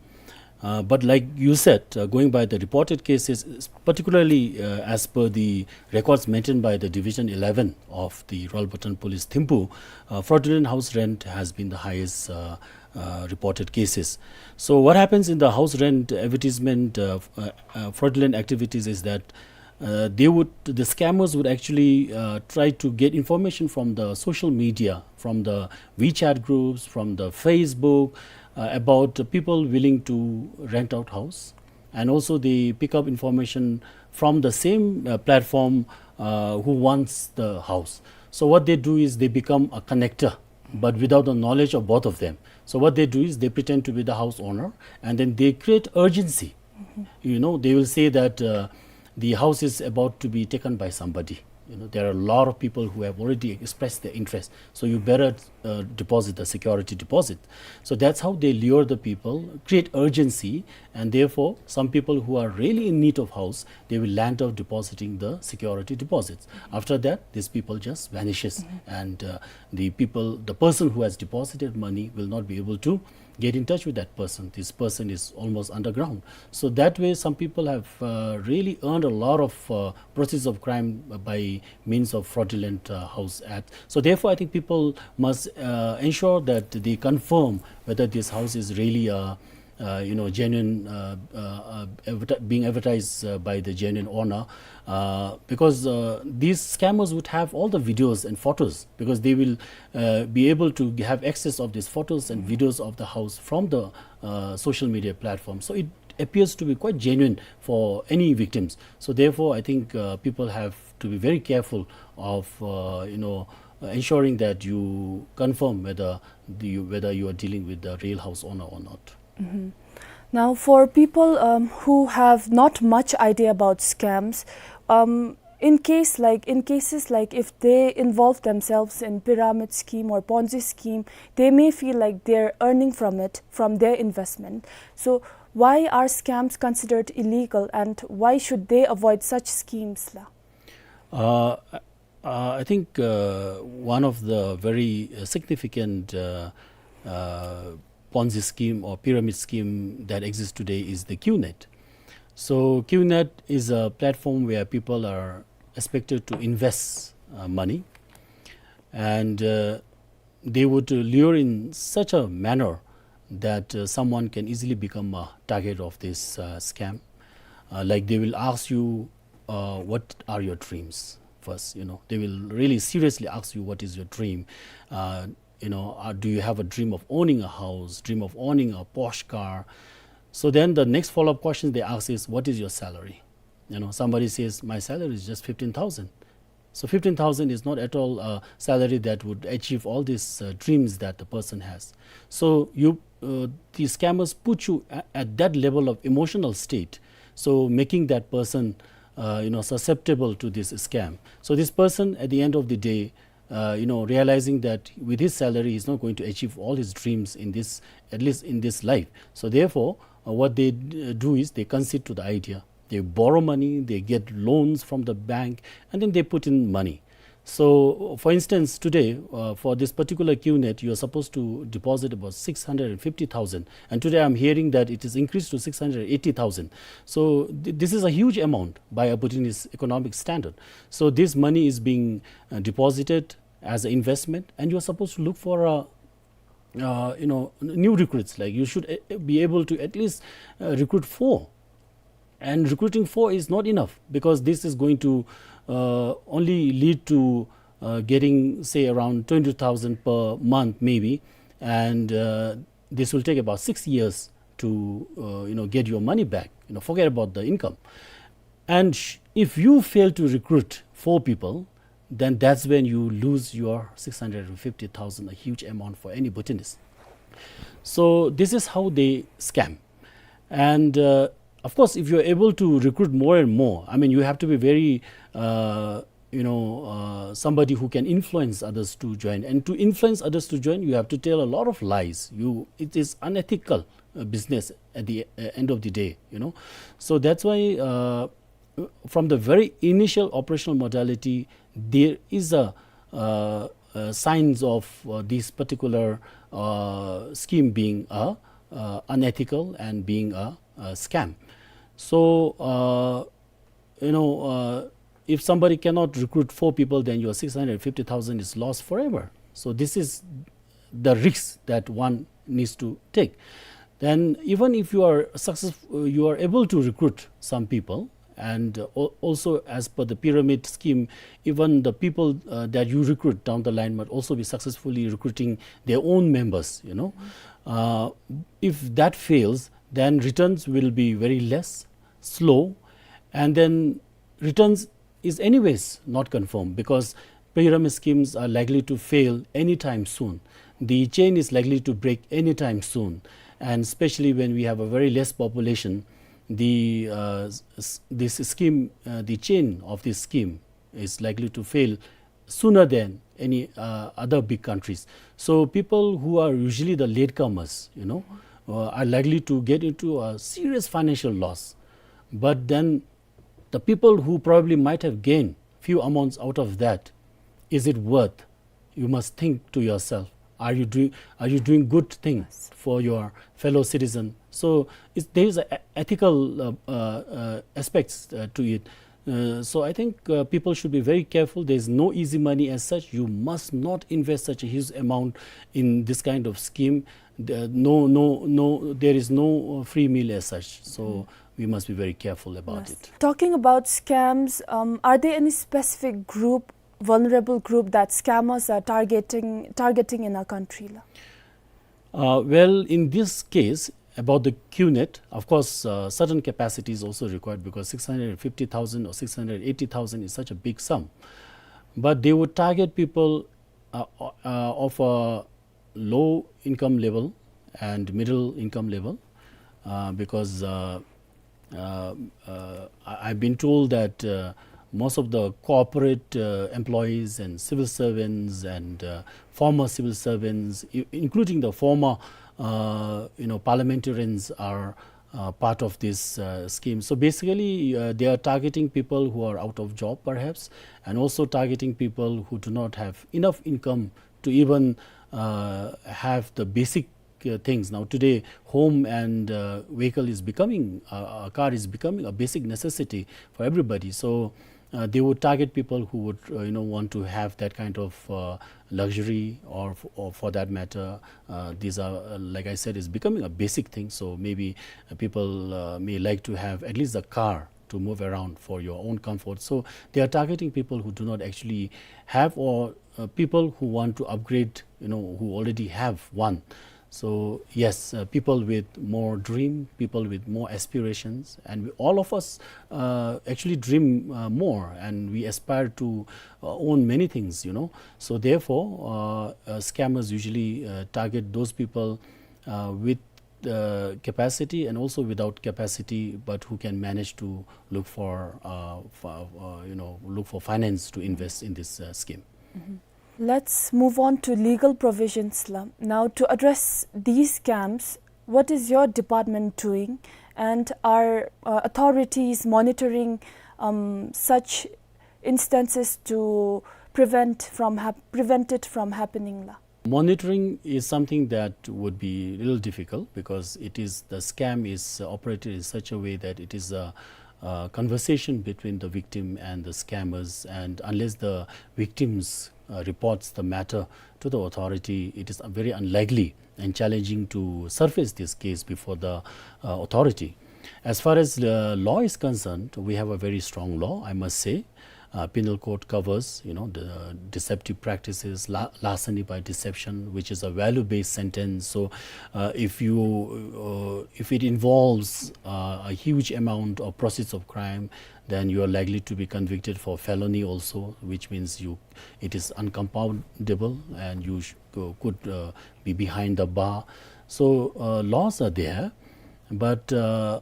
Uh, but like you said, uh, going by the reported cases, particularly uh, as per the records maintained by the Division eleven of the Royal Bhutan Police Thimphu, uh, fraudulent house rent has been the highest uh, uh, reported cases. So what happens in the house rent advertisement uh, uh, uh, fraudulent activities is that Uh, they would, the scammers would actually uh, try to get information from the social media, from the WeChat groups, from the Facebook, uh, about the people willing to rent out house. And also they pick up information from the same uh, platform uh, who wants the house. So what they do is they become a connector, but without the knowledge of both of them. So what they do is they pretend to be the house owner, and then they create urgency. You know, they will say that uh, the house is about to be taken by somebody. You know, there are a lot of people who have already expressed their interest, so you better uh, deposit the security deposit. So that's how they lure the people, create urgency, and therefore some people who are really in need of house, they will land up depositing the security deposits. After that, these people just vanishes, and uh, the people, the person who has deposited money will not be able to get in touch with that person. This person is almost underground. So that way, some people have uh, really earned a lot of uh, proceeds of crime by means of fraudulent uh, house act. So therefore, I think people must uh, ensure that they confirm whether this house is really a uh, you know, genuine, uh, uh, uh, adverti- being advertised uh, by the genuine owner, uh, because uh, these scammers would have all the videos and photos, because they will uh, be able to have access of these photos and videos of the house from the uh, social media platform. So it appears to be quite genuine for any victims. So therefore, I think uh, people have to be very careful of uh, you know uh, ensuring that you confirm whether the, whether you are dealing with the real house owner or not. Now, for people um, who have not much idea about scams, um, in case like in cases like if they involve themselves in pyramid scheme or Ponzi scheme, they may feel like they're earning from it, from their investment. So, why are scams considered illegal, and why should they avoid such schemes, la? Uh, uh, I think uh, one of the very uh, significant uh, uh, Ponzi scheme or pyramid scheme that exists today is the QNet. So QNet is a platform where people are expected to invest uh, money, and uh, they would lure in such a manner that uh, someone can easily become a target of this uh, scam. Uh, like, they will ask you, uh, "What are your dreams?" first. You know, they will really seriously ask you, "What is your dream?" Uh, you know, uh, "Do you have a dream of owning a house, dream of owning a Porsche car?" So then the next follow-up question they ask is, "What is your salary?" You know, somebody says, "My salary is just fifteen thousand." So fifteen thousand is not at all a salary that would achieve all these uh, dreams that the person has. So you, uh, the scammers put you at, at that level of emotional state, so making that person uh, you know, susceptible to this scam. So this person, at the end of the day, uh, you know, realizing that with his salary he's not going to achieve all his dreams in this, at least in this life. So therefore, uh, what they d- do is they concede to the idea. They borrow money, they get loans from the bank, and then they put in money. So, for instance, today, uh, for this particular QNet, you are supposed to deposit about six hundred and fifty thousand. And today I'm hearing that it is increased to six hundred eighty thousand. So, th- this is a huge amount by a Bhutanese economic standard. So, this money is being uh, deposited as an investment, and you are supposed to look for a uh, you know, n- new recruits. Like, you should uh, be able to at least uh, recruit four. And recruiting four is not enough, because this is going to uh, only lead to uh, getting, say, around twenty thousand per month, maybe. And uh, this will take about six years to, uh, you know, get your money back. You know, forget about the income. And sh- if you fail to recruit four people, then that's when you lose your six hundred and fifty thousand, a huge amount for any Bhutanese. So this is how they scam. And uh, of course, if you're able to recruit more and more, I mean, you have to be very, uh, you know, uh, somebody who can influence others to join. And to influence others to join, you have to tell a lot of lies. You, it is unethical uh, business at the uh, end of the day, you know. So that's why uh, from the very initial operational modality, there is a, uh, uh, signs of uh, this particular uh, scheme being a, uh, unethical and being a, a scam. So, uh, you know, uh, if somebody cannot recruit four people, then your six hundred fifty thousand is lost forever. So this is the risk that one needs to take. Then even if you are successful, you are able to recruit some people, And, uh, al-, also, as per the pyramid scheme, even the people, uh, that you recruit down the line might also be successfully recruiting their own members, you know. Uh, if that fails, then returns will be very less, slow, and then returns is anyways not confirmed, because pyramid schemes are likely to fail anytime soon. The chain is likely to break anytime soon, and especially when we have a very less population, the, uh, s-, s-, this scheme, uh, the chain of this scheme is likely to fail sooner than any, uh, other big countries. So people who are usually the latecomers, you know, uh, are likely to get into a serious financial loss. But then the people who probably might have gained few amounts out of that, is it worth? You must think to yourself, are you doing, are you doing good thing for your fellow citizen? So it's, there is a e-, ethical, uh, uh, uh, aspects, uh, to it. Uh, so I think, uh, people should be very careful. There is no easy money as such. You must not invest such a huge amount in this kind of scheme. The, no, no, no, there is no, uh, free meal as such. So we must be very careful about it. Talking about scams, um, are there any specific group, vulnerable group that scammers are targeting, targeting in our country la? Uh, well, in this case, about the QNet, of course, uh, certain capacity is also required, because six hundred fifty thousand or six hundred eighty thousand is such a big sum. But they would target people, uh, uh, of a low income level and middle income level, uh, because, uh, uh, uh, I, I've been told that, uh, most of the corporate, uh, employees and civil servants and, uh, former civil servants, i-, including the former, uh, you know, parliamentarians, are, uh, part of this, uh, scheme. So basically, uh, they are targeting people who are out of job, perhaps, and also targeting people who do not have enough income to even, uh, have the basic, uh, things. Now today, home and, uh, vehicle is becoming, uh, a car is becoming a basic necessity for everybody. So, uh, they would target people who would, uh, you know, want to have that kind of, uh, luxury, or f-, or for that matter, uh, these are, uh, like I said, is becoming a basic thing. So maybe, uh, people, uh, may like to have at least a car to move around for your own comfort. So they are targeting people who do not actually have, or, uh, people who want to upgrade, you know, who already have one. So yes, uh, people with more dream, people with more aspirations, and we, all of us, uh, actually dream, uh, more, and we aspire to, uh, own many things, you know. So therefore, uh, uh, scammers usually, uh, target those people, uh, with, uh, capacity and also without capacity, but who can manage to look for, uh, for, uh, you know, look for finance to invest in this, uh, scheme. Let's move on to legal provisions la. Now, to address these scams, what is your department doing, and are, uh, authorities monitoring, um, such instances to prevent from hap-, prevent it from happening la? Monitoring is something that would be a little difficult, because it is, the scam is, uh, operated in such a way that it is a, uh, conversation between the victim and the scammers, and unless the victims, uh, reports the matter to the authority, it is, uh, very unlikely and challenging to surface this case before the, uh, authority. As far as the law is concerned, we have a very strong law, I must say. Uh, penal code covers, you know, the deceptive practices, la-, larceny by deception, which is a value-based sentence. So, uh, if you, uh, if it involves, uh, a huge amount of proceeds of crime, then you are likely to be convicted for felony also, which means you, it is uncompoundable and you sh-, uh, could, uh, be behind the bar. So, uh, laws are there, but, uh,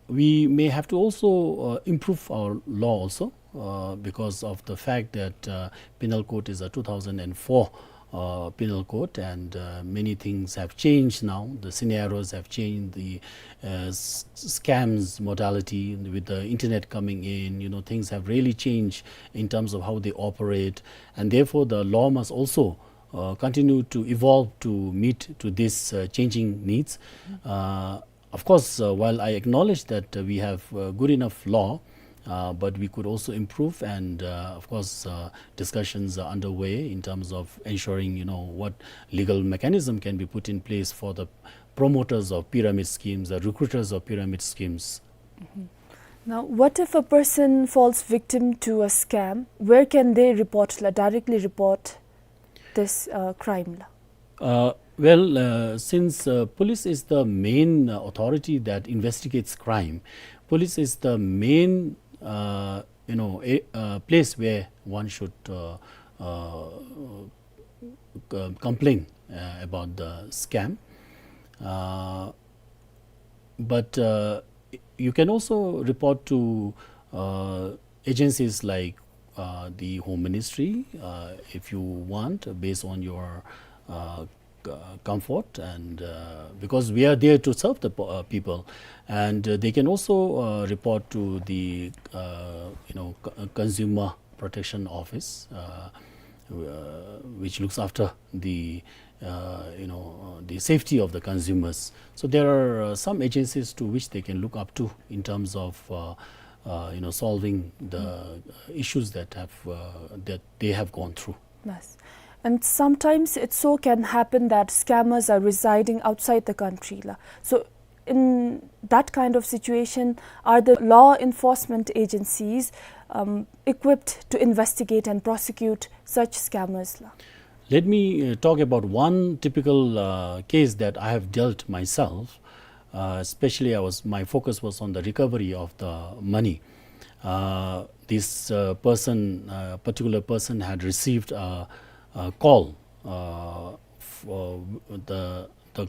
we may have to also, uh, improve our law also, uh, because of the fact that, uh, penal code is a two thousand and four, uh, penal code, and, uh, many things have changed now. The scenarios have changed. The, uh, s-, scams modality with the internet coming in, you know, things have really changed in terms of how they operate, and therefore the law must also, uh, continue to evolve to meet to these, uh, changing needs. Uh, of course, uh, while I acknowledge that, uh, we have, uh, good enough law, uh, but we could also improve, and, uh, of course, uh, discussions are underway in terms of ensuring, you know, what legal mechanism can be put in place for the promoters of pyramid schemes, the recruiters of pyramid schemes. Now, what if a person falls victim to a scam? Where can they report, la, directly report this uh, crime, la? Uh, well, uh, since uh, police is the main uh, authority that investigates crime, police is the main, uh, you know, a, uh, place where one should uh, uh, c- complain uh, about the scam. Uh, but uh, you can also report to uh, agencies like uh, the Home Ministry, uh, if you want, based on your uh, c- comfort, and uh, because we are there to serve the po- uh, people, and uh, they can also uh, report to the uh, you know c- Consumer Protection Office, uh, uh, which looks after the uh, you know uh, the safety of the consumers. So there are uh, some agencies to which they can look up to in terms of uh, uh, you know solving the uh, issues that have uh, that they have gone through. Yes. And sometimes it so can happen that scammers are residing outside the country, la. So in that kind of situation, are the law enforcement agencies um, equipped to investigate and prosecute such scammers, la? Let me uh, talk about one typical uh, case that I have dealt myself. Uh, especially, I was my focus was on the recovery of the money. Uh, this uh, person, uh, particular person, had received a, a call uh, for the the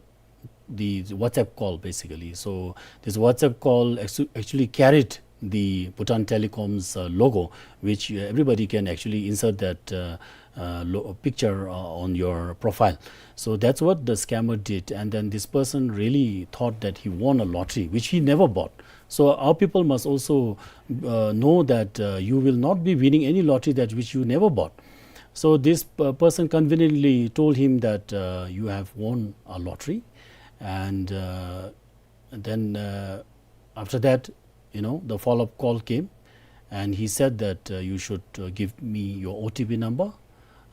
the WhatsApp call, basically. So this WhatsApp call actu- actually carried the Bhutan Telecom's uh, logo, which uh, everybody can actually insert that uh, uh, lo- picture uh, on your profile. So that's what the scammer did, and then this person really thought that he won a lottery, which he never bought. So our people must also uh, know that uh, you will not be winning any lottery that which you never bought. So this uh, person conveniently told him that uh, you have won a lottery, and uh, then uh, after that, you know, the follow-up call came, and he said that uh, you should uh, give me your O T P number.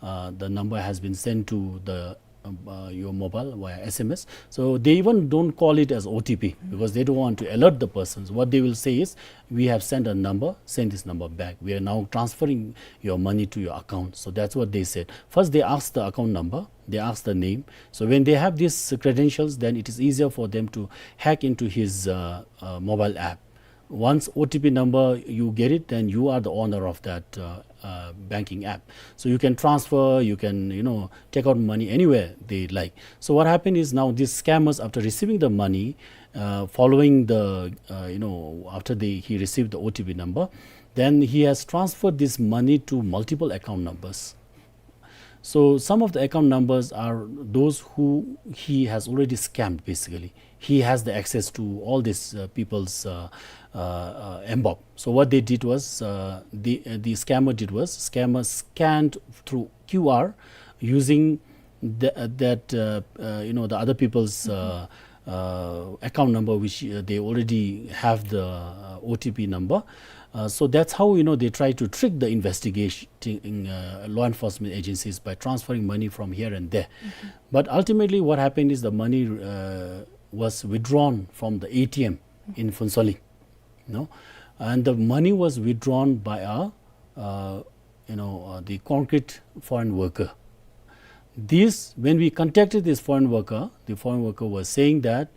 Uh, the number has been sent to the um, uh, your mobile via S M S. So they even don't call it as O T P because they don't want to alert the persons. What they will say is, "We have sent a number, send this number back. We are now transferring your money to your account." So that's what they said. First, they asked the account number, they asked the name. So when they have these credentials, then it is easier for them to hack into his uh, uh, mobile app. Once O T P number you get it, then you are the owner of that uh, uh, banking app. So you can transfer, you can, you know, take out money anywhere they like. So what happened is, now these scammers, after receiving the money, uh, following the, uh, you know, after they, he received the O T P number, then he has transferred this money to multiple account numbers. So some of the account numbers are those who he has already scammed, basically. He has the access to all these uh, people's uh, uh, uh, mBob. So what they did was, uh, the, uh, the scammer did was, scammer scanned through Q R using the, uh, that, uh, uh, you know, the other people's uh, uh, account number, which uh, they already have the uh, O T P number. Uh, so that's how, you know, they try to trick the investigating uh, law enforcement agencies by transferring money from here and there. But ultimately, what happened is the money uh, was withdrawn from the A T M in Phuentsholing, no, and the money was withdrawn by a uh, you know, uh, the concrete foreign worker. This, when we contacted this foreign worker, the foreign worker was saying that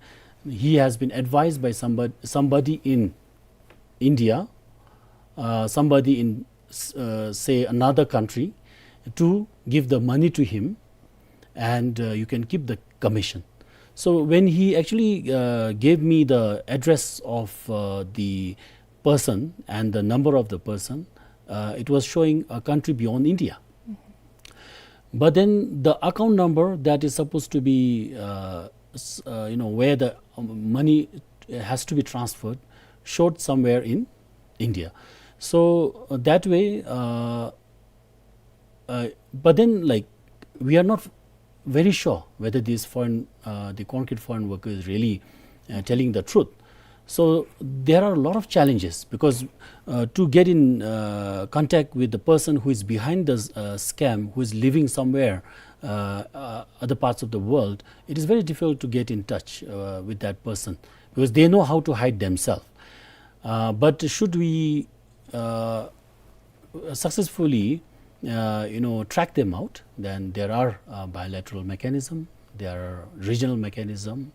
he has been advised by somebody, somebody in India, uh, somebody in, uh, say, another country, to give the money to him, and uh, you can keep the commission. So when he actually uh, gave me the address of uh, the person and the number of the person, uh, it was showing a country beyond India. But then the account number that is supposed to be, uh, s- uh, you know, where the um, money has to be transferred, showed somewhere in India. So uh, that way, uh, uh, but then, like, we are not very sure whether this foreign, uh, the concrete foreign worker is really uh, telling the truth. So there are a lot of challenges because uh, to get in uh, contact with the person who is behind the uh, scam, who is living somewhere uh, uh, other parts of the world, it is very difficult to get in touch uh, with that person because they know how to hide themselves. Uh, but should we uh, successfully, uh, you know, track them out, then there are uh, bilateral mechanism, there are regional mechanism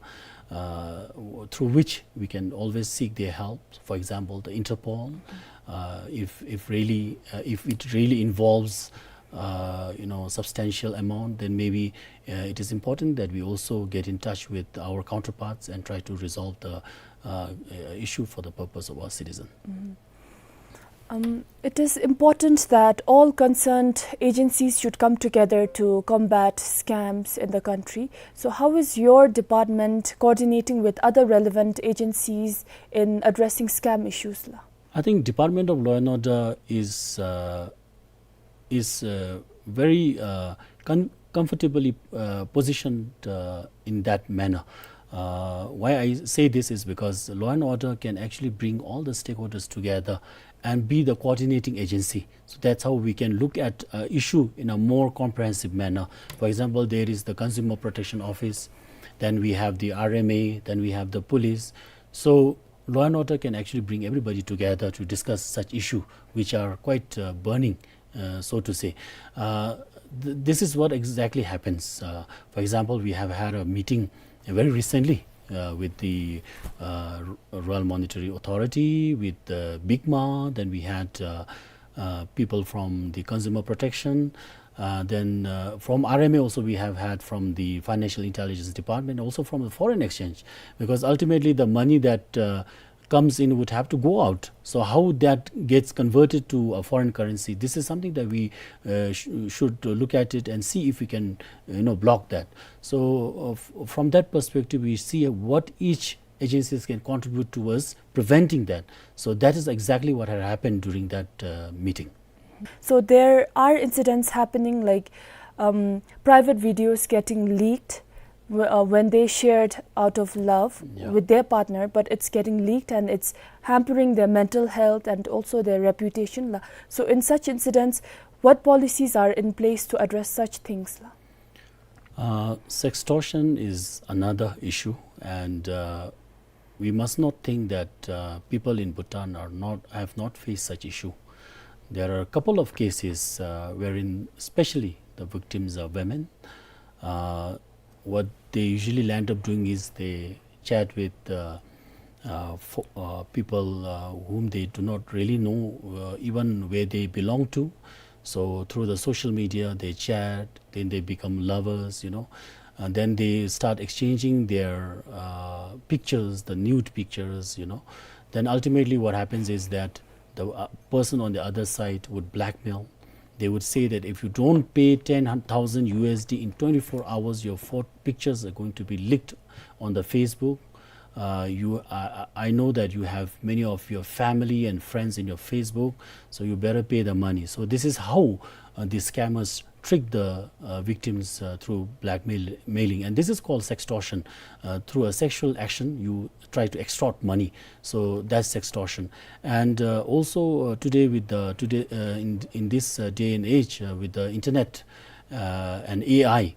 uh, w- through which we can always seek their help. For example, the Interpol. Uh, if if really uh, if it really involves uh, you know, substantial amount, then maybe uh, it is important that we also get in touch with our counterparts and try to resolve the uh, uh, issue for the purpose of our citizen. Um, it is important that all concerned agencies should come together to combat scams in the country. So, how is your department coordinating with other relevant agencies in addressing scam issues, la? I think Department of Law and Order is uh, is uh, very uh, con- comfortably uh, positioned uh, in that manner. Uh, why I say this is because law and order can actually bring all the stakeholders together and be the coordinating agency. So that's how we can look at uh, issue in a more comprehensive manner. For example, there is the Consumer Protection Office, then we have the R M A, then we have the police. So law and order can actually bring everybody together to discuss such issue which are quite uh, burning, uh, so to say. Uh, th- this is what exactly happens. Uh, for example, we have had a meeting very recently uh, with the uh, Royal Monetary Authority, with the BICMA, then we had uh, uh, people from the Consumer Protection, uh, then uh, from R M A also we have had from the Financial Intelligence Department, also from the foreign exchange, because ultimately the money that uh, comes in would have to go out. So how that gets converted to a foreign currency, this is something that we uh, sh- should look at it and see if we can, you know, block that. So uh, f- from that perspective, we see what each agencies can contribute towards preventing that. So that is exactly what had happened during that uh, meeting. So there are incidents happening, like um, private videos getting leaked w- uh, when they shared out of love Yeah. with their partner, but it's getting leaked and it's hampering their mental health and also their reputation, la. So in such incidents, what policies are in place to address such things, la? Uh, sextortion is another issue, and uh, we must not think that uh, people in Bhutan are not have not faced such issue. There are a couple of cases uh, wherein, especially, the victims are women. Uh, what they usually land up doing is they chat with uh, uh, fo- uh, people uh, whom they do not really know, uh, even where they belong to. So through the social media, they chat, then they become lovers, you know, and then they start exchanging their uh, pictures, the nude pictures, you know. Then ultimately, what happens is that the uh, person on the other side would blackmail. They would say that if you don't pay ten thousand U S D in twenty-four hours, your pho- pictures are going to be leaked on the Facebook. Uh, you, I, I know that you have many of your family and friends in your Facebook, so you better pay the money. So this is how uh, the scammers trick the uh, victims uh, through blackmail mailing, and this is called sextortion. Uh, through a sexual action, you try to extort money, so that's sextortion. And uh, also uh, today with the today uh, in in this uh, day and age uh, with the internet uh, and A I,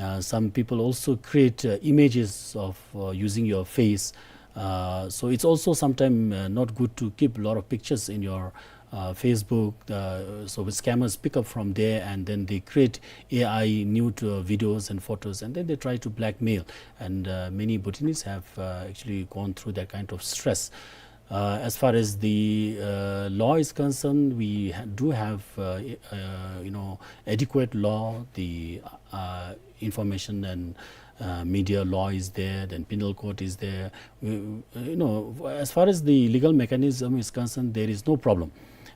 uh, some people also create uh, images of uh, using your face. Uh, so it's also sometimes uh, not good to keep a lot of pictures in your uh, Facebook. Uh, so the scammers pick up from there, and then they create A I nude uh, videos and photos, and then they try to blackmail. And uh, many Bhutanese have uh, actually gone through that kind of stress. Uh, as far as the uh, law is concerned, we ha- do have uh, uh, you know, adequate law. The uh, information and uh, media law is there, then penal code is there. We, you know, as far as the legal mechanism is concerned, there is no problem.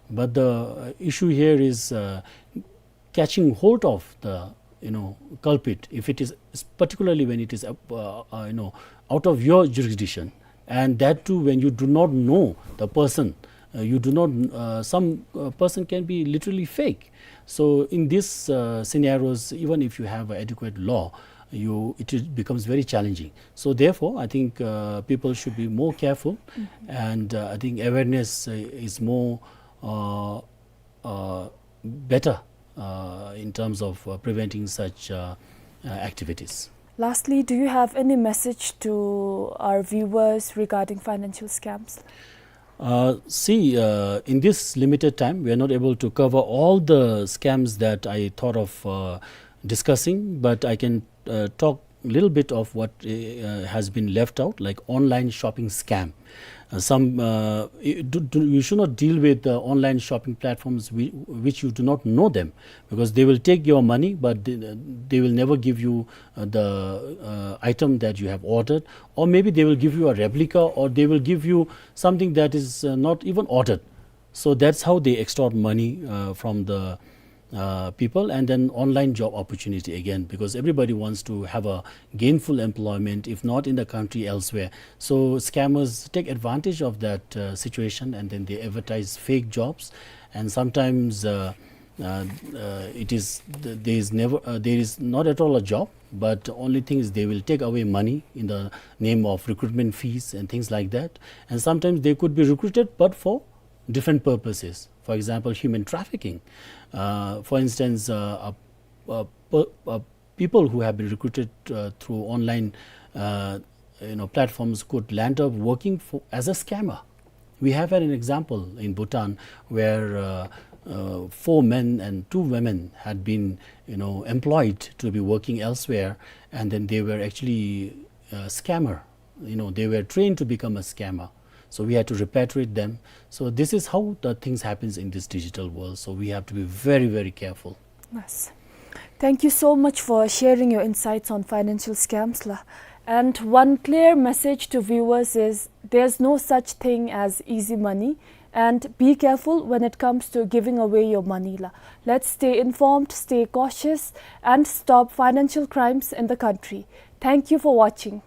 But the uh, issue here is uh, catching hold of the, you know, culprit, if it is, particularly when it is uh, uh, you know, out of your jurisdiction, and that too when you do not know the person. Uh, you do not uh, some uh, person can be literally fake. So in these uh, scenarios, even if you have adequate law, you it is- becomes very challenging. So therefore, I think uh, people should be more careful, and uh, I think awareness uh, is more uh, uh, better uh, in terms of uh, preventing such uh, uh, activities. Lastly, do you have any message to our viewers regarding financial scams? Uh, see, uh, in this limited time, we are not able to cover all the scams that I thought of, uh, discussing, but I can, uh, talk a little bit of what, uh, has been left out, like online shopping scam. Uh, some, uh, y-, do, do, you should not deal with, uh, online shopping platforms whi-, which you do not know them, because they will take your money, but they, they will never give you, uh, the, uh, item that you have ordered, or maybe they will give you a replica, or they will give you something that is, uh, not even ordered. So that's how they extort money, uh, from the, uh, people. And then online job opportunity again, because everybody wants to have a gainful employment, if not in the country, elsewhere. So scammers take advantage of that, uh, situation, and then they advertise fake jobs. And sometimes, uh, uh, uh, it is th-, there is never, uh, there is not at all a job, but only thing is they will take away money in the name of recruitment fees and things like that. And sometimes they could be recruited, but for different purposes. For example, human trafficking. Uh, for instance, uh, a, a per-, a people who have been recruited, uh, through online, uh, you know, platforms could land up working for, as a scammer. We have had an example in Bhutan where, uh, uh, four men and two women had been, you know, employed to be working elsewhere, and then they were actually, uh, scammer. You know, they were trained to become a scammer. So we had to repatriate them. So this is how the things happens in this digital world. So we have to be very, very careful. Yes. Thank you so much for sharing your insights on financial scams, la. And one clear message to viewers is there's no such thing as easy money. And be careful when it comes to giving away your money, la. Let's stay informed, stay cautious, and stop financial crimes in the country. Thank you for watching.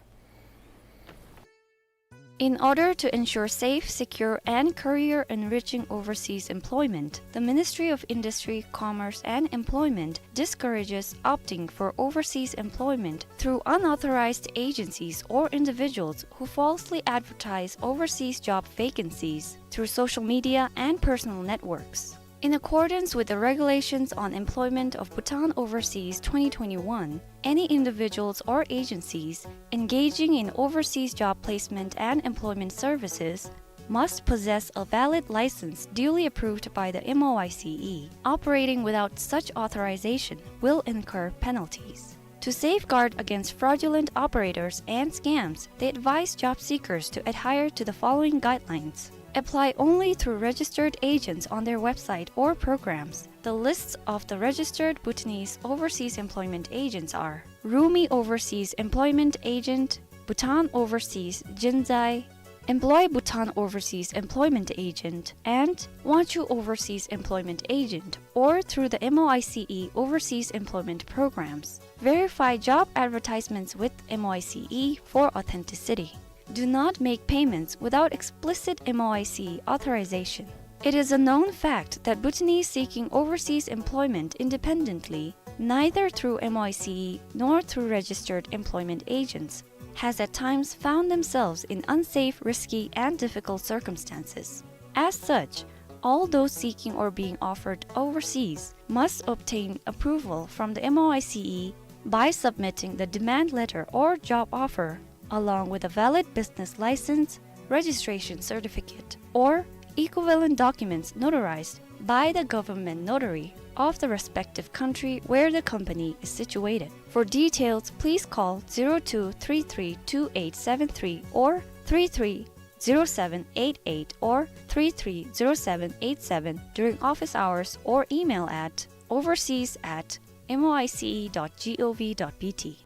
In order to ensure safe, secure, and career-enriching overseas employment, the Ministry of Industry, Commerce, and Employment discourages opting for overseas employment through unauthorized agencies or individuals who falsely advertise overseas job vacancies through social media and personal networks. In accordance with the Regulations on Employment of Bhutan Overseas twenty twenty-one, any individuals or agencies engaging in overseas job placement and employment services must possess a valid license duly approved by the M O I C E. Operating without such authorization will incur penalties. To safeguard against fraudulent operators and scams, they advise job seekers to adhere to the following guidelines. Apply only through registered agents on their website or programs. The lists of the registered Bhutanese overseas employment agents are Rumi Overseas Employment Agent, Bhutan Overseas Jinzai, Employ Bhutan Overseas Employment Agent, and Wangchuh Overseas Employment Agent, or through the M O I C E Overseas Employment Programs. Verify job advertisements with M O I C E for authenticity. Do not make payments without explicit M O I C E authorization. It is a known fact that Bhutanese seeking overseas employment independently, neither through M O I C E nor through registered employment agents, has at times found themselves in unsafe, risky, and difficult circumstances. As such, all those seeking or being offered overseas must obtain approval from the M O I C E by submitting the demand letter or job offer, along with a valid business license, registration certificate, or equivalent documents notarized by the government notary of the respective country where the company is situated. For details, please call zero two three three two eight seven three or three three zero seven eight eight or three three zero seven eight seven during office hours or email at overseas at M O I C E dot G O V dot B T.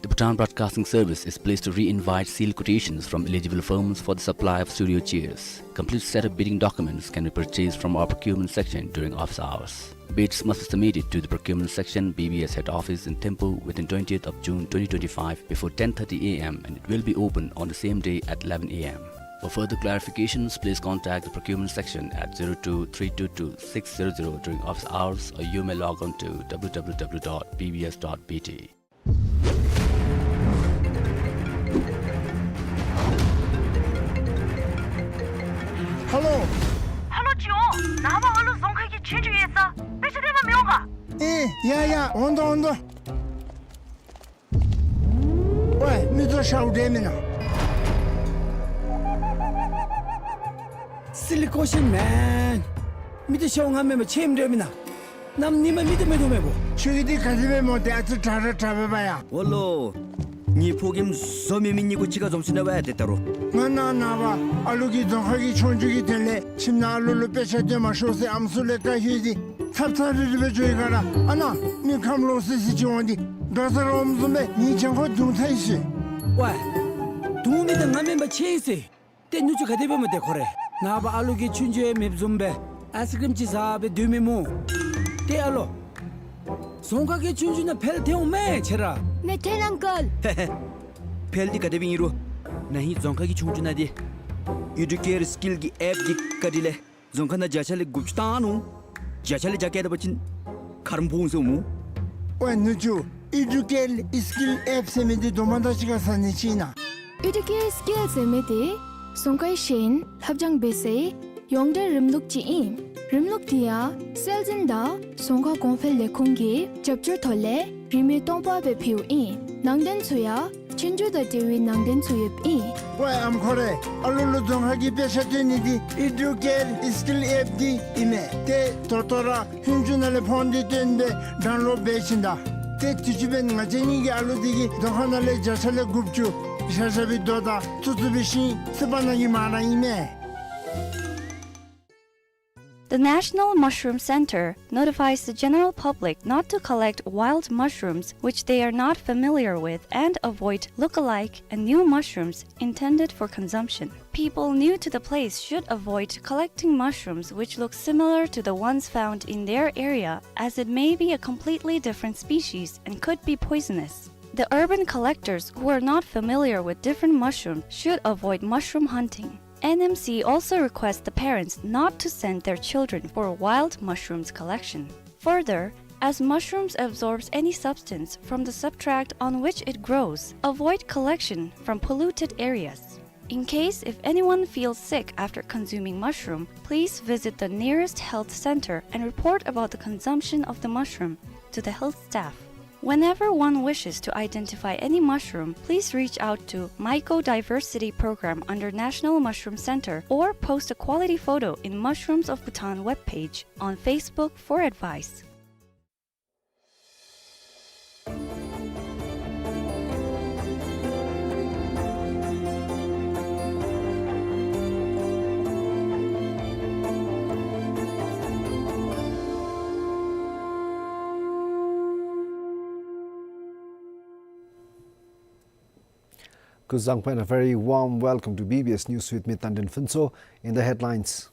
The Bhutan Broadcasting Service is pleased to re-invite sealed quotations from eligible firms for the supply of studio chairs. Complete set of bidding documents can be purchased from our procurement section during office hours. Bids must be submitted to the procurement section, B B S head office in Thimphu within twentieth of June twenty twenty-five before ten thirty A M, and it will be open on the same day at eleven A M. For further clarifications, please contact the procurement section at zero two three two two six zero zero during office hours, or you may log on to W W W dot B B S dot B T. Hello. Hello, ཅི་འོང་། ནངས་པ་ཨ་ལུ་རྫོང་ཁ་གི་ཆུང་ཆུང་ཡོད་ས་དཔེ་ཆ་སྟོན་པར་མི་འོང་ག། ཨེ་ཡ་ཡ་འོང་དོ་འོང་དོ། ཝའི་མི་ཚོ་ཤའུ་འདྲེ་མིན་ན། Silly question, man. མི་འདི་ཤོག་ང་མེན་པ་ཆེམ་འདྲ་མིན་ན། ནམ་ཉི་མ་མི་འདི་མེད་དོ་མེད་པོ། ཁྱོད་ཀྱི་འདི་ག་དེ་སྦེ་སྨོ་ཏེ་ཨ་ཙི་དྲག་ར་དྲག་པས་པ་ཡ། འོ་ལོ། ངེའི་ཕོ་རྒནམ་བཟོ་མེད་མི་གཉིས་ཀོ་གཅིག་ཁར་འཛོམས་ཅི་ན་བ་ཡ་ཏེ་ད་རུང་། ང་ནཱ་ནངས་པ་ཨ་ལུ་གིས་རྫོང་ཁ་གི་ཆོས་རྒྱུགས་ཀྱི་དོན་ལས་ཁྱིམ་ནང་ཨ་ལུ་ལུ་དཔེ་ཆ་སྟོན་མ་ཤོག་ཟེར་ཨམ་སྲུ་ལས་བཀའ་ཞུ་ཡི། ཚབ་ཚབ་རི་རི་སྦེ་འགྱོ་ཡི་ག་ར། ཨ་ནཱ་མི་ཁམས་ལོག་སི་སི་ཅིག་འོང་སྟེ་དགའ་ས་ར་འོངམ་བཟུམ་སྦེ་ངེའི་གྱང་ཁར་རྡུང་ཚར་ཡི་ཟེར། ཝའི། རྡུང་མི་འདི་ང་མེན་པ་ཆེ་ཡི་ཟེར། ཏེ་ནུ་གཅུང་ག་དེ་སྦེ་སྨོ་ཏེ་ཁོ་རེ། ནངས་པ་ཨ་ལུ་གིས་ཆོས་རྒྱུགས་ཡང་མེདཔ་བཟུམ་སྦེ་ཨའིསི་ཀྲིམ་ཅིག་བཟའ་སྦེ་སྡོད་མི་སྨོ། ཏེ་ཨ་ལོ། རྫོང་ཁ་གི་ཆོས་རྒྱུགས་ནང་ཕེལ་ཏེ་འོང་མས་ཁྱོད་ར། མེད་ཐལ་ཨང་ཀལ། ཧེ་ཧེ། ཕེལ་འདི་ག་དེ་སྦེ་ཨིན་རུང་ན་ཧིང་རྫོང་ཁ་གི་ཆོས་རྒྱུགས་ནང་འདི་ཨི་ཌུ་ཀེར་སི་ཀིལ་གྱི་ཨེཔ་འདི་བཀལ་ཏེ་ལས་རྫོང་ཁ་ནང་བརྒྱ་ཆ་ལས་དགུ་བཅུ་བཏང་ནུག། བརྒྱ་ཆ་ལས་བརྒྱ་བཀལ་ད་པ་ཅིན་ཁ་རུ་འབུངས་སོང་སྨོ། ཝའི་ནུ་གཅུང་ཨི་ཌུ་ཀེར་སི་ཀིལ་ཨེཔ་ཟེར་མི་འདི་དོ་མ་དང་གཅིག་ཁར་ཟ་ནི་ཅིག་ཨིན་ན། ཨི་ཌུ་ཀེར་སི་ཀིལ་ཟེར་མི་འདི་རྫོང་ཁའི་ཤེས་ཡོན་ལྷབ་སྦྱང་འབད་སའི་ཡོངས་འབྲེལ་རིམ་ལུགས་ཅིག་ཨིན། རིམ་ལུགས་འདི་ཡང་སྲོལ་འཛིན་དང་རྫོང་ཁ་གོང་འཕེལ་ལས་ཁུངས་ཀྱི་རྒྱབ་སྐྱོར་ཐོག་ལས་རིན་མེད་སྟོང་པ་སྦེ་ཕུལཝ་ཨིན། ནང་རྟེན་ཚུ་ཡང་ཆོས་རྒྱུགས་དང་འབྲེལ་བའི་ནང་རྟེན་ཚུ་ཡོདཔ་ཨིན། ཝའི་ཨམ་ཁོ་རེ། ཨ་ལུ་ལུ་རྫོང་ཁ་གི་དཔེ་ཆ་སྟོན་ནི་འདི་ཨི་ཌུ་ཀེར་སི་ཀིལ་ཨེཔ་འདི་ཨིན་མས། ཏེ་ད་ལྟོ་ར་ལྷུན་གྲུབ་ནང་ལས་ཕོན་འདི་བཏོན་སྦེ་ཌའུན་ལོཌ་འབད་ཞིནམ་ད། ཏེ་དུས་ཅི་འབདན་ང་བཅས་གཉིས་ཀྱི་ཨ་ལུ་འདི་གིས་རྫོང་ཁ་ནང་ལས་བརྒྱ་ཆ་ལས་དགུ་བཅུ་བཞག་བཞག་པའི་རྡོ་དང་བཙུགས་བཙུགས་པའི་ཤིང་སི་པ་ནང་གི་མ་ར་ཨིན་མས། The National Mushroom Center notifies the general public not to collect wild mushrooms which they are not familiar with and avoid look-alike and new mushrooms intended for consumption. People new to the place should avoid collecting mushrooms which look similar to the ones found in their area, as it may be a completely different species and could be poisonous. The urban collectors who are not familiar with different mushrooms should avoid mushroom hunting. N M C also requests the parents not to send their children for wild mushrooms collection. Further, as mushrooms absorbs any substance from the substrate on which it grows, avoid collection from polluted areas. In case if anyone feels sick after consuming mushroom, please visit the nearest health center and report about the consumption of the mushroom to the health staff. Whenever one wishes to identify any mushroom, please reach out to Mycodiversity Program under National Mushroom Center or post a quality photo in Mushrooms of Bhutan webpage on Facebook for advice. Kuzuzangpo and a very warm welcome to B B S News with me, Tandin Phuntsho. In the headlines.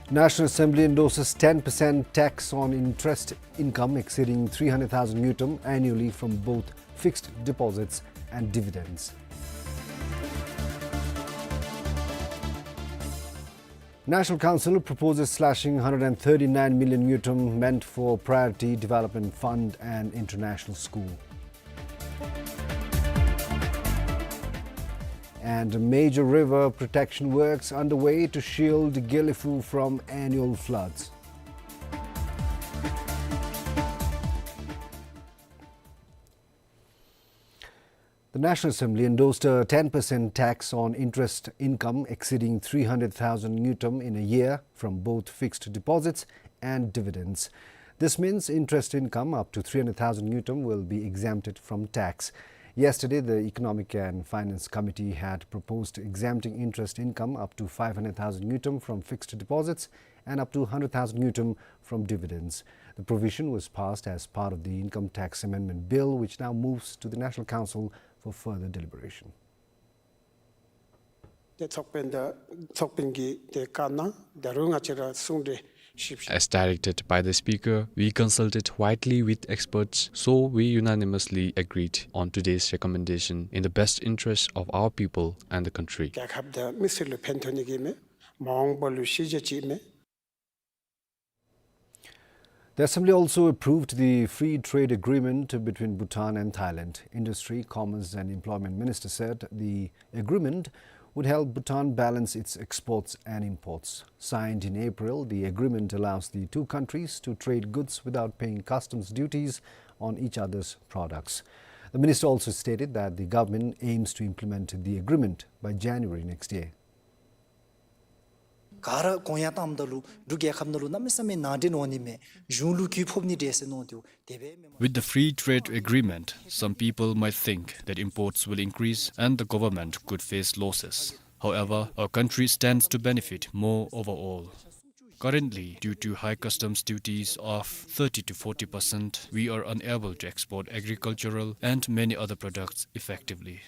National Assembly endorses ten percent tax on interest income exceeding three hundred thousand ngultrum annually from both fixed deposits and dividends. National Council proposes slashing hundred and thirty-nine million ngultrum meant for Priority Development Fund and international school. And major river protection works underway to shield Gelephu from annual floods. The National Assembly endorsed a ten percent tax on interest income exceeding three hundred thousand ngultrum in a year from both fixed deposits and dividends. This means interest income up to three hundred thousand ngultrum will be exempted from tax. Yesterday, the Economic and Finance Committee had proposed exempting interest income up to five hundred thousand ngultrum from fixed deposits and up to hundred thousand ngultrum from dividends. The provision was passed as part of the Income Tax Amendment Bill, which now moves to the National Council for further deliberation. ཏེ་ཚོགས་དཔོན་དང་ཚོགས་དཔོན་གྱིས་ཏེ་བཀའ་གནང་། ད་རུང་ང་བཅས་ར་གསུང་གྲོས་ཞིབ་ཞིབ། As directed by the Speaker, we consulted widely with experts, so we unanimously agreed on today's recommendation in the best interest of our people and the country. རྒྱལ་ཁབ་དང་མི་སེར་ལུ་ཕན་ཐོགས་ནི་གི་མས། མ་འོངས་པ་ལུ་ཤེས་བྱ་ཅིག་མས། The Assembly also approved the free trade agreement between Bhutan and Thailand. Industry, Commerce and Employment Minister said the agreement would help Bhutan balance its exports and imports. Signed in April, the agreement allows the two countries to trade goods without paying customs duties on each other's products. The minister also stated that the government aims to implement the agreement by January next year. ག་ར་གོང་ཡང་བཏངམ་ད་ལུ་འབྲུག་རྒྱལ་ཁབ་ནང་ལུ་གནམ་མེད་ས་མེད་ནང་འདྲེན་འོང་ནི་མས། གཞུང་ལུ་གུ་ཕོག་ནི་འདྲས་ཟེར་མནོ་སྟེ་དེ་སྦེ་མེན་པར། With the free trade agreement, some people might think that imports will increase and the government could face losses. However, our country stands to benefit more overall. Currently, due to high customs duties of thirty to forty percent, we are unable to export agricultural and many other products effectively.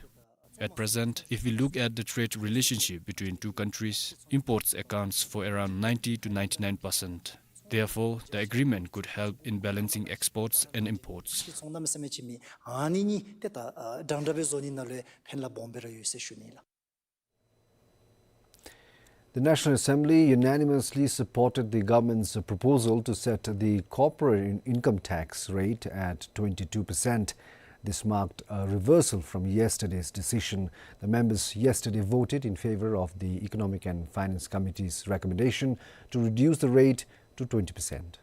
At present, if we look at the trade relationship between two countries, imports accounts for around ninety to ninety-nine percent. Therefore, the agreement could help in balancing exports and imports. ཚོང་གནམ་མེད་ས་མེད་ཅིག་མེད། ཨ་ནི་གཉིས་ཏེ་ད་ཨ་དྲང་དྲག་སྦེ་བཟོ་ནི་ནང་ལུ་ཕན་ལ་སྦོམ་སྦེ་ར་ཡོད་ཟེར་ཞུ་ནི་ལགས། The National Assembly unanimously supported the government's proposal to set the corporate in-, income tax rate at twenty-two percent. This marked a reversal from yesterday's decision. The members yesterday voted in favor of the Economic and Finance Committee's recommendation to reduce the rate to twenty percent.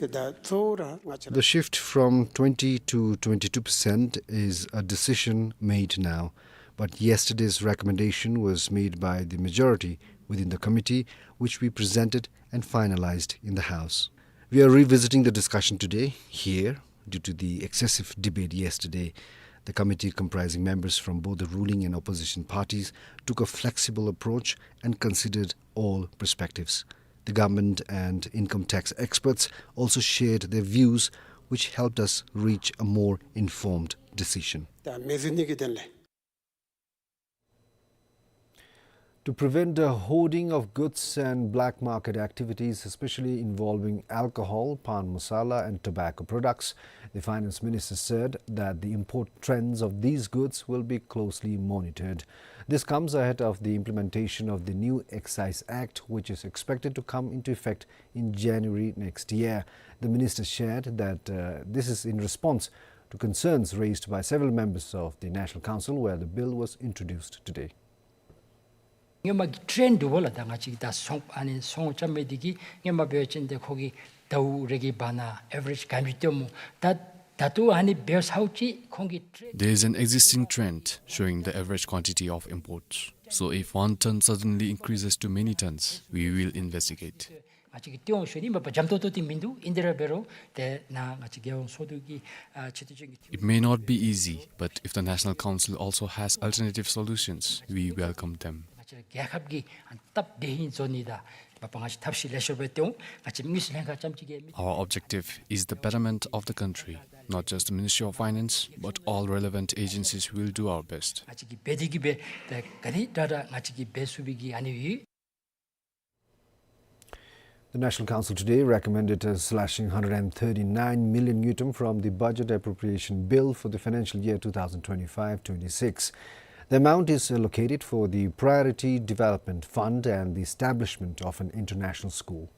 ཏེ་ད་གཙོ་བོ་ར་ང་བཅས་ར། The shift from twenty to twenty-two percent is a decision made now, but yesterday's recommendation was made by the majority within the committee, which we presented and finalized in the House. We are revisiting the discussion today here due to the excessive debate yesterday. The committee, comprising members from both the ruling and opposition parties, took a flexible approach and considered all perspectives. The government and income tax experts also shared their views, which helped us reach a more informed decision. ད་མི་ཟེར་ནི་གི་དོན་ལས། To prevent the hoarding of goods and black market activities, especially involving alcohol, pan masala and tobacco products, the finance minister said that the import trends of these goods will be closely monitored. This comes ahead of the implementation of the new Excise Act, which is expected to come into effect in January next year. The minister shared that, uh, this is in response to concerns raised by several members of the National Council, where the bill was introduced today. སྔོན་མ་གི་ཊེན་འདུག་པ་ལགས། ད་ང་བཅས་ཀྱིས་ད་སོང་ཨ་ནི་སོང་རྐྱབ་མི་འདི་གིས་སྔོན་མ་འབད་བ་ཅིན་ཏེ་ཁོ་གིས་ཟླཝ་རེ་གི་བར་ན་ཨེ་ཝ་རེཇ་ག་དེམ་ཅིག་སྟོནམ་སྨོ། ད་ད་ལྟོ་ཨ་ནི་འབདཝ་ད་ཅིག་ཁོང་གིས་ཊེན། There is an existing trend showing the average quantity of imports. So if one ton suddenly increases to many tons, we will investigate. ང་བཅས་ཀྱིས་ཏེ་འོང་ཞུ་ནི་མ་པ་འཇམ་ཏོང་ཏོ་འདི་མིན་འདུག། ཨིན་དེ་ར་འབད་རུང་ཏེ་ནཱ་ང་བཅས་རྒྱལ་ཡོངས་ཚོགས་འདུ་གི་ཨ་ཆེ་བསྟོད་ཅན་གྱི། It may not be easy, but if the National Council also has alternative solutions, we welcome them. ང་བཅས་རྒྱལ་ཁབ་ཀྱི་ཨ་སྟབས་བདེ་ཧིང་བཟོ་ནི་དང་མ་པ་ང་བཅས་ཐབས་ཤེས་ལེགས་ཤོམ་སྦེ་ཏེ་འོང་། ང་བཅས་དངུལ་རྩིས་ལྷན་ཁག་རྐྱངམ་ཅིག་གིས་མེན། Our objective is the betterment of the country, not just the Ministry of Finance, but all relevant agencies will do our best. ང་བཅས་ཀྱིས་འབད་དེ་གི་སྦེ་ཏེ་ག་དེ་དྲག་དྲག་ང་བཅས་ཀྱིས་འབད་ཚུགས་པའི་གི་ཨ་ནི་ཡོད། The National Council today recommended, uh, slashing hundred and thirty-nine million ngultrum from the Budget Appropriation Bill for the financial year two thousand twenty-five twenty-six. The amount is allocated for the Priority Development Fund and the establishment of an international school.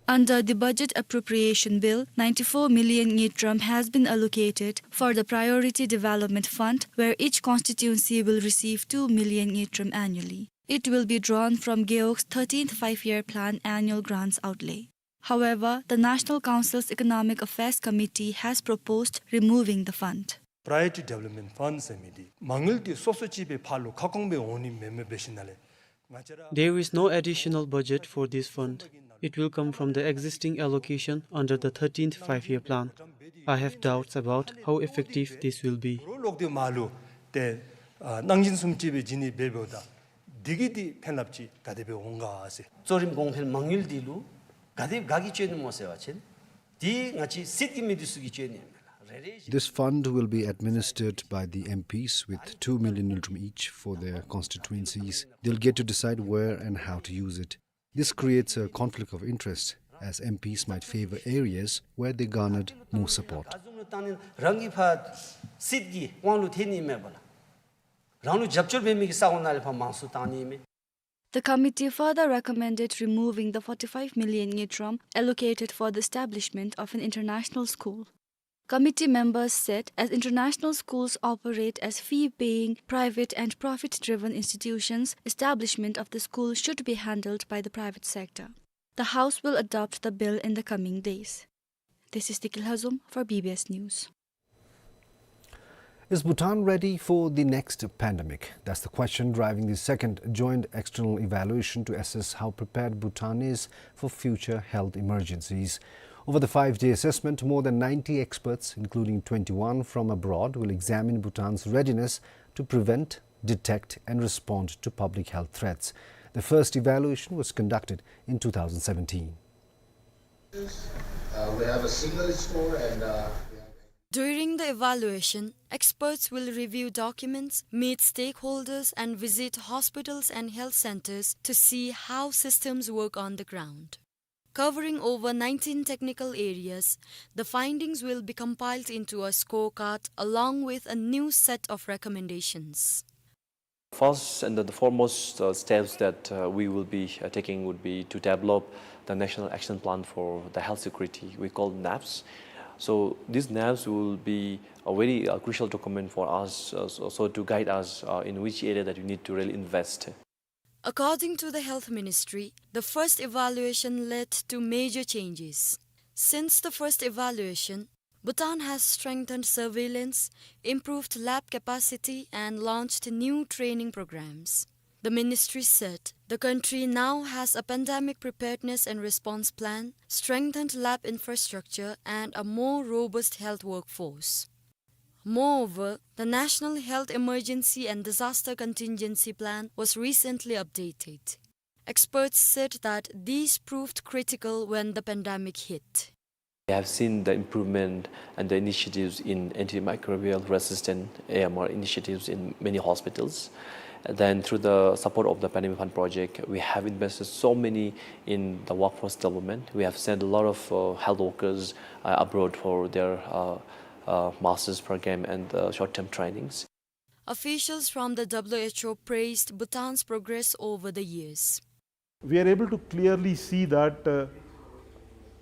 Under the Budget Appropriation Bill, ninety-four million ngultrum has been allocated for the Priority Development Fund, where each constituency will receive two million ngultrum annually. It will be drawn from Gewog's thirteenth Five-Year Plan annual grants outlay. However, the National Council's Economic Affairs Committee has proposed removing the fund. Priority Development Fund ཟེར་མི་འདི་མ་དངུལ་འདི་སོ་སོ་ཅིག་སྦེ་ཕར་ལུ་ཁ་སྐོང་སྦེ་འོང་ནི་མེན་མས། འབད་ཞིནམ་ལས་ང་བཅས་ར། There is no additional budget for this fund. It will come from the existing allocation under the thirteenth Five-Year Plan. I have doubts about how effective this will be. རོགས་ལོག་སྟེ་མར་ལུ་ཏེ་ཨ་གནང་སྦྱིན་བཟུམ་ཅིག་སྦེ་བྱིན་ནི་འབད་འབདཝ་ད་འདི་གིས་འདི་ཕན་རླབས་ཅིག་ག་དེ་སྦེ་འོང་ག་ཟེར། གཙོ་རིམ་གོང་འཕེལ་མ་དངུལ་འདི་ལུ་ག་དེ་ག་གིས་སྤྱོད་ནི་སྨོ་ཟེར་བ་ཅིན་འདི་ང་བཅས་སྲིད་ཀྱི་མི་འདི་ཚུ་གིས་སྤྱོད་ནི་མས་ལགས། རེ་རེ་བཞིན། This fund will be administered by the M Ps with two million ngultrum each for their constituencies. They'll get to decide where and how to use it. This creates a conflict of interest, as M Ps might favor areas where they garnered more support. རང་གི་ཕར་སྲིད་ཀྱི་དབང་ལུ་ཐལ་ནི་མས་པ་ལགས། རང་ལུ་རྒྱབ་སྐྱོར་འབད་མི་གི་ས་གོ་ནང་ལས་ཕར་མང་སུ་བཏང་ནི་མས། The committee further recommended removing the forty-five million ngultrum allocated for the establishment of an international school. Committee members said as international schools operate as fee-paying private and profit-driven institutions, establishment of the school should be handled by the private sector. The House will adopt the bill in the coming days. This is Tikil Hazum for B B S News. Is Bhutan ready for the next pandemic? That's the question driving the second joint external evaluation to assess how prepared Bhutan is for future health emergencies. Over the five-day assessment, more than ninety experts, including twenty-one from abroad, will examine Bhutan's readiness to prevent, detect, and respond to public health threats. The first evaluation was conducted in two thousand seventeen. Uh, we have a single store and, uh, we have During the evaluation, experts will review documents, meet stakeholders, and visit hospitals and health centers to see how systems work on the ground. Covering over nineteen technical areas, the findings will be compiled into a scorecard along with a new set of recommendations. First and the foremost, uh, steps that, uh, we will be, uh, taking would be to develop the National Action Plan for the Health Security, we call NAPS. So these NAPS will be a very, uh, crucial document for us, uh, so, so to guide us, uh, in which area that we need to really invest. According to the Health Ministry, the first evaluation led to major changes. Since the first evaluation, Bhutan has strengthened surveillance, improved lab capacity, and launched new training programs. The ministry said the country now has a pandemic preparedness and response plan, strengthened lab infrastructure, and a more robust health workforce. Moreover, the National Health Emergency and Disaster Contingency Plan was recently updated. Experts said that these proved critical when the pandemic hit. We have seen the improvement and the initiatives in antimicrobial resistant A M R initiatives in many hospitals. Then through the support of the Pandemic Fund project, we have invested so many in the workforce development. We have sent a lot of, uh, health workers, uh, abroad for their, uh, uh, master's program and, uh, short-term trainings. Officials from the W H O praised Bhutan's progress over the years. We are able to clearly see that, uh,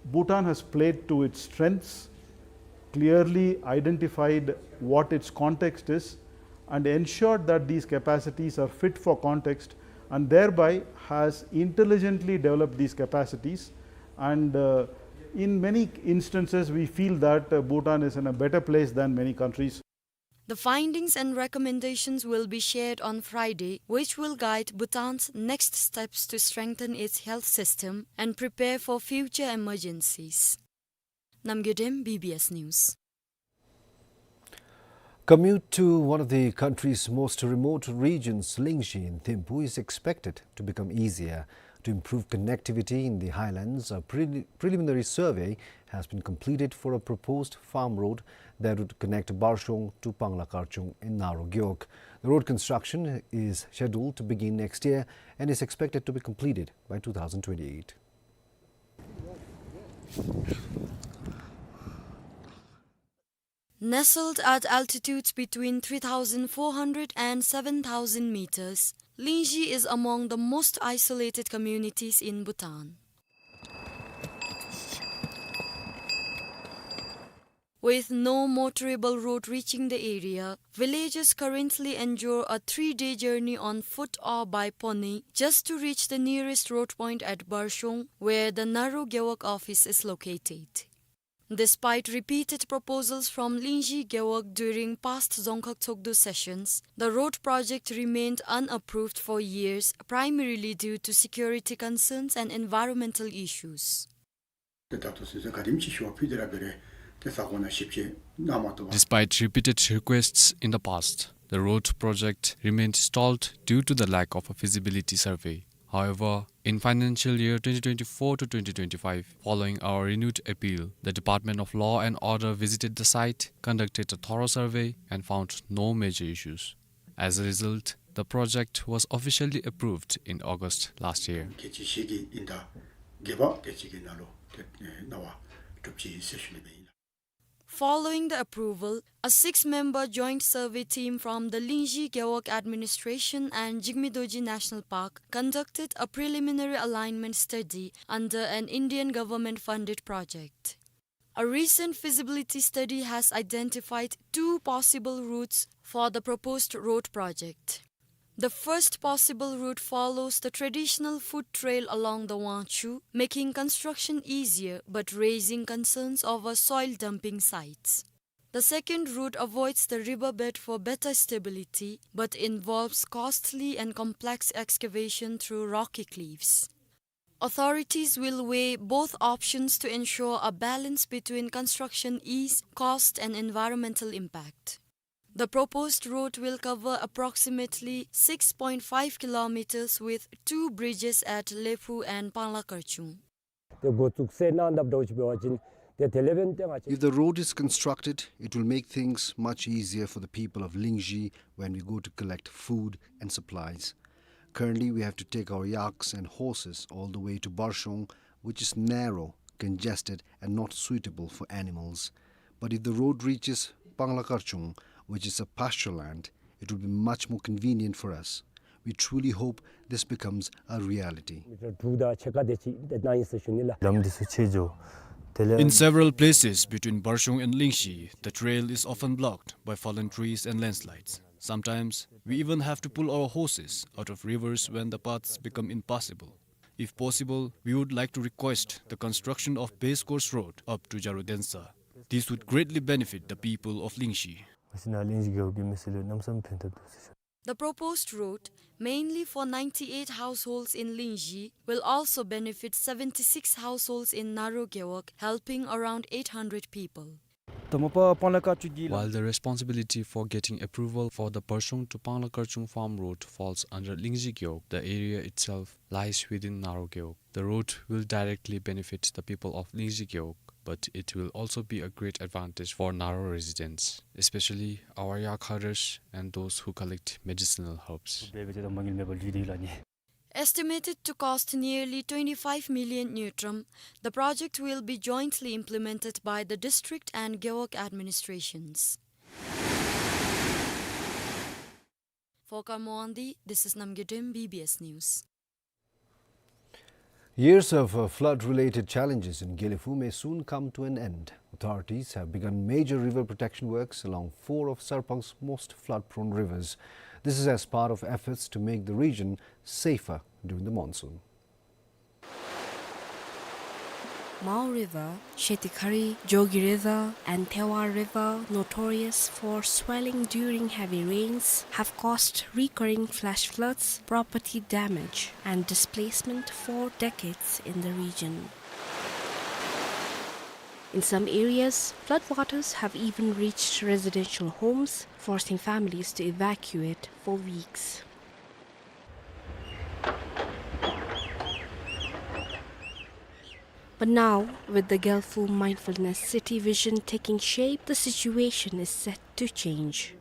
Bhutan has played to its strengths, clearly identified what its context is, and ensured that these capacities are fit for context, and thereby has intelligently developed these capacities. And, uh, in many instances, we feel that, uh, Bhutan is in a better place than many countries. The findings and recommendations will be shared on Friday, which will guide Bhutan's next steps to strengthen its health system and prepare for future emergencies. Namgay Dem, B B S News. Commute to one of the country's most remote regions, Lingzhi in Thimphu, is expected to become easier. To improve connectivity in the highlands, a pre-, preliminary survey has been completed for a proposed farm road that would connect Barshong to Pangla Karchung in Naro Gewog. The road construction is scheduled to begin next year and is expected to be completed by two thousand twenty-eight. Nestled at altitudes between three thousand four hundred and seven thousand meters, Lingzhi is among the most isolated communities in Bhutan. With no motorable road reaching the area, villagers currently endure a three-day journey on foot or by pony just to reach the nearest road point at Barshong, where the Naro Gewog office is located. Despite repeated proposals from Lingzhi Gewog during past Dzongkhag Tshogdu sessions, the road project remained unapproved for years, primarily due to security concerns and environmental issues. ད་ལྟོ་སོ་སོ་ག་དེམ་ཅིག་ཞུ་བ་ཕུལ་ཏེ་ར་འབད་རུང་ཏེ་ས་གོ་ནང་ཞིབ་དཔྱད་གནང་མ་བཏུབ་པར། Despite repeated requests in the past, the road project remained stalled due to the lack of a feasibility survey. However, in financial year twenty twenty-four to twenty twenty-five, following our renewed appeal, the Department of Law and Order visited the site, conducted a thorough survey, and found no major issues. As a result, the project was officially approved in August last year. གལ་ཆེ་ཤོས་ཅིག་ཨིན། ད་གལ་པ་གལ་ཆེ་གི་ནང་ལུ་ཏེ་གནང་བ་གྲུབ་ཅི་ཟེར་ཞུ་ནི་སྦེ་ཨིན། Following the approval, a six-member joint survey team from the Lingzhi Gewog Administration and Jigme Dorji National Park conducted a preliminary alignment study under an Indian government-funded project. A recent feasibility study has identified two possible routes for the proposed road project. The first possible route follows the traditional foot trail along the Wangchhu, making construction easier but raising concerns over soil dumping sites. The second route avoids the riverbed for better stability but involves costly and complex excavation through rocky cliffs. Authorities will weigh both options to ensure a balance between construction ease, cost, and environmental impact. The proposed route will cover approximately six point five kilometers with two bridges at Lephu and Pangla Karchung. ཏེ་འགོ་བཙུགས་ཟེར་གནང་དཔ་འདྲཝ་ཅིག་འབད་བ་ཅིན་ཏེ་དེ་ལས་འབདན་ཏེ་ང་བཅས། If the road is constructed, it will make things much easier for the people of Lingzhi when we go to collect food and supplies. Currently, we have to take our yaks and horses all the way to Barshong, which is narrow, congested, and not suitable for animals. But if the road reaches Pangla Karchung, which is a pasture land, it will be much more convenient for us. We truly hope this becomes a reality. མི་ཊར་དྲུག་དང་ཕྱེད་ཀ་དེ་ཅིག་ཏེ་གནང་ཡི་ཟེར་ཞུ་ནི་ལགས། ལམ་འདི་ཚུ་ཆད་འགྱོ། དེ་ལས། In several places between Barshong and Lingzhi, the trail is often blocked by fallen trees and landslides. Sometimes, we even have to pull our horses out of rivers when the paths become impassable. If possible, we would like to request the construction of base course road up to Jarodensa. This would greatly benefit the people of Lingzhi. ང་བཅས་ནཱ་ལིང་ཇི་རྒེད་འོག་གི་མི་སེར་ལུ་གནམ་མེད་ས་མེད་ཕན་ཐོགས་འདུག་ཟེར་ཞུ། The proposed road, mainly for ninety-eight households in Lingzhi, will also benefit seventy-six households in Naro Gewog, helping around eight hundred people. While the responsibility for getting approval for the Barshong to Pangla Karchung farm road falls under Lingzhi Gewog, the area itself lies within Naro Gewog. The road will directly benefit the people of Lingzhi Gewog, but it will also be a great advantage for Naro residents, especially our yak herders and those who collect medicinal herbs. Estimated to cost nearly twenty-five million ngultrum, the project will be jointly implemented by the district and Gewog administrations. For Karmo Wangdi, this is Namgay Dem, B B S News. Years of, uh, flood-related challenges in Gelephu may soon come to an end. Authorities have begun major river protection works along four of Sarpang's most flood-prone rivers. This is as part of efforts to make the region safer during the monsoon. Mao River, Shetikhari, Jogireza, and Thewa River, notorious for swelling during heavy rains, have caused recurring flash floods, property damage, and displacement for decades in the region. In some areas, floodwaters have even reached residential homes, forcing families to evacuate for weeks. But now, with the Gelephu Mindfulness City vision taking shape, the situation is set to change.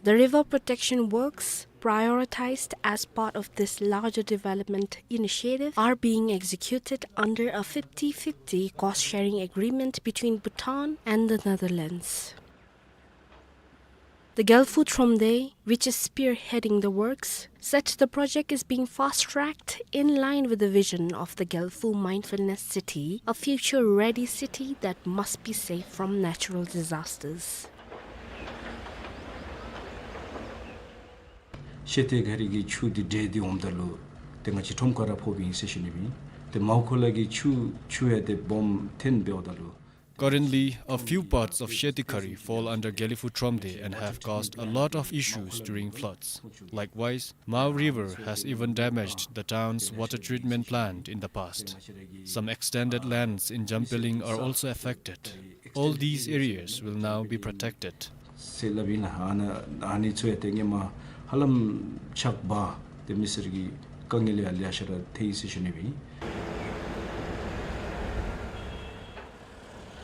The river protection works, prioritized as part of this larger development initiative, are being executed under a fifty fifty cost-sharing agreement between Bhutan and the Netherlands. The Gelephu Thromde, which is spearheading the works, said the project is being fast-tracked in line with the vision of the Gelephu Mindfulness City, a future-ready city that must be safe from natural disasters. ཤེ་ཏེ་ག་རི་གི་ཆུ་འདི་འདྲེས་ཏེ་འོངམ་ད་ལུ་ཏེ་ང་བཅས་ཁྲོམ་ཁར་ར་ཕོགཔ་ཨིན་ཟེར་ཞུ་ནི་སྦེ་ཨིན། ཏེ་མའོ་ཁོ་ལ་གི་ཆུ་ཆུ་ཡང་ཏེ་སྦོམ་འཐོན་འབདཝ་ད་ལུ། Currently, a few parts of Shetikhari fall under Gelephu Thromde and have caused a lot of issues during floods. Likewise, Mao River has even damaged the town's water treatment plant in the past. Some extended lands in Jampeling are also affected. All these areas will now be protected. ཟེར་སླབ་ཨིན་ལགས། ཨ་ནཱ་ཨ་ནི་ཚུ་ཡང་ཏེ་ཧེ་མ་ཧ་ལམ་ཆག་འབག་སྟེ་མི་སེར་གྱི་དཀའ་ངལ་ཡང་ལེ་ཤ་ར་ཐོན་ཡི་ཟེར་ཞུ་ནི་སྦེ་ཨིན།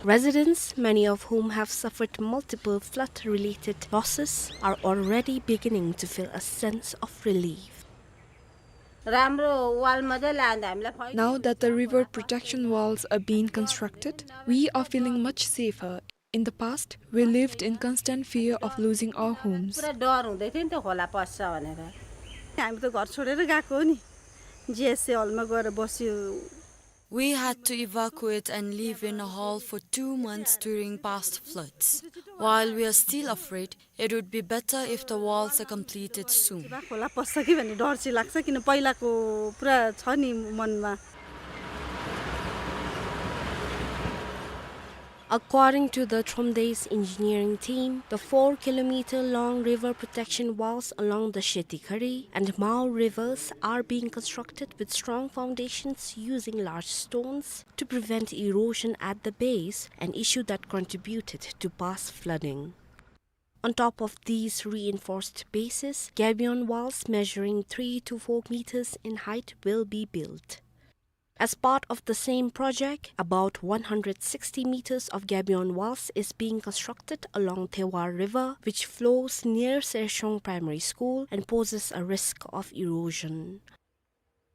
Residents, many of whom have suffered multiple flood-related losses, are already beginning to feel a sense of relief. Now that the river protection walls are being constructed, we are feeling much safer. In the past, we lived in constant fear of losing our homes. पुरा डर हुँदै थियो नि त खोला पस्छ भनेर। हामी त घर छोडेर गएको हो नि। जिएससी हलमा गएर बस्यो। We had to evacuate and live in a hall for two months during past floods. While we are still afraid, it would be better if the walls are completed soon. खोला पस्छ कि भन्ने डर चाहिँ लाग्छ, किन पहिलाको पुरा छ नि मनमा। According to the Tromde's engineering team, the four kilometer long river protection walls along the Shetikhari and Mao rivers are being constructed with strong foundations using large stones to prevent erosion at the base, an issue that contributed to past flooding. On top of these reinforced bases, gabion walls measuring three to four meters in height will be built. As part of the same project, about one hundred sixty meters of gabion walls is being constructed along Thewar River, which flows near Sershong Primary School and poses a risk of erosion.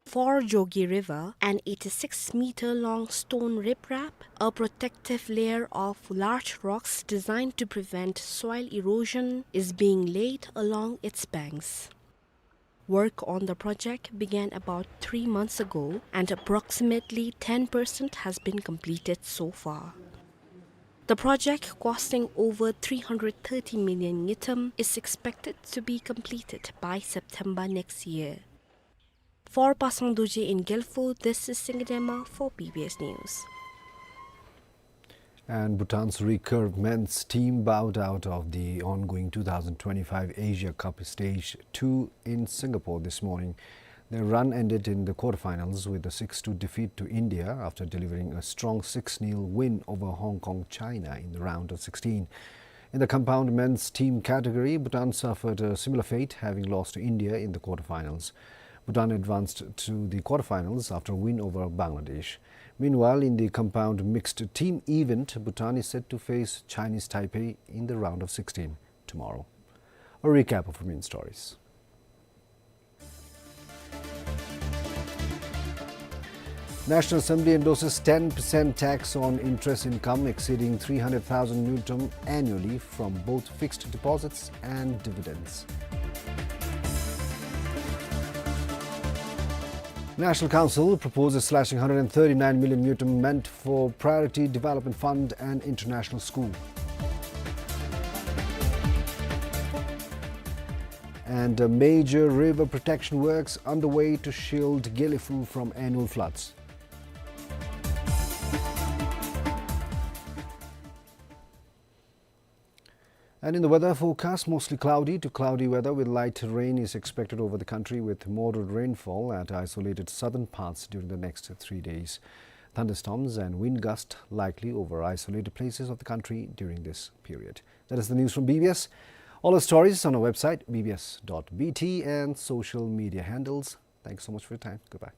For Jogi River, an eighty-six meter long stone riprap, a protective layer of large rocks designed to prevent soil erosion, is being laid along its banks. Work on the project began about three months ago, and approximately ten percent has been completed so far. The project, costing over three hundred thirty million ngultrum, is expected to be completed by September next year. For Pasang Dorji in Gelfu, this is Singye Dema for B B S News. And Bhutan's recurve men's team bowed out of the ongoing two thousand twenty-five Asia Cup Stage two in Singapore this morning. Their run ended in the quarterfinals with a six two defeat to India after delivering a strong six nil win over Hong Kong China in the round of sixteen. In the compound men's team category, Bhutan suffered a similar fate, having lost to India in the quarterfinals. Bhutan advanced to the quarterfinals after a win over Bangladesh. Meanwhile, in the compound mixed team event, Bhutan is set to face Chinese Taipei in the round of sixteen tomorrow. A recap of our main stories. National Assembly endorses ten percent tax on interest income exceeding three hundred thousand ngultrum annually from both fixed deposits and dividends. National Council proposes slashing hundred and thirty-nine million ngultrum meant for Priority Development Fund and International School. And, uh, major river protection works underway to shield Gelephu from annual floods. And in the weather forecast, mostly cloudy to cloudy weather with light rain is expected over the country, with moderate rainfall at isolated southern parts during the next three days. Thunderstorms and wind gust likely over isolated places of the country during this period. That is the news from B B S. All our stories on our website, B B S dot B T, and social media handles. Thanks so much for your time. Goodbye.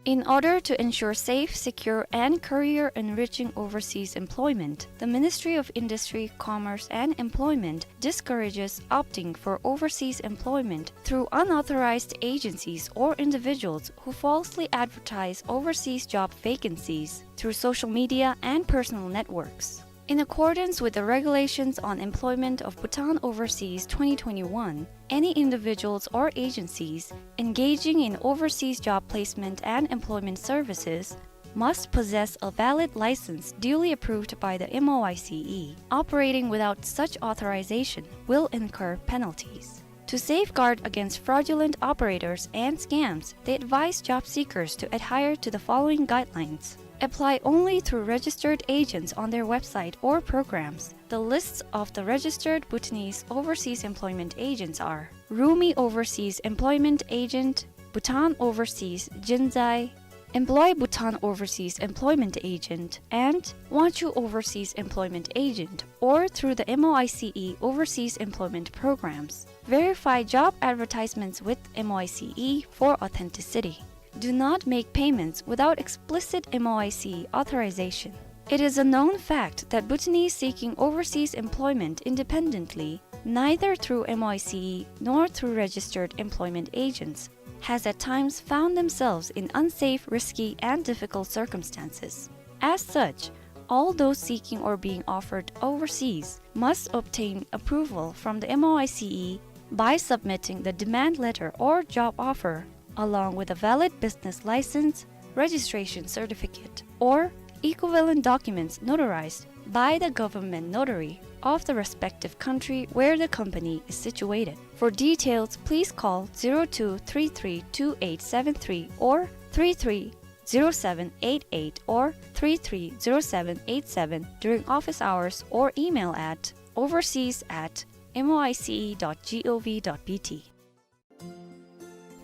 In order to ensure safe, secure, and career-enriching overseas employment, the Ministry of Industry, Commerce, and Employment discourages opting for overseas employment through unauthorized agencies or individuals who falsely advertise overseas job vacancies through social media and personal networks. In accordance with the Regulations on Employment of Bhutan Overseas twenty twenty-one, any individuals or agencies engaging in overseas job placement and employment services must possess a valid license duly approved by the M O I C E. Operating without such authorization will incur penalties. To safeguard against fraudulent operators and scams, they advise job seekers to adhere to the following guidelines. Apply only through registered agents on their website or programs. The lists of the registered Bhutanese overseas employment agents are Rumi Overseas Employment Agent, Bhutan Overseas Jinzai, Employ Bhutan Overseas Employment Agent, and Wanchu Overseas Employment Agent, or through the M O I C E Overseas Employment Programs. Verify job advertisements with M O I C E for authenticity. Do not make payments without explicit M O I C E authorization. It is a known fact that Bhutanese seeking overseas employment independently, neither through M O I C E nor through registered employment agents, has at times found themselves in unsafe, risky, and difficult circumstances. As such, all those seeking or being offered overseas must obtain approval from the M O I C E by submitting the demand letter or job offer, along with a valid business license, registration certificate, or equivalent documents notarized by the government notary of the respective country where the company is situated. For details, please call zero two three three two eight seven three or three three zero seven eight eight or three three zero seven eight seven during office hours or email at overseas at M O I C E dot gov dot B T.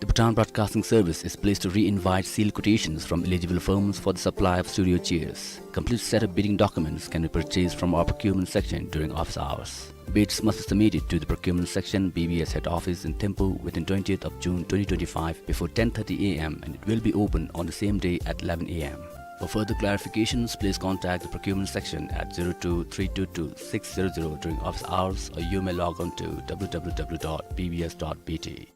The Bhutan Broadcasting Service is pleased to re-invite sealed quotations from eligible firms for the supply of studio chairs. Complete set of bidding documents can be purchased from our procurement section during office hours. Bids must be submitted to the procurement section, B B S head office in Thimphu within twentieth of June twenty twenty-five before ten thirty A M and it will be open on the same day at eleven A M. For further clarifications, please contact the procurement section at zero two three two two six zero zero during office hours, or you may log on to W W W dot B B S dot B T.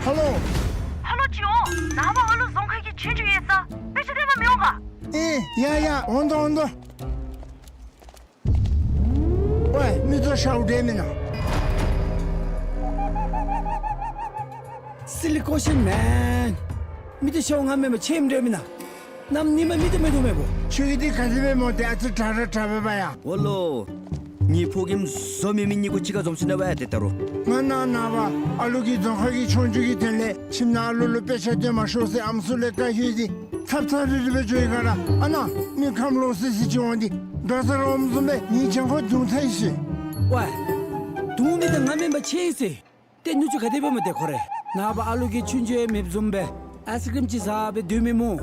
ཧེ་ལོ། ཧེ་ལོ་ཅིའོ། ནངས་པ་ཨ་ལུ་རྫོང་ཁ་གི་ཆོས་རྒྱུགས་ཡོད་ས་དཔེ་ཆ་སྟོན་པར་མི་འོང་ག། ཨེ་ཡ་ཡ་འོང་དོ་འོང་དོ། ཝེ་མི་ཚོ་ཤཝ་འདྲེ་མིན་ན། Silly question, man. མི་ཚོ་ཤཝ་ང་མེན་པར་ཁྱོད་འདྲེ་མིན་ན། གནམ་ཉི་མ་མི་ཚོ་མེད་དོ་མེད་པོ། ཁྱོད་ཀྱི་འདི་ག་ཅི་སྦེ་མོ་དེ་ཨ་ཙི་དྲག་ར་དྲག་པས་པ་ཡ། འོ་ལོ། ངེའི་ཕོ་རྒནམ་བཟོ་མེད་མི་གཉིས་ཀོ་གཅིག་ཁར་འཛོམས་ཞིནམ་ལས་ཝེ་ཏེ་ད་རུང་། ང་ནངས་ནངས་པ་ཨ་ལུ་གི་རྫོང་ཁ་གི་ཆོས་རྒྱུགས་ཀྱི་དོན་ལས་ཁྱིམ་ནང་ཨ་ལུ་ལུ་དཔེ་ཆ་སྟོན་མ་ཤོག་ཟེར་ཨམ་སྲུ་ལས་བཀའ་ཞུ་ཡི། འདི་ཚབ་ཚབ་རིལ་རིལ་སྦེ་འགྱོ་ཡི་ག་ར། ཨ་ནཱ་མི་ཁམས་ལོག་སི་སི་ཅིག་འོང་སྟེ་འགྲོ་ས་ར་འོངམ་བཟུམ་སྦེ་ངེའི་གྱང་ཁར་རྡུང་ཚར་ཡི་ཤིག། ཝེ། རྡུང་མི་དེ་ང་མེན་པར་ཁྱོད་ཨིན་ཟེར། ཏེ་ནུ་གཅུང་ག་དེ་སྦེ་མོ་དེ་ཁོ་རེ། ནངས་པ་ཨ་ལུ་གིས་ཆོས་རྒྱུགས་ཡང་མེདཔ་བཟུམ་སྦེ་ཨའིསི་ཀྲིམ་ཅིག་ཟ་སྦེ་སྡོད་མི་སྨོ།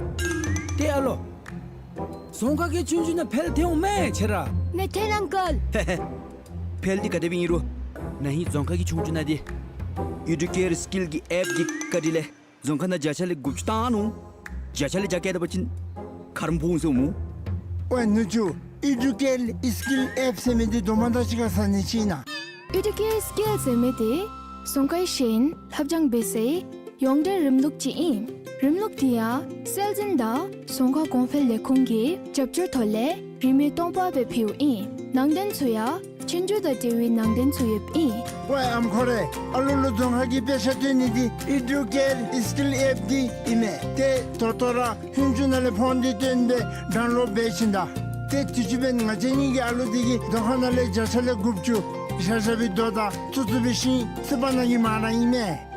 ཏེ་ཨ་ལོ། རྫོང་ཁ་གི་ཆོས་རྒྱུགས་ནང་འཕེལ་ཐལ་འོང་མས་ཁྱོད་ར། མེད་ཐལ་ཨང་ཀལ། ཧེ་ཧེ། འཕེལ་འདི་ག་དེ་སྦེ་ཨིན་རུང་ན་ཧིང་རྫོང་ཁ་གི་ཆོས་རྒྱུགས་ནང་འདི་ཨི་ཌུ་ཀེར་སི་ཀིལ་གྱི་ཨེཔ་འདི་བཀའ་དྲིན་ལས་རྫོང་ཁ་ནང་བརྒྱ་ཆ་ལས་དགུ་བཅུ་བཏང་ནུག། བརྒྱ་ཆ་ལས་བརྒྱ་བཀལ་ད་པ་ཅིན་ཁ་རུ་འབོ་འོང་ཟེར་སྨོ། ཝེ་ནུ་གཅུང་ཨི་ཌུ་ཀེར་སི་ཀིལ་ཨེཔ་ཟེར་མི་འདི་དོ་མ་དག་ཅིག་ཁར་ཟ་ནི་ཅིག་ཨིན་ན། ཨི་ཌུ་ཀེར་སི་ཀིལ་ཟེར་མི་འདི་རྫོང་ཁའི་ཤེས་ཡོན་ལྷབ་སྦྱང་འབད་སའི་ཡོངས་འབྲེལ་རིམ་ལུགས་ཅིག་ཨིན། རིམ་ལུགས་འདི་ཡང་སྲོལ་འཛིན་དང་རྫོང་ཁ་གོང་འཕེལ་ལས་ཁུངས་ཀྱི་རྒྱབ་སྐྱོར་ཐོག་ལས་རིན་མེད་སྟོང་པ་སྦེ་ཕུལཝ་ཨིན། ནང་དོན་ཚུ་ཡང་ཆོས་རྒྱུགས་དང་འབྲེལ་བའི་ནང་དོན་ཚུ་ཡོདཔ་ཨིན། ཝེ་ཨམ་ཁོ་རེ། ཨ་ལུ་ལུ་རྫོང་ཁ་གི་དཔེ་ཆ་སྟོན་ནི་འདི་ཨི་ཌུ་ཀེར་སི་ཀིལ་ཨེཔ་འདི་ཨིན་མས། ཏེ་ད་ལྟོ་ར་ཧུན་ཅུ་ནང་ལས་ཕོན་འདི་བཏོན་སྦེ་ཌའུན་ལོཌ་འབད་ཞིནམ་ད། ཏེ་དུས་ཅི་འབདན་ང་བཅས་གཉིས་ཀྱི་ཨ་ལུ་འདི་གིས་རྫོང་ཁ་ནང་ལས་བརྒྱ་ཆ་ལས་དགུ་བཅུ་བཞག་བཞག་པའི་རྡོ་དང་བཙུགས་བཙུགས་པའི་ཤིང་བསིལ་བ་ནང་གི་མ་ར་ཨིན་མས།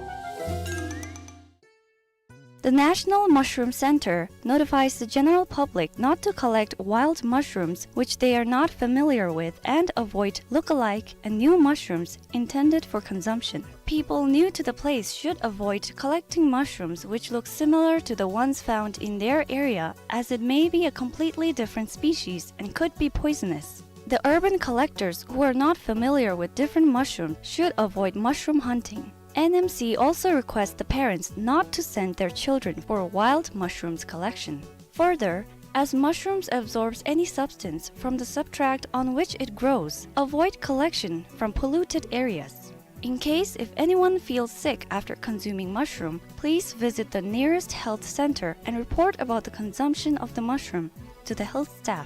The National Mushroom Center notifies the general public not to collect wild mushrooms which they are not familiar with and avoid look-alike and new mushrooms intended for consumption. People new to the place should avoid collecting mushrooms which look similar to the ones found in their area, as it may be a completely different species and could be poisonous. The urban collectors who are not familiar with different mushrooms should avoid mushroom hunting. N M C also requests the parents not to send their children for wild mushrooms collection. Further, as mushrooms absorbs any substance from the substrate on which it grows, avoid collection from polluted areas. In case if anyone feels sick after consuming mushroom, please visit the nearest health center and report about the consumption of the mushroom to the health staff.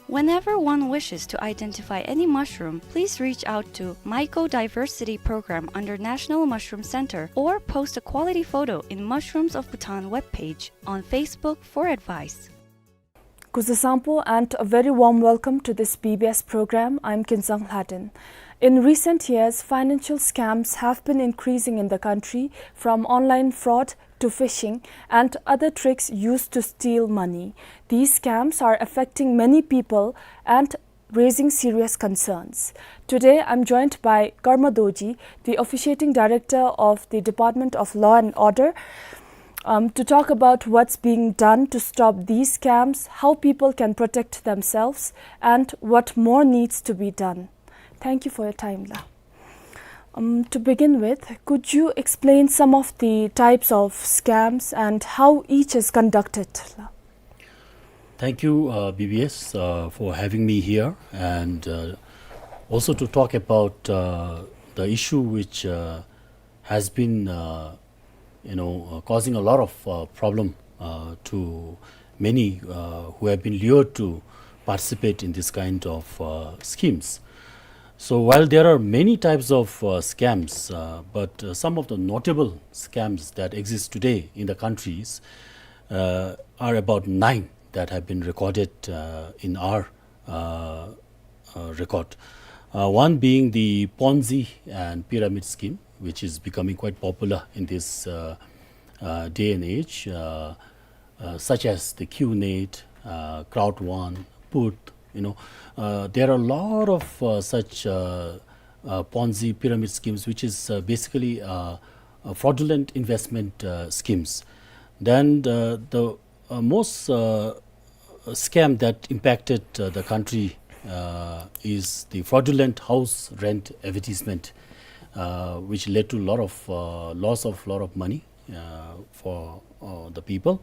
Whenever one wishes to identify any mushroom, please reach out to Mycodiversity Program under National Mushroom Center or post a quality photo in Mushrooms of Bhutan webpage on Facebook for advice. Kuzuzangpo and a very warm welcome to this B B S program. I'm Kinzang Hladin. In recent years, financial scams have been increasing in the country, from online fraud to phishing and other tricks used to steal money. These scams are affecting many people and raising serious concerns. Today, I'm joined by Karma Dorji, the officiating director of the Department of Law and Order, um, to talk about what's being done to stop these scams, how people can protect themselves, and what more needs to be done. Thank you for your time, La. Um, to begin with, could you explain some of the types of scams and how each is conducted, La? Thank you, uh, B B S, uh, for having me here, and, uh, also to talk about, uh, the issue which, uh, has been, uh, you know, uh, causing a lot of, uh, problem, uh, to many, uh, who have been lured to participate in this kind of, uh, schemes. So while there are many types of, uh, scams, uh, but, uh, some of the notable scams that exist today in the countries, uh, are about nine that have been recorded, uh, in our, uh, uh, record. Uh, one being the Ponzi and pyramid scheme, which is becoming quite popular in this, uh, uh, day and age, uh, uh, such as the QNet, uh, Crowd One, Put, you know, uh, there are a lot of, uh, such, uh, uh, Ponzi pyramid schemes, which is, uh, basically, uh, uh, fraudulent investment, uh, schemes. Then the, the, uh, most, uh, scam that impacted, uh, the country, uh, is the fraudulent house rent advertisement, uh, which led to a lot of, uh, loss of lot of money, uh, for, uh, the people.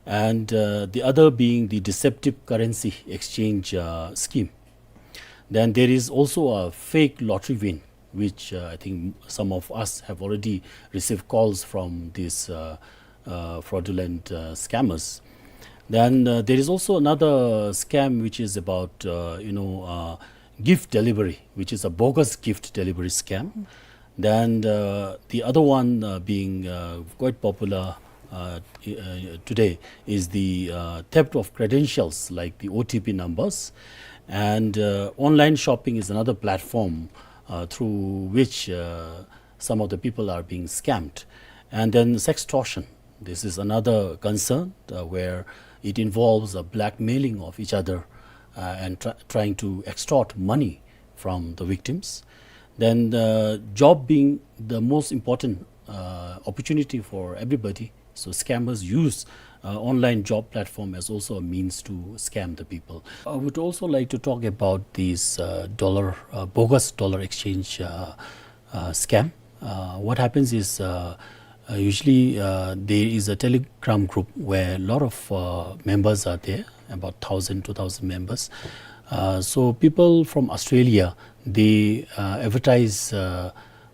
And, uh, the other being the deceptive currency exchange, uh, scheme. Then there is also a fake lottery win, which, uh, I think some of us have already received calls from these, uh, uh, fraudulent, uh, scammers. Then, uh, there is also another scam which is about, uh, you know, uh, gift delivery, which is a bogus gift delivery scam. Then, uh, the other one, uh, being, uh, quite popular, uh, t-, uh, today is the, uh, theft of credentials, like the O T P numbers. And, uh, online shopping is another platform, uh, through which, uh, some of the people are being scammed. And then sextortion. This is another concern, uh, where it involves a blackmailing of each other, uh, and try-, trying to extort money from the victims. Then, uh, job being the most important, uh, opportunity for everybody, so scammers use, uh, online job platform as also a means to scam the people. I would also like to talk about this, uh, dollar, uh, bogus dollar exchange, uh, uh, scam. Uh, what happens is, uh, uh, usually, uh, there is a Telegram group where a lot of, uh, members are there, about thousand, two thousand members. Uh, so people from Australia, they, uh, advertise, uh,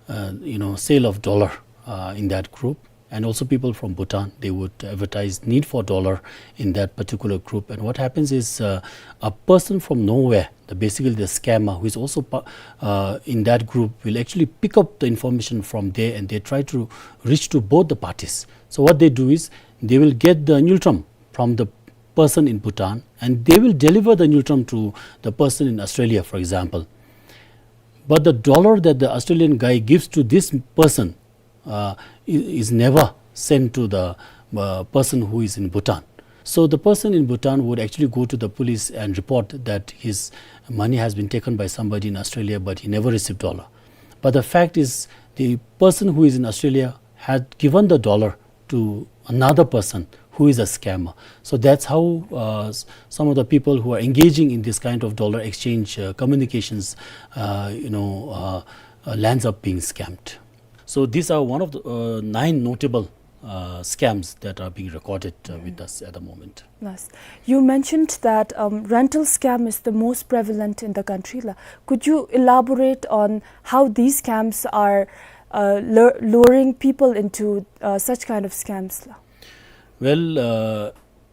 uh, you know, sale of dollar, uh, in that group. And also people from Bhutan, they would advertise need for dollar in that particular group. And what happens is, uh, a person from nowhere, the, basically the scammer, who is also pa-, uh, in that group, will actually pick up the information from there, and they try to reach to both the parties. So what they do is they will get the ngultrum from the person in Bhutan, and they will deliver the ngultrum to the person in Australia, for example. But the dollar that the Australian guy gives to this person, uh, i-, is never sent to the, uh, person who is in Bhutan. So the person in Bhutan would actually go to the police and report that his money has been taken by somebody in Australia, but he never received dollar. But the fact is, the person who is in Australia had given the dollar to another person who is a scammer. So that's how, uh, s-, some of the people who are engaging in this kind of dollar exchange, uh, communications, uh, you know, uh, uh, lands up being scammed. So these are one of the, uh, nine notable, uh, scams that are being recorded, uh, with us at the moment. Yes. You mentioned that, um, rental scam is the most prevalent in the country. La-, could you elaborate on how these scams are, uh, lure-, luring people into, uh, such kind of scams, La? Well, uh,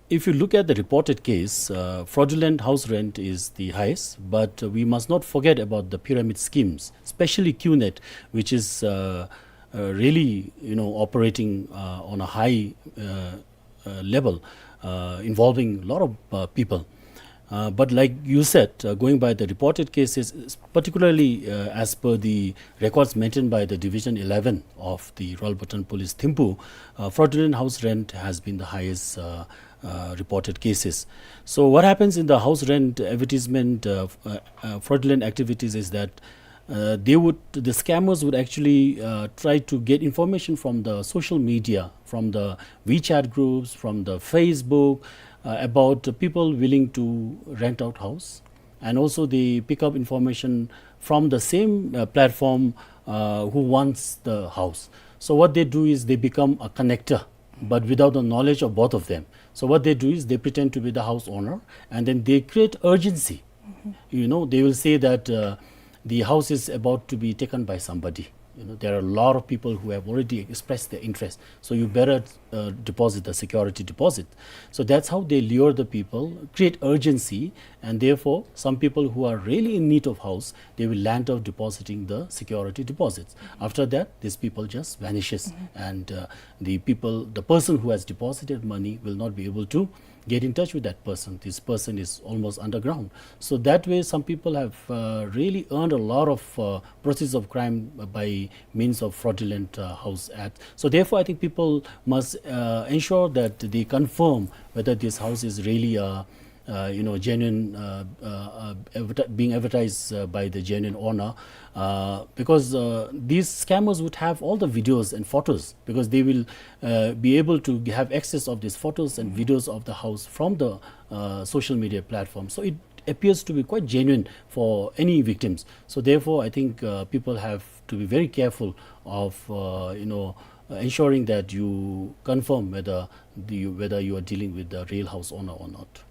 if you look at the reported case, uh, fraudulent house rent is the highest, but, uh, we must not forget about the pyramid schemes, especially QNet, which is, uh, uh, really, you know, operating, uh, on a high, uh, uh, level, uh, involving a lot of, uh, people. Uh, but like you said, uh, going by the reported cases, particularly uh, as per the records maintained by the Division eleven of the Royal Bhutan Police Thimphu, uh, fraudulent house rent has been the highest uh, uh, reported cases. So what happens in the house rent advertisement uh, uh, uh, fraudulent activities is that uh, they would the scammers would actually uh, try to get information from the social media, from the WeChat groups, from the Facebook, uh, about the people willing to rent out house, and also they pick up information from the same uh, platform uh, who wants the house. So what they do is they become a connector, but without the knowledge of both of them. So what they do is they pretend to be the house owner, and then they create urgency. You know, they will say that uh, the house is about to be taken by somebody. You know, there are a lot of people who have already expressed their interest, so you better uh, deposit the security deposit. So that's how they lure the people, create urgency, and therefore some people who are really in need of house, they will land up depositing the security deposits. After that, these people just vanishes, and uh, the people, the person who has deposited money will not be able to get in touch with that person. This person is almost underground. So that way, some people have uh, really earned a lot of uh, proceeds of crime by means of fraudulent uh, house act. So therefore, I think people must uh, ensure that they confirm whether this house is really a uh, you know, genuine, uh, uh, uh, adverti- being advertised uh, by the genuine owner, uh, because uh, these scammers would have all the videos and photos, because they will uh, be able to have access of these photos and videos of the house from the uh, social media platform. So it appears to be quite genuine for any victims. So therefore, I think uh, people have to be very careful of uh, you know uh, ensuring that you confirm whether the, whether you are dealing with the real house owner or not.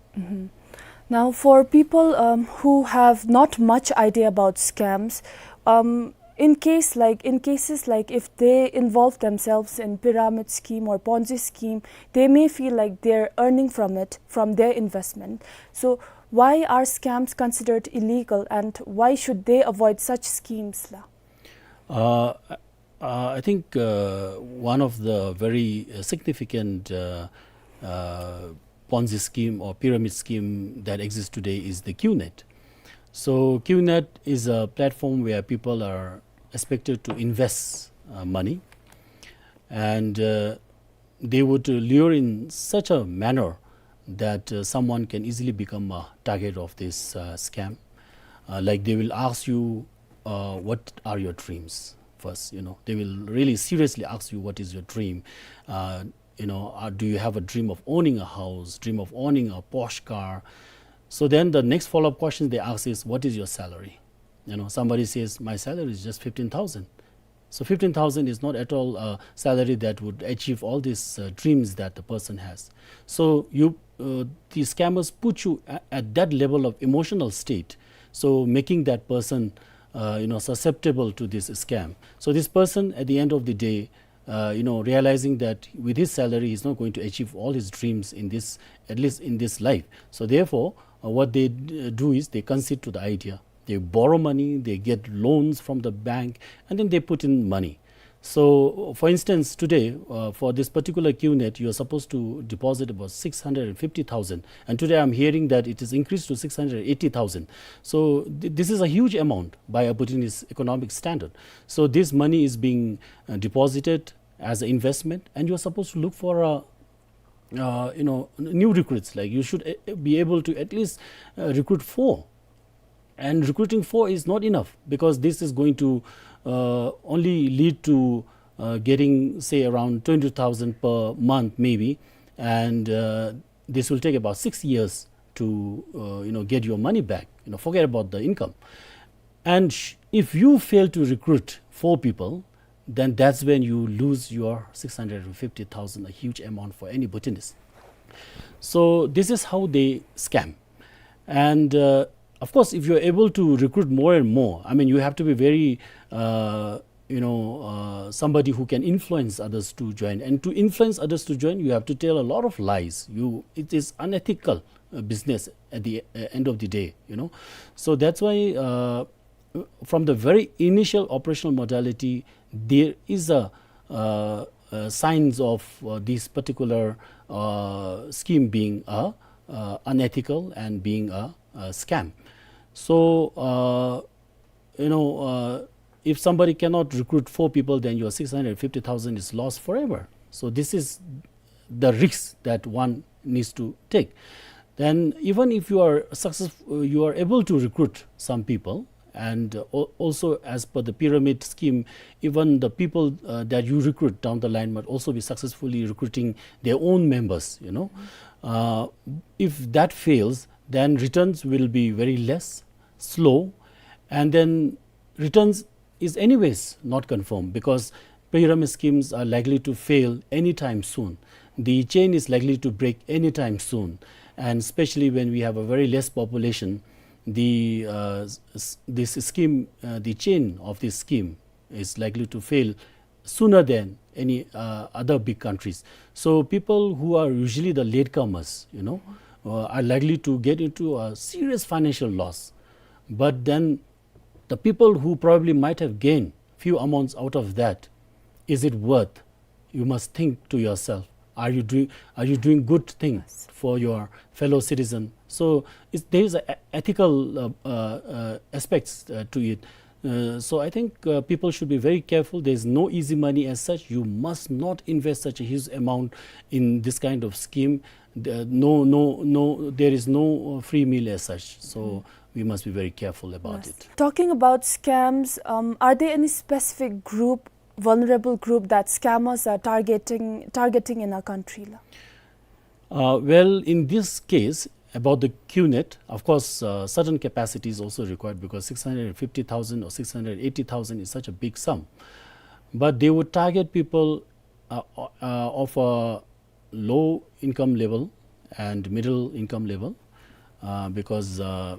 Now, for people um, who have not much idea about scams, um, in case like in cases like if they involve themselves in pyramid scheme or Ponzi scheme, they may feel like they're earning from it, from their investment. So, why are scams considered illegal, and why should they avoid such schemes, la? Uh, uh, I think uh, one of the very uh, significant uh, uh, Ponzi scheme or pyramid scheme that exists today is the QNet. So QNet is a platform where people are expected to invest uh, money, and uh, they would uh, lure in such a manner that uh, someone can easily become a target of this uh, scam. Uh, like, they will ask you, uh, "What are your dreams?" first. You know, they will really seriously ask you, "What is your dream?" Uh, you know, uh, "Do you have a dream of owning a house, dream of owning a Porsche car?" So then the next follow-up question they ask is, "What is your salary?" You know, somebody says, "My salary is just fifteen thousand." So fifteen thousand is not at all a salary that would achieve all these uh, dreams that the person has. So you, uh, the scammers put you a- at that level of emotional state, so making that person, uh, you know, susceptible to this scam. So this person, at the end of the day, uh, you know, realizing that with his salary, he's not going to achieve all his dreams in this, at least in this life. So therefore, uh, what they d- do is they concede to the idea. They borrow money, they get loans from the bank, and then they put in money. So, for instance, today, uh, for this particular QNet, you are supposed to deposit about six hundred and fifty thousand. And today I'm hearing that it is increased to six hundred eighty thousand. So, th- this is a huge amount by a Bhutanese economic standard. So, this money is being uh, deposited as an investment, and you are supposed to look for a uh, you know, n- new recruits. Like, you should uh, be able to at least uh, recruit four. And recruiting four is not enough, because this is going to uh, only lead to uh, getting, say, around twenty thousand per month, maybe. And uh, this will take about six years to, uh, you know, get your money back. You know, forget about the income. And sh- if you fail to recruit four people, then that's when you lose your six hundred and fifty thousand, a huge amount for any Bhutanese. So this is how they scam. And uh, of course, if you're able to recruit more and more, I mean, you have to be very, uh, you know, uh, somebody who can influence others to join. And to influence others to join, you have to tell a lot of lies. You, it is unethical uh, business at the uh, end of the day, you know. So that's why uh, from the very initial operational modality, there is a uh, uh, signs of uh, this particular uh, scheme being uh, uh, unethical and being uh, uh, scam. So, uh, you know, uh, if somebody cannot recruit four people, then your six hundred fifty thousand is lost forever. So this is the risk that one needs to take. Then even if you are success-, uh, you are able to recruit some people, and, uh, al-, also as per the pyramid scheme, even the people, uh, that you recruit down the line might also be successfully recruiting their own members, you know. Uh, if that fails, then returns will be very less, slow, and then returns is anyways not confirmed, because pyramid schemes are likely to fail anytime soon. The chain is likely to break anytime soon, and especially when we have a very less population, the, uh, s-, s-, this scheme, uh, the chain of this scheme is likely to fail sooner than any, uh, other big countries. So people who are usually the latecomers, you know, uh, are likely to get into a serious financial loss. But then the people who probably might have gained few amounts out of that, is it worth? You must think to yourself, are you doing, are you doing good thing for your fellow citizen? So it's, there is a e-, ethical, uh, uh, uh, aspects, uh, to it. Uh, so I think, uh, people should be very careful. There is no easy money as such. You must not invest such a huge amount in this kind of scheme. The, no, no, no, there is no, uh, free meal as such. So we must be very careful about it. Talking about scams, um, are there any specific group, vulnerable group that scammers are targeting, targeting in our country, la? Uh, well, in this case, about the QNet, of course, uh, certain capacity is also required, because six hundred fifty thousand or six hundred eighty thousand is such a big sum. But they would target people, uh, uh, of a low income level and middle income level, uh, because, uh,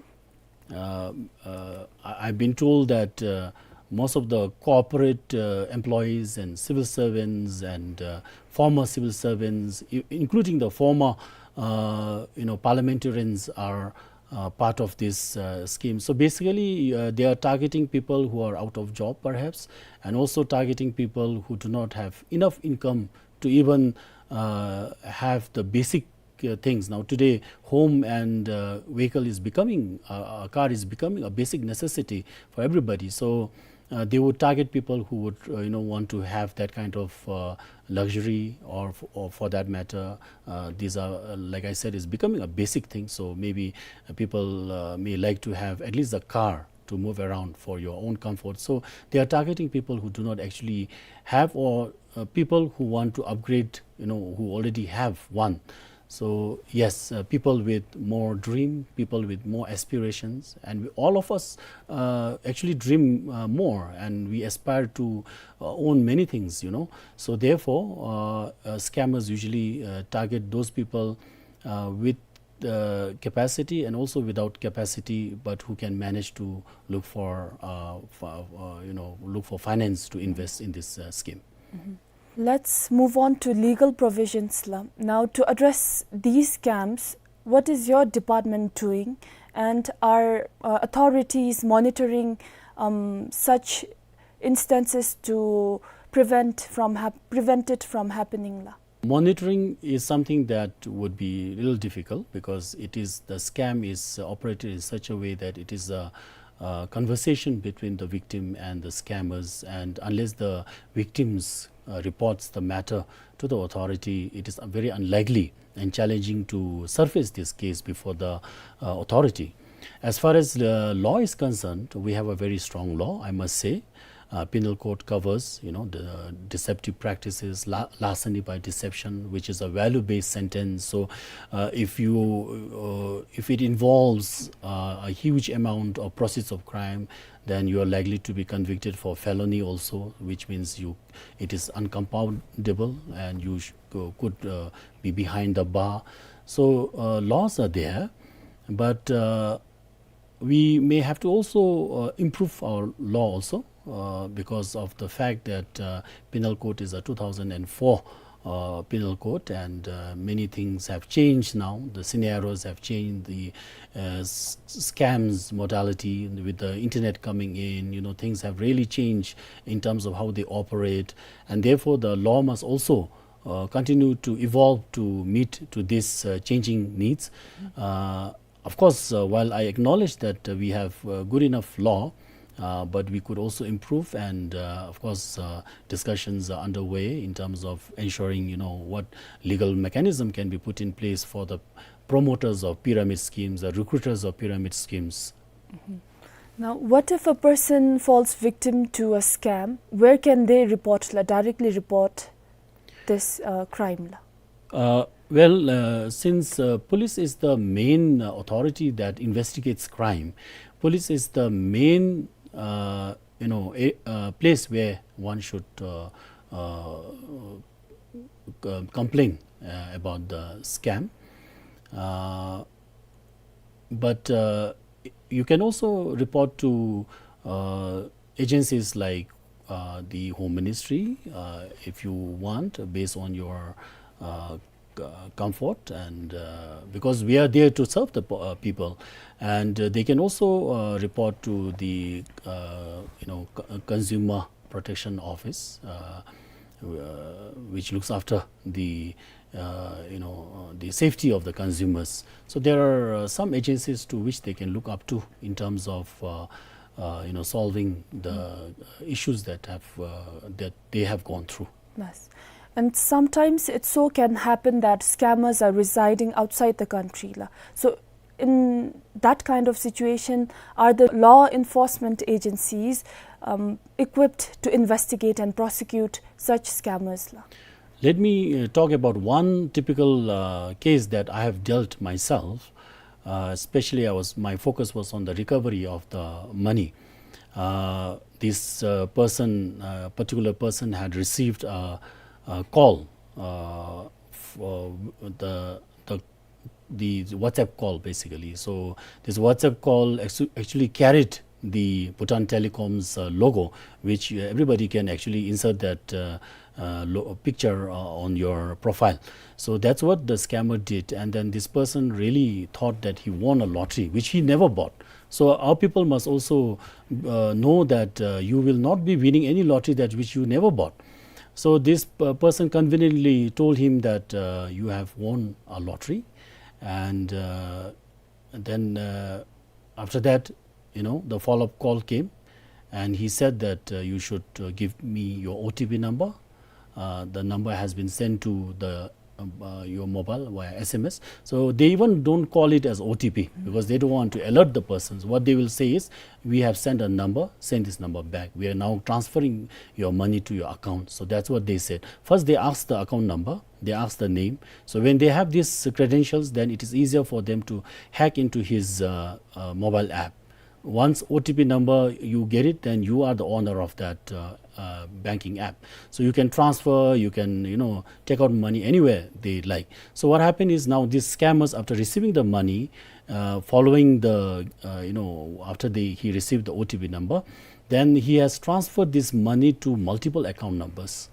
uh, uh, I, I've been told that, uh, most of the corporate, uh, employees and civil servants and, uh, former civil servants, i-, including the former, uh, you know, parliamentarians, are, uh, part of this, uh, scheme. So basically, uh, they are targeting people who are out of job, perhaps, and also targeting people who do not have enough income to even, uh, have the basic, uh, things. Now, today, home and, uh, vehicle is becoming, uh, a car is becoming a basic necessity for everybody. So, uh, they would target people who would, uh, you know, want to have that kind of, uh, luxury, or f-, or for that matter, uh, these are, uh, like I said, is becoming a basic thing. So maybe, uh, people, uh, may like to have at least a car to move around for your own comfort. So they are targeting people who do not actually have, or, uh, people who want to upgrade, you know, who already have one. So yes, uh, people with more dream, people with more aspirations, and we, all of us, uh, actually dream, uh, more, and we aspire to, uh, own many things, you know. So therefore, uh, uh, scammers usually, uh, target those people, uh, with, uh, capacity and also without capacity, but who can manage to look for, uh, for, uh, you know, look for finance to invest in this, uh, scheme. Let's move on to legal provisions, la. Now, to address these scams, what is your department doing, and are, uh, authorities monitoring, um, such instances to prevent from hap-, prevent it from happening, la? Monitoring is something that would be a little difficult, because it is, the scam is operated in such a way that it is a, a conversation between the victim and the scammers, and unless the victims, uh, reports the matter to the authority, it is very unlikely and challenging to surface this case before the, uh, authority. As far as the law is concerned, we have a very strong law, I must say. Uh, penal code covers, you know, the deceptive practices, la-, larceny by deception, which is a value-based sentence. So, uh, if you, uh, if it involves, uh, a huge amount of proceeds of crime, then you are likely to be convicted for felony also, which means you, it is uncompoundable, and you sh-, co-, could, uh, be behind the bar. So, uh, laws are there, but, uh, we may have to also, uh, improve our law also, uh, because of the fact that, uh, penal code is a two thousand and four, uh, penal code, and, uh, many things have changed now. The scenarios have changed. The, uh, s-, scams modality with the internet coming in, you know, things have really changed in terms of how they operate, and therefore the law must also, uh, continue to evolve to meet to these, uh, changing needs. Uh, Of course, uh, while I acknowledge that, uh, we have, uh, good enough law, uh, but we could also improve, and, uh, of course, uh, discussions are underway in terms of ensuring, you know, what legal mechanism can be put in place for the promoters of pyramid schemes, the recruiters of pyramid schemes. Now, what if a person falls victim to a scam? Where can they report la, directly report this uh, crime la? Uh, well, uh, since, uh, police is the main, uh, authority that investigates crime, police is the main, uh, you know, a, uh, place where one should, uh, uh, c- complain, uh, about the scam. Uh, but, uh, you can also report to, uh, agencies like, uh, the Home Ministry, uh, if you want, based on your, uh, c- comfort, and, uh, because we are there to serve the po- uh, people, and, uh, they can also, uh, report to the, uh, you know, c- Consumer Protection Office, uh, uh, which looks after the, uh, you know, uh, the safety of the consumers. So there are, uh, some agencies to which they can look up to in terms of, uh, uh, you know, solving the, uh, issues that have, uh, that they have gone through. Yes. And sometimes it so can happen that scammers are residing outside the country la. So in that kind of situation, are the law enforcement agencies um, equipped to investigate and prosecute such scammers la? Let me, uh, talk about one typical, uh, case that I have dealt myself. Uh, especially, I was my focus was on the recovery of the money. Uh, this, uh, person, uh, particular person, had received a, a call, uh, for the, the the WhatsApp call, basically. So this WhatsApp call actu- actually carried the Bhutan Telecom's, uh, logo, which, uh, everybody can actually insert that, uh, uh, lo- picture, uh, on your profile. So that's what the scammer did, and then this person really thought that he won a lottery, which he never bought. So our people must also, uh, know that, uh, you will not be winning any lottery that which you never bought. So this, uh, person conveniently told him that, uh, you have won a lottery, and, uh, then, uh, after that, you know, the follow-up call came, and he said that, uh, you should, uh, give me your O T P number. Uh, the number has been sent to the, um, uh, your mobile via S M S. So they even don't call it as O T P because they don't want to alert the persons. What they will say is, "We have sent a number, send this number back. We are now transferring your money to your account." So that's what they said. First, they asked the account number, they asked the name. So when they have these credentials, then it is easier for them to hack into his, uh, uh, mobile app. Once O T P number you get it, then you are the owner of that, uh, uh, banking app. So you can transfer, you can, you know, take out money anywhere they like. So what happened is, now these scammers, after receiving the money, uh, following the, uh, you know, after they, he received the O T P number, then he has transferred this money to multiple account numbers.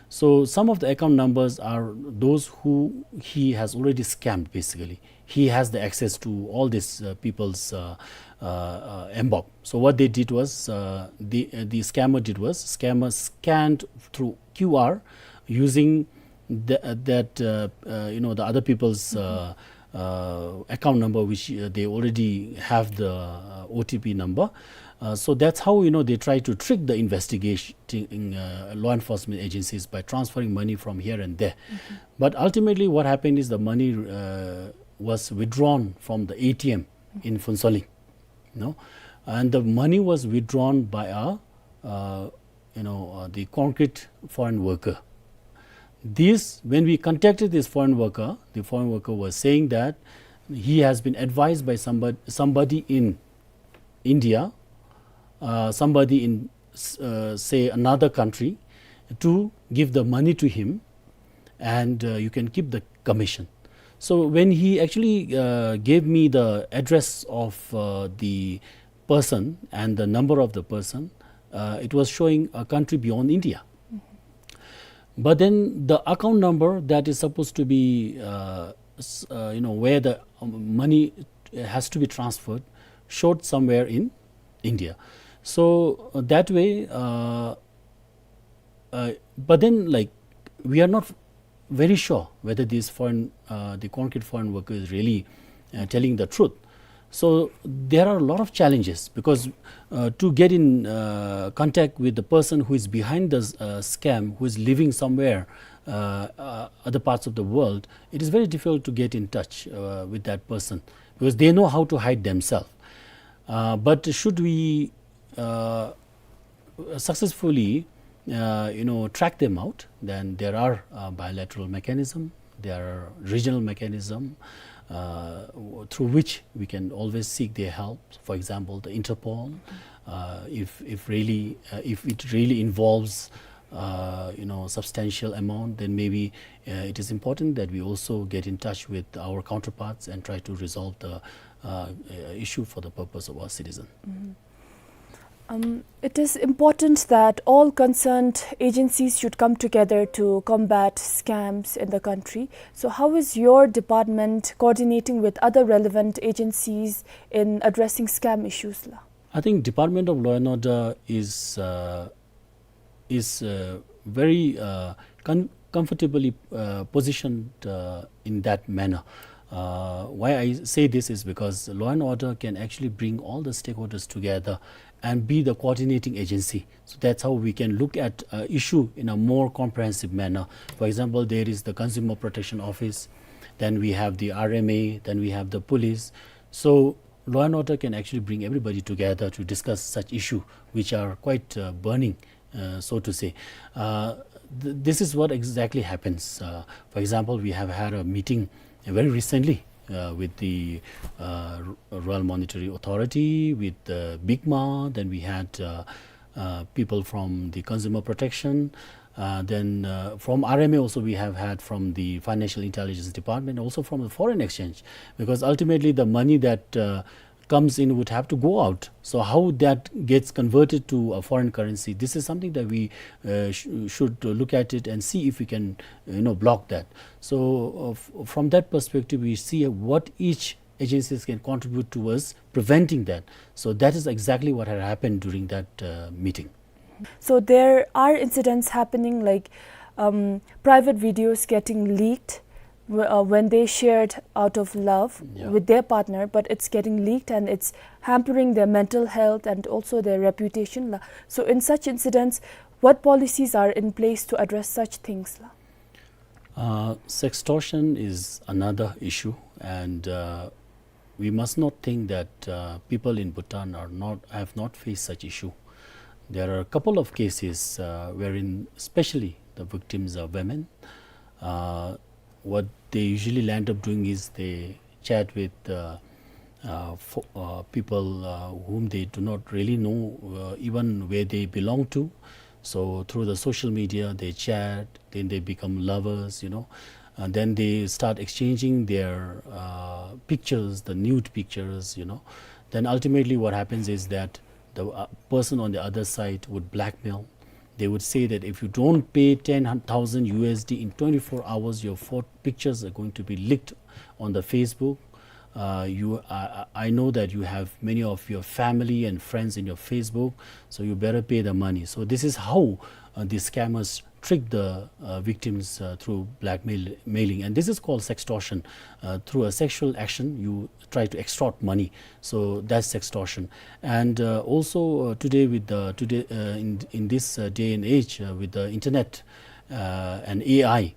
So some of the account numbers are those who he has already scammed, basically. He has the access to all these, uh, people's, uh, uh, uh, mBOP. So what they did was, uh, the, uh, the scammer did was, scammer scanned through Q R using the, uh, that, uh, uh, you know, the other people's, uh, uh, account number, which, uh, they already have the, uh, O T P number. Uh, so that's how, you know, they try to trick the investigation, uh, law enforcement agencies by transferring money from here and there. But ultimately, what happened is the money, uh, was withdrawn from the A T M in Phuentsholing, no, and the money was withdrawn by a, uh, you know, uh, the concrete foreign worker. This, when we contacted this foreign worker, the foreign worker was saying that he has been advised by somebody, somebody in India, uh, somebody in, s- uh, say, another country, to give the money to him, and, uh, you can keep the commission. So when he actually, uh, gave me the address of, uh, the person and the number of the person, uh, it was showing a country beyond India. But then the account number that is supposed to be, uh, s- uh, you know, where the, um, money has to be transferred, showed somewhere in India. So, uh, that way, uh, uh, but then, like, we are not very sure whether this foreign, uh, the concrete foreign worker is really, uh, telling the truth. So there are a lot of challenges because, uh, to get in, uh, contact with the person who is behind the, uh, scam, who is living somewhere, uh, uh, other parts of the world, it is very difficult to get in touch, uh, with that person because they know how to hide themselves. Uh, but should we, uh, successfully, uh, you know, track them out, then there are, uh, bilateral mechanism, there are regional mechanism, uh, w-, through which we can always seek their help. For example, the Interpol, uh, if, if really, uh, if it really involves, uh, you know, substantial amount, then maybe, uh, it is important that we also get in touch with our counterparts and try to resolve the, uh, uh, issue for the purpose of our citizen. Um, it is important that all concerned agencies should come together to combat scams in the country. So, how is your department coordinating with other relevant agencies in addressing scam issues, la? I think Department of Law and Order is, uh, is, uh, very, uh, con-, comfortably, uh, positioned, uh, in that manner. Uh, why I say this is because law and order can actually bring all the stakeholders together and be the coordinating agency. So that's how we can look at, uh, issue in a more comprehensive manner. For example, there is the Consumer Protection Office, then we have the R M A, then we have the police. So law and order can actually bring everybody together to discuss such issue which are quite, uh, burning, uh, so to say. Uh, th-, this is what exactly happens. Uh, for example, we have had a meeting very recently, uh, with the, uh, R-, Royal Monetary Authority, with, uh, BICMA, then we had, uh, uh, people from the Consumer Protection, uh, then, uh, from R M A also we have had from the Financial Intelligence Department, also from the Foreign Exchange, because ultimately the money that, uh, comes in would have to go out. So how that gets converted to a foreign currency, this is something that we, uh, sh-, should look at it and see if we can, you know, block that. So, uh, f-, from that perspective, we see what each agencies can contribute towards preventing that. So that is exactly what had happened during that, uh, meeting. So there are incidents happening, like, um, private videos getting leaked w-, uh, when they shared out of love Yeah. with their partner, but it's getting leaked and it's hampering their mental health and also their reputation, la. So in such incidents, what policies are in place to address such things, la? Uh, sextortion is another issue, and, uh, we must not think that, uh, people in Bhutan are not, have not faced such issue. There are a couple of cases, uh, wherein especially the victims are women. Uh, what they usually land up doing is they chat with, uh, uh, fo-, uh, people, uh, whom they do not really know, uh, even where they belong to. So through the social media, they chat, then they become lovers, you know, and then they start exchanging their, uh, pictures, the nude pictures, you know. Then ultimately what happens is that the, uh, person on the other side would blackmail. They would say that if you don't pay ten thousand U S D in twenty-four hours, your pho-, pictures are going to be leaked on the Facebook. Uh, you, I, I I know that you have many of your family and friends in your Facebook, so you better pay the money. So this is how, uh, the scammers trick the, uh, victims, uh, through blackmail, mailing, and this is called sextortion. Uh, through a sexual action, you try to extort money. So that's sextortion. And, uh, also, uh, today with the, today, uh, in, in this, uh, day and age, uh, with the internet, uh, and A I,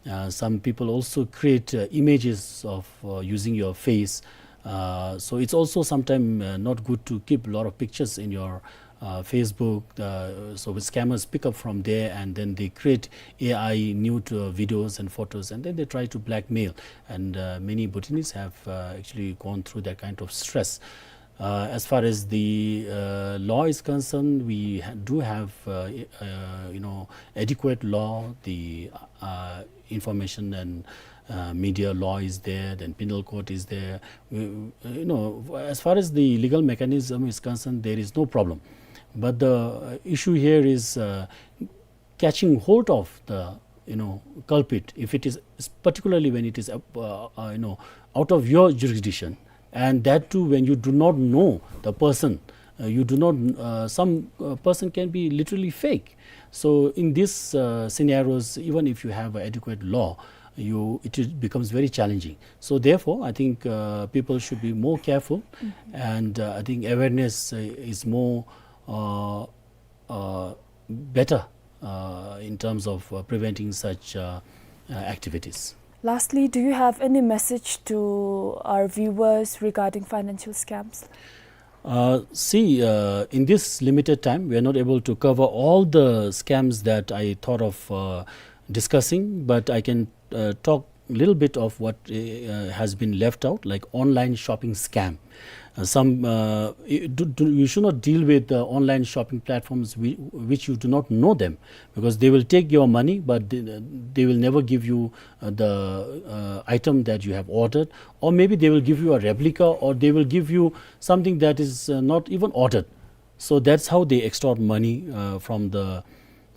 uh, some people also create, uh, images of, uh, using your face. Uh, so it's also sometimes, uh, not good to keep a lot of pictures in your, uh, Facebook. Uh, so the scammers pick up from there, and then they create A I nude, uh, videos and photos, and then they try to blackmail. And, uh, many Bhutanese have, uh, actually gone through that kind of stress. Uh, as far as the, uh, law is concerned, we ha-, do have, uh, i-, uh, you know, adequate law. The, uh, information and, uh, media law is there, then penal code is there. We, you know, as far as the legal mechanism is concerned, there is no problem. But the, uh, issue here is, uh, catching hold of the, you know, culprit, if it is, particularly when it is, uh, uh, you know, out of your jurisdiction, and that too when you do not know the person, uh, you do not, uh, some, uh, person can be literally fake. So in these, uh, scenarios, even if you have adequate law, you, it is, becomes very challenging. So therefore, I think, uh, people should be more careful, and, uh, I think awareness, uh, is more, uh, uh, better, uh, in terms of, uh, preventing such, uh, uh, activities. Lastly, do you have any message to our viewers regarding financial scams? Uh, see, uh, in this limited time, we are not able to cover all the scams that I thought of, uh, discussing, but I can, uh, talk a little bit of what, uh, uh, has been left out, like online shopping scam. Uh, some, uh, y-, do, do, you should not deal with the online shopping platforms whi-, which you do not know them, because they will take your money, but they, they will never give you, uh, the, uh, item that you have ordered, or maybe they will give you a replica, or they will give you something that is, uh, not even ordered. So that's how they extort money, uh, from the,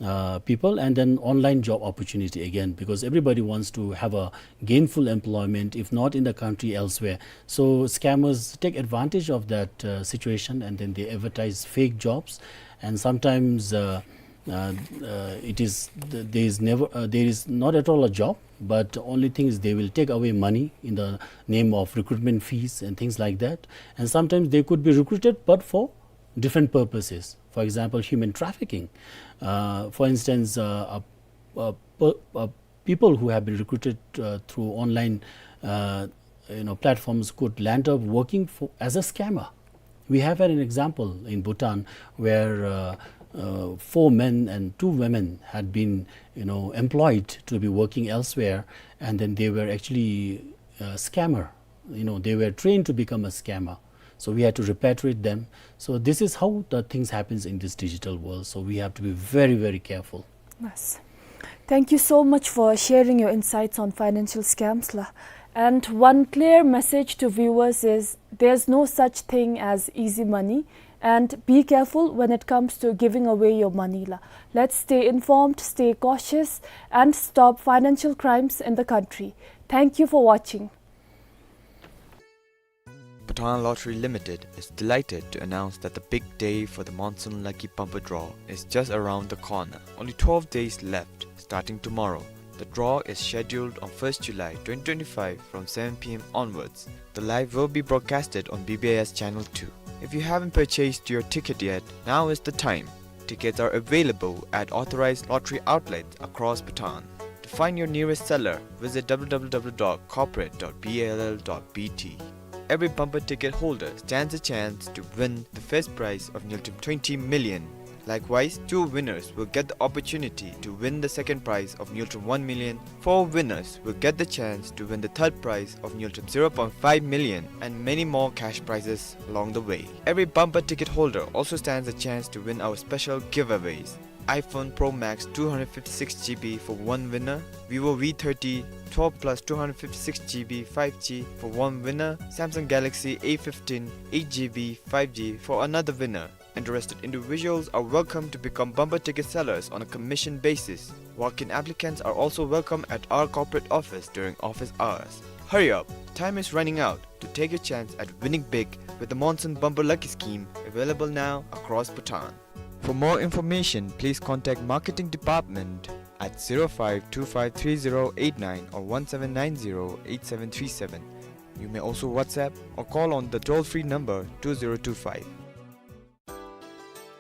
uh, people. And then online job opportunity again, because everybody wants to have a gainful employment, if not in the country, elsewhere. So scammers take advantage of that, uh, situation, and then they advertise fake jobs. And sometimes, uh, uh, uh, it is th-, there is never, uh, there is not at all a job, but only thing is they will take away money in the name of recruitment fees and things like that. And sometimes they could be recruited, but for different purposes. For example, human trafficking. Uh, for instance, uh, a, a per-, a people who have been recruited, uh, through online, uh, you know, platforms could land up working for, as a scammer. We have had an example in Bhutan where, uh, uh, four men and two women had been, you know, employed to be working elsewhere, and then they were actually a scammer. You know, they were trained to become a scammer. So we had to repatriate them. So this is how the things happens in this digital world. So we have to be very, very careful. Yes. Thank you so much for sharing your insights on financial scams, la. And one clear message to viewers is there's no such thing as easy money, and be careful when it comes to giving away your money, la. Let's stay informed, stay cautious, and stop financial crimes in the country. Thank you for watching. Bhutan Lottery Limited is delighted to announce that the big day for the Monsoon Lucky Bumper Draw is just around the corner. Only twelve days left, starting tomorrow. The draw is scheduled on first July twenty twenty-five from seven P M onwards. The live will be broadcasted on B B I S Channel two. If you haven't purchased your ticket yet, now is the time. Tickets are available at authorized lottery outlets across Bhutan. To find your nearest seller, visit W W W dot corporate dot B L L dot B T. Every bumper ticket holder stands a chance to win the first prize of ngultrum twenty million. Likewise, two winners will get the opportunity to win the second prize of ngultrum one million. Four winners will get the chance to win the third prize of ngultrum zero point five million and many more cash prizes along the way. Every bumper ticket holder also stands a chance to win our special giveaways. iPhone Pro Max two hundred fifty-six G B for one winner, Vivo V thirty twelve plus two hundred fifty-six G B five G for one winner, Samsung Galaxy A fifteen eight G B five G for another winner. Interested individuals are welcome to become bumper ticket sellers on a commission basis. Walk-in applicants are also welcome at our corporate office during office hours. Hurry up, time is running out to take your chance at winning big with the Monsoon Bumper Lucky Scheme, available now across Bhutan. For more information, please contact Marketing Department at zero five two five three zero eight nine or one seven nine zero eight seven three seven. You may also WhatsApp or call on the toll-free number two zero two five.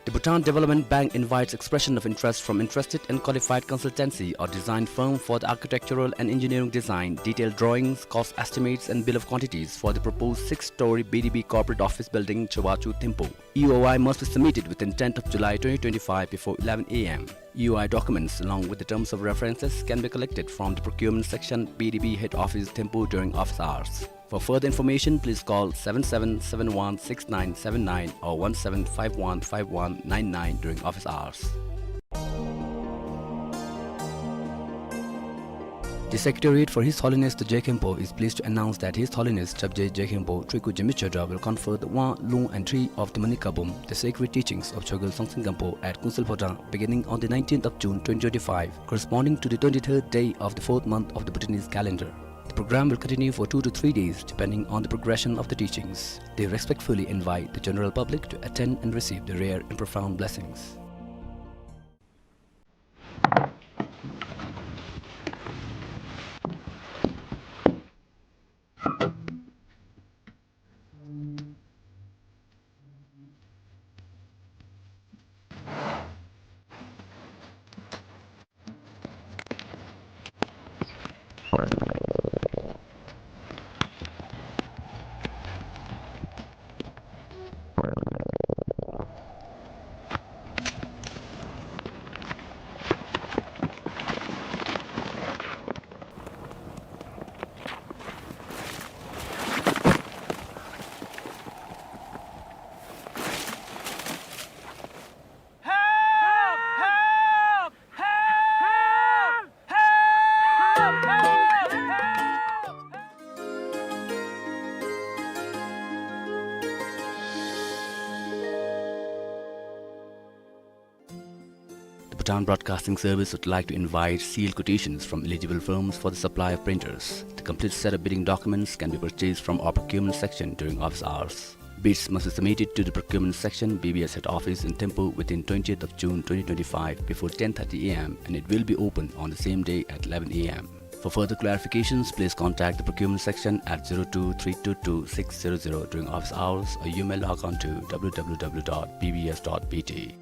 The Bhutan Development Bank invites expression of interest from interested and qualified consultancy or design firm for the architectural and engineering design, detailed drawings, cost estimates, and bill of quantities for the proposed six-story B D B corporate office building, Chobachu, Thimphu. E O I must be submitted within tenth of July twenty twenty-five before eleven A M. E O I documents, along with the terms of references, can be collected from the procurement section, B D B head office, Thimphu, during office hours. For further information, please call seven seven seven one six nine seven nine or one seven five one five one nine nine during office hours. The Secretariat for His Holiness the Je Khenpo is pleased to announce that His Holiness Chapje Je Khenpo Triku Jemi Chodra will confer the Wa, Lung and Tri of the Manik Kabum, the sacred teachings of Chogyal Songsing Gampo at Kunsel Phodrang beginning on the nineteenth of June twenty twenty-five, corresponding to the twenty-third day of the fourth month of the Bhutanese calendar. The program will continue for two to three days, depending on the progression of the teachings. They respectfully invite the general public to attend and receive the rare and profound blessings. The Bhutan Broadcasting Service would like to invite sealed quotations from eligible firms for the supply of printers. The complete set of bidding documents can be purchased from our procurement section during office hours. Bids must be submitted to the procurement section, B B S head office in Thimphu within twentieth of June twenty twenty-five before ten thirty A M, and it will be open on the same day at eleven A M. For further clarifications, please contact the procurement section at zero two three two two six zero zero during office hours, or you may log on to W W W dot B B S dot B T.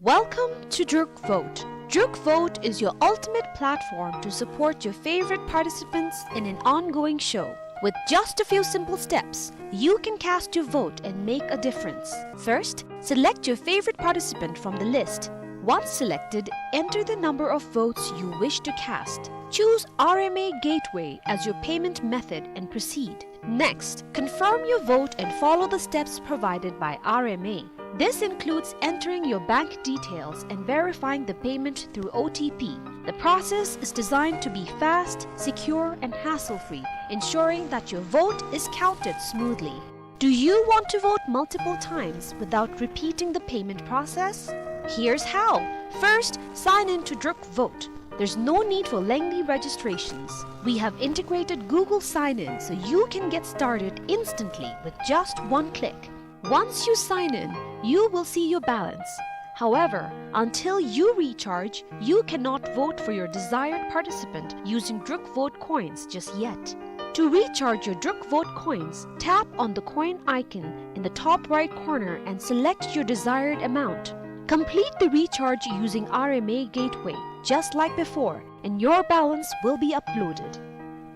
Welcome to Druk Vote. Druk Vote is your ultimate platform to support your favorite participants in an ongoing show. With just a few simple steps, you can cast your vote and make a difference. First, select your favorite participant from the list. Once selected, enter the number of votes you wish to cast. Choose R M A Gateway as your payment method and proceed. Next, confirm your vote and follow the steps provided by R M A. This includes entering your bank details and verifying the payment through O T P. The process is designed to be fast, secure, and hassle-free, ensuring that your vote is counted smoothly. Do you want to vote multiple times without repeating the payment process? Here's how. First, sign in to Druk Vote. There's no need for lengthy registrations. We have integrated Google Sign-In so you can get started instantly with just one click. Once you sign in, you will see your balance. However, until you recharge, you cannot vote for your desired participant using Druk Vote coins just yet. To recharge your Druk Vote coins, tap on the coin icon in the top right corner and select your desired amount. Complete the recharge using R M A Gateway, just like before, and your balance will be uploaded.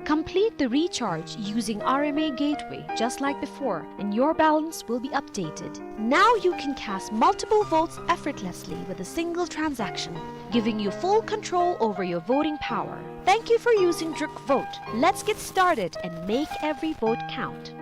Complete the recharge using R M A Gateway, just like before, and your balance will be updated. Now you can cast multiple votes effortlessly with a single transaction, giving you full control over your voting power. Thank you for using Druk Vote. Let's get started and make every vote count.